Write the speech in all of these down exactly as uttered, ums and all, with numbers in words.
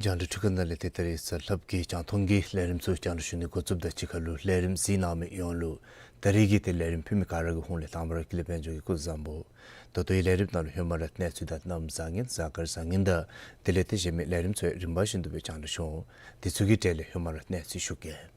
རྒྱང་བསྒྲགས་འཕྲུལ་ཁང་ནང་ལས་ཏེ་ད་རེས་གཟའ་ལྷགཔ་གི་རྒྱང་མཐོང་གི་ལས་རིམ་ཚུ་རྒྱང་བསྒྲགས་ཞུ་ནི་འགོ་བཙུགསཔ་དང་གཅིག་ཁར་ལུ་ལས་རིམ་གཟིགས་གནང་མི་ཡོངས་ལུ་ད་རེས་ཀྱི་ཏེ་ལས་རིམ་ཕུལ་མི་ག་ར་གི་ཧོངས་ལས་དང་པ་ར་ཀུན་ལེགས་དཔལ་འབྱོར་གྱིས་སྐུ་གཟུགས་བཟང་པོ། ད་ལྟོ་ཡི་ལས་རིམ་ནང་ལུ་ཧེ་མ་ར་གནས་ཚུལ་དང་གནམ་བཟང་ངན་གཟའ་སྐར་བཟང་ངན་དང་དེ་ལས་ཏེ་གཞན་མི་ལས་རིམ་ཚུ་ཡང་རིམ་པ་བཞིན་དུ་སྦེ་རྒྱང་བསྒྲགས་ཞུ་འོང་། དེ་ཚུ་གི་གྲས་ལས་ཧེ་མ་ར་གནས་ཚུལ་ཞུ་གེ།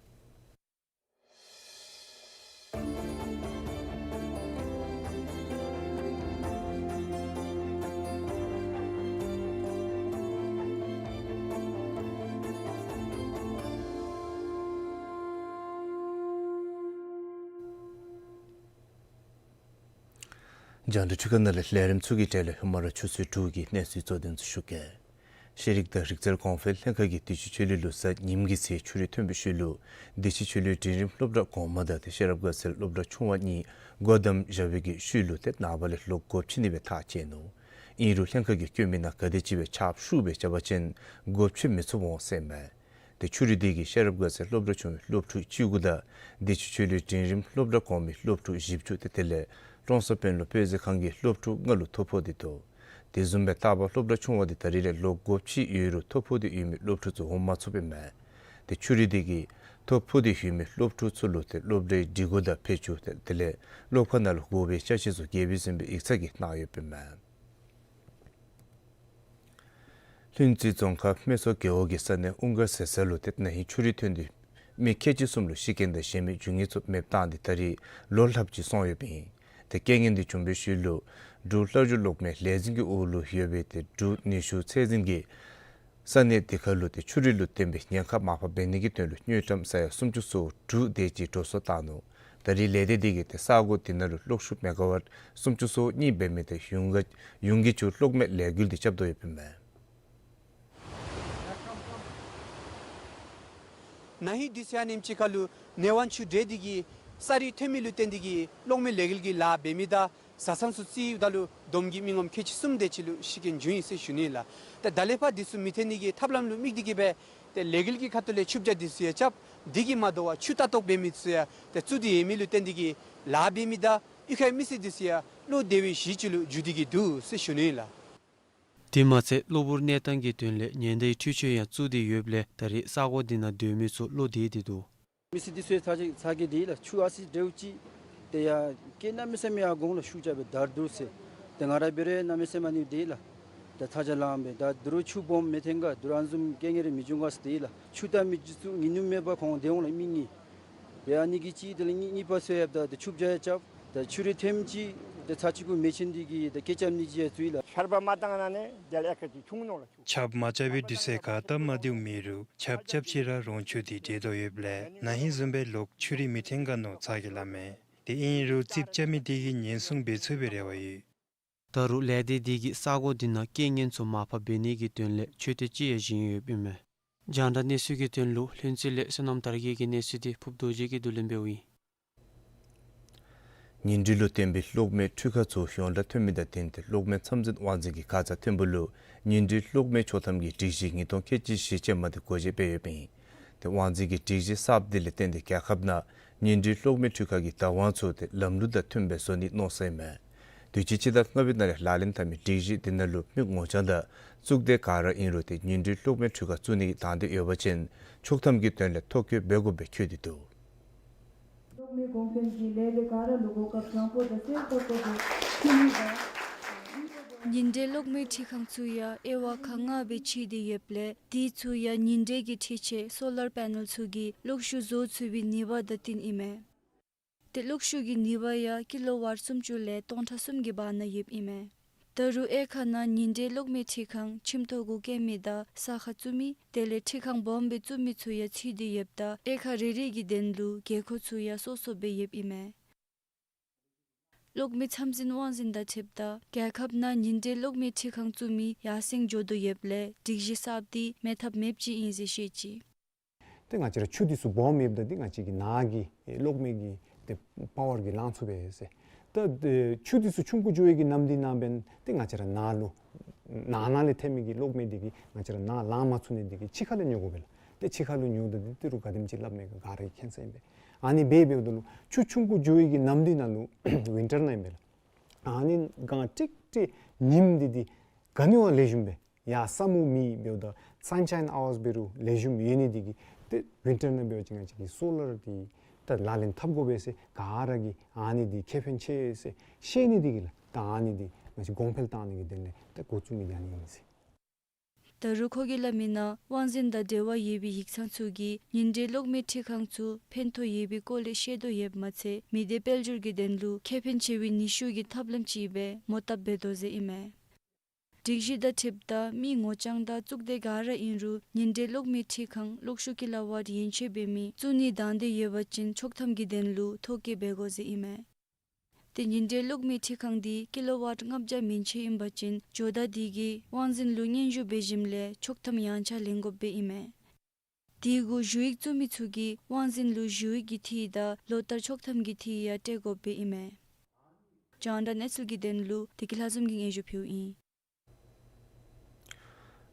རྒྱང་བསྒྲགས་འཕྲུལ་ཁང་ནང་ལས་ལས་རིམ་ཚུ་གི་གྲས་ལས་ཧེ་མ་ར་ཆུ་ཚོད་དྲུག་གི་གནས་ཚུལ་གཙོ་དོན་ཚུ་ཞུ་གེ། ཤེས་རིག་དང་རིག་རྩལ་གོང་འཕེལ་ལྷན་ཁག་གིས་བདེ་ཆེན་ཆོས་གླིང་ལུ་གཟའ་ཉིམ་གི་ཚེ་ཆུ་རུད་ཐོན་པའི་ཤུལ་ལུ་བདེ་ཆེན་ཆོས་གླིང་འབྲིང་རིམ་སློབ་གྲྭ་གོང་མ་དང་ཏེ་ཤེས་རབ་དགའ་ཚལ་སློབ་གྲྭ་ཆུང་བ་གཉིས་སྒོ་བསྡམ་བཞག་པའི་གི་ཤུལ་ལུ་ཏེ་ནངས་པ་ལས་ལོག་སྒོ་ཕྱེ་ནི་སྦེ་ཐག་བཅད་ནུག། ཨིན་རུང་ལྷན་ཁག་གིས་བསྐྱོན་མི་ནང་ག་དེ་ཅིག་སྦེ་ཆརཔ་ཤུགས་སྦེ་རྐྱབ་པ་ཅིན་སྒོ་ཕྱེ་མི་ཚུགས་འོང་ཟེར་མས། ཏེ་ཆུ་རུད་འདི་གིས་ཤེས་རབ་དགའ་ཚལ་སློབ་གྲྭ་ཆུང་བའི་སློབ་ཕྲུག་བཅུ་དགུ་དང་བདེ་ཆེན་ཆོས་གླིང་འབྲིང་རིམ་སློབ་གྲྭ་གོང་མའི་སློབ་ཕྲུག་བཞི་བཅུ་ཏེ་དེ་ལས་ཀྲོང་གསར་དཔོན་སློབ་དཔེ་མཛོད་ཁང་གི་སློབ་ཕྲུག་ལྔ་ལུ་ཐོ་ཕོག་སྟེ་འདུག། དེ་བཟུམ་སྦེ་རྟག་པར་སློབ་གྲྭ་ཆུང་བ་འདི་ད་རིས་ལས་ལོག་སྒོ་ཕྱེ་ཡོད་རུང་ཐོ་ཕོག་སྟེ་ཡོད་མི་སློབ་ཕྲུག་ཚུ་འོང་མ་ཚུགསཔ་ཨིན་མས། ཏེ་ཆུ་རུད་འདི་གིས་ཐོ་ཕོག་སྟེ་ཡོད་མི་སློབ་ཕྲུག་ཚུ་ལུ་ཏེ་སློབ་གྲྭའི་སྒྲིག་གོ་དང་ཕད་ཅུང་ཏེ་དེ་ལས་སློབ་ཁང་ནང་ལུ་དགོ་པའི་ཅ་ཆས་ཚུ་རྒྱས་པའི་ཟིན་པའི་ཡིག་ཚང་གིས་གནང་ཡོདཔ་ཨིན་མས། ལྷུན་རྩེ་རྫོང་ཁག་སྨད་མཚོ་རྒེད་འོག་གི་ས་གནས་ཨུང་དཀར་ཟེར་ས་ལུ་ཏེ་ན་ཧིང་ཆུ་རུད་ཐོན་ཏེ་མི་ཁལ་གཅིག་གསུམ་ལུ་ཤི་རྐྱེན་དང་གཞན་མི་རྒྱུ་ངན་ཚུ་མེདཔ་བཏང་སྟེ་ད་རིས་ལོ་ལྷགཔ་ཅིག་སོང་ཡོདཔ་ཨིན། ཏེ་རྐྱེན་ངན་འདི་བྱུང་བའི་ཤུལ་ལུ་འབྲུག་ལྷ་རྒྱུད་གློག་མེའི་ལས་འཛིན་གྱི་འོག་ལུ་ཡོད་པའི་ཏེ་འབྲུག་ནུས་ཤུགས་ཚད་འཛིན་གྱིས་ས་གནས་འདི་ཁར་ལུ་ཏེ་ཆུ་རུད་ལུ་བརྟེན་པའི་ཉེན་ཁ་མར་ཕབ་འབད་ནི་གི་དོན་ལུ་དངུལ་ཀྲམ་ས་ཡ་སུམ་ཅུ་སོ་དྲུག་དེ་ཅིག་འགྲོ་སོང་བཏང་ནུག། ད་རིས་ལས་སྡེ་འདི་གིས་ཏེ་ས་གོ་འདི་ནང་ལུ་གློག་ཤུགས་མེ་ག་ཝཊ་སུམ་ཅུ་སོ་གཉིས་འབད་མི་དེ་ཡུན་ག་ཡུན་གྱི་ཆུ་གློག་མེ་ལས་འགུལ་འདི་རྐྱབ་དོ་ཡོདཔ་ཨིན་མས། ན་ཧིང་དུས་ཚོད་ཨ་ནེམ་ཅིག་ཁར་ལུ་ནེ་ཝན་ཆུ་འདྲེས་འདི་གིས་ས་རུད་ཐོན་མི་ལུ་བརྟེན་འདི་གིས་གློག་མེ་ལས་འགུལ་གྱི་ལཱ་འབད་མི་དང་བཟའ་ཚང་ཚུ་རྩིཝ་ད་ལུ་བསྡོམས་ཀྱིས་མི་ངོམ་ཁལ་གཅིག་གསུམ་དེ་ཅིག་ལུ་ཤི་རྐྱེན་བྱུང་ཡི་ཟེར་ཞུ་ནི་ལགས། ཏེ་ད་ལས་ཕར་འདི་ཚུ་མི་ཐོན་ནི་གི་ཐབས་ལམ་ལུ་དམིགས་འདི་གིས་སྦེ་ཏེ་ལས་འགུལ་གྱི་ཁ་ཐུག་ལས་ཆུ་བྱ་འདི་ཚུ་ཡང་རྐྱབ། འདི་གིས་མ་དོ་བར་ཆུ་ལྟ་རྟོག་འབད་མི་ཚུ་ཡང་ཏེ་བཙུགས་ཏེ་ཡོད་མི་ལུ་བརྟེན་འདི་གིས་ལཱ་འབད་མི་དང་གཡུས་ཁའི་མི་སེར་འདི་ཚུ་ཡང་བློ་བདེ་བའི་གཞི་ཅིག་ལུ་འགྱུར་འདི་གིས་འདུག་ཟེར་ཞུ་ནི་ལགས། དེ་མ་ཚད་གློ་བུར་གནས་སྟངས་ཀྱི་དོན་ལས་ཉེན་བརྡའི་འཕྲུལ་ཆས་ཡང་བཙུགས་ཏེ་ཡོདཔ་ལས་ད་རེས་ས་གོ་འདི་ནང་སྡོད་མི་ཚུ་བློ་བདེ་སྟེ་འདུག། མི་སེར་འདི་ཚུ་ཚ་གྱང་ཚ་གྱང་འདི་ལགས། ཆུ་ཨ་ཙི་འདྲེཝ་ཅིག་ཏེ་ཡར་སྐད་གནམ་མེད་ས་མེད་ཡར་འོང་ལགས། ཤུགས་རྐྱབ་སྦེ་དར་དུ་ཟེར། ཏེ་ང་ར་འབད་རུང་གནམ་མེད་ས་མེད་ཨ་ནི་འདི་ལགས། ཏེ་ཚ་གྱང་ལངམ་སྦེ་ད་དོ་རུང་ཆུ་སྦོམ་མི་ཐོན་ག། དོ་རུང་ཨ་ནི་བཟུམ་རྐྱེན་ངན་རེ་མི་འབྱུང་ག་ཟེར་འདི་ལགས། ཆུ་ལྟ་མི་ཚུ་ངེས་ནུས་མེད་པར་ཁོང་སྡོད་འོང་ལགས་མི་གཉིས། ཏེ་ཨ་ནི་གི་ཅིག་དེ་ལས་གཉིས་གཉིས་པ་ཚུ་ཡང་ད་ཏེ་ཆུ་བྱ་ཡང་རྐྱབ། ད་ཆུ་རུད་ཐོནམ་ཅིག་ཏེ་ཚར་གཅིག་གུ་མེ་ཆེན་འདི་གིས་ད་སྐད་རྐྱབ་ནི་ཅིག་ཡང་བཙུགས་ཡི་ལགས། ཆརཔ་མ་བཏང་ན་ནི་དེ་ལས་ཨེ་ཁ་ཅིག་ཆུང་ནུག་ལགས། ཆརཔ་མ་རྐྱབ་པའི་དུས་ཚོད་ཁར་སྟབས་མ་བདེཝ་མེད་རུང་ཆརཔ་རྐྱབ་ཅི་ར་རོང་ཆུ་འདི་འདྲེས་དོ་ཡོདཔ་ལས་ན་ཧིང་བཟུམ་སྦེ་ལོག་ཆུ་རུད་མི་ཐོན་ག་མནོ་ཚ་གྱང་ལངམ་མས། ཏེ་ཨིན་རུང་རྩིགཔ་རྐྱབ་མི་འདི་གིས་ཉེན་སྲུང་འབད་ཚུགས་པའི་རེ་བ་ཡོད། ད་རུང་ལས་སྡེ་འདི་གིས་ས་གོ་འདི་ནང་རྐྱེན་ངན་ཚུ་མར་ཕབ་འབད་ནི་གི་དོན་ལས་མཆོད་རྟེན་ཅིག་ཡང་བཞེངས་ཡོདཔ་ཨིན་མས། རྒྱང་བསྒྲགས་གནས་ཚུལ་གྱི་དོན་ལུ་ལྷུན་རྩེ་ལས་བསོད་ནམས་དར་རྒྱས་ཀྱི་གནས་ཚུལ་འདི་ཕུརཔ་རྡོ་རྗེ་གིས་བསྡུ་ལེན་འབདཝ་ཨིན། ཉིན་དྲོད་ལུ་བརྟེན་པའི་གློག་མེའི་འཕྲུལ་ཁང་ཚུ་ཡོངས་གྲགས་ཐོན་མི་དང་བསྟུན་ཏེ་གློག་མེ་ཚམ་འཛིན་དབང་འཛིན་གྱིས་ཁ་ཙ་ཐོན་པ་ལུ་ཉིན་དྲོད་གློག་མེ་ཆོག་ཐམ་གྱི་སྒྲིག་གཞི་ཉིས་སྟོང་ཁལ་གཅིག་བཞི་ཅན་མ་དེ་སྒོ་འབྱེད་འབད་ཡོདཔ་ཨིན། ཏེ་དབང་འཛིན་གྱི་སྒྲིག་གཞི་གསརཔ་དེ་ལས་བརྟེན་ཏེ་རྒྱལ་ཁབ་ནང་ཉིན་དྲོད་གློག་མེ་འཕྲུལ་ཁང་གི་བདག་དབང་ཚུ་ཏེ་ལམ་ལུགས་དང་མཐུནམ་སྦེ་བཟོ་ནི་མནོ་བསམ་ཨིན་མས། དུས་ཅི་སྤྱི་ཟླ་ལྔ་པའི་ནང་ལས་ལག་ལེན་འཐབ་མི་སྒྲིག་གཞི་དེ་ནང་ལུ་མི་ངོ་རྐྱང་དང་གཙུག་སྡེ་ག་ར་ཨིན་རུང་ཏེ་ཉིན་དྲོད་གློག་མེ་འཕྲུལ་ཁང་བཙུགས་ནི་གི་དང་འདོད་ཡོད་པ་ཅིན་ཆོག་ཐམ་གྱི་དོན་ལས་ཐོ་བཀོད་འབད་དགོཔ་སྦེ་འཁོད་དེ་འདུག། གློག་མེ་གོང་འཕེལ་གྱི་ལས་སྡེ་ག་ར་ལུ་གོ་སྐབས་བཟང་པོ་དང་གསལ་ཏོག་ཏོ་སྦེ་ཕུལ་ནི་དང་། ཉིན་དྲོད་གློག་མེ་འཕྲུལ་ཁང་ཚུ་ཡང་དབྱེ་བ་ཁག་ལྔ་སྦེ་ཕྱེ་སྟེ་ཡོདཔ་ལས་དེ་ཚུ་ཡང་ཉིན་དྲོད་ཀྱི་འཕྲུལ་ཆས་སོ་ལར་པེ་ནལ་ཚུ་གིས་གློག་ཤུགས་བཟོ་ཚུགས་པའི་ནུས་པ་དང་བསྟུན་ཨིན་མས། ཏེ་གློག་ཤུགས་ཀྱི་ནུས་པ་ཡང་ཀི་ལོ་ཝཊ་སུམ་ཅུ་ལས་སྟོང་ཕྲག་གསུམ་གྱི་བར་ན་ཡོདཔ་ཨིན་མས། ད་རུང་དབྱེ་ཁག་ནང་ཉིན་དྲོད་གློག་མེ་འཕྲུལ་ཁང་ཁྱིམ་ཐོག་གུ་བཀལ་མི་དང་ས་ཁར་བཙུགས་མི་དེ་ལས་འཕྲུལ་ཁང་སྦོམ་སྦེ་བཙུགས་མི་ཚུ་ཡང་ཚུད་དེ་ཡོདཔ་ད་དབྱེ་ཁག་རེ་རེ་གི་དོན་ལུ་དགོས་མཁོ་ཚུ་ཡང་སོ་སོ་སྦེ་ཡོདཔ་ཨིན་མས། གློག་མེ་ཚམ་འཛིན་དབང་འཛིན་དང་འཁྲིལཝ་ད་རྒྱལ་ཁབ་ནང་ཉིན་དྲོད་གློག་མེ་འཕྲུལ་ཁང་བཙུགས་མི་ཡར་སེང་འགྱོ་དོ་ཡོདཔ་ལས་སྒྲིག་གཞི་གསརཔ་དེ་མེད་ཐབས་མེདཔ་ཅིག་ཨིན་ཟེར་བཤད་ཅི། ཏེ་ང་བཅས་ར་ཆུ་འདི་ཚུ་སྦོམ་ཡོདཔ་ད་འདི་ང་བཅས་ཀྱི་ནཱ་གི་ཨེ་གློག་མེ་གི་ཏེ་པ་ཝར་གྱིས་ལང་ཚུགས་པས་ཟེར། ད་ཨེ་ཆུ་འདི་ཚུ་ཆུང་ཀུ་འགྱོ་བའི་གི་ནམ་དུས་ནང་འབདན་ཏེ་ང་བཅས་ར་ནཱ་ལུ་ནཱ་ནཱ་ལས་ཐོན་མི་གི་གློག་མེ་འདི་གིས་ང་བཅས་ར་ནཱ་ལང་མ་ཚུགས་ནི་འདི་གིས་ཕྱི་ཁ་ལུ་ཉོ་དགོ་པས་ལགས། ཏེ་ཕྱི་ཁ་ལུ་ཉོཝ་ད་འདི་ཏི་རུ་ག་དེམ་ཅིག་སླབ་མས་ག་ག་ར་མཁྱེན་ས་ཨིན་པས། ཨ་ནི་སྦེ་འབདཝ་ད་ལུ་ཆུ་ཆུང་ཀུ་འགྱོ་བའི་གི་ནམ་དུས་ནང་ལུ་ཝིན་ཊར་ནང་ཨིན་པས་ལགས། ཨ་ནི་གངས་ཀྲིག་ཀྲི་ཉིམ་འདི་འདི་ག་ནི་བ་ལེགས་ཤོམ་སྦེ་ཡར་ས་སྨུག་མེད་འབདཝ་ད་སན་ཤའིན་ཨའུརསི་འབད་རུང་ལེགས་ཤོམ་ཡོད་ནི་འདི་གིས་ཏེ་ཝིན་ཊར་ནང་འབད་བ་ཅིན་ང་བཅས་ཀྱིས་སོ་ལར་འདི་ད་ལག་ལེན་འཐབ་དགོ་པས་ཟེར་ག་ར་གིས་ཨ་ནི་འདི་ཁེ་ཕན་ཆེ་ཟེར་ཤེས་ནི་འདི་གིས་ལགས། ད་ཨ་ནི་འདི་ང་བཅས་གོང་འཕེལ་བཏང་ནི་གི་དོན་ལས་ད་འགོ་བཙུགས་མི་འདི་ཨ་ནི་ཨིན་ཟེར། ད་རུང་ཁོ་གིས་སླབ་མིའི་ནང་དབང་འཛིན་དང་འབྲེལ་བ་ཡོད་པའི་ཡིག་ཚང་ཚུ་གིས་ཉིན་དྲོད་གློག་མེ་འཕྲུལ་ཁང་ཚུ་ཕན་ཐོགས་ཡོད་པའི་སྐོར་ལས་བཤད་དོ་ཡོདཔ་མ་ཚད་མི་སྡེ་དཔལ་འབྱོར་གྱི་དོན་ལུ་ཁེ་ཕན་ཆེ་བའི་ནུས་ཤུགས་ཀྱི་ཐབས་ལམ་ཅིག་སྦེ་མོ་བཏབ་འབད་དོ་ཟེར་ཨིན་མས། སྒྲིག་གཞི་དང་འཁྲིལཝ་ད་མི་ངོ་རྐྱང་དང་གཙུག་སྡེ་ག་ར་ཨིན་རུང་ཉིན་དྲོད་གློག་མེ་འཕྲུལ་ཁང་གློག་ཤུགས་ཀི་ལོ་ཝཊ་ཡན་ཆད་འབད་མི་བཙུགས་ནིའི་དང་འདོད་ཡོད་པ་ཅིན་ཆོག་ཐམ་གྱི་དོན་ལུ་ཐོ་བཀོད་འབད་དགོ་ཟེར་ཨིན་མས། ཏེ་ཉིན་དྲོད་གློག་མེ་འཕྲུལ་ཁང་འདི་ཀི་ལོ་ཝཊ་ལྔ་བརྒྱ་མན་ཆད་ཨིན་པ་ཅིན་ཇོ་བདག་དེ་གིས་དབང་འཛིན་ལུ་སྙན་ཞུ་འབད་ཞིནམ་ལས་ཆོག་ཐམ་ཡང་ཆ་ལེན་དགོཔ་སྦེ་ཨིན་མས། དེ་གུ་ཞུ་ཡིག་བཙུགས་མི་ཚུ་གིས་དབང་འཛིན་ལུ་ཞུ་ཡིག་གི་འཐུས་དང་ལོ་ལྟར་ཆོག་ཐམ་གྱི་འཐུས་ཡང་སྤྲོད་དགོཔ་སྦེ་ཨིན་མས། རྒྱང་བསྒྲགས་གནས་ཚུལ་གྱི་དོན་ལུ་བདེ་སྐྱིད་ལྷ་འཛོམས་ཀྱིས་སྙན་ཞུ་ཕུལཝ་ཨིན།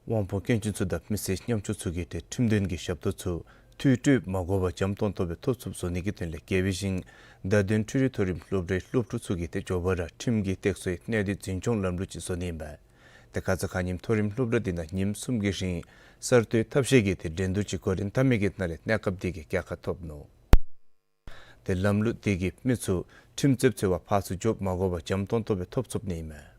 དབང་པོ་སྐྱོན་ཅན་ཚུ་དང་མི་སེར་ཉམ་ཆུང་ཚུ་གིས་ཏེ་ཁྲིམས་དོན་གྱི་ཞབས་ཏོག་ཚུ་འཐུས་སྤྲོད་མ་དགོ་པར་འཇམ་ཏོང་ཏོ་སྦེ་ཐོབ་ཚུགསཔ་བཟོ་ནི་གི་དོན་ལས་རྒྱལ་པོའི་ཞིང་བརྡ་དོན་འཕྲུལ་རིག་མཐོ་རིམ་སློབ་གྲྭའི་སློབ་ཕྲུག་ཚུ་གིས་ཏེ་མགྱོགས་པ་ར་ཁྲིམས་ཀྱི་སྟེགས་གསོའི་གནད་དོན་འཛིན་སྐྱོང་ལམ་ལུགས་ཅིག་བཟོ་ནི་ཨིན་པས། ཏེ་ཁ་ཙ་ཁ་ཉིནམ་མཐོ་རིམ་སློབ་གྲྭ་འདི་ནང་ཉིནམ་གསུམ་གྱི་རིང་གསར་གཏོད་ཐབས་ཤེས་ཀྱི་ཏེ་འགྲན་བསྡུར་ཅིག་འགོ་འདྲེན་འཐབ་མི་གི་ནང་ལས་གནས་སྐབས་དེ་གི་རྒྱལ་ཁ་ཐོབ་ནུག། ཏེ་ལམ་ལུགས་དེ་གིས་མི་ཚུ་ཁྲིམས་རྩོད་རྩོད་པར་ཕར་ཚུར་འགྱོ་མ་དགོ་པར་འཇམ་ཏོང་ཏོ་སྦེ་ཐོབ་ཚུགས་ནི་ཨིན་མས།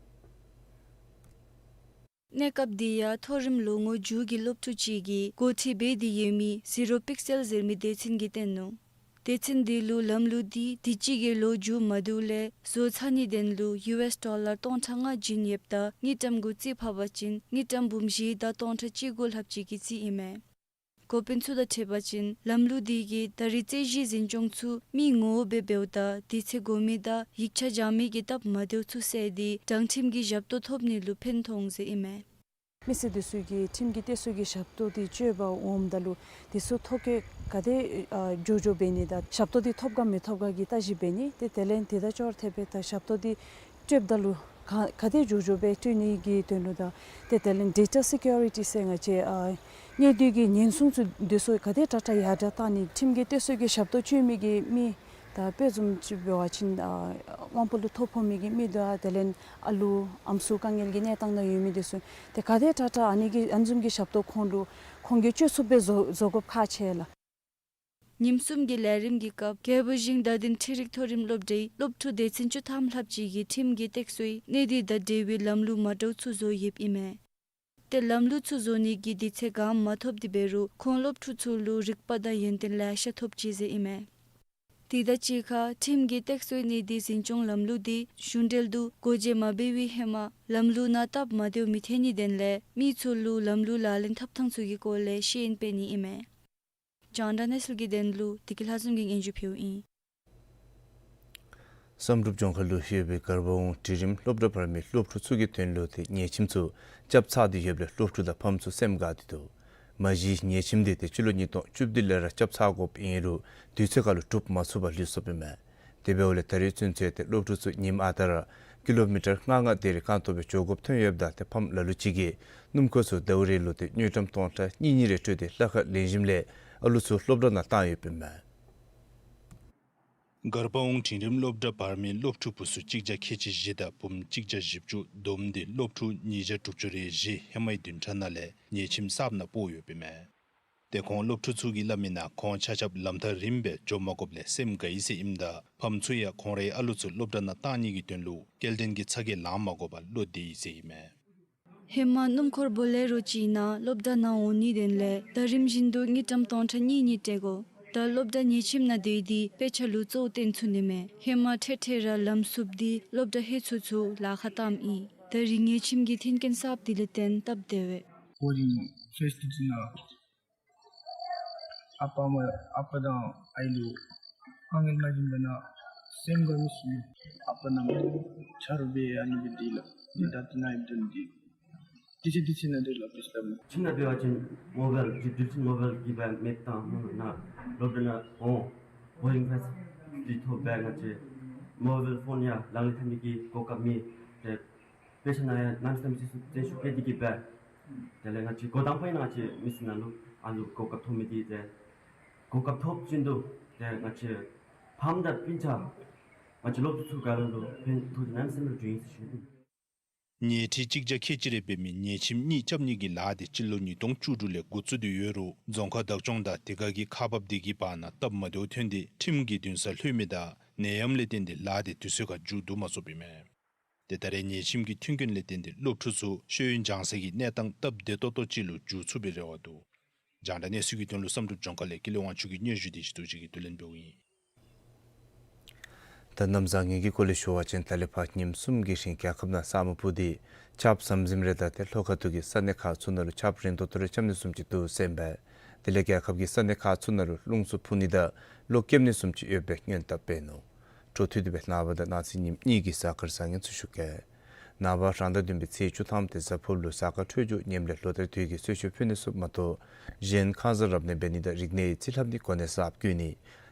གནས་སྐབས་འདི་ཡང་མཐོ་རིམ་ལོ་ངོ་དྲུག་གི་སློབ་ཕྲུག་ཅིག་གིས་འགོ་ཁྲིད་འབད་དེ་ཡོད་མི་ཟི་རོ་པིག་སེལ་ཟེར་མི་སྡེ་ཚན་གྱིས་བཏོན་ནུག། སྡེ་ཚན་འདི་ལུ་ལམ་ལུགས་འདི་དུས་ཅི་གི་ལོ་མཇུག་མ་བསྡུ་ལས་བཟོ་ཚར་ནིའི་དོན་ལུ་ཡུ་ཨེསི་ཌོ་ལར་སྟོང་ཕྲག་ལྔ་བྱིན་ཡོདཔ་ད་དངུལ་ཀྲམ་གུ་རྩིས་ཕབ་པ་ཅིན་དངུལ་ཀྲམ་འབུམ་བཞི་དང་སྟོང་ཕྲག་གཅིག་དགུ་ལྷགཔ་ཅིག་གི་རྩིས་ཨིན་མས། འགོ་དཔོན་ཚུ་དང་འཁྲིལ་བ་ཅིན་ལམ་ལུགས་འདི་གིས་ད་རེས་རྩོད་གཞི་འཛིན་སྐྱོང་ཚུ་མི་ངོ་བོ་སྦེ་འབདཝ་ད་དུས་ཚོད་འགོར་མི་དང་ཡིག་ཆ་སྦྱང་མི་གི་སྟབས་མ་བདེཝ་ཚུ་བསལ་ཏེ་དྲང་ཁྲིམས་ཀྱི་ཞབས་ཏོག་ཐོབ་ནི་ལུ་ཕན་ཐོགས་འོང་ཟེར་ཨིན་མས། མི་སེར་འདི་ཚུ་གིས་ཁྲིམས་ཀྱི་སྟེགས་གསོའི་གི་ཞབས་ཏོག་འདི་སྤྱོད་པར་འོངམ་ད་ལུ་འདི་ཚུ་ཐོ་བཀོད་ག་དེ་ཨ་མགྱོགས་མགྱོགས་འབད་ནི་དང་ཞབས་ཏོག་འདི་ཐོབ་ག་མི་ཐོབ་ག་གི་བརྟག་ཞིབ་འབད་ནི། ཏེ་དེ་ལས་དེ་དང་ཅོག་ར་འཐདཔ་སྦེ་ད་ཞབས་ཏོག་འདི་སྤྲོདཔ་ད་ལུ་ག་ག་དེ་མགྱོགས་མགྱོགས་སྦེ་སྤྲོད་ནི་གི་དོན་ལུ་དང་ཏེ་དེ་ལས་ཌེ་ཊ་སི་ཀིའུ་རི་ཊི་ཟེར་ང་བཅས་ཨ་གནད་དོན་གྱི་ཉེན་སྲུང་ཚུ་འདི་ཚུ་ག་དེ་དྲག་དྲག་ཡར་དྲག་བཏང་ནི། ཁྲིམས་ཀྱི་སྟེགས་གསོའི་གི་ཞབས་ཏོག་སྤྱོད་མི་གི་མི་ད་དཔེ་བཟུམ་ཅིག་འབད་བ་ཅིན་ཨ་དབང་པོ་ལུ་ཐོ་ཕོག་མི་གི་མི་དང་དེ་ལས་ཨ་ལུ་ཨམ་སྲུ་དཀའ་ངལ་གྱི་གནས་སྟངས་ནང་ཡོད་མི་འདི་ཚུ་ཏེ་ག་དེ་དྲག་དྲག་ཨ་ནི་གི་ཨ་ནི་བཟུམ་གྱི་ཞབས་ཏོག་ཁོང་ལུ་ཁོང་གིས་སྤྱོད་ཚུགསཔ་སྦེ་བཟོ་བཟོ་དགོཔ་ཁག་ཆེ་ལགས། ཉིནམ་གསུམ་གྱི་ལས་རིམ་གྱི་སྐབས་རྒྱལ་པོའི་ཞིང་བརྡ་དོན་འཕྲུལ་རིག་མཐོ་རིམ་སློབ་གྲྭའི་སློབ་ཕྲུག་སྡེ་ཚན་བཅུ་ཐམ་ལྷགཔ་ཅིག་གིས་ཁྲིམས་ཀྱི་སྟེགས་གསོའི་གནད་དོན་དང་འབྲེལ་བའི་ལམ་ལུགས་མ་འདྲཝ་ཚུ་བཟོ་ཡོདཔ་ཨིན་མས། ཏེ་ལམ་ལུགས་ཚུ་བཟོ་ནི་གི་དུས་ཚོད་གང་མ་ཐོབ་སྟེ་འབད་རུང་ཁོང་སློབ་ཕྲུག་ཚུ་ལུ་རིག་པ་དང་ཡོན་ཏན་ལེ་ཤ་ཐོབ་ཅི་ཟེར་ཨིན་མས། དེ་དང་གཅིག་ཁར་ཁྲིམས་ཀྱི་སྟེགས་གསོའི་གནད་དོན་འཛིན་སྐྱོང་ལམ་ལུགས་འདི་གཞུང་འབྲེལ་དུ་སྒོ་འབྱེད་མ་འབད་བའི་ཧེ་མ་ལམ་ལུགས་ནང་སྟབས་མ་བདེཝ་མི་ཐོན་ནིའི་དོན་ལས་མི་ཚུ་ལུ་ལམ་ལུགས་ལག་ལེན་འཐབ་ཐངས་ཚུ་གི་སྐོར་ལས་ཤེས་ཡོན་སྤེལ་ནི་ཨིན་མས། རྒྱང་བསྒྲགས་གནས་ཚུལ་གྱི་དོན་ལུ་བདེ་སྐྱིད་ལྷ་འཛོམས་ཀྱིས་སྙན་ཞུ་ཕུལཝ་ཨིན། བསམ་གྲུབ་ལྗོངས་མཁར་ལུ་ཡོད་པའི་གར་བ་འོང་འབྲིང་རིམ་སློབ་གྲྭ་བར་མའི་སློབ་ཕྲུག་ཚུ་གི་དོན་ལུ་ཏེ་ཉལ་ཁྱིམ་ཚུ་རྐྱབ་ཚར་ཏེ་ཡོདཔ་ལས་སློབ་ཕྲུག་དང་ཕམ་ཚུ་སེམས་དགའ་སྟེ་འདུག། མ་གཞི་ཉལ་ཁྱིམ་འདི་ཏེ་སྤྱི་ལོ་ཉིས་སྟོང་བཅུ་བདུན་ལས་ར་རྐྱབ་ཚར་དགོཔ་ཨིན་རུང་དུས་ཚོད་ཁར་ལུ་གྲུབ་མ་ཚུགས་པར་ལུས་སོཔ་ཨིན་མས། དེ་འབདཝ་ལས་ད་རིས་ཚུན་ཚོད་ཏེ་སློབ་ཕྲུག་ཚུ་ཉིནམ་ཨ་རྟག་ར་ཀི་ལོ་མི་ཊར་ལྔ་ལྔ་དེ་རེ་རྐང་སྟོང་སྦེ་འགྱོ་དགོཔ་ཐོན་ཡོདཔ་ད་ཏེ་ཕམ་ལ་ལུ་ཅིག་གིས་སྣུམ་འཁོར་ཚུ་ཟླཝ་རེ་ལུ་ཏེ་དངུལ་ཀྲམ་སྟོང་ཕྲག་གཉིས་གཉིས་རེ་སྤྲོད་དེ་ལྷ་ཁང་ལེན་ཞིནམ་ལས་ཨ་ལུ་ཚུ་སློབ་གྲྭ་ནང་བཏང་ཡོདཔ་ཨིན་མས། གར་པ་ཝུན་འབྲིང་རིམ་སློབ་གྲྭ་བར་མའི་སློབ་ཕྲུག་བུ་ཚུ་གཅིག་བརྒྱ་ཁལ་གཅིག་བཞི་དང་བུམོ་གཅིག་བརྒྱ་བཞི་བཅུ་བསྡོམས་ཏེ་སློབ་ཕྲུག་ཉིས་བརྒྱ་དྲུག་ཅུ་རེ་བཞི་ཧེ་མའི་བདུན་ཕྲག་ནང་ལས་ཉལ་ཁྱིམ་གསརཔ་ནང་སྤོ་ཡོདཔ་ཨིན་མས། ཏེ་ཁོང་སློབ་ཕྲུག་ཚུ་གིས་སླབ་མི་ནང་ཁོང་ཆ་ཁྱབ་ལམ་ཐག་རིངམོ་སྦེ་འགྱོ་མ་དགོཔ་ལས་སེམས་དགའ་ཡི་ཟེར་ཨིནམ་ད་ཕམ་ཚུ་ཡང་ཁོང་རའི་ཨ་ལུ་ཚུ་སློབ་གྲྭ་ནང་བཏང་ནི་གི་དོན་ལུ་སྐྱེལ་འདྲེན་གྱི་ཚ་གྱང་ལང་མ་དགོ་པར་བློ་བདེ་ཡི་ཟེར་ཨིན་མས། ཧེ་མ་སྣུམ་འཁོར་བོ་ལེ་རོ་ཅིག་ནང་སློབ་གྲྭ་ནང་འོང་ནིའི་དོན་ལས་ཟླ་རིམ་བཞིན་དུ་དངུལ་ཀྲམ་སྟོང་ཕྲག་གཉིས་གཉིས་སྤྲོད་དགོ། ད་སློབ་གྲྭ་ཉལ་ཁྱིམ་ནང་སྡོད་དེ་དཔེ་ཆ་ལུ་གཙོ་བོ་བཏོན་ཚུགས་ནི་མས། ཧེ་མ་འཕྲལ་འཕྲལ་ར་ལམ་བསུབ་སྟེ་སློབ་གྲྭ་ལྷོད་ཚུགས་ཚུགས་ལཱ་ཁག་བཏངམ་ཨིན། ད་རིས་ཉལ་ཁྱིམ་གྱི་མཐུན་རྐྱེན་གསརཔ་དེ་ལས་བརྟེན་སྟབས་བདེ་བས། བོར་ཌིང་ཕེ་སི་ལི་ཊི་ནང་ཨ་པ་མ་ཨ་པ་དང་ཨའི་ལུ་དཀའ་ངལ་མ་བྱུང་བ་ན་སེམས་དགའ་མི་སུ་ཨ་པ་ནམ་ཆ་རོགས་འབད་ཨ་ནི་སྦེ་དེ་ལགས། དེ་ད་ཏི་ནང་ཡོད་དོན་དེ་དེ་ཅིག་དེ་ཅིག་ནང་འདི་ལགས་པས་ལགས། ཁྱིམ་ནང་འབད་བ་ཅིན་མོ་བཱའིལ་ཅིག་འགྲུལ་ཅིག་མོ་བཱའིལ་གྱིས་འབད་མེདཔ་བཏང་ནུག་ནཱ་སློབ་གྲྭ་ནང་འོང་བོར་ཌིང་ཕེ་སི་ལི་ཊི་ཐོབ་འབད་ང་བཅས་མོ་བཱའིལ་ཕོན་ཡང་ལག་ལེན་འཐབ་ནི་གི་གོ་སྐབས་མེད། ཏེ་དཔེ་ཆ་ནང་ཡང་གནམ་མེད་ས་མེད་བརྩོན་ཤུགས་བསྐྱེད་དེ་གིས་འབད། དེ་ལས་ང་བཅས་འགོ་དང་པ་ཡང་ང་བཅས་མི་སེར་ནང་ལུ་ཨ་ལུ་གོ་སྐབས་ཐོབ་མི་འདི་ཏེ་གོ་སྐབས་ཐོབ་བཞིན་དུ་ཏེ་ང་བཅས་ཕམ་དང་སྤུན་ཆ་ང་བཅས་སློབ་ཕྲུག་ཚུ་ག་ར་ལུ་ཕན་ཐོགས་འདི་གནམ་མེད་ས་མེད་བྱུང་ཡི་ཟེར་ཞུ་ནི། ཉལ་ཁྲི་གཅིག་བརྒྱ་ཁལ་གཅིག་རེ་འབད་མི་ཉལ་ཁྱིམ་གཉིས་རྐྱབ་ནི་གི་ལཱ་འདི་སྤྱི་ལོ་ཉིས་སྟོང་བཅུ་དྲུག་ལས་འགོ་བཙུགས་ཏེ་ཡོད་རུང་རྫོང་ཁག་བདག་སྐྱོང་དང་དེ་ཁར་གྱི་ཁག་འབགཔ་དེ་གི་བར་ན་སྟབས་མ་བདེཝ་ཐོན་ཏེ་ཁྲིམས་ཀྱི་འདུན་སར་ལྷོད་མི་དང་ནད་ཡམས་ལས་བརྟེན་ཏེ་ལཱ་འདི་དུས་ཚོད་ཁར་མཇུག་བསྡུ་མ་ཚུགསཔ་ཨིན་མས། ཏེ་ད་རེས་ཉལ་ཁྱིམ་གྱི་མཐུན་རྐྱེན་ལས་བརྟེན་ཏེ་སློབ་ཕྲུག་ཚུ་ཤེས་ཡོན་སྦྱང་སའི་གནས་སྟངས་སྟབས་བདེ་ཏོག་ཏོ་ཅིག་ལུ་འགྱུར་ཚུགས་པའི་རེ་བ་འདུག། རྒྱང་བསྒྲགས་གནས་ཚུལ་གྱི་དོན་ལུ་བསམ་གྲུབ་ལྗོངས་མཁར་ལས་ཀུན་ལེགས་དབང་ཕྱུག་གི་སྙན་ཞུ་འདི་ཞུ་དོ་ཅིག་གིས་བསྡུ་ལེན་འབདཝ་ཨིན། ད་གནམ་བཟང་ངན་གྱི་སྐོར་ལས་ཞུ་བ་ཅིན་ད་ལས་ཕར་ཉིནམ་གསུམ་གྱི་རིང་རྒྱལ་ཁབ་ནང་ས་སྨུག་སྤུབས་ཏེ་ཆརཔ་ཟམ་ཟིམ་རེ་དང་ཏེ་ལྷོ་ཁ་ཐུག་གི་ས་གནས་ཁག་ཚུ་ནང་ལུ་ཆརཔ་རན་ཏོག་ཏོ་རེ་རྐྱབ་ནི་བཟུམ་ཅིག་འདུག་ཟེར་ཨིན་པས། དེ་ལས་རྒྱལ་ཁབ་ཀྱི་ས་གནས་ཁག་ཚུ་ནང་ལུ་རླུང་འཚུབ་འཕུ་ནི་དང་གློག་ཀེམ་ནི་བཟུམ་ཅིག་ཡོད་པའི་སྔོན་དཔག་འབད་ནུག། འཕྲོ་མཐུད་དེ་སྦེ་ནངས་པ་དང་གནངས་ཚེ་ཉིནམ་གཉིས་ཀྱི་གཟའ་སྐར་བཟང་ངན་ཚུ་ཞུ་གེ། ནངས་པ་རང་ཟླ་བདུན་པའི་ཚེས་བཅུ་ཐམ་ཏེ་གཟའ་ཕུར་ལུ་གཟའ་སྐར་འཕྲོད་སྦྱོར་ངནམ་ལས་ལོ་ལྟར་དུས་ཀྱི་གསོལ་མཆོད་ཕུལ་ནི་ཚུ་མ་གཏོགས་གཞན་ཁང་གསར་རབ་གནས་འབད་ནི་དང་རིག་གནས་ཡིག་རྩིས་ལྷབ་ནི་གོ་གནས་གསརཔ་བསྐོ་ནི་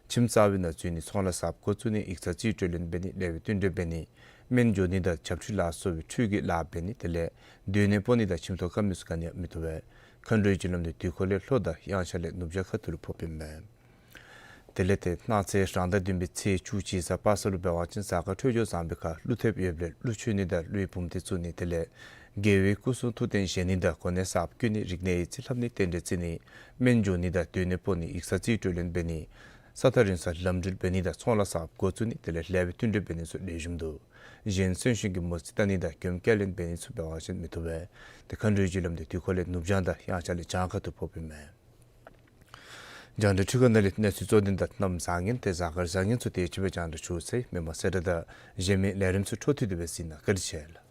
ཁྱིམ་གསར་པའི་ནང་འཛུལ་ནི་ཚོང་ལཱ་གསརཔ་འགོ་བཙུགས་ནི་ཡིག་ཚང་རྩིས་སྤྲོད་ལེན་འབད་ནི་ལེགས་པའི་བསྟུན་གྲོས་འབད་ནི་སྨན་སྦྱོར་ནི་དང་བྱབས་ཁྲུས་ལ་སོགས་པའི་ཁྲུས་ཀྱི་ལཱ་འབད་ནི་དེ་ལས་སྡོད་གནས་སྤོ་ནི་དང་ཁྱིམ་ཐོག་དཀར་མེ་བཙུགས་ནི་ཡང་མི་བཏུབ་པས། མཁའ་འགྲོའི་རྒྱུ་ལམ་འདི་དུས་འཁོར་ལས་ལྷོ་དང་དབྱངས་འཆར་ལས་ནུབ་བྱང་ཁ་ཐུག་ལུ་ཕོགཔ་ཨིན་མས། དེ་ལས་ཏེ་གནངས་ཚེ་རང་ཟླ་བདུན་པའི་ཚེས་བཅུ་གཅིག་གཟའ་པ་སངས་ལུ་འབད་བ་ཅིན་གཟའ་སྐར་འཕྲོད་སྦྱོར་བཟང་པའི་ཁར་ཀླུ་ཐེབས་ཡོདཔ་ལས་ཀླུ་མཆོད་ནི་དང་ཀླུའི་བུམ་སྡེ་བཙུགས་ནི་དེ་ལས་རྒྱལ་བའི་སྐུ་གསུང་ཐུགས་རྟེན་བཞེངས་ནི་དང་གོ་གནས་གསརཔ་བསྐོ་ནི་རིག་གནས་ཡིག་རྩིས་ལྷབ་ནི་རྟེན་འབྲེལ་བརྩི་ནི་སྨན་སྦྱོར་ནི་དང་སྡོད་གནས་སྤོ་ནི་ཡིག་ཚང་རྩིས་སྤྲོད་ལེན་འབད་ནི་ས་ཐག་རིང་སར་ལམ་འགྲུལ་འབད་ནི་དང་ཚོང་ལཱ་གསརཔ་འགོ་བཙུགས་ནི་དེ་ལས་ལེགས་པའི་བསྟུན་གྲོས་འབད་ནི་ཚུ་ལེགས་ཤོམ་འདུག། གཞན་གསོན་གཤིན་གྱི་མོ་རྩིས་བལྟ་ནི་དང་མགྱོནམ་སྐྱེལ་ལེན་འབད་ནི་ཚུ་འབད་བ་ཅིན་མི་བཏུབ་པས། ཏེ་མཁའ་འགྲོའི་རྒྱུ་ལམ་འདི་དུས་འཁོར་ལས་ནུབ་བྱང་དང་དབྱངས་འཆར་ལས་བྱང་ཁ་ཐུག་ཕོགཔ་ཨིན་མས། རྒྱང་བསྒྲགས་འཕྲུལ་ཁང་ནང་ལས་གནས་ཚུལ་གཙོ་དོན་དང་གནམ་བཟང་ངན་ཏེ་གཟའ་སྐར་བཟང་ངན་ཚུ་དེ་ཅིག་སྦེ་རྒྱང་བསྒྲགས་ཞུ་ཚར་ཡི། མི་མང་གསལ་བསྒྲགས་དང་གཞན་མི་ལས་རིམ་ཚུ་འཕྲོ་མཐུད་དེ་སྦེ་གཟིགས་གནང་། བཀའ་དྲིན་ཆེ་ལགས།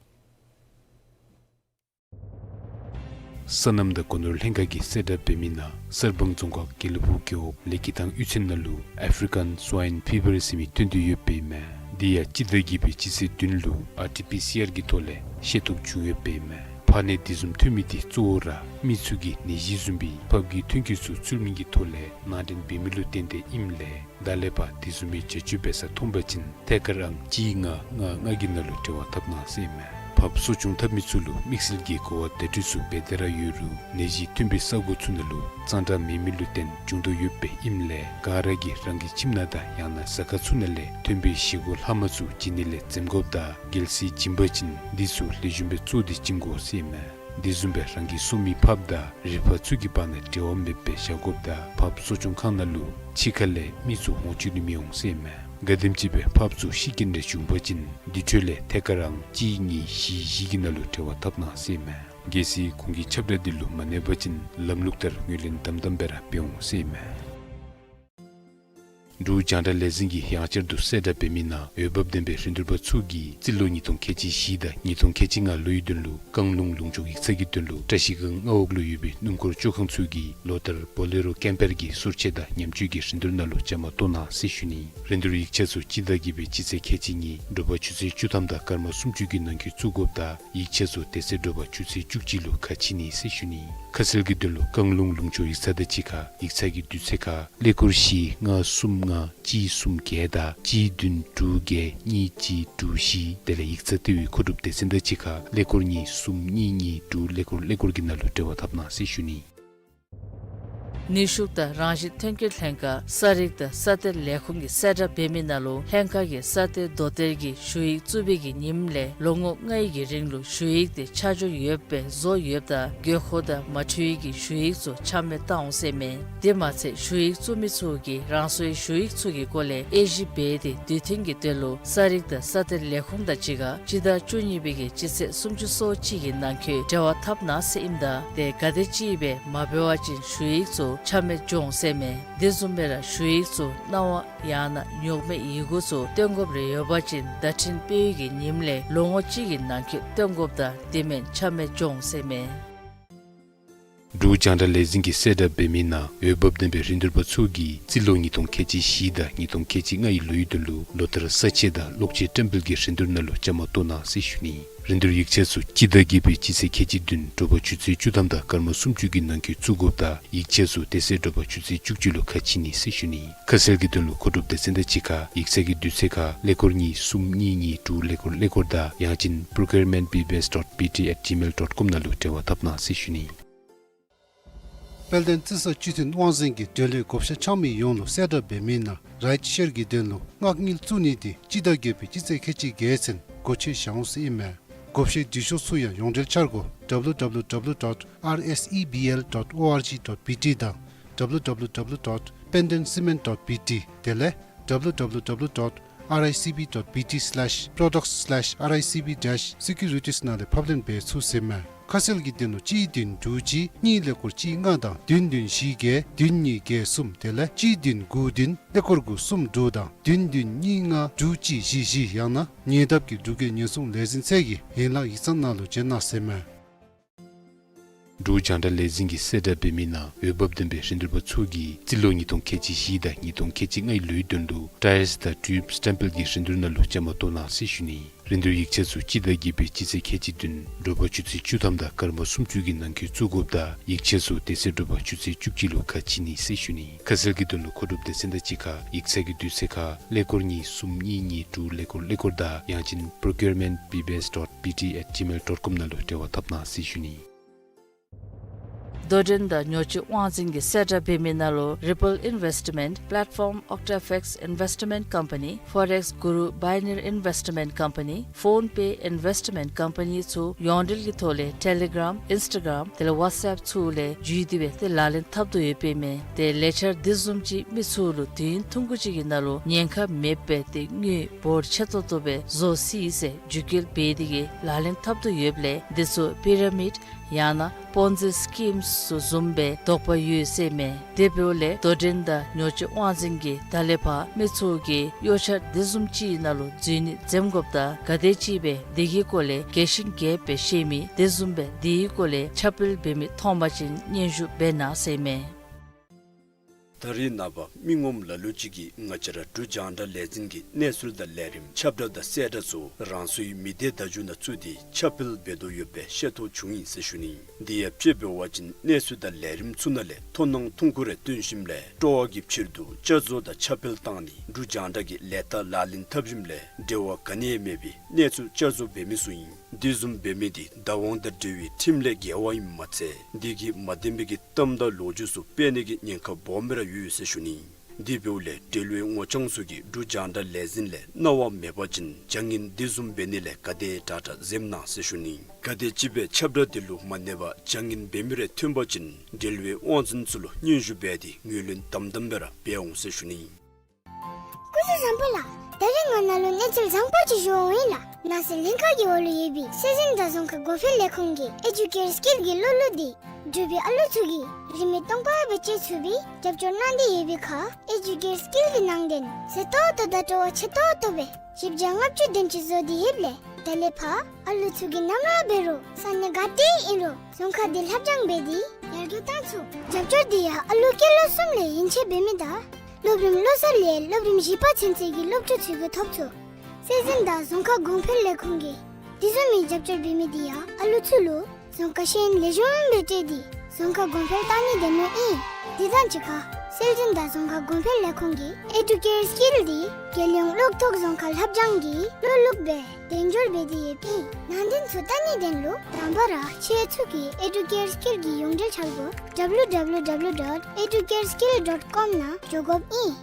སོ་ནམ་དང་སྒོ་ནོར་ལྷན་ཁག་གིས་གསལ་བསྒྲགས་འབད་མི་ནང་གསར་སྤང་རྫོང་ཁག་དགེ་ལེགས་ཕུག་རྒེད་འོག་ལེགས་སྐྱིད་ཐང་གཡུས་ཚན་ནང་ལུ་ཨེཕ་རི་ཀཱན་སྭའིན་ཕི་བར་ཟེར་མི་ཐོན་ཏེ་ཡོདཔ་ཨིན་མས། དེ་ཡང་སྤྱི་ཟླ་བརྒྱད་པའི་སྤྱི་ཚེས་བདུན་ལུ་ཨར་ཊི་པི་སི་ཨར་གྱི་ཐོག་ལས་ཤེས་རྟོགས་བྱུང་ཡོདཔ་ཨིན་མས། ཕག་ནད་དེ་བཟུམ་ཐོན་མི་དེ་གཙོ་བོ་ར་མི་ཚུ་གིས་ནད་གཞི་བཟུམ་སྦེ་ཕགཔ་གི་ཐོན་སྐྱེད་ཚུ་ཚུལ་མིན་གྱི་ཐོག་ལས་ནང་འདྲེན་འབད་མི་ལུ་བརྟེན་ཏེ་ཨིནམ་ལས་ད་ལས་ཕར་དེ་བཟུམ་མའི་བྱ་སྤྱོད་འབད་ས་མཐོང་པ་ཅིན་ཐད་ཀར་ཨང་གཅིག་ལྔ་ལྔ་ལྔ་གི་ནང་ལུ་འབྲེལ་བ་འཐབ་གནང་ཟེར་ཨིན་མས། ཕགཔ་གསོ་སྐྱོང་འཐབ་མི་ཚུ་ལུ་དམིགས་བསལ་གྱི་གོ་བ་བརྡ་སྤྲོད་ཚུ་འབད་དེ་ར་ཡོད་རུང་ནད་གཞི་ཐོན་པའི་ས་གོ་ཚུ་ནང་ལུ་གཙང་སྦྲ་མེད་མི་ལུ་བརྟེན་འབྱུང་དོ་ཡོདཔ་ཨིནམ་ལས་ག་ར་གིས་རང་གི་ཁྱིམ་ནང་དང་ཡང་ན་ཟ་ཁང་ཚུ་ནང་ལས་ཐོན་པའི་བཞེས་སྒོ་ལྷག་མ་ཚུ་བྱིན་ནི་ལས་འཛེམ་དགོཔ་དང་གལ་སྲིད་བྱིན་པ་ཅིན་འདི་ཚུ་ལེགས་ཤོམ་སྦེ་བཙོ་སྟེ་བྱིན་དགོ་ཟེར་ཨིན་མས། དེ་བཟུམ་སྦེ་རང་གི་གསོ་མི་ཕགཔ་དང་རི་ཕག་ཚུ་གི་བར་ན་འབྲེལ་བ་མེདཔ་སྦེ་བཞག་དགོཔ་དང་ཕགཔ་གསོ་སྐྱོང་ཁང་ནང་ལུ་ཕྱི་ཁ་ལས་མི་ཚུ་འོང་བཅུག་ནི་མི་འོང་ཟེར་ཨིན་མས། ག་དེམ་ཅིག་སྦེ་ཕགཔ་ཚུ་ཤི་རྐྱེན་རེ་བྱུང་པ་ཅིན་དེ་འཕྲོ་ལས་ཐད་ཀར་ཨང་གཅིག་གཉིས་བཞི་བཞི་གི་ནང་ལུ་འབྲེལ་བ་འཐབ་གནང་ཟེར་ཨིན་མས། གལ་སྲིད་ཁོང་གི་ཁྱབ་བསྒྲགས་འདི་ལུ་མ་གནས་པ་ཅིན་ལམ་ལུགས་ལྟར་ངོས་ལེན་དམ་དམ་སྦེ་ར་འབད་འོང་ཟེར་ཨིན་མས། འབྲུག་རྒྱང་བསྒྲགས་ལས་འཛིན་གྱིས་ཡང་བསྐྱར་དུ་གསལ་བསྒྲགས་འབད་མི་ནང་འོས་འབབ་ལྡན་པའི་རིན་བསྡུར་པ་ཚུ་གིས་རྩིས་ལོ་ཉིས་སྟོང་ཁལ་གཅིག་བཞི་དང་ཉིས་སྟོང་ཁལ་གཅིག་ལྔ་ལོའི་དོན་ལུ་བཀང་ལུང་ལུང་སྦྱོང་ཡིག་ཚང་གི་དོན་ལུ་བཀྲ་ཤིས་སྒང་མངའ་འོག་ལུ་ཡོད་པའི་སྣུམ་འཁོར་བཅོ་ཁང་ཚུ་གིས་ལོ་ལྟར་བོ་ལེ་རོ་ཀེམ་པར་གྱི་སོར་ཆས་དང་ཉམས་བཅོས་ཀྱི་རིན་བསྡུར་ནང་ལུ་བཅའ་མར་གཏོགས་གནང་ཟེར་ཞུ་ནི། རིན་བསྡུར་ཡིག་ཆ་ཚུ་སྤྱི་ཟླ་བརྒྱད་པའི་སྤྱི་ཚེས་ཁལ་གཅིག་ཉིན་དྲོ་པ་ཆུ་ཚོད་བཅུ་ཐམ་དང་སྐར་མ་སུམ་ཅུ་གི་ནང་འཁོད་བཙུགས་དགོཔ་དང་ཡིག་ཆ་ཚུ་དེ་ཚེ་དྲོ་པ་ཆུ་ཚོད་བཅུ་གཅིག་ལུ་ཁ་ཕྱེ་ནི་ཟེར་ཞུ་ནི། ཁ་གསལ་གྱི་དོན་ལུ་བཀང་ལུང་ལུང་ཕྱོགས་ཡིག་ཚང་དང་གཅིག་ཁར་ཡིག་ཚང་གི་དུས་ཚོད་ཁར་ཀླད་ཀོར་བཞི་ལྔ་གསུམ་ལྔ་གཅིག་གསུམ་བརྒྱད་དང་གཅིག་བདུན་དྲུག་བརྒྱད་གཉིས་གཅིག་དྲུག་བཞི། དེ་ལས་ཡིག་ཚང་ལྟེ་བའི་མཁོ་སྒྲུབ་སྡེ་ཚན་དང་གཅིག་ཁར་ཀླད་ཀོར་གཉིས་གསུམ་གཉིས་གཉིས་དྲུག་ཀླད་ཀོར་ཀླད་ཀོར་གྱི་ནང་ལུ་འབྲེལ་བ་འཐབ་གནང་ཟེར་ཞུ་ནི། ནུས་ཤུགས་དང་རང་བཞིན་ཐོན་སྐྱེད་ལྷན་ཁག་ས་རིག་དང་ས་གཏེར་ལས་ཁུངས་ཀྱིས་གསལ་བསྒྲགས་འབད་མི་ནང་ལུ་ལྷན་ཁག་གིས་ས་གཏེར་རྡོ་གཏེར་གྱི་ཞུ་ཡིག་བཙུགས་པའི་གི་ཉིནམ་ལས་ལོ་ངོ་ལྔའི་གི་རིང་ལུ་ཞུ་ཡིག་དེ་ཆ་འཇོག་ཡོདཔ་སྦེ་བཟོ་ཡོདཔ་ད་དགོས་མཁོ་དང་མ་འཁྲིལ་བའི་གི་ཞུ་ཡིག་ཚུ་ཆ་མེད་བཏང་འོང་ཟེར་མས། དེ་མ་ཚད་ཞུ་ཡིག་བཙུགས་མི་ཚུ་གིས་རང་སོའི་ཞུ་ཡིག་ཚུ་གི་སྐོར་ལས་དབྱེ་ཞིབ་འབད་དེ་དུས་མཐུན་གྱི་དོན་ལུ་ས་རིག་དང་ས་གཏེར་ལས་ཁུངས་དང་གཅིག་ཁར་སྤྱི་ཟླ་བཅུ་གཉིས་པའི་གི་སྤྱི་ཚེས་སུམ་ཅུ་སོ་གཅིག་གི་ནང་འཁོད་འབྲེལ་བ་འཐབ་གནང་ཟེར་ཨིནམ་ད་དེ་ག་དེམ་ཅིག་སྦེ་མ་འབད་བ་ཅིན་ཞུ་ཡིག་ཚུ་ཆ་མེད་འགྱོ་འོང་ཟེར་མས། དེ་བཟུམ་སྦེ་ར་ཞུ་ཡིག་ཚུ་གནང་བ་ཡང་ན་ཉོག་མེད་ཡི་གུ་ཚུ་སྟོན་དགོཔ་རེ་ཡོད་པ་ཅིན་བརྡ་འཕྲིན་སྤེལ་བའི་གི་ཉིནམ་ལས་ལོ་ངོ་གཅིག་གི་ནང་འཁོད་སྟོན་དགོཔ་ད་དེ་མེན་ཆ་མེད་འགྱོ་འོང་ཟེར་མས། འབྲུག་རྒྱང་བསྒྲགས་ལས་འཛིན་གྱིས་གསལ་བསྒྲགས་འབད་མི་ནང་འོས་འབབ་ལྡན་པའི་རིན་བསྡུར་པ་ཚུ་གིས་རྩིས་ལོ་ཉིས་སྟོང་ཁལ་གཅིག་བཞི་དང་ཉིས་སྟོང་ཁལ་གཅིག་ལྔའི་ལོའི་དོན་ལུ་ལོ་ལྟར་ས་དཔྱད་དང་གློག་ཆས་བཀྲམ་སྤེལ་གྱི་རིན་བསྡུར་ནང་ལུ་བཅའ་མར་གཏོགས་གནང་ཟེར་ཞུ་ནི། རིན་བསྡུར་ཡིག་ཆ་ཚུ་སྤྱི་ཟླ་བརྒྱད་པའི་སྤྱི་ཚེས་ཁལ་གཅིག་བདུན་དྲོ་པ་ཆུ་ཚོད་བཅུ་ཐམ་དང་སྐར་མ་སུམ་ཅུ་གི་ནང་འཁོད་བཙུགས་དགོཔ་ད་ཡིག་ཆ་ཚུ་དེ་ཚེ་དྲོ་པ་ཆུ་ཚོད་བཅུ་གཅིག་ལུ་ཁ་ཕྱེ་ནི་ཟེར་ཞུ་ནི། ཁ་གསལ་གྱི་དོན་ལུ་མཁོ་སྒྲུབ་སྡེ་ཚན་དང་གཅིག་ཁར་ཡིག་ཚང་གི་དུས་ཚོད་ཁར་ཀླད་ཀོར་གཉིས་གསུམ་གཉིས་གཉིས་དྲུག་ཀླད་ཀོར་ཀླད་ཀོར་དང་ཡང་ཅིན་procurement B B S dot B T at gmail dot com ནང་ལུ་འབྲེལ་བ་འཐབ་གནང་ཟེར་ཞུ་ནི། དཔལ་ལྡན་རྩི་ས་སྤྱི་མཐུན་དབང་འཛིན་གྱིས་འབྲེལ་ཡོད་བགོ་བཤའ་འཆང་མི་ཡོངས་ལུ་གསལ་བསྒྲགས་འབད་མི་ནང་རའིཊ་ཤེར་གྱི་དོན་ལུ་མངགས་དངུལ་བཙུགས་ནི་དེ་སྤྱི་ཟླ་བརྒྱད་པའི་སྤྱི་ཚེས་ཁལ་གཅིག་བརྒྱད་ཚུན་སྒོ་ཕྱེ་བཞག་འོང་ཟེར་ཨིན་མས། བགོ་བཤའི་འབྲི་ཤོག་ཚུ་ཡང་ཡོངས་འབྲེལ་འཆར་སྒོ་W W W dot R S E B L dot O R G dot B T དང་W W W dot pendenscement dot B T དེ་ལས W W W dot R I C B dot B T slash products slash R I C B dash securities ནང་ལས་ཕབ་ལེན་འབད་ཚུགས་ཟེར་མས། ཁ་གསལ་གྱི་དོན་ལུ་གཅིག་བདུན་དྲུག་གཅིག་གཉིས་ཀླད་ཀོར་གཅིག་ལྔ་དང་བདུན་བདུན་བཞི་བརྒྱད་བདུན་གཉིས་བརྒྱད་གསུམ་དེ་ལས་གཅིག་བདུན་དགུ་བདུན་ཀླད་ཀོར་དགུ་གསུམ་དྲུག་དང་བདུན་བདུན་གཉིས་ལྔ་དྲུག་གཅིག་བཞི་བཞི་ཡང་ན་ཉེ་འདབས་ཀྱི་འབྲུག་རྒྱལ་ཉེན་སྲུང་ལས་འཛིན་ཚད་ཀྱི་ཡན་ལག་ཡིག་ཚང་ནང་ལུ་བྱོན་གནང་ཟེར་མས། འབྲུག་རྒྱང་བསྒྲགས་ལས་འཛིན་གྱིས་གསལ་བསྒྲགས་འབད་མི་ནང་འོས་འབབ་ལྡན་པའི་རིན་བསྡུར་པ་ཚུ་གིས་རྩིས་ལོ་ཉིས་སྟོང་ཁལ་གཅིག་བཞི་དང་ཉིས་སྟོང་ཁལ་གཅིག་ལྔའི་ལོའི་དོན་ལུ་ཊའིརསི་དང་ཊིའུབ་སི་ཊེམ་པེལ་གྱི་རིན་བསྡུར་ནང་ལུ་བཅའ་མར་གཏོགས་གནང་ཟེར་ཞུ་ནི། རིན་བསྡུར་ཡིག་ཆ་ཚུ་སྤྱི་ཟླ་བརྒྱད་པའི་སྤྱི་ཚེས་ཁལ་གཅིག་བདུན་དྲོ་པ་ཆུ་ཚོད་བཅུ་ཐམ་དང་སྐར་མ་སུམ་ཅུ་གི་ནང་འཁོད་བཙུགས་དགོཔ་ད་ཡིག་ཆ་ཚུ་དེ་ཚེ་དྲོ་པ་ཆུ་ཚོད་བཅུ་གཅིག་ལུ་ཁ་ཕྱེ་ནི་ཟེར་ཞུ་ནི། ཁ་གསལ་གྱི་དོན་ལུ་མཁོ་སྒྲུབ་སྡེ་ཚན་དང་གཅིག་ཁར་ཡིག་ཚང་གི་དུས་ཚོད་ཁར་ཀླད་ཀོར་གཉིས་གསུམ་གཉིས་གཉིས་དྲུག་ཀླད་ཀོར་ཀླད་ཀོར་དང་ཡང་ཅིན་procurement B B S dot B T at gmail dot com ནང་ལུ་འབྲེལ་བ་འཐབ་གནང་ཟེར་ཞུ་ནི། དོ་འགྲན་དང་ཉོ་སྤྱོད་དབང་འཛིན་གྱིས་གསལ་བསྒྲགས་འབད་མི་ནང་ལུ་Ripple Investment, Platform OctaFX Investment Company, Forex Guru Binary Investment Company, PhonePe Investment Company ཚུ་ཡོངས་འབྲེལ་གྱི་ཐོག་ལས་ཊེ་ལི་གརམ་ཨིནསི་ཊ་གརམ་དེ་ལས་ཝཊ་སི་ཨེཔ་ཚུ་ལས་བརྒྱུད་དེ་སྦེ་ཏེ་ལག་ལེན་འཐབ་དོ་ཡོདཔ་ཨིན་མས། ཏེ་ལས་འཆར་དེ་བཟུམ་ཅིག་མི་ཚུ་ལུ་དུས་ཡུན་ཐུང་ཀུ་ཅིག་གི་ནང་ལུ་ཉེན་ཁ་མེདཔ་སྦེ་ཏེ་དངུལ་འབོར་ཆེ་ཏོག་ཏོ་སྦེ་བཟོ་སྲིད་ཟེར་བརྒྱུད་སྐུལ་འབད་དེ་གིས་ལག་ལེན་འཐབ་དོ་ཡོདཔ་ལས་དེ་ཚུ་པི་ར་མིཌ་ཡང་ན་པོན་ཛི་སི་ཀིམ་ཚུ་བཟུམ་སྦེ་དོགས་པ་ཡོད་ཟེར་མས། དེ་འབདཝ་ལས་དོ་འགྲན་དང་ཉོ་སྤྱོད་དབང་འཛིན་གྱིས་ད་ལས་ཕར་མི་ཚུ་གིས་གཡོ་འཆར་དེ་བཟུམ་ཅིག་ནང་ལུ་འཛུལ་ནི་འཛེམ་དགོཔ་དང་ག་དེ་ཅིག་སྦེ་དེ་གི་སྐོར་ལས་རྒྱས་ཤིང་རྒྱསཔ་སྦེ་ཤེས་མི་དེ་བཟུམ་སྦེ་དེའི་སྐོར་ལས་ཁྱབ་སྤེལ་འབད་མི་མཐོང་པ་ཅིན་སྙན་ཞུ་འབད་གནང་ཟེར་མས། ད་རེས་ནངས་པ་མི་ངོམ་ལ་ལུ་ཅིག་གིས་ང་བཅས་ར་འབྲུག་རྒྱང་བསྒྲགས་ལས་འཛིན་གྱི་གནས་ཚུལ་དང་ལས་རིམ་ཁྱབ་བསྒྲགས་དང་གསལ་བསྒྲགས་ཚུ་རང་སོའི་མི་སྡེ་བརྡ་བརྒྱུད་ནང་བཙུགས་ཏེ་ཁྱབ་སྤེལ་འབད་དོ་ཡོདཔ་སྦེ་ཤེས་རྟོགས་བྱུང་ཡི་ཟེར་ཞུ་ནི། དེ་ཡང་དཔྱེ་འབད་བ་ཅིན་གནས་ཚུལ་དང་ལས་རིམ་ཚུ་ནང་ལས་མཐོང་སྣང་ཐུང་ཀུ་རེ་བཏོན་ཞིནམ་ལས་སྤྲོ་བ་གི་ཕྱིར་དུ་སྐྱར་བཟོ་དང་ཁྱབ་སྤེལ་བཏང་ནི་འབྲུག་རྒྱང་བསྒྲགས་ཀྱི་ལས་རྟགས་ལག་ལེན་འཐབ་ཞིནམ་ལས་འབྲེལ་བ་ག་ནི་ཡང་མེད་པའི་གནས་ཚུལ་སྐྱར་བཟོ་འབད་མི་ཚུ་ཨིན། དེ་བཟུམ་འབད་མི་དེ་བདག་དབང་དང་འབྲེལ་བའི་ཁྲིམས་ལས་འགལ་བ་ཨིནམ་མ་ཚད་དེ་གིས་མ་བདེན་པའི་གི་གཏམ་དང་ལོ་རྒྱུས་ཚུ་སྤེལ་ནི་གི་ཉེན་ཁ་སྦོམ་སྦེ་ར་ཡོད་ཟེར་ཞུ་ནི། དེ་འབདཝ་ལས་འབྲེལ་བའི་ངོ་རྐྱང་ཚུ་གིས་འབྲུག་རྒྱང་བསྒྲགས་ལས་འཛིན་ལས་གནང་བ་མེད་པ་ཅིན་བྱ་ངན་དེ་བཟུམ་འབད་ནི་ལས་ག་དེ་དྲག་དྲག་འཛེམ་གནང་ཟེར་ཞུ་ནི། ག་དེམ་ཅིག་སྦེ་ཁྱབ་བསྒྲགས་དེ་ལུ་མ་གནས་པར་བྱ་ངན་འབད་མི་རེ་ཐོན་པ་ཅིན་འབྲེལ་བའི་དབང་འཛིན་ཚུ་ལུ་སྙན་ཞུ་འབད་དེ་ངོས་ལེན་དམ་དམ་སྦེ་ར་འབད་འོང་ཟེར་ཞུ་ནི། སྐུ་གཟུགས་བཟང་པོ་ལགས། ད་རིས་ང་ནཱ་ལུ་གནས་ཚུལ་བཟང་པོ་ཅིག་ཞུ་འོང་ཡི་ལགས། ནགས་ཚལ་ལྷན་ཁག་གི་འོག་ལུ་ཡོད་པའི་སྲོལ་འཛིན་དང་རྫོང་ཁ་གོང་འཕེལ་ལས་ཁུངས་ཀྱི་ཨེ་ཌུ་ཀེར་སི་ཀིལ་གྱི་སློབ་གླུ་འདི་འབྲུག་པའི་ཨ་ལུ་ཚུ་གིས་རིན་མེད་སྟོང་པ་སྦེ་སྤྱོད་ཚུགས་པའི་རྒྱབ་སྐྱོར་གནང་སྟེ་ཡོད་པའི་ཁར་ཨེ་ཌུ་ཀེར་སི་ཀིལ་གྱི་ནང་དོན་ཟད་ཏོག་ཏོ་དང་སྤྲོ་བ་ཆེ་ཏོག་ཏོ་སྦེ་བཞི་བརྒྱ་ལྔ་བཅུ་དེམ་ཅིག་བཟོ་སྟེ་ཡོདཔ་ལས་ད་ལས་ཕར་ཨ་ལུ་ཚུ་གིས་ནམ་ར་འབད་རུང་ས་གནས་ག་ཏེ་ཨིན་རུང་རྫོང་ཁ་འདི་ལྷབ་སྦྱང་འབད་དེ་ཡར་རྒྱས་བཏང་ཚུགས། རྒྱབ་སྐྱོར་འདི་ཡང་ཨ་ལུ་སྐྱེས་ལོ་གསུམ་ལས་ཡན་ཆད་འབད་མི་དང་སློབ་རིམ་བློ་གསར་ལས་སློབ་རིམ་བཞི་པ་ཚུན་ཚོད་ཀྱི་སློབ་ཕྲུག་ཚུ་གིས་ཐོབ་ཚུགས། སྲོལ་འཛིན་དང་རྫོང་ཁ་གོང་འཕེལ་ལས་ཁུངས་ཀྱིས་དེ་བཟུམ་མའི་རྒྱབ་སྐྱོར་འབད་མི་འདི་ཡང་ཨ་ལུ་ཚུ་ལུ་རྫོང་ཁ་ཤེས་ཡོན་ལེགས་ཤོམ་སྦེ་སྤྲོད་དེ་ རྫོང་ཁ་གོང་འཕེལ་གཏང་ནི་དེ་ནོ་ཨིན། དེ་དང་གཅིག་ཁར་སྲོལ་འཛིན་དང་རྫོང་ཁ་གོང་འཕེལ་ལས་ཁུངས་ཀྱིས་ཨེ་ཌུ་ཀེར་སི་ཀིལ་འདི་རྒྱལ་ཡོངས་གློག་ཐོག་རྫོང་ཁ་ལྷབ་སྦྱང་གི་བློ་ལུགས་སྦེ་དལ་འབྱོར་འབད་དེ་ཡོདཔ་ཨིན། ནང་དོན་ཚུ་བལྟ་ནི་དེ་ལུ་དང་པ་ར་ཁྱེད་ཚུ་གིས་ཨེ་ཌུ་ཀེར་སི་ཀིལ་གྱི་ཡོངས་འབྲེལ་འཆར་སྒོ་ཌབ་ལིའུ་ཌབ་ལིའུ་ཌབ་ལིའུ་ཌོཊ་ཨེ་ཌུ་ཀེར་སི་ཀིལ་ཌོཊ་ཀོམ་ནང་འགྱོ་དགོཔ་ཨིན།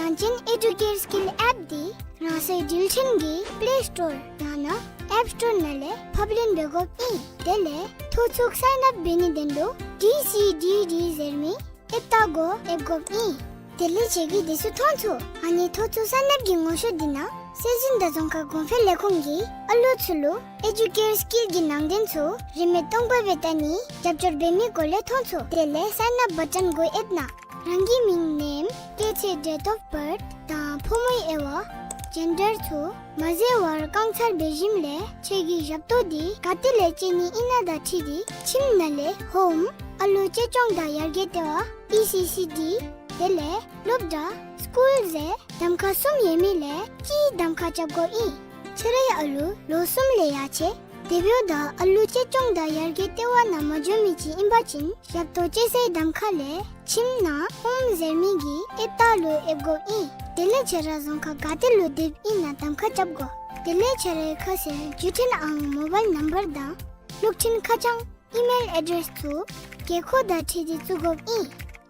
ཡང་ཅིན་ཨེ་ཌུ་ཀེར་སི་ཀིལ་ཨེཔ་འདི་རང་སོའི་འགྲུལ་འཕྲིན་གྱི་པླེ་སི་ཊོར་ཡང་ན་ཨེཔ་སི་ཊོར་ནང་ལས་ཕབ་ལེན་འབད་དགོཔ་ཨིན། དེ་ལས་ཐོ་ཚུགས་སའིན་ཨཔ་འབད་ནི་དེ་ལུ་ཌི་སི་ཌི་ཌི་ཟེར་མི་ཨེཔ་ཏ་གུ་ཨེབ་དགོཔ་ཨིན། དེ་ལས་ཁྱེད་ཀྱིས་དེ་ཚུ་མཐོང་ཚུགས། ཨ་ནི་ཐོ་ཚུགས་སའིན་ཨཔ་ཀྱི་ངོ་ཤེས་འདི་ནང་སྲོལ་འཛིན་དང་རྫོང་ཁ་གོང་འཕེལ་ལས་ཁུངས་ཀྱིས་ཨ་ལུ་ཚུ་ལུ་ཨེ་ཌུ་ཀེར་སི་ཀིལ་གྱི་ནང་དོན་ཚུ་རིན་མེད་སྟོང་པ་སྦེ་བལྟ་ནི་རྒྱབ་སྐྱོར་འབད་མི་སྐོར་ལས་མཐོང་ཚུགས། དེ་ལས་སའིན་ཨཔ་བ་ཊོན་གུ་ཨེབ་ན་རང་གི་མིང་ནེམ་སྐྱེས་ཚེས་ཌེཊ་ཨོཕ་བཱརཐ་དང་ཕོ་མོའི་དབྱེ་བ་ཇེན་ཌར་ཚུ་མ་བཟོ་བར་བཀང་ཚར་བའི་ཞིནམ་ལས་ཁྱེད་ཀྱི་ཞབས་ཏོག་འདི་ག་ཏེ་ལས་སྤྱོད་ནི་ཨིན་ན་དང་འཁྲིལ་ཏེ་ཁྱིམ་ནང་ལས་ཧོམ་ཨ་ལུ་གཅེས་སྐྱོང་དང་ཡར་རྒྱས་ལྟེ་བ་ཨི་སི་སི་ཌི་དེ་ལས་སློབ་གྲྭ་སི་ཀུལ་ཟེར་གདམ་ཁ་གསུམ་ཡོད་མི་ལས་གཅིག་གདམ་ཁ་རྐྱབ་དགོཔ་ཨིན། ཁྱེད་རའི་ཨ་ལུ་ལོ་གསུམ་ལས་ཡར་ཆེ་དེ་འབདཝ་ད་ཨ་ལུ་གཅེས་སྐྱོང་དང་ཡར་རྒྱས་ལྟེ་བ་ནང་མ་འགྱོ་མི་ཅིག་ཨིན་པ་ཅིན་ཞབས་ཏོག་སྤྱོད་སའི་གདམ་ཁ་ལས་ཁྱིམ་ནང་ཧོམ་ཟེར་མི་གི་ཨེཔ་ཏ་ལུ་ཨེབ་དགོཔ་ཨིན། དེ་ལས་ཁྱེད་ར་རྫོང་ཁ་ག་ཏེ་ལུ་སྡོདཔ་ཨིན་ན་གདམ་ཁ་རྐྱབ་དགོ། དེ་ལས་ཁྱེད་རའི་ཁ་གསལ་བརྒྱུད་འཕྲིན་ཨང་མོ་བཱའིལ་ནམ་བར་དང་གློག་འཕྲིན་ཁ་བྱང་ཨི་མེལ་ཨེ་ཌེསི་ཚུ་དགོས་མཁོ་དང་འཁྲིལ་ཏེ་བཙུགས་དགོཔ་ཨིན།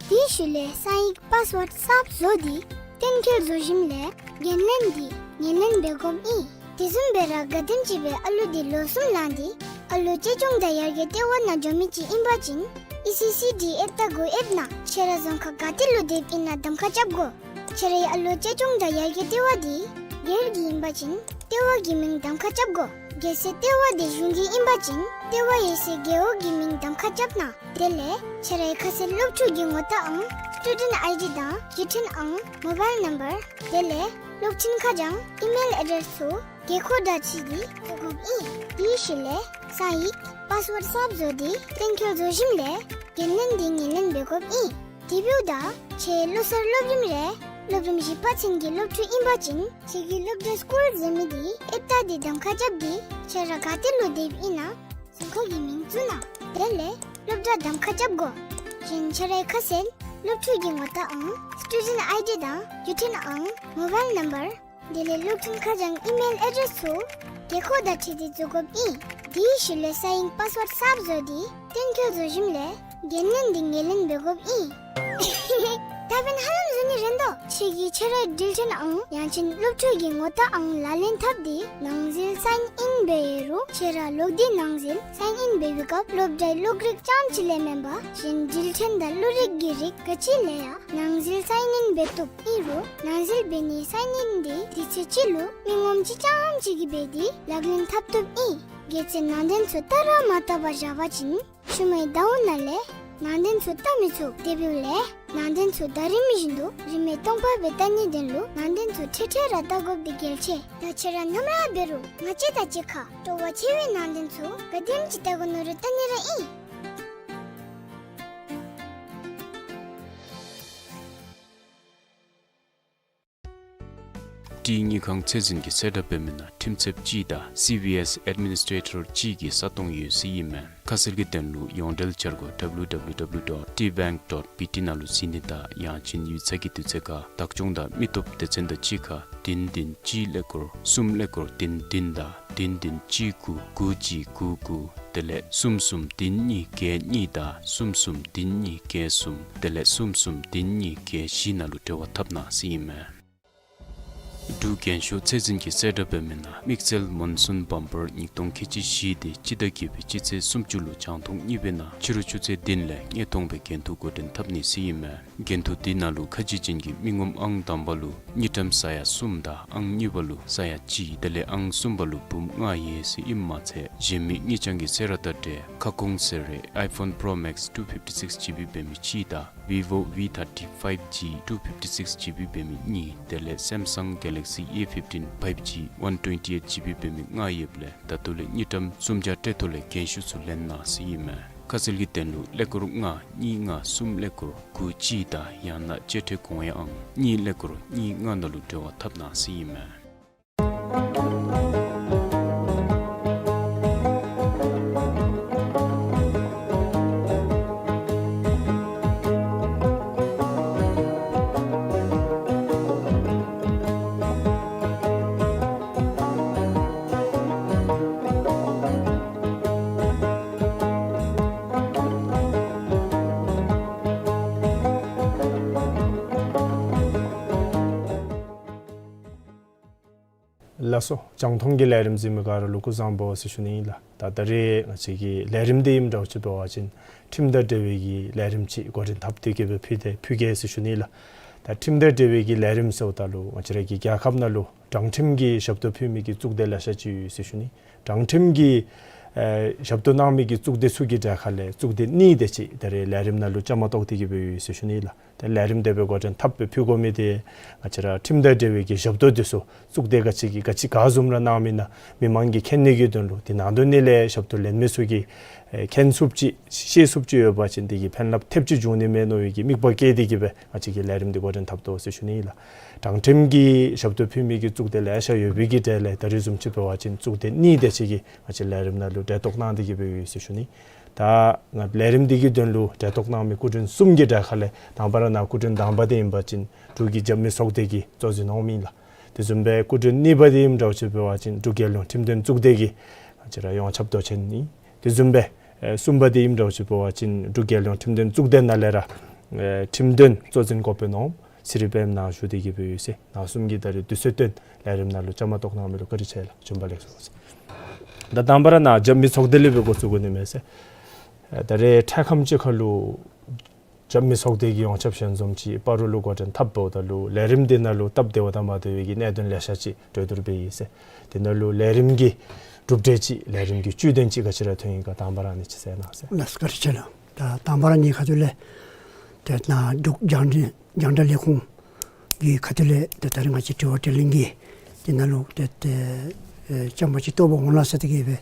དེའི་ཤུལ་ལས་གསང་ཡིག་པཱསི་ཝརཌ་གསརཔ་བཟོ་སྟེ་གཏན་འཁེལ་བཟོ་ཞིནམ་ལས་འགན་ལེན་འདི་ངོས་ལེན་འབད་དགོཔ་ཨིན། དེ་བཟུམ་སྦེ་ར་ག་དེམ་ཅིག་སྦེ་ཨ་ལུ་འདི་ལོ་གསུམ་ལང་སྟེ་ཨ་ལུ་གཅེས་སྐྱོང་དང་ཡར་རྒྱས་ལྟེ་བ་ནང་འགྱོ་མི་ཅིག་ཨིན་པ་ཅིན་ཨི་སི་སི་ཌི་ཨེཔ་ཏ་གུ་ཨེབ་ན་ཁྱེད་ར་རྫོང་ཁ་ག་ཏེ་ལུ་སྡོདཔ་ཨིན་ན་གདམ་ཁ་རྐྱབ་དགོ། ཁྱེད་རའི་ཨ་ལུ་གཅེས་སྐྱོང་དང་ཡར་རྒྱས་ལྟེ་བ་འདི་སྒེར་གྱི་ཨིན་པ་ཅིན་ལྟེ་བ་གི་མིང་གདམ་ཁ་རྐྱབ་དགོ། གལ་སྲིད་ལྟེ་བ་འདི་གཞུང་གི་ཨིན་པ་ཅིན་ལྟེ་བ་ཡོད་སའི་རྒེད་འོག་གི་མིང་གདམ་ཁ་རྐྱབ་གནང་། དེ་ལས་ཁྱེད་རའི་ཁ་གསལ་སློབ་ཕྲུག་གི་ངོ་རྟགས་ཨང་སི་ཊུ་ཌེནཊ་ཨའི་ཌི་དང་བརྒྱུད་འཕྲིན་ཨང་མོ་བཱའིལ་ནམ་བར་དེ་ལས་གློག་འཕྲིན་ཁ་བྱང་ཨི་མེལ་ཨེ་ཌེསི་ཚུ་དགོས་མཁོ་དང་འཁྲིལ་ཏེ་བཙུགས་དགོཔ་ཨིན། དེའི་ཤུལ་ལས་གསང་ཡིག་པཱསི་ཝརཌ་གསརཔ་བཟོ་སྟེ་གཏན་འཁེལ་བཟོ་ཞིནམ་ལས་འགན་ལེན་འདི་ངོས་ལེན་འབད་དགོཔ་ཨིན། དེ་འབདཝ་ད་ཁྱེད་ལོ་གསར་སློབ་རིམ་རེ་སློབ་རིམ་བཞི་པ་ཚུན་གྱི་སློབ་ཕྲུག་ཨིན་པ་ཅིན་ཁྱེད་ཀྱི་སློབ་གྲྭ་སི་ཀུལ་ཟེར་མི་འདི་ཨེཔ་ཏ་འདི་གདམ་ཁ་རྐྱབ་སྟེ་ཁྱེད་ར་ག་ཏེ་ལུ་སྡོདཔ་ཨིན་ན་རྫོང་ཁ་གི་མིང་བཙུགས་གནང་། དེ་ལས་སློབ་གྲྭ་གདམ་ཁ་རྐྱབ་དགོ། གཞན་ཁྱེད་རའི་ཁ་གསལ་སློབ་ཕྲུག་གི་ངོ་རྟགས་ཨང་སི་ཊུ་ཌེནཊ་ཨའི་ཌི་དང་བརྒྱུད་འཕྲིན་ཨང་མོ་བཱའིལ་ནམ་བར་དེ་ལས་གློག་འཕྲིན་ཁ་བྱང་ཨི་མེལ་ཨེ་ཌེསི་ཚུ་དགོས་མཁོ་དང་འཁྲིལ་ཏེ་བཙུགས་དགོཔ་ཨིན། དེའི་ཤུལ་ལས་གསང་ཡིག་པཱསི་ཝརཌ་གསརཔ་བཟོ་སྟེ་གཏན་འཁེལ་བཟོ་ཞིནམ་ལས་འགན་ལེན་འདི་ངོས་ལེན་འབད་དགོཔ་ཨིན། ད་འབདན་ཧ་ལམ་བཟོ་ནི་རན་དོ། ཁྱེད་ཀྱིས་ཁྱེད་རའི་འགྲུལ་འཕྲིན་ཨང་ཡང་ཅིན་སློབ་ཕྲུག་གི་ངོ་རྟགས་ཨང་ལག་ལེན་འཐབ་སྟེ་ནང་འཛུལ་སའིན་ཨིན་འབད་ཡོད་རུང་ཁྱེད་ར་ལོག་སྟེ་ནང་འཛུལ་སའིན་ཨིན་འབད་བའི་སྐབས་སློབ་གྲྭའི་གློག་རིག་རྐྱངམ་ཅིག་ལས་མེན་པར་གཞན་འགྲུལ་འཕྲིན་དང་གློག་རིག་གི་རིགས་ག་ཅི་ལས་ཡང་ནང་འཛུལ་སའིན་ཨིན་འབད་བཏུབ་ཨིན་རུང་ནང་འཛུལ་འབད་ནི་སའིན་ཨིན་འདི་དུས་ཚོད་ཅིག་ལུ་མི་ངོམ་ཅིག་རྐྱངམ་ཅིག་གིས་འབད་དེ་ལག་ལེན་འཐབ་བཏུབ་ཨིན། གལ་སྲིད་ནང་དོན་ཚུ་བལྟ་ར་མ་བལྟ་བར་བཞག་པ་ཅིན་ཤུལ་མའི་ཟླཝ་ནང་ལས་ནང་དོན་ཚུ་བལྟ་མི་ཚུགས། དེ་འབདཝ་ལས་ནང་དོན་ཚུ་ཟླ་རིམ་བཞིན་དུ་རིན་མེད་སྟོང་པ་སྦེ་བལྟ་ནི་དོན་ལུ་ནང་དོན་ཚུ་ཁྲེ་ཁྲེ་ར་བལྟ་དགོཔ་འདི་གལ་ཆེ། ད་ཁྱེད་ར་ནམ་ར་འབད་རུང་ང་བཅས་དང་གཅིག་ཁར་སྤྲོ་བ་ཆེ་བའི་ནང་དོན་ཚུ་ག་དེམ་ཅིག་བལྟ་དགོ་མནོ་རུང་བལྟ་ནི་ར་ཨིན། ཏི་དངུལ་ཁང་ཚད་འཛིན་གྱིས་གསལ་བསྒྲགས་འབད་མི་ནང་ཁྲིམས་ཚདཔ་གཅིག་དང་སི་བི་ཨེསི་ཨེཌ་མི་ནིས་ཊེ་ཊར་གཅིག་གི་ས་སྟོང་ཡོད་ཟེར་ཨིན་མས། ཁ་གསལ་གྱི་དོན་ལུ་ཡོངས་འབྲེལ་འཆར་སྒོ་ཌབ་ལིའུ་ཌབ་ལིའུ་ཌབ་ལིའུ་ཌོཊ་ཊི་བེངཀ་ཌོཊ་བི་ཊི་ནང་ལུ་གཟིགས་ནི་དང་ཡང་ཅིན་ཡིག་ཚང་གི་དུས་ཚོད་ཁར་བདག་སྐྱོང་དང་མི་སྟོབས་སྡེ་ཚན་དང་གཅིག་ཁར་བདུན་བདུན་གཅིག་ཀླད་ཀོར་གསུམ་ཀླད་ཀོར་བདུན་བདུན་དང་བདུན་བདུན་གཅིག་དགུ་དགུ་གཅིག་དགུ་དགུ་དེ་ལས་གསུམ་གསུམ་བདུན་གཉིས་བརྒྱད་གཉིས་དང་གསུམ་གསུམ་བདུན་གཉིས་བརྒྱད་གསུམ་དེ་ལས་གསུམ་གསུམ་བདུན་གཉིས་བརྒྱད་བཞི་ནང་ལུ་འབྲེལ་བ་འཐབ་གནང་ཟེར་ཨིན་མས། འབྲུག་རྒྱན་ཤོག་ཚད་འཛིན་གྱིས་གསལ་བསྒྲགས་འབད་མི་ནང་དམིགས་བསལ་མོན་སུན་བམ་པར་ཉིས་སྟོང་ཁལ་གཅིག་བཞི་སྟེ་སྤྱི་ཟླ་བརྒྱད་པའི་སྤྱི་ཚེས་སུམ་ཅུ་ལུ་རྒྱང་མཐོང་གཉིས་པའི་ནང་ཕྱི་རུ་ཆུ་ཚོད་བདུན་ལས་ཉིས་སྟོང་སྦེ་འགན་ཐུག་འགོ་འདྲེན་འཐབ་ནི་ཟེར་ཨིན་མས། འགན་ཐུག་འདི་ནང་ལུ་ཁ་འབྱེད་ཅན་གྱི་མི་ངོམ་ཨང་དང་པ་ལུ་དངུལ་ཀྲམ་ས་ཡ་གསུམ་དང་ཨང་གཉིས་པ་ལུ་ས་ཡ་གཅིག་དེ་ལས་ཨང་གསུམ་པ་ལུ་འབུམ་ལྔ་ཡོད་ཟེར་ཨིནམ་མ་ཚད་གཞན་མི་དངུལ་རྐྱང་གི་ཚེ་ར་བརྡ་སྤྲོད་ཁ་སྐོང་ཟེར་རེ་ཨའི་ཕོན་པྲོ་མེགསི་ཊུ་ཕིཕ་ཊི་སིགསི་ཇི་བི་འབད་མི་གཅིག་དང་བི་བོ་ཝི་ཐར་ཊི་ཕའིབ་ཇི་ཊུ་ཕིཕ་ཊི་སིགསི་ཇི་བི་འབད་མི་གཉིས་དེ་ལས་སེམ་སང་གེ་ལེག་སི་ཨེ་ཕིཕ་ཊིན་ཕའིབ་ཇི་ཝན་ཊུ་ཝེན་ཊི་ཨེཊ་ཇི་བི་འབད་མི་ལྔ་ཡོདཔ་ལས་ད་ལྟོ་ལས་དངུལ་ཀྲམ་སུམ་བརྒྱ་སྤྲོད་ཐོག་ལས་རྒན་ཤོས་ཚུ་ལེན་གནང་ཟེར་ཨིན་མས། ཁ་གསལ་གྱི་དོན་ལུ་ཀླད་ཀོར་ལྔ་གཉིས་ལྔ་གསུམ་ཀླད་ཀོར་དགུ་གཅིག་དང་ཡང་ན་བཅད་ཁྲའི་གོང་ཡ་ཨང་གཉིས་ཀླད་ཀོར་གཉིས་ལྔ་ནང་ལུ་འབྲེལ་བ་འཐབ་གནང་ཟེར་ཨིན་མས། ལགས་སོ། རྒྱང་མཐོང་གི་ལས་རིམ་གཟིགས་མི་ག་ར་ལུ་སྐུ་གཟུགས་བཟང་པོ་ཟེར་ཞུ་ནི་ཨིན་ལགས། ད་ད་རེས་ང་བཅས་ཀྱི་ལས་རིམ་འདི་ཨིནམ་འདྲཝ་ཅིག་འབད་བ་ཅིན་ཁྲིམས་དང་འབྲེལ་བའི་གི་ལས་རིམ་ཅིག་འགོ་འདྲེན་འཐབ་སྟེ་གི་སྦེ་ཕུལ་ཏེ་ཕུལ་གེ་ཟེར་ཞུ་ནི་ལགས། ད་ཁྲིམས་དང་འབྲེལ་བའི་གི་ལས་རིམ་ཟེརཝ་ད་ལུ་ང་བཅས་ར་གི་རྒྱལ་ཁབ་ནང་ལུ་དྲང་ཁྲིམས་ཀྱི་ཞབས་ཏོག་ཕུལ་མི་གི་གཙུག་སྡེ་ལེ་ཤ་ཅིག་ཡོད་ཟེར་ཞུ་ནི། དྲང་ཁྲིམས་ཀྱི་ཨེ་ཞབས་ཏོག་གནང་མི་གི་གཙུག་སྡེ་ཚུ་གི་གྲས་ཁ་ལས་གཙུག་སྡེ་གཉིས་དེ་ཅིག་ད་རེས་ལས་རིམ་ནང་ལུ་བཅའ་མར་གཏོགས་ཏེ་གི་སྦེ་ཡོད་ཟེར་ཞུ་ནི་ལགས། ཏེ་ལས་རིམ་དེ་སྦེ་འགོ་འདྲེན་འཐབ་སྦེ་ཕུལ་དགོ་མི་དེ་ང་བཅས་ར་ཁྲིམས་དང་འབྲེལ་བའི་གི་ཞབས་ཏོག་དེ་ཚུ་གཙུག་སྡེ་ག་ཅི་གི་ག་ཅི་ག་བཟུམ་ར་གནང་མི་ཨིན་ན་མི་མང་གིས་མཁྱེན་ནི་གི་དོན་ལུ་དེ་ནང་དོན་ནི་ལས་ཞབས་ཏོག་ལེན་མི་ཚུ་གིས་ཨེ་མཁྱེན་ཚུགསཔ་ཅིག་ཤེས་ཚུགསཔ་ཅིག་ཡོད་པ་ཅིན་དེ་གིས་ཕན་རླབས་ཐེབས་ཅིག་འབྱུང་ནི་མས་མནོ་བའི་གི་དམིགས་པ་བསྐྱེད་དེ་གི་སྦེ་ང་བཅས་ཀྱིས་ལས་རིམ་འདི་འགོ་འདྲེན་འཐབ་དོ་ཟེར་ཞུ་ནི་ལགས། དྲང་ཁྲིམས་ཀྱི་ཞབས་ཏོག་ཕུལ་མི་གི་གཙུག་སྡེ་ལེ་ཤ་ཡོད་པའི་གི་གྲས་ལས་ད་རེས་བཟུམ་ཅིག་འབད་བ་ཅིན་གཙུག་སྡེ་གཉིས་དེ་ཅིག་གིས་ང་བཅས་ལས་རིམ་ནང་ལུ་གྲལ་གཏོགས་གནང་སྟེ་གི་སྦེ་ཡོད་ཟེར་ཞུ་ནི། ད་ང་ལས་རིམ་འདི་གི་དོན་ལུ་གྲལ་གཏོགས་གནང་མི་སྐུ་མགྲོན་གསུམ་གྱི་གྲས་ཁ་ལས་དང་པ་ར་ནཱ་སྐུ་མགྲོན་དང་པ་དེ་ཨིན་པ་ཅིན་འབྲུག་གི་རྒྱབ་མི་ཚོགས་སྡེ་གི་གཙོ་འཛིན་འོགམ་ཨིན་ལགས། དེ་བཟུམ་སྦེ་སྐུ་མགྲོན་གཉིས་པ་དེ་ཨིནམ་འདྲཝ་ཅིག་འབད་བ་ཅིན་འབྲུག་རྒྱལ་ཡོངས་ཁྲིམས་དོན་གཙུག་སྡེ་གི་ང་བཅས་ར་ཡོངས་ཁྱབ་མདོ་ཆེན་ཨིན། དེ་བཟུམ་སྦེ་ཨེ་གསུམ་པ་དེ་ཨིནམ་འདྲཝ་ཅིག་འབད་བ་ཅིན་འབྲུག་རྒྱལ་ཡོངས་ཁྲིམས་དོན་གཙུག་སྡེ་ནང་ལས་ར་ཨེ་ཁྲིམས་དོན་གཙོ་འཛིན་འགོ་དཔོན་འོགམ་ཚེ་རིང་དཔལ་ནཱ་བཞུགས་ཏེ་གི་སྦེ་ཡོད་ཟེར། ནཱ་གསུམ་གྱིས་ད་རེས་དུས་ཚོད་བཏོན་ལས་རིམ་ནང་ལུ་བཅའ་མར་གཏོགས་གནང་མི་ལུ་བཀའ་དྲིན་ཆེ་ལགས། བྱོན་པ་ལེགས་སོ་ཟེར། ད་དང་པ་ར་ནཱ་རྒྱབ་མི་ཚོགས་སྡེ་ལས་སྦེ་འགོ་བཙུགས་དགོ་ནི་མས་ཟེར། ཨེ་ད་རེས་འཕྲལ་ཁམས་ཅིག་ཁར་ལུ་རྒྱབ་མི་ཚོགས་སྡེ་གི་ཡོངས་ཁྱབ་ཞལ་འཛོམས་ཅིག་སྤ་རོ་ལུ་འགོ་འདྲེན་འཐབ་འབདཝ་ད་ལུ་ལས་རིམ་འདི་ནང་ལུ་སྟབས་བདེཝ་དང་མ་བདེ་བའི་གི་གནད་དོན་ལེ་ཤ་ཅིག་གྲོས་བསྡུར་འབད་ཡི་ཟེར། དེ་ནང་ལུ་ལས་རིམ་གྱི་གྲུབ་འབྲས་ཅིག་ལས་རིམ་གྱི་བཅུད་དོན་ཅིག་ག་ཅི་ར་ཐོན་ཡི་ག་དང་པ་ར་ཨ་ནི་ཅིག་གསལ་གནང་ཟེར། ལགས་སོ། བཀའ་དྲིན་ཆེ་ལགས། ད་དང་པ་ར་ངེའི་ཁ་ཐུག་ལས་ཏེ་ནཱ་འབྲུག་རྒྱང་འདྲེན་རྒྱང་བསྒྲགས་ལས་ཁུངས་ཀྱི་ཁ་ཐུག་ལས་ཏེ་ད་རེས་ང་བཅས་དྲི་བ་དྲིས་ལན་གྱི་དེ་ནང་ལུ་ཏེ་ཏེ་ཨེ་བཅའ་མར་ཅིག་གཏོགས་པར་འོང་ལགས་ཟེར་ཏེ་གི་སྦེ་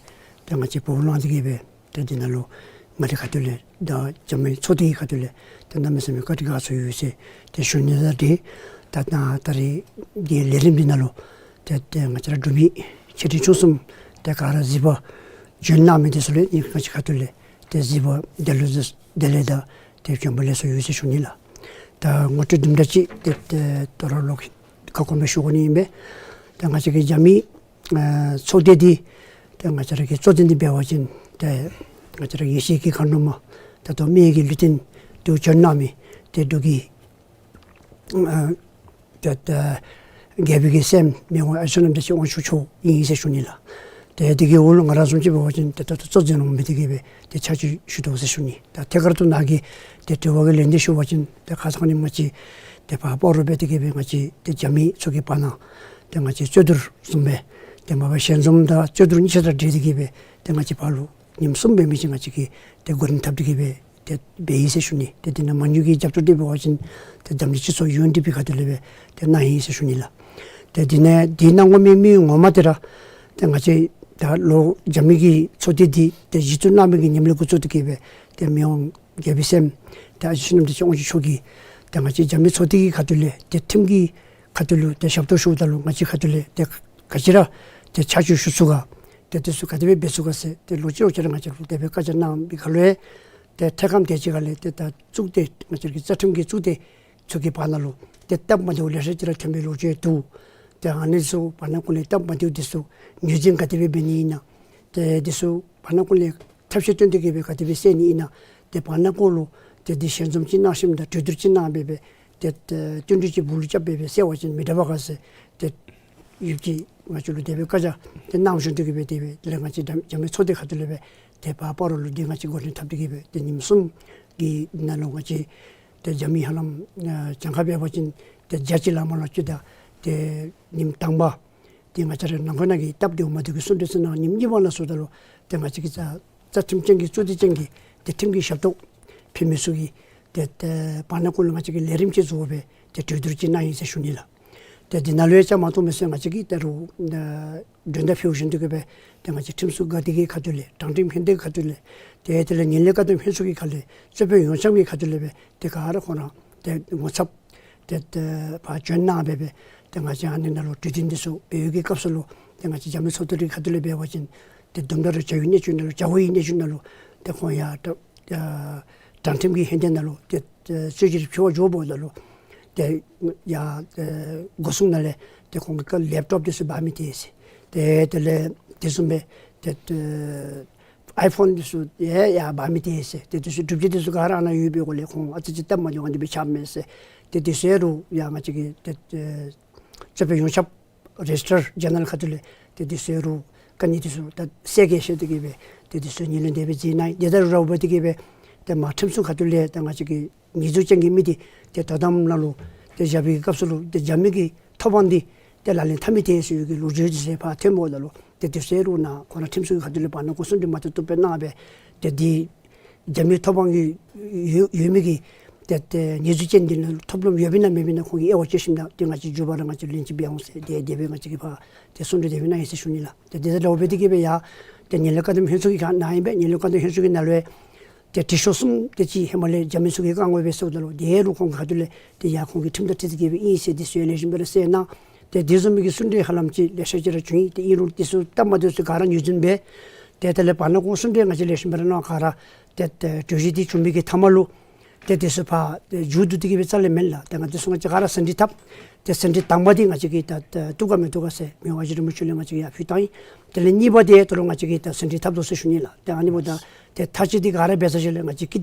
ཏེ་ང་བཅས་འབོ་ལངས་ཏེ་གི་སྦེ་ཏེ་འདི་ནང་ལུ་ང་བཅས་ཁ་ཐུག་ལས་ད་རྒྱབ་མི་ཚོགས་སྡེ་གི་ཁ་ཐུག་ལས་ཏེ་གནམ་མེད་ས་མེད་བཀའ་དྲིན་དགའ་ཚོར་ཡོད་ཟེར་ཏེ་ཞུ་ནི་ལགས། ཏེ་ད་ད་ད་རེས་འདི་ལས་རིམ་འདི་ནང་ལུ་ཏེ་ཏེ་ང་བཅས་ར་འབྲུག་མི་ཆེ་འབྲིང་ཆུང་གསུམ་ཏེ་ག་ར་གཟིགས་པར་བྱོན་གནང་མི་དེ་ཚུ་ལུ་ཨ་ནི་ང་བཅས་ཁ་ཐུག་ལས་ཏེ་གཟིགས་པར་བདེ་ལེགས་བདེ་ལེགས་དང་ཏེ་བྱོན་པ་ལེགས་སོ་ཡོད་ཟེར་ཞུ་ནི་ལགས། ད་ངོ་སྤྲོད་དུམ་གྲ་ཅིག་ཏེ་ཏེ་ད་རུང་ལོག་ཁ་སྐོང་སྦེ་ཞུ་དགོ་ནི་ཨིན་པས། ཏེ་ང་བཅས་ཀྱི་རྒྱབ་མི་ཨ་ཚོགས་སྡེ་འདི་ཏེ་ང་བཅས་ར་གི་གཙོ་འཛིན་འདི་འབད་བ་ཅིན་ཏེ་ང་བཅས་ར་ཡེ་ཤེས་ཀྱི་མཁའ་འགྲོ་མ་ད་ལྟོ་མི་ཡི་གི་ལུས་རྟེན་དུ་བྱོན་གནང་མི་ཏེ་འབྲུག་གི་ཨ་ཏེ་ཏེ་རྒྱལ་པོའི་གི་སྲསམོ་མི་དབང་ཨ་ཆོས་རྣམ་རྒྱལ་ཆེན་དབང་ཕྱུག་མཆོག་ཨིན་ཟེར་ཞུ་ནི་ལགས། ཏེ་དེ་གི་འོག་ལུ་ང་ར་བཟུམ་ཅིག་འབད་བ་ཅིན་ཏེ་ད་ལྟོ་གཙོ་འཛིན་འོགམ་སྦེ་དེ་གི་སྦེ་ཏེ་ཕྱག་ཕྱིད་ཞུ་དོ་ཟེར་ཞུ་ནི། ད་ཐད་ཀར་དུ་ནཱ་གི་ཏེ་དྲི་བ་གི་ལན་འདི་ཞུ་བ་ཅིན་ཏེ་ཁ་ཙ་ཁ་ཉིནམ་ཅིག་ཏེ་ཕར་སྤ་རོ་སྦེ་དེ་གི་སྦེ་ང་བཅས་ཏེ་རྒྱབ་མི་ཚུ་གི་བར་ན་ཏེ་ང་བཅས་རྩོད་བསྡུར་བཟུམ་སྦེ་ཏེ་མ་པ་ཞལ་འཛོམས་དང་རྩོད་བསྡུར་གཉིས་ཆ་ར་འབྲེལ་ཏེ་གི་སྦེ་ཏེ་ང་བཅས་ཕར་ལུ་ཉིནམ་གསུམ་འབད་མི་ཅིག་ང་བཅས་ཀྱིས་ཏེ་འགོ་འདྲེན་འཐབ་སྟེ་གི་སྦེ་ཏེ་འབད་ཡི་ཟེར་ཞུ་ནི། ཏེ་དེ་ནང་མ་དངུལ་གྱི་རྒྱབ་སྐྱོར་འདི་འབད་བ་ཅིན་ཏེ་འཛམ་གླིང་སྤྱི་ཚོགས་ཡུ་ཨེན་ཌི་པི་ཁ་ཐུག་ལས་སྦེ་ཏེ་གནང་ཡི་ཟེར་ཞུ་ནི་ལགས། ཏེ་དེ་ནང་འདི་གནང་དགོ་མི་དམིགས་ཡུལ་ངོ་མ་འདི་ར་ཏེ་ང་བཅས་ད་ལོག་རྒྱབ་མི་གི་ཚོགས་སྡེ་འདི་ཏེ་གཞི་བཙུགས་གནང་མི་གི་ཉིནམ་ལས་འགོ་བཙུགས་ཏེ་གི་སྦེ་ཏེ་མི་དབང་རྒྱལ་པོའི་སྲསམོ་ཏེ་ཨ་ཞེ་གནམ་རྡོ་རྗེ་དབང་ཕྱུག་མཆོག་གིས་ཏེ་ང་བཅས་རྒྱབ་མི་ཚོགས་སྡེ་གི་ཁ་ཐུག་ལས་ཏེ་ཁྲིམས་ཀྱི་ཁ་ཐུག་ལུ་ཏེ་ཞབས་ཏོག་ཞུཝ་ད་ལུ་ང་བཅས་ཁ་ཐུག་ལས་ཏེ་ག་ཅི་ར་ཏེ་ཕྱག་ཕྱིད་ཞུ་ཚུགས་ག་ཏེ་དེ་ཚུ་ག་དེ་སྦེ་འབད་ཚུགས་ག་ཟེར་ཏེ་ལོག་ཅི་ལོག་ཅི་ར་ང་བཅས་ལུ་དེ་སྦེ་བཀའ་རྒྱ་གནང་བའི་སྐབས་ལུ་ཏེ་ཐད་གནམ་དེ་ཅིག་ཁ་ལས་ཏེ་ད་གཙུག་སྡེ་ང་བཅས་ཀྱི་རྩ་ཁྲིམས་ཀྱི་གཙུག་སྡེ་ཚུ་གི་བར་ན་ལུ་ཏེ་སྟབས་མ་བདེཝ་ལེ་ཤ་ཅིག་ར་ཐོན་པའི་ལོ་རྒྱུས་འདུག། ཏེ་ཨ་ནི་ཚུ་བར་ན་ཀུན་ལས་སྟབས་མ་བདེཝ་དེ་ཚུ་ངོས་འཛིན་ག་དེ་སྦེ་འབད་ནི་ཨིན་ན། ཏེ་དེ་ཚུ་བར་ན་ཀུན་ལས་ཐབས་ཤེས་བཏོན་ཏེ་གི་སྦེ་ག་དེ་སྦེ་སེལ་ནི་ཨིན་ན། ཏེ་བར་ན་ཀུན་ལུ་ཏེ་འདི་ཞལ་འཛོམས་ཅིག་གནང་ཞིནམ་ད་གྲོས་བསྡུར་ཅིག་གནང་སྦེ་སྦེ་ཏེ་ཏེ་བསྟུན་གྲོས་ཅིག་སྦུག་ལུ་རྐྱབ་སྦེ་སྦེ་སེལ་བ་ཅིན་མི་དྲག་པས་ག་ཟེར་ཏེ་ཡུལ་གྱི་ང་བཅས་ལུ་དེ་སྦེ་བཀའ་རྒྱ་ཏེ་གནང་བཞིན་དུ་གི་སྦེ་དེ་སྦེ་དེ་ལས་ང་བཅས་རྒྱབ་རྒྱབ་མི་ཚོགས་སྡེ་ཁ་ཐུག་ལས་སྦེ་ཏེ་ཕར་སྤ་རོ་ལུ་འདི་ང་བཅས་འགོ་འདྲེན་འཐབ་སྟེ་གི་སྦེ་ཏེ་ཉིནམ་གསུམ་གྱི་ནང་ལུ་ང་བཅས་ཏེ་རྒྱབ་མི་ཧ་ལམ་ཨ་གྱངས་ཁ་འབད་བ་ཅིན་ཏེ་བརྒྱ་ཅིག་ལང་མ་ལང་ཅིག་དང་ཏེ་ཉིནམ་དང་པ་ཏེ་ང་བཅས་ར་ནང་འཁོད་ནང་གི་སྟབས་བདེཝ་མ་བདེཝ་གི་གསུང་གྲོས་ཚུ་གནང་། ཉིནམ་གཉིས་པ་ནང་ཚུ་ད་ལུ་ཏེ་ང་བཅས་ཀྱི་རྩ་རྩ་ཁྲིམས་ཅན་གྱི་གཙུག་སྡེ་ཅན་གྱི་ཏེ་ཁྲིམས་ཀྱི་ཞབས་ཏོག་ཕུལ་མི་ཚུ་གིས་ཏེ་ཏེ་བར་ན་ཀུན་ལུ་ང་བཅས་ཀྱིས་ལས་རིམ་ཅིག་བཟོ་སྦེ་ཏེ་གྲོས་བསྡུར་ཅིག་གནང་ཡི་ཟེར་ཞུ་ནི་ལགས། ཏེ་འདི་ནང་ལུ་ཡང་བཅའ་མར་གཏོགས་མི་ཚུ་ང་བཅས་ཀྱིས་ད་རུང་ཨ་མགྲོན་བརྡ་ཕུལ་བཞིན་དུ་གི་སྦེ་ཏེ་ང་བཅས་ཁྲིམས་སྲུང་འགག་སྡེ་གི་ཁ་ཐུག་ལས་དྲང་ཁྲིམས་ལྷན་སྡེ་གི་ཁ་ཐུག་ལས་ཏེ་དེ་ལས་ངན་ལྷད་བཀག་སྡོམ་ལྷན་ཚོགས་ཀྱི་ཁ་ལས་རྩོད་དཔོན་ཡོངས་ཁྱབ་ཀྱི་ཁ་ཐུག་ལས་སྦེ་ཏེ་ག་ར་ཁོང་ར་ཏེ་ངོ་ཚབ་ཏེ་ཏེ་ཕར་བྱོན་གནང་སྦེ་སྦེ་ཏེ་ང་བཅས་ཨ་ནི་ནང་ལུ་གྲོས་བསྟུན་འདི་ཚུ་འབད་བའི་གི་སྐབས་སུ་ལུ་ཏེ་ང་བཅས་རྒྱབ་མི་ཚོགས་སྡེ་རའི་ཁ་ཐུག་ལས་འབད་བ་ཅིན་ཏེ་དུམ་གྲ་རེ་བྱ་བའི་གནས་ཚུལ་ནང་ལུ་བྱ་བའི་གནས་ཚུལ་ནང་ལུ་ཏེ་ཁོང་ཡར་ཏེ་ཨ་དྲང་ཁྲིམས་ཀྱི་ལྷན་སྡེ་ནང་ལུ་ཏེ་ཨ་རྩོད་གཞི་རེ་ཕུལ་བར་འགྱོཝ་ད་ལུ་ཏེ་ཡར་ཨ་སྒོ་སྲུང་ནང་ལས་ཏེ་ཁོང་གི་ལེབ་ཊོབ་འདི་ཚུ་འབག་མི་དེ་ཟེར། ཏེ་དེ་ལས་དེ་བཟུམ་སྦེ་ཏེ་ཨ་ཨའི་ཕོན་འདི་ཚུ་ཡང་ཡར་འབག་མི་དེ་ཟེར། ཏེ་དེ་ཚུ་སྒྲུབ་བྱེད་དེ་ཚུ་ག་ར་ཨ་ནཱ་ཡོད་པའི་སྒོ་ལས་ཁོང་ཨ་ཙི་ཅིག་སྟབས་མ་བདེཝ་ཨ་ནི་སྦེ་ཆགས་མས་ཟེར། ཏེ་དེ་ཚུ་ཡང་རུང་ཡར་ང་བཅས་ཀྱི་ཏེ་ཨ་རྩོད་དཔོན་ཡོངས་ཁྱབ་ རེ་ཇིས་ཊར་ཇར་ནལ་ཁ་ཐུག་ལས་ཏེ་འདི་ཚུ་རུ་དཀའ་ངལ་འདི་ཚུ་ད་སེལ་གེ་ཟེར་ཏེ་གི་སྦེ་ཏེ་འདི་ཚུ་ངོས་ལེན་དེ་སྦེ་མཛད་གནང་ཡི། དེ་དང་ར་བ་འབད་དེ་གི་སྦེ་ཏེ་མ་ཁྲིམས་སྲུང་ཁ་ཐུག་ལས་ད་ང་བཅས་ཀྱི་ཉེས་འཛུགས་ཅན་གྱི་མི་འདི་ཏེ་དོ་དམ་ནང་ལུ་ཏེ་བཞག་པའི་སྐབས་སུ་ལུ་ཏེ་རྒྱབ་མི་གི་ཐོབ་དབང་འདི་ཏེ་ལག་ལེན་འཐབ་མི་ཐལ་ཟེར་བའི་གི་ལོ་རྒྱུས་འདི་ཚུ་ཕར་ཐོནམ་ད་ལུ་ཏེ་འདི་ཚུ་རུ་ནཱ་ཁོང་ར་ཁྲིམས་སྲུང་ཁ་ཐུག་ལས་བར་ན་གོང་གསུམ་འདི་མ་ཐུབ་ཐུབ་སྦེ་གནང་སྦེ་ཏེ་འདི་རྒྱབ་མི་ཐོབ་དབང་གི་ཡོད་ཡོད་མི་གི་ཏེ་ཏེ་ཉེས་འཛུགས་ཅན་འདི་ལུ་ཐོབ་ལམ་ཡོདཔ་ཨིན་ན་མེདཔ་ཨིན་ན་ཁོང་གིས་དབྱེ་བ་དཔྱད་ཞིནམ་ད་ཏེ་ང་བཅས་མགྱོགས་པ་ར་ང་བཅས་ལན་ཅིག་འབད་འོང་ཟེར་ཏེ་དེ་སྦེ་ང་བཅས་ཀྱིས་ཕར་ཏེ་གསུང་གྲོས་དེ་སྦེ་གནང་ཡི་ཟེར་ཞུ་ནི་ལགས། ཏེ་དེ་དང་འདྲཝ་འབད་དེ་གི་སྦེ་ཡང་ཏེ་ངན་ལྷད་བཀག་སྡོམ་ལྷན་ཚོགས་ཀྱི་ཁ་ནང་ཨིན་པས། ངན་ལྷད་བཀག་སྡོམ་ལྷན་ཚོགས་ཀྱི་ནང་ལུ་ཏེ་དྲི་ཤོག་གསུམ་དེ་ཅིག་ཧེ་མ་ལས་རྒྱབ་མི་ཚུ་གིས་བཀང་དགོ་པས་ཟེརཝ་ད་ལུ་དེ་ལུ་ཁོང་གི་ཁ་ཐུག་ལས་ཏེ་ཡང་ཁོང་གི་ཁྲིམས་དང་འཁྲིལ་ཏེ་གི་སྦེ་ཨིན་ཟེར་འདི་ཚུ་ཡང་ལེགས་ཤོམ་སྦེ་ར་གསལ་གནང་། ཏེ་དེ་བཟུམ་མའི་གི་གསུང་གྲོས་ཧ་ལམ་ཅིག་ལེ་ཤ་ཅིག་ར་བྱུང་ཡི། ཏེ་ཨིན་རུང་འདི་ཚུ་སྟབས་མ་བདེཝ་ཚུ་ག་ར་ངོས་འཛིན་འབད། ཏེ་དེ་ལས་བར་ན་གོང་གསུང་གྲོས་ང་བཅས་ལེགས་ཤོམ་སྦེ་ར་གནང་། ག་ར་ཏེ་ཏེ་གྲོས་གཞི་འདི་བྱུང་མི་གི་མཐའ་མ་ལུ་ཏེ་འདི་ཚུ་ཕར་ཏེ་མཇུག་བསྡུ་སྟེ་གི་སྦེ་རྩ་ལས་མེན་ལགས། ཏེ་ང་བཅས་ཚུ་ང་བཅས་ག་ར་ཟིན་བྲིས་འཐབ། ཏེ་ཟིན་བྲིས་དང་པ་འདི་ང་བཅས་ཀྱིས་ད་ད་བཏུབ་ག་མི་བཏུབ་ག་ཟེར་མི་དབང་དབང་ཆེན་རིན་པོ་ཆེ་ལུ་ང་བཅས་ཀྱིས་ཡར་ཕུལ་བཏང་ཡི། དེ་ལས་གཉིས་པ་འདི་ད་རུང་ང་བཅས་ཀྱིས་ད་ཟིན་བྲིས་འཐབ་དོ་ཟེར་ཞུ་ནི་ལགས། ཏེ་ཨ་ནི་འབདཝ་ད་ཏེ་ཐག་བཅད་འདི་ག་ར་འབད་ཚར་ཞིནམ་ལས་ང་བཅས་ཀྱིས་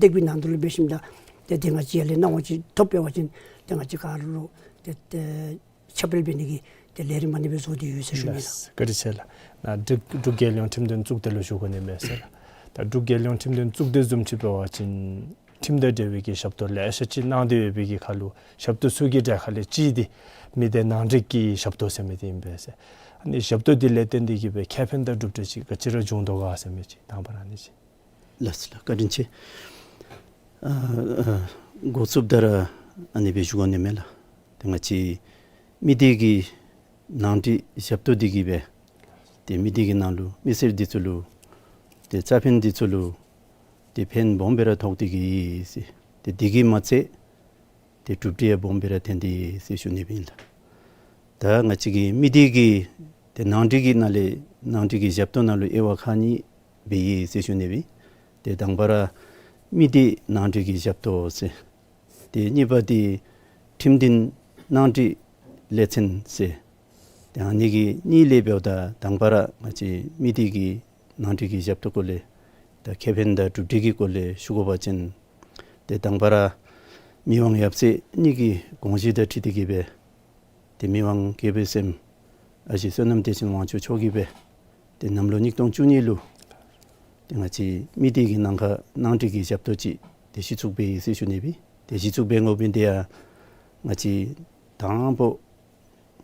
ཏེ་འདི་ང་བཅས་ཡར་ལས་གནང་བ་ཅིན་ཐོབ་འབད་བ་ཅིན་ཏེ་ང་བཅས་ག་ར་ལུ་ཏེ་ཏེ་ཁྱབ་སྤེལ་འབད་ནི་གི་ཏེ་ལས་རིམ་ཨ་ནི་སྦེ་བཟོ་སྟེ་ཡོད་ཟེར་ཞུ་ནི་ལགས། ལགས། བཀའ་དྲིན་ཆེ་ལགས། ནཱ་འབྲུག་འབྲུག་རྒྱལ་ཡོངས་ཁྲིམས་དོན་གཙུག་སྡེ་ལུ་ཞུ་དགོ་ནི་མས་ཟེར་ལགས། ད་འབྲུག་རྒྱལ་ཡོངས་ཁྲིམས་དོན་གཙུག་སྡེ་བཟུམ་ཅིག་འབད་བ་ཅིན་ཁྲིམས་དང་འབྲེལ་བའི་གི་ཞབས་ཏོག་ལེ་ཤ་ཅིག་གནང་སྟེ་ཡོད་པའི་གི་ཁར་ལུ་ཞབས་ཏོག་ཚུ་གི་གྲས་ཁ་ལས་གཅིག་འདི་མི་སྡེ་ནང་འགྲིག་གི་ཞབས་ཏོག་ཟེར་མི་འདི་ཨིན་པས་ཟེར། ཨ་ནི་ཞབས་ཏོག་འདི་ལས་བརྟེན་ཏེ་གི་སྦེ་ཁེ་ཕན་དང་གྲུབ་འབྲས་ཅིག་ག་ཅི་ར་འབྱུང་དོ་ག་ཟེར་མི་ཅིག་དང་པ་ར་ཨ་ནི་ཅིག། ལགས་སོ་ལགས། བཀའ་དྲིན་ཆེ། ཨ་ཨ་འགོ་བཙུགསཔ་ད་ར་ཨ་ནི་སྦེ་ཞུ་དགོ་ནི་མས་ལགས། ཏེ་ང་བཅས་མི་སྡེ་གི་ནང་འགྲིག་ཞབས་ཏོག་འདི་གིས་སྦེ་ཏེ་མི་སྡེ་གི་ནང་ལུ་མི་སེར་འདི་ཚུ་ལུ་ཏེ་རྩ་ཕན་འདི་ཚུ་ལུ་ཏེ་ཕན་སྦོམ་སྦེ་ར་ཐོགས་ཏེ་གི་ཡོད་ཟེར། ཏེ་འདི་གིས་མ་ཚད་ཏེ་གྲུབ་འབྲས་ཡང་སྦོམ་སྦེ་ར་ཐོན་ཏེ་ཟེར་ཞུ་ནི་སྦེ་ཨིན་ལགས། ད་ང་བཅས་ཀྱི་མི་སྡེ་གི་ཏེ་ནང་འགྲིག་གི་ནང་ལས་ནང་འགྲིག་གི་ཞབས་ཏོག་ནང་ལུ་དབྱེ་བ་ཁག་གཉིས་སྦེ་ཡོད་ཟེར་ཞུ་ནི་སྦེ། ཏེ་དང་པ་ར་མི་སྡེ་ནང་འགྲིག་གི་ཞབས་ཏོག་ཟེར། ཏེ་གཉིས་པ་འདི་ཁྲིམས་འདུན་ནང་འགྲིག་ལས་ཚན་ཟེར། ཏེ་ཨ་ནི་གི་གཉིས་ལས་འབདཝ་ད་དང་པ་ར་ང་བཅས་མི་སྡེ་གི་ནང་འགྲིག་གི་ཞབས་ཏོག་སྐོར་ལས་ད་ཁེ་ཕན་དང་གྲུབ་འབྲས་ཀྱི་སྐོར་ལས་ཞུ་དགོ་པ་ཅིན་ཏེ་དང་པ་ར་མི་དབང་ཡབ་སྲས་གཉིས་ཀྱི་དགོངས་གཞི་དང་འཁྲིལ་ཏེ་གི་སྦེ་ཏེ་མི་དབང་དགྱེས་པའི་སེམས་ཨ་ཞེ་བསོད་ནམས་བདེ་ཆེན་དབང་ཕྱུག་མཆོག་གིས་སྦེ་ཏེ་གནམ་ལོ་ཉིས་སྟོང་བཅུ་གཉིས་ལུ་ཏེ་ང་བཅས་མི་སྡེ་གི་ནང་ཁ་ནང་འགྲིག་གི་ཞབས་ཏོག་ཅིག་ཏེ་གཞི་བཙུགས་འབད་ཡི་ཟེར་ཞུ་ནི་སྦེ། ཏེ་གཞི་བཙུགས་འབད་དགོ་མི་འདི་ཡང་ང་བཅས་དང་པ་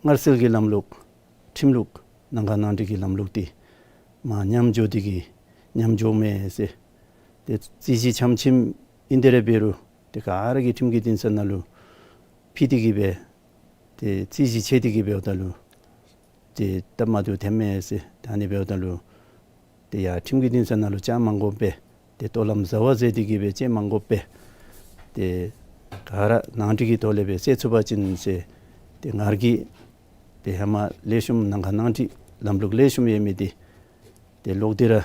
སྔར་སྲོལ་གྱི་ལམ་ལུགས་ཁྲིམས་ལུགས་ནང་ཁ་ནང་འགྲིག་གི་ལམ་ལུགས་འདི་མར་ཉམས་འགྱོ་སྟེ་གི་ཉམས་འགྱོཝ་མས་ཟེར། ཏེ་རྩོད་གཞི་ཆམ་ཆིམ་ཨིན་ཏེ་ར་འབད་རུང་ཏེ་ག་ར་གིས་ཁྲིམས་ཀྱི་འདུན་ས་ནང་ལུ་ཕུལ་ཏེ་གི་སྦེ་ཏེ་རྩོད་གཞི་ཆད་དེ་གི་སྦེ་འབདཝ་ད་ལུ་ཏེ་སྟབས་མ་བདེཝ་ཐོནམ་མས་ཟེར། ད་ཨ་ནི་འབདཝ་ད་ལུ་ཏེ་ཡར་ཁྲིམས་ཀྱི་འདུན་ས་ནང་ལུ་བཅར་མ་དགོ་པར་ཏེ་ལྟོ་ལམ་བཟའ་བ་མཛད་དེ་གི་སྦེ་བཅར་མ་དགོ་པར་ཏེ་ག་ར་ནང་འགྲིག་གི་ཐོག་ལས་སྦེ་སེལ་ཚུགས་པ་ཅིན་ཟེར། ཏེ་སྔར་གྱི་ཏེ་ཧེ་མ་ལེགས་ཤོམ་ནང་ཁ་ནང་འགྲིག་ལམ་ལུགས་ལེགས་ཤོམ་ཡོད་མི་འདི་ཏེ་ལོག་སྟེ་ར་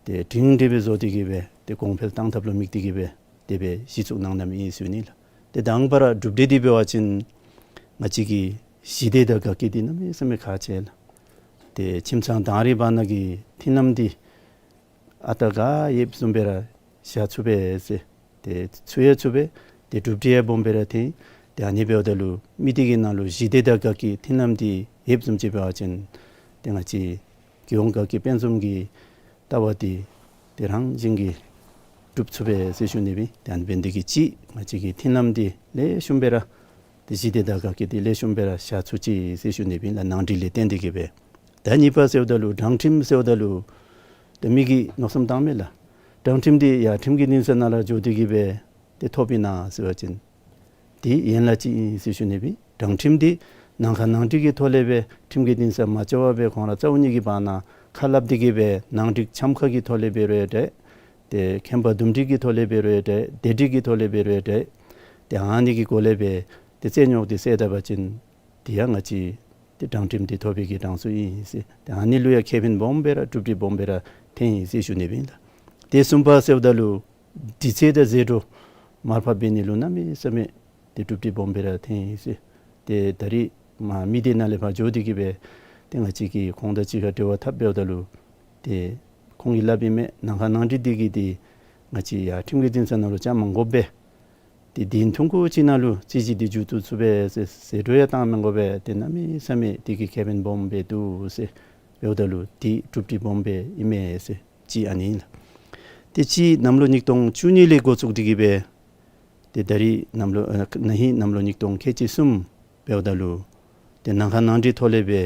ཏེ་སྒྲིང་སྒྲི་སྦེ་བཟོ་སྟེ་གི་སྦེ་ཏེ་གོང་འཕེལ་གཏང་ཐབས་ལུ་དམིགས་ཏེ་གི་སྦེ་དེ་སྦེ་གཞི་བཙུགས་གནང་གནངམ་ཨིན་ཟེར་ཞུ་ནི་ལགས། ཏེ་དང་པ་ར་གྲུབ་འབྲས་འདི་འབད་བ་ཅིན་ང་བཅས་ཀྱི་ཞི་བདེ་དང་དགའ་སྐྱིད་འདི་གནམ་མེད་ས་མེད་ཁག་ཆེ་ལགས། ཏེ་ཁྱིམ་ཚང་དང་རིགས་བར་ན་གི་མཐུན་ལམ་འདི་ཨ་རྟག་ག་ཡོདཔ་བཟུམ་སྦེ་ར་བཞག་ཚུགས་པས་ཟེར། ཏེ་ཚུགས་ཡང་ཚུགས་པས། ཏེ་གྲུབ་འབྲས་ཡང་སྦོམ་སྦེ་ར་ཐོན། ཏེ་ཨ་ནི་འབདཝ་ད་ལུ་མི་སྡེ་གི་ནང་ལུ་ཞི་བདེ་དང་དགའ་སྐྱིད་མཐུན་ལམ་འདི་ཡོདཔ་བཟུམ་ཅིག་འབད་བ་ཅིན་ཏེ་ང་བཅས་རྒྱལ་ཡོངས་དགའ་སྐྱིད་དཔལ་འཛོམས་ཀྱི་ལྟ་བ་འདི་ཏེ་རང་བཞིན་གྱིས་འགྲུབ་ཚུགས་པས་ཟེར་ཞུ་ནི་སྦེ། ཏེ་ཨ་ནི་འབད་ནི་འདི་གིས་ཅིག་ང་བཅས་ཀྱི་མཐུན་ལམ་འདི་ལེགས་ཤོམ་སྦེ་ར་ཏེ་ཞི་བདེ་དང་དགའ་སྐྱིད་འདི་ལེགས་ཤོམ་སྦེ་ར་བཞག་ཚུགས་ཅི་ཟེར་ཞུ་ནི་སྦེ་ལགས། ནང་འགྲིག་ལས་བརྟེན་ཏེ་གི་སྦེ། ད་གཉིས་པ་ཟེརཝ་ད་ལུ་དྲང་ཁྲིམས་ཟེརཝ་ད་ལུ་ཏེ་མི་གིས་མནོ་བསམ་བཏངམ་མས་ལགས། དྲང་ཁྲིམས་འདི་ཡར་ཁྲིམས་ཀྱི་འདུན་ས་ནང་ལུ་འགྱོ་སྟེ་གི་སྦེ་ཏེ་ཐོབ་ཨིན་ན་ཟེར་བ་ཅིན་འདི་ཡན་ལག་གཅིག་ཨིན་ཟེར་ཞུ་ནི་སྦེ། དྲང་ཁྲིམས་འདི་ནང་ཁ་ནང་འགྲིག་གི་ཐོག་ལས་སྦེ་ཁྲིམས་ཀྱི་འདུན་ས་མ་འགྱོ་བར་སྦེ་ཁོང་ར་རྩ་བོ་ཉིད་ཀྱི་བར་ན་ཁ་སླབ་སྟེ་གི་སྦེ་ནང་འགྲིག་འཆམ་ཁ་གི་ཐོག་ལས་འབད་རུང་ཡང་འདྲ། ཏེ་ཁེམ་པ་འདུམ་འགྲིག་གི་ཐོག་ལས་འབད་རུང་ཡང་འདྲ། བདེ་སྒྲིག་གི་ཐོག་ལས་འབད་རུང་ཡང་འདྲ། ཏེ་ཨ་ནི་གི་སྒོ་ལས་སྦེ་ཏེ་རྩོད་རྙོགས་འདི་སེལ་ད་པ་ཅིན་འདི་ཡང་ང་བཅས་ཏེ་དྲང་ཁྲིམས་འདི་ཐོབ་པའི་གི་གྲངས་སུ་ཨིན་ཟེར། ཏེ་ཨ་ནི་ལུ་ཡང་ཁེ་ཕན་སྦོམ་སྦེ་ར་གྲུབ་འབྲས་སྦོམ་སྦེ་ར་ཐོན་ཡི་ཟེར་ཞུ་ནི་སྦེ་ཨིན་ལགས། ཏེ་གསུམ་པ་ཟེརཝ་ད་ལུ་དུས་ཚོད་དང་ཟད་འགྲོ་མར་ཕབ་འབད་ནི་ལུ་གནམ་མེད་ས་མེད་ཏེ་གྲུབ་འབྲས་སྦོམ་སྦེ་ར་ཐོན་ཡི་ཟེར། ཏེ་ད་རིས་མར་མི་སྡེ་ནང་ལས་ཕར་འགྱོ་སྟེ་གི་སྦེ་ཏེ་ང་བཅས་ཀྱིས་ཁོང་དང་གཅིག་ཁར་འབྲེལ་བ་འཐབ་འབདཝ་ད་ལུ་ཏེ་ཁོང་གིས་སླབ་ཨིན་མས། ནང་ཁ་ནང་འགྲིག་འདི་གིས་ཏེ་ང་བཅས་ཡར་ཁྲིམས་ཀྱི་འདུན་ས་ནང་ལུ་བཅར་མ་དགོ་པར་ ཏེ་བདུན་ཐུང་ཀུ་ཅིག་ནང་ལུ་རྩོད་གཞི་འདི་མཇུག་བསྡུ་ཚུགས་པས་ཟེར་ཟད་འགྲོ་ཡང་བཏང་མི་དགོ་པས། ཏེ་གནམ་མེད་ས་མེད་དེ་གིས་ཁེ་ཕན་སྦོམ་སྦེ་འདུག་ཟེར་འབདཝ་ད་ལུ་དེ་གྲུབ་འབྲས་སྦོམ་སྦེ་ཨིན་མས་ཟེར་གཅིག་ཨ་ནི་ཨིན་ལགས། ཏེ་གཅིག་གནམ་ལོ་ཉིས་སྟོང་བཅུ་གཉིས་ལས་འགོ་བཙུགས་ཏེ་གི་སྦེ་ཏེ་ད་རིས་གནམ་ལོ་ཨ་ན་ཧིང་གནམ་ལོ་ཉིས་སྟོང་ཁལ་གཅིག་གསུམ་འབདཝ་ད་ལུ་ཏེ་ནང་ཁ་ནང་འགྲིག་ཐོག་ལས་སྦེ་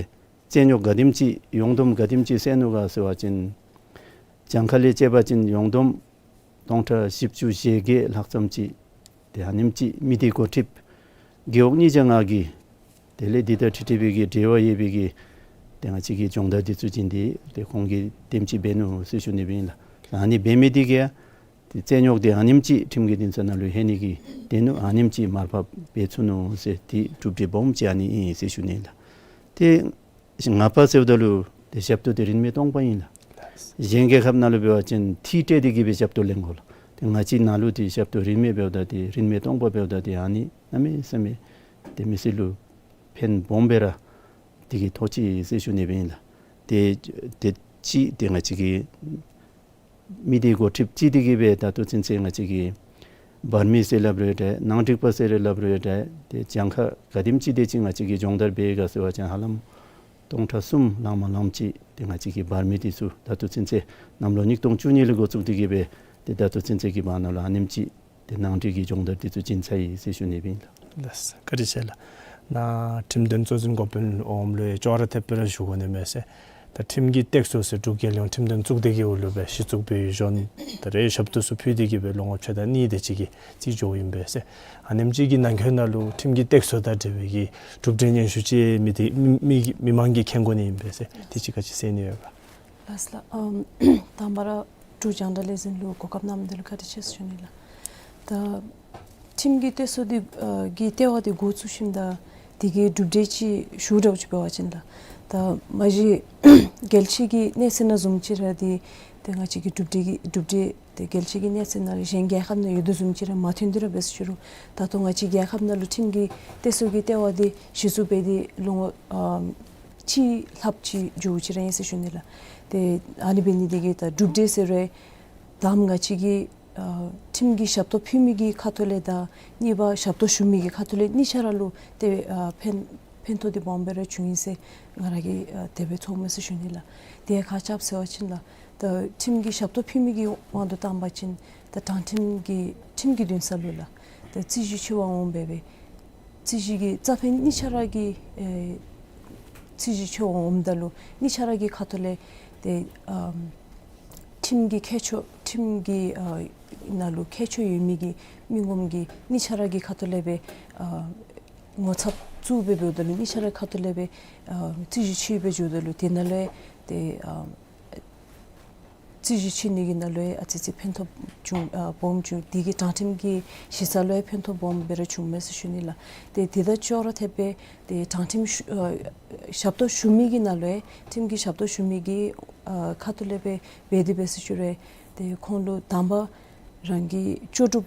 རྩོད་རྙོག་ག་དེམ་ཅིག་ཡོངས་བསྡོམས་ག་དེམ་ཅིག་སེལ་ནུག་ག་ཟེར་བ་ཅིན་གྱངས་ཁ་ལས་བཅད་པ་ཅིན་ཡོངས་བསྡོམས་སྟོང་ཕྲག་བཞི་བཅུ་ཞེ་བརྒྱད་ལྷག་ཙམ་ཅིག་ཏེ་ཨ་ནེམ་ཅིག་མི་སྡེ་འགོ་ཁྲིདཔ་རྒེད་འོག་གཉིས་བརྒྱ་ལྔ་གི་དེ་ལས་འདི་དང་འཁྲིལ་འཁྲིལ་བའི་གི་འབྲེལ་བ་ཡོད་པའི་གི་ཏེ་ང་བཅས་ཀྱི་སྦྱོང་བརྡར་འདི་ཚུ་བྱིན་ཏེ་ཏེ་ཁོང་གིས་དེམ་ཅིག་འབད་ནུག་ཟེར་ཞུ་ནི་སྦེ་ཨིན་ལགས། ཨ་ནི་འབད་མི་འདི་གིས་ཏེ་རྩོད་རྙོག་འདི་ཨ་ནེམ་ཅིག་ཁྲིམས་ཀྱི་འདུན་ས་ནང་ལུ་ལྷོད་ནི་གི་དེ་ནུག། ཨ་ནེམ་ཅིག་མར་ཕབ་འབད་ཚུགས་ནུག་ཟེར་དེ་གྲུབ་འབྲས་སྦོམ་ཅིག་ཨ་ནི་ཨིན་ཟེར་ཞུ་ནི་ལགས། ཏེ་ལྔ་པ་ཟེརཝ་ད་ལུ་ཏེ་ཞབས་ཏོག་འདི་རིན་མེད་སྟོང་པ་ཨིན་ལགས། གཞན་རྒྱལ་ཁབ་ནང་ལུ་འབད་བ་ཅིན་ཐིག་སྤྲོད་དེ་གི་སྦེ་ཞབས་ཏོག་ལེན་དགོ་ལགས། ཏེ་ང་བཅས་ནང་ལུ་ཏེ་ཞབས་ཏོག་རིན་མེད་འབདཝ་ད་ཏེ་རིན་མེད་སྟོང་པ་འབདཝ་ད་ཏེ་ཨ་ནི་གནམ་མེད་ས་མེད་ཏེ་མི་སེར་ལུ་ཕན་སྦོམ་སྦེ་ར་དེ་གིས་ཐོགས་ཅི་ཟེར་ཞུ་ནི་སྦེ་ཨིན་ལགས། ཏེ་ཏེ་གཅིག་ཏེ་ང་བཅས་ཀྱི་མི་སྡེ་འགོ་ཁྲིདཔ་ཅིག་དེ་གིས་སྦེ་ད་ལྟོ་ཚུན་ཚོད་ང་བཅས་ཀྱི་འབར་མི་ཟེར་སླབ་རུང་འདྲ་ནང་འགྲིག་པ་ཟེར་རུང་སླབ་རུང་འདྲ་ཏེ་གྱངས་ཁ་ག་དེམ་ཅིག་དེ་ཅིག་ང་བཅས་ཀྱིས་སྦྱོང་བརྡར་འབད་ག་ཟེར་བ་ཅིན་ཧ་ལམ་སྟོང་ཕྲག་གསུམ་ལང་མ་ལངམ་ཅིག་ཏེ་ང་བཅས་ཀྱི་འབར་མི་འདི་ཚུ་ད་ལྟོ་ཚུན་ཚོད་གནམ་ལོ་ཉིས་སྟོང་བཅུ་གཉིས་ལས་འགོ་བཙུགས་ཏེ་གི་སྦེ་ཏེ་ད་ལྟོ་ཚུན་ཚོད་ཀྱི་བར་ན་ལུ་ཨ་ནེམ་ཅིག་ཏེ་ནང་འགྲིག་གི་སྦྱོང་བརྡར་འདི་ཚུ་བྱིན་ཚར་ཡི་ཟེར་ཞུ་ནི་སྦེ་ཨིན་ལགས། ལགས་སོ། བཀའ་དྲིན་ཆེ་ལགས། ནཱ་ཁྲིམས་དོན་གཙོ་འཛིན་འགོ་དཔོན་འོགམ་ལུ་ཡང་ཅོག་ར་འཐདཔ་སྦེ་ར་ཞུ་དགོ་ནི་མས་ཟེར། ད་ཁྲིམས་ཀྱི་སྟེགས་གསོ་ཟེར་འབྲུག་རྒྱལ་ཡོངས་ཁྲིམས་དོན་གཙུག་སྡེ་གི་འོག་ལུ་སྦེ་གཞི་བཙུགས་འབད་ཡོད་ཞུ་ནི། ད་རེས་ཞབས་ཏོག་ཚུ་ཕུལ་ཏེ་གི་སྦེ་ལོ་ངོ་ཕྱེད་དང་གཉིས་དེ་ཅིག་གི་རྩིས་འགྱོཝ་ཨིན་པས་ཟེར། ཨ་ནེམ་ཅིག་གི་ནང་འཁོད་ནང་ལུ་ཁྲིམས་ཀྱི་སྟེགས་གསོ་དང་འབྲེལ་བའི་གི་གྲུབ་འབྲས་སྙན་ཞུ་ཅིག་མི་སྡེ་མི་མི་མང་གིས་མཁྱེན་དགོ་ནི་ཨིན་པས་ཟེར། དེ་ཅིག་ག་ཅི་གསུང་ནི་ཡོད་ག། ལགས་སོ་ལགས། ཨམ་དང་པ་ར་འབྲུག་རྒྱང་བསྒྲགས་ལས་འཛིན་ལུ་གོ་སྐབས་གནང་མི་འདི་ལུ་བཀའ་དྲིན་ཆེ་ཟེར་ཞུ་ནི་ལགས། ད་ཁྲིམས་ཀྱི་སྟེགས་གསོ་འདི་ཨ་གི་ལྟེ་བ་འདི་འགོ་བཙུགས་ཞིནམ་ད་དེ་གི་གྲུབ་འབྲས་ཅིག་ཞུ་དགོཔ་ཅིག་འབད་བ་ཅིན་ལགས། ད་མ་གཞི་རྒྱལ་སྤྱི་གི་གནས་ཚད་ནང་བཟུམ་ཅིག་ར་འདི་ཏེ་ང་བཅས་ཀྱི་གྲུབ་འབྲས་ཀྱི་གྲུབ་འབྲས་ཏེ་རྒྱལ་སྤྱི་གི་གནས་ཚད་ནང་ལུ་གཞན་རྒྱལ་ཁབ་ནང་ཡོད་དོ་བཟུམ་ཅིག་ར་མ་ཐོན་ཏེ་ར་འབད་ཟེར་ཞུ་རུང་ད་ལྟོ་ང་བཅས་རྒྱལ་ཁབ་ནང་ལུ་ཁྲིམས་ཀྱི་སྟེགས་གསོ་གི་ལྟེ་བ་འདི་གཞི་བཙུགས་འབད་དེ་ལོ་ངོ་ཨམ་གཅིག་ལྷགཔ་ཅིག་འགྱོཝ་ཅིག་ར་ཨིན་ཟེར་ཞུ་ནི་ལགས། ཏེ་ཨ་ནི་འབད་ནི་དེ་གིས་ད་གྲུབ་འབྲས་ཟེར་རུང་ད་ང་བཅས་ཀྱི་ཨ་ཁྲིམས་ཀྱི་ཞབས་ཏོག་ཕུལ་མི་གི་ཁ་ཐུག་ལས་དང་གཉིས་པ་ཞབས་ཏོག་ཞུ་མི་གི་ཁ་ཐུག་ལས་གཉིས་ཆ་ར་ལུ་ཏེ་ཨ་ཕན་ཕན་ཐོགས་འདི་སྦོམ་སྦེ་ར་བྱུང་ཡི་ཟེར་ང་ར་གིས་ཨ་དེ་སྦེ་ཚོརཝ་མས་ཟེར་ཞུ་ནི་ལགས། དེ་ཁ་ཙ་ཟེར་བ་ཅིན་ལགས། ད་ཁྲིམས་ཀྱི་ཞབས་ཏོག་ཕུལ་མི་གི་དབང་དུ་བཏང་བ་ཅིན་ད་དྲང་ཁྲིམས་ཀྱི་ཁྲིམས་ཀྱི་འདུན་ས་ལུ་ལགས། ད་རྩོད་གཞི་ཆེ་བ་འོང་འབད་བའི་རྩོད་གཞི་གི་རྩ་ཕན་གཉིས་ཆ་ར་གི་ཨེ་རྩོད་གཞི་ཆེ་བ་འོངམ་ད་ལུ་གཉིས་ཆ་ར་གི་ཁ་ཐུག་ལས་ཏེ་ཨམ་ཁྲིམས་ཀྱི་ཁྱད་ཆོས་ཁྲིམས་ཀྱི་ཨ་ནང་ལུ་ཁྱད་ཆོས་ཡོད་མི་གི་མི་ངོམ་གིས་གཉིས་ཆ་ར་གི་ཁ་ཐུག་ལས་སྦེ་ཨ་ངོ་ཚབ་བཙུགས་སྦེ་འབདཝ་ད་ལུ་གཉིས་ཆ་ར་ཁ་ཐུག་ལས་སྦེ་ཨ་རྩོད་གཞི་ཆེ་སྦེ་འགྱོཝ་ད་ལུ་དེ་ནང་ལས་ཏེ་ཨ་རྩོད་གཞི་ཆེ་ནི་གི་ནང་ལུ་ཡང་ཨ་ཙི་ཙི་ཕན་ཐོགས་བྱུང་ཨ་སྦོམ་བྱུང་། དེ་གིས་དྲང་ཁྲིམས་ཀྱི་གཞི་རྩ་ལུ་ཡང་ཕན་ཐོགས་སྦོམ་སྦེ་ར་བྱུངམ་མས་ཟེར་ཞུ་ནི་ལགས། ཏེ་དེ་དང་ཅོག་ར་འཐདཔ་སྦེ་ཏེ་དྲང་ཁྲིམས་ཞུ་ཨ་ཞབས་ཏོག་ཞུ་མི་གི་ནང་ལུ་ཡང་ཁྲིམས་ཀྱི་ཞབས་ཏོག་ཞུ་མི་གི་ཨ་ཁ་ཐུག་ལས་སྦེ་འབད་དེ་འབད་ཟེར་ཞུ་རུང་ཏེ་ཁོང་ལུ་དང་པ་རང་གི་ལྕོགས་གྲུབ་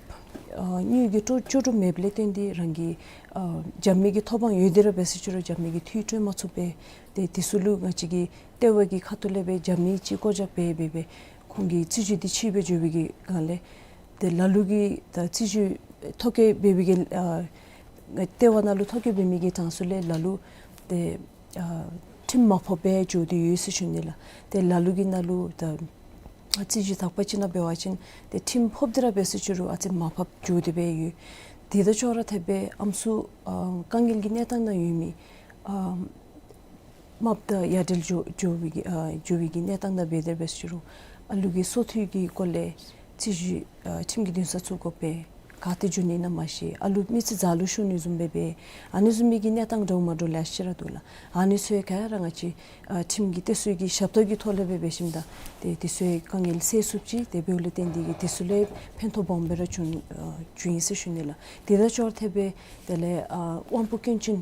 ཨ་དངུལ་གྱི་ལྕོགས་ལྕོགས་གྲུབ་མེདཔ་ལས་བརྟེན་ཏེ་རང་གི་ཨ་རྒྱབ་མི་གི་ཐོབ་དབང་ཡོད་དེ་ར་འབད་ཟེར་ཞུ་རུང་རྒྱབ་མི་གིས་འཐུས་སྤྲོད་མ་ཚུགས་པས། ཏེ་དེ་ཚུ་ལུ་ང་བཅས་ཀྱི་ལྟེ་བ་གི་ཁ་ཐུག་ལས་སྦེ་རྒྱབ་མི་ཅིག་བཀོད་བཞག་འབད་འབད་སྦེ་ཁོང་གི་རྩོད་གཞི་འདི་ཆེ་སྦེ་འགྱོ་བའི་གི་སྒང་ལས་ཏེ་ལ་ལུ་གིས་ད་རྩོད་གཞི་ཐོ་བཀོད་འབད་བའི་གི་ཨ་ལྟེ་བ་ནང་ལུ་ཐོ་བཀོད་འབད་མི་གི་གྲངས་སུ་ལས་ལ་ལུ་ཏེ་ཨ་ཁྲིམས་མ་ཕོགཔ་སྦེ་འགྱོ་སྟེ་ཡོད་ཟེར་ཞུ་ནི་ལགས། ཏེ་ལ་ལུ་གི་ནང་ལུ་ད་རྩོད་གཞི་དག་པ་ཅིག་ནང་འབད་བ་ཅིན་ཏེ་ཁྲིམས་ཕོག་སྟེ་ར་འབད་ཟེར་ཞུ་རུང་ཨ་ཙི་མར་ཕབ་འགྱོ་སྟེ་སྦེ་ཡོད། དེ་དང་ཅོག་ར་འཐདཔ་སྦེ་ཨམ་སྲུ་ཨ་དཀའ་ངལ་གྱི་གནས་སྟངས་ནང་ཡོད་མི་ཨ་རྨགཔ་དང་ཡ་བྲལ་འགྱོ་འགྱོ་བའི་གི་ཨ་འགྱོ་བའི་གི་གནས་སྟངས་ནང་འབད་དེ་འབད་ཟེར་ཞུ་རུང་ཨ་ལུ་གི་སོ་ཐོས་ཀྱི་སྐོར་ལས་རྩོད་གཞི་ཨ་ཁྲིམས་ཀྱི་འདུན་ས་བཙུགས་དགོ་པས། ག་ཏེ་འགྱོ་ནི་ཨིན་ན་མ་ཤེས། ཨ་ལུ་མི་ཚེ་ཛ་ལུ་ཤོར་ནི་བཟུམ་སྦེ་འབད། ཨ་ནི་བཟུམ་མའི་གི་གནས་སྟངས་འདྲཝ་མ་འདྲཝ་ལེ་ཤ་ར་འདུག་ལགས། ཨ་ནི་ཚུ་ཡང་ག་ར་ང་བཅས་ཨ་ཁྲིམས་ཀྱི་སྟེགས་གསོ་གི་ཞབས་ཏོག་གི་ཐོག་ལས་སྦེ་འབད་ཞིནམ་ད་ཏེ་དེ་ཚུ་ཡང་དཀའ་ངལ་སེལ་ཚུགསཔ་ཅིག་ཏེ་འབདཝ་ལས་བརྟེན་ཏེ་གིས་དེ་ཚུ་ལས་ཕན་ཐོགས་སྦོམ་སྦེ་ར་བྱུང་ཨ་བྱུང་ཡི་ཟེར་ཞུ་ནི་ལགས། དེ་དང་ཅོག་ར་འཐདཔ་སྦེ་དེ་ལས་ཨ་དབང་པོ་སྐྱོན་ཅན་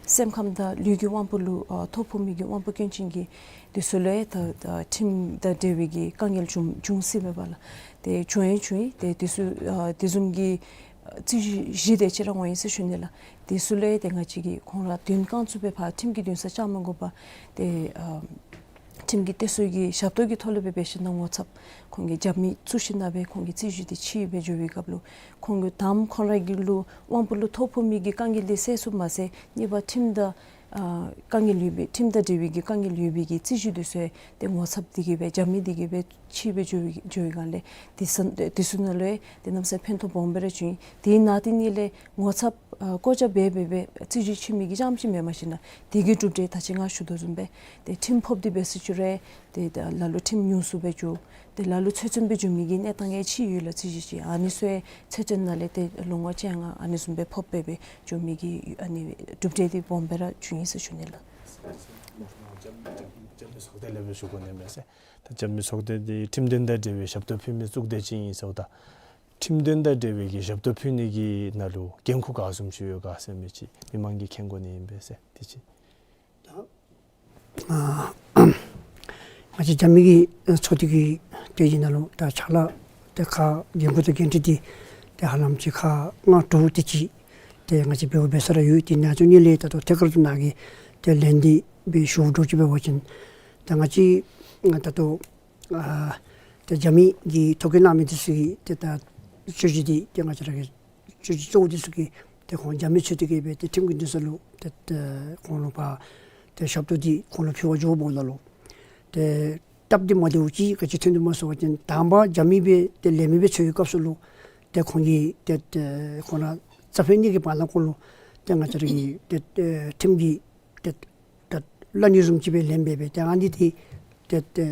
སེམས་ཁམས་དང་ལུས་ཀྱི་དབང་པོ་ལུ་ཨ་ཐོ་ཕོག་མི་གི་དབང་པོ་སྐྱོན་ཅན་གྱི་དེ་ཚུ་ལུ་ཡང་ད་ད་ཁྲིམས་དང་འབྲེལ་བའི་གི་དཀའ་ངལ་བྱུང་བྱུང་སྲིད་པས་པ་ལགས། ཏེ་བྱུང་ཡང་བྱུང་ཡི། ཏེ་དེ་ཚུ་ཨ་དེ་བཟུམ་གྱི་ཨ་རྩོད་གཞི་བཞི་དེ་ཅིག་ར་འོང་ཡི་ཟེར་ཞུ་ནི་ལགས། དེ་ཚུ་ལུ་ཡང་ཏེ་ང་བཅས་ཀྱིས་ཁོང་ར་དོན་བསྐང་ཚུགས་པའི་ཕར་ཁྲིམས་ཀྱི་འདུན་ས་བཅག་མི་དགོ་པར་ཏེ་ཨ་ ཁྲིམས་ཀྱི་སྟེགས་གསོ་གི་ཞབས་ཏོག་གི་ཐོག་ལས་སྦེ་འབད་ཞིནམ་ལས་ངོ་ཚབ་ཁོང་གིས་རྒྱབ་མི་བཙུགས་ཞིནམ་ལས་སྦེ་ཁོང་གི་རྩོད་གཞི་འདི་ཕྱིས་སྦེ་འགྱོ་བའི་སྐབས་ལུ་ཁོང་གིས་དང་པ་ཁོང་ར་གི་ལུ་དབང་པོ་ལུ་ཐོ་ཕོག་མི་གི་དཀའ་ངལ་འདི་སེལ་ཚུགསཔ་མ་ཚད་གཉིས་པ་ཁྲིམས་དང་ཨ་དཀའ་ངལ་ཡོད་པའི་ཁྲིམས་དང་འབྲེལ་བའི་གི་དཀའ་ངལ་ཡོད་པའི་གི་རྩོད་གཞི་འདི་ཚུ་ཏེ་ངོ་ཚབ་འདི་གིས་སྦེ་རྒྱབ་མི་འདི་གིས་སྦེ་ཕྱིས་སྦེ་འགྱོ་བའི་འགྱོ་བའི་སྒང་ལས་དེ་ཚུ་དེ་ཚུ་ནང་ལུ་ཏེ་གནམ་མེད་ས་མེད་ཕན་ཐོགས་སྦོམ་སྦེ་ར་བྱུང་ཡི། དེ་ནང་དེ་ནང་ལས་ངོ་ཚབ་ཨ་བཀོད་རྒྱ་འབད་འབད་སྦེ་རྩོད་གཞི་ཕྱིས་མི་གི་རྐྱངམ་ཅིག་མེན་པར་ཞིནམ་ལས་དེ་གི་གྲུབ་འབྲས་ད་ཅི་ང་ཞུ་དོ་བཟུམ་སྦེ་ཏེ་ཁྲིམས་ཕོགཔ་འདི་འབད་སུ་ཅིག་ར་ཏེ་ད་ལ་ལུ་ཁྲིམས་ཉུང་སུ་སྦེ་འགྱོ། ཏེ་ལ་ལུ་ཚོད་བཙོན་སྦེ་འགྱོ་མི་གི་གནས་སྟངས་ཡང་ཅིག་ཡོད་ལགས། རྩོད་གཞི་ཅིག་ཨ་ནི་ཚུ་ཡང་ཚོད་བཙོན་ནང་ལས་ཏེ་ལོ་ངོ་བཅོ་ལྔ་ཨ་ནི་བཟུམ་སྦེ་ཕོག་སྦེ་སྦེ་འགྱོ་མི་གི་ཨ་ནི་གྲུབ་འབྲས་འདི་སྦོམ་སྦེ་ར་བྱུང་ཡི་ཟེར་ཞུ་ནི་ལགས། རྒྱབ་མི་ཚོགས་སྡེ་ལས་སྦེ་ཞུ་དགོ་ནི་མས་ཟེར། ད་རྒྱབ་མི་ཚོགས་སྡེ་འདི་ཁྲིམས་དོན་དང་འབྲེལ་བའི་ཞབས་ཏོག་ཕུལ་མི་ཚོགས་སྡེ་ཅིག་ཨིན་ཟེརཝ་ད། ཁྲིམས་དོན་དང་འབྲེལ་བའི་གི་ཞབས་ཏོག་ཕུལ་ནི་གི་ནང་ལུ་འགན་ཁུར་ག་བཟུམ་ཅིག་ཡོད་ག་ཟེར་མི་ཅིག་མི་མང་གིས་མཁྱེན་དགོ་ནི་ཨིན་པས་ཟེར། དེ་ཅིག། ད་ཨ་ང་བཅས་རྒྱབ་མི་གི་ཚོགས་སྡེ་གི་ཏེ་ཨ་ནི་ནང་ལུ་ད་ཕྱག་ལཱ་ཏེ་ཁག་འགན་ཁུར་དང་འགན་འཁྲི་འདི་ཏེ་ཧ་ལམ་ཅིག་ཁག་ལྔ་དྲུག་དེ་ཅིག་ཏེ་ང་བཅས་འབདཝ་འབད་ས་ར་ཡོད། དེ་ནང་ཚུ་ནང་ལས་ད་ལྟོ་ཐད་ཀར་དུ་ནཱ་གིས་ཏེ་ལན་འདི་སྦེ་ཞུ་དོ་ཅིག་འབད་བ་ཅིན་ད་ང་བཅས་ད་ལྟོ་ཨ་ཏེ་རྒྱབ་མི་གི་ཐོ་བཀོད་གནང་མི་འདི་ཚུ་གིས་ཏེ་ད་རྩོད་གཞི་འདི་ཏེ་ང་བཅས་ར་གི་རྩོད་གཞི་གཙོ་བོ་འདི་ཚུ་གིས་ཏེ་ཁོང་རྒྱབ་མི་ཚུ་དེ་གིས་སྦེ་ཏེ་ཁྲིམས་ཀྱི་འདུན་ས་ལུ་ཏེ་ཏེ་ཁོང་ལུ་ཕར་ཏེ་ཞབས་ཏོག་འདི་ཁོང་ལུ་ཕུལ་བར་འགྱོཝ་ད་ལུ་ཏེ་སྟབས་བདེ་མ་བདེཝ་ཅིག་ག་ཅི་ཐོན་འདུག་སྨོ་ཟེར་བ་ཅིན་དང་པ་རྒྱབ་མི་སྦེ་ཏེ་ལས་མི་སྦེ་འཚོལ་བའི་སྐབས་སུ་ལུ་ཏེ་ཁོང་གིས་ཏེ་ཏེ་ཁོང་ར་རྩ་ཕན་གཉིས་ཀྱི་བར་ན་ཁོང་ལུ་ཏེ་ང་བཅས་ར་གི་ཏེ་ཏེ་ཁྲིམས་ཀྱི་ཏེ་ད་གླ་སྙན་བཟུམ་ཅིག་སྦེ་ལེན་སྦེ་སྦེ་ཏེ་ཨ་ནི་འདི་ཏེ་ཏེ་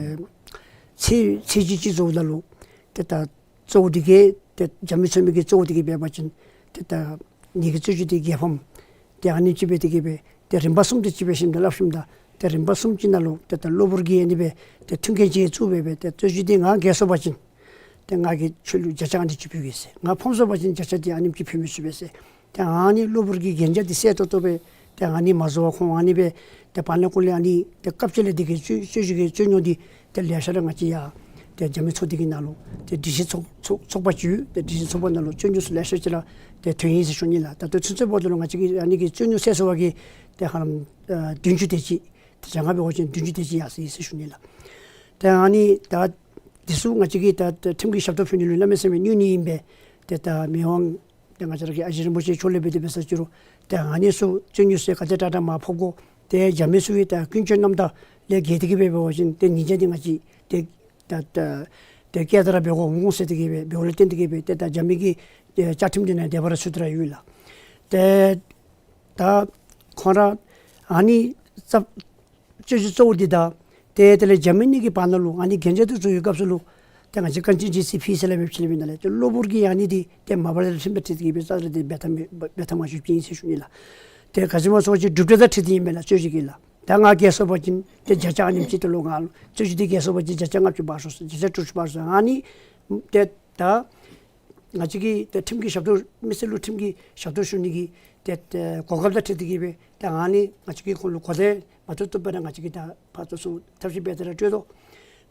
ཚེ་ཚེ་གཅིག་གཅིག་རྫོགསཔ་ད་ལུ་ཏེ་ད་གཙོ་བོ་འདི་གིས་ཏེ་རྒྱབ་མི་འཚོལ་མི་གི་གཙོ་བོ་འདི་གིས་འབད་བ་ཅིན་ཏེ་ད་ངེ་གི་རྩོད་གཞི་འདི་རྒྱལ་ཕམ་ཏེ་ཨ་ནེམ་ཅིག་སྦེ་དེ་གིས་སྦེ་ཏེ་རིམ་པ་གསུམ་དེ་ཅིག་སྦེ་ཞིནམ་ད་སླབ་ཞིནམ་ད་ཏེ་རིམ་པ་གསུམ་ཅིག་ནང་ལུ་ཏེ་ད་གློ་བུར་གྱི་ཨ་ནི་སྦེ་ཏེ་མཐུན་རྐྱེན་ཅིག་བཙུགས་སྦེ་སྦེ་ཏེ་རྩོད་གཞི་འདི་ང་རྒྱལ་སོང་པ་ཅིན་ཏེ་ང་གིས་ཁྱོད་ལུ་བརྒྱ་ཆ་ཨ་ནེམ་ཅིག་ཕུལ་གེ་ཟེར། ང་ཕམ་སོང་པ་ཅིན་བརྒྱ་ཆ་འདི་ཨ་ནེམ་ཅིག་ཕུལ་མི་ཚུགས་པས་ཟེར། ཏེ་ཨ་ནི་གློ་བུར་གྱི་གན་རྒྱ་འདི་གསལ་ཏོག་ཏོ་སྦེ་ཏེ་ཨ་ནི་མ་བཟོ་བར་ཁོང་ཨ་ནི་སྦེ་ཏེ་བར་ན་ཁོང་ལས་ཨ་ནི་ཏེ་སྐབས་ཅིག་ལས་འདི་གི་རྩོད་རྩོད་གཞི་གི་རྩོད་རྙོག་འདི་ཏེ་ལེ་ཤ་ར་ང་བཅས་ཡར་ཏེ་རྒྱབ་མི་ཚོགས་སྡེ་གི་ནང་ལུ་ཏེ་སྒྲིག་གཞི་ཚོགས་ཚོགས་ཚོགས་པ་ཅིག་ཡོད། ཏེ་སྒྲིག་གཞི་ཚོགས་པ་ནང་ལུ་རྩོད་རྙོག་ཚུ་ལེ་ཤ་ཅིག་ར་ཏེ་ཐོན་ཡི་ཟེར་ཞུ་ནི་ལགས། ད་ལྟོ་ཚུན་ཚོད་འབདཝ་ད་ལུ་ང་བཅས་ཀྱི་ཨ་ནི་གི་རྩོད་རྙོག་སེལ་སོང་བ་གིས་ཏེ་ཧ་ལམ་ཨ་བདུན་ཅུ་དེ་ཅིག་ཏེ་བཅོ་ལྔ་འབད་བ་ཅིན་བདུན་ཅུ་དེ་ཅིག་ཡར་སོང་ཡི་ཟེར་ཞུ་ནི་ལགས། ཏེ་ཨ་ནི་ད་འདི་ཚུ་ང་བཅས་ཀྱིས་ད་ད་ཁྲིམས་ཀྱི་ཞབས་ཏོག་ཕུལ་ནི་ལུ་གནམ་མེད་ས་མེད་གནོད་ནི་ཨིན་པས། ཏེ་ད་མི་དབང་ཏེ་ང་བཅས་ར་གི་ཨ་ཞེ་རིན་པོ་ཆེ་མཆོག་ལས་འབད་དེ་འབད་ས་ཅིག་རུང་ཏེ་ཨ་ནི་ཚུ་རྩོད་རྙོག་ཚུ་ག་དེ་དྲག་དྲག་མར་ཕབ་དགོ། ཏེ་རྒྱབ་མི་ཚུ་གིས་ད་ཀུན་སྤྱོད་རྣམ་དག་ལས་འགལ་ཏེ་གིས་འབད་འབད་བ་ཅིན་ཏེ་ཉེས་ཆད་འདི་ང་བཅས་ཏེ་ད་ད་ཏེ་བཀལ་ཏེ་ར་འབད་དགོ་འོང་ཟེར་ཏེ་གིས་འབད་འབདཝ་ལས་བརྟེན་ཏེ་གིས་འབད་ཏེ་ད་རྒྱབ་མི་གི་ཏེ་བཅའ་ཁྲིམས་འདི་ནང་འདི་སྦེ་ར་ཚུད་དེ་ར་ཡོད་ལགས། ཏེ་ད་ཁོང་ར་ཨ་ནི་རྩ་རྩོད་གཞི་གཙོ་བོ་འདི་དང་ཏེ་དེ་ལས་རྒྱབ་མི་གཉིས་ཀྱི་བར་ན་ལུ་ཨ་ནི་གན་རྒྱ་འདི་བཙུགས་པའི་སྐབས་སུ་ལུ་ཏེ་ང་བཅས་གངས་ཅན་ཇི་སི་ཕི་ཟེར་སླབ་མི་ཅིག་ལས་འབད་ནི་ལས་ཏེ་གློ་བུར་གྱི་ཨ་ནི་འདི་ཏེ་མ་པ་ལས་ར་ཁྲིམས་དང་འཁྲིལ་ཏེ་གིས་འབད་རྩ་ར་འདི་འབད་ཐངས་མེད་འབད་ཐངས་མ་བྱུང་ཅི་ཨིན་ཟེར་ཞུ་ནི་ལགས། ཏེ་ག་ཅི་སྨོ་ཟེར་བ་ཅིན་གྲུབ་འབྲས་དང་འཁྲིལ་ཏེ་ཨིན་མས་ལགས་རྩོད་གཞི་གི་ལགས། ད་ང་རྒྱལ་སོང་པ་ཅིན་ཏེ་བརྒྱ་ཆ་ཨ་ནེམ་ཅིག་ཏེ་ལོག་ང་ལུ་རྩོད་གཞི་འདི་རྒྱལ་སོང་པ་ཅིན་བརྒྱ་ཆ་ལྔ་བཅུ་འབག་ཤོག་ཟེར་བརྒྱ་ཆ་དྲུག་ཅུ་འབག་ཤོག་ཟེར་ཨ་ནི་ཏེ་ད་ང་བཅས་ཀྱིས་ཏེ་ཁྲིམས་ཀྱི་ཞབས་ཏོག་མི་སེར་ལུ་ཁྲིམས་ཀྱི་ཞབས་ཏོག་ཞུ་ནི་གི་ཏེ་ཏེ་གོ་སྐབས་དང་འཁྲིལ་ཏེ་གིས་འབད་ཏེ་ཨ་ནི་ང་བཅས་ཀྱིས་ཁོང་ལུ་གོ་བརྡ་མ་བཏུབ་བཏུབ་སྦེ་ར་ང་བཅས་ཀྱིས་ད་ཕར་ཚུར་ཐབས་ཤེས་འབད་དེ་ར་སྤྲོད་དོ།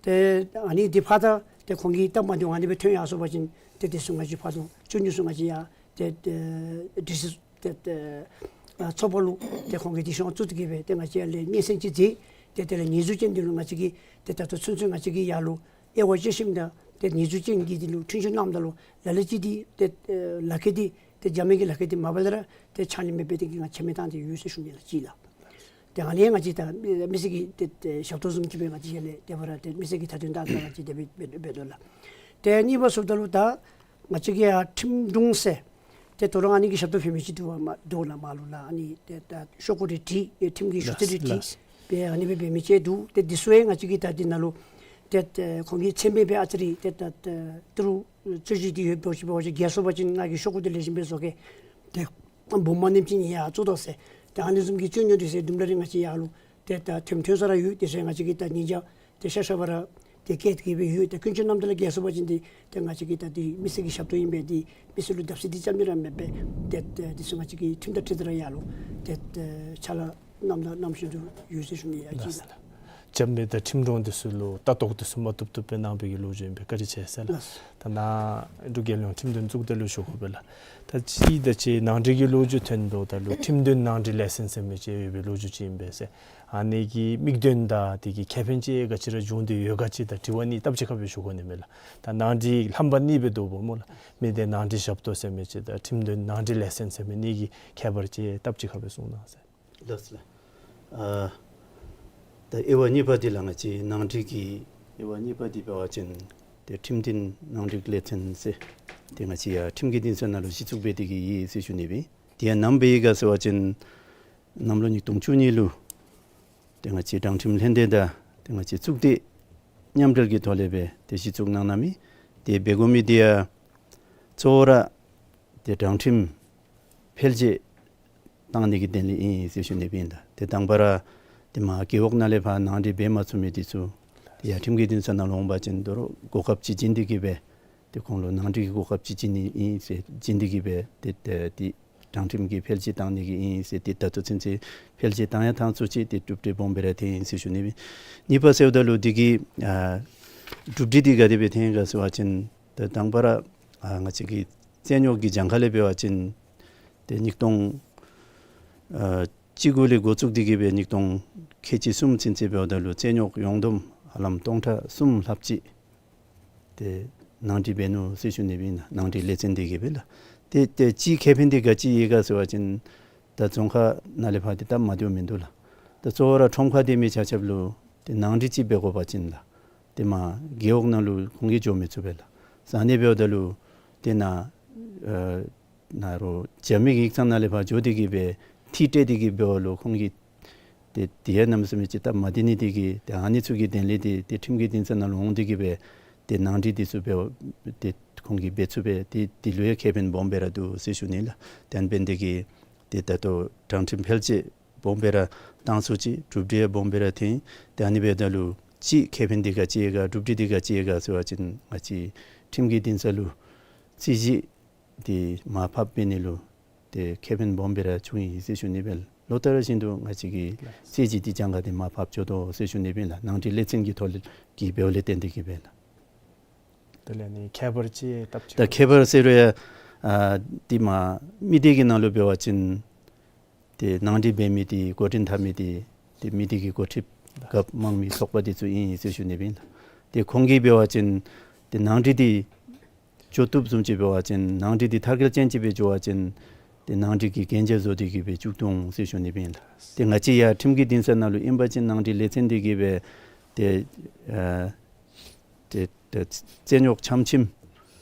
ཏེ་ཨ་ནི་འདི་ཕར་ད་ཏེ་ཁོང་གིས་སྟབས་མ་བདེཝ་ཨ་ནི་སྦེ་ཐོན་ཡར་སོང་པ་ཅིན་ཏེ་དེ་ཚུ་ང་བཅས་ཕར་ད་རྩོད་རྙོག་ཚུ་ང་བཅས་ཡར་ཏེ་ཏེ་སྒྲིག་སྲིད་ཏེ་ཏེ་ཨ་ཚོགས་པ་ལུ་ཏེ་ཁོང་གིས་དེ་ཤོང་བཙུགས་ཏེ་གིས་འབད་ཏེ་ང་བཅས་ལས་སྙན་སེང་ཅིག་མཛད། ཏེ་དེ་ལས་ཉེས་འཛུགས་ཅན་འདི་ལུ་ང་བཅས་ཀྱིས་ཏེ་ད་ལྟོ་ཚུན་ཚོད་ང་བཅས་ཀྱིས་ཡར་ལུ་དབྱེ་བ་དཔྱད་ཞིནམ་ད་ཏེ་ཉེས་འཛུགས་ཅན་གྱི་འདི་ལུ་འཁྲུན་ཆོད་གནངམ་ད་ལུ་ལ་ལུ་ཅིག་འདི་ཏེ་ཨེ་ལག་ཁྱེར་འདི་ཏེ་རྒྱབ་མི་གི་ལག་ཁྱེར་འདི་མ་པ་ལས་ར་ཏེ་ཕྱག་ལེན་མེད་པའི་སྟེང་གིས་ང་ཁྱབ་མེད་བཏང་སྟེ་ཡོད་ཟེར་ཞུ་ནི་ལགས་གཅིག་ལགས། ཏེ་ཨ་ནི་ང་བཅས་ད་མི་སེར་གྱི་ཏེ་ཏེ་ཞབས་ཏོག་བཟུམ་ཅིག་སྦེ་ང་བཅས་ཀྱིས་ལས་དེ་སྦེ་ར་ཏེ་མི་སེར་གྱི་མཐའ་དོན་དང་ང་བཅས་དེ་སྦེ་འབད་འབད་དོ་ལགས། ཏེ་གཉིས་པ་ཟེརཝ་ད་ལུ་ད་ང་བཅས་ཀྱི་ཡར་ཁྲིམས་དྲུང་ཟེར་ཏེ་ད་རུང་ཨ་ནི་གི་ཞབས་ཏོག་ཕུལ་མི་ཅིག་འདུག་པ་མ་འདུག་ལགས་མ་ལུ་ལགས། ཨ་ནི་ཏེ་ད་ཤོག་གུ་རེ་བྲིས་ཏེ་ཁྲིམས་ཀྱི་ཞུ་ཚིག་རེ་བྲིས་ལགས། སྦེ་ཨ་ནི་སྦེ་འབད་མི་ཅིག་འདུག། ཏེ་འདི་ཚུ་ཡང་ང་བཅས་ཀྱིས་ད་འདི་ནང་ལུ་ཏེ་ཏེ་ཁོང་གིས་ཚད་མེད་སྦེ་ཨ་ཙི་རེ་ཏེ་ད་ད་ཏི་རུ་རྩོད་གཞི་འདི་ཡོདཔ་འདྲཝ་ཅིག་འབད་བ་ཅིན་རྒྱལ་སོང་པ་ཅིན་ང་གིས་ཤོག་གུ་འདི་ལེགས་ཤོམ་སྦེ་བཟོ་གེ། ཏེ་འབུམ་མ་ནེམ་ཅིག་ཡར་བཙུགས་དོ་ཟེར། ཏེ་ཨ་ནི་བཟུམ་གྱི་རྩོད་རྙོག་འདི་ཚུ་དུམ་གྲ་རེ་ང་བཅས་ཡར་ལུ་ཏེ་ད་ཐོན་ཐོན་ས་ར་ཡོད། དེ་ཚུ་ང་བཅས་ཀྱིས་ད་ཉིན་ཞག་ཏེ་ཤ་ཤ་བར་ཏེ་བཀལ་ཏེ་གིས་འབད་ཡོད། ཏེ་ཀུན་སྤྱོད་རྣམ་དག་ལས་འགལ་སོང་པ་ཅིན་ཏེ་ཏེ་ང་བཅས་ཀྱིས་ད་འདི་མི་སེར་གྱི་ཞབས་ཏོག་ཨིན་པས། འདི་མི་སེར་ལུ་བརྡབ་གསིག་འདི་རྐྱངམ་གཉིས་ར་མེན་པས། ཏེ་ཏེ་འདི་ཚུ་ང་བཅས་ཀྱིས་ཁྲིམས་དང་འཁྲིལ་ཏེ་ར་ཡར་ལུ་ཏེ་ཏེ་ཕྱག་ལཱ་གནངམ་ད་གནང་བཞིན་དུ་ཡོད་ཟེར་ཞུ་ནི་ཡང་ཅིག་ལགས། རྒྱབ་མི་དང་ཁྲིམས་དྲུང་འདི་ཚུ་ལུ་ལྟ་རྟོག་འདི་ཚུ་མ་བཏུབ་བཏུབ་སྦེ་གནང་བའི་གི་ལོ་རྒྱུས་ཨིན་པས། བཀའ་དྲིན་ཆེ་ཟེར་ལགས། ལགས། ད་ནཱ་འབྲུག་རྒྱལ་ཡོངས་ཁྲིམས་དོན་གཙུག་སྡེ་ལུ་ཞུ་དགོ་པས་ལགས། ད་ཅི་ད་ཅི་ནང་འགྲིག་གི་ལོ་རྒྱུས་ཐོན་དོ་ད་ལུ་ཁྲིམས་དོན་ནང་འགྲིག་ལས་ཚན་ཟེར་མི་ཅིག་ཡོད་པའི་ལོ་རྒྱུས་ཅིག་ཨིན་པས་ཟེར། ཨ་ནི་གི་དམིགས་དོན་དང་དེ་གི་ཁེ་ཕན་ཅིག་ག་ཅི་ར་བྱུང་སྟེ་ཡོད་ག་ཅིག་ད་དྲི་བ་གཉིས་སྟབས་གཅིག་ཁར་སྦེ་ཞུ་དགོ་ནི་མས་ལགས། ད་ནང་འགྲིག་ལྷམ་པ་གཉིས་སྦེ་འདུག་པ་སྨོ་ལགས། མི་སྡེ་ནང་འགྲིག་ཞབས་ཏོག་ཟེར་མི་ཅིག་དང་ཁྲིམས་དོན་ནང་འགྲིག་ལས་ཚན་ཟེར་མི་གཉིས་ཀྱི་ཁྱད་པར་ཅིག་སྟབས་གཅིག་ཁར་སྦེ་གསུང་གནང་ཟེར། ལགས་སོ་ལགས། ཨ་ད་དབྱེ་བ་གཉིས་པ་འདི་ལགས། ང་བཅས་ནང་འགྲིག་གི་དབྱེ་བ་གཉིས་པ་འདི་འབད་བ་ཅིན་ཏེ་ཁྲིམས་དོན་ནང་འགྲིག་ལས་ཚན་ཟེར་ཏེ་ང་བཅས་ཡར་ཁྲིམས་ཀྱི་འདུན་ས་ནང་ལུ་གཞི་བཙུགས་འབད་དེ་གི་ཡོད་ཟེར་ཞུ་ནི་སྦེ། དེ་ཡང་ནམ་འབད་ཡི་ག་ཟེར་བ་ཅིན་གནམ་ལོ་ཉིས་སྟོང་བཅུ་གཉིས་ལུ་ཏེ་ང་བཅས་དྲང་ཁྲིམས་ལྷན་སྡེ་དང་ཏེ་ང་བཅས་གཙུག་སྡེ་མཉམ་འབྲེལ་གྱི་ཐོག་ལས་སྦེ་ཏེ་གཞི་བཙུགས་གནང་གནང་མི་དེ་འབད་དགོ་མི་འདི་ཡང་གཙོ་བོ་ར་ཏེ་དྲང་ཁྲིམས་འཕེལ་རྒྱས་བཏང་ནི་གི་དོན་ལས་ཨིན་ཟེར་ཞུ་ནི་སྦེ་ཨིན་ལགས། ཏེ་དང་པ་ར་ཏེ་མར་རྒེད་འོག་ནང་ལས་ཕར་ནང་འགྲིག་འབད་མ་ཚུགས་མི་འདི་ཚུ་ཏེ་ཡར་ཁྲིམས་ཀྱི་འདུན་ས་ནང་ལུ་འོང་པ་ཅིན་དོ་རུང་གོ་སྐབས་ཅིག་བྱིན་ཏེ་གི་སྦེ་ཏེ་ཁོང་ལུ་ནང་འགྲིག་གི་གོ་སྐབས་ཅིག་བྱིན་ནི་ཨིན་ཟེར་བྱིན་ཏེ་གི་སྦེ་ཏེ་ཏེ་ཏེ་དྲང་ཁྲིམས་ཀྱི་འཕེལ་རྒྱས་བཏང་ནི་གི་ཨིན་ཟེར། ཏེ་ད་ལྟོ་ཚུན་ཚོད་འཕེལ་རྒྱས་བཏང་ཡང་བཏང་ཚུགས་ཅི། ཏེ་གྲུབ་འབྲས་སྦོམ་སྦེ་ར་ཐོན་ཡི་ཟེར་ཞུ་ནི་སྦེ། གཉིས་པ་ཟེརཝ་ད་ལུ་འདི་གི་ཨ་གྲུབ་འབྲས་འདི་ག་དེ་སྦེ་ཐོན་ཡི་ག་ཟེར་བ་ཅིན་ད་དང་པ་ར་ཨ་ང་བཅས་ཀྱི་རྩོད་རྙོགས་ཀྱི་གྱངས་ཁ་ལས་འབད་བ་ཅིན་ཏེ་ཉིས་སྟོང་ཨ་བཅུ་དགུ་ལས་འགོ་བཙུགས་ཏེ་གི་སྦེ་ཉིས་སྟོང་ཁལ་གཅིག་གསུམ་ཚུན་ཚོད་འབདཝ་ད་ལུ་རྩོད་རྙོགས་ཡོངས་བསྡོམས་ཧ་ལམ་སྟོང་ཕྲག་གསུམ་ལྷགཔ་ཅིག་ཏེ་ནང་འགྲིག་འབད་ནུག་ཟེར་ཞུ་ནི་སྦེ་ཨིན་ལགས། ནང་འགྲིག་ལས་ཚན་འདི་གིས་སྦེ་ལགས། ཏེ་ཏེ་གཅིག་ཁེ་ཕན་འདི་ག་ཅི་ཡོད་ག་ཟེར་བ་ཅིན་ད་རྫོང་ཁག་ནང་ལས་ཕར་ཏེ་སྟབས་མ་བདེཝ་མིན་འདུག་ལགས། ད་གཙོ་བོ་ར་ཁྲོམ་ཁར་སྡོད་མི་ཆ་ཁྱབ་ལུ་ཏེ་ནང་འགྲིག་ཅིག་འབད་དགོ་པ་ཅིན་ལགས། ཏེ་མར་རྒེད་འོག་ནང་ལུ་ཁོང་གིས་འགྱོ་མི་ཚུགས་པས་ལགས། ཟ་ནི་འབདཝ་ད་ལུ་ཏེ་ནཱ་ཨ་ནཱ་རོགས་རྒྱབ་མི་གི་ཡིག་ཚང་ནང་ལས་ཕར་འགྱོ་སྟེ་གི་སྦེ་འཐུས་སྤྲོད་དེ་གི་འབདཝ་ལུ་ཁོང་གིས་ཏེ་དེ་ཡང་གནམ་མེད་ས་མེད་ཅིག་སྟབས་མ་བདེ་ནི་འདི་གིས་ཏེ་ཨ་ནི་ཚུ་གི་དོན་ལས་ཏེ་ཏེ་ཁྲིམས་ཀྱི་འདུན་ས་ནང་ལུ་འོང་སྟེ་གི་སྦེ་ཏེ་ནང་འགྲིག་འདི་ཚུ་འབད་ཏེ་ཁོང་གིས་འབད་ཚུགས་པས། ཏེ་འདི་ལུ་ཡང་ཁེ་ཕན་སྦོམ་སྦེ་ར་འདུག་ཟེར་ཞུ་ནི་ལགས། ཏེ་ཨ་ནི་འབད་ནི་འདི་གིས་ཏེ་ད་ལྟོ་དྲང་ཁྲིམས་འཕེལ་རྒྱས་སྦོམ་སྦེ་ར་བཏང་ཚུགས་ཅི། གྲུབ་འབྲས་སྦོམ་སྦེ་ར་ཐོན། ཏེ་ཨ་ནི་འབདཝ་ད་ལུ་གཅིག་ཁེ་ཕན་འདི་ག་ཅི་ཡོད་ག་གྲུབ་འབྲས་འདི་ག་ཅི་ཡོད་ག་ཟེར་བ་ཅིན་ང་བཅས་ཁྲིམས་ཀྱི་འདུན་ས་ལུ་རྩོད་གཞི་འདི་མར་ཕབ་འབད་ནི་ལུ་ཏེ་ཁེ་ཕན་སྦོམ་སྦེ་ར་བྱུང་ཡི་ཟེར་ཞུ་ནི་སྦེ། ལོ་ལྟར་བཞིན་དུ་ང་བཅས་ཀྱི་རྩོད་གཞི་འདི་གྱངས་ཁ་འདི་མར་ཕབ་འགྱོ་དོ་ཟེར་ཞུ་ནི་སྦེ་ལགས། ནང་འགྲིག་ལས་ཚན་གྱི་ཐོག་ལས་ཀྱི་འབདཝ་ལས་བརྟེན་ཏེ་གི་སྦེ་ལགས། དེ་ལས་ཨ་ནི་ཁྱད་པར་ཅིག་སྟབས་ཅིག་ད་ཁྱད་པར་ཟེར་རུང་ཡང་ཨ་འདི་མར་མི་སྡེ་གི་ནང་ལུ་འབད་བ་ཅིན་ཏེ་ནང་འགྲིག་འབད་མི་འདི་འགོ་འདྲེན་འཐབ་མི་འདི་ཏེ་མི་སྡེ་གི་འགོ་ཁྲིདཔ་རྒཔོ་དམངས་མི་ཚོགས་པ་འདི་ཚུ་ཨིན་ཟེར་ཞུ་ནི་སྦེ་ལགས། ཏེ་ཁོང་གིས་འབད་བ་ཅིན་ཏེ་ནང་འགྲིག་འདི་འགྱོ་བཏུབ་བཟུམ་ཅིག་འབད་བ་ཅིན་ནང་འགྲིག་འདི་མཐར་འཁྱོལ་ཅན་ཅིག་སྦེ་འགྱོ་བ་ཅིན་ཏེ་ནང་འགྲིག་གི་གན་རྒྱ་བཟོ་སྟེ་གི་སྦེ་བཙུགས་དོ་འོང་ཟེར་ཞུ་ནི་སྦེ་ལགས། ཏེ་ང་བཅས་ཡར་ཁྲིམས་ཀྱི་འདུན་ས་ནང་ལུ་ཨིན་པ་ཅིན་ནང་འགྲིག་ལས་ཚན་འདི་གིས་སྦེ་ཏེ་ཨ་ཏེ་ཏེ་རྩོད་རྙོགས་ཆམ་ཆིམ་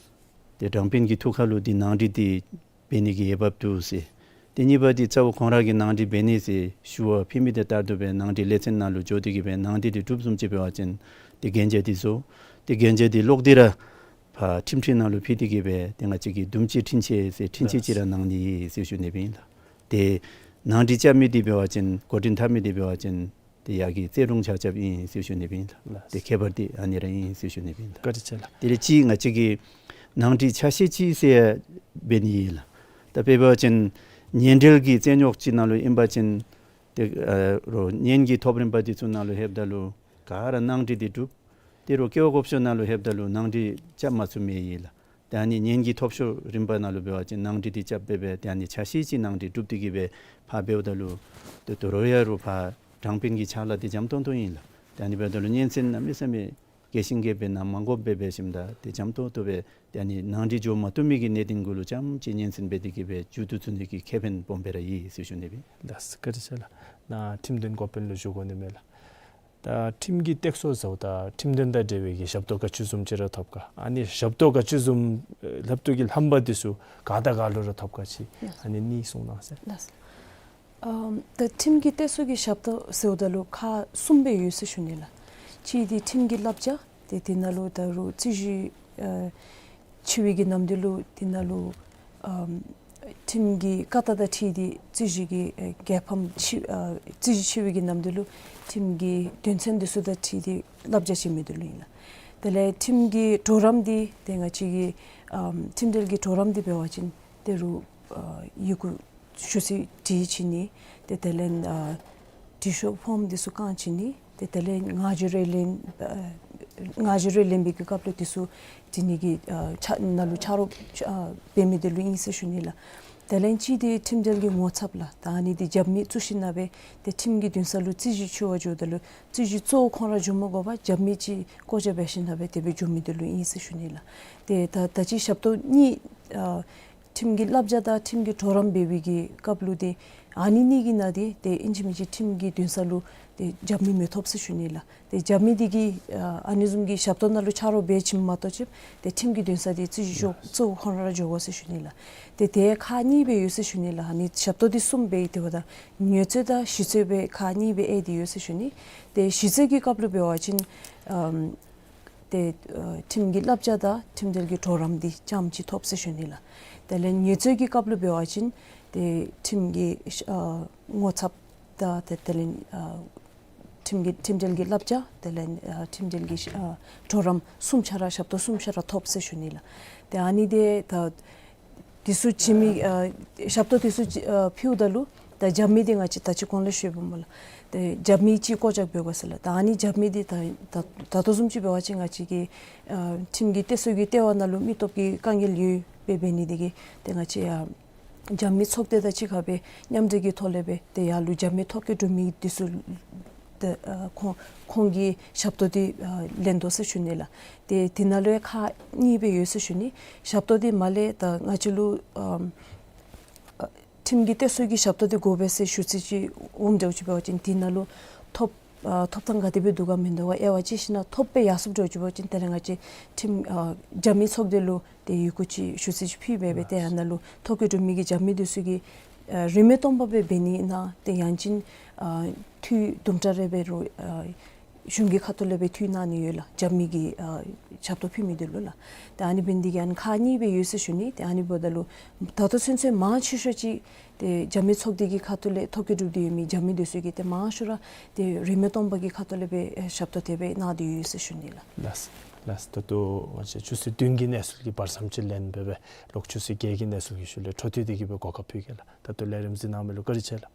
ཏེ་དྲང་དཔོན་གྱི་ཐུགས་ཁར་ལུ་འདི་ནང་འགྲིག་འདི་འབད་ནི་གི་འོས་འབབ་འདུག་ཟེར། ཏེ་གཉིས་པ་འདི་རྩ་བོ་ཁོང་ར་གིས་ནང་འགྲིག་འབད་ནི་ཟེར་ཞུ་བ་ཕུལ་མི་དང་ལྟར་དུ་སྦེ་ནང་འགྲིག་ལས་ཚན་ནང་ལུ་འགྱོ་སྟེ་གི་སྦེ་ནང་འགྲིག་འདི་གྲུབ་བཟུམ་ཅིག་འབད་བ་ཅིན་ཏེ་གན་རྒྱ་འདི་བཟོ། ཏེ་གན་རྒྱ་འདི་ལོག་སྟེ་ར་ཕར་ཁྲིམས་ཁྲི་ནང་ལུ་ཕུལ་ཏེ་གི་སྦེ་ཏེ་ང་བཅས་ཀྱིས་འདུམ་བྱེད་འཕྲིན་བཅར་ཟེར་འཕྲིན་བཅར་ཅིག་ར་གནང་ནི་ཨིན་ཟེར་ཞུ་ནི་སྦེ་ཨིན་ལགས། ཏེ་ནང་འགྲིག་རྐྱབ་མི་འདི་འབད་བ་ཅིན་འགོ་འདྲེན་འཐབ་མི་འདི་འབད་བ་ཅིན་ཏེ་ཡར་གྱི་རྩོད་དྲུང་ཆ་ཁྱབ་ཨིན་ཟེར་ཞུ་ནི་སྦེ་ཨིན་ལགས། ལགས། ཏེ་ཁྱད་པར་འདི་ཨ་ནི་ར་ཨིན་ཟེར་ཞུ་ནི་སྦེ་ཨིན་ལགས། བཀའ་དྲིན་ཆེ་ལགས། དེ་ལས་གཅིག་ང་བཅས་ཀྱིས་ནང་འགྲིག་ཆ་ཤས་ཅིག་ཟེར་འབད་ནི་ཨིན་ལགས། ད་དཔེ་འབད་བ་ཅིན་ཉེན་འབྲེལ་གྱི་རྩོད་རྙོགས་ཅིག་ནང་ལུ་ཨིན་པ་ཅིན་ཏེ་ཨ་རོགས་གཉེན་གྱི་ཐོབ་རིམ་པ་འདི་ཚུ་ནང་ལུ་ལྷོདཔ་ད་ལུ་ག་ར་ནང་འགྲིག་འདི་གྲུབ། ཏེ་རོགས་སྐལ་བ་བགོ་བཤའ་ནང་ལུ་ལྷོདཔ་ད་ལུ་ནང་འགྲིག་རྐྱབ་མ་ཚུགས་མི་ཨིན་ལགས། ཏེ་ཨ་ནི་གཉེན་གྱི་ཐོབ་ཤོར་རིམ་པ་ནང་ལུ་འབད་བ་ཅིན་ནང་འགྲིག་འདི་རྐྱབ་སྦེ་སྦེ་ཏེ་ཨ་ནི་ཆ་ཤས་ཅིག་ནང་འགྲིག་གྲུབ་སྟེ་གི་སྦེ་ཕར་འབདཝ་ད་ལུ་ཏེ་དོ་རུང་ཡང་རོགས་ཕར་དྲང་དཔོན་གྱི་ཕྱག་ལཱ་འདི་འཇམ་ཏོང་ཏོ་ཨིན་ལགས། ཏེ་ཨ་ནི་འབདཝ་ད་ལུ་སྙན་གསན་གནམ་མེད་ས་མེད་རྒྱས་ཤིང་རྒྱསཔ་སྦེ་གནང་མ་དགོཔ་སྦེ་འབད་ཞིནམ་ད་ཏེ་འཇམ་ཏོང་ཏོ་སྦེ་ཏེ་ཨ་ནི་ནང་འགྲིག་འགྱོ་མ་བཏུབ་མི་གི་གནད་དོན་གུ་ལུ་རྐྱངམ་ཅིག་སྙན་གསན་འབད་དེ་གི་སྦེ་མཇུག་བསྡུ་ཚུགས་ནི་གི་ཁེ་ཕན་སྦོམ་སྦེ་ར་ཡོད་ཟེར་ཞུ་ནི་སྦེ་ཨིན། ལགས་སོ། བཀའ་དྲིན་ཆེ་ལགས། ནཱ་ཁྲིམས་དོན་འགོ་དཔོན་ལུ་ཞུ་དགོ་ནི་མས་ལགས། ད་ཁྲིམས་ཀྱི་སྟེགས་གསོ་ཟེརཝ་ད་ཁྲིམས་དོན་དང་འབྲེལ་བའི་གི་ཞབས་ཏོག་ག་ཅི་བཟུམ་ཅིག་ར་ཐོབ་ག། ཨ་ནི་ཞབས་ཏོག་ག་ཅི་བཟུམ་ཨེ་ལྷབ་ཏོ་གི་ལྷམ་པ་འདི་ཚུ་ག་དང་ག་ལུ་ར་ཐོབ་ག་ཅིག། ལགས། ཨ་ནི་གཉིས་གསུང་གནང་ཟེར། ལགས། ཨམ་ད་ཁྲིམས་ཀྱི་སྟེགས་གསོ་གི་ཞབས་ཏོག་ཟེརཝ་ད་ལུ་ཁག་གསུམ་སྦེ་ཡོད་ཟེར་ཞུ་ནི་ལགས། གཅིག་འདི་ཁྲིམས་ཀྱི་བསླབ་བྱ། ཏེ་དེ་ནང་ལུ་ད་རུང་རྩོད་གཞི་ཨ་འཆི་བའི་གི་ནམ་དུས་ལུ་དེ་ནང་ལུ་ཨམ་ཁྲིམས་ཀྱི་བཀའ་རྟགས་དང་འཁྲིལ་ཏེ་རྩོད་གཞི་གི་ཨེ་རྒྱལ་ཕམ་འཆི་ཨ་རྩོད་གཞི་འཆི་བའི་གི་ནམ་དུས་ལུ་ཁྲིམས་ཀྱི་དོན་ཚན་འདི་ཚུ་དང་འཁྲིལ་ཏེ་བསླབ་བྱ་བྱིན་མི་འདི་ལུ་ཨིན་ལགས། དེ་ལས་ཁྲིམས་ཀྱི་གྲོགས་རམ་འདི་ཏེ་ང་བཅས་ཀྱི་ཨམ་ཁྲིམས་འབྲེལ་གྱི་གྲོགས་རམ་འདི་འབད་བ་ཅིན་ད་རུང་ཨ་ཡི་གུ་ཞུ་ཚིག་བྲིས་བྱིན་ནི། ཏེ་དེ་ལས་ཨ་འབྲི་ཤོག་ཕོརམ་འདི་ཚུ་བཀང་བྱིན་ནི། ཏེ་དེ་ལས་ང་བཅས་ར་ལེན་ཨ་ང་བཅས་ར་ལེན་པའི་གི་སྐབས་ལུ་དེ་ཚུ་འབྲི་ནི་གི་ཨ་ཕྱག་ནང་ལུ་ཕྱག་རོགས་ཨ་འབད་མི་དེ་ལུ་ཨིན་ཟེར་ཞུ་ནི་ལགས། དེ་ལས་གཅིག་དེ་ཁྲིམས་འབྲེལ་གྱི་ངོ་ཚབ་ལགས། ད་ཨ་ནི་དེ་རྒྱབ་མི་བཙུགས་ཞིནམ་ལས་ཏེ་ཁྲིམས་ཀྱི་འདུན་ས་ལུ་རྩོད་གཞི་འཁྱོལ་བར་འགྱོཝ་ད་ལུ་རྩོད་གཞི་གཙོ་བོ་ཁོང་ར་འགྱོ་མ་དགོ་པར་རྒྱབ་མི་ཅིག་བསྐོ་བཞག་འབད་ཞིནམ་ལས་དེ་སྦེ་འགྱོ་མི་དེ་ལུ་ཨིན་ཟེར་ཞུ་ནི་ལགས། ཏེ་ད་ད་ཅི་ཞབས་ཏོག་གཉིས་ཨ་ཁྲིམས་ཀྱི་བསླབ་བྱ་དང་ཁྲིམས་ཀྱི་གྲོགས་རམ་འབད་བའི་གི་སྐབས་ལུ་ཏེ་ཨ་ནི་གཉིས་ཀྱི་ནང་ཏེ་ཏེ་ཨིན་ཅི་མིན་ཅི་ཁྲིམས་ཀྱི་འདུན་ས་ལུ་ཏེ་རྒྱབ་མི་མི་ཐོབ་ཟེར་ཞུ་ནི་ལགས། ཏེ་རྒྱབ་མི་དེ་གིས་ཨ་ཨ་ནི་བཟུམ་གྱི་ཞབས་ཏོག་ནང་ལུ་ཕྱག་རོགས་འབད་བྱིནམ་མ་གཏོགས་ཅིག་ཏེ་ཁྲིམས་ཀྱི་འདུན་ས་དེ་རྩོད་གཞི་འཁྱོལ་གཙོ་བོ་ཁོང་ར་འགྱོ་དགོ་ཟེར་ཞུ་ནི་ལགས། ཏེ་དེ་ཁག་གཉིས་སྦེ་ཡོད་ཟེར་ཞུ་ནི་ལགས། ཨ་ནི་ཞབས་ཏོག་དེ་གསུམ་སྦེ་ཡོད། དེ་འབདཝ་ད་ངལ་རྩོལ་དང་ཞི་རྩོལ་སྦེ་ཁག་གཉིས་སྦེ་ཨེ་དེ་ཡོད་ཟེར་ཞུ་ནི། ཏེ་ཞི་རྩོལ་གྱི་སྐབས་ལུ་འབད་བ་ཅིན་ཨམ་ཏེ་ཨ་ཁྲིམས་ཀྱི་བསླབ་བྱ་དང་ཁྲིམས་འབྲེལ་གྱི་གྲོགས་རམ་དེ་རྐྱངམ་ཅིག་ཐོབ་ཟེར་ཞུ་ནི་ལགས། དེ་ལས་ངལ་རྩོལ་གྱི་སྐབས་ལུ་འབད་བ་ཅིན་ཏེ་ཁྲིམས་ཀྱི་ཨ་ངོ་ཚབ་དང་ཏེ་དེ་ལས་ཨ་ཁྲིམས་ཀྱི་ཁྲིམས་འབྲེལ་གྱི་བསླབ་བྱ་དེ་ལས་ཨ་ཁྲིམས་འབྲེལ་གྱི་ཨ་གྲོགས་རམ་གསུམ་ཆ་ར་ཞབས་ཏོག་གསུམ་ཆ་ར་ཐོབ་ཟེར་ཞུ་ནི་ལགས། ཏེ་ཨ་ནི་དེ་ད་དེ་ཚུ་བྱིན་མི་ཨ་ཞབས་ཏོག་དེ་ཚུ་ཨ་ཕུལཝ་ད་ལུ་ད་རྒྱབ་མི་དེ་ང་བཅས་ད་ཅི་གོང་ལས་ཞུ་བའི་མོ་ལགས། ཏེ་རྒྱབ་མི་ཅིག་བསྐོ་བཞག་འབད་དགོ་ཟེར་ལགས། ད་ཨ་ནི་རྒྱབ་མི་དེ་ད་ད་ད་ལྟོ་བཟུམ་ཅིག་འབད་བ་ཅིན་ང་བཅས་ཀྱི་ཨ་ཁྲིམས་ཀྱི་གཏད་སོ་གི་ལྟེ་བ་ནང་ལུ་མི་སྟོབས་ཀྱི་དཀའ་ངལ་ཡོདཔ་འབད་ནི་དེ་གིས་ཏེ་ང་བཅས་ཡར་རྒྱབ་མི་ཚོགས་སྡེ་དང་གཅིག་ཁར་སྦེ་མཉམ་འབྲེལ་གྱི་ཐོག་ལས་སྦེ་ཏེ་ཡར་ལུ་རྒྱབ་མི་ཐོ་བཀོད་གྲུབ་མི་དེ་ཚུ་ཏེ་ཨ་ཁོང་ཁོང་གི་ཞབས་ཏོག་དེ་ཨ་ལེན་དོ་ཟེར་ཞུ་ནི་ལགས། ཏེ་དེ་ནང་ལུ་ཡང་ཁག་གཉིས་སྦེ་ཡོད་ཟེར་ཞུ་ནི། ཞབས་ཏོག་དེ་མར་ལས་ད་ང་བཅས་ལུ་ཨམ་ཨ་ཁྲིམས་ཀྱི་གཏད་སོ་གི་ཞབས་ཏོག་དེ་དགོ་པས་ཟེར་ཞུ་ཚིག་ཅིག་འོངམ་འདྲཝ་ཅིག་འབད་བ་ཅིན་དེ་ནང་ལུ་ཐོབ་ཨ་ཐོབ་ཐང་ག་དེ་སྦེ་འདུག་ག་མིན་འདུག་ག་དབྱེ་བ་དཔྱད་ཞིནམ་ལས་ཐོབ་སྦེ་ཡར་སོངམ་འདྲཝ་ཅིག་འབད་བ་ཅིན་དེ་ལས་ང་བཅས་ཁྲིམས་ཨ་རྒྱབ་མི་ཚོགས་སྡེ་ལུ་ཏེ་ཡི་གུ་ཅིག་ཞུ་ཚིག་ཅིག་ཕུལ་སྦེ་སྦེ་ཏེ་ཨ་ནཱ་ལུ་ཐོ་བཀོད་གྲུབ་མི་གི་རྒྱབ་མི་དེ་ཚུ་གིས་ཨ་རིན་མེད་སྟོང་པ་སྦེ་འབད་ནི་ཨིན་ན་ཏེ་ཡང་ཅིན་ཨ་འཐུས་དུམ་གྲ་རེ་འབད་རུང་ཨ་གཞུང་གི་ཁ་ཐུག་ལས་སྦེ་འཐུས་གནང་ནི་ཡོད་ལགས། རྒྱབ་མི་གི་ཨ་ཞབས་ཏོག་ཕུལ་མི་དེ་ལུ་ལགས། ཏེ་ཨ་ནི་འབད་ནི་དེ་གིས་ཨ་ནི་ཁག་གཉིས་སྦེ་ཡོད་ཟེར་ཞུ་ནི། ཏེ་ཨ་ནི་འབདཝ་ད་ལུ་ད་ལྟོ་ཚུན་ཚོད་མང་ཆེ་ཤོས་ཅིག་ཏེ་རྒྱབ་མི་ཚོགས་སྡེ་གི་ཁ་ཐུག་ལས་ཐོ་བཀོད་གྲུབ་སྟེ་ཡོད་མི་རྒྱབ་མི་དེ་ཚུ་གིས་ཏེ་མང་ཤོས་ར་ཏེ་རིན་མེད་སྟོང་པ་གི་ཁ་ཐུག་ལས་སྦེ་ཨེ་ཞབས་ཏོག་དེ་སྦེ་གནང་སྟེ་ཡོད་ཟེར་ཞུ་ནི་ལགས། ལགས་ལགས། ད་ལྟོ་ང་བཅས་ཆུ་ཚོད་བདུན་གྱི་གནས་ཚུལ་གྱི་བར་མཚམས་ཅིག་ལེན་སྦེ་སྦེ་ལོག་ཆུ་ཚོད་བརྒྱད་ཀྱི་གནས་ཚུལ་གྱི་ཤུལ་ལས་འཕྲོ་མཐུད་དེ་གི་སྦེ་གོ་སྐབས་ཕུལ་གེ་ལགས། ད་ལྟོ་ལས་རིམ་གཟིགས་གནང་མི་ལུ་བཀའ་དྲིན་ཆེ་ལགས།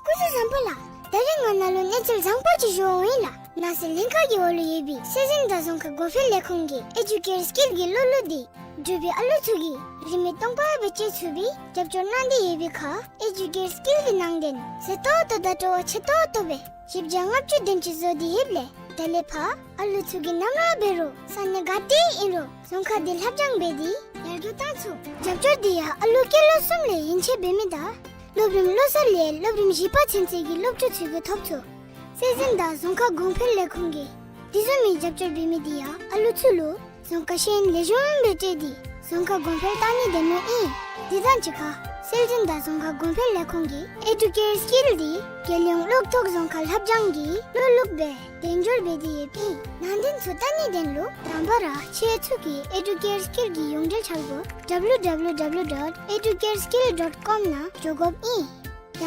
སྐུ་གཟུགས་བཟང་པོ་ལགས། ད་རིས་ང་ནཱ་ལུ་གནས་ཚུལ་བཟང་པོ་ཅིག་ཞུ་འོང་ཡི་ལགས། ནང་སྲིད་ལྷན་ཁག་གི་འོག་ལུ་ཡོད་པའི་སྲོལ་འཛིན་དང་རྫོང་ཁ་གོང་འཕེལ་ལས་ཁུངས་ཀྱི་ཨེ་ཌུ་ཀེར་སི་ཀིལ་གྱི་བློ་ལུགས་འདི་འབྲུག་པའི་ཨ་ལུ་ཚུ་གིས་རིན་མེད་སྟོང་པ་སྦེ་སྤྱོད་ཚུགས་པའི་རྒྱབ་སྐྱོར་གནང་སྟེ་ཡོད་པའི་ཁར་ཨེ་ཌུ་ཀེར་སི་ཀིལ་གྱི་ནང་དོན་ཟད་ཏོག་ཏོ་དང་སྤྲོ་བ་ཆེ་ཏོག་ཏོ་སྦེ་བཞི་བརྒྱ་ལྔ་བཅུ་དོན་གཅིག་བཟོ་སྟེ་ཡོདཔ་ལས་ད་ལས་ཕར་ཨ་ལུ་ཚུ་གིས་ནམ་ར་འབད་རུང་ས་གནས་ག་ཏེ་ཨིན་རུང་རྫོང་ཁ་འདི་ལྷབ་སྦྱང་འབད་དེ་ཡར་རྒྱས་གཏང་ཚུགས། རྒྱབ་སྐྱོར་འདི་ཡང་ཨ་ལུ་སྐྱེས་ལོ་གསུམ་ལས་ཡན་ཆད་འབད་མི་དང་སློབ་རིམ་བློ་གསར་ལས་སློབ་རིམ་བཞི་པ་ཚུན་ཚོད་ཀྱི་སློབ་ཕྲུག་ཚུ་གིས་ཐོབ་ཚུགས། སྲོལ་འཛིན་དང་རྫོང་ཁ་གོང་འཕེལ་ལས་ཁུངས་ཀྱིས་དེ་བཟུམ་མའི་རྒྱབ་སྐྱོར་འབད་མི་འདི་ཡང་ཨ་ལུ་ཚུ་ལུ་རྫོང་ཁ་ཤེས་ཡོན་ལེགས་ཤོམ་སྦེ་སྤྲོད་དེ་རྫོང་ཁ་གོང་འཕེལ་གཏང་ནི་བདེན་མོ་ཨིན། དེ་དང་གཅིག་ཁར་སྲོལ་འཛིན་དང་རྫོང་ཁ་གོང་འཕེལ་ལས་ཁུངས་ཀྱིས་ཨེ་ཌུ་ཀེར་སི་ཀིལ་འདི་རྒྱལ་ཡོངས་གློག་ཐོག་རྫོང་ཁ་ལྷབ་སྦྱང་གི་བློ་ལུགས་སྦེ་དོན་འཁྱོལ་འབད་དེ་ཡོདཔ་ཨིན། ནང་དོན་ཚུ་བལྟ་ནིའི་དོན་ལུ་དང་པ་ར་ཁྱེད་ཚུ་གིས་ཨེ་ཌུ་ཀེར་སི་ཀིལ་གྱི་ཡོངས་འབྲེལ་འཆར་སྒོ་ཌབ་ལིའུ་ཌབ་ལིའུ་ཌབ་ལིའུ་ཌོཊ་ཨེ་ཌུ་ཀེར་སི་ཀིལ་ཌོཊ་ཀོམ་ནང་འགྱོ་དགོཔ་ཨིན།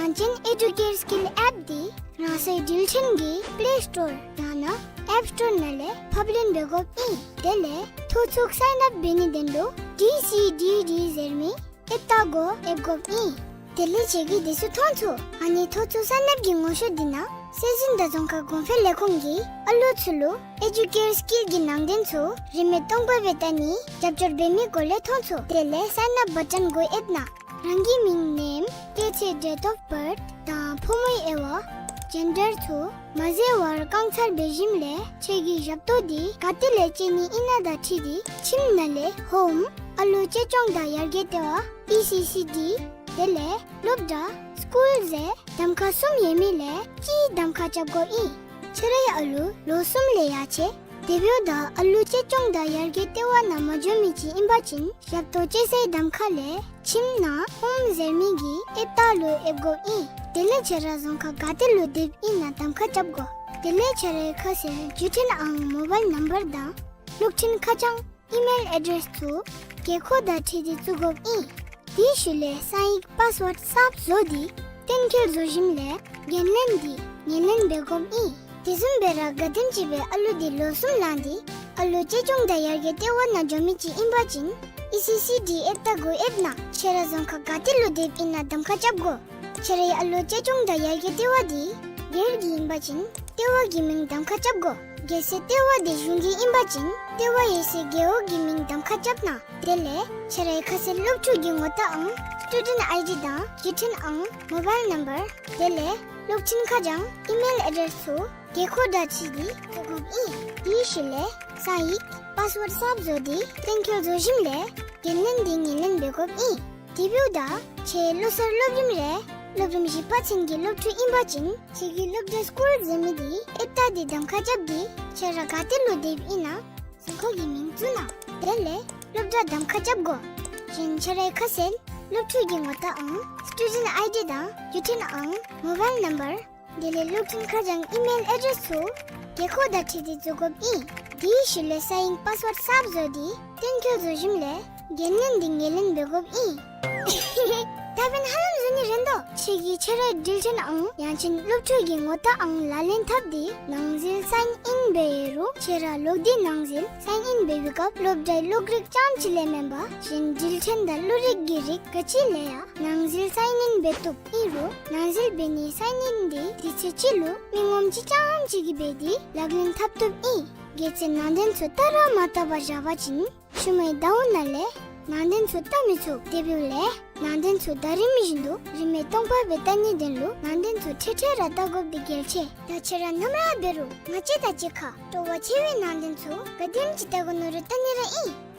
ཡང་ཅིན་ཨེ་ཌུ་ཀེར་སི་ཀིལ་ཨེཔ་འདི་རང་སོའི་འགྲུལ་འཕྲིན་གྱི་པླེ་སི་ཊོར་ཡང་ན་ཨེཔ་སི་ཊོར་ནང་ལས་ཕབ་ལེན་འབད་དགོཔ་ཨིན། དེ་ལས་ཐོ་ཚུགས་སའིན་ཨཔ་འབད་ནིའི་དོན་ལུ་ཌི་སི་ཌི་ཌི་ཟེར་མི་ཨེཔ་ལྟ་སྒོ་ཨེབ་དགོཔ་ཨིན། དེ་ལས་ཁྱེད་ཀྱིས་དེ་ཚུ་མཐོང་ཚུགས། ཨ་ནི་ཐོ་ཚུགས་སའིན་ཨཔ་གི་ངོ་ཤེས་འདི་ནང་སྲོལ་འཛིན་དང་རྫོང་ཁ་གོང་འཕེལ་ལས་ཁུངས་ཀྱིས་ཨ་ལུ་ཚུ་ལུ་ཨེ་ཌུ་ཀེར་སི་ཀིལ་གྱི་ནང་དོན་ཚུ་རིན་མེད་སྟོང་པ་སྦེ་བལྟ་ནི་རྒྱབ་སྐྱོར་འབད་མི་སྒོ་ལས་མཐོང་ཚུགས། དེ་ལས་སའིན་ཨཔ་བ་ཊོན་སྒོ་ཨེབ་ནང་རང་གི་མིང་ནེམ་སྐྱེས་ཚེས་ཌེཊ་ཨོཕ་བཱརཐ་དང་ཕོ་མོའི་དབྱེ་བ་ཇེན་ཌར་ཚུ་མ་བཟོ་བར་བཀང་ཚར་འབད་ཞིནམ་ལས་ཁྱེད་ཀྱིས་ཞབས་ཏོག་འདི་ག་ཏེ་ལས་སྤྱོད་ནི་ཨིན་ན་དང་འཁྲིལ་ཏེ་ཁྱིམ་ནང་ལས་ཧོམ་ཨ་ལུ་གཅེས་སྐྱོང་དང་ཡར་རྒྱས་ལྟེ་བ་ཨི་སི་སི་ཌི་དེ་ལས་སློབ་གྲྭ་སི་ཀུལ་ཟེར་གདམ་ཁ་གསུམ་ཡོད་མི་ལས་གཅིག་གདམ་ཁ་རྐྱབ་དགོཔ་ཨིན། ཁྱེད་རའི་ཨ་ལུ་ལོ་གསུམ་ལས་ཡར་ཆེ། དེ་འབདཝ་ད་ཨ་ལུ་གཅེས་སྐྱོང་དང་ཡར་རྒྱས་ལྟེ་བ་ནང་མ་འགྱོ་མི་ཅིག་ཨིན་པ་ཅིན་ཞབས་ཏོག་སྤྱོད་སའི་གདམ་ཁ་ལས་ཁྱིམ་ནང་ཧོམ་ཟེར་མི་གི་ཨེཔ་ལྟ་ལུ་ཨེབ་དགོཔ་ཨིན། དེ་ལས་ཁྱེད་ར་རྫོང་ཁ་ག་ཏེ་ལུ་སྡོདཔ་ཨིན་ན་གདམ་ཁ་རྐྱབ་དགོ། དེ་ལས་ཁྱེད་རའི་ཁ་གསལ་བརྒྱུད་འཕྲིན་ཨང་མོ་བཱའིལ་ནམ་བར་དང་གློག་འཕྲིན་ཁ་བྱང་ཨི་མེལ་ཨེ་ཌེསི་ཚུ་དགོས་མཁོ་དང་འཁྲིལ་ཏེ་བཙུགས་དགོཔ་ཨིན། དེའི་ཤུལ་ལས་གསང་ཡིག་པཱསི་ཝཱརཌ་གསརཔ་བཟོ་སྟེ་གཏན་འཁེལ་བཟོ་ཞིནམ་ལས་འགན་ལེན་འདི་ངོས་ལེན་འབད་དགོཔ་ཨིན། དེ་བཟུམ་སྦེ་ར་ག་དེམ་ཅིག་སྦེ་ཨ་ལུ་འདི་ལོ་གསུམ་ལང་སྟེ་ཨ་ལུ་གཅེས་སྐྱོང་དང་ཡར་རྒྱས་ལྟེ་བ་ནང་འགྱོ་མི་ཅིག་ཨིན་པ་ཅིན་ཨི་སི་སི་ཌི་ཨེཔ་ལྟ་སྒོ་ཨེབ་ནང་ཁྱེད་ར་རྫོང་ཁ་ག་ཏེ་ལུ་སྡོདཔ་ཨིན་ན་གདམ་ཁ་རྐྱབ་དགོ། ཁྱེད་རའི་ཨ་ལོ་ཅ་ཆུང་དང་ཡར་རྒྱས་ལྟེ་བ་འདི་སྒེར་གྱི་ཨིན་པ་ཅིན་ལྟེ་བ་གི་མིང་གདམ་ཁ་རྐྱབ་དགོ། གལ་སྲིད་ལྟེ་བ་འདི་གཞུང་གི་ཨིན་པ་ཅིན་ལྟེ་བ་ཡོད་སའི་རྒེད་འོག་གི་མིང་གདམ་ཁ་རྐྱབ་གནང་། དེ་ལས་ཁྱེད་རའི་ཁ་གསལ་སློབ་ཕྲུག་གི་ངོ་རྟགས་ཨང་སི་ཊུ་ཌེནཊ་ཨའི་ཌི་དང་བརྒྱུད་འཕྲིན་ཨང་མོ་བཱའིལ་ནམ་བར་དེ་ལས་སློབ་ཆེན་ཁ་བྱང་ཨི་མེལ་ཨེ་ཌེསི་ཚུ་དགོས་མཁོ་བརྡ་ཁྲིད་དེ་བཙུགས་དགོཔ་ཨིན། དེའི་ཤུལ་ལས་ས་ཡིག་པཱསི་ཝརཌ་གསརཔ་བཟོ་སྟེ་གཏན་འཁེལ་བཟོ་ཞིནམ་ལས་འགན་ལེན་འདི་ངོས་ལེན་འབད་དགོཔ་ཨིན། དེ་འབདཝ་ད་ཁྱེད་ལོ་གསར་སློབ་རིམ་རེ་སློབ་རིམ་བཞི་པ་ཚུན་གྱི་སློབ་ཕྲུག་ཨིན་པ་ཅིན་ཁྱེད་ཀྱི་སློབ་གྲྭ་སི་ཀུལ་ཟེར་མི་འདི་ཨེབ་རྟ་འདི་གདམ་ཁ་རྐྱབ་སྟེ་ཁྱེད་ར་ག་ཏེ་ལུ་སྡོདཔ་ཨིན་ན་གཟིགས་སྐོར་གྱི་མིང་བཙུགས་གནང་། དེ་ལས་སློབ་གྲྭ་གདམ་ཁ་རྐྱབ་དགོ། གཞན་ཁྱེད་རའི་ཁ་གསལ་སློབ་ཕྲུག་གི་ངོ་རྟགས་ཨང་སི་ཊུ་ཌེནཊ་ཨའི་ཌི་དང་བརྒྱུད་འཕྲིན་ཨང་མོ་བཱའིལ་ནམ་བར་དེ་ལས་སློབ་ཆེན་ཁ་བྱང་ཨི་མེལ་ཨེ་ཌེསི་ཚུ་དགོས་མཁོ་བརྡ་ཁྲིད་དེ་བཙུགས་དགོཔ་ཨིན། དེའི་ཤུལ་ལས་ས་ཡིག་པཱསི་ཝརཌ་གསརཔ་བཟོ་སྟེ་གཏན་འཁེལ་བཟོ་ཞིནམ་ལས་འགན་ལེན་འདི་ངོས་ལེན་འབད་དགོཔ་ཨིན། ད་འབདན་ཧ་ལམ་བཟོ་ནི་རན་དོ། ཁྱེད་ཀྱིས་ཁྱེད་རའི་འགྲུལ་འཕྲིན་ཨང་ཡང་ཅིན་སློབ་ཕྲུག་གི་ངོ་རྟགས་ཨང་ལག་ལེན་འཐབ་སྟེ་ནང་འཛུལ་སའིན་ཨིན་འབད་ཡོད་རུང་ཁྱེད་ར་ལོག་སྟེ་ནང་འཛུལ་སའིན་ཨིན་འབད་བའི་སྐབས་སློབ་གྲྭའི་གློག་རིག་རྐྱངམ་ཅིག་ལས་མེན་པར་གཞན་འགྲུལ་འཕྲིན་དང་གློག་རིག་གི་རིགས་ག་ཅི་ལས་ཡང་ནང་འཛུལ་སའིན་ཨིན་འབད་བཏུབ་ཨིན་རུང་ནང་འཛུལ་འབད་ནིའི་སའིན་ཨིན་འདི་དུས་ཚོད་ཅིག་ལུ་མི་ངོམ་ཅིག་རྐྱངམ་ཅིག་གིས་འབད་དེ་ལག་ལེན་འཐབ་བཏུབ་ཨིན། གལ་སྲིད་ནང་རྟེན་ཚུ་བལྟ་ར་མ་བལྟ་བར་བཞག་པ་ཅིན་ཤུལ་མའི་ཟླཝ་ནང་ལས་ནང་རྟེན་ཚུ་བལྟ་མི་ཚུགས། དེ་འབདཝ་ལས་ནང་རྟེན་ཚུ་ད་རིས་མི་བཞིན་དུ་རིན་མེད་སྟོང་པ་སྦེ་བལྟ་ནིའི་དོན་ལུ་ནང་རྟེན་ཚུ་འཕྲལ་འཕྲལ་ར་བལྟ་དགོཔ་འདི་གལ་ཆེ། ད་ཁྱེད་ར་ནམ་ར་འབད་རུང་ང་བཅས་དང་གཅིག་ཁར་སྤྲོ་བ་ཆེ་བའི་ནང་རྟེན་ཚུ་ག་དེམ་ཅིག་བལྟ་དགོ་མནོ་རུང་བལྟ་ནི་ར་ཨིན།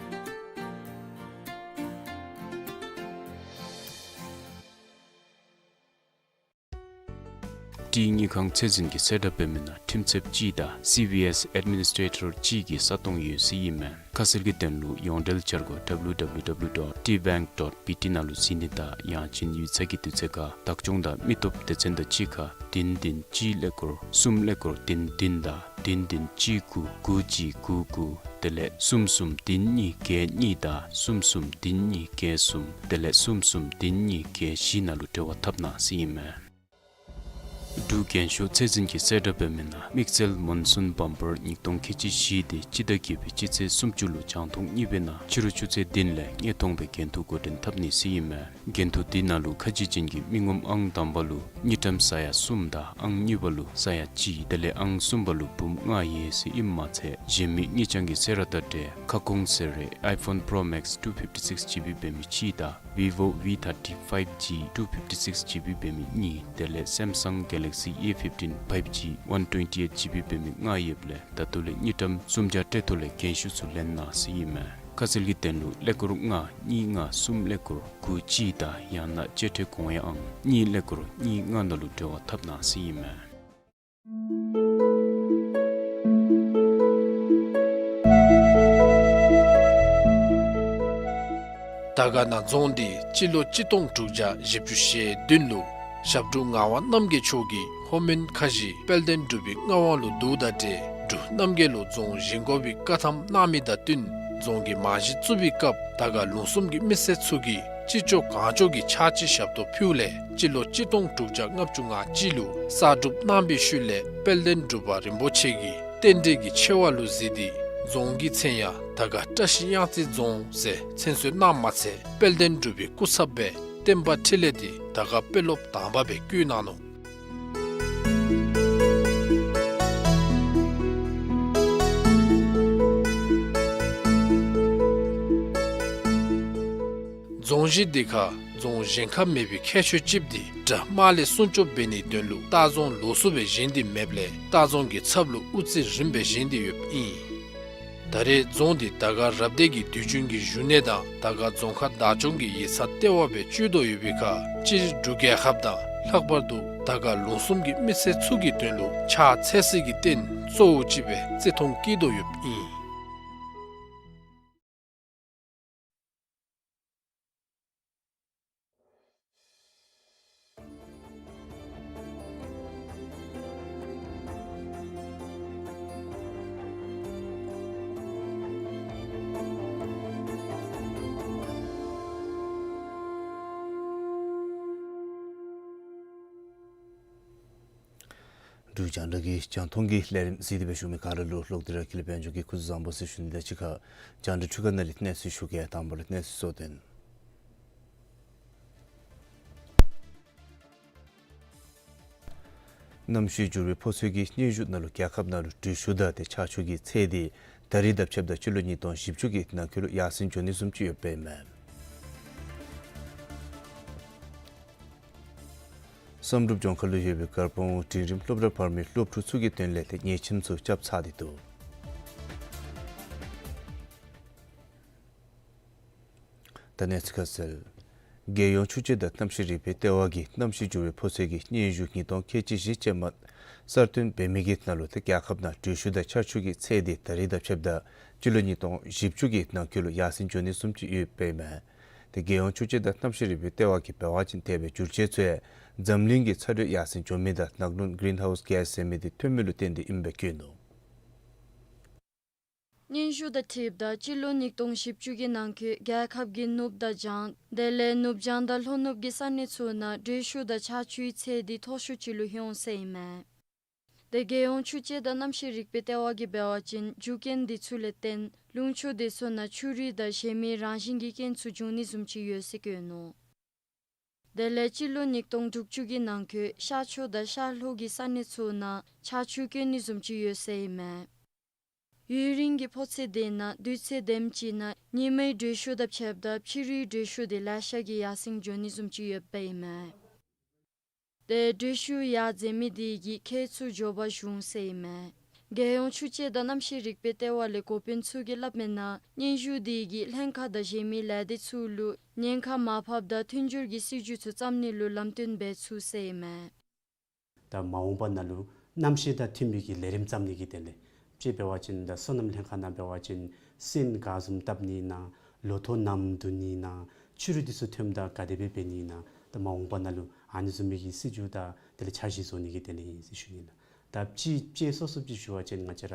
ཊི་དངུལ་ཁང་ཚད་འཛིན་གྱི་གསལ་བསྒྲགས་འབད་མི་ནང་ཁྲིམས་ཚདཔ་གཅིག་དང་སི་བི་ཨེསི་ཨེཌ་མི་ནིས་ཊེ་ཊར་གཅིག་གི་ས་སྟོང་ཡོད་ཟེར་ཨིན་མས། ཁ་གསལ་གྱི་དོན་ལུ་ཡོངས་འབྲེལ་འཆར་སྒོ་ཌབ་ལུ་ཌབ་ལུ་ཌབ་ལུ་ཌོཊ་ཊི་བེངཀ་ཌོཊ་བི་ཊི་ནང་ལུ་གཟིགས་ནི་དང་ཡང་ཅིན་ཡིག་ཚང་གི་དུས་ཚོད་ཁར་བདག་སྐྱོང་དང་མི་སྟོབས་སྡེ་ཚན་དང་གཅིག་ཁར་བདུན་བདུན་གཅིག་ཀླད་ཀོར་གསུམ་ཀླད་ཀོར་བདུན་བདུན་དང་བདུན་བདུན་གཅིག་དགུ་དགུ་གཅིག་དགུ་དགུ་དེ་ལས་གསུམ་གསུམ་བདུན་གཉིས་བརྒྱད་གཉིས་དང་གསུམ་གསུམ་བདུན་གཉིས་བརྒྱད་གསུམ་དེ་ལས་གསུམ་གསུམ་བདུན་གཉིས་བརྒྱད་བཞི་ནང་ལུ་འབྲེལ་བ་འཐབ་གནང་ཟེར་ཨིན་མས། འབྲུག་རྒྱན་ཤོག་ཚད་འཛིན་གྱི་གསལ་བསྒྲགས་འབད་མི་ནང་དམིགས་བསལ་མོན་སུན་བམ་པར་ཉིས་སྟོང་ཁལ་གཅིག་བཞི་དེ་སྤྱི་ཟླ་བརྒྱད་པའི་སྤྱི་ཚེས་སུམ་ཅུ་ལུ་རྒྱང་མཐོང་གཉིས་པའི་ནང་ཕྱི་རུ་ཆུ་ཚོད་བདུན་ལས་ལྔ་སྟོང་སྦེ་འགན་ཐུག་འགོ་འདྲེན་འཐབ་ནི་ཟེར་ཨིན་མས། འགན་ཐུག་འདི་ནང་ལུ་ཁ་འཇིག་ཅན་གྱི་མི་ངོམ་ཨང་དང་པ་ལུ་དངུལ་ཀྲམ་ས་ཡ་གསུམ་དང་ཨང་གཉིས་པ་ལུ་ས་ཡ་གཅིག་དེ་ལས་ཨང་གསུམ་པ་ལུ་འབུམ་ལྔ་ཡོད་ཟེར་ཨིནམ་མ་ཚད་གཞན་མི་དངུལ་རྐྱང་གི་གསོལ་རས་དང་འབྲེལ་ཁ་སྐོང་གསོལ་རས་ཨའི་ཕོན་པྲོ་མེགསི་ཊུ་ཕིཕ་ཊི་སིགསི་ཇི་བི་འབད་མི་གཅིག་དང་བི་བོ་ཝི་ཐར་ཊི་ཕའིབ་ཇི་ཊུ་ཕིཕ་ཊི་སིགསི་ཇི་བི་འབད་མི་གཉིས་དེ་ལས་སེམ་སང་གེ་ལེག་སི་ཨེ་ཕིཕ་ཊིན་ཕའིབ་ཇི་ཝན་ཊུ་ཝེན་ཊི་ཨེཊ་ཇི་བི་འབད་མི་ལྔ་ཡོདཔ་ལས་ད་ལྟོ་ལས་དངུལ་ཀྲམ་སུམ་བརྒྱ་སྤྲོད་ཐོག་ལས་རྒན་ཤོས་ཚུ་ལེན་གནང་ཟེར་ཨིན་མས། ཁ་གསལ་གྱི་དོན་ལུ་ཀླད་ཀོར་ལྔ་གཉིས་ལྔ་གསུམ་ཀླད་ཀོར་དགུ་གཅིག་དང་ཡང་ན་བཅད་ཁྲའི་གོང་ཡངས་ཨང་གཉིས་ཀླད་ཀོར་གཉིས་ལྔ་ནང་ལུ་འབྲེལ་བ་འཐབ་གནང་ཟེར་ཨིན་མས། དར་དཀར་ན་རྫོང་འདི་སྤྱི་ལོ་གཅིག་སྟོང་དྲུག་བརྒྱ་བཞི་བཅུ་ཞེ་བདུན་ལུ་ཞབས་དྲུང་ངག་དབང་རྣམ་རྒྱལ་མཆོག་གིས་ལྷོ་མོན་ཁ་བཞི་དཔལ་ལྡན་འབྲུག་པའི་མངའ་དབང་ལུ་བསྡུཝ་དང་འབྲེལ་འབྲུག་རྣམ་རྒྱལ་ལུ་རྫོང་བཞེངས་དགོ་པའི་བཀའ་ཐམ་གནང་མི་དང་བསྟུན་རྫོང་གི་རྨང་གཞི་བཙུགས་པའི་སྐབས་དར་དཀར་ལུང་གསུམ་གྱི་མི་སེར་ཚུ་གིས་ཅི་ལྕོགས་གང་ལྕོགས་ཀྱི་ཕྱག་ཕྱི་ཞབས་ཏོག་ཕུལཝ་ལས་སྤྱི་ལོ་གཅིག་སྟོང་དྲུག་བརྒྱ་ལྔ་བཅུ་ང་གཅིག་ལུ་གསར་སྒྲུབ་གནང་བའི་ཤུལ་ལས་དཔལ་ལྡན་འབྲུག་པ་རིན་པོ་ཆེ་གིས་རྟེན་འབྲེལ་གྱི་ཆེ་བ་ལུ་གཟིགས་ཏེ་རྫོང་གི་མཚན་ཡང་དར་དཀར་བཀྲ་ཤིས་གཡང་རྩེ་རྫོང་ཟེར་མཚན་གསོལ་གནངམ་མ་ཚད་དཔལ་ལྡན་འབྲུག་པའི་སྐུ་ཚབ་སྦེ་བསྟན་པ་འཕྲིན་ལས་འདི་དར་དཀར་དཔོན་སློབ་དང་པ་སྦེ་བསྐོས་གནང་ནུག། རྫོང་གཞི་འདི་ཁར་རྫོང་གཞན་ཁར་མེད་པའི་ཁྱད་ཆོས་ཅིག་འདི་དགྲ་དམག་ལས་སྲུང་སྐྱོབ་འབད་ནིའི་དོན་ལུ་ལྟ་རྫོང་ལོགས་སུ་སྦེ་བཞེངས་ཏེ་མེདཔ་ལས་ལྟ་རྫོང་གི་ཚབ་ལུ་དབུ་རྩེ་རིངམ་སྦེ་བཞེངས་ཏེ་ཡོདཔ་ཨིན། ད་རེས་རྫོང་འདི་དར་དཀར་རབ་སྡེ་གི་དུས་རྒྱུན་གྱི་བཞུགས་གནས་དང་དར་དཀར་རྫོང་ཁག་བདག་སྐྱོང་གི་ཡིག་ཚང་ལྟེ་བ་སྦེ་སྤྱོད་དོ་ཡོད་པའི་ཁར་སྤྱིར་འབྲུག་རྒྱལ་ཁབ་དང་ལྷག་པར་དུ་དར་དཀར་ལུང་གསུམ་གྱི་མི་སེར་ཚུ་གི་དོན་ལུ་ཕྱག་འཚལ་སའི་རྟེན་གཙོ་བོ་ཅིག་སྦེ་བརྩི་མཐོང་བསྐྱེད་དོ་ཡོདཔ་ཨིན། འབྲུག་རྒྱང་བསྒྲགས་ཀྱི་རྒྱང་མཐོང་གི་ལས་རིམ་གཟིགས་ཏེ་སྦེ་བཞུགས་མི་ག་ར་ལུ་ལོག་སྟེ་ར་ཀུན་ལེགས་དཔལ་འབྱོར་གྱིས་སྐུ་གཟུགས་བཟང་པོ་ཟེར་ཞུ་ནི་དང་གཅིག་ཁར་རྒྱང་བསྒྲགས་འཕྲུལ་ཁང་ནང་ལས་གནས་ཚུལ་ཞུ་གེ། དང་པ་ར་གནས་ཚུལ་གཙོ་དོན། གནམ་གཤིས་འགྱུར་བའི་ཕོ་ཚོད་ཀྱི་སྙན་ཞུ་ནང་ལུ་རྒྱལ་ཁབ་ནང་ལུ་དྲོད་ཤུགས་དང་ཏེ་ཆར་ཆུ་གི་ཚད་འདི་ད་རིས་དང་ཕྱདཔ་ད་སྤྱི་ལོ་ཉིས་སྟོང་བཞི་བཅུ་གི་ནང་འཁོད་ལུ་ཡར་སེང་འགྱོ་ནི་བཟུམ་ཅིག་ཡོདཔ་ཨིན་མས། བསམ་གྲུབ་ལྗོངས་མཁར་ལུ་ཡོད་པའི་དཀར་སྤང་འབྲིང་རིམ་སློབ་གྲྭ་བར་མའི་སློབ་ཕྲུག་ཚུ་གི་དོན་ལས་ཏེ་ཉལ་ཁྱིམ་ཚུ་རྐྱབ་ཚར་ཏེ་འདུག། ད་གནས་ཚུལ་ཁ་གསལ། རྒྱལ་ཡོངས་ཆུ་དཔྱད་དང་གནམ་གཤིས་རིག་པའི་ལྟེ་བ་གིས་གནམ་གཤིས་འགྱུར་བའི་ཕོ་ཚོད་ཀྱི་སྙན་ཞུ་ཉིས་སྟོང་ཁལ་གཅིག་བཞི་ཅན་མ་གསར་བཏོན་འབད་མི་གི་ནང་ལུ་ཏེ་རྒྱལ་ཁབ་ནང་དྲོད་ཤུགས་དང་ཆར་ཆུ་གི་ཚད་འདི་ད་རིས་དང་ཕྱདཔ་ད་སྤྱི་ལོ་ཉིས་སྟོང་བཞི་བཅུ་གི་ནང་འཁོད་ལུ་ཡར་སེང་འགྱོ་ནི་བཟུམ་ཅིག་ཡོདཔ་ཨིན་མས། ཏེ་རྒྱལ་ཡོངས་ཆུ་དཔྱད་དང་གནམ་གཤིས་རིག་པའི་ལྟེ་བ་གིས་འབད་བ་ཅིན་དེ་སྦེ་འགྱུར་བཅོས་ཚུ་འཛམ་གླིང་གི་ཚ་དྲོད་ཡར་སེང་འགྱོ་མི་དང་ནང་ལུ་གི་རིན་ཧའུསི་གེསི་ཟེར་མི་འདི་ཐོན་མི་ལུ་བརྟེན་ཏེ་ཨིནམ་སྦེ་བཀོད་ནུག། སྙན་ཞུ་དང་འཁྲིལཝ་ད་སྤྱི་ལོ་ཉིས་སྟོང་བཞི་བཅུ་གི་ནང་འཁོད་རྒྱལ་ཁབ་ཀྱི་ནུབ་དང་བྱང་དེ་ལས་ནུབ་བྱང་དང་ལྷོ་ནུབ་ཀྱི་ས་གནས་ཚུ་ནང་དྲོད་ཤུགས་དང་ཆར་ཆུའི་ཚད་འདི་མཐོ་ཤོས་ཅིག་ལུ་ལྷོད་ཟེར་ཨིན་མས། ཏེ་རྒྱལ་ཡོངས་ཆུ་དཔྱད་དང་གནམ་གཤིས་རིག་པའི་ལྟེ་བ་གིས་འབད་བ་ཅིན་རྒྱུ་རྐྱེན་འདི་ཚུ་ལས་བརྟེན་ལུང་ཕྱོགས་དེ་ཚུ་ནང་ཆུ་རུད་དང་གཞན་མི་རང་བཞིན་གྱི་རྐྱེན་ཚུ་འབྱུང་ནི་བཟུམ་ཅིག་ཡོད་ཟེར་བཀོད་ནུག། དེ་ལས་སྤྱི་ལོ་ཉིས་སྟོང་དྲུག་ཅུ་གི་ནང་འཁོད་ཤར་ཕྱོགས་དང་ཤར་ལྷོ་གི་ས་གནས་ཚུ་ནང་ཆར་ཆུ་བཀོད་ནི་བཟུམ་ཅིག་ཡོད་ཟེར་ཨིན་མས། ཡུན་རིང་གི་ཕོ་ཚོད་དེ་ནང་དུས་ཚོད་དེམ་ཅིག་ནང་ཉི་མའི་དྲོད་ཤུགས་དང་ཕྱདཔ་ད་ཕྱི་རུའི་དྲོད་ཤུགས་དེ་ལེ་ཤ་གིས་ཡར་སེང་འགྱོ་ནི་བཟུམ་ཅིག་ཡོདཔ་ཨིན་མས། ཏེ་དྲོད་ཤུགས་ཡར་འཛེགས་མི་དེ་གིས་ཁྱད་ཚུ་འགྱོ་བ་བྱུང་ཟེར་ཨིན་མས། རྒྱལ་ཡོངས་ཆུ་དཔྱད་དང་གནམ་གཤིས་རིག་པའི་ལྟེ་བ་ལས་འགོ་དཔོན་ཚུ་གིས་སླབ་མིའི་ནང་སྙན་ཞུ་དེ་གིས་ལྷན་ཁག་དང་གཞན་མི་ལས་སྡེ་ཚུ་ལུ་ཉེན་ཁ་མར་ཕབ་དང་མཐུན་སྦྱོར་གྱི་སྲིད་བྱུས་ཚུ་བརྩམ་ནི་ལུ་ལམ་སྟོན་འབད་ཚུགས་ཟེར་ཨིན་མས། ད་མ་འོངས་པ་ནང་ལུ་གནམ་གཤིས་དང་མཐུན་པའི་གི་ལས་རིམ་བརྩམ་ནི་གི་དོན་ལས་ཅིག་འབད་བ་ཅིན་ད་སོ་ནམ་ལྷན་ཁག་ནང་འབད་བ་ཅིན་སོན་ག་བཟུམ་བཏབ་ནི་ཨིན་ན་ལོ་ཐོག་ནམ་བསྡུ་ནི་ཨིན་ན་ཆུ་རུད་དེ་ཚུ་ཐོནམ་ད་ག་དེ་སྦེ་འབད་ནི་ཨིན་ན་ད་མ་འོངས་པ་ནང་ལུ་ཨ་ནི་བཟུམ་མའི་གི་སྲིད་བྱུས་དང་དེ་ལས་འཆར་གཞི་བཟོ་ནི་གི་དོན་ལས་ཨིན་ཟེར་ཞུ་ནི་ལགས། ད་ཅིག་དཔྱད་སོ་སོ་ཅིག་ཞུ་བ་ཅིན་ང་བཅས་ར་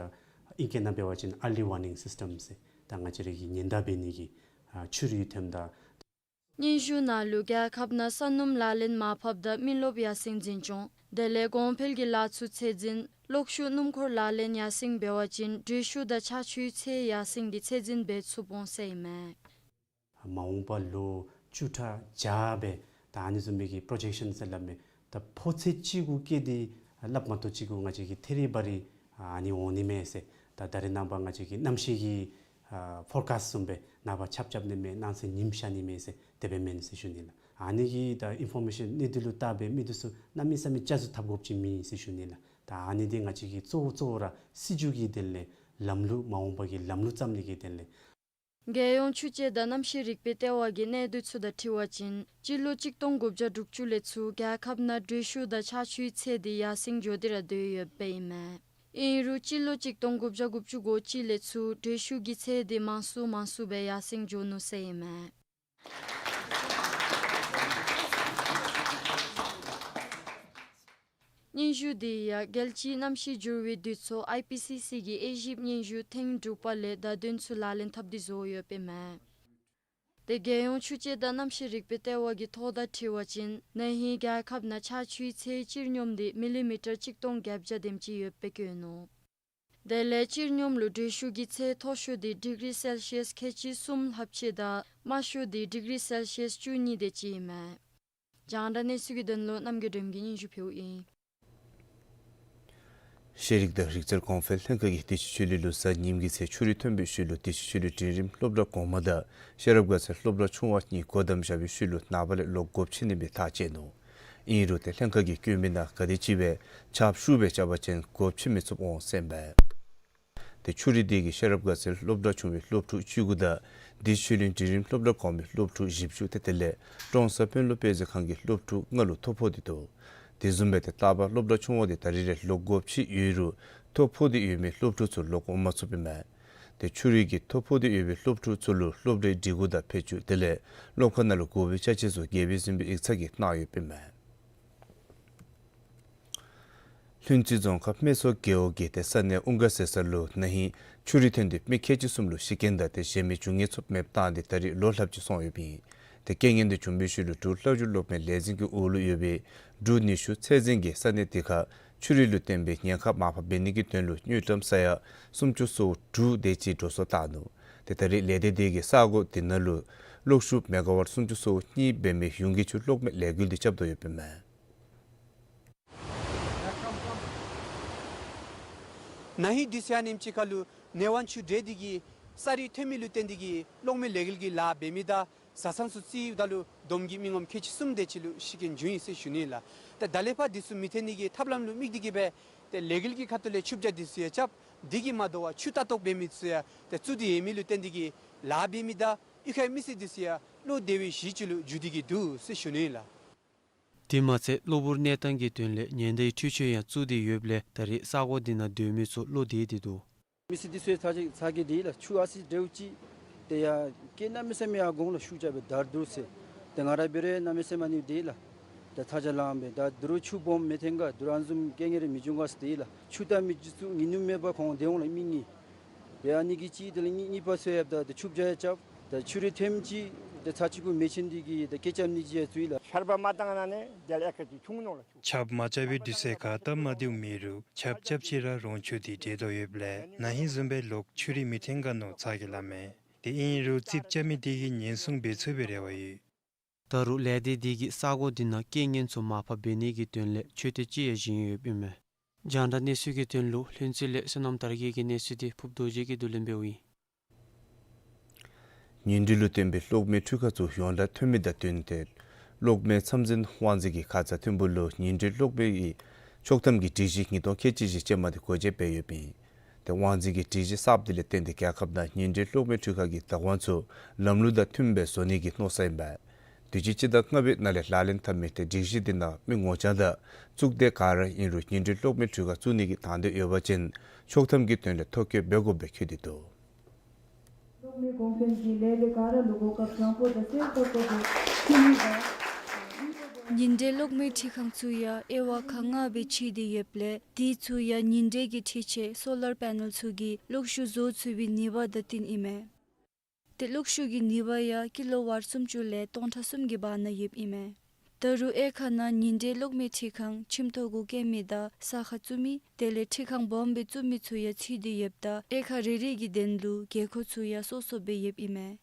ཨིང་སྐད་ནང་འབད་བ་ཅིན་early warning system ཟེར་ད་ང་བཅས་ར་གི་ཉེན་བརྡ་འབད་ནི་གི་ཨ་ཆུ་རུད་ཐོནམ་ད། སྙན་ཞུ་ནང་ལུ་རྒྱལ་ཁབ་ནང་ས་སྣུམ་ལག་ལེན་མར་ཕབ་དང་མི་རློབས་ཡར་སེང་འཛིན་སྐྱོང་དེ་ལས་གོང་འཕེལ་གྱི་ལཱ་ཚུ་ཚད་འཛིན་གློག་ཤུགས་སྣུམ་འཁོར་ལག་ལེན་ཡར་སེང་འབད་བ་ཅིན་དྲོད་ཤུགས་དང་ཆར་ཆུའི་ཚད་ཡར་སེང་གི་ཚད་འཛིན་འབད་ཚུགསཔ་འོང་ཟེར་ཨིན་མས། མ་འོངས་པ་ལོ་བཅུ་ཕྲག་བརྒྱ་སྦེ་ད་ཨ་ནི་བཟུམ་མའི་གི་པོརོ་ཇེཀ་ཤཱན་ཟེར་སླབ་མི་ད་ཕོ་ཚོད་ཅིག་གུ་བཀལ་ཏེ་སླབ་མ་གཏོགས་ཅིག་གུ་ང་བཅས་ཀྱི་ཐད་རི་བ་རི་ཨ་ནི་འོང་ནི་མས་ཟེར། ད་ད་རེས་ནངས་པ་ང་བཅས་ཀྱི་གནམ་གཤིས་ཀྱི་ཨ་ཕོར་ཀཱསཊ་བཟུམ་སྦེ་ནངས་པ་ཆརཔ་རྐྱབ་ནི་མས་གནངས་ཚེ་ཉིམ་ཤར་ནི་མས་ཟེར་དེ་སྦེ་མེན་ཟེར་ཞུ་ནི་ལགས། ཨ་ནི་གི་ད་ཨིན་ཕོར་མེ་ཤཱན་གནས་ཚུལ་ལུ་བལྟ་སྦེ་མི་འདི་ཚུ་གནམ་མེད་ས་མེད་ཅ་ཆས་འཐབ་དགོཔ་ཅིག་མེད་ཟེར་ཞུ་ནི་ལགས། ད་ཨ་ནི་འདི་ང་བཅས་ཀྱི་གཙོ་བོ་གཙོ་བོ་ར་སྲིད་བྱུས་ཀྱི་དོན་ལས་ལམ་ལུགས་མ་འོངས་པ་གི་ལམ་ལུགས་བརྩམ་ནི་གི་དོན་ལས། རྒྱལ་ཡོངས་ཆུ་དཔྱད་དང་གནམ་གཤིས་རིག་པའི་ལྟེ་བ་གི་གནས་སྡུད་ཚུ་དང་འཁྲིལ་བ་ཅིན་སྤྱི་ལོ་གཅིག་སྟོང་དགུ་བརྒྱ་དྲུག་ཅུ་ལས་ཚུར་རྒྱལ་ཁབ་ནང་དྲོད་ཤུགས་དང་ཆར་ཆུའི་ཚད་འདི་ཡར་སེང་འགྱོ་སྟེ་ར་སྡོད་ཡོདཔ་ཨིན་མས། ཨིན་རུང་སྤྱི་ལོ་གཅིག་སྟོང་དགུ་བརྒྱ་དགུ་བཅུ་གོ་གཅིག་ལས་ཚུར་དྲོད་ཤུགས་ཀྱི་ཚད་འདི་མང་སུ་མང་སུ་སྦེ་ཡར་སེང་འགྱོ་ནུག་ཟེར་ཨིན་མས། སྙན་ཞུ་འདི་ཡང་རྒྱལ་སྤྱིའི་གནམ་གཤིས་འགྱུར་བའི་འདུ་ཚོགས་ཨའི་པི་སི་སི་གི་དབྱེ་ཞིབ་སྙན་ཞུ་ཐེངས་དྲུག་པ་ལས་བརྡ་དོན་ཚུ་ལག་ལེན་འཐབ་སྟེ་བཟོ་ཡོདཔ་ཨིན་མས། ཏེ་རྒྱལ་ཡོངས་ཆུ་དཔྱད་དང་གནམ་གཤིས་རིག་པའི་ལྟེ་བ་གི་ཐོ་དང་འཁྲིལ་བ་ཅིན་ན་ཧིང་རྒྱལ་ཁབ་ནང་ཆར་ཆུའི་ཚད་སྤྱིར་སྙོམས་འདི་མི་ལི་མི་ཊར་གཅིག་སྟོང་བརྒྱད་བརྒྱ་དེམ་ཅིག་ཡོདཔ་སྦེ་བཀོད་ནུག། དེ་ལས་སྤྱིར་སྙོམས་ལུ་དྲོད་ཤུགས་ཀྱི་ཚད་མཐོ་ཤོས་འདི་ཌིག་རི་སེལ་ཤིས་ཁལ་གཅིག་གསུམ་ལྷགཔ་ཅིག་དང་དམའ་ཤོས་འདི་ཌིག་རི་སེལ་ཤིས་བཅུ་གཉིས་དེ་ཅིག་ཨིན་མས། རྒྱང་བསྒྲགས་གནས་ཚུལ་གྱི་དོན་ལུ་རྣམ་རྒྱལ་སྒྲོལ་མ་གིས་སྙན་ཞུ་ཕུལཝ་ཨིན། ཤེས་རིག་དང་རིག་རྩལ་གོང་འཕེལ་ལྷན་ཁག་གིས་བདེ་ཆེན་ཆོས་གླིང་ལུ་གཟའ་ཉིམ་གི་ཚེ་ཆུ་རུད་ཐོན་པའི་ཤུལ་ལུ་བདེ་ཆེན་ཆོས་གླིང་འབྲིང་རིམ་སློབ་གྲྭ་གོང་མ་དང་ཤེས་རབ་དགའ་ཚལ་སློབ་གྲྭ་ཆུང་བ་གཉིས་སྒོ་བསྡམས་བཞག་པའི་ཤུལ་ལུ་ནངས་པ་ལས་ལོག་སྒོ་ཕྱེ་ནི་སྦེ་ཐག་བཅད་ནུག། ཨིན་རུང་ཏེ་ལྷན་ཁག་གིས་བཀོད་མི་ནང་ག་དེམ་ཅིག་སྦེ་ཆརཔ་ཤུགས་སྦེ་རྐྱབ་པ་ཅིན་སྒོ་ཕྱེ་མི་ཚུགསཔ་འོང་ཟེར་ཨིན་པས། ཏེ་ཆུ་རུད་འདི་གིས་ཤེས་རབ་དགའ་ཚལ་སློབ་གྲྭ་ཆུང་བའི་སློབ་ཕྲུག་བཅུ་དགུ་དང་བདེ་ཆེན་ཆོས་གླིང་འབྲིང་རིམ་སློབ་གྲྭ་གོང་མའི་སློབ་ཕྲུག་བཞི་བཅུ་ཏེ་དེ་ལས་ཀྲོང་གསར་དཔོན་སློབ་དཔེ་མཛོད་ཁང་གི་སློབ་ཕྲུག་ལྔ་ལུ་ཐོ་ཕོག་སྟེ་འདུག། དེ་བཟུམ་སྦེ་ཏེ་རྟག་པར་སློབ་གྲྭ་ཆུང་བ་འདི་ད་རིས་ར་ལོག་སྒོ་ཕྱེ་ཡོད་རུང་ཐོ་ཕོག་སྟེ་ཡོད་མི་སློབ་ཕྲུག་ཚུ་ལོག་འོང་མ་ཚུགསཔ་ཨིན་མས། ཏེ་ཆུ་རུད་ཀྱིས་ཐོ་ཕོག་སྟེ་ཡོད་པའི་སློབ་ཕྲུག་ཚུ་ལུ་སློབ་གྲྭའི་སྒྲིག་གོས་དང་ཕད་ཅུང་དེ་ལས་སློབ་ཁང་ནང་ལུ་དགོ་པའི་ཅ་ཆས་ཚུ་རྒྱས་པའི་ཟིན་པའི་ཡིག་ཚང་གིས་གནང་ཡོདཔ་ཨིན་མས། ལྷུན་རྩེ་རྫོང་ཁག་སྨད་ཚོ་རྒེད་འོག་གི་ཏེ་ས་གནས་ཨུན་དགའ་ཟེར་ས་ལུ་ན་ཧིང་ཆུ་རུད་ཐོན་ཏེ་མི་ཁལ་གཅིག་གསུམ་ལུ་ཤི་རྐྱེན་དང་ཏེ་གཞན་མི་བཅོ་ལྔ་འཚོ་མེདཔ་བཏང་སྟེ་ད་རིས་ལོ་ལྷགཔ་ཅིག་སོང་ཡོདཔ་ཨིན། ཏེ་རྐྱེན་ངན་དེ་བྱུང་བའི་ཤུལ་ལུ་འབྲུག་ལྷ་རྒྱུད་གློག་མེ་ལས་འཛིན་གྱི་འོག་ལུ་ཡོད་པའི་འབྲུག་ནུས་ཤུགས་ཚད་འཛིན་གྱི་ས་གནས་དེ་ཁར་ཆུ་རུད་ལུ་བརྟེན་པའི་ཉེན་ཁ་མར་ཕབ་འབད་ནི་གི་དོན་ལུ་དངུལ་ཀྲམ་ས་ཡ་སུམ་ཅུ་སོ་དྲུག་དེ་ཅིག་འགྲོ་སོང་བཏང་ནུག། ཏེ་ད་རིས་ལས་སྡེ་དེ་གིས་ས་གོ་དེ་ནང་ལུ་གློག་ཤུགས་མེ་ག་ཝཊ་སུམ་ཅུ་སོ་གཉིས་འབད་མི་ཡུན་གྱི་ཆུ་གློག་མེ་ལས་འགུལ་དེ་རྐྱབ་དོ་ཡོདཔ་ཨིན་མས། ན་ཧིང་དུས་ཚོད་ཨ་ནེམ་ཅིག་ཁར་ལུ་ནེ་ཝན་ཆུ་འདྲེས་ཏེ་གིས་ས་རུད་ཐོན་མི་ལུ་བརྟེན་ཏེ་གིས་གློག་མེ་ལས་འགུལ་གྱི་ལཱ་འབད་མི་དང་བཟའ་ཚང་ཚུ་རྩིས་ད་ལུ་བསྡོམས་ཀྱིས་མི་ངོམ་ཁལ་གཅིག་གསུམ་དེ་ཅིག་ལུ་ཤི་རྐྱེན་བྱུང་ཡི་ཟེར་ཞུ་ནི་ལགས། ཏེ་ད་ལས་ཕར་འདི་ཚུ་མི་ཐོན་ནི་གི་ཐབས་ལམ་ལུ་དམིགས་ཏེ་གིས་སྦེ་ཏེ་ལས་འགུལ་གྱི་ཁ་ཐུག་ལས་ཆུ་བྱ་འདི་ཚུ་ཡང་རྐྱབ། དེ་གིས་མ་དོ་བར་ཆུ་ལྟ་རྟོག་འབད་མི་ཚུ་ཡང་ཏེ་བཙུགས་ཏེ་ཡོད་མི་ལུ་བརྟེན་ཏེ་གིས་ལཱ་འབད་མི་དང་གཡུས་ཁའི་མི་སེར་འདི་ཚུ་ཡང་བློ་བདེ་བའི་གཞི་ཅིག་ལུ་འགྱུར་ཏེ་གིས་འདུག་ཟེར་ཞུ་ནི་ལགས། དེ་མ་ཚད་གློ་བུར་གནས་སྟངས་ཀྱི་དོན་ལས་ཉེན་བརྡའི་འཕྲུལ་ཆས་ཡང་བཙུགས་ཏེ་ཡོདཔ་ལས་ད་རེས་ས་གོ་འདི་ནང་སྡོད་མི་ཚུ་བློ་བདེ་སྟེ་འདུག། མི་སེར་འདི་ཚུ་ཚ་གྱང་ཚ་གྱང་འདི་ལགས། ཆུ་ཨ་ཙི་འདྲེཝ་ཅིག་ཏེ་ཡར་སྐད་གནམ་མེད་ས་མེད་ཡར་གོང་ལུ་ཤུགས་རྐྱབ་སྦེ་དར་འདུག་ཟེར། ཏེ་ང་ར་འབད་རུང་གནམ་མེད་ས་མེད་ཨ་ནི་འདི་ལགས། ཏེ་ཚ་གྱང་ལངམ་སྦེ་ད་དོ་རུང་ཆུ་སྦོམ་མི་ཐོན་ག་དོ་རུང་ཨ་ནི་བཟུམ་རྐྱེན་ངན་རེ་མི་འབྱུང་ག་ཟེར་འདི་ལགས། ཆུ་ལྟ་མི་ཚུ་ངེས་ནུས་མེད་པར་ཁོང་འདི་འོང་ལགས་མི་གཉིས། ཏེ་ཨ་ནི་གི་གཅིག་དེ་ལས་གཉིས་གཉིས་པ་ཚུ་ཡང་ད་ཏེ་ཆུ་བྱ་ཡང་རྐྱབ། ད་ཆུ་རུད་ཐོནམ་ཅིག་ཏེ་ཚར་གཅིག་གུ་མེ་ཆེན་འདི་གིས་ད་སྐད་རྐྱབ་ནི་ཅིག་ཡང་བཙུགས་ཡི་ལགས། ཆརཔ་མ་བཏང་ན་ནི་དེ་ལས་ཨེ་ཀར་གཅིག་ཆུང་ནུག་ལགས། ཆརཔ་མ་རྐྱབ་པའི་དུས་ཚོད་ག་ཏེ་མ་བདེཝ་མེད་རུང་ཆརཔ་རྐྱབ་ཅི་ར་རོང་ཆུ་འདི་འདྲེས་དོ་ཡོདཔ་ལས་ན་ཧིང་བཟུམ་སྦེ་ལོག་ཆུ་རུད་མི་ཐོན་ག་མནོ་ཚ་གྱང་ལངམ་མས། དེ་ཨིན་རུང་རྩིགཔ་རྐྱབ་མི་འདི་གིས་ཉེན་སྲུང་འབད་ཚུགས་པའི་རེ་བ་ཡོད། ད་རུང་ལས་སྡེ་འདི་གིས་ས་གོ་འདི་ནང་རྐྱེན་ངན་ཚུ་མར་ཕབ་འབད་ནི་གི་དོན་ལས་མཆོད་རྟེན་ཅིག་ཡང་བཞེངས་ཡོདཔ་ཨིན་མས། རྒྱང་བསྒྲགས་གནས་ཚུལ་གྱི་དོན་ལུ་ལྷུན་རྩེ་ལས་བསོད་ནམས་དར་རྒྱས་ཀྱི་གནས་ཚུལ་འདི་ཕུརཔ་རྡོ་རྗེ་གིས་བསྡུ་ལེན་འབདཝ་ཨིན། ཉིན་དྲོད་ལུ་བརྟེན་པའི་གློག་མེའི་འཕྲུལ་ཁང་ཚུ་ཡོངས་གྲགས་ཐོན་མི་དང་བསྟུན་ཏེ་གློག་མེ་ཚམ་འཛིན་དབང་འཛིན་གྱི་ཁ་ཙ་ཐིམ་ཕུག་ལུ་ཉིན་དྲོད་གློག་མེ་གི་ཆོག་ཐམ་གྱི་སྒྲིག་གཞི་ཉིས་སྟོང་ཁལ་གཅིག་བཞི་ཅན་མ་འདི་སྒོ་འབྱེད་འབད་ཡོདཔ་ཨིན། ཏེ་དབང་འཛིན་གྱི་སྒྲིག་གཞི་གསརཔ་འདི་ལས་བརྟེན་ཏེ་རྒྱལ་ཁབ་ནང་ཉིན་དྲོད་གློག་མེའི་འཕྲུལ་ཁང་གི་བདག་དབང་ཚུ་ལམ་ལུགས་དང་མཐུནམ་སྦེ་བཟོ་ནི་གི་མནོ་བསམ་ཨིན་པས། དུས་ཅི་སྤྱི་ཟླ་ལྔ་པའི་ནང་ལས་ལག་ལེན་འཐབ་མི་ཏེ་སྒྲིག་གཞི་འདི་ནང་མི་ངོ་རྐྱང་དང་གཙུག་སྡེ་ག་ར་ཨིན་རུང་ཉིན་དྲོད་གློག་མེའི་འཕྲུལ་ཁང་བཙུགས་ནི་གི་དང་འདོད་ཡོད་པ་ཅིན་ཆོག་ཐམ་གྱི་དོན་ལས་ཐོ་བཀོད་འབད་དགོཔ་སྦེ་འཁོད་དེ་འདུག། གློག་མེ་གོང་འཕེལ་གྱི་ལས་སྡེ་ག་ར་ལུ་གོ་སྐབས་བཟང་པོ་དང་གསལ་ཏོག་ཏོ་སྦེ་ཕུལ་ནི་དང་། ཉིན་དྲོད་གློག་མེའི་འཕྲུལ་ཁང་ཚུ་ཡང་དབྱེ་བ་ཁག་ལྔ་སྦེ་ཕྱེ་སྟེ་ཡོདཔ་ལས་དེ་ཚུ་ཡང་ཉིན་དྲོད་ཀྱི་འཕྲུལ་ཆས་སོ་ལར་པེ་ནལ་ཚུ་གིས་གློག་ཤུགས་བཟོ་ཚུགས་པའི་ནུས་པ་དང་བསྟུན་ཨིན་མས། ཏེ་གློག་ཤུགས་ཀྱི་ནུས་པ་ཡང་ཀི་ལོ་ཝཊ་སུམ་ཅུ་ལས་སྟོང་ཕྲག་གསུམ་གྱི་བར་ན་ཡོདཔ་ཨིན་མས། ད་རུང་དབྱེ་ཁག་ནང་ཉིན་དྲོད་གློག་མེའི་འཕྲུལ་ཁང་ཁྱིམ་ཐོག་གུ་བཀལ་མི་དང་ས་ཁར་བཙུགས་མི་དེ་ལས་འཕྲུལ་ཁང་སྦོམ་སྦེ་བཙུགས་མི་ཚུ་ཡང་ཚུད་དེ་ཡོདཔ་ད་དབྱེ་ཁག་རེ་རེ་གི་དོན་ལུ་དགོས་མཁོ་ཚུ་ཡང་སོ་སོ་སྦེ་ཡོདཔ་ཨིན་མས།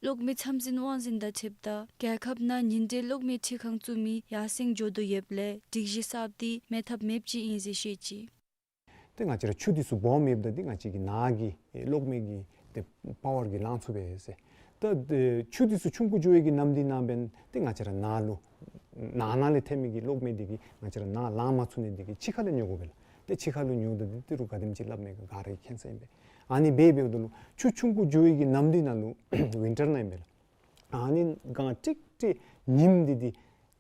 གློག་མེ་ཚམ་འཛིན་དབང་འཛིན་དང་འཁྲིལཝ་ད་རྒྱལ་ཁབ་ནང་ཉིན་དྲོད་གློག་མེའི་འཕྲུལ་ཁང་བཙུགས་མི་ཡར་སེང་འགྱོ་དོ་ཡོདཔ་ལས་སྒྲིག་གཞི་གསརཔ་འདི་མེད་ཐབས་མེདཔ་ཅིག་ཨིན་ཟེར་བཤད་ཅི། ཏེ་ང་བཅས་ར་ཆུ་འདི་ཚུ་སྦོམ་ཡོདཔ་ད་འདི་ང་བཅས་ཀྱི་ནཱ་གི་ཨེ་གློག་མེ་གི་ཏེ་པ་ཝར་གྱིས་ལང་ཚུགས་པས་ཟེར། ད་ཨེ་ཆུ་འདི་ཚུ་ཆུང་ཀུ་འགྱོ་བའི་གི་ནམ་དུས་ནང་འབདན་ཏེ་ང་བཅས་ར་ནཱ་ལུ་ནཱ་ནཱ་ལས་ཐོན་མི་གི་གློག་མེ་འདི་གིས་ང་བཅས་ར་ནཱ་ལང་མ་ཚུགས་ནི་འདི་གིས་ཕྱི་ཁ་ལས་ཉོ་དགོ་པས་ལགས། ཏེ་ཕྱི་ཁ་ལུ་ཉོཝ་ད་འདི་ཏི་རུ་ག་དེམ་ཅིག་སླབ་མས་ག་ག་ར་གིས་མཁྱེན་ས་ཨིན་པས། ཨ་ནི་འབད་འབདཝ་ད་ལུ་ཆུ་ཆུང་ཀུ་འགྱོ་བའི་གི་ནམ་དུས་ནང་ལུ་ཝིན་ཊར་ནང་ཨིན་པས་ལགས། ཨ་ནི་གངས་ཀྲིག་ཀྲི་ཉིམ་འདི་འདི་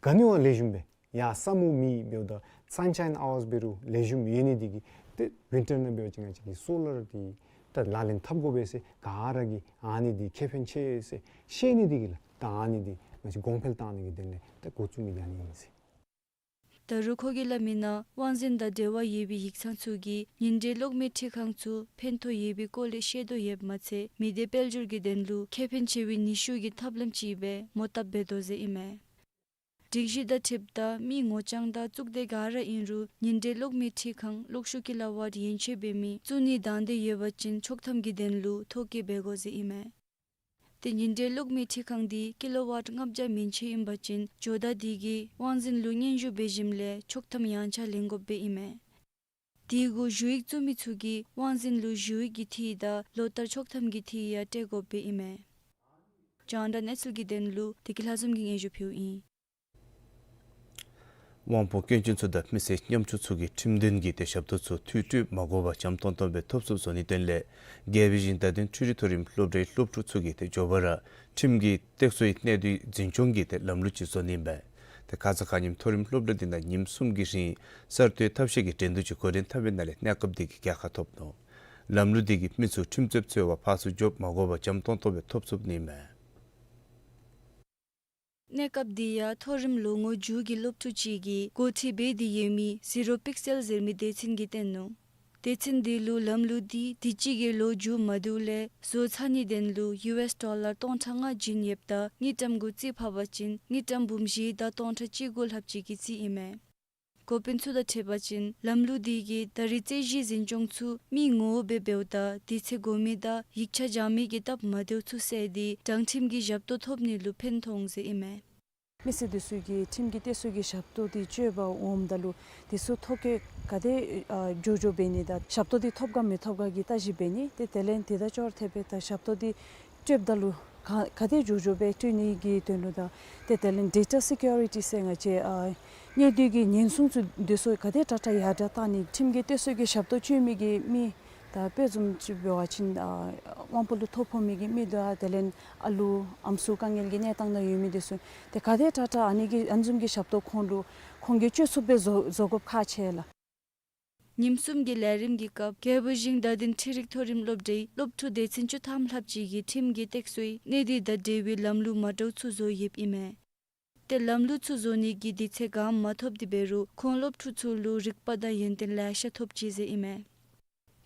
ག་ནི་བ་ལེགས་ཤོམ་སྦེ་ཡར་ས་སྨུག་མེད་འབདཝ་ད་སན་ཤའིན་ཨའུརསི་འབད་རུང་ལེགས་ཤོམ་ཡོད་ནི་འདི་གིས་ཏེ་ཝིན་ཊར་ནང་འབད་བ་ཅིན་ང་བཅས་ཀྱིས་སོ་ལར་འདི་ད་ལག་ལེན་འཐབ་དགོ་པས་ཟེར་ག་ར་གིས་ཨ་ནི་འདི་ཁེ་ཕན་ཆེ་ཟེར་ཤེས་ནི་འདི་གིས་ལགས། ད་ཨ་ནི་འདི་ང་བཅས་གོང་འཕེལ་བཏང་ནི་གི་དོན་ལས་ད་འགོ་བཙུགས་མི་འདི་ཨ་ནི་ཨིན་ཟེར། ད་རུང་ཁོ་གིས་སླབ་མིའི་ནང་དབང་འཛིན་དང་འབྲེལ་བ་ཡོད་པའི་ཡིག་ཚང་ཚུ་གིས་ཉིན་དྲོད་གློག་མེའི་འཕྲུལ་ཁང་ཚུ་ཕན་ཐོགས་ཡོད་པའི་སྐོར་ལས་བཤད་དོ་ཡོདཔ་མ་ཚད་མི་སྡེ་དཔལ་འབྱོར་གྱི་དོན་ལུ་ཁེ་ཕན་ཆེ་བའི་ནུས་ཤུགས་ཀྱི་ཐབས་ལམ་ཅིག་སྦེ་མོ་བཏབ་འབད་དོ་ཟེར་ཨིན་མས། སྒྲིག་གཞི་དང་འཁྲིལཝ་ད་མི་ངོ་རྐྱང་དང་གཙུག་སྡེ་ག་ར་ཨིན་རུང་ཉིན་དྲོད་གློག་མེའི་འཕྲུལ་ཁང་གློག་ཤུགས་ཀི་ལོ་ཝཊ་ཡན་ཆད་འབད་མི་བཙུགས་ནི་དང་འདོད་ཡོད་པ་ཅིན་ཆོག་ཐམ་གྱི་དོན་ལུ་ཐོ་བཀོད་འབད་དགོ་ཟེར་ཨིན་མས། ཏེ་ཉིན་དྲོད་གློག་མེའི་འཕྲུལ་ཁང་འདི་ཀི་ལོ་ཝཊ་ལྔ་བརྒྱ་མན་ཆད་ཨིན་པ་ཅིན་ཇོ་བདག་འདི་གིས་དབང་འཛིན་ལུ་སྙན་ཞུ་འབད་ཞིནམ་ལས་ཆོག་ཐམ་ཡང་ཆ་ལེན་དགོཔ་སྦེ་ཨིན་མས། དེ་གུ་ཞུ་ཡིག་བཙུགས་མི་ཚུ་གིས་དབང་འཛིན་ལུ་ཞུ་ཡིག་གི་ཐིག་དང་ལོ་ལྟར་ཆོག་ཐམ་གྱི་ཐིག་ཡང་སྤྲོད་དགོཔ་སྦེ་ཨིན་མས། རྒྱང་བསྒྲགས་གནས་ཚུལ་གྱི་དོན་ལུ་བདེ་སྐྱིད་ལྷ་འཛོམས་ཀྱིས་སྙན་ཞུ་ཕུལཝ་ཨིན། དབང་པོ་སྐྱོན་ཅན་ཚུ་དང་མི་སེར་ཉམ་ཆུང་ཚུ་གི་ཁྲིམས་དོན་གྱི་ཏེ་ཞབས་ཏོག་ཚུ་ཐུང་ཀྲུས་མ་དགོ་པར་འཇམ་ཏོང་ཏོ་སྦེ་ཐོབ་ཚུགསཔ་བཟོ་ནིའི་དོན་ལས་རྒྱལ་བའི་ཞིང་བདག་ལྡན་འཕྲུལ་རིག་མཐོ་རིམ་སློབ་གྲྭའི་སློབ་ཕྲུག་ཚུ་གིས་ཏེ་མགྱོགས་པ་ར་ཁྲིམས་ཀྱི་སྟེགས་གསོའི་གནད་དོན་འཛིན་སྐྱོང་གི་ཏེ་ལམ་ལུགས་ཅིག་བཟོ་ནི་ཨིན་པས། ཏེ་ཁ་ཙ་ཁ་ཉིནམ་མཐོ་རིམ་སློབ་གྲྭ་འདི་ནང་ཉིནམ་གསུམ་གྱི་རིང་གསར་གཏོད་ཐབས་ཤེས་ཀྱི་འགྲན་བསྡུར་ཅིག་འགོ་འདྲེན་འཐབ་པའི་ནང་ལས་གནས་སྐབས་འདི་གིས་རྒྱལ་ཁ་ཐོབ་ནུག། ལམ་ལུགས་འདི་གིས་མི་ཚུ་ཁྲིམས་རྩོདཔ་འཚོལ་བར་ཕར་ཚུར་འགྱོ་མ་དགོ་པར་འཇམ་ཏོང་ཏོ་སྦེ་ཐོབ་ཚུགས་ནི་ཨིན་པས། གནས་སྐབས་འདི་ཡང་མཐོ་རིམ་ལོ་ངོ་མཇུག་གི་སློབ་ཕྲུག་ཅིག་གིས་འགོ་ཁྲིད་འབད་དེ་ཡོད་མི་ཟི་རོ་པིག་སེལ་ཟེར་མི་སྡེ་ཚན་གྱིས་བཏོན་ནུག། སྡེ་ཚན་འདི་ལུ་ལམ་ལུགས་འདི་དུས་ཅི་གི་ལོ་མཇུག་མ་བསྡུཝ་ལས་བཟོ་ཚར་ནིའི་དོན་ལུ་ཡུ་ཨེསི་ཌོ་ལར་སྟོང་ཕྲག་ལྔ་བྱིན་ཡོདཔ་ད་དངུལ་ཀྲམ་གུ་རྩིས་ཕབ་པ་ཅིན་དངུལ་ཀྲམ་འབུམ་བཞི་དང་སྟོང་ཕྲག་གཅིག་དགུ་ལྷགཔ་ཅིག་གི་རྩིས་ཨིན་མས། འགོ་དཔོན་ཚུ་དང་འཁྲིལ་བ་ཅིན་ལམ་ལུགས་འདི་གིས་ད་རེས་རྩོད་གཞི་འཛིན་སྐྱོང་ཚུ་མི་ངོ་བོ་སྦེ་འབདཝ་ད་དུས་ཚོད་འགོར་མི་དང་ཡིག་ཆ་སྦྱང་མི་གི་སྟབས་མ་བདེཝ་ཚུ་བསལ་ཏེ་དྲང་ཁྲིམས་ཀྱི་ཞབས་ཏོག་ཐོབ་ནི་ལུ་ཕན་ཐོགས་འོང་ཟེར་ཨིན་མས། མི་སེར་འདི་ཚུ་གིས་ཁྲིམས་ཀྱི་སྟེགས་གསོའི་གི་ཞབས་ཏོག་འདི་སྤྱོད་པར་འོངམ་ད་ལུ་འདི་ཚུ་ཐོ་བཀོད་ག་དེ་ཨ་མགྱོགས་མགྱོགས་འབད་ནི་དང་ཞབས་ཏོག་འདི་ཐོབ་ག་མི་ཐོབ་ག་གི་བརྟག་ཞིབ་འབད་ནི། ཏེ་དེ་ལས་འདི་དང་ཅོག་འཐདཔ་སྦེ་ད་ཞབས་ཏོག་འདི་སྤྲོདཔ་ད་ལུ་ག་ག་དེ་མགྱོགས་མགྱོགས་སྦེ་སྤྲོད་ནི་གི་དོན་ལུ་དང་ཏེ་དེ་ལས་ཌེ་ཊ་སི་ཀིའུ་རི་ཊི་ཟེར་ང་བཅས་ཨ་གནས་སྡུད་ཀྱི་ཉེན་སྲུང་ཚུ་འདི་ཚུ་ག་དེ་དྲག་དྲག་ཡར་དྲག་བཏང་ནི། ཁྲིམས་ཀྱི་སྟེགས་གསོའི་གི་ཞབས་ཏོག་སྤྱོད་མི་གི་མི་ད་དཔེ་བཟུམ་ཅིག་འབད་བ་ཅིན་ཨ་དབང་པོ་ལུ་ཐོ་ཕོག་མི་གི་མི་དང་དེ་ལས་ཨ་ལུ་ཨམ་སྲུ་དཀའ་ངལ་གྱི་གནས་སྟངས་ནང་ཡོད་མི་འདི་ཚུ་ཏེ་ག་དེ་དྲག་དྲག་ཨ་ནི་གི་ཨ་ནི་བཟུམ་གྱི་ཞབས་ཏོག་ཁོང་ལུ་ཁོང་གིས་སྤྱོད་ཚུགསཔ་སྦེ་བཟོ་བཟོ་དགོཔ་ཁག་ཆེ་ལགས། ཉིནམ་གསུམ་གྱི་ལས་རིམ་གྱི་སྐབས་རྒྱལ་པོ་ཞིང་བདག་འཛིན་འཕྲུལ་རིག་མཐོ་རིམ་སློབ་གྲྭའི་སློབ་ཕྲུག་སྡེ་ཚན་བཅུ་ཐམ་ལྷགཔ་ཅིག་གིས་ཁྲིམས་ཀྱི་སྟེགས་གསོའི་གནས་སྡུད་དང་འབྲེལ་བའི་ལམ་ལུགས་མ་འདྲཝ་ཚུ་བཟོ་ཡོདཔ་ཨིན་མས། ཏེ་ལམ་ལུགས་ཚུ་བཟོ་ནི་གི་དུས་ཚོད་གང་མ་ཐོབ་སྟེ་འབད་རུང་ཁོང་སློབ་ཕྲུག་ཚུ་ལུ་རིག་པ་དང་ཡོན་ཏན་ལེ་ཤ་ཐོབ་ཅི་ཟེར་ཨིན་མས།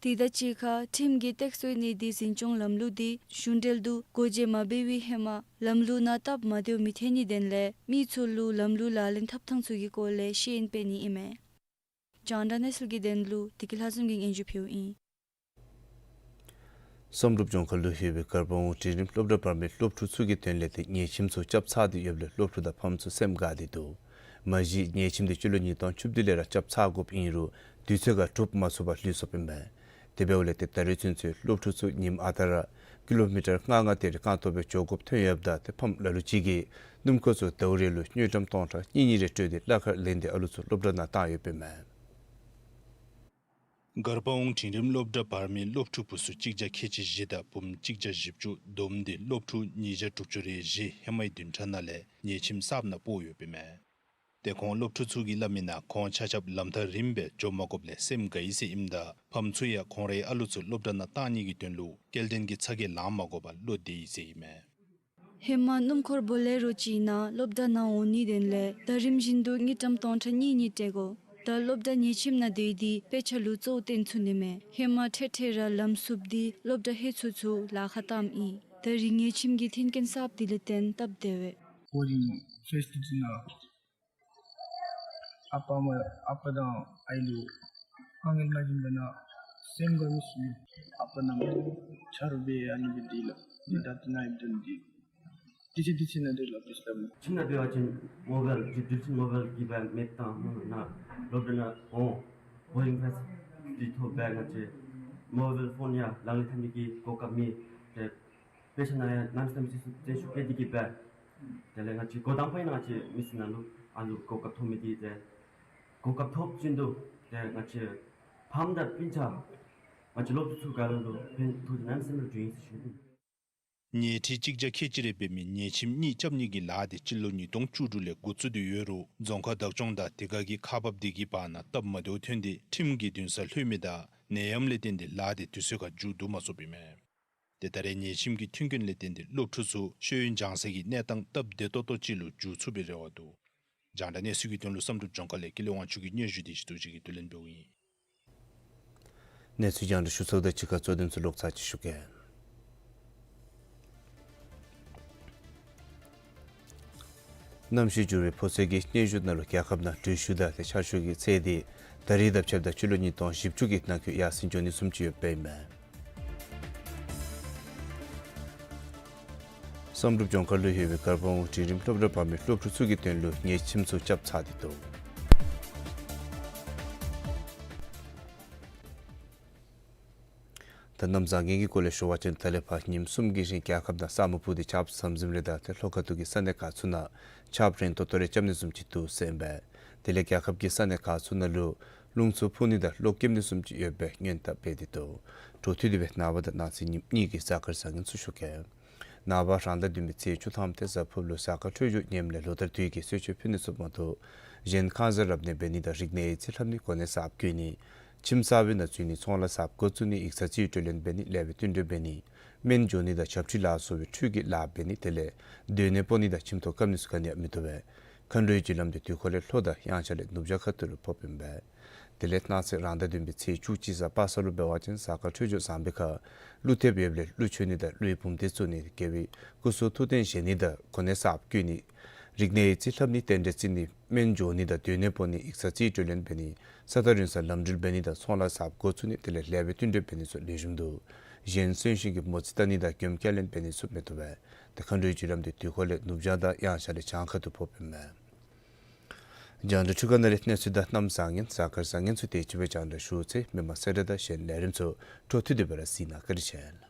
དེ་དང་གཅིག་ཁར་ཁྲིམས་ཀྱི་སྟེགས་གསོའི་གནས་སྡུད་འཛིན་སྐྱོང་ལམ་ལུགས་འདི་གཞུང་འབྲེལ་དུ་སྒོ་འབྱེད་མ་འབད་བའི་ཧེ་མ་ལམ་ལུགས་ནང་སྟབས་མ་བདེཝ་མི་ཐོན་ནིའི་དོན་ལས་མི་ཚུ་ལུ་ལམ་ལུགས་ལག་ལེན་འཐབ་ཐངས་ཚུ་གི་སྐོར་ལས་ཤེས་ཡོན་སྤེལ་ནི་ཨིན་མས། རྒྱང་བསྒྲགས་གནས་ཚུལ་གྱི་དོན་ལུ་བདེ་སྐྱིད་ལྷ་འཛོམས་ཀྱིས་སྙན་ཞུ་ཕུལཝ་ཨིན། བསམ་གྲུབ་ལྗོངས་མཁར་ལུ་ཡོད་པའི་གར་པ་འོང་འབྲིང་རིམ་སློབ་གྲྭ་བར་མའི་སློབ་ཕྲུག་ཚུ་གི་དོན་ལས་ཏེ་ཉལ་ཁྱིམ་ཚུ་རྐྱབ་ཚར་ཏེ་ཡོདཔ་ལས་སློབ་ཕྲུག་དང་ཕམ་ཚུ་སེམས་དགའ་སྟེ་འདུག། མ་གཞི་ཉལ་ཁྱིམ་འདི་སྤྱི་ལོ་ཉིས་སྟོང་བཅུ་བདུན་ལས་ར་རྐྱབ་ཚར་དགོཔ་ཨིན་རུང་དུས་ཚོད་ཁར་གྲུབ་མ་ཚུགས་པར་ལུས་སོཔ་ཨིན་པས། དེ་འབདཝ་ལས་ཏེ་ད་རེས་ཚུན་ཚོད་སློབ་ཕྲུག་ཚུ་ཉིནམ་ཨ་རྟག་ར་ཀི་ལོ་མི་ཊར་ལྔ་ལྔ་དེ་རེ་རྐང་སྟོང་སྦེ་འགྱོ་དགོཔ་ཐོན་ཡོདཔ་ད་ཏེ་ཕམ་ལ་ལུ་ཅིག་གིས་སྣུམ་འཁོར་ཚུ་ཟླཝ་རེ་ལུ་དངུལ་ཀྲམ་སྟོང་ཕྲག་གཉིས་གཉིས་རེ་སྤྲོད་དེ་གླ་ཁར་ལེན་ཏེ་ཨ་ལུ་ཚུ་སློབ་གྲྭ་ནང་བཏང་ཡོདཔ་ཨིན་མས། གར་པ་འོང་འབྲིང་རིམ་སློབ་གྲྭ་བར་མའི་སློབ་ཕྲུག་བུ་ཚུ་གཅིག་བརྒྱ་ཁལ་གཅིག་བཞི་དང་བུམོ་གཅིག་བརྒྱ་བཞི་བཅུ་བསྡོམས་ཏེ་སློབ་ཕྲུག་ཉིས་བརྒྱ་དྲུག་ཅུ་རེ་བཞི་ཧེ་མའི་བདུན་ཕྲག་ནང་ལས་ཉལ་ཁྱིམ་གསརཔ་ནང་སྤོ་ཡོདཔ་ཨིན་མས། ཏེ་ཁོང་སློབ་ཕྲུག་ཚུ་གིས་སླབ་མི་ནང་ཁོང་ཆ་ཁྱབ་ལམ་ཐག་རིངམ་སྦེ་འགྱོ་མ་དགོཔ་ལས་སེམས་དགའ་ཡི་ཟེར་ཨིནམ་ད་ཕམ་ཚུ་ཡང་ཁོང་རའི་ཨ་ལུ་ཚུ་སློབ་གྲྭ་ནང་བཏང་ནི་གི་དོན་ལུ་སྐྱེལ་འདྲེན་གྱི་ཚ་གྱང་ལང་མ་དགོ་པར་བློ་བདེ་ཡི་ཟེར་ཨིན་མས། ཧེ་མ་སྣུམ་འཁོར་བོ་ལེ་རོ་ཅིག་ནང་སློབ་གྲྭ་ནང་འོང་ནིའི་དོན་ལས་ཟླ་རིམ་བཞིན་དུ་དངུལ་ཀྲམ་སྟོང་ཕྲག་གཉིས་གཉིས་སྤྲོད་དགོ། ད་སློབ་གྲྭ་ཉལ་ཁྱིམ་ནང་སྡོད་དེ་དཔེ་ཆ་ལུ་གཙོ་བོ་བཏོན་ཚུགས་ནི་མས། ཧེ་མ་འཕྲལ་འཕྲལ་ར་ལམ་བསུབ་སྟེ་སློབ་གྲྭ་ལྷོད་ཚུགས་ཚུགས་ལཱ་ཁག་བཏངམ་ཨིན། ད་རིས་ཉལ་ཁྱིམ་གྱི་མཐུན་རྐྱེན་གསརཔ་དེ་ལས་བརྟེན་སྟབས་བདེ་བས། ཧོ་རིང་ཕེསི་ཊི་ཊི་ནང་ཨ་པ་མ་ཨ་པ་དང་ཨའི་ལུ་དཀའ་ངལ་མ་བྱུང་བ་ན་སེམས་དགའ་མི་སུ་ཨ་པ་ནམ་ཆ་རོགས་འབད་ཨ་ནི་སྦེ་སྡོད་ལགས། ད་ད་ནཱ་སྡོད་དེ་དུས་ཚོད་དུས་ཚོད་ནང་སྡོད་ལགས། ཕེསི་ཊི་ཊི་ཁྱིམ་ནང་འབད་བ་ཅིན་མོ་བཱའིལ་ཅིག་དུས་ཚོད་མོ་བཱའིལ་གྱི་སྦེ་མེདཔ་བཏང་ནཱ་སློབ་གྲྭ་ནང་འོང་། ཧོ་རིང་ཕེསི་ཊི་ཊི་ཐོབ་སྦེ་ང་བཅས་མོ་བཱའིལ་ཕོན་ཡང་ལག་ལེན་འཐབ་ནི་གི་གོ་སྐབས་མེད། ཏེ་དཔེ་ཆ་ནང་ཡང་གནམ་མེད་ས་མེད་བརྩོན་ཤུགས་བསྐྱེད་དེ་གིས་སྦེ་དེ་ལས་ང་བཅས་འགོ་དང་པ་ཨིན་ན་ང་བཅས་མི་སེར་ནང་ལུ་ཨ་ནི་གོ་སྐབས་ཐོབ་མི་འདི་ཏེ་གོ་སྐབས་ཐོབ་བཞིན་དུ་ཏེ་ང་བཅས་ཕམ་དང་སྤུན་ཆ་ང་བཅས་སློབ་ཕྲུག་ཚུ་ག་ར་ལུ་ཕན་ཐོགས་ཏེ་གནམ་མེད་ས་མེད་འབྱུང་ཡི་ཟེར་ཞུ་ནི། ཉལ་ཁྲི་གཅིག་བརྒྱ་ཁལ་གཅིག་རེ་འབད་མི་ཉལ་ཁྱིམ་གཉིས་རྐྱབ་ནི་གི་ལཱ་འདི་སྤྱི་ལོ་ཉིས་སྟོང་བཅུ་དྲུག་ལས་འགོ་བཙུགས་ཏེ་ཡོད་རུང་རྫོང་ཁག་བདག་སྐྱོང་དང་དེ་ཁར་གྱི་ཁག་འབགཔ་དེ་གི་བར་ན་སྟབས་མ་བདེཝ་ཐོན་ཏེ་ཁྲིམས་ཀྱི་འདུན་སར་ལྷོད་མི་དང་ནད་ཡམས་ལས་བརྟེན་ཏེ་ལཱ་འདི་དུས་ཚོད་ཁར་མཇུག་བསྡུ་མ་ཚུགསཔ་ཨིན་མས། ཏེ་ད་རེས་ཉལ་ཁྱིམ་གྱི་མཐུན་རྐྱེན་ལས་བརྟེན་ཏེ་སློབ་ཕྲུག་ཚུ་ཤེས་ཡོན་སྦྱང་སའི་གནས་སྟངས་སྟབས་བདེ་ཏོག་ཏོ་ཅིག་ལུ་འགྱུར་ཚུགས་པའི་རེ་བ་འདུག། རྒྱང་བསྒྲགས་གནས་ཚུལ་གྱི་དོན་ལུ་བསམ་གྲུབ་ལྗོངས་མཁར་ལས་ཀུན་ལེགས་དབང་ཕྱུག་གི་སྙན་ཞུ་འདི་ཞུ་དོ་ཅིག་གིས་བསྡུ་ལེན་འབདཝ་ཨིན། གནས་ཚུལ་རྒྱང་བསྒྲགས་ཞུ་ཚརཝ་དང་གཅིག་ཁར་གཙོ་དོན་ཚུ་ལོག་ཚར་ཅིག་ཞུ་གེ། གནམ་གཤིས་འགྱུར་བའི་ཕོ་ཚོད་ཀྱི་སྙན་ཞུ་ནང་ལུ་རྒྱལ་ཁབ་ནང་དྲོད་ཤུགས་དང་ཏེ་ཆར་ཤུགས་ཀྱི་ཚད་འདི་ད་རེས་དང་ཕྱདཔ་ད་སྤྱི་ལོ་ཉིས་སྟོང་བཞི་བཅུ་གི་ནང་འཁོད་ཡར་སེང་འགྱོ་ནི་བཟུམ་ཅིག་ཡོདཔ་ཨིན་མས། བསམ་གྲུབ་ལྗོངས་མཁར་ལུ་ཡོད་པའི་གར་པ་འོང་འབྲིང་རིམ་སློབ་གྲྭ་བར་མའི་སློབ་ཕྲུག་ཚུ་གི་དོན་ལུ་ཉལ་ཁྱིམ་ཚུ་རྐྱབ་ཚར་ཏེ་འདུག། ད་གནམ་བཟང་ངན་གྱི་སྐོར་ལས་ཞུ་བ་ཅིན་ད་ལས་ཕར་ཉིནམ་གསུམ་གྱི་རིང་རྒྱལ་ཁབ་ནང་ས་སྨུག་ཕུབ་སྟེ་ཆརཔ་ཟམ་ཟིམ་རེ་དང་ཏེ་ལྷོ་ཁ་ཐུག་གི་ས་གནས་ཁག་ཚུ་ནང་ཆརཔ་རན་ཏོག་ཏོ་རེ་རྐྱབ་ནི་བཟུམ་ཅིག་འདུག་ཟེར་ཨིན་པས། དེ་ལས་རྒྱལ་ཁབ་ཀྱི་ས་གནས་ཁག་ཚུ་ནང་ལུ་རླུང་འཚུབ་འཕུ་ནི་དང་གློག་འཁྱུག་ནི་བཟུམ་ཅིག་ཡོད་པའི་སྔོན་བརྡ་སྤེལ་ཏེ་འདུག། འཕྲོ་མཐུད་དེ་སྦེ་ནངས་པ་དང་གནངས་ཚེ་ཉིནམ་གཉིས་ཀྱི་གཟའ་སྐར་བཟང་ངན་ཚུ་ཞུ་གེ། ནངས་པ་རང་ཟླ་བདུན་པའི་ཚེས་བཅུ་ཐམ་ཏེ་གཟའ་ཕུར་བུ་ལུ་གཟའ་སྐར་འཕྲོད་སྦྱོར་ངནམ་ལས་ལོ་ལྟར་དུས་ཀྱི་གསོལ་མཆོད་ཕུལ་ནི་ཚུ་མ་གཏོགས་གཞན་ཁང་གསར་རབ་གནས་འབད་ནི་དང་རིག་གནས་ཡིག་རྩིས་ལྷབ་ནི་གོ་གནས་གསརཔ་བསྐོ་ནི་ཁྱིམ་གསར་པའི་ནང་འཛུལ་ནི་ཚོང་ལཱ་གསརཔ་འགོ་བཙུགས་ནི་ཡིག་ཚང་རྩིས་སྤྲོད་ལེན་འབད་ནི་ལས་པའི་བསྟུན་གྲོས་འབད་ནི་སྨན་འཇོག་ནི་དང་ཞབས་ཁྲིད་ལ་སོགས་པའི་འཕྲུལ་གྱི་ལཱ་འབད་ནི་དེ་ལས་སྡོད་གནས་སྤོ་ནི་དང་ཁྱིམ་ཐོག་བཀབ་ནི་ཚུ་ག་ནི་ཡང་མི་བཏུབ་པས། མཁའ་འགྲོའི་རྒྱུ་ལམ་དེ་དུས་འཁོར་ལས་ལྷོ་དང་དབྱངས་འཆར་ལས་ནུབ་བྱང་ཁ་ཐུག་ལུ་ཕོགཔ་ཨིན་པས། དེ་ལས་གནངས་ཚེ་རང་ཟླ་བདུན་པའི་ཚེས་བཅུ་གཅིག་གཟའ་པ་སངས་ལུ་འབད་བ་ཅིན་གཟའ་སྐར་འཕྲོད་སྦྱོར་བཟང་པའི་ཁར་ཀླུ་ཐེབས་ཡོདཔ་ལས་ཀླུ་མཆོད་ནི་དང་ཀླུའི་བུམ་སྡེ་བཙུགས་ནི་དགེ་བའི་སྐུ་གསུང་ཐུགས་རྟེན་བཞེངས་ནི་དང་གོ་གནས་གསརཔ་བསྐོ་ནི་རིག་གནས་ཡིག་རྩིས་ལྷབ་ནི་རྟེན་འབྲེལ་བརྩི་ནི་སྨན་འཇོག་ནི་དང་སྡོད་གནས་སྤོ་ནི་ཡིག་ཚང་རྩིས་སྤྲོད་ལེན་འབད་ནི་ས་ཐག་རིང་སར་ལམ་འགྲུལ་འབད་ནི་དང་ཚོང་ལཱ་གསརཔ་འགོ་བཙུགས་ནི་དེ་ལས་ལས་པའི་བསྟུན་གྲོས་འབད་ནི་ཚུ་ལེགས་ཤོམ་འདུག། གཞན་གསོན་གཤིན་གྱི་མོ་རྩིས་བལྟ་ནི་དང་མགྱོནམ་སྐྱ་ལེན་འབད་ནི་ཚུ་མི་བཏུབ་པས། ཏེ་མཁའ་འགྲོའི་བརྒྱུད་རིམ་འདི་དུས་འཁོར་ལས་ནུབ་བྱང་དང་དབྱངས་འཆར་ལས་བྱང་ཁ་ཐུག་ཕོགཔ་ཨིན་མས། རྒྱང་བསྒྲགས་འཕྲུལ་ཁང་ནང་ལས་གནས་ཚུལ་དང་གནམ་བཟང་ངན་གཟའ་སྐར་བཟང་ངན་ཚུ་དེ་ཅིག་སྦེ་རྒྱང་བསྒྲགས་ཞུ་ཚེ། མི་མང་གསལ་བསྒྲགས་དང་གཞན་ལས་རིམ་ཚུ་འཕྲོ་མཐུད་དེ་སྦེ་ར་གཟིགས་གནང་བཀའ་དྲིན་ཆེ།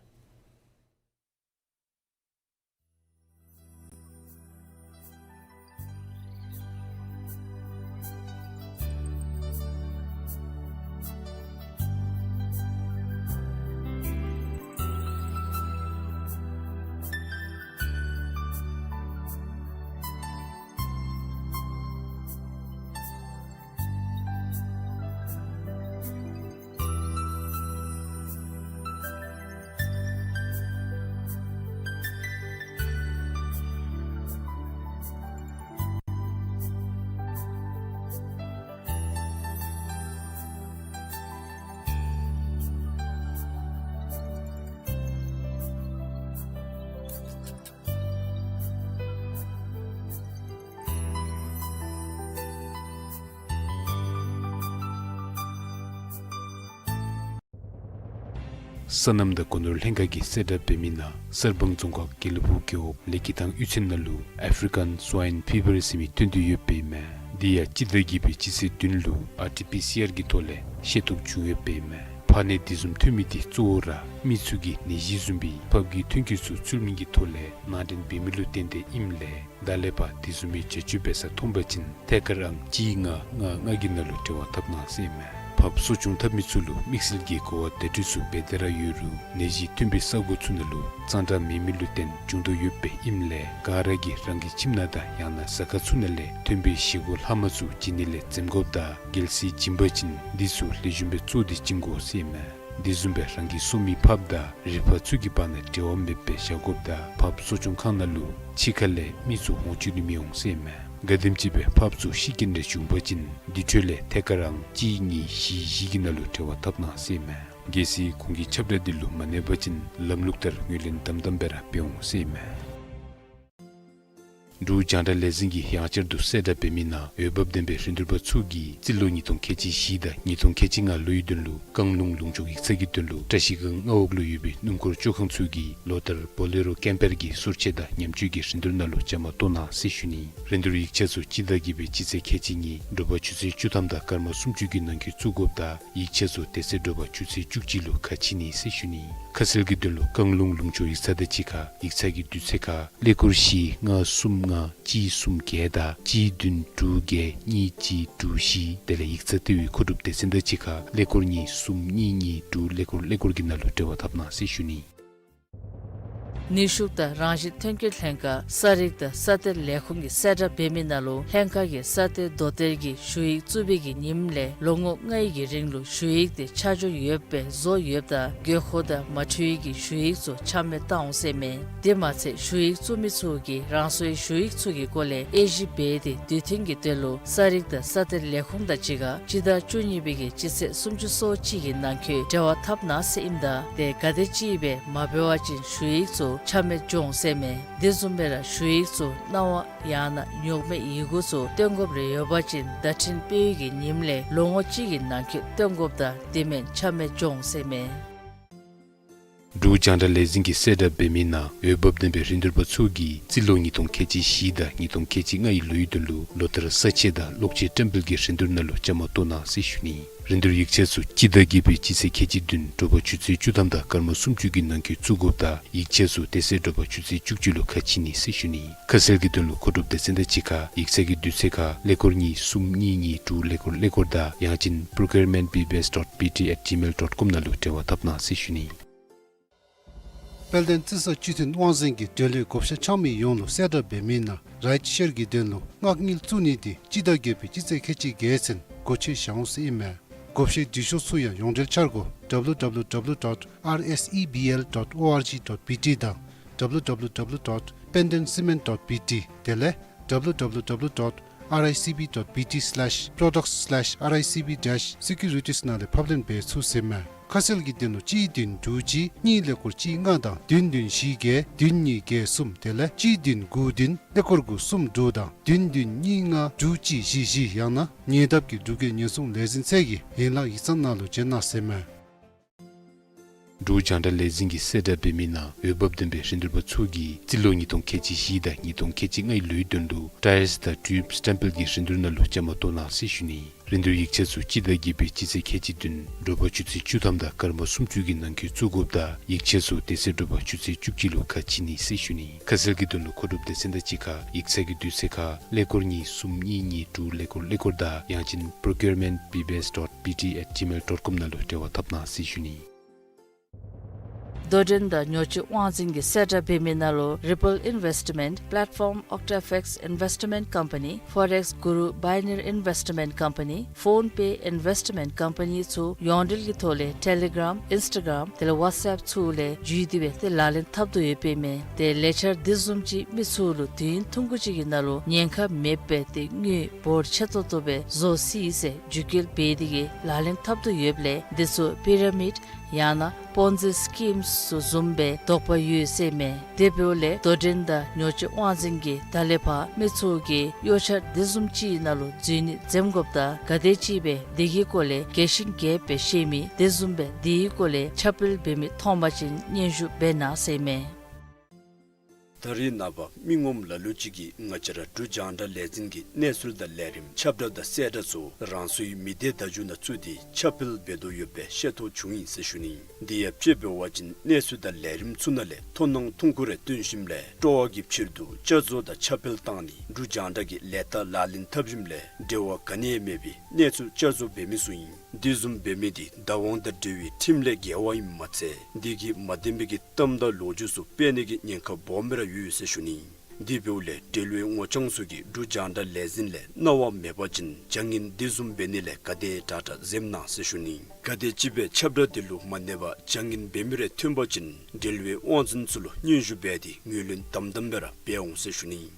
སོ་ནམ་དང་སྒོ་ནོར་ལྷན་ཁག་གིས་གསལ་བསྒྲགས་འབད་མི་ནང་གསར་སྤང་རྫོང་ཁག་དགེ་ལེགས་ཕུག་རྒེད་འོག་ལེགས་སྐྱིད་ཐང་གཡུས་ཚན་ནང་ལུ་ཨེཕ་རི་ཀཱན་སཝའིན་ཕི་བར་ཟེར་མི་ཐོན་དོ་ཡོདཔ་ཨིན་མས། དེ་ཡང་སྤྱི་ཟླ་བརྒྱད་པའི་སྤྱི་ཚེས་བདུན་ལུ་ཨར་ཊི་པི་སི་ཨར་གྱི་ཐོག་ལས་ཤེས་རྟོགས་བྱུང་ཡོདཔ་ཨིན་མས། ཕག་ནད་དེ་བཟུམ་ཐོན་མི་དེ་གཙོ་བོ་ར་མི་ཚུ་གིས་ནད་གཞི་བཟུམ་སྦེ་ཕགཔ་གི་ཐོན་སྐྱེད་ཚུ་ཚུལ་མིན་གྱི་ཐོག་ལས་ནང་འདྲེན་འབད་མི་ལུ་བརྟེན་ཏེ་ཨིནམ་ལས། ད་ལས་ཕར་དེ་བཟུམ་མའི་བྱ་སྤྱོད་འབད་ས་མཐོང་པ་ཅིན་ཐད་ཀར་ཨང་གཅིག་ལྔ་ལྔ་ལྔ་གི་ནང་ལུ་འབྲེལ་བ་འཐབ་གནང་ཟེར་ཨིན་མས། ཕགཔ་གསོ་སྐྱོང་འཐབ་མི་ཚུ་ལུ་དམིགས་བསལ་གྱི་གོ་བ་བརྡ་སྤྲོད་ཚུ་འབད་དེ་ར་ཡོད་རུང་ནད་གཞི་ཐོན་པའི་ས་གོ་ཚུ་ནང་ལུ་གཙང་སྦྲ་མེད་མི་ལུ་བརྟེན་བྱུང་དོ་ཡོདཔ་ཨིནམ་ལས། ག་ར་གིས་རང་གི་ཁྱིམ་ནང་དང་ཡང་ན་ཟ་ཁང་ཚུ་ནང་ལས་ཐོན་པའི་བཞེས་སྒོ་ལྷག་མ་ཚུ་བྱིན་ནི་ལས་འཛེམ་དགོཔ་དང་། རྒྱལ་སྲིད་བྱིན་པ་ཅིན་འདི་ཚུ་ལེགས་ཤོམ་སྦེ་བཙོ་སྟེ་བྱིན་དགོ་ཟེར་ཨིན་མས། དེ་བཟུམ་སྦེ་རང་གིས་གསོ་མི་ཕགཔ་དང་རི་ཕག་ཚུ་གི་བར་ན་འབྲེལ་བ་མེདཔ་སྦེ་བཞག་དགོཔ་དང་ཕགཔ་གསོ་སྐྱོང་ཁང་ནང་ལུ་ཕྱི་ཁ་ལས་མི་ཚུ་འོང་བཅུག་ནི་མི་འོང་ཟེར་ཨིན་མས། ག་དེམ་ཅིག་སྦེ་ཕགཔ་ཚུ་ཤི་རྐྱེན་རེ་བྱུང་པ་ཅིན་དེ་འཕྲོ་ལས་ཐད་ཀར་ཨང་གཅིག་གཉིས་བཞི་བཞི་གི་ནང་ལུ་འབྲེལ་བ་འཐབ་གནང་ཟེར་ཨིན་མས། གལ་སྲིད་ཁོང་གི་ཁྱབ་བསྒྲགས་འདི་ལུ་མ་གནས་པ་ཅིན་ལམ་ལུགས་ལྟར་ངོས་ལེན་དམ་དམ་སྦེ་ར་འབད་འོང་ཟེར་ཨིན་མས། འབྲུག་རྒྱང་བསྒྲགས་ལས་འཛིན་གྱིས་ཡང་བསྐྱར་དུ་གསལ་བསྒྲགས་འབད་མི་ནང་འོས་འབབ་ལྡན་པའི་རིན་བསྡུར་པ་ཚུ་གིས་རྩིས་ལོ་ཉིས་སྟོང་ཁལ་གཅིག་བཞི་དང་ཉིས་སྟོང་ཁལ་གཅིག་ལྔ་ལོའི་དོན་ལུ་བཀང་ལུང་ལུང་ཕྱོགས་ཡིག་ཚང་གི་དོན་ལུ་བཀྲ་ཤིས་སྒང་མངའ་འོག་ལུ་ཡོད་པའི་སྣུམ་འཁོར་བཅོ་ཁང་ཚུ་གིས་ལོ་ལྟར་བོ་ལེ་རོ་ཀེམ་པར་གྱི་སོར་ཕྱེ་དང་ཉམས་བཅོས་ཀྱི་རིན་བསྡུར་ནང་ལུ་བཅའ་མར་གཏོགས་གནང་ཟེར་ཞུ་ནི། རིན་བསྡུར་ཡིག་ཆ་ཚུ་སྤྱི་ཟླ་བརྒྱད་པའི་སྤྱི་ཚེས་ཁལ་གཅིག་ཉིན་དྲོ་པ་ཆུ་ཚོད་བཅུ་ཐམ་དང་སྐར་མ་སུམ་ཅུ་གི་ནང་འཁོད་བཙུགས་དགོཔ་དང་ཡིག་ཆ་ཚུ་དེ་ཚེ་དྲོ་པ་ཆུ་ཚོད་བཅུ་གཅིག་ལུ་ཁ་ཕྱེ་ནི་ཟེར་ཞུ་ནི། ཁ་གསལ་གྱི་དོན་ལུ་བཀང་ལུང་ལུང་ཕྱོགས་ཡིག་ཚང་དང་གཅིག་ཁར་ཡིག་ཚང་གི་དུས་ཚོད་ཁར་ཀླད་ཀོར་བཞི་ལྔ་གསུམ་ལྔ་གཅིག་གསུམ་བརྒྱད་དང་གཅིག་བདུན་དྲུག་བརྒྱད་གཉིས་གཅིག་དྲུག་བཞི། དེ་ལས་ཡིག་ཚང་ལྟེ་བའི་མཁོ་སྒྲུབ་སྡེ་ཚན་དང་གཅིག་ཁར་ཀླད་ཀོར་གཉིས་གསུམ་གཉིས་གཉིས་དྲུག་ཀླད་ཀོར་ཀླད་ཀོར་གྱི་ནང་ལུ་འབྲེལ་བ་འཐབ་གནང་ཟེར་ཞུ་ནི། ནུས་ཤུགས་དང་རང་བཞིན་ཐོན་སྐྱེད་ལྷན་ཁག་ས་རིག་དང་ས་གཏེར་ལས་ཁུངས་ཀྱིས་གསལ་བསྒྲགས་འབད་མི་ནང་ལུ་ལྷན་ཁག་གིས་ས་གཏེར་རྡོ་གཏེར་གྱི་ཞུ་ཡིག་བཙུགས་པའི་གི་ཉིནམ་ལས་ལོ་ངོ་ལྔའི་གི་རིང་ལུ་ཞུ་ཡིག་དེ་ཆ་འཇོག་ཡོདཔ་སྦེ་བཟོ་ཡོདཔ་ད་དགོས་མཁོ་དང་མ་འཁྲིལ་བའི་གི་ཞུ་ཡིག་ཚུ་ཆ་མེད་བཏང་འོང་ཟེར་མས། དེ་མ་ཚད་ཞུ་ཡིག་བཙུགས་མི་ཚུ་གིས་རང་སོའི་ཞུ་ཡིག་ཚུ་གི་སྐོར་ལས་དབྱེ་ཞིབ་འབད་དེ་དུས་མཐུན་གྱི་དོན་ལུ་ས་རིག་དང་ས་གཏེར་ལས་ཁུངས་དང་གཅིག་ཁར་སྤྱི་ཟླ་བཅུ་གཉིས་པའི་གི་སྤྱི་ཚེས་སུམ་ཅུ་སོ་གཅིག་གི་ནང་འཁོད་འབྲེལ་བ་འཐབ་གནང་ཟེར་ཨིནམ་ད་དེ་ག་དེ་ཅིག་སྦེ་མ་འབད་བ་ཅིན་ཞུ་ཡིག་ཚུ་ཆ་མེད་འགྱོ་འོང་ཟེར་མས། དེ་བཟུམ་སྦེ་ར་ཞུ་ཡིག་ཚུ་གནང་བ་ཡང་ན་ཉོགས་མེད་ཡི་གུ་ཚུ་སྟོན་དགོཔ་རེ་ཡོད་པ་ཅིན་བརྡ་འཕྲིན་སྤེལ་ཡུལ་གྱི་ཉིནམ་ལས་ལོ་ངོ་གཅིག་གི་ནང་འཁོད་སྟོན་དགོཔ་དང་དེ་མེན་ཆ་མེད་འགྱོ་འོང་ཟེར་མས། འབྲུག་རྒྱང་བསྒྲགས་ལས་འཛིན་གྱིས་གསལ་བསྒྲགས་འབད་མི་ནང་འོས་འབབ་ལྡན་པའི་རིན་བསྡུར་པ་ཚུ་གིས་རྩིས་ལོ་ཉིས་སྟོང་ཁལ་གཅིག་བཞི་དང་ཉིས་སྟོང་ཁལ་གཅིག་ལྔའི་ལོའི་དོན་ལུ་ལོ་ལྟར་ས་ཆས་དང་གློག་ཆས་བཀྲམ་སྤེལ་གྱི་རིན་བསྡུར་ནང་ལུ་བཅའ་མར་གཏོགས་གནང་ཟེར་ཞུ་ནི། རིན་བསྡུར་ཡིག་ཆ་ཚུ་སྤྱི་ཟླ་བརྒྱད་པའི་སྤྱི་ཚེས་ཁལ་གཅིག་བདུན་དྲོ་པ་ཆུ་ཚོད་བཅུ་ཐམ་དང་སྐར་མ་སུམ་ཅུ་གི་ནང་འཁོད་བཙུགས་དགོཔ་དང་ཡིག་ཆ་ཚུ་དེ་ཚེ་དྲོ་པ་ཆུ་ཚོད་བཅུ་གཅིག་ལུ་ཁ་ཕྱེ་ནི་ཟེར་ཞུ་ནི། ཁ་གསལ་གྱི་དོན་ལུ་མཁོ་སྒྲུབ་སྡེ་ཚན་དང་གཅིག་ཁར་ཡིག་ཚང་གི་དུས་ཚོད་ཁར་ཀླད་ཀོར་གཉིས་གསུམ་གཉིས་གཉིས་དྲུག་ཀླད་ཀོར་ཀླད་ཀོར་དང་ཡང་ཅིན་procurement B B S dot B T at gmail dot com ནང་ལུ་འབྲེལ་བ་འཐབ་གནང་ཟེར་ཞུ་ནི། དཔལ་ལྡན་རྩི་ས་སྤྱི་མཐུན་དབང་འཛིན་གྱིས་འབྲེལ་ཡོད་བགོ་བཤའ་འཆང་མི་ཡོངས་ལུ་གསལ་བསྒྲགས་འབད་མི་ནང་རའིཊ་ཤེར་གྱི་དོན་ལུ་མངགས་དངུལ་བཙུགས་ནི་དེ་སྤྱི་ཟླ་བརྒྱད་པའི་སྤྱི་ཚེས་ཁལ་གཅིག་བརྒྱད་ཚུན་སྒོ་ཕྱེ་བཞག་འོང་ཟེར་ཨིན་མས། བགོ་བཤའི་འབྲི་ཤོག་ཚུ་ཡང་ཡོངས་འབྲེལ་འཆར་སྒོ་W W W dot R S E B L dot O R G dot B T དང་W W W dot pendentcement dot B T དེ་ལས་W W W dot R I C B dot B T slash products slash R I C B dash securities ནང་ལས་ཕབ་ལེན་འབད་ཚུགས་ཟེར་མས། ཁ་གསལ་གྱི་དོན་ལུ་གཅིག་བདུན་དྲུག་གཅིག་གཉིས་ཀླད་ཀོར་གཅིག་ལྔ་དང་བདུན་བདུན་བཞི་བརྒྱད་བདུན་གཉིས་བརྒྱད་གསུམ་དེ་ལས་གཅིག་བདུན་དགུ་བདུན་ཀླད་ཀོར་དགུ་གསུམ་དྲུག་དང་བདུན་བདུན་གཉིས་ལྔ་དྲུག་གཅིག་བཞི་བཞི་ཡང་ན་ཉེ་འདབས་ཀྱི་འབྲུག་རྒྱལ་ཉེན་སྲུང་ལས་འཛིན་ཚད་ཀྱི་ཡན་ལག་ཡིག་ཚང་ནང་ལུ་བྱོན་གནང་ཟེར་མས། འབྲུག་རྒྱང་བསྒྲགས་ལས་འཛིན་གྱིས་གསལ་བསྒྲགས་འབད་མི་ནང་འོས་འབབ་ལྡན་པའི་རིན་བསྡུར་པ་ཚུ་གིས་རྩིས་ལོ་ཉིས་སྟོང་ཁལ་གཅིག་བཞི་དང་ཉིས་སྟོང་ཁལ་གཅིག་ལྔའི་ལོའི་དོན་ལུ་ཊའི་ཡརསི་དང་ཊིའུབ་སི་ཊེམ་པེལ་གྱི་རིན་བསྡུར་ནང་ལུ་བཅའ་མར་གཏོགས་གནང་ཟེར་ཞུ་ནི། རིན་བསྡུར་ཡིག་ཆ་ཚུ་སྤྱི་ཟླ་བརྒྱད་པའི་སྤྱི་ཚེས་ཁལ་གཅིག་བདུན་དྲོ་པ་ཆུ་ཚོད་བཅུ་ཐམ་དང་སྐར་མ་སུམ་ཅུ་གི་ནང་འཁོད་བཙུགས་དགོཔ་དང་ཡིག་ཆ་ཚུ་དེ་ཚེ་དྲོ་པ་ཆུ་ཚོད་བཅུ་གཅིག་ལུ་ཁ་ཕྱེ་ནི་ཟེར་ཞུ་ནི། ཁ་གསལ་གྱི་དོན་ལུ་མཁོ་སྒྲུབ་སྡེ་ཚན་དང་གཅིག་ཁར་ཡིག་ཚང་གི་དུས་ཚོད་ཁར་ཀླད་ཀོར་གཉིས་གསུམ་གཉིས་གཉིས་དྲུག་ཀླད་ཀོར་ཀླད་ཀོར་དང་ཡང་ཅིན་procurement B B S dot B T at gmail dot com ནང་ལུ་འབྲེལ་བ་འཐབ་གནང་ཟེར་ཞུ་ནི། དོ་འགྲན་དང་ཉོ་སྤྱོད་དབང་འཛིན་གྱིས་གསལ་བསྒྲགས་འབད་མི་ནང་ལུ་Ripple Investment Platform, OctaFX Investment Company, Forex Guru Binary Investment Company, PhonePe Investment Company ཚུ་ཡོངས་འབྲེལ་གྱི་ཐོག་ལས་ཊེ་ལི་གརམ་ཨིནསི་ཊ་གརམ་དེ་ལས་ཝཊས་ཨེཔ་ཚུ་ལས་བརྒྱུད་དེ་སྦེ་ཏེ་ལག་ལེན་འཐབ་དོ་ཡོདཔ་ཨིན་མས། ཏེ་ལས་འཆར་དེ་བཟུམ་ཅིག་མི་ཚུ་ལུ་དུས་ཡུན་ཐུང་ཀུ་ཅིག་གི་ནང་ལུ་ཉེན་ཁ་མེད་པར་ཏེ་དངུལ་འབོར་ཆེ་ཏོག་ཏོ་སྦེ་བཟོ་སྲིད་ཟེར་བརྒྱུད་སྐུལ་འབད་དེ་གིས་ལག་ལེན་འཐབ་དོ་ཡོདཔ་ལས་དེ་ཚུ་པི་ར་མིཌ་ཡང་ན་པོན་ཛི་སི་ཀིམ་ཚུ་བཟུམ་སྦེ་དོགས་པ་ཡོད་ཟེར་མས། དེ་འབདཝ་ལས་དོ་འགྲན་དང་ཉོ་སྤྱོད་དབང་འཛིན་གྱིས་ད་ལས་ཕར་མི་ཚུ་གིས་གཡོ་འཆར་དེ་བཟུམ་ཅིག་ནང་ལུ་འཛུལ་ནི་འཛེམ་དགོཔ་དང་ག་དེ་ཅིག་སྦེ་དེ་གི་སྐོར་ལས་རྒྱས་ཤིང་རྒྱསཔ་སྦེ་ཤེས་མི་དེ་བཟུམ་སྦེ་དེའི་སྐོར་ལས་ཁྱབ་སྤེལ་འབད་མི་མཐོང་པ་ཅིན་སྙན་ཞུ་འབད་གནང་ཟེར་མས། ད་རེས་ནངས་པ་མི་ངོམ་ལ་ལུ་ཅིག་གིས་ང་བཅས་ར་འབྲུག་རྒྱང་བསྒྲགས་ལས་འཛིན་གྱི་གནས་ཚུལ་དང་ལས་རིམ་ཁྱབ་བསྒྲགས་དང་གསལ་བསྒྲགས་ཚུ་རང་སོའི་མི་སྡེ་བརྡ་བརྒྱུད་ནང་བཙུགས་ཏེ་ཁྱབ་སྤེལ་འབད་དོ་ཡོདཔ་སྦེ་ཤེས་རྟོགས་བྱུང་ཡི་ཟེར་ཞུ་ནི། དེ་ཡང་དཔྱེ་འབད་བ་ཅིན་གནས་ཚུལ་དང་ལས་རིམ་ཚུ་ནང་ལས་མཐོང་སྣང་ཐུང་ཀུ་རེ་སྟོན་ཞིནམ་ལས་སྤྲོ་བ་གི་ཕྱིར་དུ་བསྐྱར་བཟོ་དང་ཁྱབ་སྤེལ་བཏང་ནི་འབྲུག་རྒྱང་བསྒྲགས་ཀྱི་ལས་རྟགས་ལག་ལེན་འཐབ་ཞིནམ་ལས་འབྲེལ་བ་ག་ནི་ཡང་མེད་པའི་གནས་ཚུལ་བསྐྱར་བཟོ་འབད་མི་ཚུ་ཨིན། དེ་བཟུམ་འབད་མི་དེ་བདག་དབང་དང་འབྲེལ་བའི་ཁྲིམས་ལས་འགལ་བ་ཨིནམ་མ་ཚད་དེ་གིས་མ་བདེན་པའི་གི་གཏམ་དང་ལོ་རྒྱུས་ཚུ་སྤེལ་ནི་གི་ཉེན་ཁ་སྦོམ་སྦེ་ར་ཡོད་ཟེར་ཞུ་ནི། དེ་འབདཝ་ལས་འབྲེལ་བའི་ངོ་རྐྱང་ཚུ་གིས་འབྲུག་རྒྱང་བསྒྲགས་ལས་འཛིན་ལས་གནང་བ་མེད་པ་ཅིན་བྱ་ངན་དེ་བཟུམ་འབད་ནི་ལས་ག་དེ་དྲག་དྲག་འཛེམ་གནང་ཟེར་ཞུ་ནི། ག་དེ་ཅིག་སྦེ་ཁྱབ་བསྒྲགས་དེ་ལུ་མ་གནས་པར་བྱ་ངན་འབད་མི་རེ་ཐོན་པ་ཅིན་འབྲེལ་བའི་དབང་འཛིན་ཚུ་ལུ་སྙན་ཞུ་འབད་དེ་ངོས་ལེན་དམ་དམ་སྦེ་ར་འབད་འོང་ཟེར་ཞུ་ནི།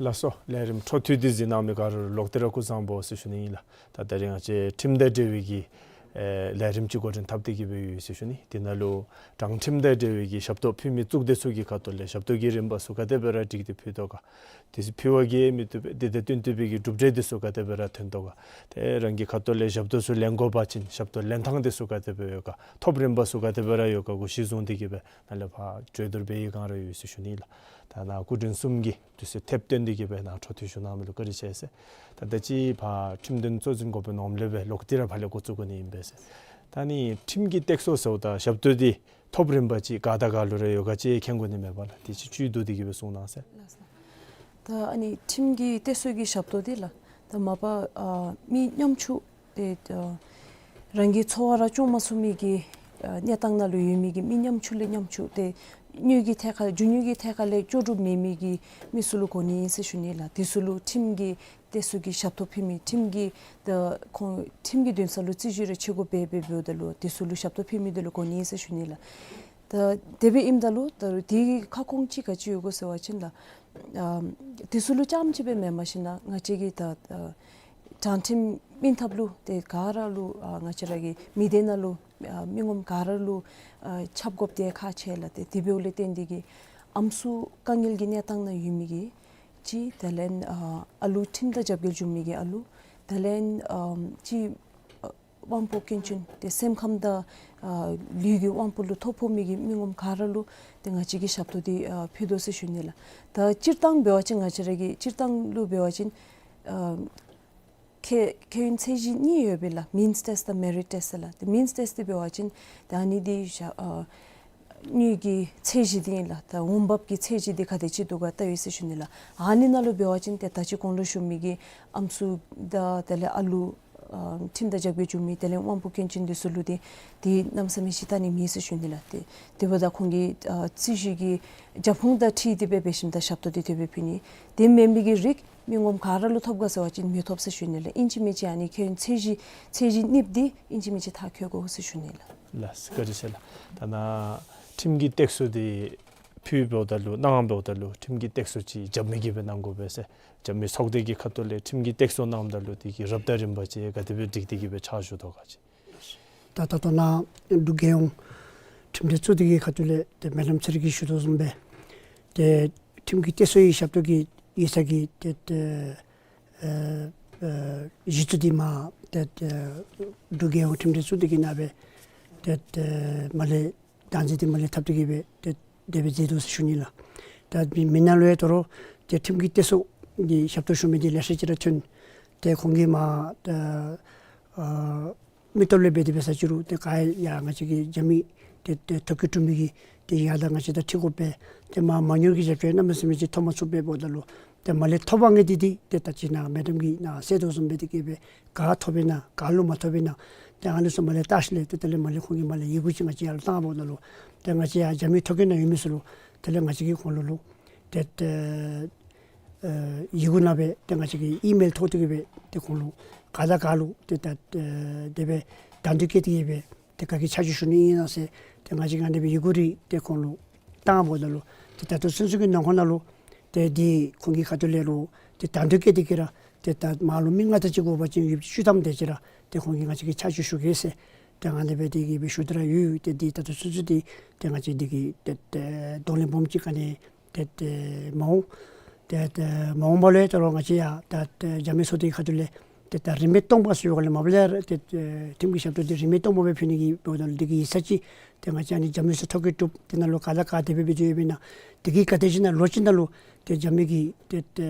ལགས་སོ། ལས་རིམ་འཕྲོ་མཐུད་དེ་གཟིགས་གནང་མི་ག་ར་ལུ་ལོག་སྟེ་ར་སྐུ་གཟུགས་བཟང་པོ་ཟེར་ཞུ་ནི་ཨིན་ལགས། ད་ད་རིས་ང་བཅས་ཁྲིམས་དང་འབྲེལ་བའི་གི་ཨེ་ལས་རིམ་ཅིག་འགོ་འདྲེན་འཐབ་སྟེ་གི་སྦེ་ཡོད་ཟེར་ཞུ་ནི། དེ་ནང་ལུ་དྲང་ཁྲིམས་དང་འབྲེལ་བའི་གི་ཞབས་ཏོག་ཕུལ་མི་གཙུག་སྡེ་ཚུ་གི་ཁ་ཐུག་ལས་ཞབས་ཏོག་གི་རིམ་པ་ཚུ་ག་དེ་སྦེ་ར་སྒྲིག་སྟེ་ཕུལ་དོ་ག། དེ་ཚུ་ཕུལ་བར་གྱི་མི་བཏུབ་པས། དེ་དང་བསྟུན་ཏེ་སྦེ་གི་གྲུབ་འབྲས་དེ་ཚུ་ག་དེ་སྦེ་ར་ཐོན་དོ་ག། ཏེ་རང་གི་ཁ་ཐུག་ལས་ཞབས་ཏོག་ཚུ་ལེན་དགོ་པ་ཅིན་ཞབས་ཏོག་ལེན་ཐངས་དེ་ཚུ་ག་དེ་སྦེ་ཡོད་ག། ཐོབ་རིམ་པ་ཚུ་ག་དེ་སྦེ་ར་ཡོད་ག་གུ་གཞི་བཟུང་སྟེ་གི་སྦེ་ནཱ་ལས་ཕར་གྲོས་བསྡུར་འབད་བའི་སྒང་ར་ཡོད་ཟེར་ཞུ་ནི་ལགས། ད་ནཱ་སྐུ་མགྲོན་གསུམ་གྱིས་དུས་ཚོད་ཐེབས་བཏོན་ཏེ་གི་སྦེ་ནཱ་འཕྲོ་མཐུད་ཞུ་གནང་མི་ལུ་བཀའ་དྲིན་ཆེ་ཟེར། ད་ད་ཅི་ཕར་ཁྲིམས་དོན་གཙོ་འཛིན་འགོ་དཔོན་ནོར་བུ་ལེགས་པའི་ལོག་སྟེ་ར་ཕར་ལས་འགོ་བཙུགས་དགོ་ནི་ཨིན་པས་ཟེར། ད་ནི་ཁྲིམས་ཀྱི་སྟེགས་གསོ་ཟེརཝ་ད་ཞབས་ཏོག་འདི་ཐོབ་རིམ་པ་ཅིག་ག་དང་ག་ལུ་ར་ཡོད་ག་ཅིག་མཁྱེན་དགོ་ནི་མས་པ་ལགས། དེ་ཅིག་བཅུད་བསྡུ་སྟེ་གི་སྦེ་གསུང་གནང་ཟེར། ལགས་སོ། ད་ཨ་ནི་ཁྲིམས་ཀྱི་སྟེགས་གསོ་གི་ཞབས་ཏོག་འདི་ལགས། ད་མ་པ་ཨ་མི་ཉམ་ཆུང་ཏེ་ཨ་རང་གི་འཚོ་བ་ར་སྐྱོང་མ་ཚུགས་མི་གི་ཨ་གནས་སྟངས་ནང་ལུ་ཡོད་མི་གི་མི་ཉམ་ཆུང་ལས་ཉམ་ཆུང་ཏེ་དངུལ་གྱི་ཐད་ཁར་རྒྱུ་དངུལ་གྱི་ཐད་ཁར་ལས་ལྕོགས་གྲུབ་མེད་མི་གི་མི་ཚུ་ལུ་གོ་ནི་ཨིན་ཟེར་ཞུ་ནི་ལགས། དེ་ཚུ་ལུ་ཁྲིམས་ཀྱི་སྟེགས་གསོ་གི་ཞབས་ཏོག་ཕུལ་མི་ཁྲིམས་ཀྱི་ད་ཁོང་ཁྲིམས་ཀྱི་འདུན་ས་ལུ་རྩིས་ཞིབ་རེ་ཆེ་གུ་འབད་འབད་འབདཝ་ད་ལུ་དེ་ཚུ་ལུ་ཞབས་ཏོག་ཕུལ་མི་དེ་ལུ་གོ་ནི་ཨིན་ཟེར་ཞུ་ནི་ལགས། ད་དེ་སྦེ་ཨིནམ་ད་ལུ་ད་དེ་གི་ཁ་སྐོང་ཅིག་ག་ཅི་ཡོད་ག་ཟེར་བ་ཅིན་ལགས། ཨ་དེ་ཚུ་ལུ་རྐྱངམ་ཅིག་སྦེ་མེན་པར་ཞིན་ན་ང་བཅས་ཀྱི་ད་ཨ་དྲང་ཁྲིམས་སྨིན་ཐབས་ལུ་ཏེ་ག་ར་ལུ་ཨ་ང་བཅས་ར་གི་མི་སྡེ་ནང་ལུ་ཨ་མི་ངོམ་ག་ར་ལུ་ཨ་ཁྱབ་དགོཔ་དེ་ཁག་ཆེ་ལགས། ཏེ་དེ་འབདཝ་ལས་བརྟེན་ཏེ་གི་ཨམ་སྲུ་དཀའ་ངལ་གྱི་གནས་སྟངས་ནང་ཡོད་མི་གི་གཅིག། དེ་ལས་ཨ་ཨ་ལུ་ཁྲིམས་དང་རྒྱབ་འགལ་འབྱུང་མི་གི་ཨ་ལུ། དེ་ལས་ཨ་གཅིག་ཨ་དབང་པོ་སྐྱོན་ཅན་ཏེ་སེམས་ཁམས་དང་ཨ་ལུས་ཀྱི་དབང་པོ་ལུ་ཐོ་ཕོག་མི་གི་མི་ངོམ་ག་ར་ལུ་ཏེ་ང་བཅས་ཀྱིས་ཞབས་ཏོག་འདི་ཨ་ཕུལ་དོ་ཟེར་ཞུ་ནི་ལགས། ད་སྤྱིར་བཏང་འབད་བ་ཅིན་ང་བཅས་ར་གི་སྤྱིར་བཏང་ལུ་འབད་བ་ཅིན་ཨ་མཁས་མཁས་དབང་ཚད་གཞི་གཉིས་ཡོད་པས་ལགས། མིནསི་ཊེསཊ་དང་མེ་རིཊ་ཊེསཊ་ཟེར་ལགས། ཏེ་མིནསི་ཊེསཊ་འདི་འབད་བ་ཅིན་ད་ཨ་ནི་འདི་ཨ་དངུལ་གྱི་ཚད་གཞི་འདི་ཨིན་ལགས། ད་འོང་འབབ་ཀྱི་ཚད་གཞི་འདི་ག་དེ་ཅིག་འདུག་ག་བལྟ་ཡི་ཟེར་ཞུ་ནི་ལགས། ཨ་ནི་ནང་ལུ་འབད་བ་ཅིན་ཏེ་ད་ཅི་གོང་ལུ་ཞུ་མི་གི་ཨམ་སྲུ་དང་དེ་ལས་ཨ་ལུ་ཨ་ཁྲིམས་དང་རྒྱབ་འགལ་འབྱུང་མི་དེ་ལས་དབང་པོ་སྐྱོན་ཅན་འདི་ཚུ་ལུ་ཏེ་ཏེ་གནམ་མེད་ས་མེད་ཅིག་བལྟ་ནི་མེད་ཟེར་ཞུ་ནི་ལགས། ཏེ་དེ་འབདཝ་ད་ཁོང་གི་ཨ་རྩིས་ཞིབ་ཀྱི་རྒྱབ་ཁུངས་དང་འཁྲིལ་ཏེ་སྦེ་འབད་ཞིནམ་ད་ཞབས་ཏོག་འདི་དེ་སྦེ་ཕུལ་ནི། དེ་མེན་མི་གི་རིགས་མི་ངོམ་ག་ར་ལུ་ཐོབ་ག་ཟེར་བ་ཅིན་མི་ཐོབ་ཟེར་ཞུ་ནི་ལགས། ཨིན་ཅི་མིན་ཅི་ཨ་ནི་མཁས་དབང་ཚད་གཞི་ཚད་གཞི་གཉིས་འདི་ཨིན་ཅི་མིན་ཅི་མཐར་འཁྱོལ་དགོ་ཟེར་ཞུ་ནི་ལགས། ལགས་སོ། བཀའ་དྲིན་ཆེ་ལགས། ད་ནཱ་ཁྲིམས་ཀྱི་སྟེགས་གསོ་འདི་ཕུལ་འབདཝ་ད་ལུ་གནང་འབདཝ་ད་ལུ་ཁྲིམས་ཀྱི་སྟེགས་གསོ་ཅིག་རྒྱབ་མི་གིས་སྦེ་གནང་དགོ་པས་ཟེར། རྒྱབ་མི་ཚོགས་སྡེ་གི་ཁ་ཐུག་ལས་ཁྲིམས་ཀྱི་སྟེགས་གསོ་གནངམ་ད་ལུ་དེ་གི་རབ་དང་རིམ་པ་ཅིག་ག་དེ་སྦེ་སྒྲིག་སྟེ་གི་སྦེ་ཕྱག་ཞུ་དོ་ག་ཅིག། ད་ད་ལྟོ་ནཱ་འབྲུག་རྒྱལ་ཡོངས་ཁྲིམས་སྡེ་གཙོ་འདི་གི་ཁ་ཐུག་ལས་ཏེ་མེ་ཌམ་ཚེ་རིང་གིས་ཞུ་དོ་བཟུམ་སྦེ་ཏེ་ཁྲིམས་ཀྱི་སྟེགས་གསོའི་ཞབས་ཏོག་གི་ཡིག་ཚང་གི་ཏེ་ཏེ་ཨེ་ཨེ་གཞི་བཙུགས་འདི་མ་ཏེ་ཏེ་འབྲུག་རྒྱལ་ཡོངས་ཁྲིམས་སྡེ་གཙོ་འདི་གི་ནང་སྦེ་ཏེ་ཏེ་མར་ལས་བདག་འཛིན་འདི་མར་ལས་འཐབ་སྟེ་གི་སྦེ་ཏེ་དེ་སྦེ་མཛད་དོ་ཟེར་ཞུ་ནི་ལགས། ད་མི་མི་ནང་ལུ་ཡང་དོ་རུང་ཏེ་ཁྲིམས་ཀྱི་སྟེགས་གསོ་གི་ཞབས་ཏོག་ཞུ་མི་འདི་ལེ་ཤ་ཅིག་ར་ཐོན། ཏེ་ཁོང་གིས་མ་ཏེ་ཨ་མི་སྟོབས་ལས་འབད་དེ་འབད་ས་ཅིག་རུང་ཏེ་ག་ཡང་ང་བཅས་ཀྱི་རྒྱབ་མི་ཏེ་ཏེ་ཐོ་བཀོད་གྲུབ་མི་གི་ཏེ་ཡར་ད་ང་བཅས་དང་འཁྲིལ་དགོ་པས། ཏེ་མ་མ་དངུལ་གྱི་རྒྱབ་སྐྱོར་གནམ་མེད་ས་མེད་ཅིག་ཐོབ་མ་ཚུགས་པས་འབདཝ་ད་ལུ་ཏེ་མར་ལས་ཐོབ་པ་ངེས་ཏེ་འདི་ཏེ་ད་ཅི་ནཱ་མེ་ཌམ་གྱིས་ནཱ་གསལ་དོ་བཟུམ་སྦེ་འདི་གིས་སྦེ་ག་ཐོབ་པས་ན་ག་ལུ་མ་ཐོབ་པས་ན་ཏེ་ཨ་ནི་ཚུ་མར་ལས་བལྟ་ཞིནམ་ལས་ཏེ་དེ་ལས་མར་ལས་ཁོང་གིས་མར་ལས་ཡི་གུ་ཅིག་ང་བཅས་ཡར་ལུ་བཏང་འབདཝ་ད་ལུ་ཏེ་ང་བཅས་ཡར་རྒྱབ་མི་ཐོ་བཀོད་ནང་ཡོད་མི་ཚུ་ལུ་དེ་ལས་ང་བཅས་ཀྱིས་ཁོང་ལུ་ལུ་ཏེ་ཏེ་ཨེ་ཡི་གུ་ནང་སྦེ་ཏེ་ང་བཅས་ཀྱིས་ཨི་མེལ་ཐོག་ཏུ་གི་སྦེ་ཏེ་ཁོང་ལུ་ག་དང་ག་ལུ་ཏེ་ད་ཨེ་དེ་སྦེ་དང་འདོད་བསྐྱེད་དེ་གི་སྦེ་ཏེ་ག་གིས་ཕྱག་ཕྱིད་ཞུ་ནི་ཨིན་ན་ཟེར་ཏེ་ང་བཅས་ཀྱིས་ཨ་ནི་སྦེ་ཡི་གུ་རེ་ཏེ་ཁོང་ལུ་བཏང་འབདཝ་ད་ལུ་ཏེ་ད་ལྟོ་ཚུན་ཚོད་ཀྱི་ནང་འཁོད་ནང་ལུ་ཏེ་འདི་ཁོང་གི་ཁ་ཐུག་ལས་ལུ་ཏེ་དང་འདོད་བསྐྱེད་དེ་གི་ར་ཏེ་ད་མར་ལུ་མི་ལྔ་དེ་ཅིག་དགོ་པ་ཅིན་ཡོདཔ་ཅིག་བཅུ་ཐམ་དེ་ཅིག་ར་ཏེ་ཁོང་གིས་ང་བཅས་ཀྱིས་ཕྱག་ཕྱིད་ཞུ་གེ་ཟེར་ཏེ་ཨ་ནི་སྦེ་དེ་གི་སྦེ་ཞུ་སྟེ་ར་ཡོད། ཏེ་འདི་ད་ལྟོ་ཚུན་ཚོད་འདི་ཏེ་ང་བཅས་འདི་གི་ཏེ་ཏེ་གདོང་ལེན་སྦོམ་ཅིག་ག་ནི་ཏེ་ཏེ་མ་འོང་། ཏེ་ཏེ་མ་འོངས་པ་ལུ་ཡང་དོ་རུང་ང་བཅས་ཡང་ད་ཏེ་རྒྱབ་མི་ཚོགས་སྡེ་གི་ཁ་ཐུག་ལས་ཏེ་ད་རིན་མེད་སྟོང་པ་ཟེར་བའི་སྒང་ལས་མ་པ་ལས་ར་ཏེ་ཁྲིམས་ཀྱི་ཞབས་ཏོག་འདི་རིན་མེད་སྟོང་པ་སྦེ་ཕུལ་ནི་གི་འབདཝ་ད་ལུ་འདི་གི་ཡིག་ཚང་ཅིག་ཏེ་ང་བཅས་ཨ་ནི་རྒྱབ་མི་ཚུ་ཐོ་བཀོད་གྲུབ་དེ་ནང་ལུ་ག་དང་ག་དེ་སྦེ་སྦེ་འདུག་ཡོདཔ་ཨིན་ན་དེ་གི་ག་དེ་ཅིག་ནང་ལོ་གཅིག་ནང་ལུ་ཏེ་རྒྱབ་མི་གི་ཏེ་ཏེ་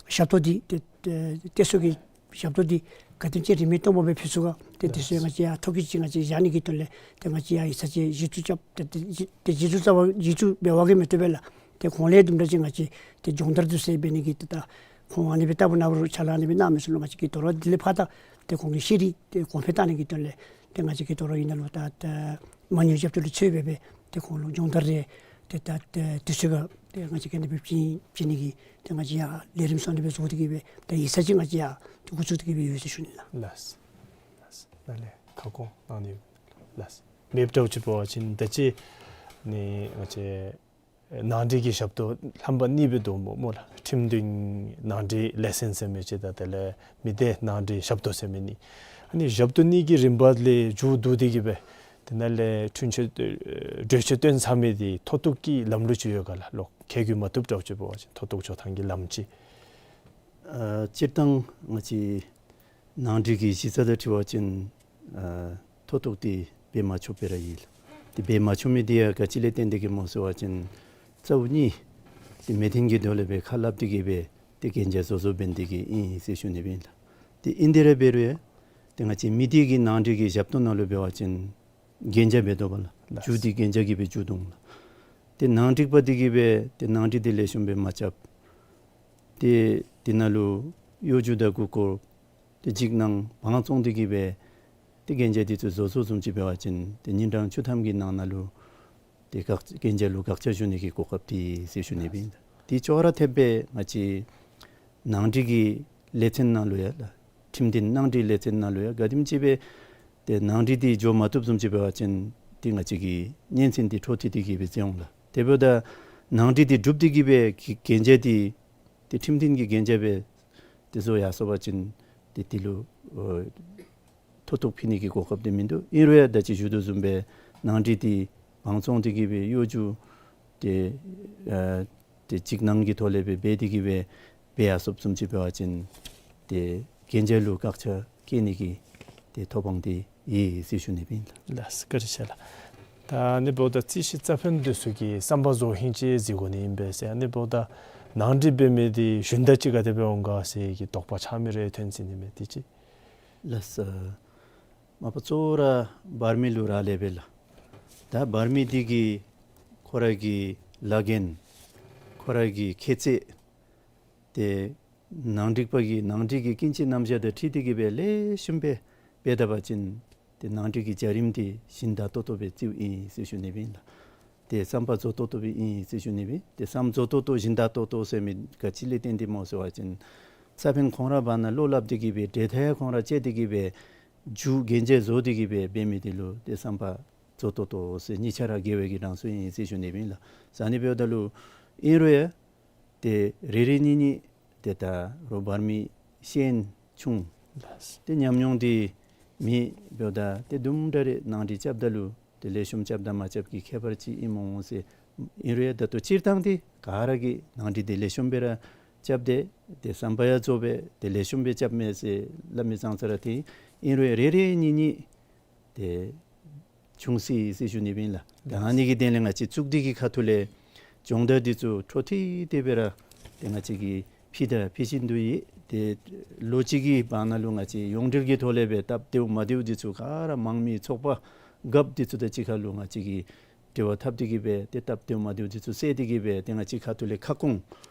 ཞབས་ཏོག་འདི་ཏེ་ཏེ་སྟེགས་གསོ་གི་ཞབས་ཏོག་འདི་ག་དེམ་ཅིག་རིན་མེད་སྟོང་པ་སྦེ་ཕུལ་ཚུགས་ག་ཏེ་དེ་ཚུ་ཡང་ང་བཅས་ཡར་ཐོ་བཀོད་ཅིག་ང་བཅས་བཞག་ནི་གི་དོན་ལས་ཏེ་ང་བཅས་ཡར་ཡིག་ཚང་ཅིག་གཞི་བཙུགས་རྐྱབ་ཏེ་ཏེ་གཞི་ཏེ་གཞི་བཙུགས་རྐྱབ་གཞི་བཙུགས་འབད་བ་གིས་མི་བཏུབ་པས་ལགས། ཏེ་ཁོང་ལས་དུམ་གྲ་ཅིག་ང་བཅས་ཏེ་སྦྱོང་བརྡར་འདི་ཚུ་འབད་ནི་གི་ཏེ་ད་ཁོང་ཨ་ནི་སྦེ་ལྟ་བུ་ནང་རུ་ཕྱག་ལཱ་ཨ་ནི་སྦེ་གནང་མི་ཚུ་ལུ་ང་བཅས་ཀྱིས་དོ་རུང་དེ་ལས་ཕར་ད་ཏེ་ཁོང་གི་ཤེས་རིག་ཏེ་གོང་འཕེལ་གཏང་ནི་གི་དོན་ལས་ཏེ་ང་བཅས་ཀྱིས་དོ་རུང་ཨ་ནཱ་ལུ་ད་ད་མ་དངུལ་རྒྱབ་སྐྱོར་ལུ་ཚུད་སྦེ་སྦེ་ཏེ་ཁོང་ལུ་སྦྱོང་བརྡར་རེ་ཏེ་ད་ཏེ་དུས་ཚོད་ཁར་ཏེ་ང་བཅས་ཀྱིས་ཨ་ནི་སྦེ་བྱིན་བྱིན་ནི་གི་ཏེ་ང་བཅས་ཡར་ལས་རིམ་ཚུ་ཨ་ནི་སྦེ་བཟོ་སྟེ་གི་སྦེ་ཏེ་ཡིག་ཚང་ཅིག་ང་བཅས་ཡར་ཏེ་འགོ་བཙུགས་ཏེ་གི་སྦེ་ཡོད་ཟེར་ཞུ་ནི་ལགས། ལགས་སོ། ལགས་སོ། ནཱ་ལས་ཁ་སྐོང་གནང་ནི་ཡོད། ལགས་སོ། མེདཔ་འདྲཝ་ཅིག་འབད་བ་ཅིན་ད་ཅི་ནི་ང་བཅས་ནང་འགྲིག་གི་ཞབས་ཏོག་རྣམ་པ་གཉིས་སྦེ་འདུག་སྨོ་སྨོ་ལགས། ཁྲིམས་མཐུན་ནང་འགྲིག་ལས་ཚན་ཟེར་མི་ཅིག་དང་དེ་ལས་མི་སྡེ་ནང་འགྲིག་ཞབས་ཏོག་ཟེར་མི་གཉིས། ཨ་ནི་ཞབས་ཏོག་གཉིས་ཀྱི་རིམ་པ་ལས་མཇུག་བསྡུ་སྟེ་གི་སྦེ་དེ་ནང་ལས་འཁྲུན་ཆོད་གྲོས་ཆོད་བཏོན་ཚར་མི་འདི་མཐོ་གཏུགས་ཀྱི་ལམ་ལུགས་ཅིག་ཡོད་ག་ལགས། ལོག་ཁྱད་གུ་མ་བཏུབ་འདྲཝ་ཅིག་འབད་བ་ཅིན་མཐོ་གཏུགས་འགྱོ་ཐངས་ཀྱི་ལམ་ཅིག། ཨ་སྤྱིར་བཏང་ང་བཅས་ནང་འགྲིག་གི་གཞི་རྩ་དང་འཁྲིལ་བ་ཅིན་ཨ་མཐོ་གཏུགས་འདི་འབད་མ་ཆོགཔ་སྦེ་ར་ཨིན་ལགས། ཏེ་འབད་མ་ཆོག་མི་འདི་ཡང་ག་ཅི་ལས་བརྟེན་ཏེ་གི་སྨོ་ཟེར་བ་ཅིན་རྩ་བོ་གཉིས་ཏེ་མི་མཐུན་གྱི་དོན་ལས་སྦེ་ཁ་སླབ་སྟེ་གི་སྦེ་ཏེ་གན་རྒྱ་བཟོ་བཟོཝ་འབད་ནི་དེ་གིས་ཨིན་ཟེར་ཞུ་ནི་སྦེ་ཨིན་ལགས། ཏེ་ཨིན་དེ་ར་འབད་རུང་ཡང་ཏེ་ང་བཅས་མི་སྡེ་གི་ནང་འགྲིག་གི་ཞབས་ཏོག་ནང་ལུ་འབད་བ་ཅིན་གན་རྒྱ་འབད་དོ་བ་ལགས། ལགས། མཇུག་འདི་གན་རྒྱ་གིས་སྦེ་མཇུག་བསྡུ་འོང་ལགས། ཏེ་ནང་འགྲིག་པ་འདི་གིས་སྦེ་ཏེ་ནང་འགྲིག་འདི་ལེགས་ཤོམ་སྦེ་མ་རྐྱབ། ཏེ་དེ་ནང་ལུ་གཡོ་སྒྱུ་དང་མགུ་སྐོར་ཏེ་འཇིགས་སྣང་བང་བཙོང་སྟེ་གི་སྦེ་ཏེ་གན་རྒྱ་འདི་ཚུ་བཟོ་བཟོཝ་བཟུམ་ཅིག་འབད་བ་ཅིན་ཏེ་ཉིན་གྲངས་བཅུ་ཐམ་གྱི་ནང་ན་ལུ་ཏེ་བཀག་གན་རྒྱ་ལུ་བཀག་ཆ་ཞུ་ནི་གི་གོ་སྐབས་འདི་ཟེར་ཞུ་ནི་སྦེ་ཨིན། དེ་ཅོག་ར་འཐདཔ་སྦེ་ང་བཅས་ནང་འགྲིག་གི་ལས་ཚན་ནང་ལུ་ཡང་ལགས། ཁྲིམས་མཐུན་ནང་འགྲིག་ལས་ཚན་ནང་ལུ་ཡང་ག་དེམ་ཅིག་སྦེ་ཏེ་ནང་འགྲིག་འདི་འགྱོ་མ་བཏུབ་བཟུམ་ཅིག་འབད་བ་ཅིན་ཏེ་ང་བཅས་ཀྱི་སྙན་གསན་འདི་འཕྲོ་མཐུད་དེ་གི་སྦེ་མཛད་འོང་ལགས། དེ་འབདཝ་ད་ནང་འགྲིག་འདི་གྲུབ་སྟེ་གི་སྦེ་གི་གན་རྒྱ་འདི་ཏེ་ཁྲིམས་མཐུན་གྱི་གན་རྒྱ་སྦེ་ཏེ་བཟོ་ཡར་སོང་པ་ཅིན་ཏེ་དེ་ལུ་ཨོ་མཐོ་གཏུགས་ཕུལ་ནི་གི་གོ་སྐབས་འདི་མིན་འདུག། ཨིན་རུང་ཡང་ད་ཅི་ཞུ་དོ་བཟུམ་སྦེ་ནང་འགྲིག་འདི་བང་བཙོང་སྟེ་གི་སྦེ་གཡོ་སྒྱུ་ཏེ་ཨ་ཏེ་འཇིགས་སྣང་གི་ཐོག་ལས་སྦེ་འབད་དེ་གི་སྦེ་འབད་ཡར་སོངམ་བཟུམ་ཅིག་འབད་བ་ཅིན་ཏེ་གན་རྒྱ་ལུ་བཀག་ཆ་བཀལ་ནི་གི་ཏེ་ཐོབ་དབང་འདི་ཡོད་ཟེར་ཞུ་ནི་སྦེ་ཨིན་ལགས། ལགས་སོ། བཀའ་དྲིན་ཆེ་ལགས། ད་ཨ་ནི་འབདཝ་ད་རྩིས་ཞིབ་རྩ་དཔོན་འདི་ཚུ་གིས་བསམ་པ་རྫོགས་ཧིང་ཅིག་གཟིགས་དགོ་ནི་ཨིན་པས་ཟེར། ཨ་ནི་འབདཝ་ད་ནང་འགྲིག་འབད་མི་འདི་ཞུན་དག་ཅིག་ག་དེ་སྦེ་འོང་ག་ཟེར་གྱི་དོགས་པ་ཆགས་མི་རེ་ཐོན་ཅི་ནི་མས། དེ་ཅིག། ལགས་སོ། མ་པ་གཙོ་བོ་ར་འབར་མི་ལུ་རག་ལས་པས་ལགས། ད་འབར་མི་འདི་གིས་ཁོ་ར་གི་ལཱ་འགན་ཁོ་ར་གི་ཁྱད་ཚད་ཏེ་ནང་འགྲིག་པ་གིས་ནང་འགྲིག་གི་ཀུན་སྤྱོད་རྣམ་གཞག་དང་འཁྲིལ་ཏེ་གི་སྦེ་ལེགས་ཤོམ་སྦེ་འབད་ད་པ་ཅིན་ཏེ་ནང་འགྲིག་གི་བྱ་རིམ་འདི་ཞིན་དག་ཏོག་ཏོ་སྦེ་རྩིཝ་ཨིན་ཟེར་ཞུ་ནི་སྦེ་ཨིན་ལགས། ཏེ་བསམ་པ་རྫོགས་ཏོག་ཏོ་སྦེ་ཨིན་ཟེར་ཞུ་ནི་སྦེ། ཏེ་བསམ་རྫོགས་ཏོག་ཏོ་ཞིན་དག་ཏོག་ཏོ་ཟེར་མི་ག་ཅི་ལས་བརྟེན་ཏེ་སྨོ་ཟེར་བ་ཅིན་ས་ཕན་ཁོང་ར་བར་ན་བློ་སླབ་སྟེ་གི་སྦེ་འབྲེལ་ཐག་ཁོང་ར་བཅད་དེ་གི་སྦེ་ མཇུག་གན་རྒྱ་བཟོ་སྟེ་གི་སྦེ་འབད་མི་དེ་ལུ་ཏེ་བསམ་པ་རྫོགས་ཏོག་ཏོ་ཟེར་གཉིས་ཆ་ར་དགེ་བའི་གི་གྲངས་སུ་ཨིན་ཟེར་ཞུ་ནི་ཨིན་ལགས། ཟེར་ཨ་ནི་འབདཝ་ད་ལུ་ཨིན་རུང་ཡང་ཏེ་རེ་རེ་གཉིས་གཉིས་ཏེ་ད་རོགས་འབད་མི་ཤེས་ཡོན་ཆུང་ཏེ་ཉམས་མྱོང་འདི་མེད་འབདཝ་ད་ཏེ་དུམ་གྲ་རེ་ནང་འགྲིག་རྐྱབ་ད་ལུ་ཏེ་ལེགས་ཤོམ་རྐྱབ་དང་མ་རྐྱབ་ཀྱི་ཁྱད་པར་ཅིག་ཨིན་མས་ཟེར། ཨིན་རུང་ཡང་ད་ལྟོ་སྤྱིར་བཏང་འདི་ག་ར་གིས་ནང་འགྲིག་འདི་ལེགས་ཤོམ་སྦེ་ར་རྐྱབ་སྟེ་ཏེ་བསམ་པ་ཡང་རྫོགས་སྦེ་ཏེ་ལེགས་ཤོམ་སྦེ་རྐྱབ་མས་ཟེར་སླབ་མི་ཙང་ཙ་ར་ཏེ་ཨིན་རུང་ཡང་རེ་རེ་གཉིས་གཉིས་ཏེ་བྱུང་སྲིད་ཟེར་ཞུ་ནི་ཨིན་ལགས། ད་ཨ་ནི་གི་དོན་ལས་ང་བཅས་གཙུག་སྡེ་གི་ཁ་ཐུག་ལས་སྦྱོང་བརྡར་འདི་ཚུ་འཕྲོ་མཐུད་དེ་སྦེ་ར་ཏེ་ང་བཅས་ཀྱིས་ཕུལ་དང་ཕུལ་བཞིན་དུ་ཡོད། ཏེ་ལོ་གཅིག་གི་བར་ན་ལུ་ང་བཅས་ཡོངས་འབྲེལ་གྱི་ཐོག་ལས་སྦེ་སྟབས་བདེཝ་མ་བདེཝ་འདི་ཚུ་ག་ར་མང་མི་ཚོགས་པ་རྒཔོ་འདི་ཚུ་དང་གཅིག་ཁར་ལུ་ང་བཅས་ཀྱིས་འབྲེལ་བ་འཐབ་སྟེ་གི་སྦེ་ཏེ་སྟབས་བདེཝ་མ་བདེཝ་འདི་ཚུ་བསལ་ཏེ་གི་སྦེ་ཏེ་ང་བཅས་ཁ་ཐུག་ལས་ཁ་སྐོང་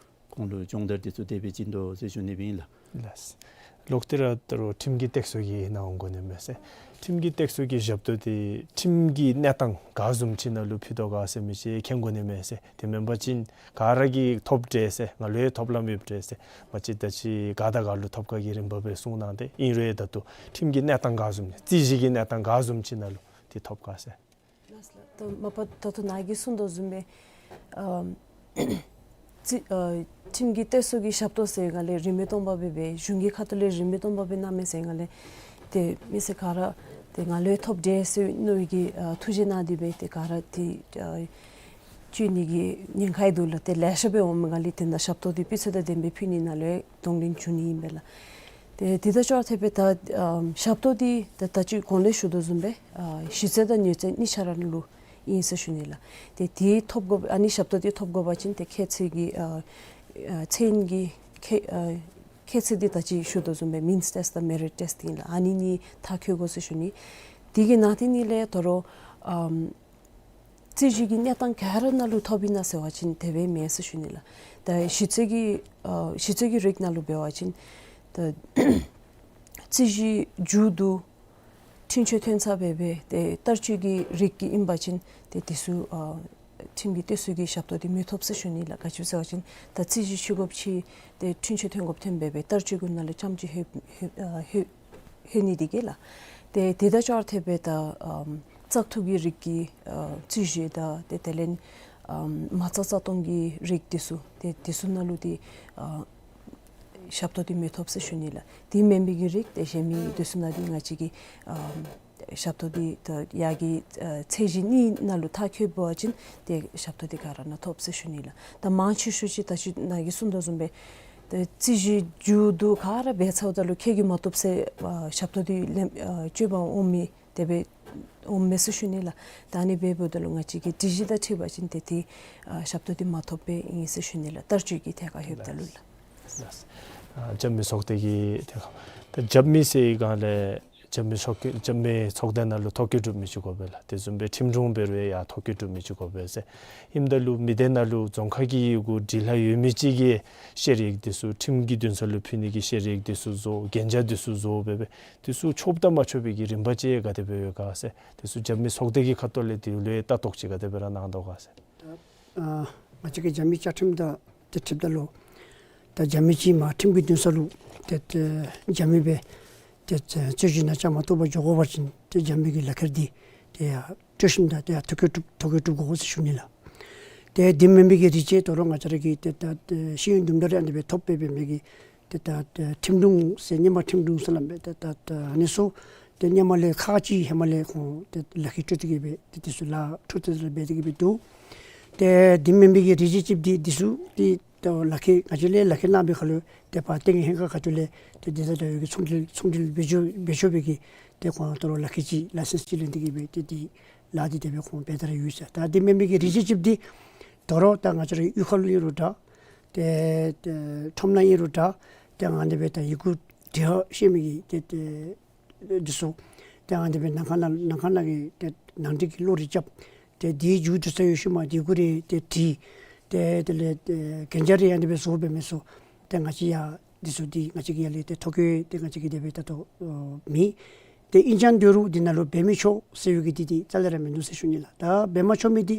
ཁོང་ལུ་སྦྱོང་བརྡར་འདི་ཚུ་དེ་སྦེ་བྱིན་དོ་ཟེར་ཞུ་ནི་ཨིན་ལགས། ལགས། ལོག་སྟེ་ར་ད་རུང་ཁྲིམས་ཀྱི་སྟེགས་གསོ་གི་ནང་འོང་དགོ་ནི་མས་ཟེར། ཁྲིམས་ཀྱི་སྟེགས་གསོ་གི་ཞབས་ཏོག་འདི་ཁྲིམས་ཀྱི་གནས་སྟངས་ག་བཟུམ་ཅིག་ནང་ལུ་ཕུལ་དོ་ག་ཟེར་མི་ཅིག་མཁྱེན་དགོ་ནི་མས་ཟེར། དེ་མེན་པ་ཅིན་ག་ར་གིས་ཐོབ་འདྲས་ཟེར་ང་ལུ་ཡང་ཐོབ་ལམ་ཡོད་འདྲས་ཟེར། མ་གཞི་ད་ཅི་ག་དང་ག་ལུ་ཐོབ་ག་གི་རིམ་པ་སྦེ་གསུངས་གནང་སྟེ་ཨིན་རུང་ཡང་ད་ལྟོ་ཁྲིམས་ཀྱི་གནས་སྟངས་ག་བཟུམ་ནི་རྩོད་གཞི་གི་གནས་སྟངས་ག་བཟུམ་ཅིག་ནང་ལུ་འདི་ཐོབ་ག་ཟེར། ལགས་ལགས། ད་མ་པ་ད་ལྟོ་ནཱ་གིས་གསུངས་དོ་བཟུམ་སྦེ་ཨམ་རྩོད་ཨ་ཁྲིམས་ཀྱི་སྟེགས་གསོ་གི་ཞབས་ཏོག་ཟེར་ང་ལས་རིན་མེད་སྟོང་པ་སྦེ་སྦེ་གཞུང་གི་ཁ་ཐུག་ལས་རིན་མེད་སྟོང་པ་སྦེ་གནང་མས་ཟེར་ང་ལས་ཏེ་མི་སེར་ག་ར་ཏེ་ང་ལུ་ཡང་ཐོབ་འདྲས་ཟེར་མནོ་བའི་གི་ཨ་ཐུགས་རྗེ་གནང་སྟེ་སྦེ་ཏེ་ག་ར་ཏེ་ཨ་བཙུགས་ནི་གི་ཉེན་ཁ་ཡང་འདུག་ལགས། ཏེ་ལེ་ཤ་སྦེ་འོང་མི་ང་ལས་ཏེ་ནཱ་ཞབས་ཏོག་འདི་སྤུས་ཚད་དང་ལྡནམ་སྦེ་ཕུལ་ནི་ནང་ལུ་ཡང་གདོང་ལེན་འབྱུང་ནི་ཨིན་པས་ལགས། ཏེ་དེ་དང་ཅོག་འཐདཔ་སྦེ་ད་ཨམ་ཞབས་ཏོག་འདི་ད་ད་ཅི་གོང་ལས་ཞུ་དོ་བཟུམ་སྦེ་ཨ་གཞི་རྩ་དང་ཉོ་རྩ་གཉིས་ཆ་ར་ནང་ལུ་ཨིན་ཟེར་ཞུ་ནི་ལགས། ཏེ་དེ་ཐོབ་དགོ་ཨ་ནི་ཞབས་ཏོག་འདི་ཐོབ་དགོ་པ་ཅིན་ཏེ་ཁྱད་ཚད་ཀྱི་ཨ་ཨ་ཚད་ཀྱི་ཁྱད་ཨ་ཁྱད་ཚད་འདི་ད་ཅི་ཞུ་དོ་བཟུམ་སྦེ་མིནསི་ཊེསཊ་དང་མེ་རིཊ་ཊེསཊ་ཨིན་ལགས། ཨ་ནི་གཉིས་མཐར་འཁྱོལ་དགོ་ཟེར་ཞུ་ནི། དེ་གི་ནང་དེ་ནི་ལས་ད་རུང་ཨམ་རྩོད་གཞི་གི་གནས་སྟངས་ག་ར་ནང་ལུ་ཐོབ་ཨིན་ན་ཟེར་བ་ཅིན་དེ་སྦེ་མེན་ཟེར་ཞུ་ནི་ལགས། ད་གཞི་རྩའི་གི་ཨ་གཞི་རྩའི་གི་རིགས་ནང་ལུ་འབད་བ་ཅིན་ད་རྩོད་གཞི་མཇུག་བསྡུ་འཁྲུན་ཆོད་ཐོན་ཚར་སྦེ་སྦེ་ཏེ་བསྟར་སྤྱོད་ཀྱི་རིགས་ཀྱི་ཨིན་པ་ཅིན་ཏེ་དེ་ཚུ་ཨ་ཁྲིམས་ཀྱི་སྟེགས་གསོ་གི་ཞབས་ཏོག་འདི་མི་ཐོབ་ཟེར་ཞུ་ནི་ལགས། ག་ཅི་ཟེར་བ་ཅིན་ད་རྩོད་གཞི་ཤི་དགོཔ་ཅིག་ཏེ་འཁྲུན་ཆོད་ཐོན་དགོཔ་ཐོན་སྦེ་སྦེ་བསྟར་སྤྱོད་ཀྱི་ནང་ལུ་རྐྱངམ་ཅིག་ལྷོད་ལྷོད་ཨ་ལྷོད་ལྷོད་ནི་འདི་གིས་ལགས། ཏེ་དེ་དང་ཅོག་འཐདཔ་སྦེ་ད་ཨམ་བཙག་འཐུ་གི་རིགས་ཀྱི་ཨ་རྩོད་གཞི་དང་ཏེ་དེ་ལས་ཨམ་མ་རྩ་རྩ་གཏོང་གི་རིགས་འདི་ཚུ་ཏེ་དེ་ཚུ་ནང་ལུ་ཏེ་ཨ་ཞབས་ཏོག་འདི་མི་ཐོབ་ཟེར་ཞུ་ནི་ལགས། དེ་མེན་པའི་གི་རིགས་ཏེ་གཞན་མི་འདི་ཚུ་ནང་འདི་ང་བཅས་ཀྱིས་ཨམ་ཞབས་ཏོག་འདི་ད་ཡར་གྱི་ཨ་ཚད་གཞི་གཉིས་ནང་ལུ་མཐར་འཁྱོལ་བ་ཅིན་ཏེ་ཞབས་ཏོག་འདི་ག་ར་ནང་ཐོབ་ཟེར་ཞུ་ནི་ལགས། ད་མང་ཆེ་ཤོས་ཅིག་ད་ཅི་ནཱ་གིས་གསུངས་དོ་བཟུམ་སྦེ་ཏེ་རྩོད་གཞི་མཇུག་བསྡུ་ག་ར་འབད་ཚརཝ་ད་ལུ་ཁྱོད་ཀྱིས་མ་བཏུབ་ཟེར་ཨ་ཞབས་ཏོག་འདི་ལེན་ཨ་སྤྱོད་པར་འོང་མི་དེ་སྦེ་འོངམ་མས་ཟེར་ཞུ་ནི་ལགས། ད་ཨ་ནི་འབདཝ་ད་ལུ་ང་བཅས་ཀྱི་སྒྲིག་གཞི་དང་འཁྲིལ་བ་ཅིན་ཏེ་ཏེ་ཨ་ཞབས་ཏོག་འདི་མ་ཐོབ་པའི་ཨིན་ཟེར་ཞུ་ནི་ལགས། བསྟར་སྤྱོད་ཀྱི་ཐད་ཁར་ལྷོདཔ་ད་ལུ་ལགས། ལགས། ཨ་རྒྱབ་མི་ཚོགས་སྡེ་གི་ཐད་ཁར་ད་རྒྱབ་མི་ཟེར་བའི་སྒང་ལས་རྒྱབ་མི་ཚོགས་རྒྱབ་མི་ཚོགས་སྡེ་ནང་ལུ་ཐོ་བཀོད་གྲུབ་མི་ཅིག་དགོ་པས་ལགས། དེ་བཟུམ་སྦེ་ཁྲིམས་དྲུང་འབད་རུང་ཡང་ཐོ་བཀོད་གྲུབ་མི་ཅིག་དགོ་པས་ཟེར། ཨིནམ་ད་ལུ་མི་སྡེ་ནང་ལུ་རྫོང་ཁག་གི་ཡི་གུ་འབྲི་ལྷག་ཡོད་མི་ཅིག་གིས་བཤེར་ཡིག་འདི་ཚུ་ཁྲིམས་ཀྱི་འདུན་ས་ལུ་ཕུལ་ནི་གི་བཤེར་ཡིག་འདི་ཚུ་བཟོ་གན་རྒྱ་འདི་ཚུ་བཟོ་འབད་འབད་དེ་ཚུ་ཆོགཔ་དང་མ་ཆོག་པའི་གི་རིམ་པ་ཅིག་ག་དེ་སྦེ་ཡོད་ག་ཟེར། དེ་ཚུ་རྒྱབ་མི་ཚོགས་སྡེ་གི་ཁ་ཐུག་ལས་དེ་ལུ་ལྟ་རྟོག་ཅིག་ག་དེ་སྦེ་ར་གནང་དོ་ག་ཟེར། ད་ཨ་ང་བཅས་ཀྱི་རྒྱབ་མི་བཅའ་ཁྲིམས་དང་དེ་འཁྲིལཝ་ད་ལུ་ད་རྒྱབ་མི་ཅིག་མར་ཁྲིམས་ཀྱི་འདུན་ས་ལུ་ཏེ་ཏེ་རྒྱབ་མི་སྦེ་ཏེ་ཏེ་རྩོད་གཞི་ནང་བཅའ་མར་གཏོགས་པར་འགྱོ་དགོ་པ་ཅིན་ཏེ་རྒྱབ་མི་གི་ལག་ཁྱེར་འདི་ཏེ་ཡར་སྤྲོ་ཞིནམ་ད་ཏེ་ཡར་ཐོ་བཀོད་གྲུབ་ཐོ་བཀོད་གྲུབ་དགོ་ཟེར་ཞུ་ནི་ལགས། ཏེ་དེ་མེན་པའི་གི་རིགས་ཅིག་ད་རུང་ང་བཅས་ར་གི་ཏེ་ད་ཏེ་ཤེས་ཡོན་དུམ་གྲ་རེ་ཨ་ནི་སྦེ་ཐོབ་སྦེ་འབད་མི་གི་ཏེ་ད་ཏེ་ཁྲིམས་དྲུང་ཟེར་སྔོན་མ་ཁྲིམས་དྲུང་ཟེར་སླབ་མི་ཏེ་ད་ཏེ་ཨ་ནི་ཚུ་ཏེ་སྔོན་མ་ལས་ཁག་ཅིག་ཧེ་མ་ལས་ཁོང་ཏེ་ལག་ཁྱེར་སྤྲོད་དེ་གི་སྦེ་ཏེ་དེ་ཚུ་ལཱ་འཕྲོ་མཐུད་དེ་སྦེ་འབད་དེ་གི་སྦེ་འདུག། ཏེ་དེ་མེན་པའི་གི་རིགས་ཅིག་ཅིག་འདི་འདི་ཚུ་ཏེ་ད་ལག་ཁྱེར་ང་བཅས་ལས་ལག་ཁྱེར་གནང་བའི་ཁར་ལུ་ཏེ་ཕར་ཏེ་ངེ་ཧེང་ཁ་ཁ་ཐུག་ལས་ཏེ་དེ་དང་འདྲ་བའི་གི་ཚོང་འབྲེལ་ཚོང་འབྲེལ་འབད་ཆོག་འབད་ཆོག་པའི་གི་ཏེ་ཁོང་ད་རུང་ལག་ཁྱེར་ཅིག་ལའི་སེནསི་ཅིག་ལེན་ཏེ་གི་སྦེ་ཏེ་འདི་ལཱ་འདི་དེ་སྦེ་ཁོང་འབད་དེ་ར་ཡོད་ཟེར། ད་དེ་མེན་པའི་གི་རིགས་ཅིག་ཅིག་འདི་ད་རུང་ད་ང་བཅས་རའི་གཡུས་ཁ་ལུ་ཨིན་རུང་འདྲ་ཏེ་ཏེ་ཁྲོམ་ནང་ཨིན་རུང་འདྲ་ཏེ་ཨ་ནི་སྦེ་ད་ཡི་གུ་འབྲི་ཤེས་མི་གི་ཏེ་ཏེ་འདི་ཚུ་ཏེ་ཨ་ནི་སྦེ་ནང་ཁང་ནང་ནང་ཁང་ནང་གི་ཏེ་ནང་འགྲིག་གི་བློ་རེ་རྐྱབ། ཏེ་འདི་མཇུག་བསྡུ་ཚར་ཡོད་ཤུལ་མ་འདི་གུ་རེ་ཏེ་བྲིས། ཏེ་དེ་ལས་ཏེ་གན་རྒྱ་རེ་ཨ་ནི་སྦེ་བཟོ་འབད་མི་ཚུ་ཏེ་ང་བཅས་ཡར་འདི་ཚུ་འདི་ང་བཅས་ཀྱི་ཡར་ལས་ཏེ་ཐོ་བཀོད་ཏེ་ང་བཅས་ཀྱིས་དེ་སྦེ་ད་ལྟོ་ཨོ་མེད། ཏེ་ཨིན་ཀྱང་འདོད་རུང་འདི་ནང་ལུ་འབད་མི་ཆོག་ཟེར་བའི་གི་འདི་འདི་རྩ་ལས་ར་མིན་འདུག་ཟེར་ཞུ་ནི་ལགས། ད་འབད་མ་ཆོག་མི་འདི་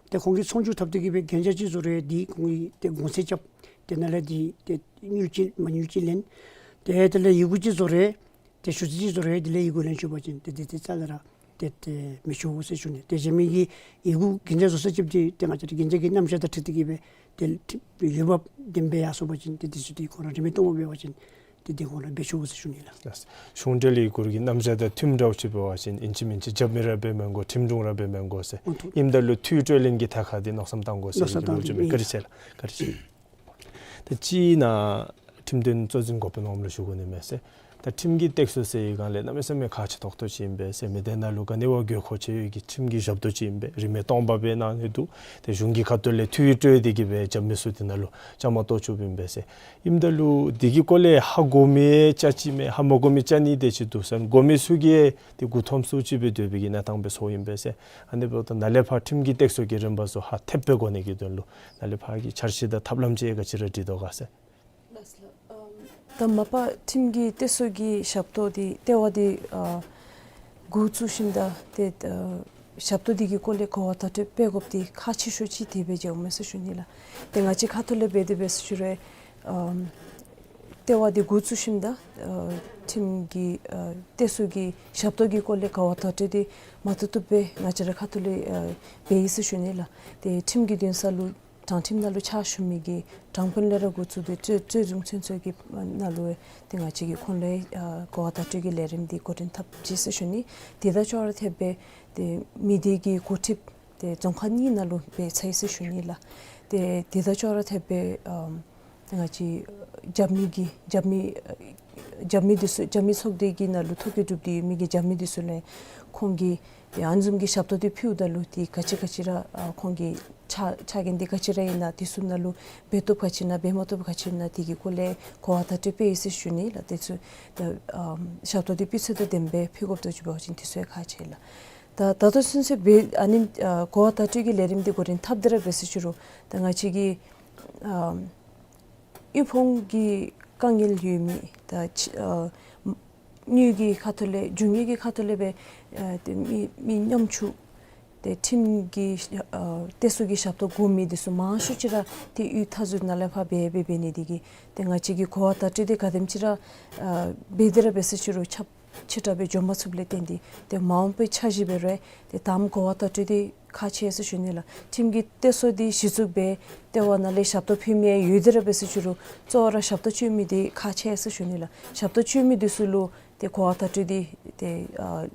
ཏེ་ཁོང་གིས་ཚོང་འགྱུར་འཐབ་སྟེ་གི་སྦེ་གན་རྒྱ་ཅིག་བཟོ་རུང་འདི་ཁོང་གིས་ཏེ་གོང་ཚད་རྐྱབ། ཏེ་ནཱ་ལས་འདི་ཏེ་དངུལ་ཅིག་མ་དངུལ་ཅིག་ལེན། ཏེ་དེ་ལས་ཡི་གུ་ཅིག་བཟོ་རུང་ ཏེ་ཞུ་ཚིག་ཅིག་བཟོ་རུང་དེ་ལས་ཡི་གུ་ལེན་ཚུགས་པ་ཅིན་ཏེ་དེ་ཏེ་རྩ་ལས་ར་ཏེ་ཏེ་མི་ཆོག་ཟེར་ཞུ་ནི། ཏེ་རྒྱབ་མི་གི་ཡི་གུ་གན་ཆ་བཟོ་ས་ཅིག་ཏེ་ཏེ་ང་བཅས་ར་གན་ཆ་གི་རྣམ་གཞག་དང་འཁྲིལ་ཏེ་གིས་སྦེ་ཏེ་འོས་འབབ་ལྡན་པའི་ཡར་སོང་པ་ཅིན་ཏེ་དེ་ཚུ་ཏེ་ཁོང་ར་རིན་མེད་སྟོང་པ་འབད་བ་ཅིན་ཏེ་དེ་ཁོང་ར་འབད་ཆོག་ཟེར་ཞུ་ནི་ལགས། ལགས། གཞུང་འབྲེལ་ཡི་གུ་གི་རྣམ་གཞག་དང་མཐུནམ་འདྲཝ་ཅིག་འབད་བ་ཅིན་ཨིན་ཅི་མིན་ཅི་རྒྱབ་མི་ར་འབད་མི་དགོ། ཁྲིམས་དྲུང་ར་འབད་མི་དགོ་ཟེར། ཨོ་ཐུ། ཨིནམ་ད་ལུ་འཐུས་སྤྲོད་ལེན་གྱི་ཐད་ཁར་འདི་མནོ་བསམ་བཏང་དགོ་ཟེར་མནོ་བསམ་གྱི་ལོ་བཏང་རྒྱུ་མས། ཡི། བཀའ་དྲིན་ཆེ་ལགས། བཀའ་དྲིན་ཆེ། ད་ཅི་ན་ཁྲིམས་དོན་གཙོ་འཛིན་འགོ་དཔོན་འོགམ་ལུ་ཞུ་དགོ་ནི་མས་ཟེར། ད་ཁྲིམས་ཀྱི་སྟེགས་གསོ་ཟེར་ཡི་གང་ལས་གནམ་མེད་ས་མེད་ཁག་ཆེ་ཏོག་ཏོ་ཅིག་ཨིན་པས་ཟེར། མི་སྡེ་ནང་ལུ་ག་ནི་བ་དགོས་མཁོ་ཆེ་ཡོད་ཀྱི་ཁྲིམས་ཀྱི་ཞབས་ཏོག་ཅིག་ཨིན་པས། རིན་མེད་སྟོང་པ་སྦེ་གནང་ནི་འདུག། ཏེ་གཞུང་གི་ཁ་ཐུག་ལས་འཐུས་སྤྲོད་དེ་གིས་སྦེ་རྒྱབ་མི་ཚུ་དེ་ནང་ལུ་བཅའ་མར་གཏོགས་བཅུགཔ་ཨིན་པས་ཟེར། ཨིནམ་ད་ལུ་དེ་གི་སྐོར་ལས་ཧ་གོ་མི་ཅ་ཅིག་མས། ཧ་མ་གོ་མི་ཅ་གཉིས་དེ་ཅིག་འདུག་ཟེར། གོ་མི་ཚུ་གིས་ཏེ་མགུ་འཐོམ་སུ་ཅིག་སྦེ་སྡོད་པའི་གི་གནས་སྟངས་སྦེ་སོང་ཨིན་པས་ཟེར། ཨ་ནི་འབདཝ་ད་ནཱ་ལས་ཕར་ཁྲིམས་ཀྱི་སྟེགས་གསོ་གི་རིམ་པ་ཚུ་ཧ་ཐེབས་སྦེ་གོ་ནི་གི་དོན་ལུ་ནཱ་ལས་ཕར་གྱི་འཆར་གཞི་དང་ཐབས་ལམ་ཅིག་ག་ཅི་ར་སྒྲིག་དོ་ག་ཟེར། ལགས་སོ་ལགས། ཨམ་ད་མ་པ་ཁྲིམས་ཀྱི་སྟེགས་གསོ་གི་ཞབས་ཏོག་འདི་ལྟེ་བ་འདི་ཨ་འགོ་བཙུགས་ཞིནམ་ད་ཏེ་ཨ་ཞབས་ཏོག་འདི་གི་སྐོར་ལས་གོ་བ་བརྡ་སྤྲོད་འབད་དགོཔ་འདི་ཁག་ཆེ་ཤོས་ཅིག་དེ་སྦེ་མཇལཝ་མས་ཟེར་ཞུ་ནི་ལགས། ཏེ་ང་བཅས་ཁ་ཐུག་ལས་འབད་དེ་འབད་ཟེར་ཞུ་རུང་ཨམ་ལྟེ་བ་འདི་འགོ་བཙུགས་ཞིནམ་ད་ཨ་ཁྲིམས་ཀྱི་ཨ་སྟེགས་གསོ་གི་ཞབས་ཏོག་གི་སྐོར་ལས་གོ་བ་བརྡ་སྤྲོད་འདི་མ་བཏུབ་བཏུབ་སྦེ་ང་བཅས་ར་ཁ་ཐུག་ལས་ཨ་འབད་ཡི་ཟེར་ཞུ་ནི་ལགས། ཏེ་ཁྲིམས་ཀྱི་འདུན་ས་ལུ་དྲང་ཁྲིམས་ནང་ལུ་ཕྱག་ཞུ་མི་གི་དྲང་དཔོན་ལས་ར་འགོ་བཙུགས་ཏེ་གཙོ་གཙོ་འཛིན་ཚུན་ཚོད་ཀྱི་ནང་ལུ་ཏེ་ང་བཅས་ཀྱིས་ཁོང་ལུ་ཨ་གོ་བ་བརྡ་སྤྲོད་ཀྱི་ལས་རིམ་འདི་འགོ་འདྲེན་འཐབ་ཅི་ཟེར་ཞུ་ནི། དེ་དང་ཅོག་ར་འཐདཔ་སྦེ་ཏེ་མི་སྡེ་གི་འགོ་ཁྲིདཔ་ཏེ་རྫོང་ཁག་གཉིས་ནང་ལུ་འབད་ཚར་ཡི་ཟེར་ཞུ་ནི་ལགས། ཏེ་དེ་དང་ཅོག་ར་འཐདཔ་སྦེ་ཨམ་ང་བཅས་རྒྱབ་མི་གི་རྒྱབ་མི་རྒྱབ་མི་འདི་ཚུ་རྒྱབ་མི་ཚོགས་སྡེ་གི་ནང་ལུ་ཐོ་བཀོད་གྲུབ་སྟེ་ཡོད་མི་གི་རྒྱབ་མི་འདི་ཚུ་ལས་ཁོང་གིས་ཏེ་ཨ་ནི་བཟུམ་གྱི་ཞབས་ཏོག་འདི་ཕུལཝ་ད་ལུ་ཏེ་ག་ཅི་ག་ཅི་ར་ཨ་ཁོང་གི་ཕྱག་ཕྱག་འགན་འདི་ག་ཅི་ར་ཨིན་ན་འདི་ཚུ་ནང་ལུ་འབད་བཏུབ་ག་ཅི་ཨིན་ན་འབད་མ་བཏུབ་ག་ཅི་ཨིན་ན་དེ་གི་སྐོར་ལས་གོ་བ་བརྡ་སྤྲོད་འབད་ཡི་ཟེར་ཞུ་ནི་ལགས། དེ་ཚུ་ཏེ་ཨམ་ཞབས་ཏོག་འདི་སྤུས་ཚད་དང་ལྡནམ་སྦེ་ཕུལ་དགོཔ་དང་འབྱོར་བ་ཅིན་དེ་ཚུ་ཡང་ཁག་ཆེ་ལགས། ད་ད་ལྟོ་ཚུན་ཚོད་འབད་ཨ་ནི་ཨ་གོ་བ་བརྡ་སྤྲོད་ཀྱི་ལས་རིམ་འདི་འགོ་འདྲེན་འཐབ་སྟེ་ར་འབད་ཟེར་ཞུ་རུང་ད་ང་བཅས་ཀྱི་ཨམ་དབུལ་ཕོངས་ཀྱི་དཀའ་ངལ་ཡོད་མི་ད་ཕྱི་ཨ་དངུལ་གྱི་ཁ་ཐུག་ལས་རྒྱུ་དངོས་ཀྱི་ཁ་ཐུག་ལས་སྦེ་ཨ་ཏེ་མི་མི་ཉམ་ཆུང་ཏེ་ཁྲིམས་ཀྱི་ཨ་སྟེགས་གསོ་གི་ཞབས་ཏོག་དགོ་མི་འདི་ཚུ་མང་ཤོས་ཅིག་ར་ཏེ་ཡུལ་མཐའ་ཟུར་ནང་ལས་ཕར་འབད་འབད་འབད་ནི་འདི་གིས་ཏེ་ང་བཅས་ཀྱིས་གོ་བ་བརྡ་སྤྲོད་འདི་ག་དེམ་ཅིག་ར་ཨ་འབད་དེ་ར་འབད་ཟེར་ཞུ་རུང་ཁྱབ་ཆེ་དྲགས་སྦེ་འགྱོ་མ་ཚུགསཔ་ལས་བརྟེན་ཏེ་ཏེ་མ་འོངས་པའི་འཆར་གཞི་འབད་རུང་ཏེ་དང་པ་གོ་བ་བརྡ་སྤྲོད་འདི་ཁག་ཆེ་ཟེར་ཞུ་ནི་ལགས། ཁྲིམས་ཀྱི་སྟེགས་གསོ་འདི་གཞི་བཙུགས་འབད་ལྟེ་བ་ནང་ལས་ཞབས་ཏོག་ཕུལ་མི་ཡོད་དེ་ར་འབད་ཟེར་ཞུ་རུང་གཙོ་བོ་ར་ཞབས་ཏོག་སྤྱོད་མི་འདི་ཁག་ཆེ་ཟེར་ཞུ་ནི་ལགས། ཞབས་ཏོག་སྤྱོད་མི་འདི་ཚུ་ལུ་ཏེ་གོ་བ་བརྡ་སྤྲོད་འདི་ཏེ་ཨ་